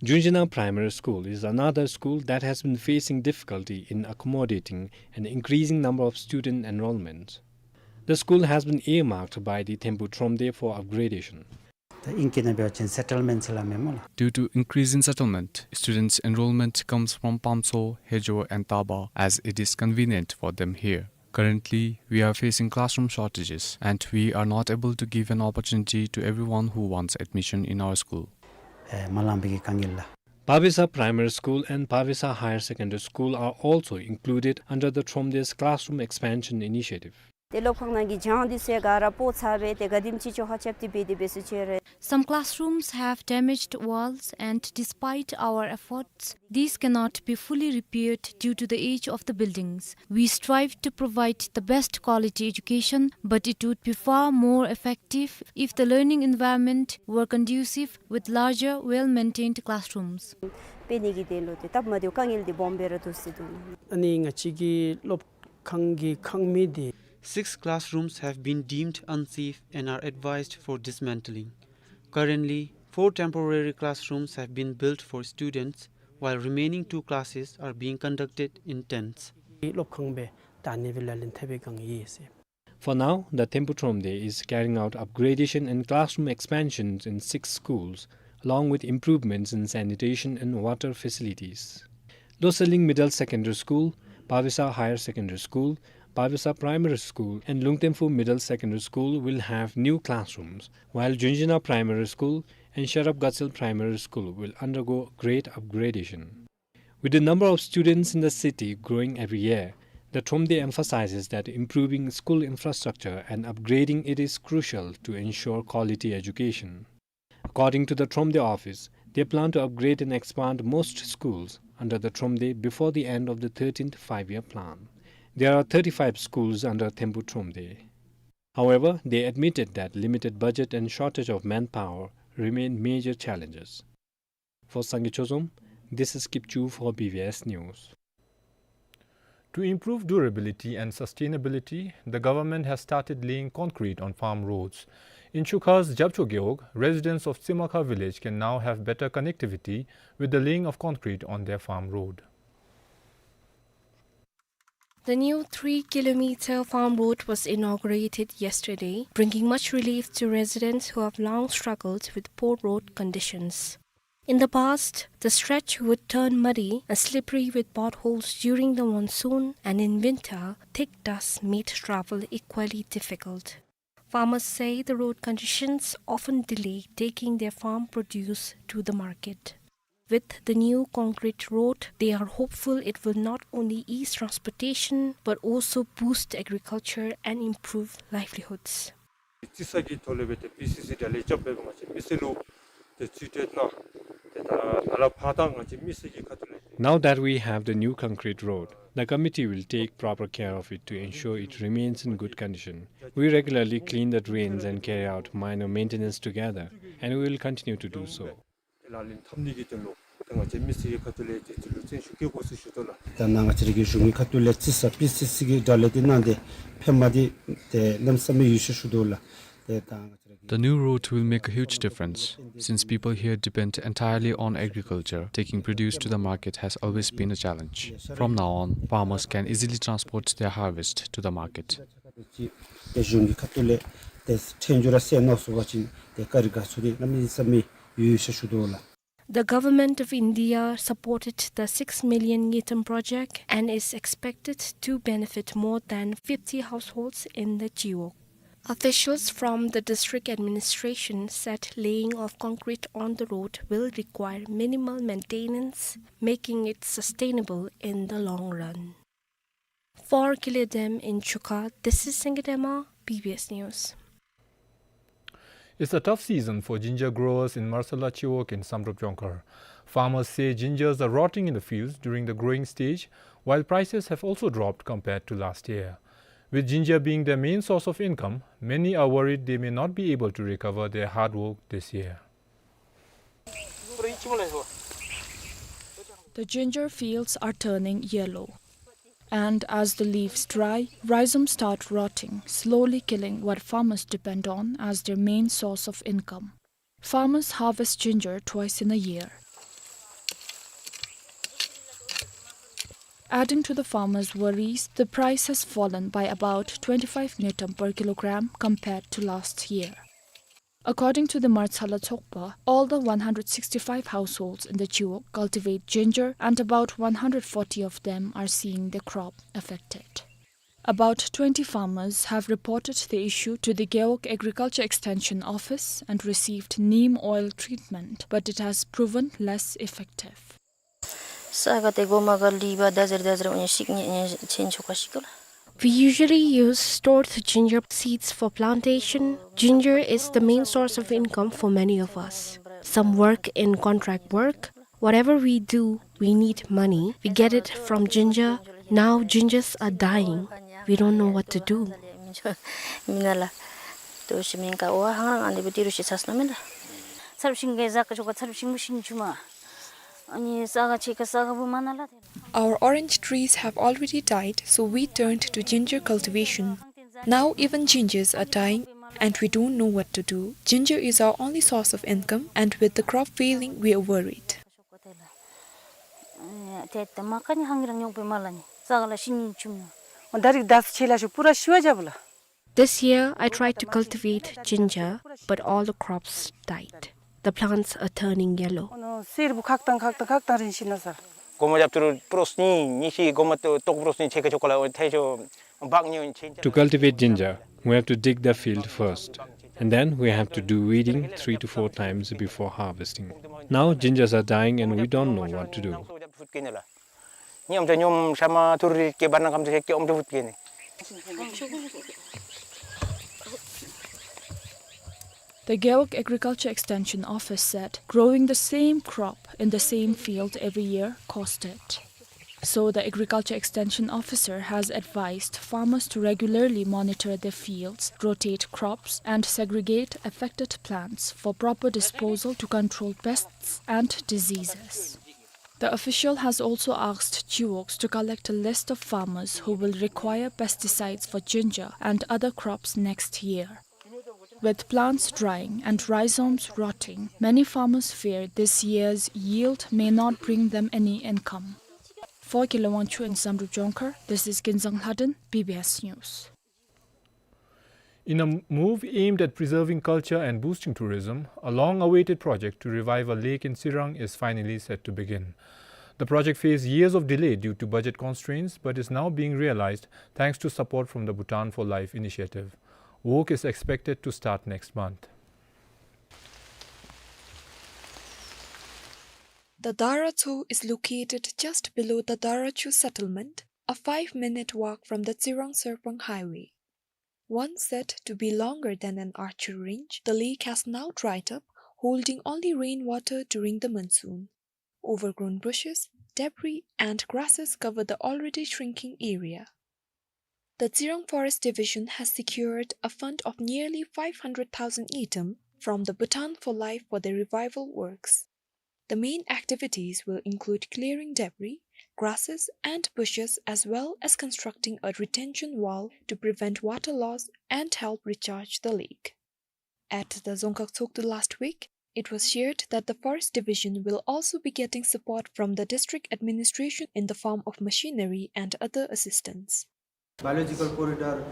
Junjina Primary School is another school that has been facing difficulty in accommodating an increasing number of student enrollments. The school has been earmarked by the Thimphu Thromde for upgradation. ད་ཨིང་སྐད་ནང་འབད་བ་ཅིན་སེ་ཊལ་མེནཊ་ཟེར་སླབ་མས་སྨོ་ལགས། Due to increase in settlement, students' enrollment comes from Pamtso, Hejo, and Taba, as it is convenient for them here. Currently, we are facing classroom shortages, and we are not able to give an opportunity to everyone who wants admission in our school. ཨེ་མ་ལང་པའི་གི་དཀའ་ངལ་ལགས། Pavisa Primary School and Pavisa Higher Secondary School are also included under the Thromde's classroom expansion initiative. ཏེ་སློབ་ཁང་ནང་གི་གྱང་འདི་ཚུ་ག་ར་སྤོ་ཚར་སྦེ་ཏེ་ག་དེམ་ཅིག་ཅོག་ཁ་རྐྱབ་སྟེ་སྦེ་དེ་སྦེ་ཚུ་ཅིག་རེ། Some classrooms have damaged walls, and despite our efforts, these cannot be fully repaired due to the age of the buildings. We strive to provide the best quality education, but it would be far more effective if the learning environment were conducive with larger, well-maintained classrooms. དཔེ་ནི་གི་དོན་ལུ་ཏེ་སྟབས་མ་བདེཝ་དཀའ་ངལ་འདི་སྦོམ་སྦེ་ར་འདུག་ཟེར་འདུག་ལགས། ཨ་ནི་ང་བཅས་ཀྱི་སློབ་ཁང་གི་ཁང་མིག་འདི། Six classrooms have been deemed unsafe and are advised for dismantling. Currently, four temporary classrooms have been built for students, while remaining two classes are being conducted in tents. སློབ་ཁང་སྦེ་ད་ཨ་ནི་སྦེ་ལག་ལེན་འཐབ་པའི་སྒང་ཡོད་ཟེར། For now, the Thimphu Thromde is carrying out upgradation and classroom expansions in six schools, along with improvements in sanitation and water facilities. Losaling Middle Secondary School, Pavisa Higher Secondary School, Pavisa Primary School, and Lungtemphu Middle Secondary School will have new classrooms, while Junjina Primary School and Sherab Gatshel Primary School will undergo great upgradation. With the number of students in the city growing every year, the Thromde emphasizes that improving school infrastructure and upgrading it is crucial to ensure quality education. According to the Thromde office, they plan to upgrade and expand most schools under the Thromde before the end of the thirteenth Five-Year Plan. There are thirty-five schools under Thimphu Thromde. However, they admitted that limited budget and shortage of manpower remain major challenges. For Sangay Chozom, this is Kipchu for B B S News. To improve durability and sustainability, the government has started laying concrete on farm roads. In Chukha's Japcho Gewog, residents of Tsimakha village can now have better connectivity with the laying of concrete on their farm road. The new three kilometer farm road was inaugurated yesterday, bringing much relief to residents who have long struggled with poor road conditions. In the past, the stretch would turn muddy and slippery with potholes during the monsoon, and in winter, thick dust made travel equally difficult. Farmers say the road conditions often delay taking their farm produce to the market. With the new concrete road, they are hopeful it will not only ease transportation but also boost agriculture and improve livelihoods. རྩིག་ས་གི་ཐོག་ལས་འབད་དེ་པི་སི་སི་དྲ་ལས་རྐྱབ་སྦེ་ང་བཅས་མི་སེར་ལུ་ཏེ་རྩིས་སྤྲོད་གནང་། ཏེ་ད་ད་ལས་ཕར་ད་ང་བཅས་མི་སེར་གྱི་ཁ་ཐུག་ལས། Now that we have the new concrete road, the committee will take proper care of it to ensure it remains in good condition. We regularly clean the drains and carry out minor maintenance together, and we will continue to do so. ལག་ལེན་འཐབ་ནི་གི་དོན་ལུ་ཏེ་ང་བཅས་མི་སེར་གྱི་ཁ་ཐུག་ལས་ཏེ་ཚུལ་ལུ་བརྩོན་ཤུགས་བསྐྱེད་དགོ་ཟེར་ཞུ་དོ་ལགས། ད་ནཱ་ང་བཅས་ར་གི་གཞུང་གི་ཁ་ཐུག་ལས་རྩིག་ས་པི་སི་སི་གི་དྲ་ལས་འདི་གནང་སྟེ་ཕན་མ་འདི་ཏེ་གནམ་མེད་ས་མེད་ཡོད་ཟེར་ཞུ་དོ་ལགས། ཏེ་ད་ང་བཅས་ར་གི། The new road will make a huge difference, since people here depend entirely on agriculture. Taking produce to the market has always been a challenge. From now on, farmers can easily transport their harvest to the market. ཏེ་གཞུང་གི་ཁ་ཐུག་ལས་ཏེ་ཁྲེན་ཇུ་ར་སེལ་གནང་སོང་པ་ཅིན་ཏེ་བཀའ་དྲིན་དགའ་ཚོར་འདི་གནམ་མེད་ས་མེད་ཡོད་ཟེར་ཞུ་དོ་ལགས། The government of India supported the six million Ngitam project and is expected to benefit more than fifty households in the Chiwok. Officials from the district administration said laying of concrete on the road will require minimal maintenance, making it sustainable in the long run. For Kile Dam in Chuka, this is Singidema, B B S News. It's a tough season for ginger growers in Marsala Chiwok in Samdrup Jongkhar. Farmers say gingers are rotting in the fields during the growing stage, while prices have also dropped compared to last year. With ginger being their main source of income, many are worried they may not be able to recover their hard work this year. The ginger fields are turning yellow. And as the leaves dry, rhizomes start rotting, slowly killing what farmers depend on as their main source of income. Farmers harvest ginger twice in a year. Adding to the farmers' worries, the price has fallen by about twenty-five ngultrum per kilogram compared to last year. According to the Marsala Tshogpa, all the one hundred sixty-five households in the Chiwok cultivate ginger, and about one hundred forty of them are seeing their crop affected. About twenty farmers have reported the issue to the Gewog Agriculture Extension Office and received neem oil treatment, but it has proven less effective. ས་ག་ཏེ་གོ་མ་ག་ལི་བ་ད་ཟེར་ད་ཟེར་འོ་ནི་ཤིག་ཉེ་ཉེ་ཆེན་ཆོ་ག་ཤིག་ག་ལ། We usually use stored ginger seeds for plantation. Ginger is the main source of income for many of us. Some work in contract work. Whatever we do, we need money. We get it from ginger. Now gingers are dying. We don't know what to do. མི་ན་ལ། ཏོ་ཤི་མིན་ཀ་འོ་ཧང་རང་ཨ་ནི་བུ་ཏི་རུ་ཤི་ཚ་སྣ་མིན་ལ། ཚར་ཤིང་གེ་ཟ་ཀ་ཆོ་ག་ཚར་ཤིང་བུ་ཤིང་ཆུ་མ། ཨ་ནི་ས་ག་ཆེ་ཀ་ས་ག་བུ་མ་ན་ལ་ཏེ། Our orange trees have already died, so we turned to ginger cultivation. Now even gingers are dying, and we don't know what to do. Ginger is our only source of income, and with the crop failing, we are worried. ཏེ་ཏེ་མ་ཀ་ནི་ཧང་རང་ཉོག་པེ་མ་ལ་ནི་ས་ག་ལ་ཤིང་ཆུ་མ། འོ་ད་རིག་དཱས་ཆེ་ལ་ཤོ་པུ་ར་ཤི་བ་ཇ་བུ་ལ། This year, I tried to cultivate ginger, but all the crops died. The plants are turning yellow. གོ་མ་རྒྱབ་ཏུ་རུ་པྲོས་ནི་ཉི་ཤི་གོ་མ་ཏོག་པྲོས་ནི་ཆེ་ཀ་ཆོ་ག་ལ་འོ་ཐེ་ཤོ་བག་ཉོ་ཆེ། To cultivate ginger, we have to dig the field first, and then we have to do weeding three to four times before harvesting. Now, gingers are dying and we don't know what to do. ཉམ་ཅ་ཉོམ་ཤ་མ་ཐུར་རི་ཀེ་བར་ན་ཁམ་ཅ་ཀེ་ཨོམ་ཏུ་ཕུད་ཀེ་ནི། The Gewog Agriculture Extension Office said growing the same crop in the same field every year cost it. So the Agriculture Extension Officer has advised farmers to regularly monitor their fields, rotate crops, and segregate affected plants for proper disposal to control pests and diseases. The official has also asked Chiwogs to collect a list of farmers who will require pesticides for ginger and other crops next year. With plants drying and rhizomes rotting, many farmers fear this year's yield may not bring them any income. For Kile Wangchuk in Samdrup Jongkhar, this is Kinzang Lhaden, B B S News. In a move aimed at preserving culture and boosting tourism, a long-awaited project to revive a lake in Tsirang is finally set to begin. The project faced years of delay due to budget constraints, but is now being realized thanks to support from the Bhutan for Life initiative. Work is expected to start next month. The Dara Tso is located just below the Dara Chu settlement, a five-minute walk from the Tsirang-Sarpang highway. Once said to be longer than an archery range, the lake has now dried up, holding only rainwater during the monsoon. Overgrown bushes, debris, and grasses cover the already shrinking area. The Tsirang Forest Division has secured a fund of nearly five hundred thousand ngultrum from the Bhutan for Life for the revival works. The main activities will include clearing debris, grasses, and bushes, as well as constructing a retention wall to prevent water loss and help recharge the lake. At the Dzongkhag Tshogdu last week, it was shared that the Forest Division will also be getting support from the district administration in the form of machinery and other assistance. Biological corridor,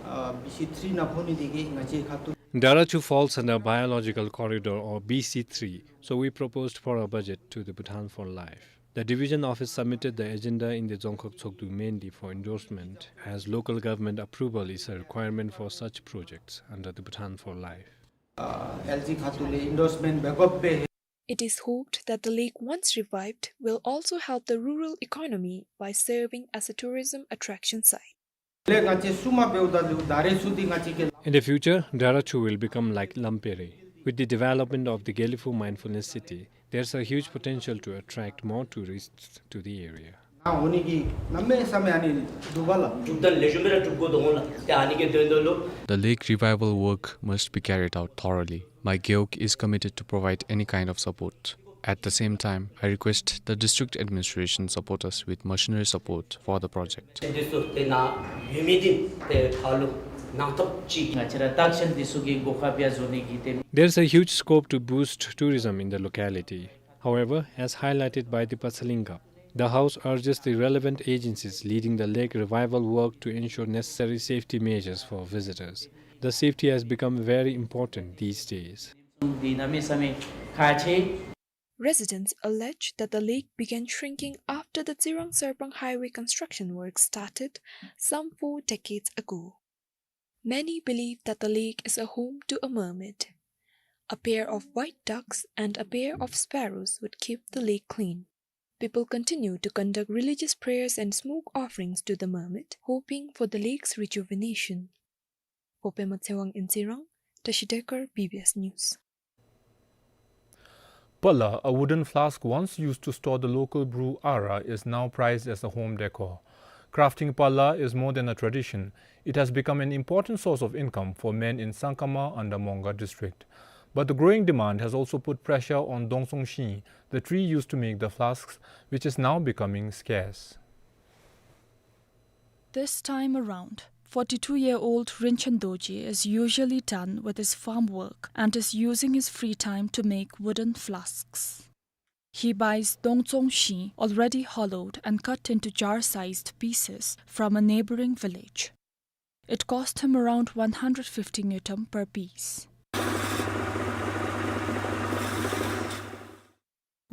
uh, B C three ནང་ཕོག་ནི་དེ་གིས་ང་བཅས་ཁ་ཐུག Dara Chu falls under biological corridor or B C three, so we proposed for a budget to the Bhutan for Life. The division office submitted the agenda in the Dzongkhag Tshogdu mainly for endorsement, as local government approval is a requirement for such projects under the Bhutan for Life. ཨ་ཨེལ་ཇི་ཁ་ཐུག་ལས་ཨིན་ཌོརསི་མེནཊ་འབད་དགོ་པས། It is hoped that the lake, once revived, will also help the rural economy by serving as a tourism attraction site. ལས་ང་བཅས་བསུ་མ་འབདཝ་ད་ལུ་ད་རེས་ཚུ་འདི་ང་བཅས་ཀྱི། In the future, Dara Chu will become like Lampere. With the development of the Gelephu Mindfulness City, there's a huge potential to attract more tourists to the area. ནཱ་འོང་ནི་གི་གནམ་མེད་ས་མེད་ཨ་ནི་སྡུག་པ་ལགས། གྲུབ་ད་ལེགས་ཤོམ་སྦེ་ར་གྲུབ་དགོ་དོ་འོང་ལགས། ཏེ་ཨ་ནི་གི་དོན་དག་ལུ། The lake revival work must be carried out thoroughly. My gewog is committed to provide any kind of support. At the same time, I request the district administration support us with machinery support for the project. འདི་ཚུ་ཏེ་ནཱ་ཡོད་མི་འདི་ཏེ་ཕར་ལུ་གནང་ཐབས་ཅིག་ང་བཅས་ར་བརྟག་དཔྱད་འདི་ཚུ་གི་སྒོ་ཁར་སྦེ་བཟོ་ནི་གི་ཏེ། There's a huge scope to boost tourism in the locality. However, as highlighted by the Patsalingap, the house urges the relevant agencies leading the lake revival work to ensure necessary safety measures for visitors. The safety has become very important these days. འདི་གནམ་མེད་ས་མེད་ཁག་ཆེ། Residents allege that the lake began shrinking after the Tsirang-Sarpang highway construction work started some four decades ago. Many believe that the lake is a home to a mermaid. A pair of white ducks and a pair of sparrows would keep the lake clean. People continue to conduct religious prayers and smoke offerings to the mermaid, hoping for the lake's rejuvenation. Popema Tsewang in Tsirang, Tashi Dekar, B B S News. Pala, a wooden flask once used to store the local brew ara, is now prized as a home decor. Crafting pala is more than a tradition. It has become an important source of income for men in Sangkama under Mongar district. But the growing demand has also put pressure on Dongtsong Shin, the tree used to make the flasks, which is now becoming scarce. This time around, forty-two-year-old Rinchen Dorji is usually done with his farm work and is using his free time to make wooden flasks. He buys Dongtsong Shin, already hollowed and cut into jar-sized pieces, from a neighboring village. It cost him around one hundred fifty ngultrum per piece.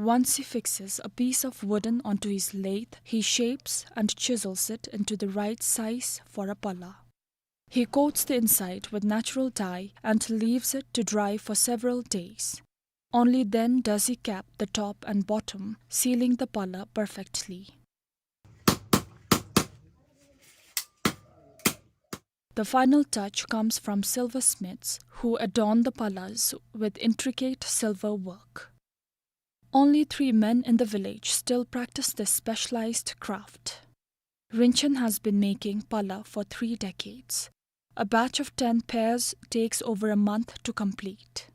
Once he fixes a piece of wooden onto his lathe, he shapes and chisels it into the right size for a pala. He coats the inside with natural dye and leaves it to dry for several days. Only then does he cap the top and bottom, sealing the pala perfectly. The final touch comes from silversmiths who adorn the palas with intricate silver work. Only three men in the village still practice this specialized craft. Rinchen has been making pala for three decades. A batch of ten pairs takes over a month to complete.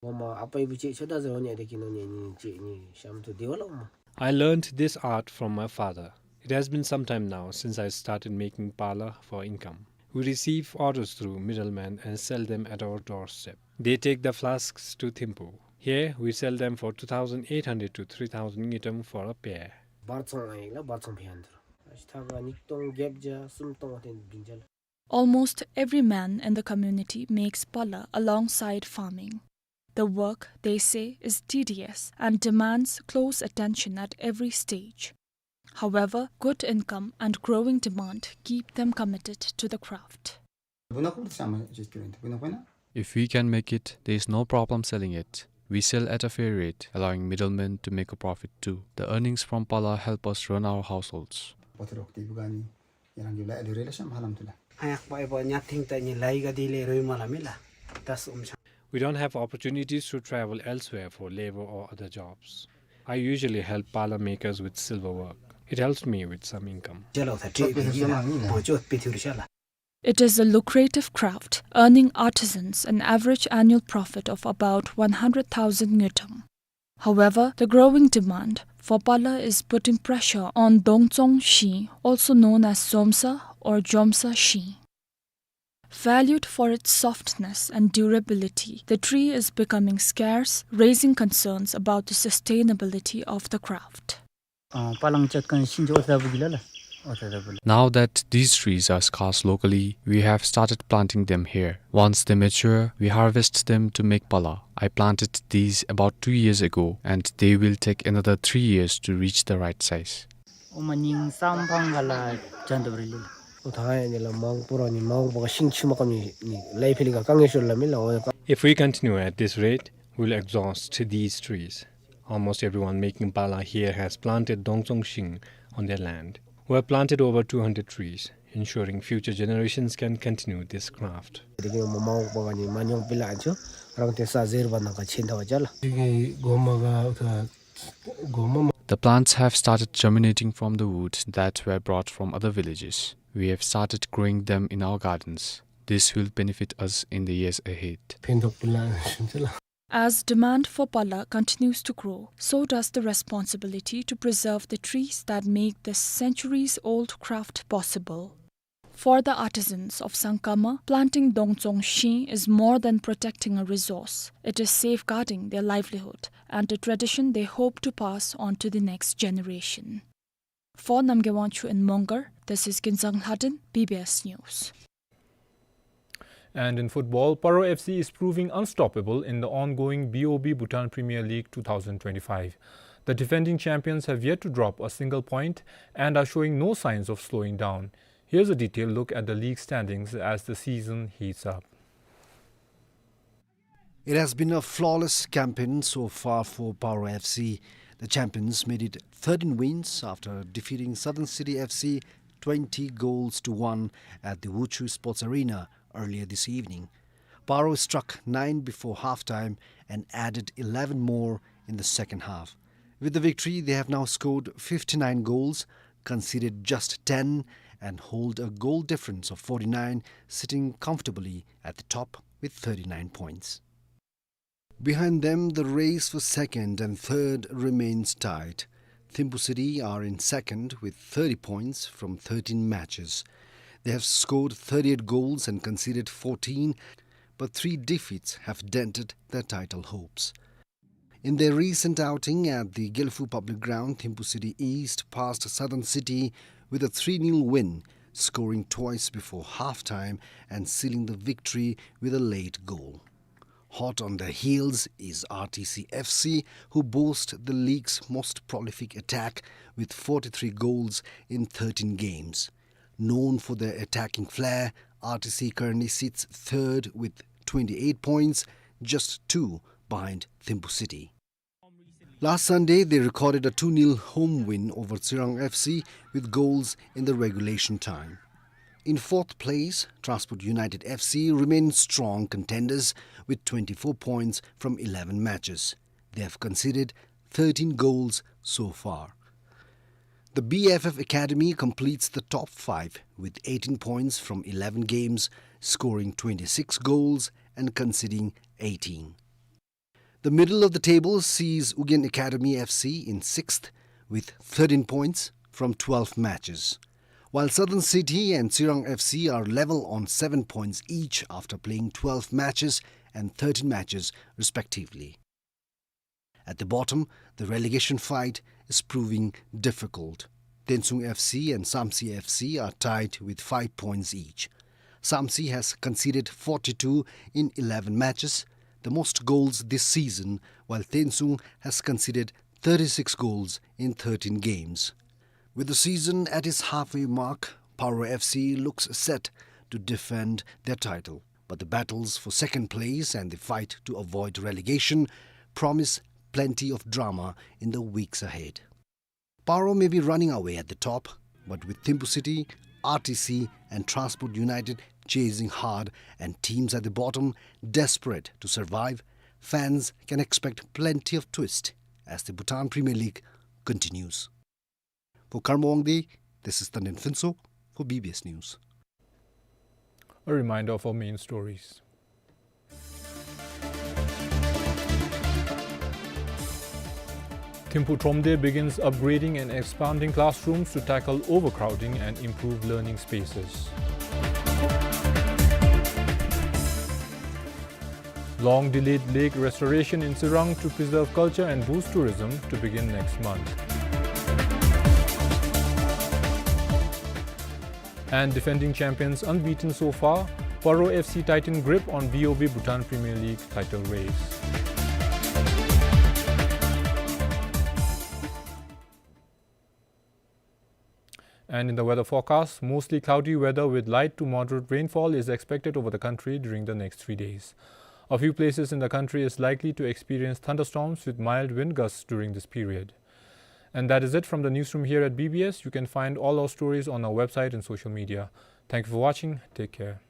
ངོ་མ་ཨ་པའི་བུ་ཅིག་ཆོས་དར་ཟེར་བ་ཉིད་དེ་ཀྱི་ནང་ཉེ་ཉེ་ཅིག་ཉེ་ཤམ་ཐུ་དེ་བ་ལོ་མ། I learned this art from my father. It has been some time now since I started making pala for income. We receive orders through middlemen and sell them at our doorstep. They take the flasks to Thimphu. Here, we sell them for two thousand eight hundred to three thousand ngultrum for a pair. བར་ཚོང་ཨ་ཡིག་ལ་བར་ཚོང་ཕི་ཡན་དུ། ཨ་ཤི་ཐ་ག་ཉིས་སྟོང་བརྒྱད་བརྒྱ་སུམ་སྟོང་བ་དེ་བིན་ཇལ། Almost every man in the community makes pala alongside farming. The work, they say, is tedious and demands close attention at every stage. However, good income and growing demand keep them committed to the craft. If we can make it, there is no problem selling it. We sell at a fair rate, allowing middlemen to make a profit too. The earnings from Pala help us run our households. Ayakpa ebo nyathing ta ni laiga dile roi mala mila. Das umsa. We don't have opportunities to travel elsewhere for labor or other jobs. I usually help Pala makers with silver work. It helps me with some income. Jalo ta tri bi ni la. Bo jot pi thur shala. It is a lucrative craft, earning artisans an average annual profit of about one hundred thousand ngultrum. However, the growing demand for Pala is putting pressure on Dongtsong Shi, also known as Zomsa or Jomsa Shi. Valued for its softness and durability, the tree is becoming scarce, raising concerns about the sustainability of the craft. Now that these trees are scarce locally, we have started planting them here. Once they mature, we harvest them to make Pala. I planted these about two years ago, and they will take another three years to reach the right size. If we continue at this rate, we'll exhaust these trees. Almost everyone making Pala here has planted Dongtsong Shing on their land. We have planted over two hundred trees, ensuring future generations can continue this craft. The plants have started germinating from the wood that were brought from other villages. We have started growing them in our gardens. This will benefit us in the years ahead. As demand for Pala continues to grow, so does the responsibility to preserve the trees that make this centuries-old craft possible. For the artisans of Sangkama, planting Dongtsong Shi is more than protecting a resource. It is safeguarding their livelihood and a tradition they hope to pass on to the next generation. For Namgay Wangchuk in Mongar, this is Kinzang Lhadon, B B S News. And in football, Paro F C is proving unstoppable in the ongoing B O B Bhutan Premier League two thousand twenty-five. The defending champions have yet to drop a single point and are showing no signs of slowing down. Here's a detailed look at the league standings as the season heats up. It has been a flawless campaign so far for Paro F C. The champions made it thirteen wins after defeating Southern City F C twenty goals to one at the Wuchu Sports Arena earlier this evening. Paro struck nine before halftime and added eleven more in the second half. With the victory, they have now scored fifty-nine goals, conceded just ten, and hold a goal difference of forty-nine, sitting comfortably at the top with thirty-nine points. Behind them, the race for second and third remains tight. Thimphu City are in second with thirty points from thirteen matches. They have scored thirty-eight goals and conceded fourteen, but three defeats have dented their title hopes. In their recent outing at the Gelephu Public Ground, Thimphu City eased past Southern City with a three nil win, scoring twice before halftime and sealing the victory with a late goal. Hot on their heels is R T C F C, who boast the league's most prolific attack with forty-three goals in thirteen games. Known for their attacking flair, R T C currently sits third with twenty-eight points, just two behind Thimphu City. Last Sunday, they recorded a two nil home win over Tsirang F C with goals in the regulation time. In fourth place, Transport United F C remain strong contenders with twenty-four points from eleven matches. They have conceded thirteen goals so far. The B F F Academy completes the top five with eighteen points from eleven games, scoring twenty-six goals and conceding eighteen. The middle of the table sees Ugyen Academy F C in sixth with thirteen points from twelve matches, while Southern City and Tsirang F C are level on seven points each after playing twelve matches and thirteen matches respectively. At the bottom, the relegation fight is proving difficult. Tensung F C and Samtse F C are tied with five points each. Samtse has conceded forty-two in eleven matches, the most goals this season, while Tensung has conceded thirty-six goals in thirteen games. With the season at its halfway mark, Paro F C looks set to defend their title. But the battles for second place and the fight to avoid relegation promise plenty of drama in the weeks ahead. Paro may be running away at the top, but with Thimphu City, R T C and Transport United chasing hard and teams at the bottom desperate to survive, fans can expect plenty of twist as the Bhutan Premier League continues. For Kharmawangdi, this is Tandin Phuntsho for B B S News. A reminder of our main stories. Thimphu Thromde begins upgrading and expanding classrooms to tackle overcrowding and improve learning spaces. Long delayed lake restoration in Tsirang to preserve culture and boost tourism to begin next month. And defending champions unbeaten so far, Paro F C tighten grip on B O B Bhutan Premier League title race. And in the weather forecast, mostly cloudy weather with light to moderate rainfall is expected over the country during the next three days. A few places in the country is likely to experience thunderstorms with mild wind gusts during this period. And that is it from the newsroom here at B B S. You can find all our stories on our website and social media. Thank you for watching. Take care.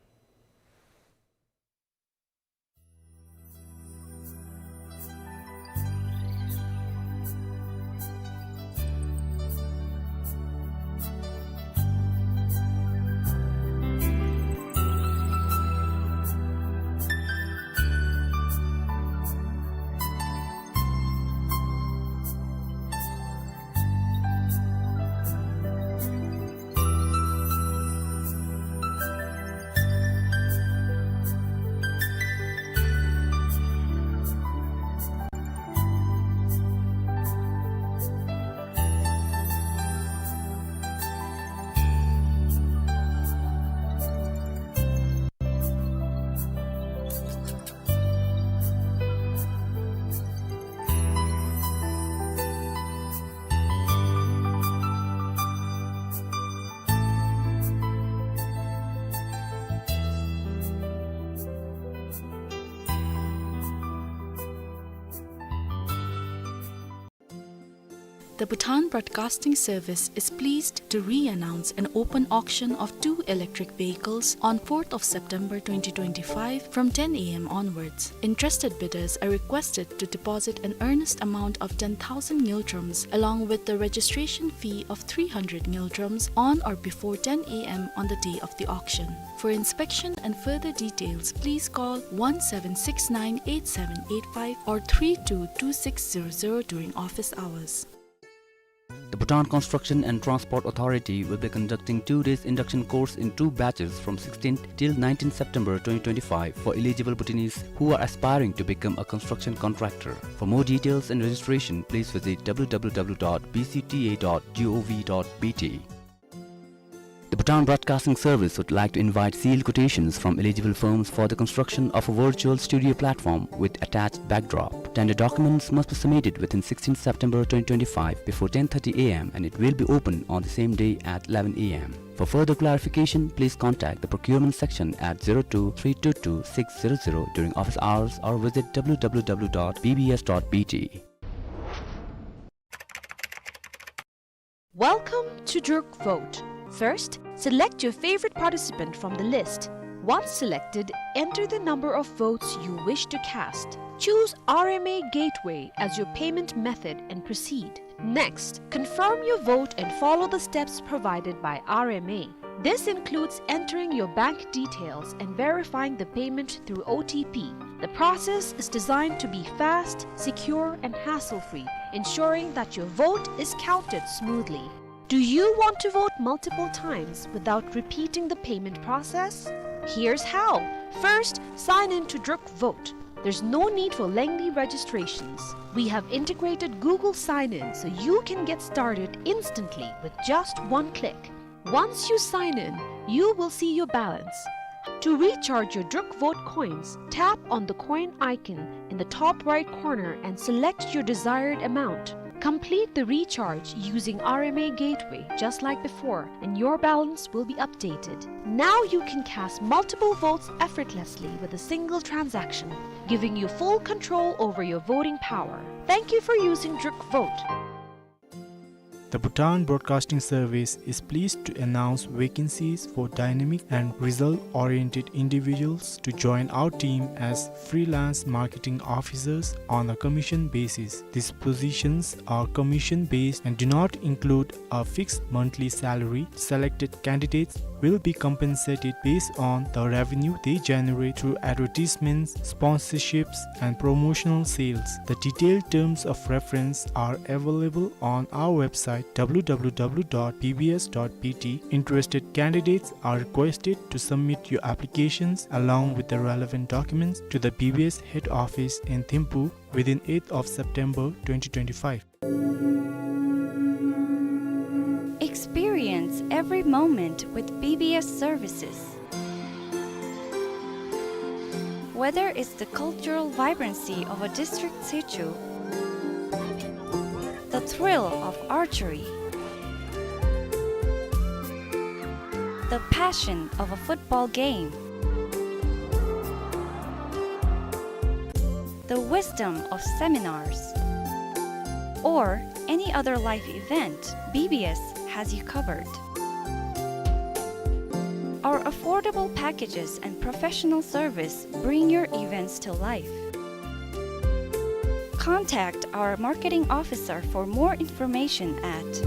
The Bhutan Broadcasting Service is pleased to re-announce an open auction of two electric vehicles on fourth of September twenty twenty-five from ten A M onwards. Interested bidders are requested to deposit an earnest amount of ten thousand ngultrums along with the registration fee of three hundred ngultrums on or before ten A M on the day of the auction. For inspection and further details, please call one seven six nine eight seven eight five or three two two six zero zero during office hours. The Bhutan Construction and Transport Authority will be conducting two days induction course in two batches from sixteenth till nineteenth September twenty twenty-five for eligible Bhutanese who are aspiring to become a construction contractor. For more details and registration, please visit W W W dot B C T A dot gov dot B T. The Bhutan Broadcasting Service would like to invite sealed quotations from eligible firms for the construction of a virtual studio platform with attached backdrop. Tender documents must be submitted within sixteenth September twenty twenty-five before ten thirty A M and it will be open on the same day at eleven A M. For further clarification, please contact the procurement section at zero two three two two six zero zero during office hours or visit W W W dot B B S dot B T. Welcome to Druk Vote. First, select your favorite participant from the list. Once selected, enter the number of votes you wish to cast. Choose R M A Gateway as your payment method and proceed. Next, confirm your vote and follow the steps provided by R M A. This includes entering your bank details and verifying the payment through O T P. The process is designed to be fast, secure, and hassle-free, ensuring that your vote is counted smoothly. Do you want to vote multiple times without repeating the payment process? Here's how. First, sign in to Druk Vote. There's no need for lengthy registrations. We have integrated Google Sign-In so you can get started instantly with just one click. Once you sign in, you will see your balance. To recharge your Druk Vote coins, tap on the coin icon in the top right corner and select your desired amount. Complete the recharge using R M A Gateway just like before, and your balance will be updated. Now you can cast multiple votes effortlessly with a single transaction, giving you full control over your voting power. Thank you for using Druk Vote. The Bhutan Broadcasting Service is pleased to announce vacancies for dynamic and result-oriented individuals to join our team as freelance marketing officers on a commission basis. These positions are commission-based and do not include a fixed monthly salary. Selected candidates will be compensated based on the revenue they generate through advertisements, sponsorships, and promotional sales. The detailed terms of reference are available on our website, W W W dot B B S dot B T. Interested candidates are requested to submit your applications along with the relevant documents to the B B S head office in Thimphu within eighth of September twenty twenty-five. Experience every moment with B B S services. Whether it's the cultural vibrancy of a district situ, the thrill of archery, the passion of a football game, the wisdom of seminars, or any other life event, B B S has you covered. Our affordable packages and professional service bring your events to life. Contact our marketing officer for more information at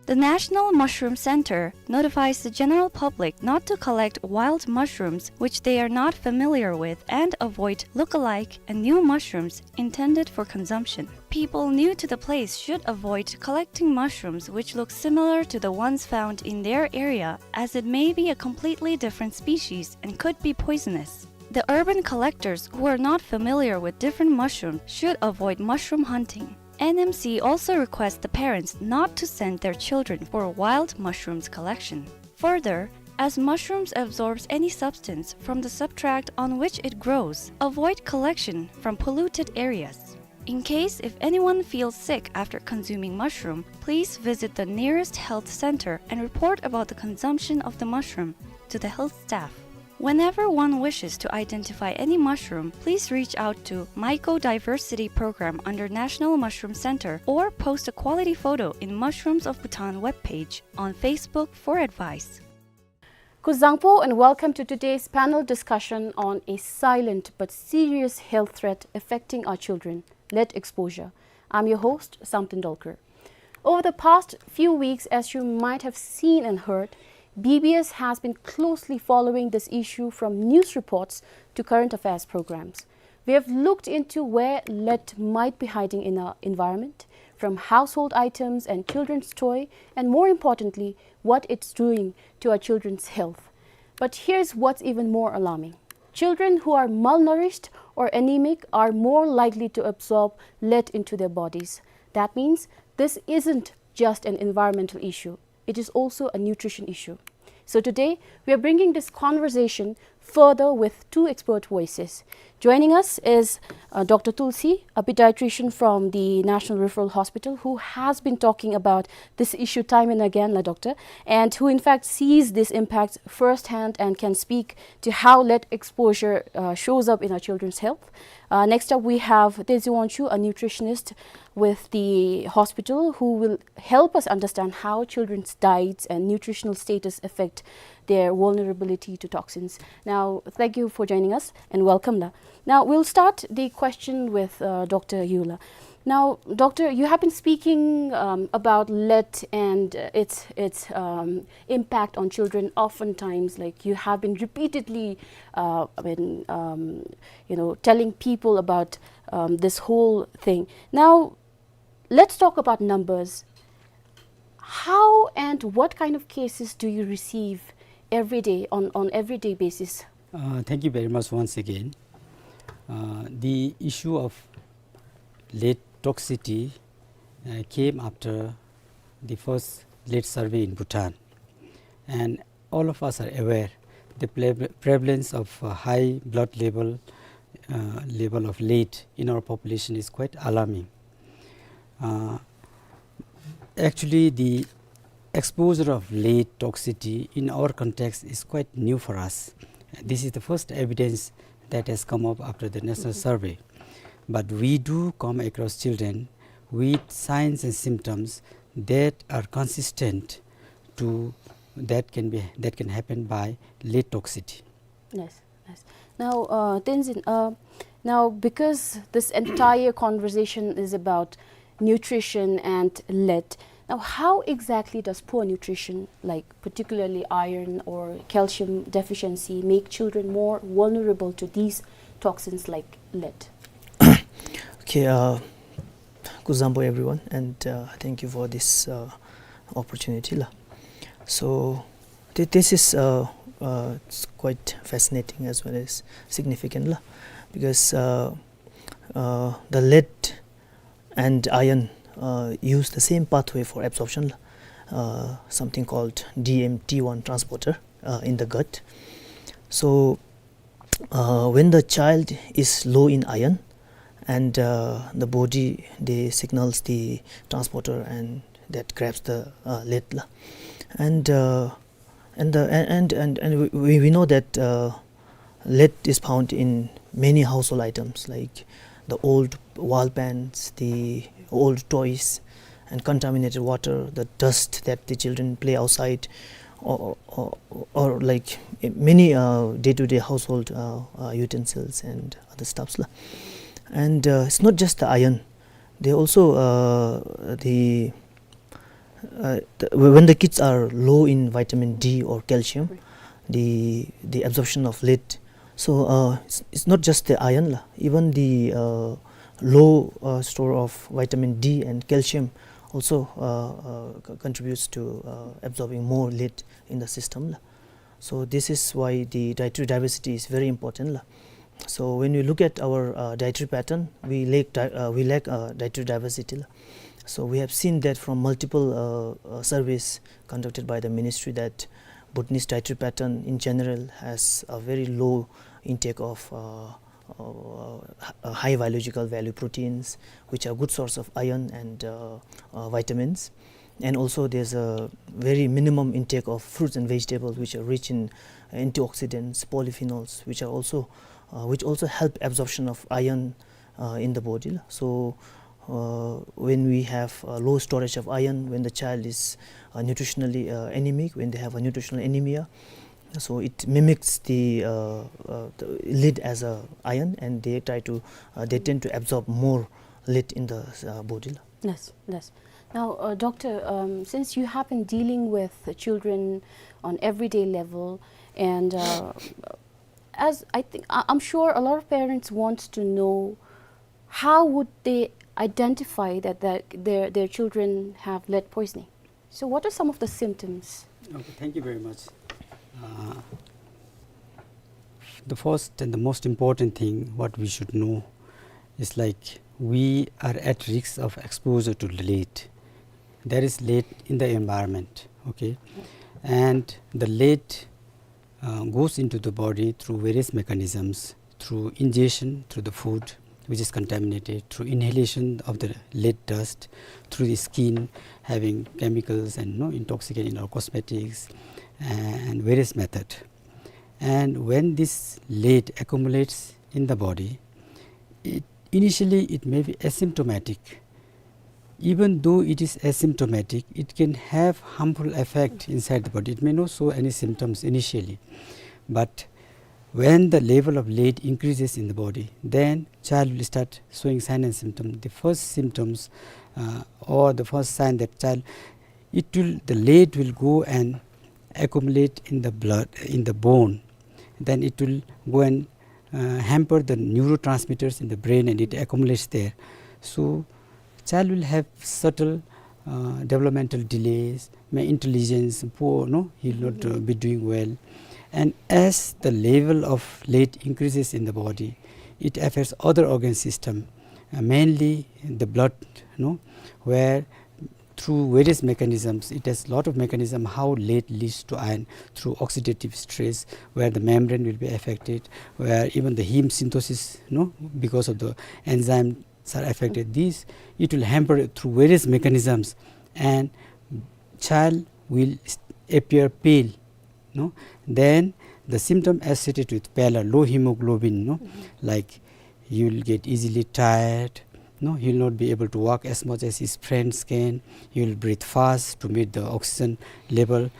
The National Mushroom Center notifies the general public not to collect wild mushrooms which they are not familiar with and avoid look-alike and new mushrooms intended for consumption. People new to the place should avoid collecting mushrooms which look similar to the ones found in their area, as it may be a completely different species and could be poisonous. The urban collectors who are not familiar with different mushrooms should avoid mushroom hunting. N M C also requests the parents not to send their children for wild mushrooms collection. Further, as mushrooms absorbs any substance from the substrate on which it grows, avoid collection from polluted areas. In case if anyone feels sick after consuming mushroom, please visit the nearest health center and report about the consumption of the mushroom to the health staff. Whenever one wishes to identify any mushroom, please reach out to Mycodiversity Program under National Mushroom Center or post a quality photo in Mushrooms of Bhutan webpage on Facebook for advice. Kuzuzangpo and welcome to today's panel discussion on a silent but serious health threat affecting our children, lead exposure. I'm your host, Samten Dolkar. Over the past few weeks, as you might have seen and heard, B B S has been closely following this issue from news reports to current affairs programs. We have looked into where lead might be hiding in our environment, from household items and children's toy, and more importantly, what it's doing to our children's health. But here's what's even more alarming. Children who are malnourished or anemic are more likely to absorb lead into their bodies. That means this isn't just an environmental issue. It is also a nutrition issue. So today, we are bringing this conversation further with two expert voices. Joining us is, uh, Doctor Tulsi, a pediatrician from the National Referral Hospital, who has been talking about this issue time and again, la doctor, and who in fact sees this impact firsthand and can speak to how lead exposure, uh, shows up in our children's health. Uh, next up, we have Tezi Wangchuk, a nutritionist with the hospital, who will help us understand how children's diets and nutritional status affect their vulnerability to toxins. Now, thank you for joining us and welcome, la. Now, we'll start the question with, uh, Doctor Yu, la. Now, Doctor, you have been speaking, um, about lead and, uh, its, its, um, impact on children. Oftentimes, like, you have been repeatedly, uh, I mean, um, you know, telling people about, um, this whole thing. Now, let's talk about numbers. How and what kind of cases do you receive every day, on, on everyday basis? Uh, thank you very much once again. Uh, the issue of lead toxicity, uh, came after the first lead survey in Bhutan. And all of us are aware the pre-, prevalence of, uh, high blood level uh, level of lead in our population is quite alarming. Uh, actually, the exposure of lead toxicity in our context is quite new for us. This is the first evidence that has come up after the national survey. But we do come across children with signs and symptoms that are consistent to that can be, that can happen by lead toxicity. Yes, yes. Now, uh, Tenzin, uh, now because this entire conversation is about nutrition and lead, now how exactly does poor nutrition, like particularly iron or calcium deficiency, make children more vulnerable to these toxins like lead? Okay, uh, kusazangpo everyone, and, uh, thank you for this, uh, opportunity la. So, th- this is, uh, uh, it's quite fascinating as well as significant la, because, uh, uh, the lead and iron, uh, use the same pathway for absorption la, uh, something called D M T one transporter, uh, in the gut. So, uh, when the child is low in iron, and, uh, the body, they signals the transporter, and that grabs the, uh, lead la. And, uh, and the, and, and, and, and we, we know that, uh, lead is found in many household items like the old wall paints, the old toys, and contaminated water, the dust that the children play outside, or, or, or like, eh, many, uh, day-to-day household, uh, uh, utensils and other stuffs la. And, uh, it's not just the iron. They also, uh, the, uh, the, when the kids are low in vitamin D or calcium, the, the absorption of lead. So, uh, it's, it's not just the iron la. Even the, uh, low, uh, store of vitamin D and calcium also, uh, uh, co- contributes to, uh, absorbing more lead in the system la. So this is why the dietary diversity is very important la. So when we look at our, uh, dietary pattern, we lack di- uh, we lack, uh, dietary diversity la. So we have seen that from multiple, uh, uh, surveys conducted by the ministry that Bhutanese dietary pattern in general has a very low intake of, uh, uh, h- uh, high biological value proteins, which are good source of iron and, uh, uh, vitamins. And also there's a very minimum intake of fruits and vegetables, which are rich in antioxidants, polyphenols, which are also, uh, which also help absorption of iron, uh, in the body la. So, uh, when we have a low storage of iron, when the child is, uh, nutritionally, uh, anemic, when they have a nutritional anemia, so it mimics the, uh, uh, the lead as a iron, and they try to, uh, they tend to absorb more lead in the, uh, body la. Yes, yes. Now, uh, doctor, um, since you have been dealing with the children on everyday level, and, uh, as I think, I- I'm sure a lot of parents want to know, how would they identify that their, their, their children have lead poisoning? So what are some of the symptoms? Okay, thank you very much. Uh, the first and the most important thing what we should know is, like, we are at risk of exposure to lead. There is lead in the environment, okay? And the lead, uh, goes into the body through various mechanisms, through ingestion, through the food which is contaminated, through inhalation of the lead dust, through the skin having chemicals and, you know, intoxicant in our cosmetics, and various method. And when this lead accumulates in the body, it, initially it may be asymptomatic. Even though it is asymptomatic, it can have harmful effect inside the body. It may not show any symptoms initially, but when the level of lead increases in the body, then child will start showing sign and symptom. The first symptoms, uh, or the first sign that child, it will, the lead will go and accumulate in the blood, in the bone. Then it will go and, uh, hamper the neurotransmitters in the brain, and it accumulates there. So child will have subtle, uh, developmental delays, may intelligence poor, no, he will not, uh, be doing well. And as the level of lead increases in the body, it affects other organ system, uh, mainly the blood, no, where through various mechanisms. It has lot of mechanism how lead leads to iron, through oxidative stress, where the membrane will be affected, where even the heme synthesis, you know, because of the enzymes are affected. This, it will hamper it through various mechanisms, and child will s-, appear pale, no? Then the symptom associated with pallor, low hemoglobin, no? Like, he will get easily tired, no? He will not be able to walk as much as his friends can. He will breathe fast to meet the oxygen level.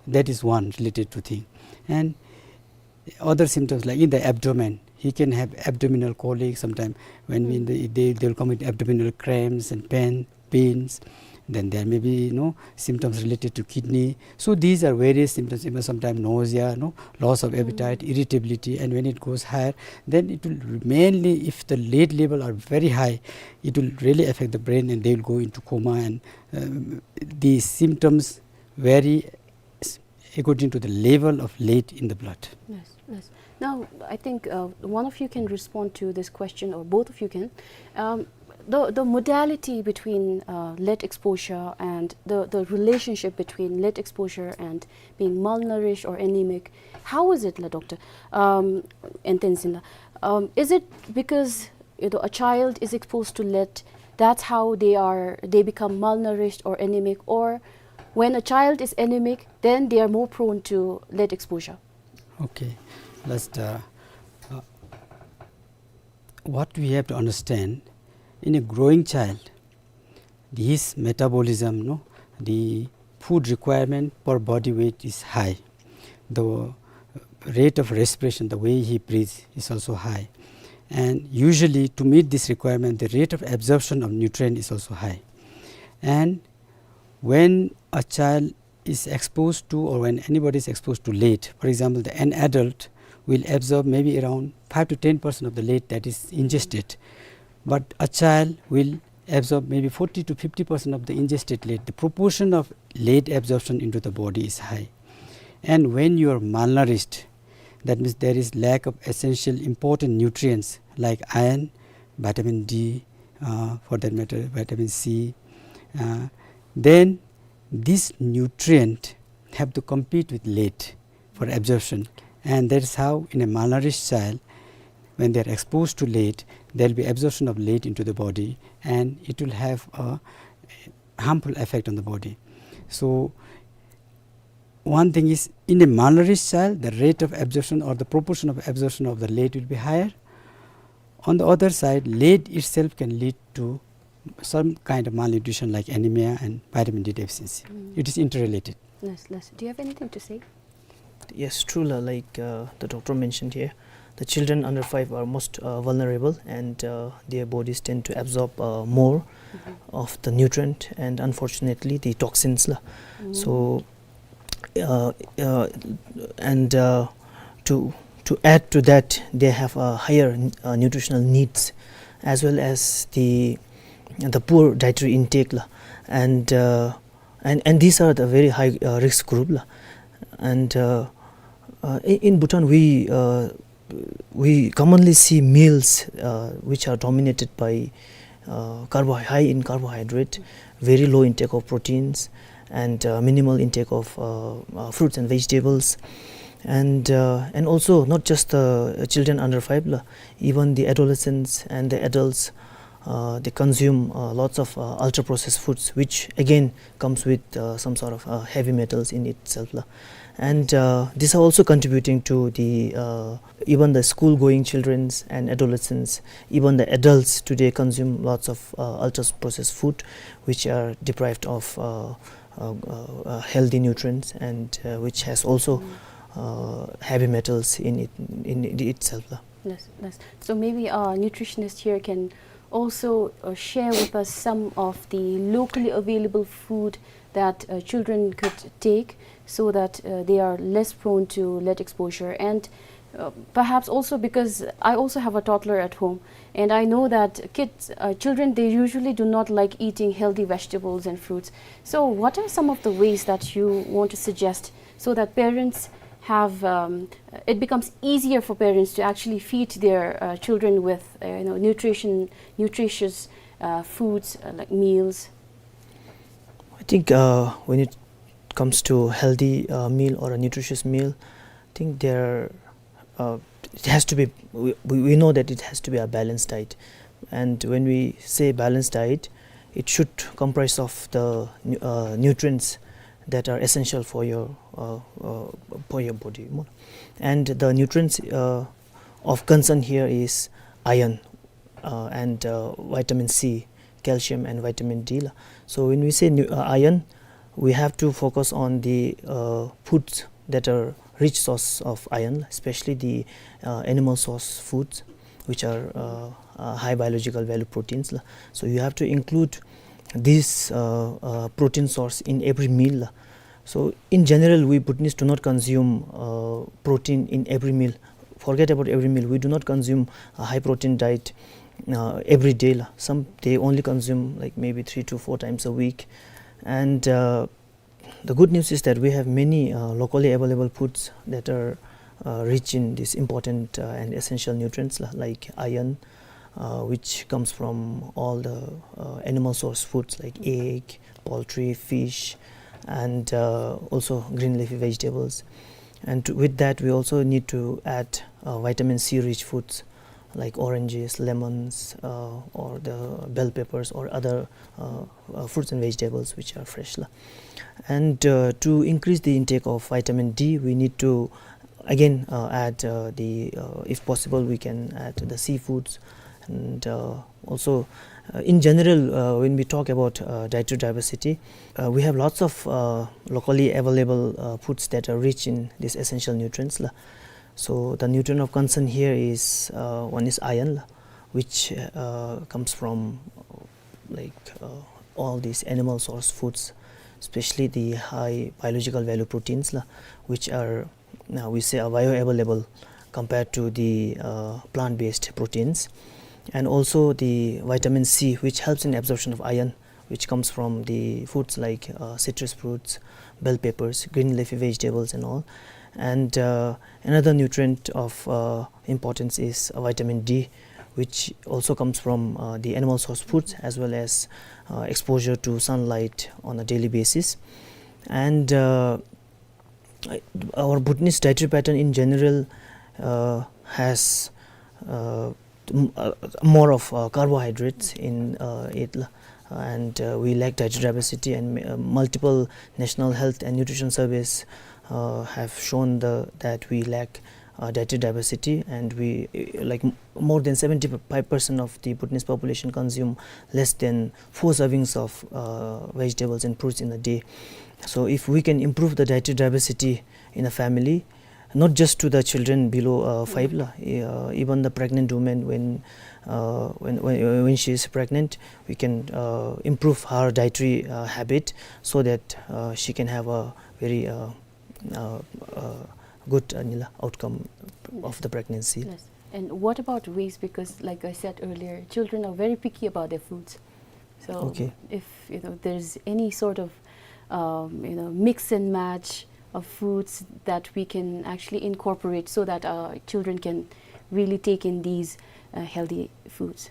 That is one related to thing. And other symptoms, like in the abdomen, he can have abdominal colic sometime. When we, they, they, they will come with abdominal cramps and pain, pains. Then there may be, you know, symptoms related to kidney. So these are various symptoms, even sometimes nausea, no, loss of appetite, irritability, and when it goes higher, then it will mainly, if the lead level are very high, it will really affect the brain, and they will go into coma, and, um, these symptoms vary s-, according to the level of lead in the blood. Yes, yes. Now, I think, uh, one of you can respond to this question, or both of you can. Um, the, the modality between, uh, lead exposure and the, the relationship between lead exposure and being malnourished or anemic, how is it, la, Doctor? Um, and then Sinda, um, is it because, you know, a child is exposed to lead, that's how they are, they become malnourished or anemic, or when a child is anemic, then they are more prone to lead exposure? Okay, let's, uh, uh, what we have to understand, in a growing child, his metabolism, no, the food requirement per body weight is high. The rate of respiration, the way he breathes, is also high. And usually, to meet this requirement, the rate of absorption of nutrient is also high. And when a child is exposed to, or when anybody is exposed to lead, for example, the, an adult will absorb maybe around five to ten percent of the lead that is ingested. But a child will absorb maybe forty to fifty percent of the ingested lead. The proportion of lead absorption into the body is high. And when you are malnourished, that means there is lack of essential important nutrients like iron, vitamin D, uh, for that matter, vitamin C, uh, then this nutrient have to compete with lead for absorption. And that is how in a malnourished child, when they are exposed to lead, there will be absorption of lead into the body, and it will have a harmful effect on the body. So one thing is, in a malnourished child, the rate of absorption or the proportion of absorption of the lead will be higher. On the other side, lead itself can lead to some kind of malnutrition like anemia and vitamin D deficiency. Mm. It is interrelated. Yes, yes. Do you have anything to say? Yes, true, la, like, uh, the doctor mentioned here, the children under five are most, uh, vulnerable, and, uh, their bodies tend to absorb, uh, more of the nutrient and, unfortunately, the toxins, la. Mm. So, uh, uh, and, uh, to, to add to that, they have, uh, higher, uh, nutritional needs, as well as the, the poor dietary intake, la. And, uh, and, and these are the very high, uh, risk group, la. And, uh, uh, in, in Bhutan, we, uh, we commonly see meals, uh, which are dominated by, uh, carbo-, high in carbohydrate, very low intake of proteins, and, uh, minimal intake of, uh, uh, fruits and vegetables. And, uh, and also, not just the children under five, la, even the adolescents and the adults, uh, they consume, uh, lots of, uh, ultra-processed foods, which again comes with, uh, some sort of, uh, heavy metals in itself, la. And, uh, these are also contributing to the, uh, even the school-going childrens and adolescents, even the adults today consume lots of, uh, ultra-processed food, which are deprived of, uh, uh, uh, uh, healthy nutrients, and, uh, which has also, uh, heavy metals in it, in it itself, la. Yes, yes. So maybe our nutritionist here can also, uh, share with us some of the locally available food that, uh, children could take so that, uh, they are less prone to lead exposure. And, uh, perhaps also because I also have a toddler at home, and I know that kids, uh, children, they usually do not like eating healthy vegetables and fruits. So what are some of the ways that you want to suggest so that parents have, um, it becomes easier for parents to actually feed their, uh, children with, uh, you know, nutrition, nutritious, uh, foods, uh, like meals? think, uh, when it comes to healthy, uh, meal or a nutritious meal, I think there, uh, it has to be, we, we we know that it has to be a balanced diet. And when we say balanced diet, it should comprise of the nu-, uh, nutrients that are essential for your, uh, uh, for your body. And the nutrients, uh, of concern here is iron, uh, and, uh, vitamin C, calcium and vitamin D la. So when we say nu-, uh, iron, we have to focus on the, uh, foods that are rich source of iron, especially the, uh, animal source foods, which are, uh, uh, high biological value proteins la. So you have to include this, uh, uh, protein source in every meal la. So in general, we Bhutanese do not consume, uh, protein in every meal. Forget about every meal. We do not consume a high protein diet, uh, every day la. Some, they only consume, like, maybe three to four times a week. And, uh, the good news is that we have many, uh, locally available foods that are, uh, rich in these important, uh, and essential nutrients la, like iron, uh, which comes from all the, uh, animal source foods like egg, poultry, fish, and, uh, also green leafy vegetables. And with that, we also need to add, uh, vitamin C rich foods like oranges, lemons, uh, or the bell peppers or other, uh, uh, fruits and vegetables which are fresh la. And, uh, to increase the intake of vitamin D, we need to again, uh, add, uh, the, uh, if possible, we can add the seafoods. And, uh, also, uh, in general, uh, when we talk about, uh, dietary diversity, uh, we have lots of, uh, locally available, uh, foods that are rich in these essential nutrients la. So the nutrient of concern here is, uh, one is iron la, which, uh, comes from, like, uh, all these animal source foods, especially the high biological value proteins la, which are, uh, we say, are bioavailable compared to the, uh, plant-based proteins. And also the vitamin C, which helps in absorption of iron, which comes from the foods like, uh, citrus fruits, bell peppers, green leafy vegetables and all. And, uh, another nutrient of, uh, importance is, uh, vitamin D, which also comes from, uh, the animal source foods as well as, uh, exposure to sunlight on a daily basis. And, uh, our Bhutanese dietary pattern in general, uh, has, uh, m-, uh, more of, uh, carbohydrates in, uh, it la. And, uh, we lack dietary diversity, and, uh, multiple national health and nutrition surveys, uh, have shown the, that we lack, uh, dietary diversity, and we, uh, like, m-, more than seventy-five percent of the Bhutanese population consume less than four servings of, uh, vegetables and fruits in a day. So if we can improve the dietary diversity in a family, not just to the children below, uh, five la, uh, even the pregnant women, when, uh, when, when, when she is pregnant, we can, uh, improve her dietary, uh, habit so that, uh, she can have a very, uh, uh, uh, good, uh, nila outcome of the pregnancy. Yes. And what about waste? Because, like I said earlier, children are very picky about their foods. So okay, if, you know, there's any sort of, um, you know, mix and match of foods that we can actually incorporate so that our children can really take in these, uh, healthy foods.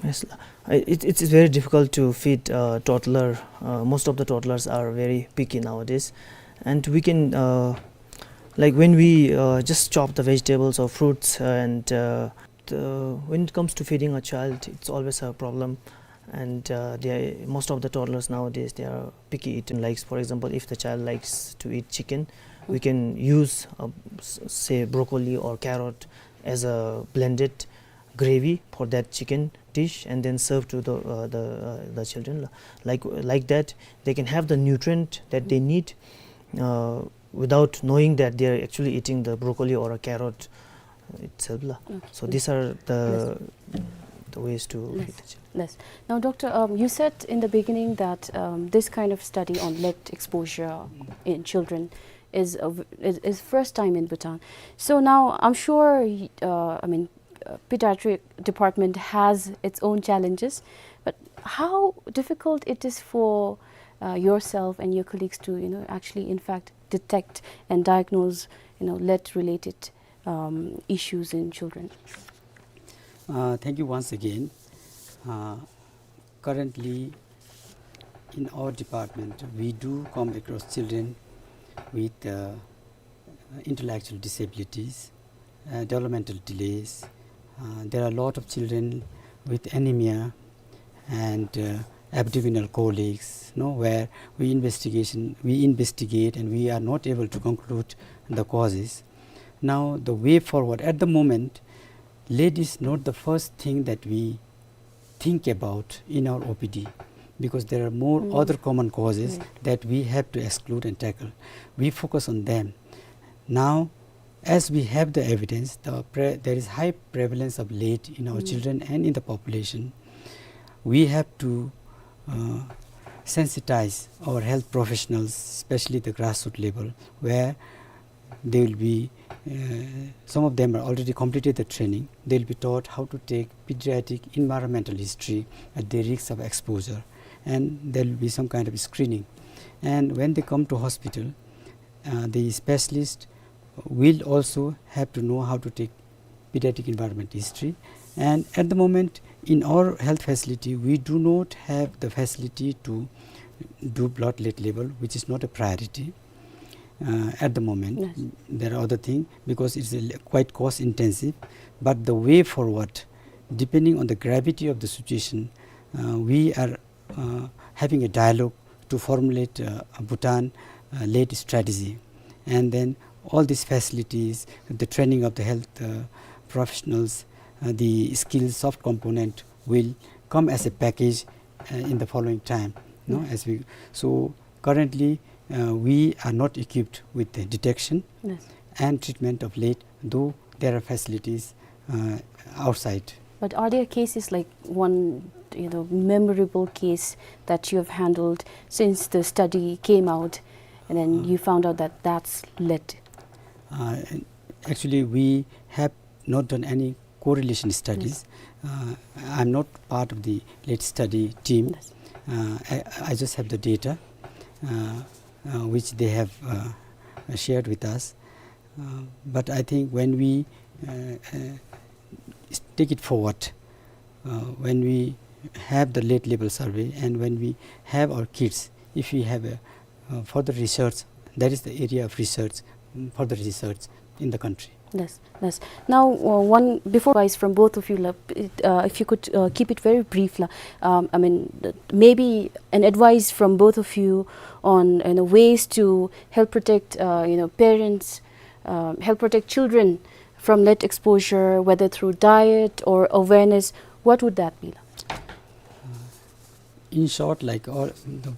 Yes, la. I, it, it's very difficult to feed, uh, toddler. Uh, most of the toddlers are very picky nowadays. And we can, uh, like, when we, uh, just chop the vegetables or fruits, uh, and, uh, the, when it comes to feeding a child, it's always a problem. And, uh, they, most of the toddlers nowadays, they are picky eating. Like, for example, if the child likes to eat chicken, we can use, uh, s-, say, broccoli or carrot as a blended gravy for that chicken dish and then serve to the, uh, the, uh, the children. Like, like that, they can have the nutrient that they need, uh, without knowing that they are actually eating the broccoli or a carrot itself la. Okay. So these are the, the ways to feed the children. Yes. Now, Doctor, um, you said in the beginning that, um, this kind of study on lead exposure in children is a v-, is, is first time in Bhutan. So now, I'm sure, y-, uh, I mean, uh, pediatric department has its own challenges, but how difficult it is for, uh, yourself and your colleagues to, you know, actually, in fact, detect and diagnose, you know, lead-related, um, issues in children? Uh, thank you once again. Uh, currently, In our department, we do come across children with uh, intellectual disabilities, uh, developmental delays. Uh, there are a lot of children with anemia and uh, abdominal colics, no, where we investigation we investigate and we are not able to conclude the causes. Now, the way forward at the moment, lead is not the first thing that we think about in our O P D, because there are more other common causes that we have to exclude and tackle. We focus on them. Now, as we have the evidence, the pre- there is high prevalence of lead in our children and in the population. We have to uh, sensitize our health professionals, especially the grassroots level, where they will be uh, some of them are already completed the training. They'll be taught how to take pediatric environmental history at the risk of exposure, and there'll be some kind of screening. And when they come to hospital, uh, the specialist will also have to know how to take pediatric environment history. And at the moment, in our health facility, we do not have the facility to do blood lead level, which is not a priority uh, at the moment. There are other things because it's a, quite cost intensive. But the way forward, depending on the gravity of the situation, uh, we are uh, having a dialogue to formulate uh, a Bhutan uh, led strategy. And then all these facilities, the training of the health uh, professionals, uh, the skills soft component will come as a package uh, in the following time. No? As we, so currently, uh, we are not equipped with the detection and treatment of lead, though there are facilities uh, outside. But are there cases like one, you know, memorable case that you have handled since the study came out, and then you found out that that's lead? Uh, actually, we have not done any correlation studies. Uh, I'm not part of the lead study team. Uh, I, I just have the data uh, uh, which they have uh, shared with us. Uh, but I think when we uh, uh, take it forward, uh, when we have the lead level survey and when we have our kids, if we have a uh, further research, that is the area of research, mm, further research in the country. Yes, yes. Now, uh, one before advice from both of you, la, uh, if you could uh, keep it very brief, la, um, I mean, th- maybe an advice from both of you on, you know, ways to help protect, uh, you know, parents, um, help protect children from lead exposure, whether through diet or awareness. What would that be, la? In short, like all, the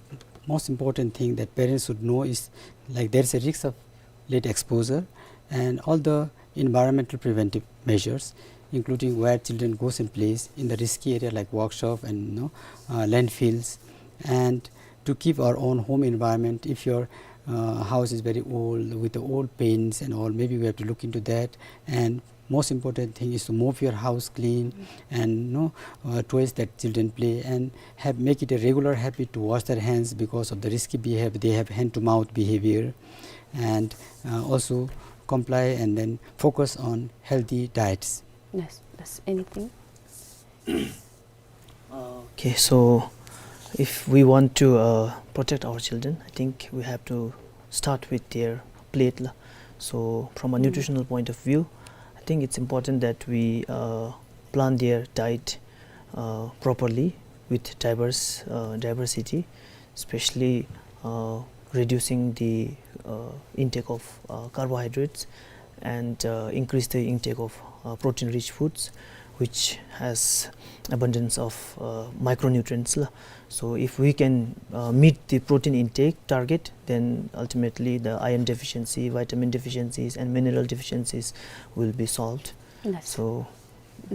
most important thing that parents should know is, like, there is a risk of lead exposure, and all the environmental preventive measures, including where children goes and plays in the risky area like workshop and, you know, uh, landfills, and to keep our own home environment. If your uh, house is very old with the old paints and all, maybe we have to look into that. And most important thing is to mop your house clean and, you know, uh, toys that children play, and have, make it a regular habit to wash their hands because of the risky behavior. They have hand to mouth behavior, and uh, also comply and then focus on healthy diets. Yes, that's anything. Okay, so if we want to uh, protect our children, I think we have to start with their plate, la. So from a nutritional point of view, I think it's important that we uh, plan their diet uh, properly with diverse uh, diversity, especially uh, reducing the uh, intake of uh, carbohydrates and uh, increase the intake of uh, protein-rich foods, which has abundance of uh, micronutrients, la. So if we can uh, meet the protein intake target, then ultimately the iron deficiency, vitamin deficiencies, and mineral deficiencies will be solved. Yes. So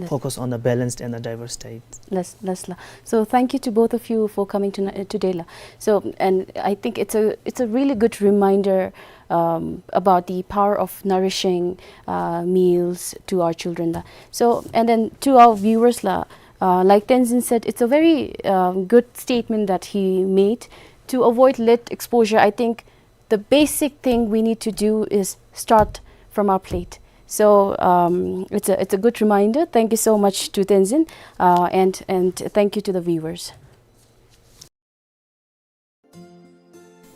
focus on a balanced and a diverse diet. Yes, yes, la. So thank you to both of you for coming tonight, uh, today, la. So, and I think it's a, it's a really good reminder um, about the power of nourishing uh, meals to our children, la. So, and then to our viewers, la, uh, like Tenzin said, it's a very um, good statement that he made. To avoid lead exposure, I think the basic thing we need to do is start from our plate. So um, it's a, it's a good reminder. Thank you so much to Tenzin, uh, and and thank you to the viewers.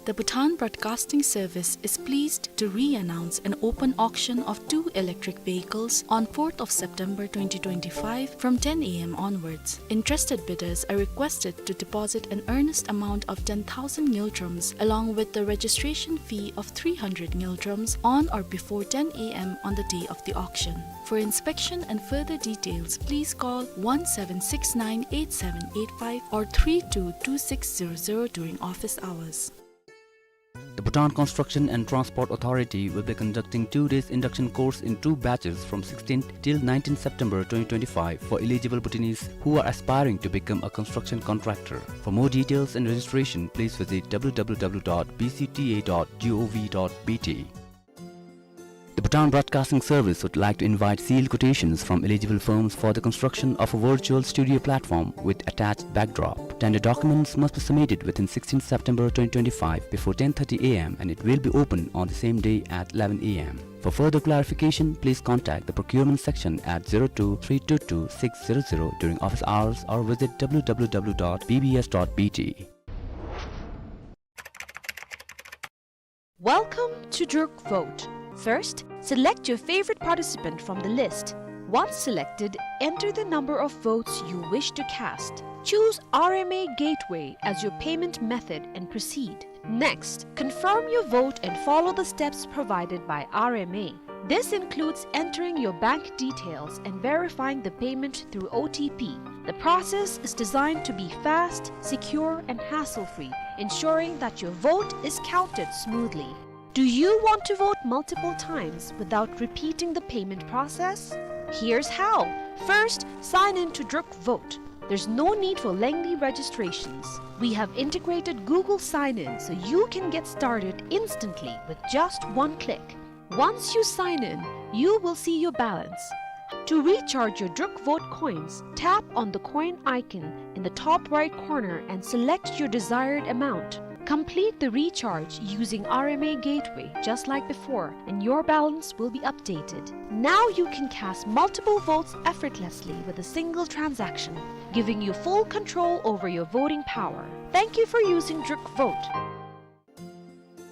The Bhutan Broadcasting Service is pleased to re-announce an open auction of two electric vehicles on fourth of September twenty twenty-five from ten A M onwards. Interested bidders are requested to deposit an earnest amount of ten thousand ngultrums along with the registration fee of three hundred ngultrums on or before ten A M on the day of the auction. For inspection and further details, please call one seven six nine eight seven eight five or three two two six zero zero during office hours. The Bhutan Construction and Transport Authority will be conducting two days induction course in two batches from sixteenth till nineteenth September twenty twenty-five for eligible Bhutanese who are aspiring to become a construction contractor. For more details and registration, please visit W W W dot B C T A dot gov dot B T. The Bhutan Broadcasting Service would like to invite sealed quotations from eligible firms for the construction of a virtual studio platform with attached backdrop. Tender documents must be submitted within sixteenth September twenty twenty-five before ten thirty A M and it will be open on the same day at eleven A M. For further clarification, please contact the procurement section at zero two three two two six zero zero during office hours or visit W W W dot B B S dot B T. Welcome to Druk Vote. First, select your favorite participant from the list. Once selected, enter the number of votes you wish to cast. Choose R M A Gateway as your payment method and proceed. Next, confirm your vote and follow the steps provided by R M A. This includes entering your bank details and verifying the payment through O T P. The process is designed to be fast, secure, and hassle-free, ensuring that your vote is counted smoothly. Do you want to vote multiple times without repeating the payment process? Here's how. First, sign in to Druk Vote. There's no need for lengthy registrations. We have integrated Google Sign-In so you can get started instantly with just one click. Once you sign in, you will see your balance. To recharge your Druk Vote coins, tap on the coin icon in the top right corner and select your desired amount. Complete the recharge using R M A Gateway just like before, and your balance will be updated. Now you can cast multiple votes effortlessly with a single transaction, giving you full control over your voting power. Thank you for using Druk Vote.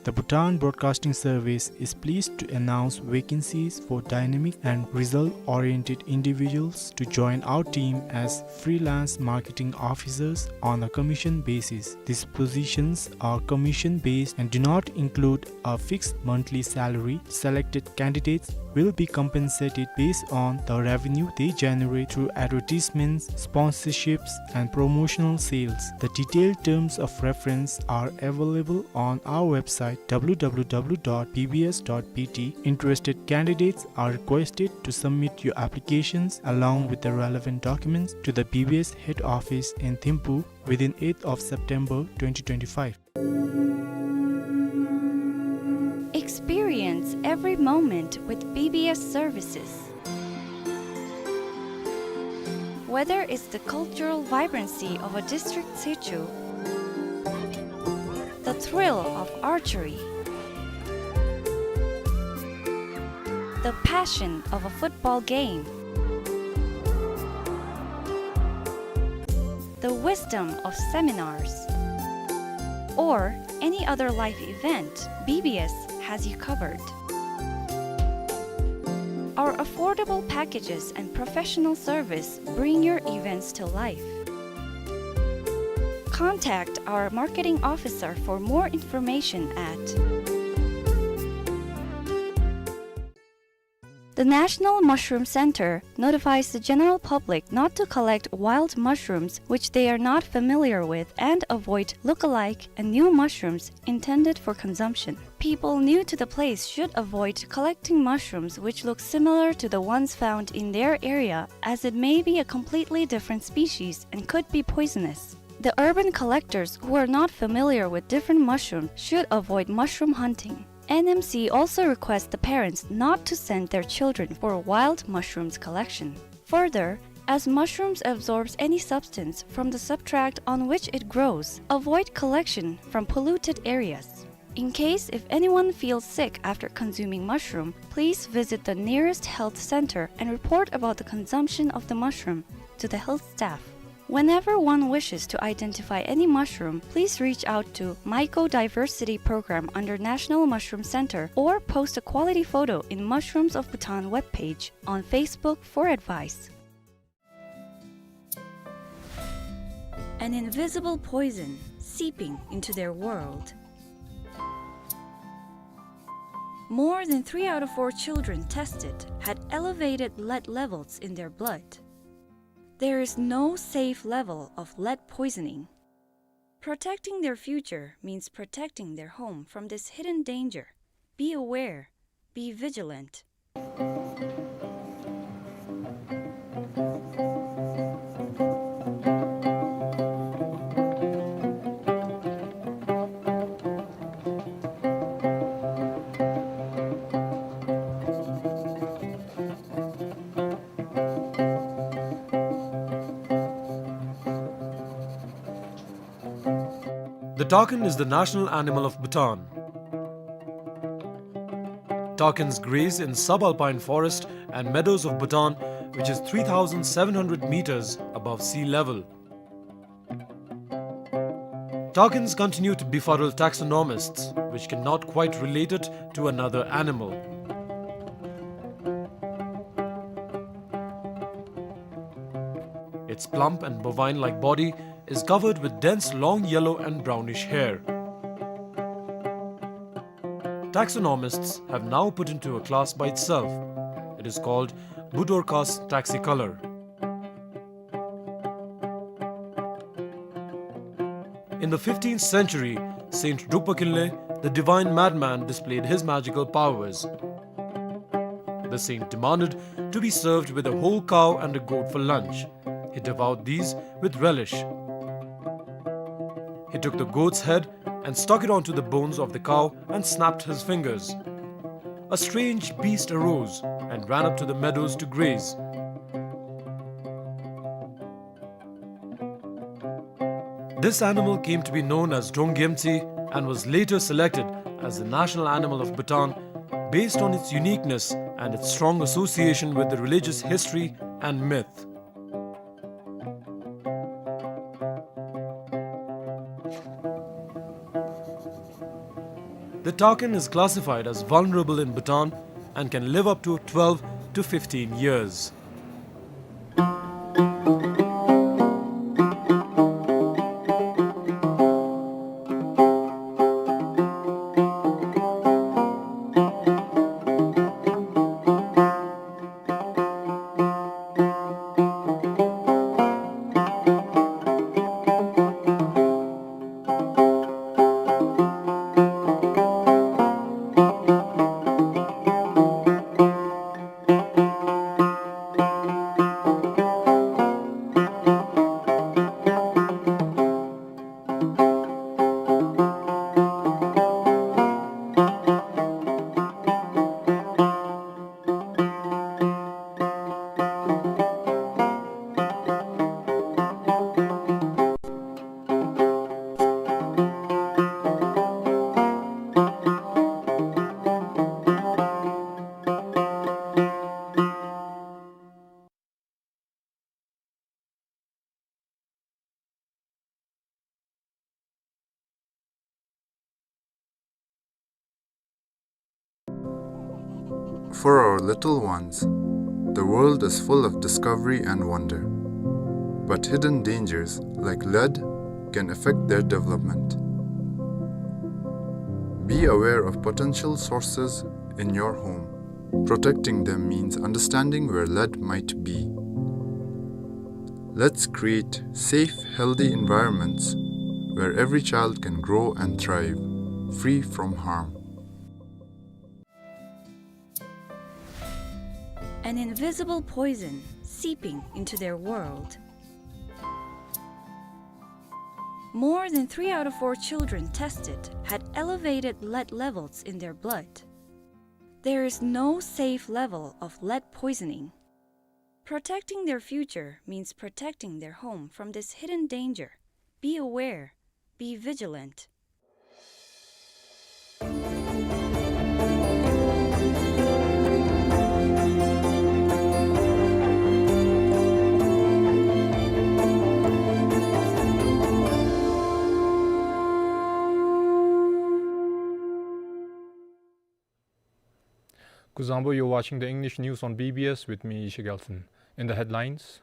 The Bhutan Broadcasting Service is pleased to announce vacancies for dynamic and result-oriented individuals to join our team as freelance marketing officers on a commission basis. These positions are commission-based and do not include a fixed monthly salary. Selected candidates will be compensated based on the revenue they generate through advertisements, sponsorships, and promotional sales. The detailed terms of reference are available on our website, W W W dot B B S dot B T. Interested candidates are requested to submit your applications along with the relevant documents to the B B S head office in Thimphu within eighth of September twenty twenty-five. Experience every moment with B B S services. Whether it's the cultural vibrancy of a district situ, the thrill of archery, the passion of a football game, the wisdom of seminars, or any other life event, B B S has you covered. Our affordable packages and professional service bring your events to life. Contact our marketing officer for more information at The National Mushroom Center notifies the general public not to collect wild mushrooms which they are not familiar with and avoid look-alike and new mushrooms intended for consumption. People new to the place should avoid collecting mushrooms which look similar to the ones found in their area, as it may be a completely different species and could be poisonous. The urban collectors who are not familiar with different mushrooms should avoid mushroom hunting. N M C also requests the parents not to send their children for wild mushrooms collection. Further, as mushrooms absorbs any substance from the substrate on which it grows, avoid collection from polluted areas. In case if anyone feels sick after consuming mushroom, please visit the nearest health center and report about the consumption of the mushroom to the health staff. Whenever one wishes to identify any mushroom, please reach out to Mycodiversity Program under National Mushroom Center or post a quality photo in Mushrooms of Bhutan webpage on Facebook for advice. An invisible poison seeping into their world. More than three out of four children tested had elevated lead levels in their blood. There is no safe level of lead poisoning. Protecting their future means protecting their home from this hidden danger. Be aware, be vigilant. The takin is the national animal of Bhutan. Takins graze in subalpine forest and meadows of Bhutan, which is three thousand seven hundred meters above sea level. Takins continue to befuddle taxonomists, which cannot quite relate it to another animal. Its plump and bovine-like body is covered with dense long yellow and brownish hair. Taxonomists have now put into a class by itself. It is called Budorcas taxicolor. In the fifteenth century, Saint Drukpa Kinley, the divine madman, displayed his magical powers. The saint demanded to be served with a whole cow and a goat for lunch. He devoured these with relish. He took the goat's head and stuck it onto the bones of the cow and snapped his fingers. A strange beast arose and ran up to the meadows to graze. This animal came to be known as Donggyemtsi and was later selected as the national animal of Bhutan based on its uniqueness and its strong association with the religious history and myth. The takin is classified as vulnerable in Bhutan and can live up to twelve to fifteen years. For our little ones, the world is full of discovery and wonder. But hidden dangers, like lead, can affect their development. Be aware of potential sources in your home. Protecting them means understanding where lead might be. Let's create safe, healthy environments where every child can grow and thrive, free from harm. An invisible poison seeping into their world. More than three out of four children tested had elevated lead levels in their blood. There is no safe level of lead poisoning. Protecting their future means protecting their home from this hidden danger. Be aware, be vigilant. Kuzuzangpo, you're watching the English news on B B S with me, Yeshe Gelson. In the headlines,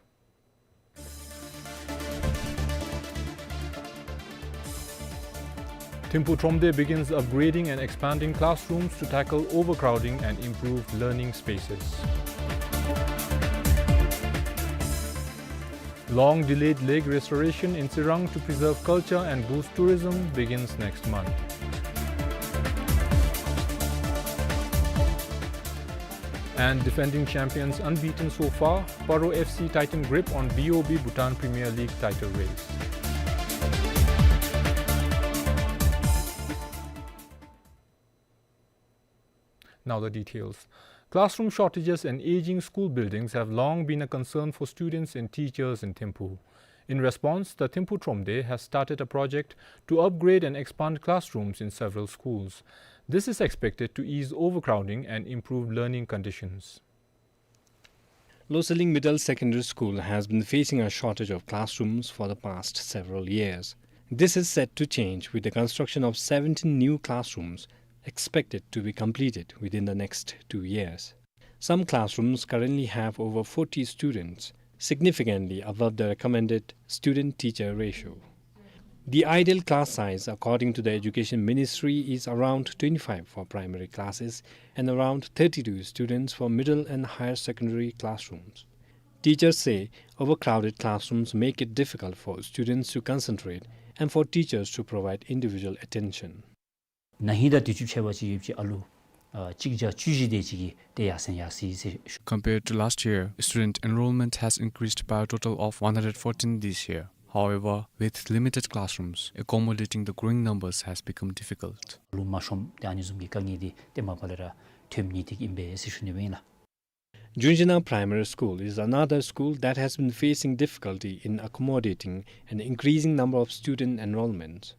Thimphu Thromde begins upgrading and expanding classrooms to tackle overcrowding and improve learning spaces. Long delayed lake restoration in Tsirang to preserve culture and boost tourism begins next month. And defending champions unbeaten so far, Paro F C tighten grip on B O B Bhutan Premier League title race. Now the details. Classroom shortages and aging school buildings have long been a concern for students and teachers in Thimphu. In response, the Thimphu Thromde has started a project to upgrade and expand classrooms in several schools. This is expected to ease overcrowding and improve learning conditions. Losaling Middle Secondary School has been facing a shortage of classrooms for the past several years. This is set to change with the construction of seventeen new classrooms expected to be completed within the next two years. Some classrooms currently have over forty students, significantly above the recommended student-teacher ratio. The ideal class size, according to the Education Ministry, is around twenty-five for primary classes and around thirty-two students for middle and higher secondary classrooms. Teachers say overcrowded classrooms make it difficult for students to concentrate and for teachers to provide individual attention. ན་ཧིང་དང་དུས་ཅི་ཕྱད་པ་ཅིག་ཡོད་ཅི་ཨ་ལུ་ཨ་གཅིག་བརྒྱ་བཅུ་བཞི་དེ་ཅིག་གིས་ཏེ་ཡར་སེང་ཡར་སོང་ཡི་ཟེར་ཞུ། Compared to last year, student enrollment has increased by a total of one hundred fourteen this year. However, with limited classrooms, accommodating the growing numbers has become difficult. ཨ་ལུ་མ་ཤོངམ་ཏེ་ཨ་ནི་བཟུམ་གྱི་དཀའ་ངལ་འདི་ཏེ་མ་པ་ལས་ར་ཐོནམ་ཨིན་ཏེ་ཨིན་པས་ཟེར་ཞུ་ནི་སྦེ་ཨིན་ལགས། Junjina Primary School is another school that has been facing difficulty in accommodating an increasing number of student enrollments.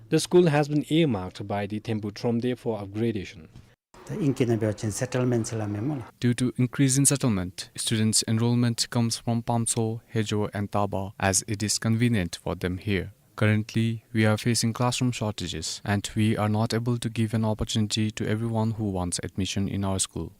The school has been earmarked by the Thimphu Thromde for upgradation. ད་ཨིང་སྐད་ནང་འབད་བ་ཅིན་སེ་ཊལ་མེནཊ་ཟེར་སླབ་མས་སྨོ་ལགས། Due to increase in settlement, students' enrollment comes from Pamtso, Hejo, and Taba, as it is convenient for them here. Currently, we are facing classroom shortages, and we are not able to give an opportunity to everyone who wants admission in our school.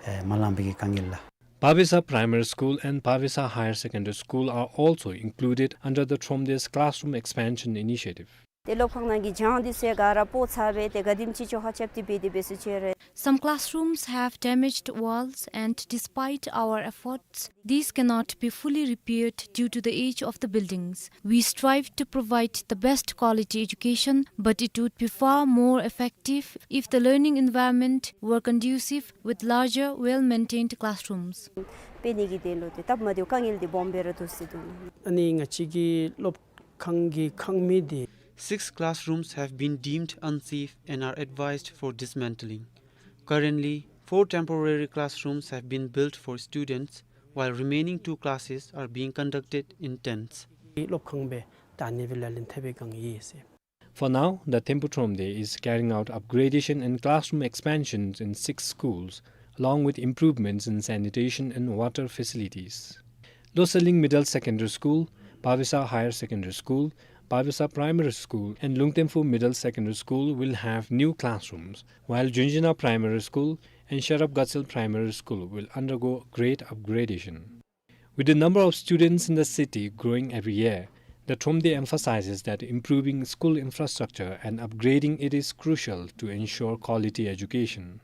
ཨེ་མ་ལང་པའི་གི་དཀའ་ངལ་ལགས། Pavisa Primary School and Pavisa Higher Secondary School are also included under the Thromde's classroom expansion initiative. ཏེ་སློབ་ཁང་ནང་གི་གྱང་འདི་ཚུ་ག་ར་ཕོག་ཚར་སྦེ་ཏེ་ག་དེམ་ཅིག་ཅོག་ཁ་རྐྱབ་སྟེ་འབད་དེ་འབད་སོ་ཅི་རེ། Some classrooms have damaged walls, and despite our efforts, these cannot be fully repaired due to the age of the buildings. We strive to provide the best quality education, but it would be far more effective if the learning environment were conducive with larger, well-maintained classrooms. དཔེ་ནི་གི་དོན་ལུ་ཏེ་སྟབས་མ་བདེཝ་དཀའ་ངལ་འདི་སྦོམ་སྦེ་ར་འདུག་ཟེར་འདུག་ལགས། ཨ་ནི་ང་བཅས་ཀྱི་སློབ་ཁང་གི་ཁང་མིག་འདི། Six classrooms have been deemed unsafe and are advised for dismantling. Currently, four temporary classrooms have been built for students, while remaining two classes are being conducted in tents. སློབ་ཁང་སྦེ་ད་ཨ་ནི་སྦེ་ལག་ལེན་འཐབ་པའི་སྒང་ཡོད་ཟེར། For now, the Thimphu Thromde is carrying out upgradation and classroom expansions in six schools, along with improvements in sanitation and water facilities. Losaling Middle Secondary School, Pavisa Higher Secondary School, Pavisa Primary School, and Lungtemphu Middle Secondary School will have new classrooms, while Junjina Primary School and Sherab Gatshel Primary School will undergo great upgradation. With the number of students in the city growing every year, the Thromde emphasizes that improving school infrastructure and upgrading it is crucial to ensure quality education.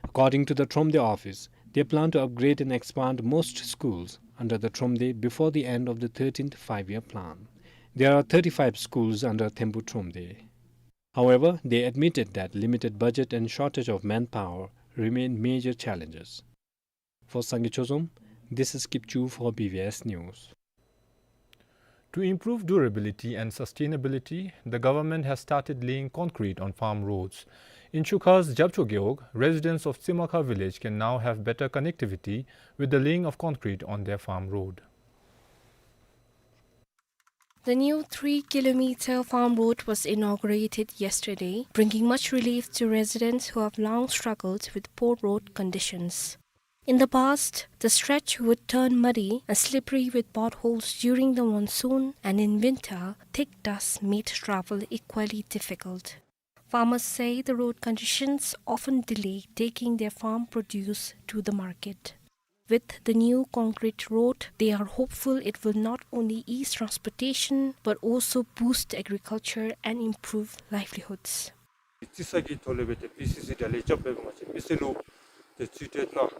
According to the Thromde office, they plan to upgrade and expand most schools under the Thromde before the end of the thirteenth Five-Year Plan. There are thirty-five schools under Thimphu Thromde. However, they admitted that limited budget and shortage of manpower remain major challenges. For Sangay Chozom, this is Kipchu for B B S News. To improve durability and sustainability, the government has started laying concrete on farm roads. In Chukha's Japcho Gewog, residents of Tsimakha village can now have better connectivity with the laying of concrete on their farm road. The new three kilometer farm road was inaugurated yesterday, bringing much relief to residents who have long struggled with poor road conditions. In the past, the stretch would turn muddy and slippery with potholes during the monsoon, and in winter, thick dust made travel equally difficult. Farmers say the road conditions often delay taking their farm produce to the market. With the new concrete road, they are hopeful it will not only ease transportation but also boost agriculture and improve livelihoods. རྩིག་ས་གི་ཐོག་ལས་སྦེ་ཏེ་པི་སི་སི་དྲ་ལས་རྐྱབ་སྦེ་ང་བཅས་མི་སེར་ལུ་ཏེ་ཚུད་དེ་ནང་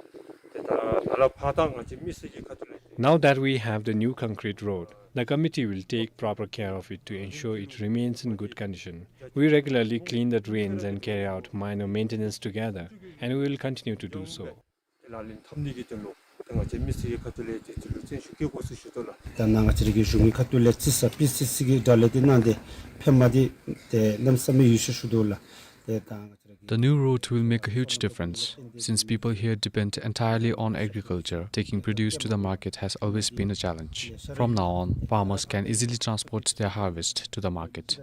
ཏེ་ད་ནཱ་ལས་ཕར་ད་ང་བཅས་མི་སེར་གྱི་ཁ་ཐུག་ལས། Now that we have the new concrete road, the committee will take proper care of it to ensure it remains in good condition. We regularly clean the drains and carry out minor maintenance together, and we will continue to do so. ཏེ་ལག་ལེན་འཐབ་ནི་གི་དོན་ལུ་ཏེ་ང་བཅས་མི་སེར་གྱི་ཁ་ཐུག་ལས་ཏེ་ཚུ་ལུ་བརྩོན་ཤུགས་བསྐྱེད་དགོ་ཟེར་ཞུ་དོ་ལགས། ད་ནཱ་ང་བཅས་ར་གི་གཞུང་གི་ཁ་ཐུག་ལས་རྩིག་ས་པི་སི་སི་གི་དྲ་ལས་ཏེ་གནང་སྟེ་ཕན་པ་འདི་ཏེ་གནམ་མེད་ས་མེད་ཡོད་ཟེར་ཞུ་དོ་ལགས། ཏེ་ད་ང་བཅས་ར་གི། The new road will make a huge difference, since people here depend entirely on agriculture. Taking produce to the market has always been a challenge. From now on, farmers can easily transport their harvest to the market.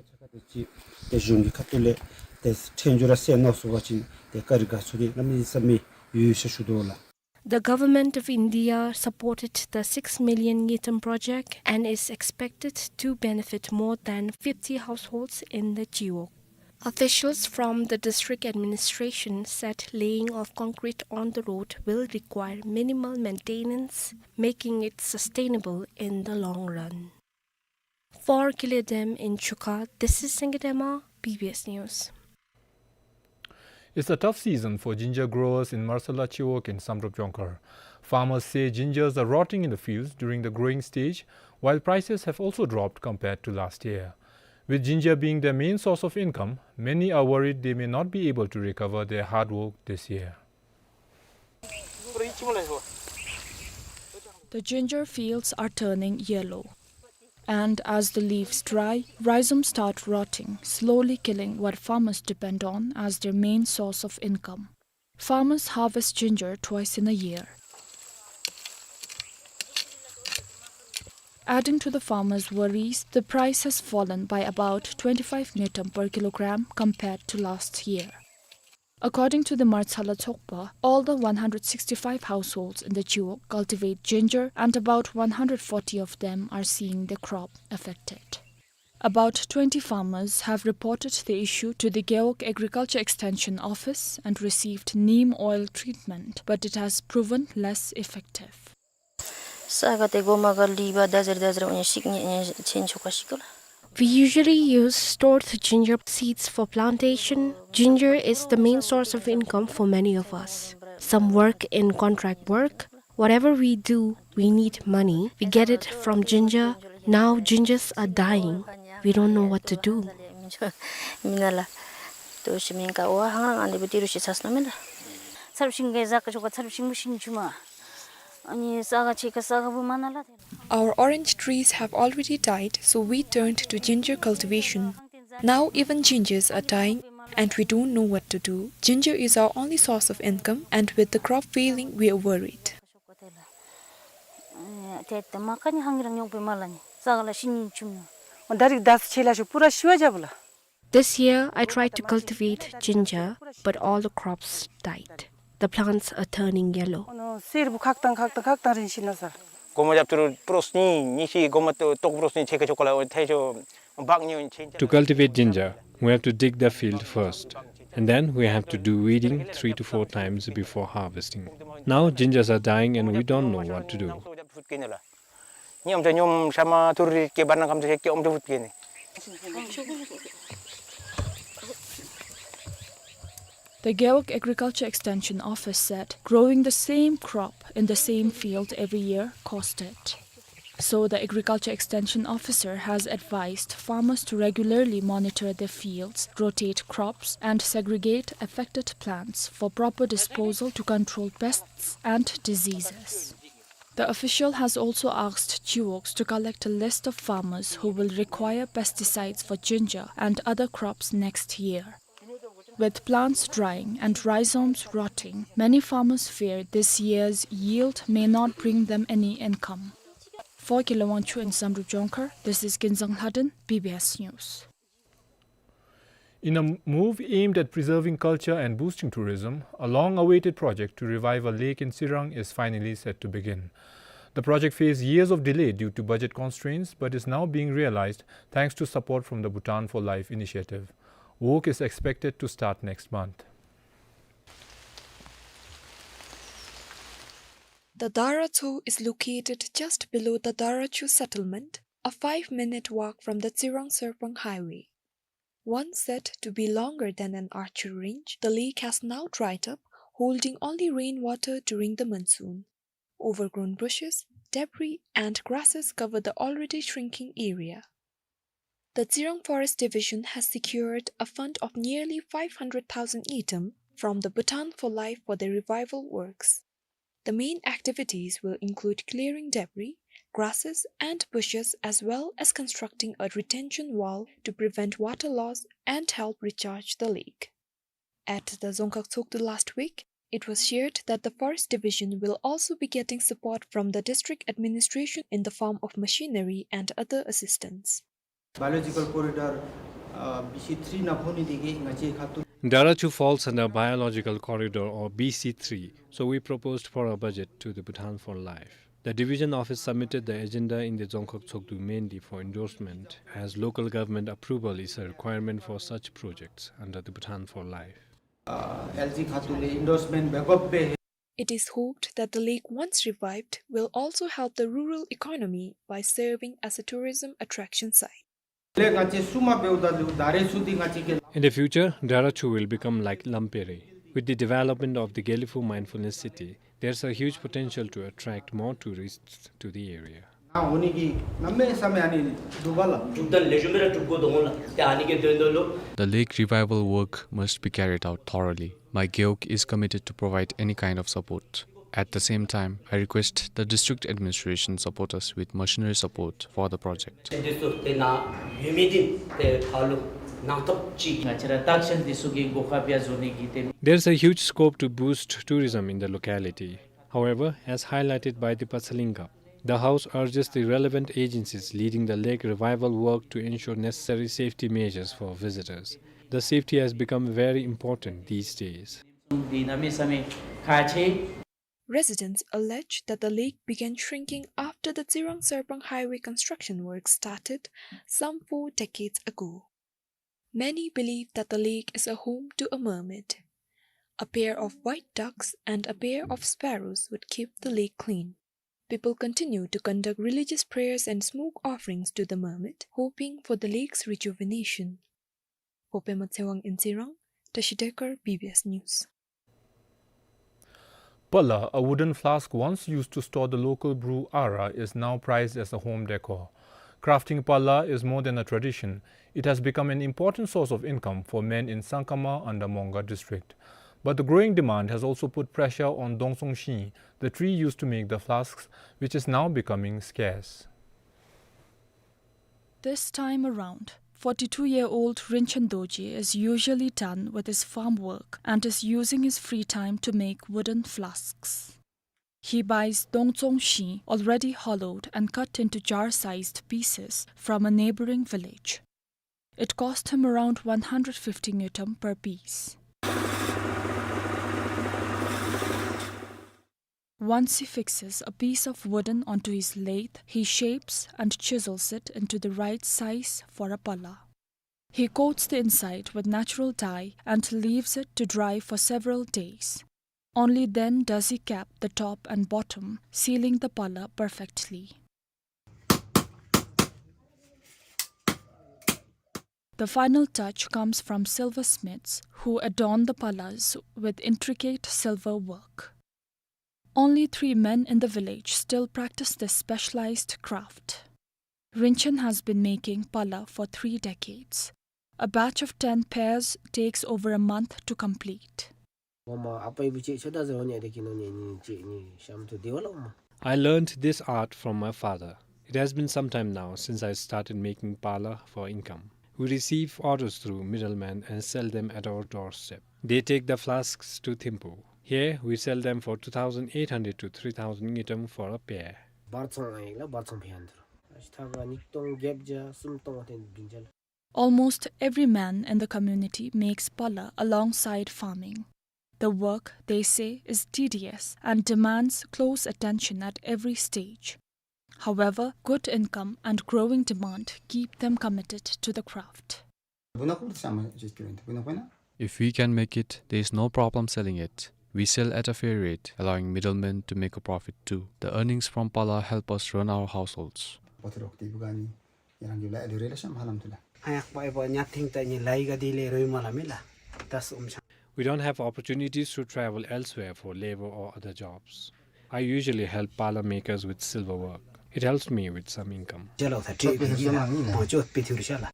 ཏེ་གཞུང་གི་ཁ་ཐུག་ལས་ཏེ་ཁྲལ་འགྱུར་ར་སེལ་གནང་ཚུགས་པ་ཅིན་ཏེ་བཀའ་དྲིན་དགའ་ཚོར་འདི་གནམ་མེད་ས་མེད་ཡོད་ཟེར་ཞུ་དོ་ལགས། The government of India supported the six million Ngiltam project and is expected to benefit more than fifty households in the Chiwok. Officials from the district administration said laying of concrete on the road will require minimal maintenance, making it sustainable in the long run. For Kile Dam in Chukha, this is Singye Dema, B B S News. It's a tough season for ginger growers in Marsalar Chiwok in Samdrup Jongkhar. Farmers say gingers are rotting in the fields during the growing stage, while prices have also dropped compared to last year. With ginger being their main source of income, many are worried they may not be able to recover their hard work this year. The ginger fields are turning yellow. And as the leaves dry, rhizomes start rotting, slowly killing what farmers depend on as their main source of income. Farmers harvest ginger twice in a year. Adding to the farmers' worries, the price has fallen by about twenty-five ngultrum per kilogram compared to last year. According to the Marsalar Chokpa, all the one hundred sixty-five households in the Chiwok cultivate ginger, and about one hundred forty of them are seeing their crop affected. About twenty farmers have reported the issue to the Gewog Agriculture Extension Office and received neem oil treatment, but it has proven less effective. ས་ག་ཏེ་གོ་མ་ག་ལི་བ་ད་ཟེར་ད་ཟེར་འོ་ནི་ཤིག་ཉེ་ཉེ་ཆེན་ཆོ་ག་ཤིག་གོ་ལགས། We usually use stored ginger seeds for plantation. Ginger is the main source of income for many of us. Some work in contract work. Whatever we do, we need money. We get it from ginger. Now gingers are dying. We don't know what to do. མི་ན་ལ་ཏོ་ཤི་མིན་ཀ་འོ་ཧང་རང་ཨ་ནི་བུ་ཏི་རུ་ཤི་ཚ་སྣ་མེད་ལགས། ཚར་ཤིང་གི་ཟ་ཀ་ཆོ་ག་ཚར་ཤིང་མུ་ཤིང་ཆུ་མ། ཨ་ནི་ས་ག་ཆེ་ཀ་ས་ག་བུ་མ་ན་ལགས། Our orange trees have already died, so we turned to ginger cultivation. Now even gingers are dying, and we don't know what to do. Ginger is our only source of income, and with the crop failing, we are worried. ཏེ་ཏེ་མ་ཀ་ནི་ཧང་རང་ཉོག་པེ་མ་ལ་ནི་ས་ག་ལ་ཤིང་ཆུ་མ། ད་རིག་ད་ཆེ་ལ་ཤོ་པུ་ར་ཤི་བ་ཇ་བུ་ལགས། This year, I tried to cultivate ginger, but all the crops died. The plants are turning yellow. གོ་མ་རྒྱབ་ཏུ་རུ་པྲོས་ནི་ཉི་ཤི་གོ་མ་ཏོག་པྲོས་ནི་ཆེ་ཀ་ཆོ་ཀ་ལ་ཐེ་ཆོ་བག་ཉོ་ཆེན། To cultivate ginger, we have to dig the field first, and then we have to do weeding three to four times before harvesting. Now gingers are dying and we don't know what to do. ཉམ་ཏ་ཉོམ་ཤ་མ་ཐུར་རི་ཀེ་བར་ན་ཀམ་ཏ་ཀེ་ཨོམ་ཏུ་བུད་ཀེ་ནི། The Gewog Agriculture Extension Office said growing the same crop in the same field every year costed. So the Agriculture Extension Officer has advised farmers to regularly monitor their fields, rotate crops, and segregate affected plants for proper disposal to control pests and diseases. The official has also asked Chiwogs to collect a list of farmers who will require pesticides for ginger and other crops next year. With plants drying and rhizomes rotting, many farmers fear this year's yield may not bring them any income. For Kile Wangchuk in Samdrup Jongkhar, this is Kinzang Lhaden, B B S News. In a move aimed at preserving culture and boosting tourism, a long-awaited project to revive a lake in Tsirang is finally set to begin. The project faced years of delay due to budget constraints, but is now being realized thanks to support from the Bhutan for Life initiative. Work is expected to start next month. The Dara Cho is located just below the Dara Cho settlement, a five-minute walk from the Tsirang-Sarpang highway. Once said to be longer than an archery range, the lake has now dried up, holding only rainwater during the monsoon. Overgrown bushes, debris, and grasses cover the already shrinking area. The Tsirang Forest Division has secured a fund of nearly five hundred thousand ngultrum from the Bhutan for Life for the revival works. The main activities will include clearing debris, grasses, and bushes, as well as constructing a retention wall to prevent water loss and help recharge the lake. At the Dzongkhag Tshogdu last week, it was shared that the Forest Division will also be getting support from the district administration in the form of machinery and other assistance. Biological corridor, uh, B C three ནང་ཕོག་ནི་དེ་གིས་ང་བཅས་ཁ་ཐུག Dara Cho falls under biological corridor or B C three, so we proposed for a budget to the Bhutan for Life. The division office submitted the agenda in the Dzongkhag Tshogdu mainly for endorsement, as local government approval is a requirement for such projects under the Bhutan for Life. ཨ་ཨེལ་ཇི་ཁ་ཐུག་ལས་ཨིན་ཌོརསི་མེནཊ་འབད་དགོཔ་སྦེ། It is hoped that the lake, once revived, will also help the rural economy by serving as a tourism attraction site. ལས་ང་བཅས་བསུ་མ་འབདཝ་ད་ལུ་ད་རེས་ཚུ་འདི་ང་བཅས་ཀྱི། In the future, Dara Cho will become like Lampere. With the development of the Gelephu Mindfulness City, there's a huge potential to attract more tourists to the area. ཨ་འོ་ནི་གི་གནམ་མེད་ས་མེད་ཨ་ནི་སྒྲུབ་པ་ལ། སྒྲུབ་ད་ལེགས་ཤོམ་སྦེ་ར་སྒྲུབ་དགོ་དོ་འོང་ལགས། ཏེ་ཨ་ནི་གི་དོན་དག་ལུ། The lake revival work must be carried out thoroughly. My gewog is committed to provide any kind of support. At the same time, I request the district administration support us with machinery support for the project. ཏེ་འདི་ཚུ་ཏེ་ནཱ་ཡོད་མི་འདི་ཏེ་ཕར་ལུ་གནང་ཐབས་ཅིག། ང་བཅས་ར་བརྟག་དཔྱད་འདི་ཚུ་གི་སྒོ་ཁར་སྦེ་བཟོ་ནི་གི་ཏེ། There's a huge scope to boost tourism in the locality. However, as highlighted by the Patsalingap, the house urges the relevant agencies leading the lake revival work to ensure necessary safety measures for visitors. The safety has become very important these days. འདི་གནམ་མེད་ས་མེད་ཁག་ཆེ། Residents allege that the lake began shrinking after the Tsirang-Sarpang highway construction work started some four decades ago. Many believe that the lake is a home to a mermaid. A pair of white ducks and a pair of sparrows would keep the lake clean. People continue to conduct religious prayers and smoke offerings to the mermaid, hoping for the lake's rejuvenation. Popema Tsewang in Tsirang, Tashi Dekar, B B S News. Pala, a wooden flask once used to store the local brew ara, is now prized as a home decor. Crafting pala is more than a tradition. It has become an important source of income for men in Sangkama under Mongar district. But the growing demand has also put pressure on Dongtsong Shin, the tree used to make the flasks, which is now becoming scarce. This time around, forty-two-year-old Rinchen Dorji is usually done with his farm work and is using his free time to make wooden flasks. He buys Dongtsong Shin, already hollowed and cut into jar-sized pieces, from a neighboring village. It cost him around one hundred fifty ngultrum per piece. Once he fixes a piece of wooden onto his lathe, he shapes and chisels it into the right size for a pala. He coats the inside with natural dye and leaves it to dry for several days. Only then does he cap the top and bottom, sealing the pala perfectly. The final touch comes from silversmiths who adorn the palas with intricate silver work. Only three men in the village still practice this specialized craft. Rinchen has been making pala for three decades. A batch of ten pairs takes over a month to complete. ངོ་མ་ཨ་པའི་བུ་ཅིག་ཆོས་དར་ཟེར་འོང་ནི་དེ་གི་ནང་ནས་ནི་ཅིག་ནི་གཤམ་དུ་བདེ་བ་ལ་འོང་མ། I learned this art from my father. It has been some time now since I started making pala for income. We receive orders through middlemen and sell them at our doorstep. They take the flasks to Thimphu. Here, we sell them for two thousand eight hundred to three thousand ngultrum for a pair. འབར་ཚང་ཨ་ཡིག་ལ་འབར་ཚང་ཕི་ཡ་འདུར། ཨ་ཤི་ཐ་ག་ཉིས་སྟོང་བརྒྱད་བརྒྱ་སུམ་སྟོང་བ་དེ་བདུན་བརྒྱ་ལ། Almost every man in the community makes pala alongside farming. The work, they say, is tedious and demands close attention at every stage. However, good income and growing demand keep them committed to the craft. If we can make it, there is no problem selling it. We sell at a fair rate, allowing middlemen to make a profit too. The earnings from Pala help us run our households. Ayak pa ibo nyating ta ni lai ga di le roi mala mila. Das um chang. We don't have opportunities to travel elsewhere for labor or other jobs. I usually help Pala makers with silver work. It helps me with some income. Chalo tha tri pi di la. Mo chot pi thur shala.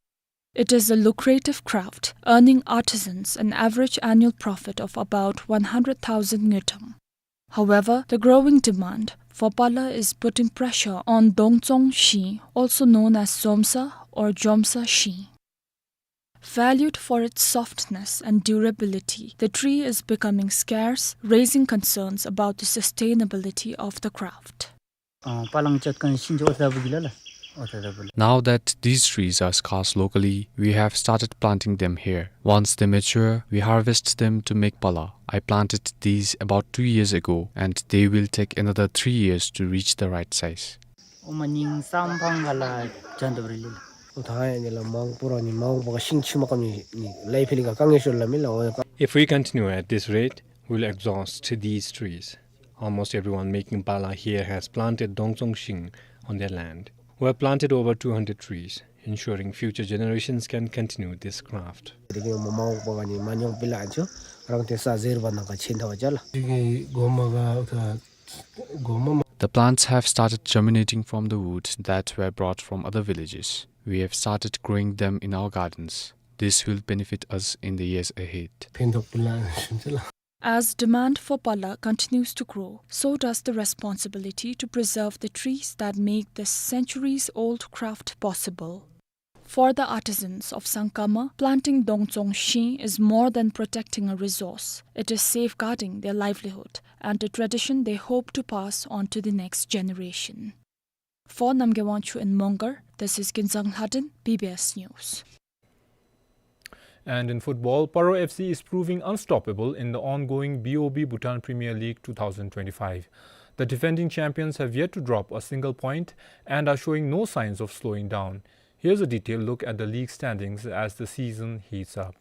It is a lucrative craft, earning artisans an average annual profit of about one hundred thousand ngultrum. However, the growing demand for Pala is putting pressure on Dongchong Shing, also known as Zomsa or Jomsa Shing. Valued for its softness and durability, the tree is becoming scarce, raising concerns about the sustainability of the craft. Ā, palang chat kan shin jo sa bu gila la. Ota da bu la. Now that these trees are scarce locally, we have started planting them here. Once they mature, we harvest them to make pala. I planted these about two years ago, and they will take another three years to reach the right size. Oma ning sam phang ga la jan da bu ri li la. Ota ya ni la mang pura ni mang ba shing chuma kam ni, ni lai phili ga kang ye shul la mi la o ya ka. If we continue at this rate, we'll exhaust these trees. Almost everyone making pala here has planted Dongchong Shing on their land. We have planted over two hundred trees, ensuring future generations can continue this craft. Digi mo mau pa ni manyong pila ancho, rang te sa zer ba nang ka chen thawa jala. Digi goma ga, ga, goma ma. The plants have started germinating from the wood that were brought from other villages. We have started growing them in our gardens. This will benefit us in the years ahead. Phen thok pila ancho jala. As demand for pala continues to grow, so does the responsibility to preserve the trees that make this centuries-old craft possible. For the artisans of Sangkama, planting Dongchong Shing is more than protecting a resource. It is safeguarding their livelihood and a tradition they hope to pass on to the next generation. For Namgay Wangchuk in Mongar, this is Kinzang Lhadon, B B S News. And in football, Paro F C is proving unstoppable in the ongoing B O B Bhutan Premier League two thousand twenty-five. The defending champions have yet to drop a single point and are showing no signs of slowing down. Here's a detailed look at the league standings as the season heats up.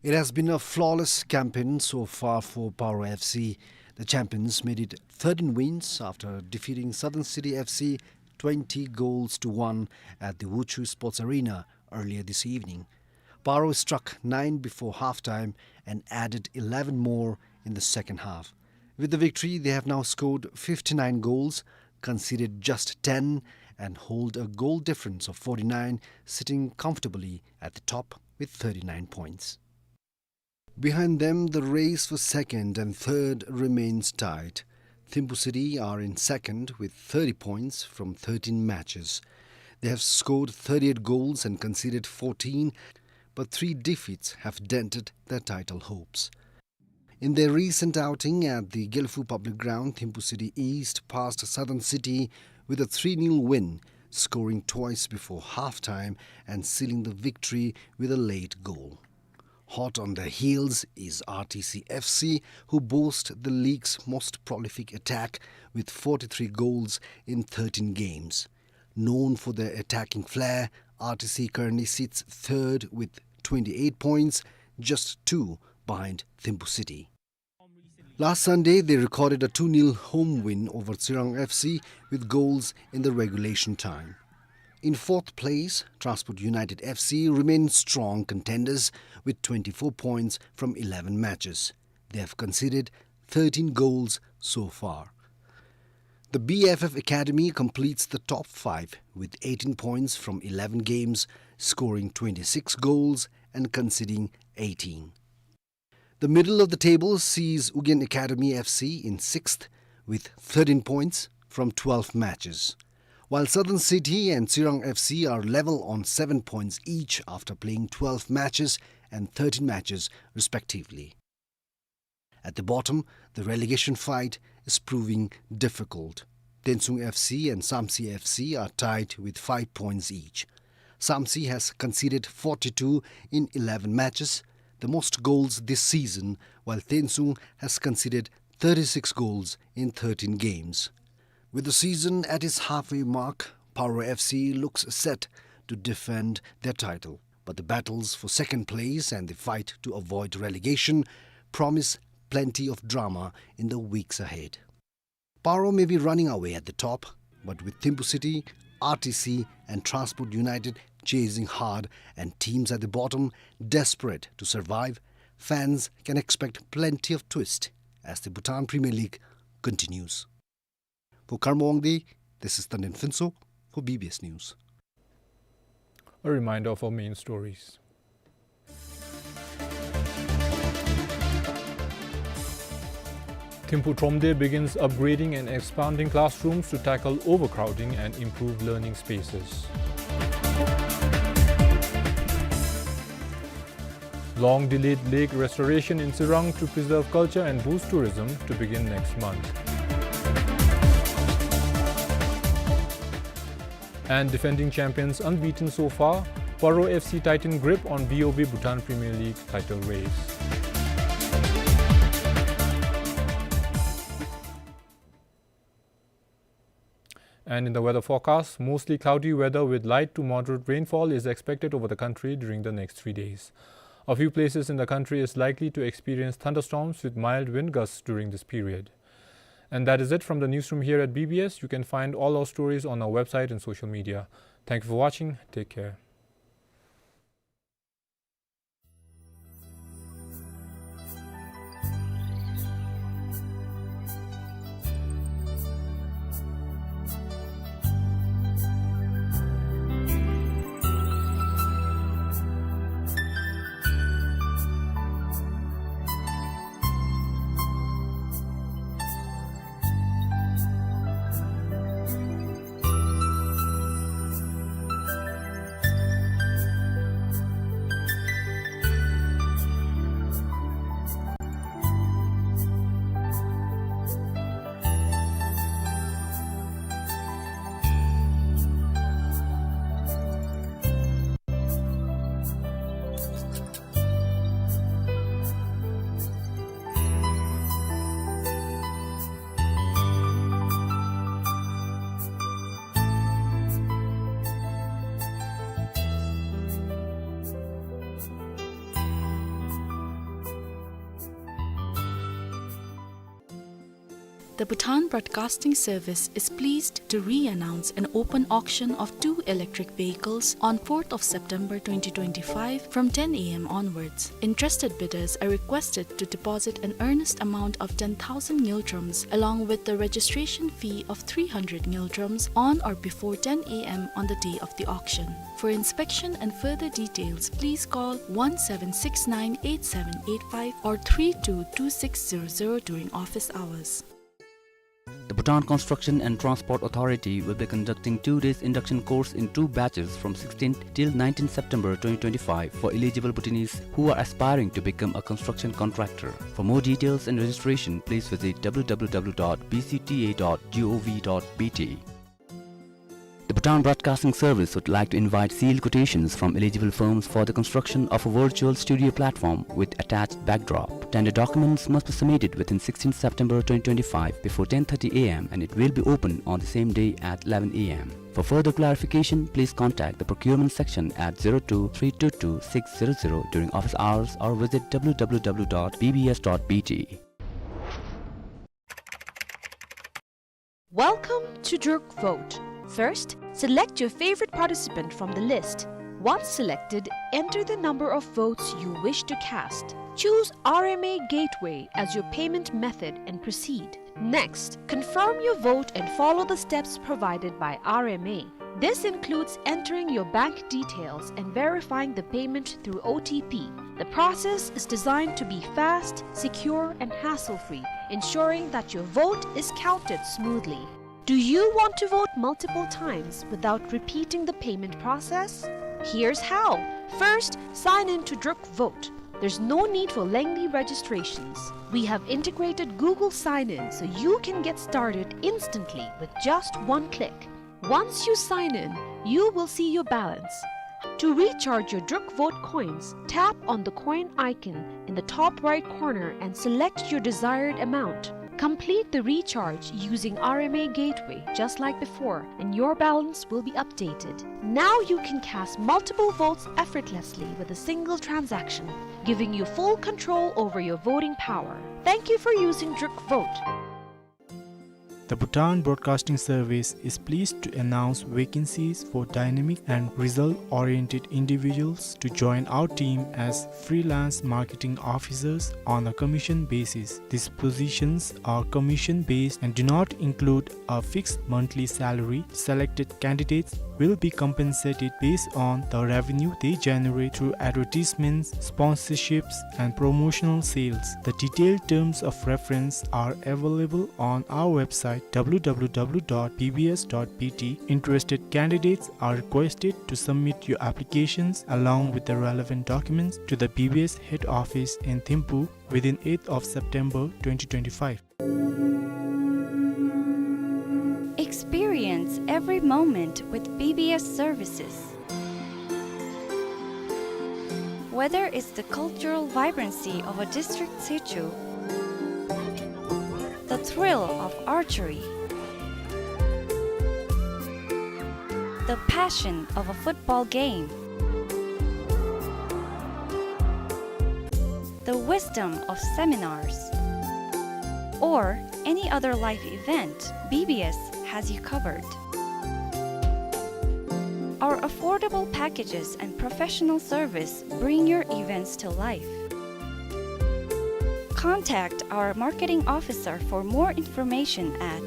It has been a flawless campaign so far for Paro F C. The champions made it thirteen wins after defeating Southern City F C twenty goals to one at the Wuchu Sports Arena earlier this evening. Paro struck nine before halftime and added eleven more in the second half. With the victory, they have now scored fifty-nine goals, conceded just ten, and hold a goal difference of forty-nine, sitting comfortably at the top with thirty-nine points. Behind them, the race for second and third remains tight. Thimphu City are in second with thirty points from thirteen matches. They have scored thirty-eight goals and conceded fourteen, but three defeats have dented their title hopes. In their recent outing at the Gelphu Public Ground, Thimphu City eased past Southern City with a three nil win, scoring twice before halftime and sealing the victory with a late goal. Hot on their heels is R T C F C, who boast the league's most prolific attack with forty-three goals in thirteen games. Known for their attacking flair, R T C currently sits third with twenty-eight points, just two behind Thimphu City. Last Sunday, they recorded a two nil home win over Tsirang F C with goals in the regulation time. In fourth place, Transport United F C remain strong contenders with twenty-four points from eleven matches. They have conceded thirteen goals so far. The B F F Academy completes the top five with eighteen points from eleven games, scoring twenty-six goals and conceding eighteen. The middle of the table sees Ugyen Academy F C in sixth with thirteen points from twelve matches, while Southern City and Tsirang F C are level on seven points each after playing twelve matches and thirteen matches respectively. At the bottom, the relegation fight is proving difficult. Tensung F C and Samtse F C are tied with five points each. Samtse has conceded forty-two in eleven matches, the most goals this season, while Tensung has conceded thirty-six goals in thirteen games. With the season at its halfway mark, Paro F C looks set to defend their title. But the battles for second place and the fight to avoid relegation promise plenty of drama in the weeks ahead. Paro may be running away at the top, but with Thimphu City, R T C and Transport United chasing hard and teams at the bottom desperate to survive, fans can expect plenty of twist as the Bhutan Premier League continues. For Kharma Wangdi, this is Tandin Phuntsho for B B S News. A reminder of our main stories. Thimphu Thromde begins upgrading and expanding classrooms to tackle overcrowding and improve learning spaces. Long delayed lake restoration in Tsirang to preserve culture and boost tourism to begin next month. And defending champions unbeaten so far, Paro F C tighten grip on B O B Bhutan Premier League title race. And in the weather forecast, mostly cloudy weather with light to moderate rainfall is expected over the country during the next three days. A few places in the country is likely to experience thunderstorms with mild wind gusts during this period. And that is it from the newsroom here at B B S. You can find all our stories on our website and social media. Thank you for watching. Take care. The Bhutan Broadcasting Service is pleased to re-announce an open auction of two electric vehicles on fourth of September twenty twenty-five from ten A M onwards. Interested bidders are requested to deposit an earnest amount of ten thousand ngultrums along with the registration fee of three hundred ngultrums on or before ten A M on the day of the auction. For inspection and further details, please call one seven six nine eight seven eight five or three two two six zero zero during office hours. The Bhutan Construction and Transport Authority will be conducting two days induction course in two batches from sixteenth till nineteenth September twenty twenty-five for eligible Bhutanese who are aspiring to become a construction contractor. For more details and registration, please visit W W W dot B C T A dot G O V dot B T. The Bhutan Broadcasting Service would like to invite sealed quotations from eligible firms for the construction of a virtual studio platform with attached backdrop. Tender documents must be submitted within sixteenth September twenty twenty-five before ten thirty A M and it will be open on the same day at eleven A M. For further clarification, please contact the procurement section at zero two three two two six zero zero during office hours or visit W W W dot B B S dot B T. Welcome to Druk Vote. First, select your favorite participant from the list. Once selected, enter the number of votes you wish to cast. Choose R M A Gateway as your payment method and proceed. Next, confirm your vote and follow the steps provided by R M A. This includes entering your bank details and verifying the payment through O T P. The process is designed to be fast, secure, and hassle-free, ensuring that your vote is counted smoothly. Do you want to vote multiple times without repeating the payment process? Here's how. First, sign in to Druk Vote. There's no need for lengthy registrations. We have integrated Google Sign-In so you can get started instantly with just one click. Once you sign in, you will see your balance. To recharge your Druk Vote coins, tap on the coin icon in the top right corner and select your desired amount. Complete the recharge using R M A Gateway just like before, and your balance will be updated. Now you can cast multiple votes effortlessly with a single transaction, giving you full control over your voting power. Thank you for using Druk Vote. The Bhutan Broadcasting Service is pleased to announce vacancies for dynamic and result-oriented individuals to join our team as freelance marketing officers on a commission basis. These positions are commission-based and do not include a fixed monthly salary. Selected candidates will be compensated based on the revenue they generate through advertisements, sponsorships, and promotional sales. The detailed terms of reference are available on our website, W W W dot B B S dot B T. Interested candidates are requested to submit your applications along with the relevant documents to the B B S head office in Thimphu within eighth of September twenty twenty-five. Experience every moment with B B S services. Whether it's the cultural vibrancy of a district situ, the thrill of archery, the passion of a football game, the wisdom of seminars, or any other life event, B B S has you covered. Our affordable packages and professional service bring your events to life. Contact our marketing officer for more information at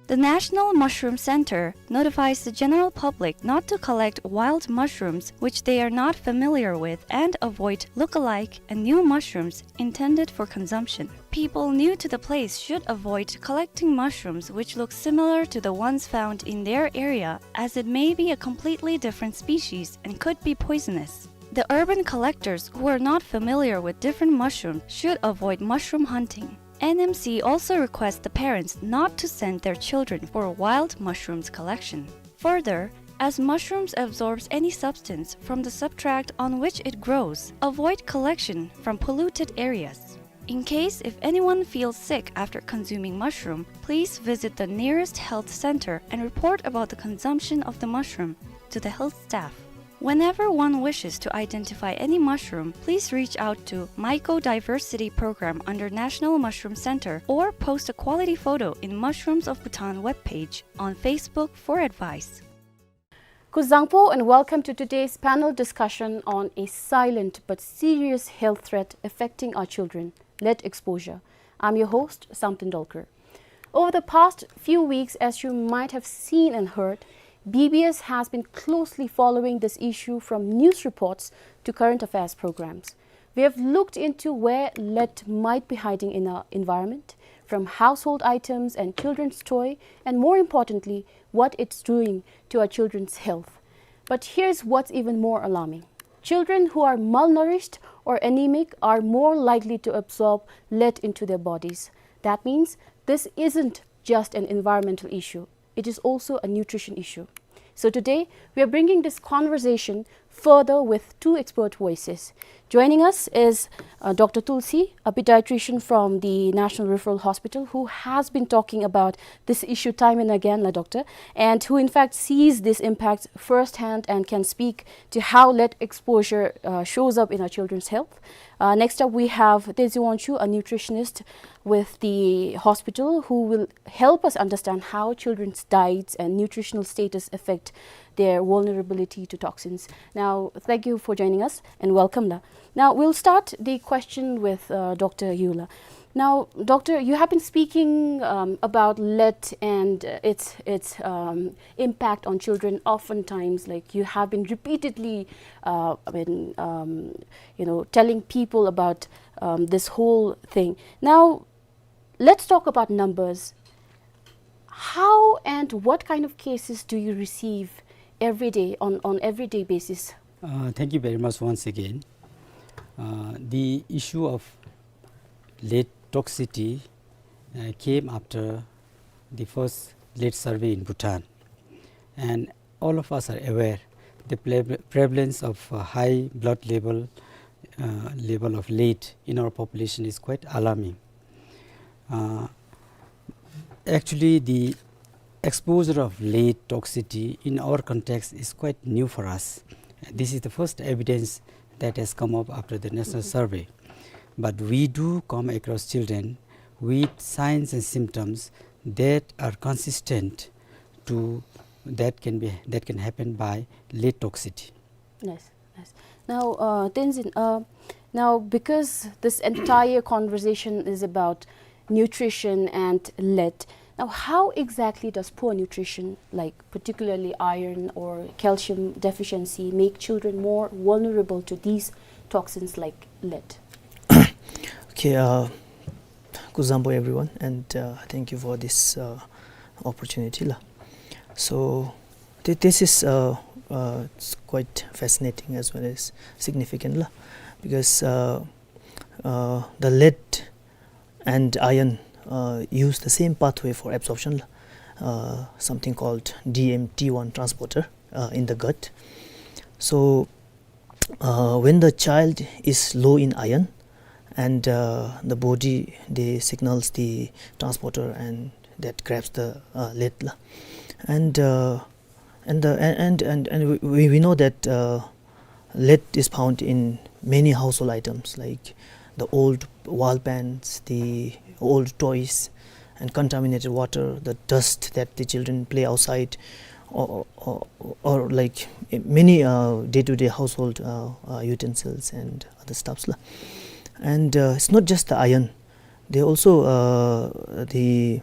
The National Mushroom Center notifies the general public not to collect wild mushrooms which they are not familiar with and avoid look-alike and new mushrooms intended for consumption. People new to the place should avoid collecting mushrooms which look similar to the ones found in their area, as it may be a completely different species and could be poisonous. The urban collectors who are not familiar with different mushrooms should avoid mushroom hunting. N M C also requests the parents not to send their children for wild mushrooms collection. Further, as mushrooms absorbs any substance from the substrate on which it grows, avoid collection from polluted areas. In case if anyone feels sick after consuming mushroom, please visit the nearest health center and report about the consumption of the mushroom to the health staff. Whenever one wishes to identify any mushroom, please reach out to Mycodiversity Program under National Mushroom Center or post a quality photo in Mushrooms of Bhutan webpage on Facebook for advice. Kuzuzangpo and welcome to today's panel discussion on a silent but serious health threat affecting our children, lead exposure. I'm your host, Samten Dolkar. Over the past few weeks, as you might have seen and heard, B B S has been closely following this issue from news reports to current affairs programs. We have looked into where lead might be hiding in our environment, from household items and children's toy, and more importantly, what it's doing to our children's health. But here's what's even more alarming. Children who are malnourished or anemic are more likely to absorb lead into their bodies. That means this isn't just an environmental issue. It is also a nutrition issue. So today, we are bringing this conversation further with two expert voices. Joining us is, uh, Doctor Tulsi, a pediatrician from the National Referral Hospital, who has been talking about this issue time and again, la doctor, and who in fact sees this impact firsthand and can speak to how lead exposure, uh, shows up in our children's health. Uh, next up, we have Tezi Wangchuk, a nutritionist with the hospital, who will help us understand how children's diets and nutritional status affect their vulnerability to toxins. Now, thank you for joining us and welcome, la. Now, we'll start the question with, uh, Doctor Yula. Now, Doctor, you have been speaking, um, about lead and, uh, its, its, um, impact on children. Oftentimes, like, you have been repeatedly, uh, I mean, um, you know, telling people about, um, this whole thing. Now, let's talk about numbers. How and what kind of cases do you receive every day, on, on everyday basis? Uh, thank you very much once again. Uh, the issue of lead toxicity, uh, came after the first lead survey in Bhutan. And all of us are aware the pre-, prevalence of, uh, high blood level uh, level of lead in our population is quite alarming. Uh, actually, the exposure of lead toxicity in our context is quite new for us. This is the first evidence that has come up after the national survey. But we do come across children with signs and symptoms that are consistent to that can be, that can happen by lead toxicity. Yes, yes. Now, uh, Tenzin, uh, now because this entire conversation is about nutrition and lead, now how exactly does poor nutrition, like particularly iron or calcium deficiency, make children more vulnerable to these toxins like lead? Okay, uh, kuzuzangpo everyone, and, uh, thank you for this, uh, opportunity la. So, thi- this is, uh, uh, it's quite fascinating as well as significant la, because, uh, uh, the lead and iron, uh, use the same pathway for absorption la, uh, something called D M T one transporter, uh, in the gut. So, uh, when the child is low in iron, and, uh, the body, they signals the transporter, and that grabs the, uh, lead la. And, uh, and the, and, and, and, and we, we know that, uh, lead is found in many household items, like the old wall paints, the old toys, and contaminated water, the dust that the children play outside, or, or, or like, eh, many, uh, day-to-day household, uh, uh, utensils and other stuffs la. And, uh, it's not just the iron. They also, uh, the,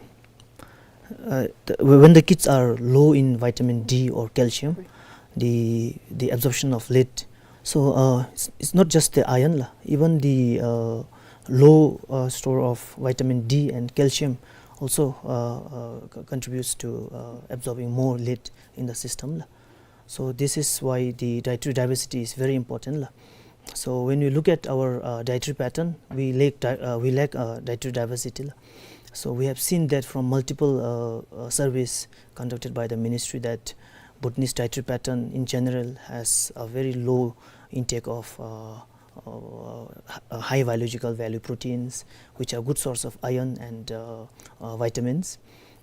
uh, the, when the kids are low in vitamin D or calcium, the, the absorption of lead. So, uh, it's, it's not just the iron la. Even the, uh, low, uh, store of vitamin D and calcium also, uh, uh, co- contributes to, uh, absorbing more lead in the system la. So this is why the dietary diversity is very important la. So when we look at our, uh, dietary pattern, we lack di- uh, we lack, uh, dietary diversity la. So we have seen that from multiple, uh, uh, surveys conducted by the ministry that Bhutanese dietary pattern in general has a very low intake of, uh, uh, h- uh, high biological value proteins, which are good source of iron and, uh, uh, vitamins.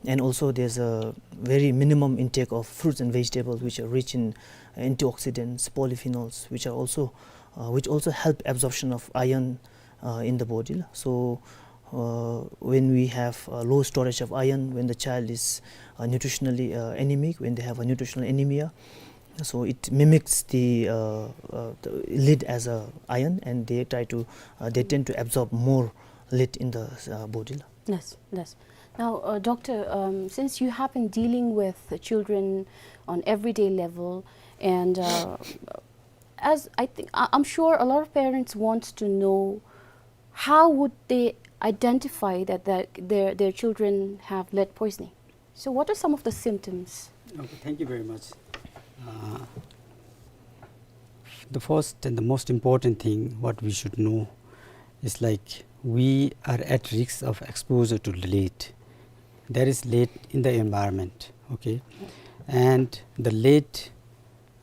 And also there's a very minimum intake of fruits and vegetables, which are rich in antioxidants, polyphenols, which are also, uh, which also help absorption of iron, uh, in the body la. So, uh, when we have a low storage of iron, when the child is, uh, nutritionally, uh, anemic, when they have a nutritional anemia, so it mimics the, uh, uh, the lead as a iron, and they try to, uh, they tend to absorb more lead in the, uh, body la. Yes, yes. Now, uh, doctor, um, since you have been dealing with the children on everyday level, and, uh, as I think, I- I'm sure a lot of parents want to know, how would they identify that their, their, their children have lead poisoning? So what are some of the symptoms? Okay, thank you very much. Uh, the first and the most important thing what we should know is, like, we are at risk of exposure to lead. There is lead in the environment, okay? And the lead,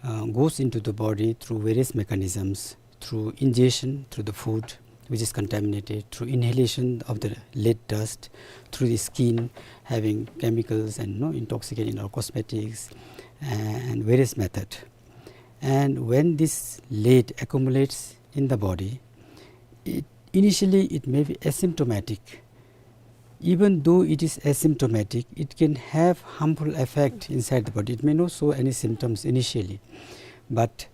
uh, goes into the body through various mechanisms, through ingestion, through the food which is contaminated, through inhalation of the lead dust, through the skin having chemicals and, you know, intoxicant in our cosmetics, and various method. And when this lead accumulates in the body, it, initially it may be asymptomatic. Even though it is asymptomatic, it can have harmful effect inside the body. It may not show any symptoms initially, but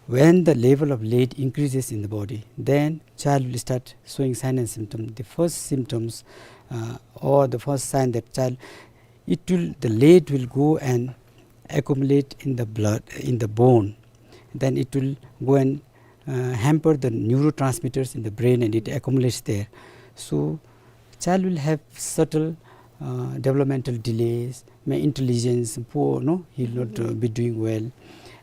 when the level of lead increases in the body, then child will start showing sign and symptom. The first symptoms, uh, or the first sign that child, it will, the lead will go and accumulate in the blood, in the bone. Then it will go and, uh, hamper the neurotransmitters in the brain, and it accumulates there. So child will have subtle, uh, developmental delays, may intelligence poor, no, he will not, uh, be doing well.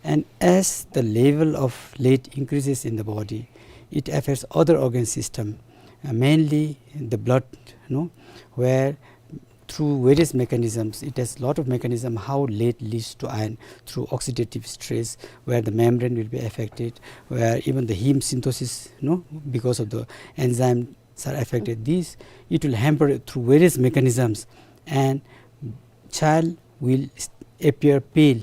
And as the level of lead increases in the body, it affects other organ system, uh, mainly the blood, no, where through various mechanisms. It has lot of mechanism how lead leads to iron, through oxidative stress, where the membrane will be affected, where even the heme synthesis, you know, because of the enzymes are affected. This, it will hamper through various mechanisms, and child will s-, appear pale,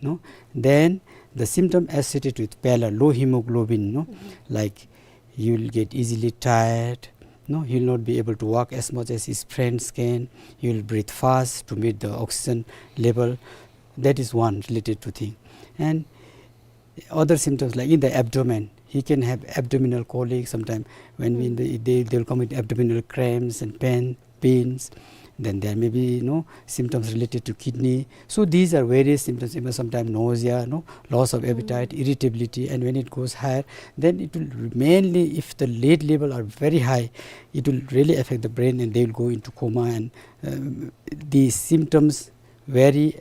no? Then the symptom associated with pallor, low hemoglobin, no? Like, you'll get easily tired, no? You'll not be able to walk as much as his friends can. You'll breathe fast to meet the oxygen level. That is one related to thing. And other symptoms, like in the abdomen, he can have abdominal colic sometime. When we, they, they, they'll come with abdominal cramps and pain, pains. Then there may be, you know, symptoms related to kidney. So these are various symptoms, even sometimes nausea, no, loss of appetite, irritability, and when it goes higher, then it will mainly, if the lead level are very high, it will really affect the brain, and they will go into coma, and, um, the symptoms vary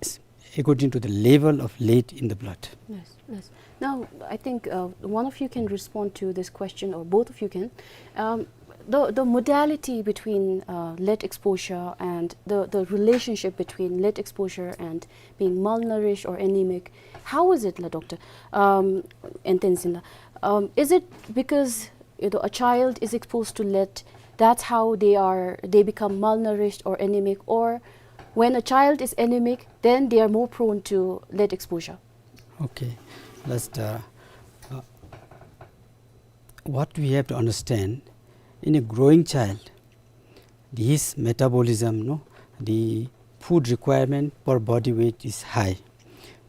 s-, according to the level of lead in the blood. Yes, yes. Now, I think, uh, one of you can respond to this question, or both of you can. Um, the, the modality between, uh, lead exposure and the, the relationship between lead exposure and being malnourished or anemic, how is it, la doctor? Um, and then Zinda, um, is it because, you know, a child is exposed to lead, that's how they are, they become malnourished or anemic, or when a child is anemic, then they are more prone to lead exposure? Okay, let's, uh, uh, what we have to understand, in a growing child, his metabolism, no, the food requirement per body weight is high.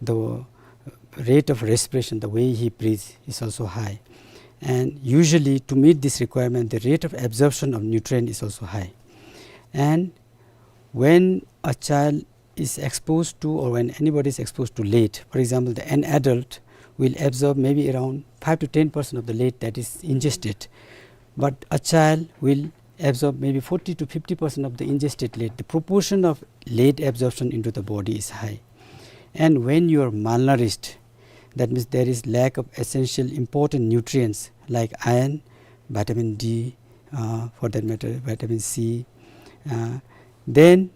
The rate of respiration, the way he breathes, is also high. And usually, to meet this requirement, the rate of absorption of nutrient is also high. And when a child is exposed to, or when anybody is exposed to lead, for example, the, an adult will absorb maybe around five to ten percent of the lead that is ingested. But a child will absorb maybe forty to fifty percent of the ingested lead. The proportion of lead absorption into the body is high. And when you are malnourished, that means there is lack of essential important nutrients like iron, vitamin D, uh, for that matter, vitamin C, uh, then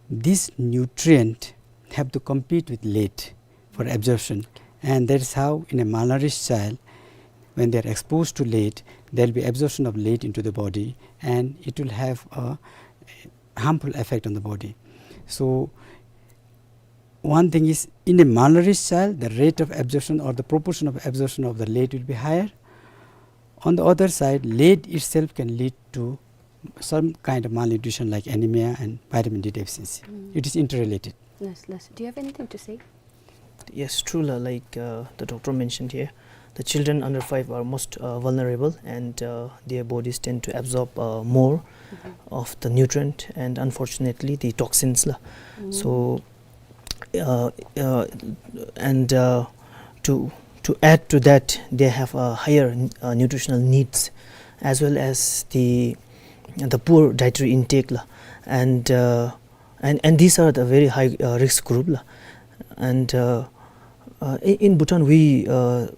this nutrient have to compete with lead for absorption. And that is how in a malnourished child, when they are exposed to lead, there will be absorption of lead into the body, and it will have a harmful effect on the body. So one thing is, in a malnourished child, the rate of absorption or the proportion of absorption of the lead will be higher. On the other side, lead itself can lead to some kind of malnutrition like anemia and vitamin D deficiency. Mm. It is interrelated. Yes, yes. Do you have anything to say? Yes, true, la, like, uh, the doctor mentioned here, the children under five are most, uh, vulnerable, and, uh, their bodies tend to absorb, uh, more of the nutrient and, unfortunately, the toxins, la. Mm. So, uh, uh, and, uh, to, to add to that, they have, uh, higher, uh, nutritional needs, as well as the, the poor dietary intake, la. And, uh, and, and these are the very high, uh, risk group, la. And, uh, uh, in, in Bhutan, we, uh,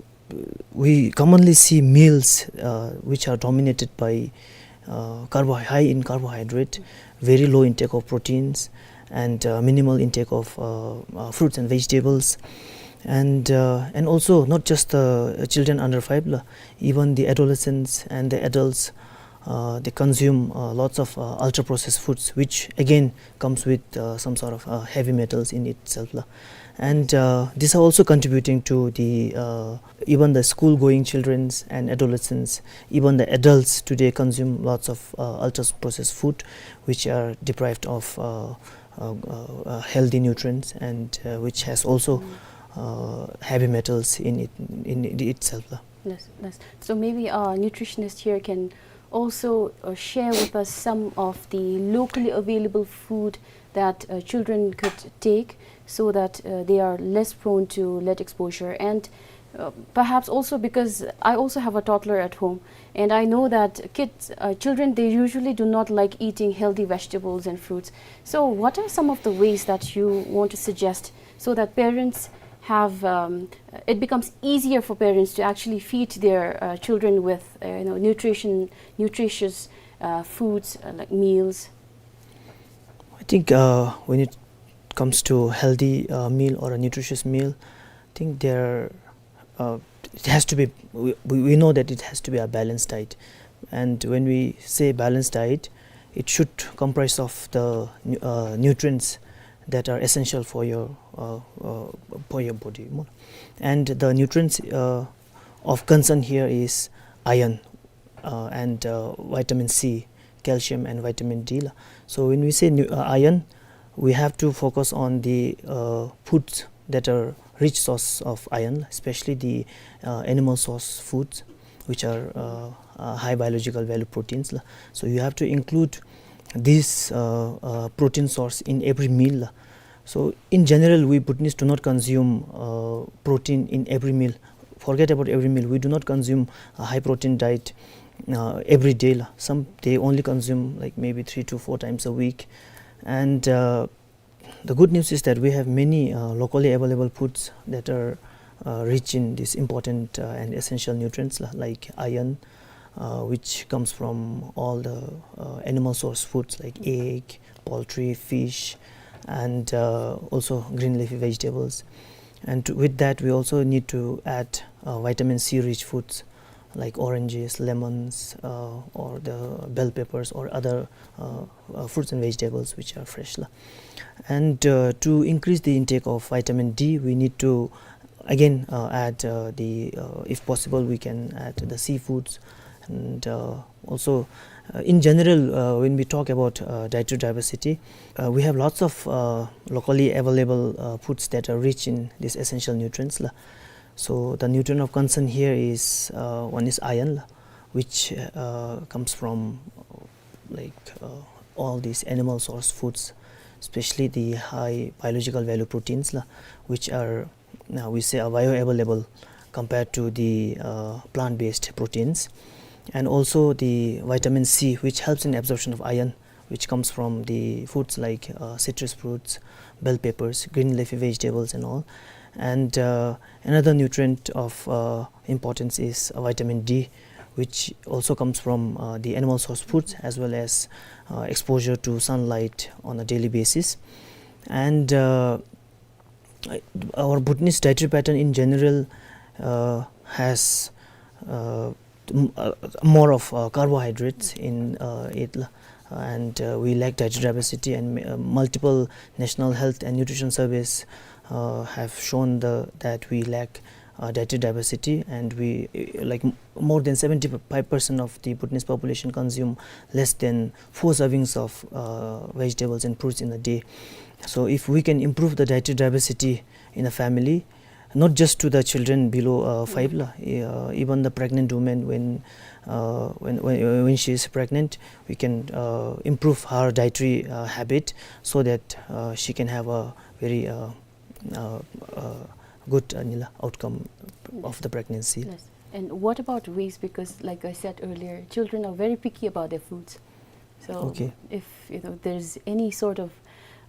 we commonly see meals, uh, which are dominated by, uh, carbo-, high in carbohydrate, very low intake of proteins, and, uh, minimal intake of, uh, uh, fruits and vegetables. And, uh, and also, not just the children under five, la, even the adolescents and the adults, uh, they consume, uh, lots of, uh, ultra-processed foods, which again comes with, uh, some sort of, uh, heavy metals in itself, la. And, uh, these are also contributing to the, uh, even the school-going childrens and adolescents, even the adults today consume lots of, uh, ultra-processed food, which are deprived of, uh, uh, uh, uh, healthy nutrients, and, uh, which has also, uh, heavy metals in it, in it itself, la. Yes, yes. So maybe our nutritionist here can also, uh, share with us some of the locally available food that, uh, children could take so that, uh, they are less prone to lead exposure. And, uh, perhaps also because I also have a toddler at home, and I know that kids, uh, children, they usually do not like eating healthy vegetables and fruits. So what are some of the ways that you want to suggest so that parents have, um, it becomes easier for parents to actually feed their, uh, children with, uh, you know, nutrition, nutritious, uh, foods, uh, like meals? think, uh, when it comes to healthy, uh, meal or a nutritious meal, I think there, uh, it has to be, we, we we know that it has to be a balanced diet. And when we say balanced diet, it should comprise of the nu-, uh, nutrients that are essential for your, uh, uh, for your body. And the nutrients, uh, of concern here is iron, uh, and, uh, vitamin C, calcium and vitamin D la. So when we say nu-, uh, iron, we have to focus on the, uh, foods that are rich source of iron, especially the, uh, animal source foods, which are, uh, uh, high biological value proteins la. So you have to include this, uh, uh, protein source in every meal la. So in general, we Bhutanese do not consume, uh, protein in every meal. Forget about every meal. We do not consume a high protein diet, uh, every day la. Some, they only consume, like, maybe three to four times a week. And, uh, the good news is that we have many, uh, locally available foods that are, uh, rich in these important, uh, and essential nutrients la, like iron, uh, which comes from all the, uh, animal source foods like egg, poultry, fish, and, uh, also green leafy vegetables. And to, with that, we also need to add, uh, vitamin C rich foods like oranges, lemons, uh, or the bell peppers or other, uh, uh, fruits and vegetables which are fresh la. And, uh, to increase the intake of vitamin D, we need to again, uh, add, uh, the, uh, if possible, we can add the seafoods. And, uh, also, uh, in general, uh, when we talk about, uh, dietary diversity, uh, we have lots of, uh, locally available, uh, foods that are rich in these essential nutrients la. So the nutrient of concern here is, uh, one is iron la, which, uh, comes from, uh, like, uh, all these animal source foods, especially the high biological value proteins la, which are, uh, we say, are bioavailable compared to the, uh, plant-based proteins. And also the vitamin C, which helps in absorption of iron, which comes from the foods like, uh, citrus fruits, bell peppers, green leafy vegetables and all. And, uh, another nutrient of, uh, importance is, uh, vitamin D, which also comes from, uh, the animal source foods as well as, uh, exposure to sunlight on a daily basis. And, uh, our Bhutanese dietary pattern in general, uh, has, uh, m-, uh, more of, uh, carbohydrates in, uh, it la. And, uh, we lack dietary diversity, and, uh, multiple national health and nutrition surveys, uh, have shown the, that we lack, uh, dietary diversity, and we, uh, like, m-, more than seventy-five percent of the Bhutanese population consume less than four servings of, uh, vegetables and fruits in a day. So if we can improve the dietary diversity in a family, not just to the children below, uh, five la, uh, even the pregnant women, when, uh, when, when, when she is pregnant, we can, uh, improve her dietary, uh, habit so that, uh, she can have a very, uh, uh, uh, good, uh, nila outcome of the pregnancy. Yes. And what about waste? Because, like I said earlier, children are very picky about their foods. So, okay, if, you know, there's any sort of,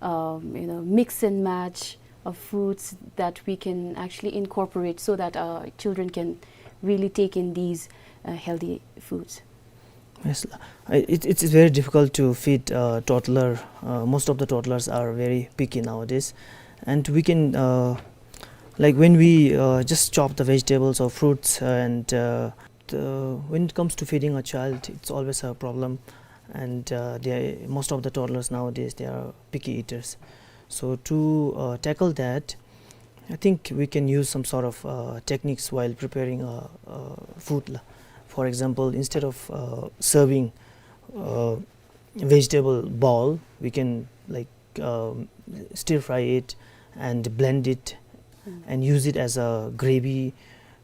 um, you know, mix and match of foods that we can actually incorporate so that our children can really take in these, uh, healthy foods. Yes, I, it, it's very difficult to feed, uh, toddler. Uh, most of the toddlers are very picky nowadays, and we can, uh, like, when we, uh, just chop the vegetables or fruits, uh, and, uh, the, when it comes to feeding a child, it's always a problem, and, uh, they, most of the toddlers nowadays, they are picky eaters. So to, uh, tackle that, I think we can use some sort of, uh, techniques while preparing, uh, uh, food la. For example, instead of, uh, serving, uh, vegetable bowl, we can, like, um, stir fry it and blend it and use it as a gravy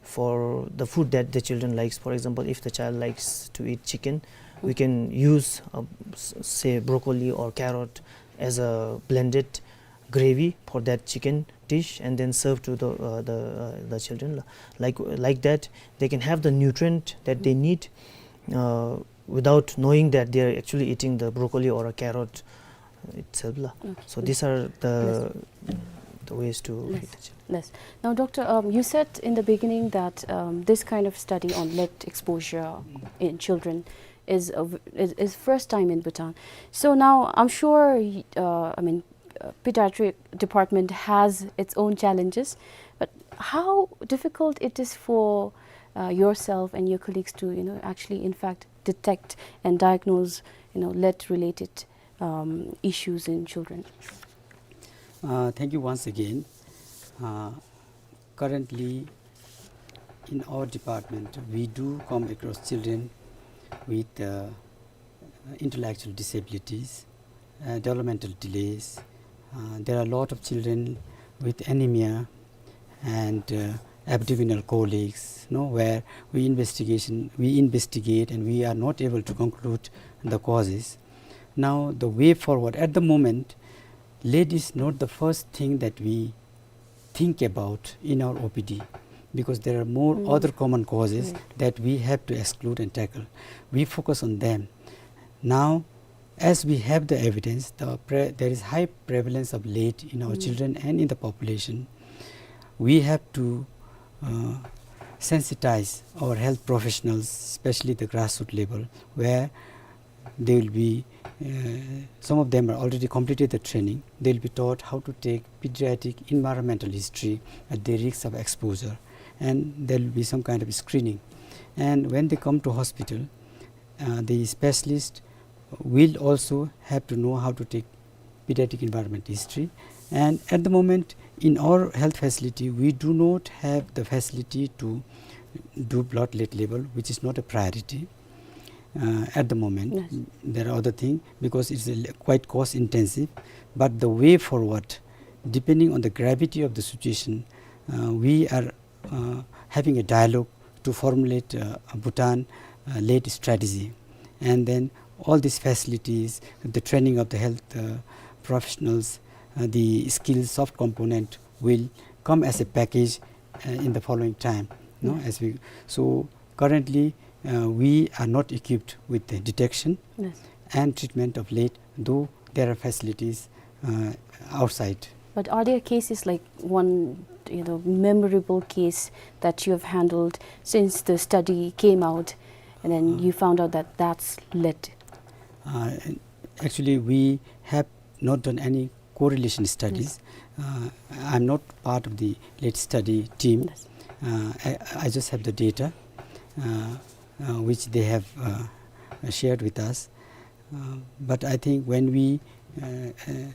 for the food that the children likes. For example, if the child likes to eat chicken, we can use, uh, s-, say, broccoli or carrot as a blended gravy for that chicken dish and then serve to the, uh, the, uh, the children. Like, like that, they can have the nutrient that they need, uh, without knowing that they are actually eating the broccoli or a carrot itself la. Okay. So these are the, the ways to feed the children. Yes. Now, Doctor, um, you said in the beginning that, um, this kind of study on lead exposure in children is, a v- is, is first time in Bhutan. So now I'm sure, y- uh, I mean, uh, pediatric department has its own challenges, but how difficult it is for, uh, yourself and your colleagues to, you know, actually, in fact, detect and diagnose, you know, lead-related, um, issues in children? Uh, thank you once again. Uh, currently, in our department, we do come across children with, uh, intellectual disabilities, uh, developmental delays. Uh, there are a lot of children with anemia and, uh, abdominal colics, no, where we investigation, we investigate and we are not able to conclude the causes. Now, the way forward, at the moment, lead is not the first thing that we think about in our O P D, because there are more Mm. other common causes Mm. that we have to exclude and tackle. We focus on them. Now, as we have the evidence, the pre- there is high prevalence of lead in our Mm. children and in the population. We have to, uh, sensitize our health professionals, especially the grassroots level, where they will be, uh, some of them are already completed the training. They'll be taught how to take pediatric environmental history at the risk of exposure, and there will be some kind of screening. And when they come to hospital, uh, the specialist will also have to know how to take pediatric environment history. And at the moment, in our health facility, we do not have the facility to do blood lead level, which is not a priority, uh, at the moment. Yes. There are other things, because it's a, quite cost intensive. But the way forward, depending on the gravity of the situation, uh, we are, uh, having a dialogue to formulate, uh, a Bhutan, uh, lead strategy. And then all these facilities, the training of the health, uh, professionals, uh, the skills soft component will come as a package, uh, in the following time. No? Yes. As we, so currently, uh, we are not equipped with the detection Yes. and treatment of lead, though there are facilities, uh, outside. But are there cases like one, you know, memorable case that you have handled since the study came out, and then Uh. you found out that that's lead? Uh, actually, we have not done any correlation studies. Uh, I'm not part of the lead study team. Yes. Uh, I, I just have the data, uh, uh, which they have, uh, shared with us. Uh, but I think when we, uh, uh,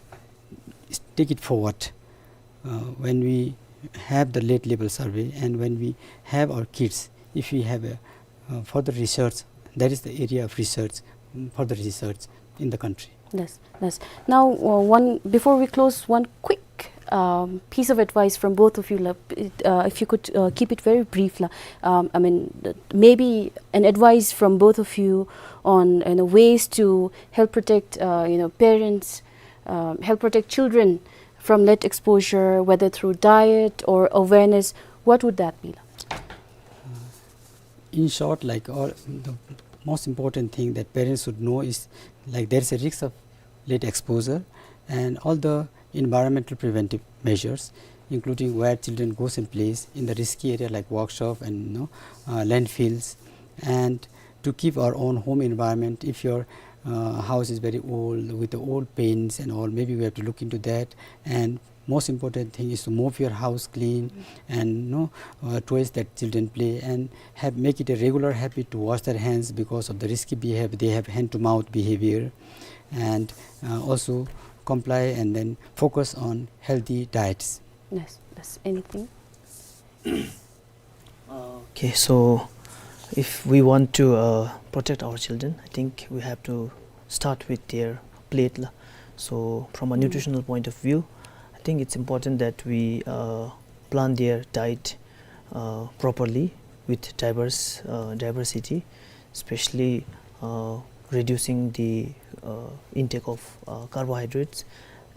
s- take it forward, uh, when we have the lead level survey and when we have our kids, if we have a, uh, further research, that is the area of research, mm, further research in the country. Yes, yes. Now, uh, one before we close, one quick, um, piece of advice from both of you, la- uh, if you could, uh, keep it very brief, la. Um, I mean, th- maybe an advice from both of you on, you know, ways to help protect, uh, you know, parents, um, help protect children from lead exposure, whether through diet or awareness. What would that be, la? In short, like, all, the most important thing that parents should know is, like, there is a risk of lead exposure, and all the environmental preventive measures, including where children goes and plays in the risky area like workshop and, you know, uh, landfills, and to keep our own home environment. If your, uh, house is very old with the old paints and all, maybe we have to look into that. And most important thing is to mop your house clean and, you know, uh, toys that children play, and have, make it a regular habit to wash their hands because of the risky behavior. They have hand to mouth behavior, and, uh, also comply and then focus on healthy diets. Yes, yes. Anything? Okay, so if we want to, uh, protect our children, I think we have to start with their plate, la. So from a nutritional point of view, I think it's important that we, uh, plan their diet, uh, properly with diverse, uh, diversity, especially, uh, reducing the, uh, intake of, uh, carbohydrates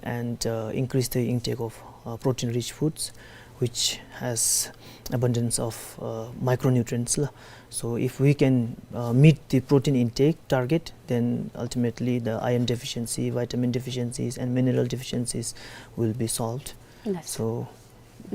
and, uh, increase the intake of, uh, protein-rich foods, which has abundance of, uh, micronutrients, la. So if we can, uh, meet the protein intake target, then ultimately the iron deficiency, vitamin deficiencies, and mineral deficiencies will be solved. Yes. So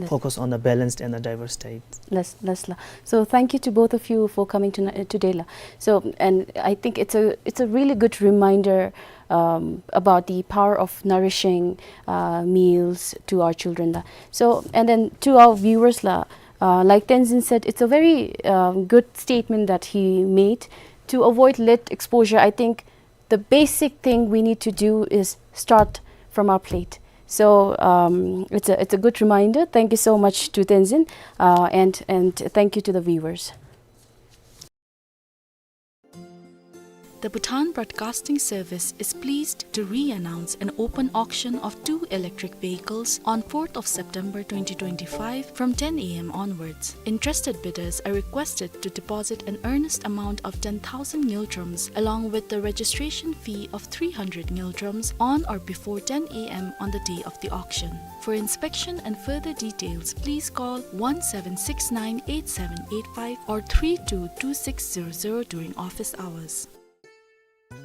focus on a balanced and a diverse diet. ལགས་ལགས་ལགས། So thank you to both of you for coming tonight, uh, today, ལགས། So, and I think it's a, it's a really good reminder, um, about the power of nourishing, uh, meals to our children, ལགས། So, and then to our viewers, ལགས, uh, like Tenzin said, it's a very, um, good statement that he made. To avoid lead exposure, I think the basic thing we need to do is start from our plate. So, um, it's a, it's a good reminder. Thank you so much to Tenzin, uh, and, and thank you to the viewers. The Bhutan Broadcasting Service is pleased to re-announce an open auction of two electric vehicles on fourth of September twenty twenty-five from ten A M onwards. Interested bidders are requested to deposit an earnest amount of ten thousand ngultrums along with the registration fee of three hundred ngultrums on or before ten A M on the day of the auction. For inspection and further details, please call one seven six nine eight seven eight five or three two two six zero zero during office hours.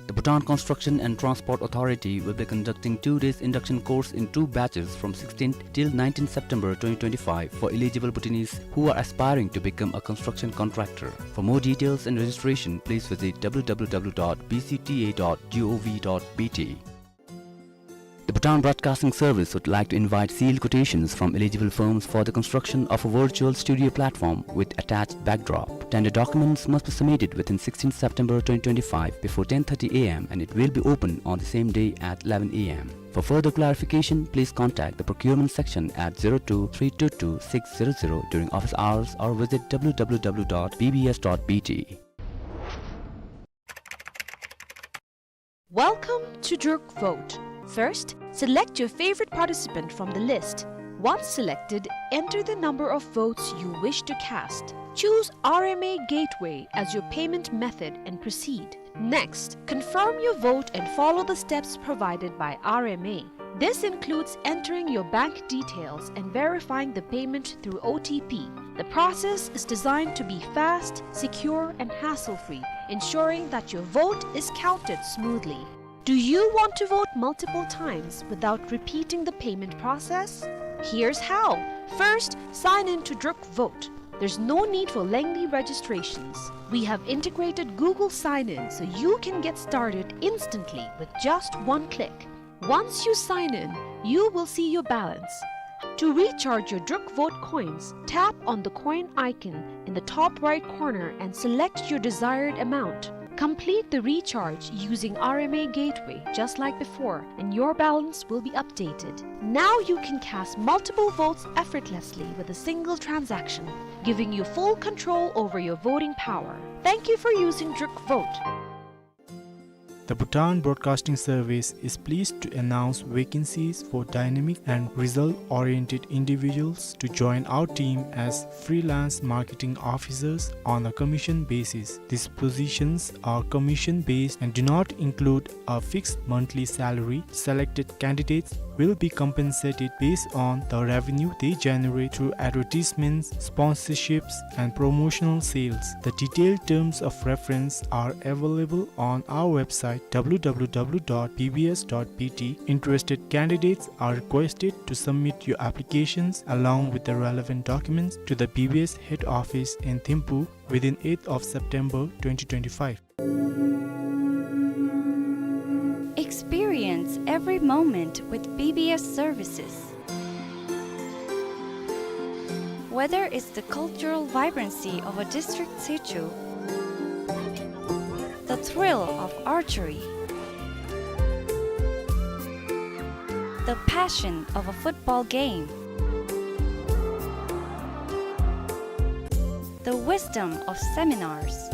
The Bhutan Construction and Transport Authority will be conducting two days induction course in two batches from sixteenth till nineteenth September twenty twenty-five for eligible Bhutanese who are aspiring to become a construction contractor. For more details and registration, please visit W W W dot B C T A dot G O V dot B T. The Bhutan Broadcasting Service would like to invite sealed quotations from eligible firms for the construction of a virtual studio platform with attached backdrop. Tender documents must be submitted within sixteenth September twenty twenty-five before ten thirty A M, and it will be open on the same day at eleven A M. For further clarification, please contact the procurement section at zero two three two two six zero zero during office hours or visit W W W dot B B S dot B T. Welcome to Druk Vote. First, select your favorite participant from the list. Once selected, enter the number of votes you wish to cast. Choose R M A Gateway as your payment method and proceed. Next, confirm your vote and follow the steps provided by R M A. This includes entering your bank details and verifying the payment through O T P. The process is designed to be fast, secure, and hassle-free, ensuring that your vote is counted smoothly. Do you want to vote multiple times without repeating the payment process? Here's how. First, sign in to Druk Vote. There's no need for lengthy registrations. We have integrated Google Sign-In so you can get started instantly with just one click. Once you sign in, you will see your balance. To recharge your Druk Vote coins, tap on the coin icon in the top right corner and select your desired amount. Complete the recharge using R M A Gateway just like before, and your balance will be updated. Now you can cast multiple votes effortlessly with a single transaction, giving you full control over your voting power. Thank you for using Druk Vote. The Bhutan Broadcasting Service is pleased to announce vacancies for dynamic and result-oriented individuals to join our team as freelance marketing officers on a commission basis. These positions are commission-based and do not include a fixed monthly salary. Selected candidates will be compensated based on the revenue they generate through advertisements, sponsorships, and promotional sales. The detailed terms of reference are available on our website, W W W dot B B S dot B T. Interested candidates are requested to submit your applications along with the relevant documents to the B B S head office in Thimphu within eighth of September twenty twenty-five. Experience every moment with B B S services. Whether it's the cultural vibrancy of a district sichu, the thrill of archery, the passion of a football game, the wisdom of seminars,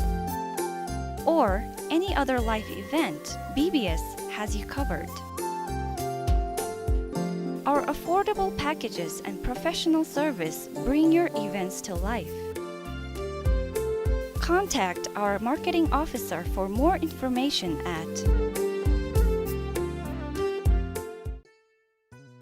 or any other life event, B B S has you covered. Our affordable packages and professional service bring your events to life. Contact our marketing officer for more information at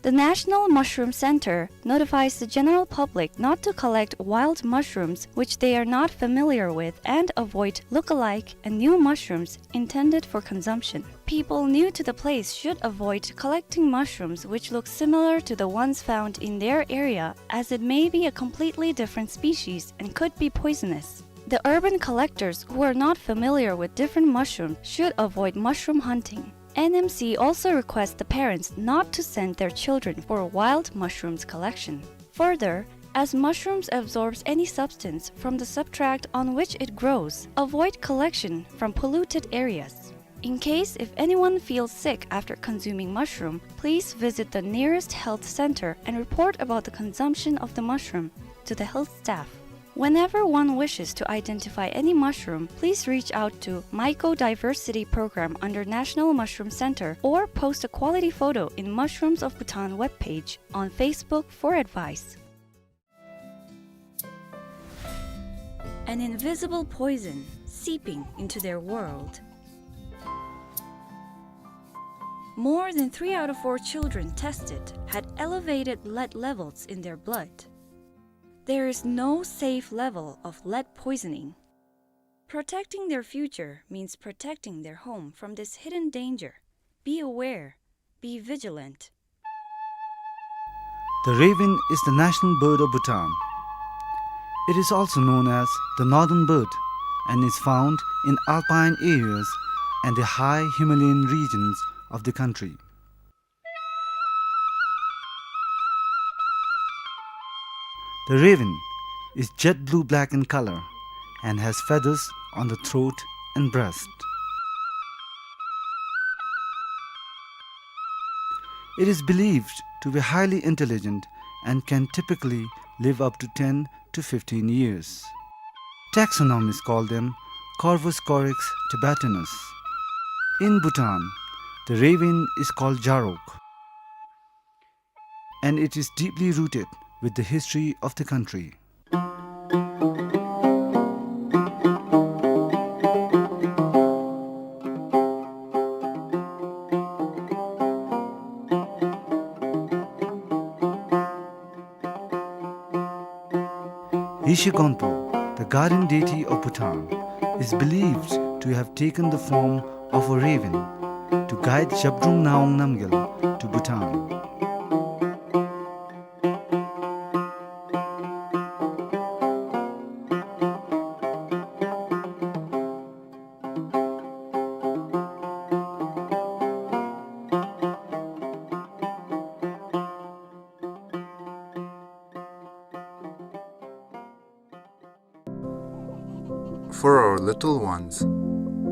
The National Mushroom Center notifies the general public not to collect wild mushrooms which they are not familiar with and avoid look-alike and new mushrooms intended for consumption. People new to the place should avoid collecting mushrooms which look similar to the ones found in their area, as it may be a completely different species and could be poisonous. The urban collectors who are not familiar with different mushrooms should avoid mushroom hunting. N M C also requests the parents not to send their children for wild mushrooms collection. Further, as mushrooms absorbs any substance from the substrate on which it grows, avoid collection from polluted areas. In case if anyone feels sick after consuming mushroom, please visit the nearest health center and report about the consumption of the mushroom to the health staff. Whenever one wishes to identify any mushroom, please reach out to Mycodiversity Program under National Mushroom Center or post a quality photo in Mushrooms of Bhutan webpage on Facebook for advice. An invisible poison seeping into their world. More than three out of four children tested had elevated lead levels in their blood. There is no safe level of lead poisoning. Protecting their future means protecting their home from this hidden danger. Be aware, be vigilant. The raven is the national bird of Bhutan. It is also known as the northern bird and is found in alpine areas and the high Himalayan regions of the country. The raven is jet blue-black in color and has feathers on the throat and breast. It is believed to be highly intelligent and can typically live up to ten to fifteen years. Taxonomists call them Corvus corax tibetanus. In Bhutan, the raven is called jarok, and it is deeply rooted with the history of the country. Yeshe Gonpo, the guardian deity of Bhutan, is believed to have taken the form of a raven to guide Zhabdrung Ngawang Namgyal to Bhutan. For our little ones,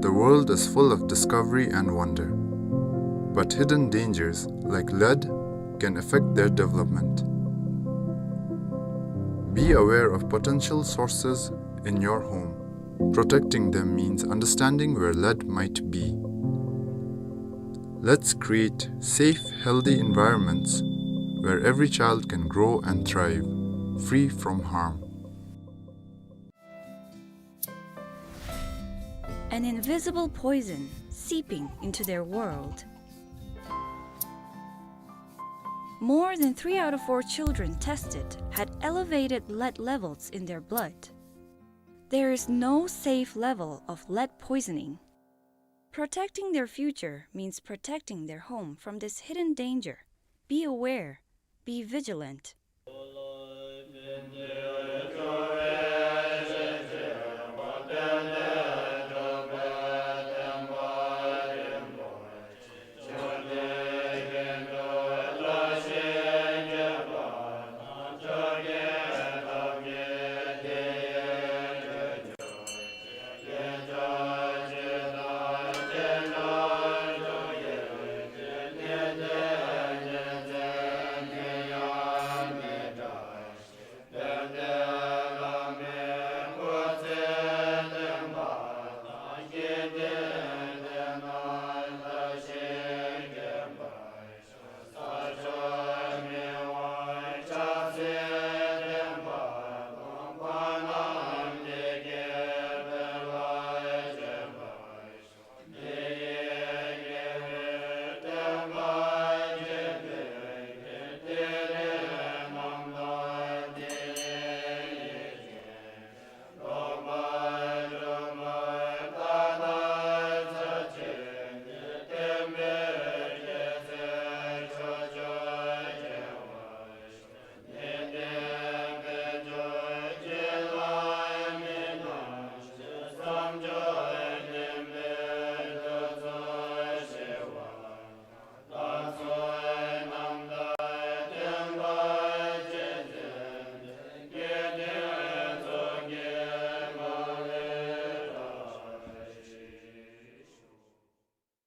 the world is full of discovery and wonder, but hidden dangers like lead can affect their development. Be aware of potential sources in your home. Protecting them means understanding where lead might be. Let's create safe, healthy environments where every child can grow and thrive, free from harm. An invisible poison seeping into their world. More than three out of four children tested had elevated lead levels in their blood. There is no safe level of lead poisoning. Protecting their future means protecting their home from this hidden danger. Be aware, be vigilant.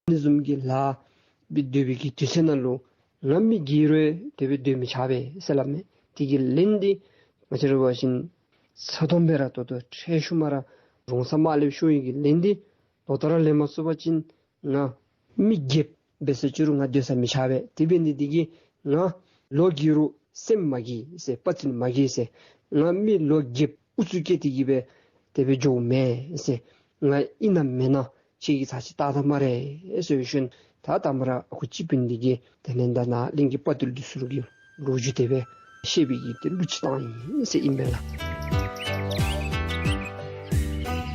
ཨ་ནི་བཟུམ་གྱི་ལཱ་འབད་སྡོད་པའི་གི་དུས་ཚོད་ནང་ལུ་ང་མི་རྒྱལ་རུང་དེ་སྦེ་སྡོད་མི་ཆོག་པས་ཟེར་སླབ་མས། དེ་གི་ལན་འདི་ང་བཅས་ར་འབད་བ་ཅིན་ཚ་ཏོམ་སྦེ་ར་ཏོག་ཏོ་ཁྲེལ་ཤུགས་མ་ར་རུང་ས་མ་ལེགསཔ་ཤོར་བའི་གི་ལན་འདི་ལོག་ལྟ་ར་ལེན་མ་ཚུགས་པ་ཅིན་ང་མི་རྒྱལཔོ་འབད་ས་ཅི་རུང་ང་སྡོད་ས་མི་ཆོག་པས། དེ་འབད་ནི་འདི་གིས་ང་ལོ་རྒས་རུང་སེམས་མ་རྒས་ཟེར། དཔའ་རྩལ་མ་རྒས་ཟེར། ང་མི་ལོ་རྒསཔ་ཨུ་ཚུགས་བསྐྱེད་དེ་གི་སྦེ་དེ་སྦེ་འགྱོཝ་མེན་ཟེར། ང་ཨིན་ན་མེན་ན་ཁྱེད་ཀྱིས་ཚར་ཅིག་བལྟ་ད་སྨ་རེ་ཟེར་ཞུ་ནི། ད་ད་མ་ར་ཨ་ཁུ་སྤྱི་དཔོན་འདི་གིས་དེ་ལས་ད་ནཱ་གླིང་གི་དཔའ་རྟུལ་འདི་ཚུ་གི་ལོ་རྒྱུས་དེ་སྦེ་བཤད་པའི་གི་དེ་གླུ་ཅིག་བཏང་ཡི་ཟེར་ཨིན་པས་ལགས།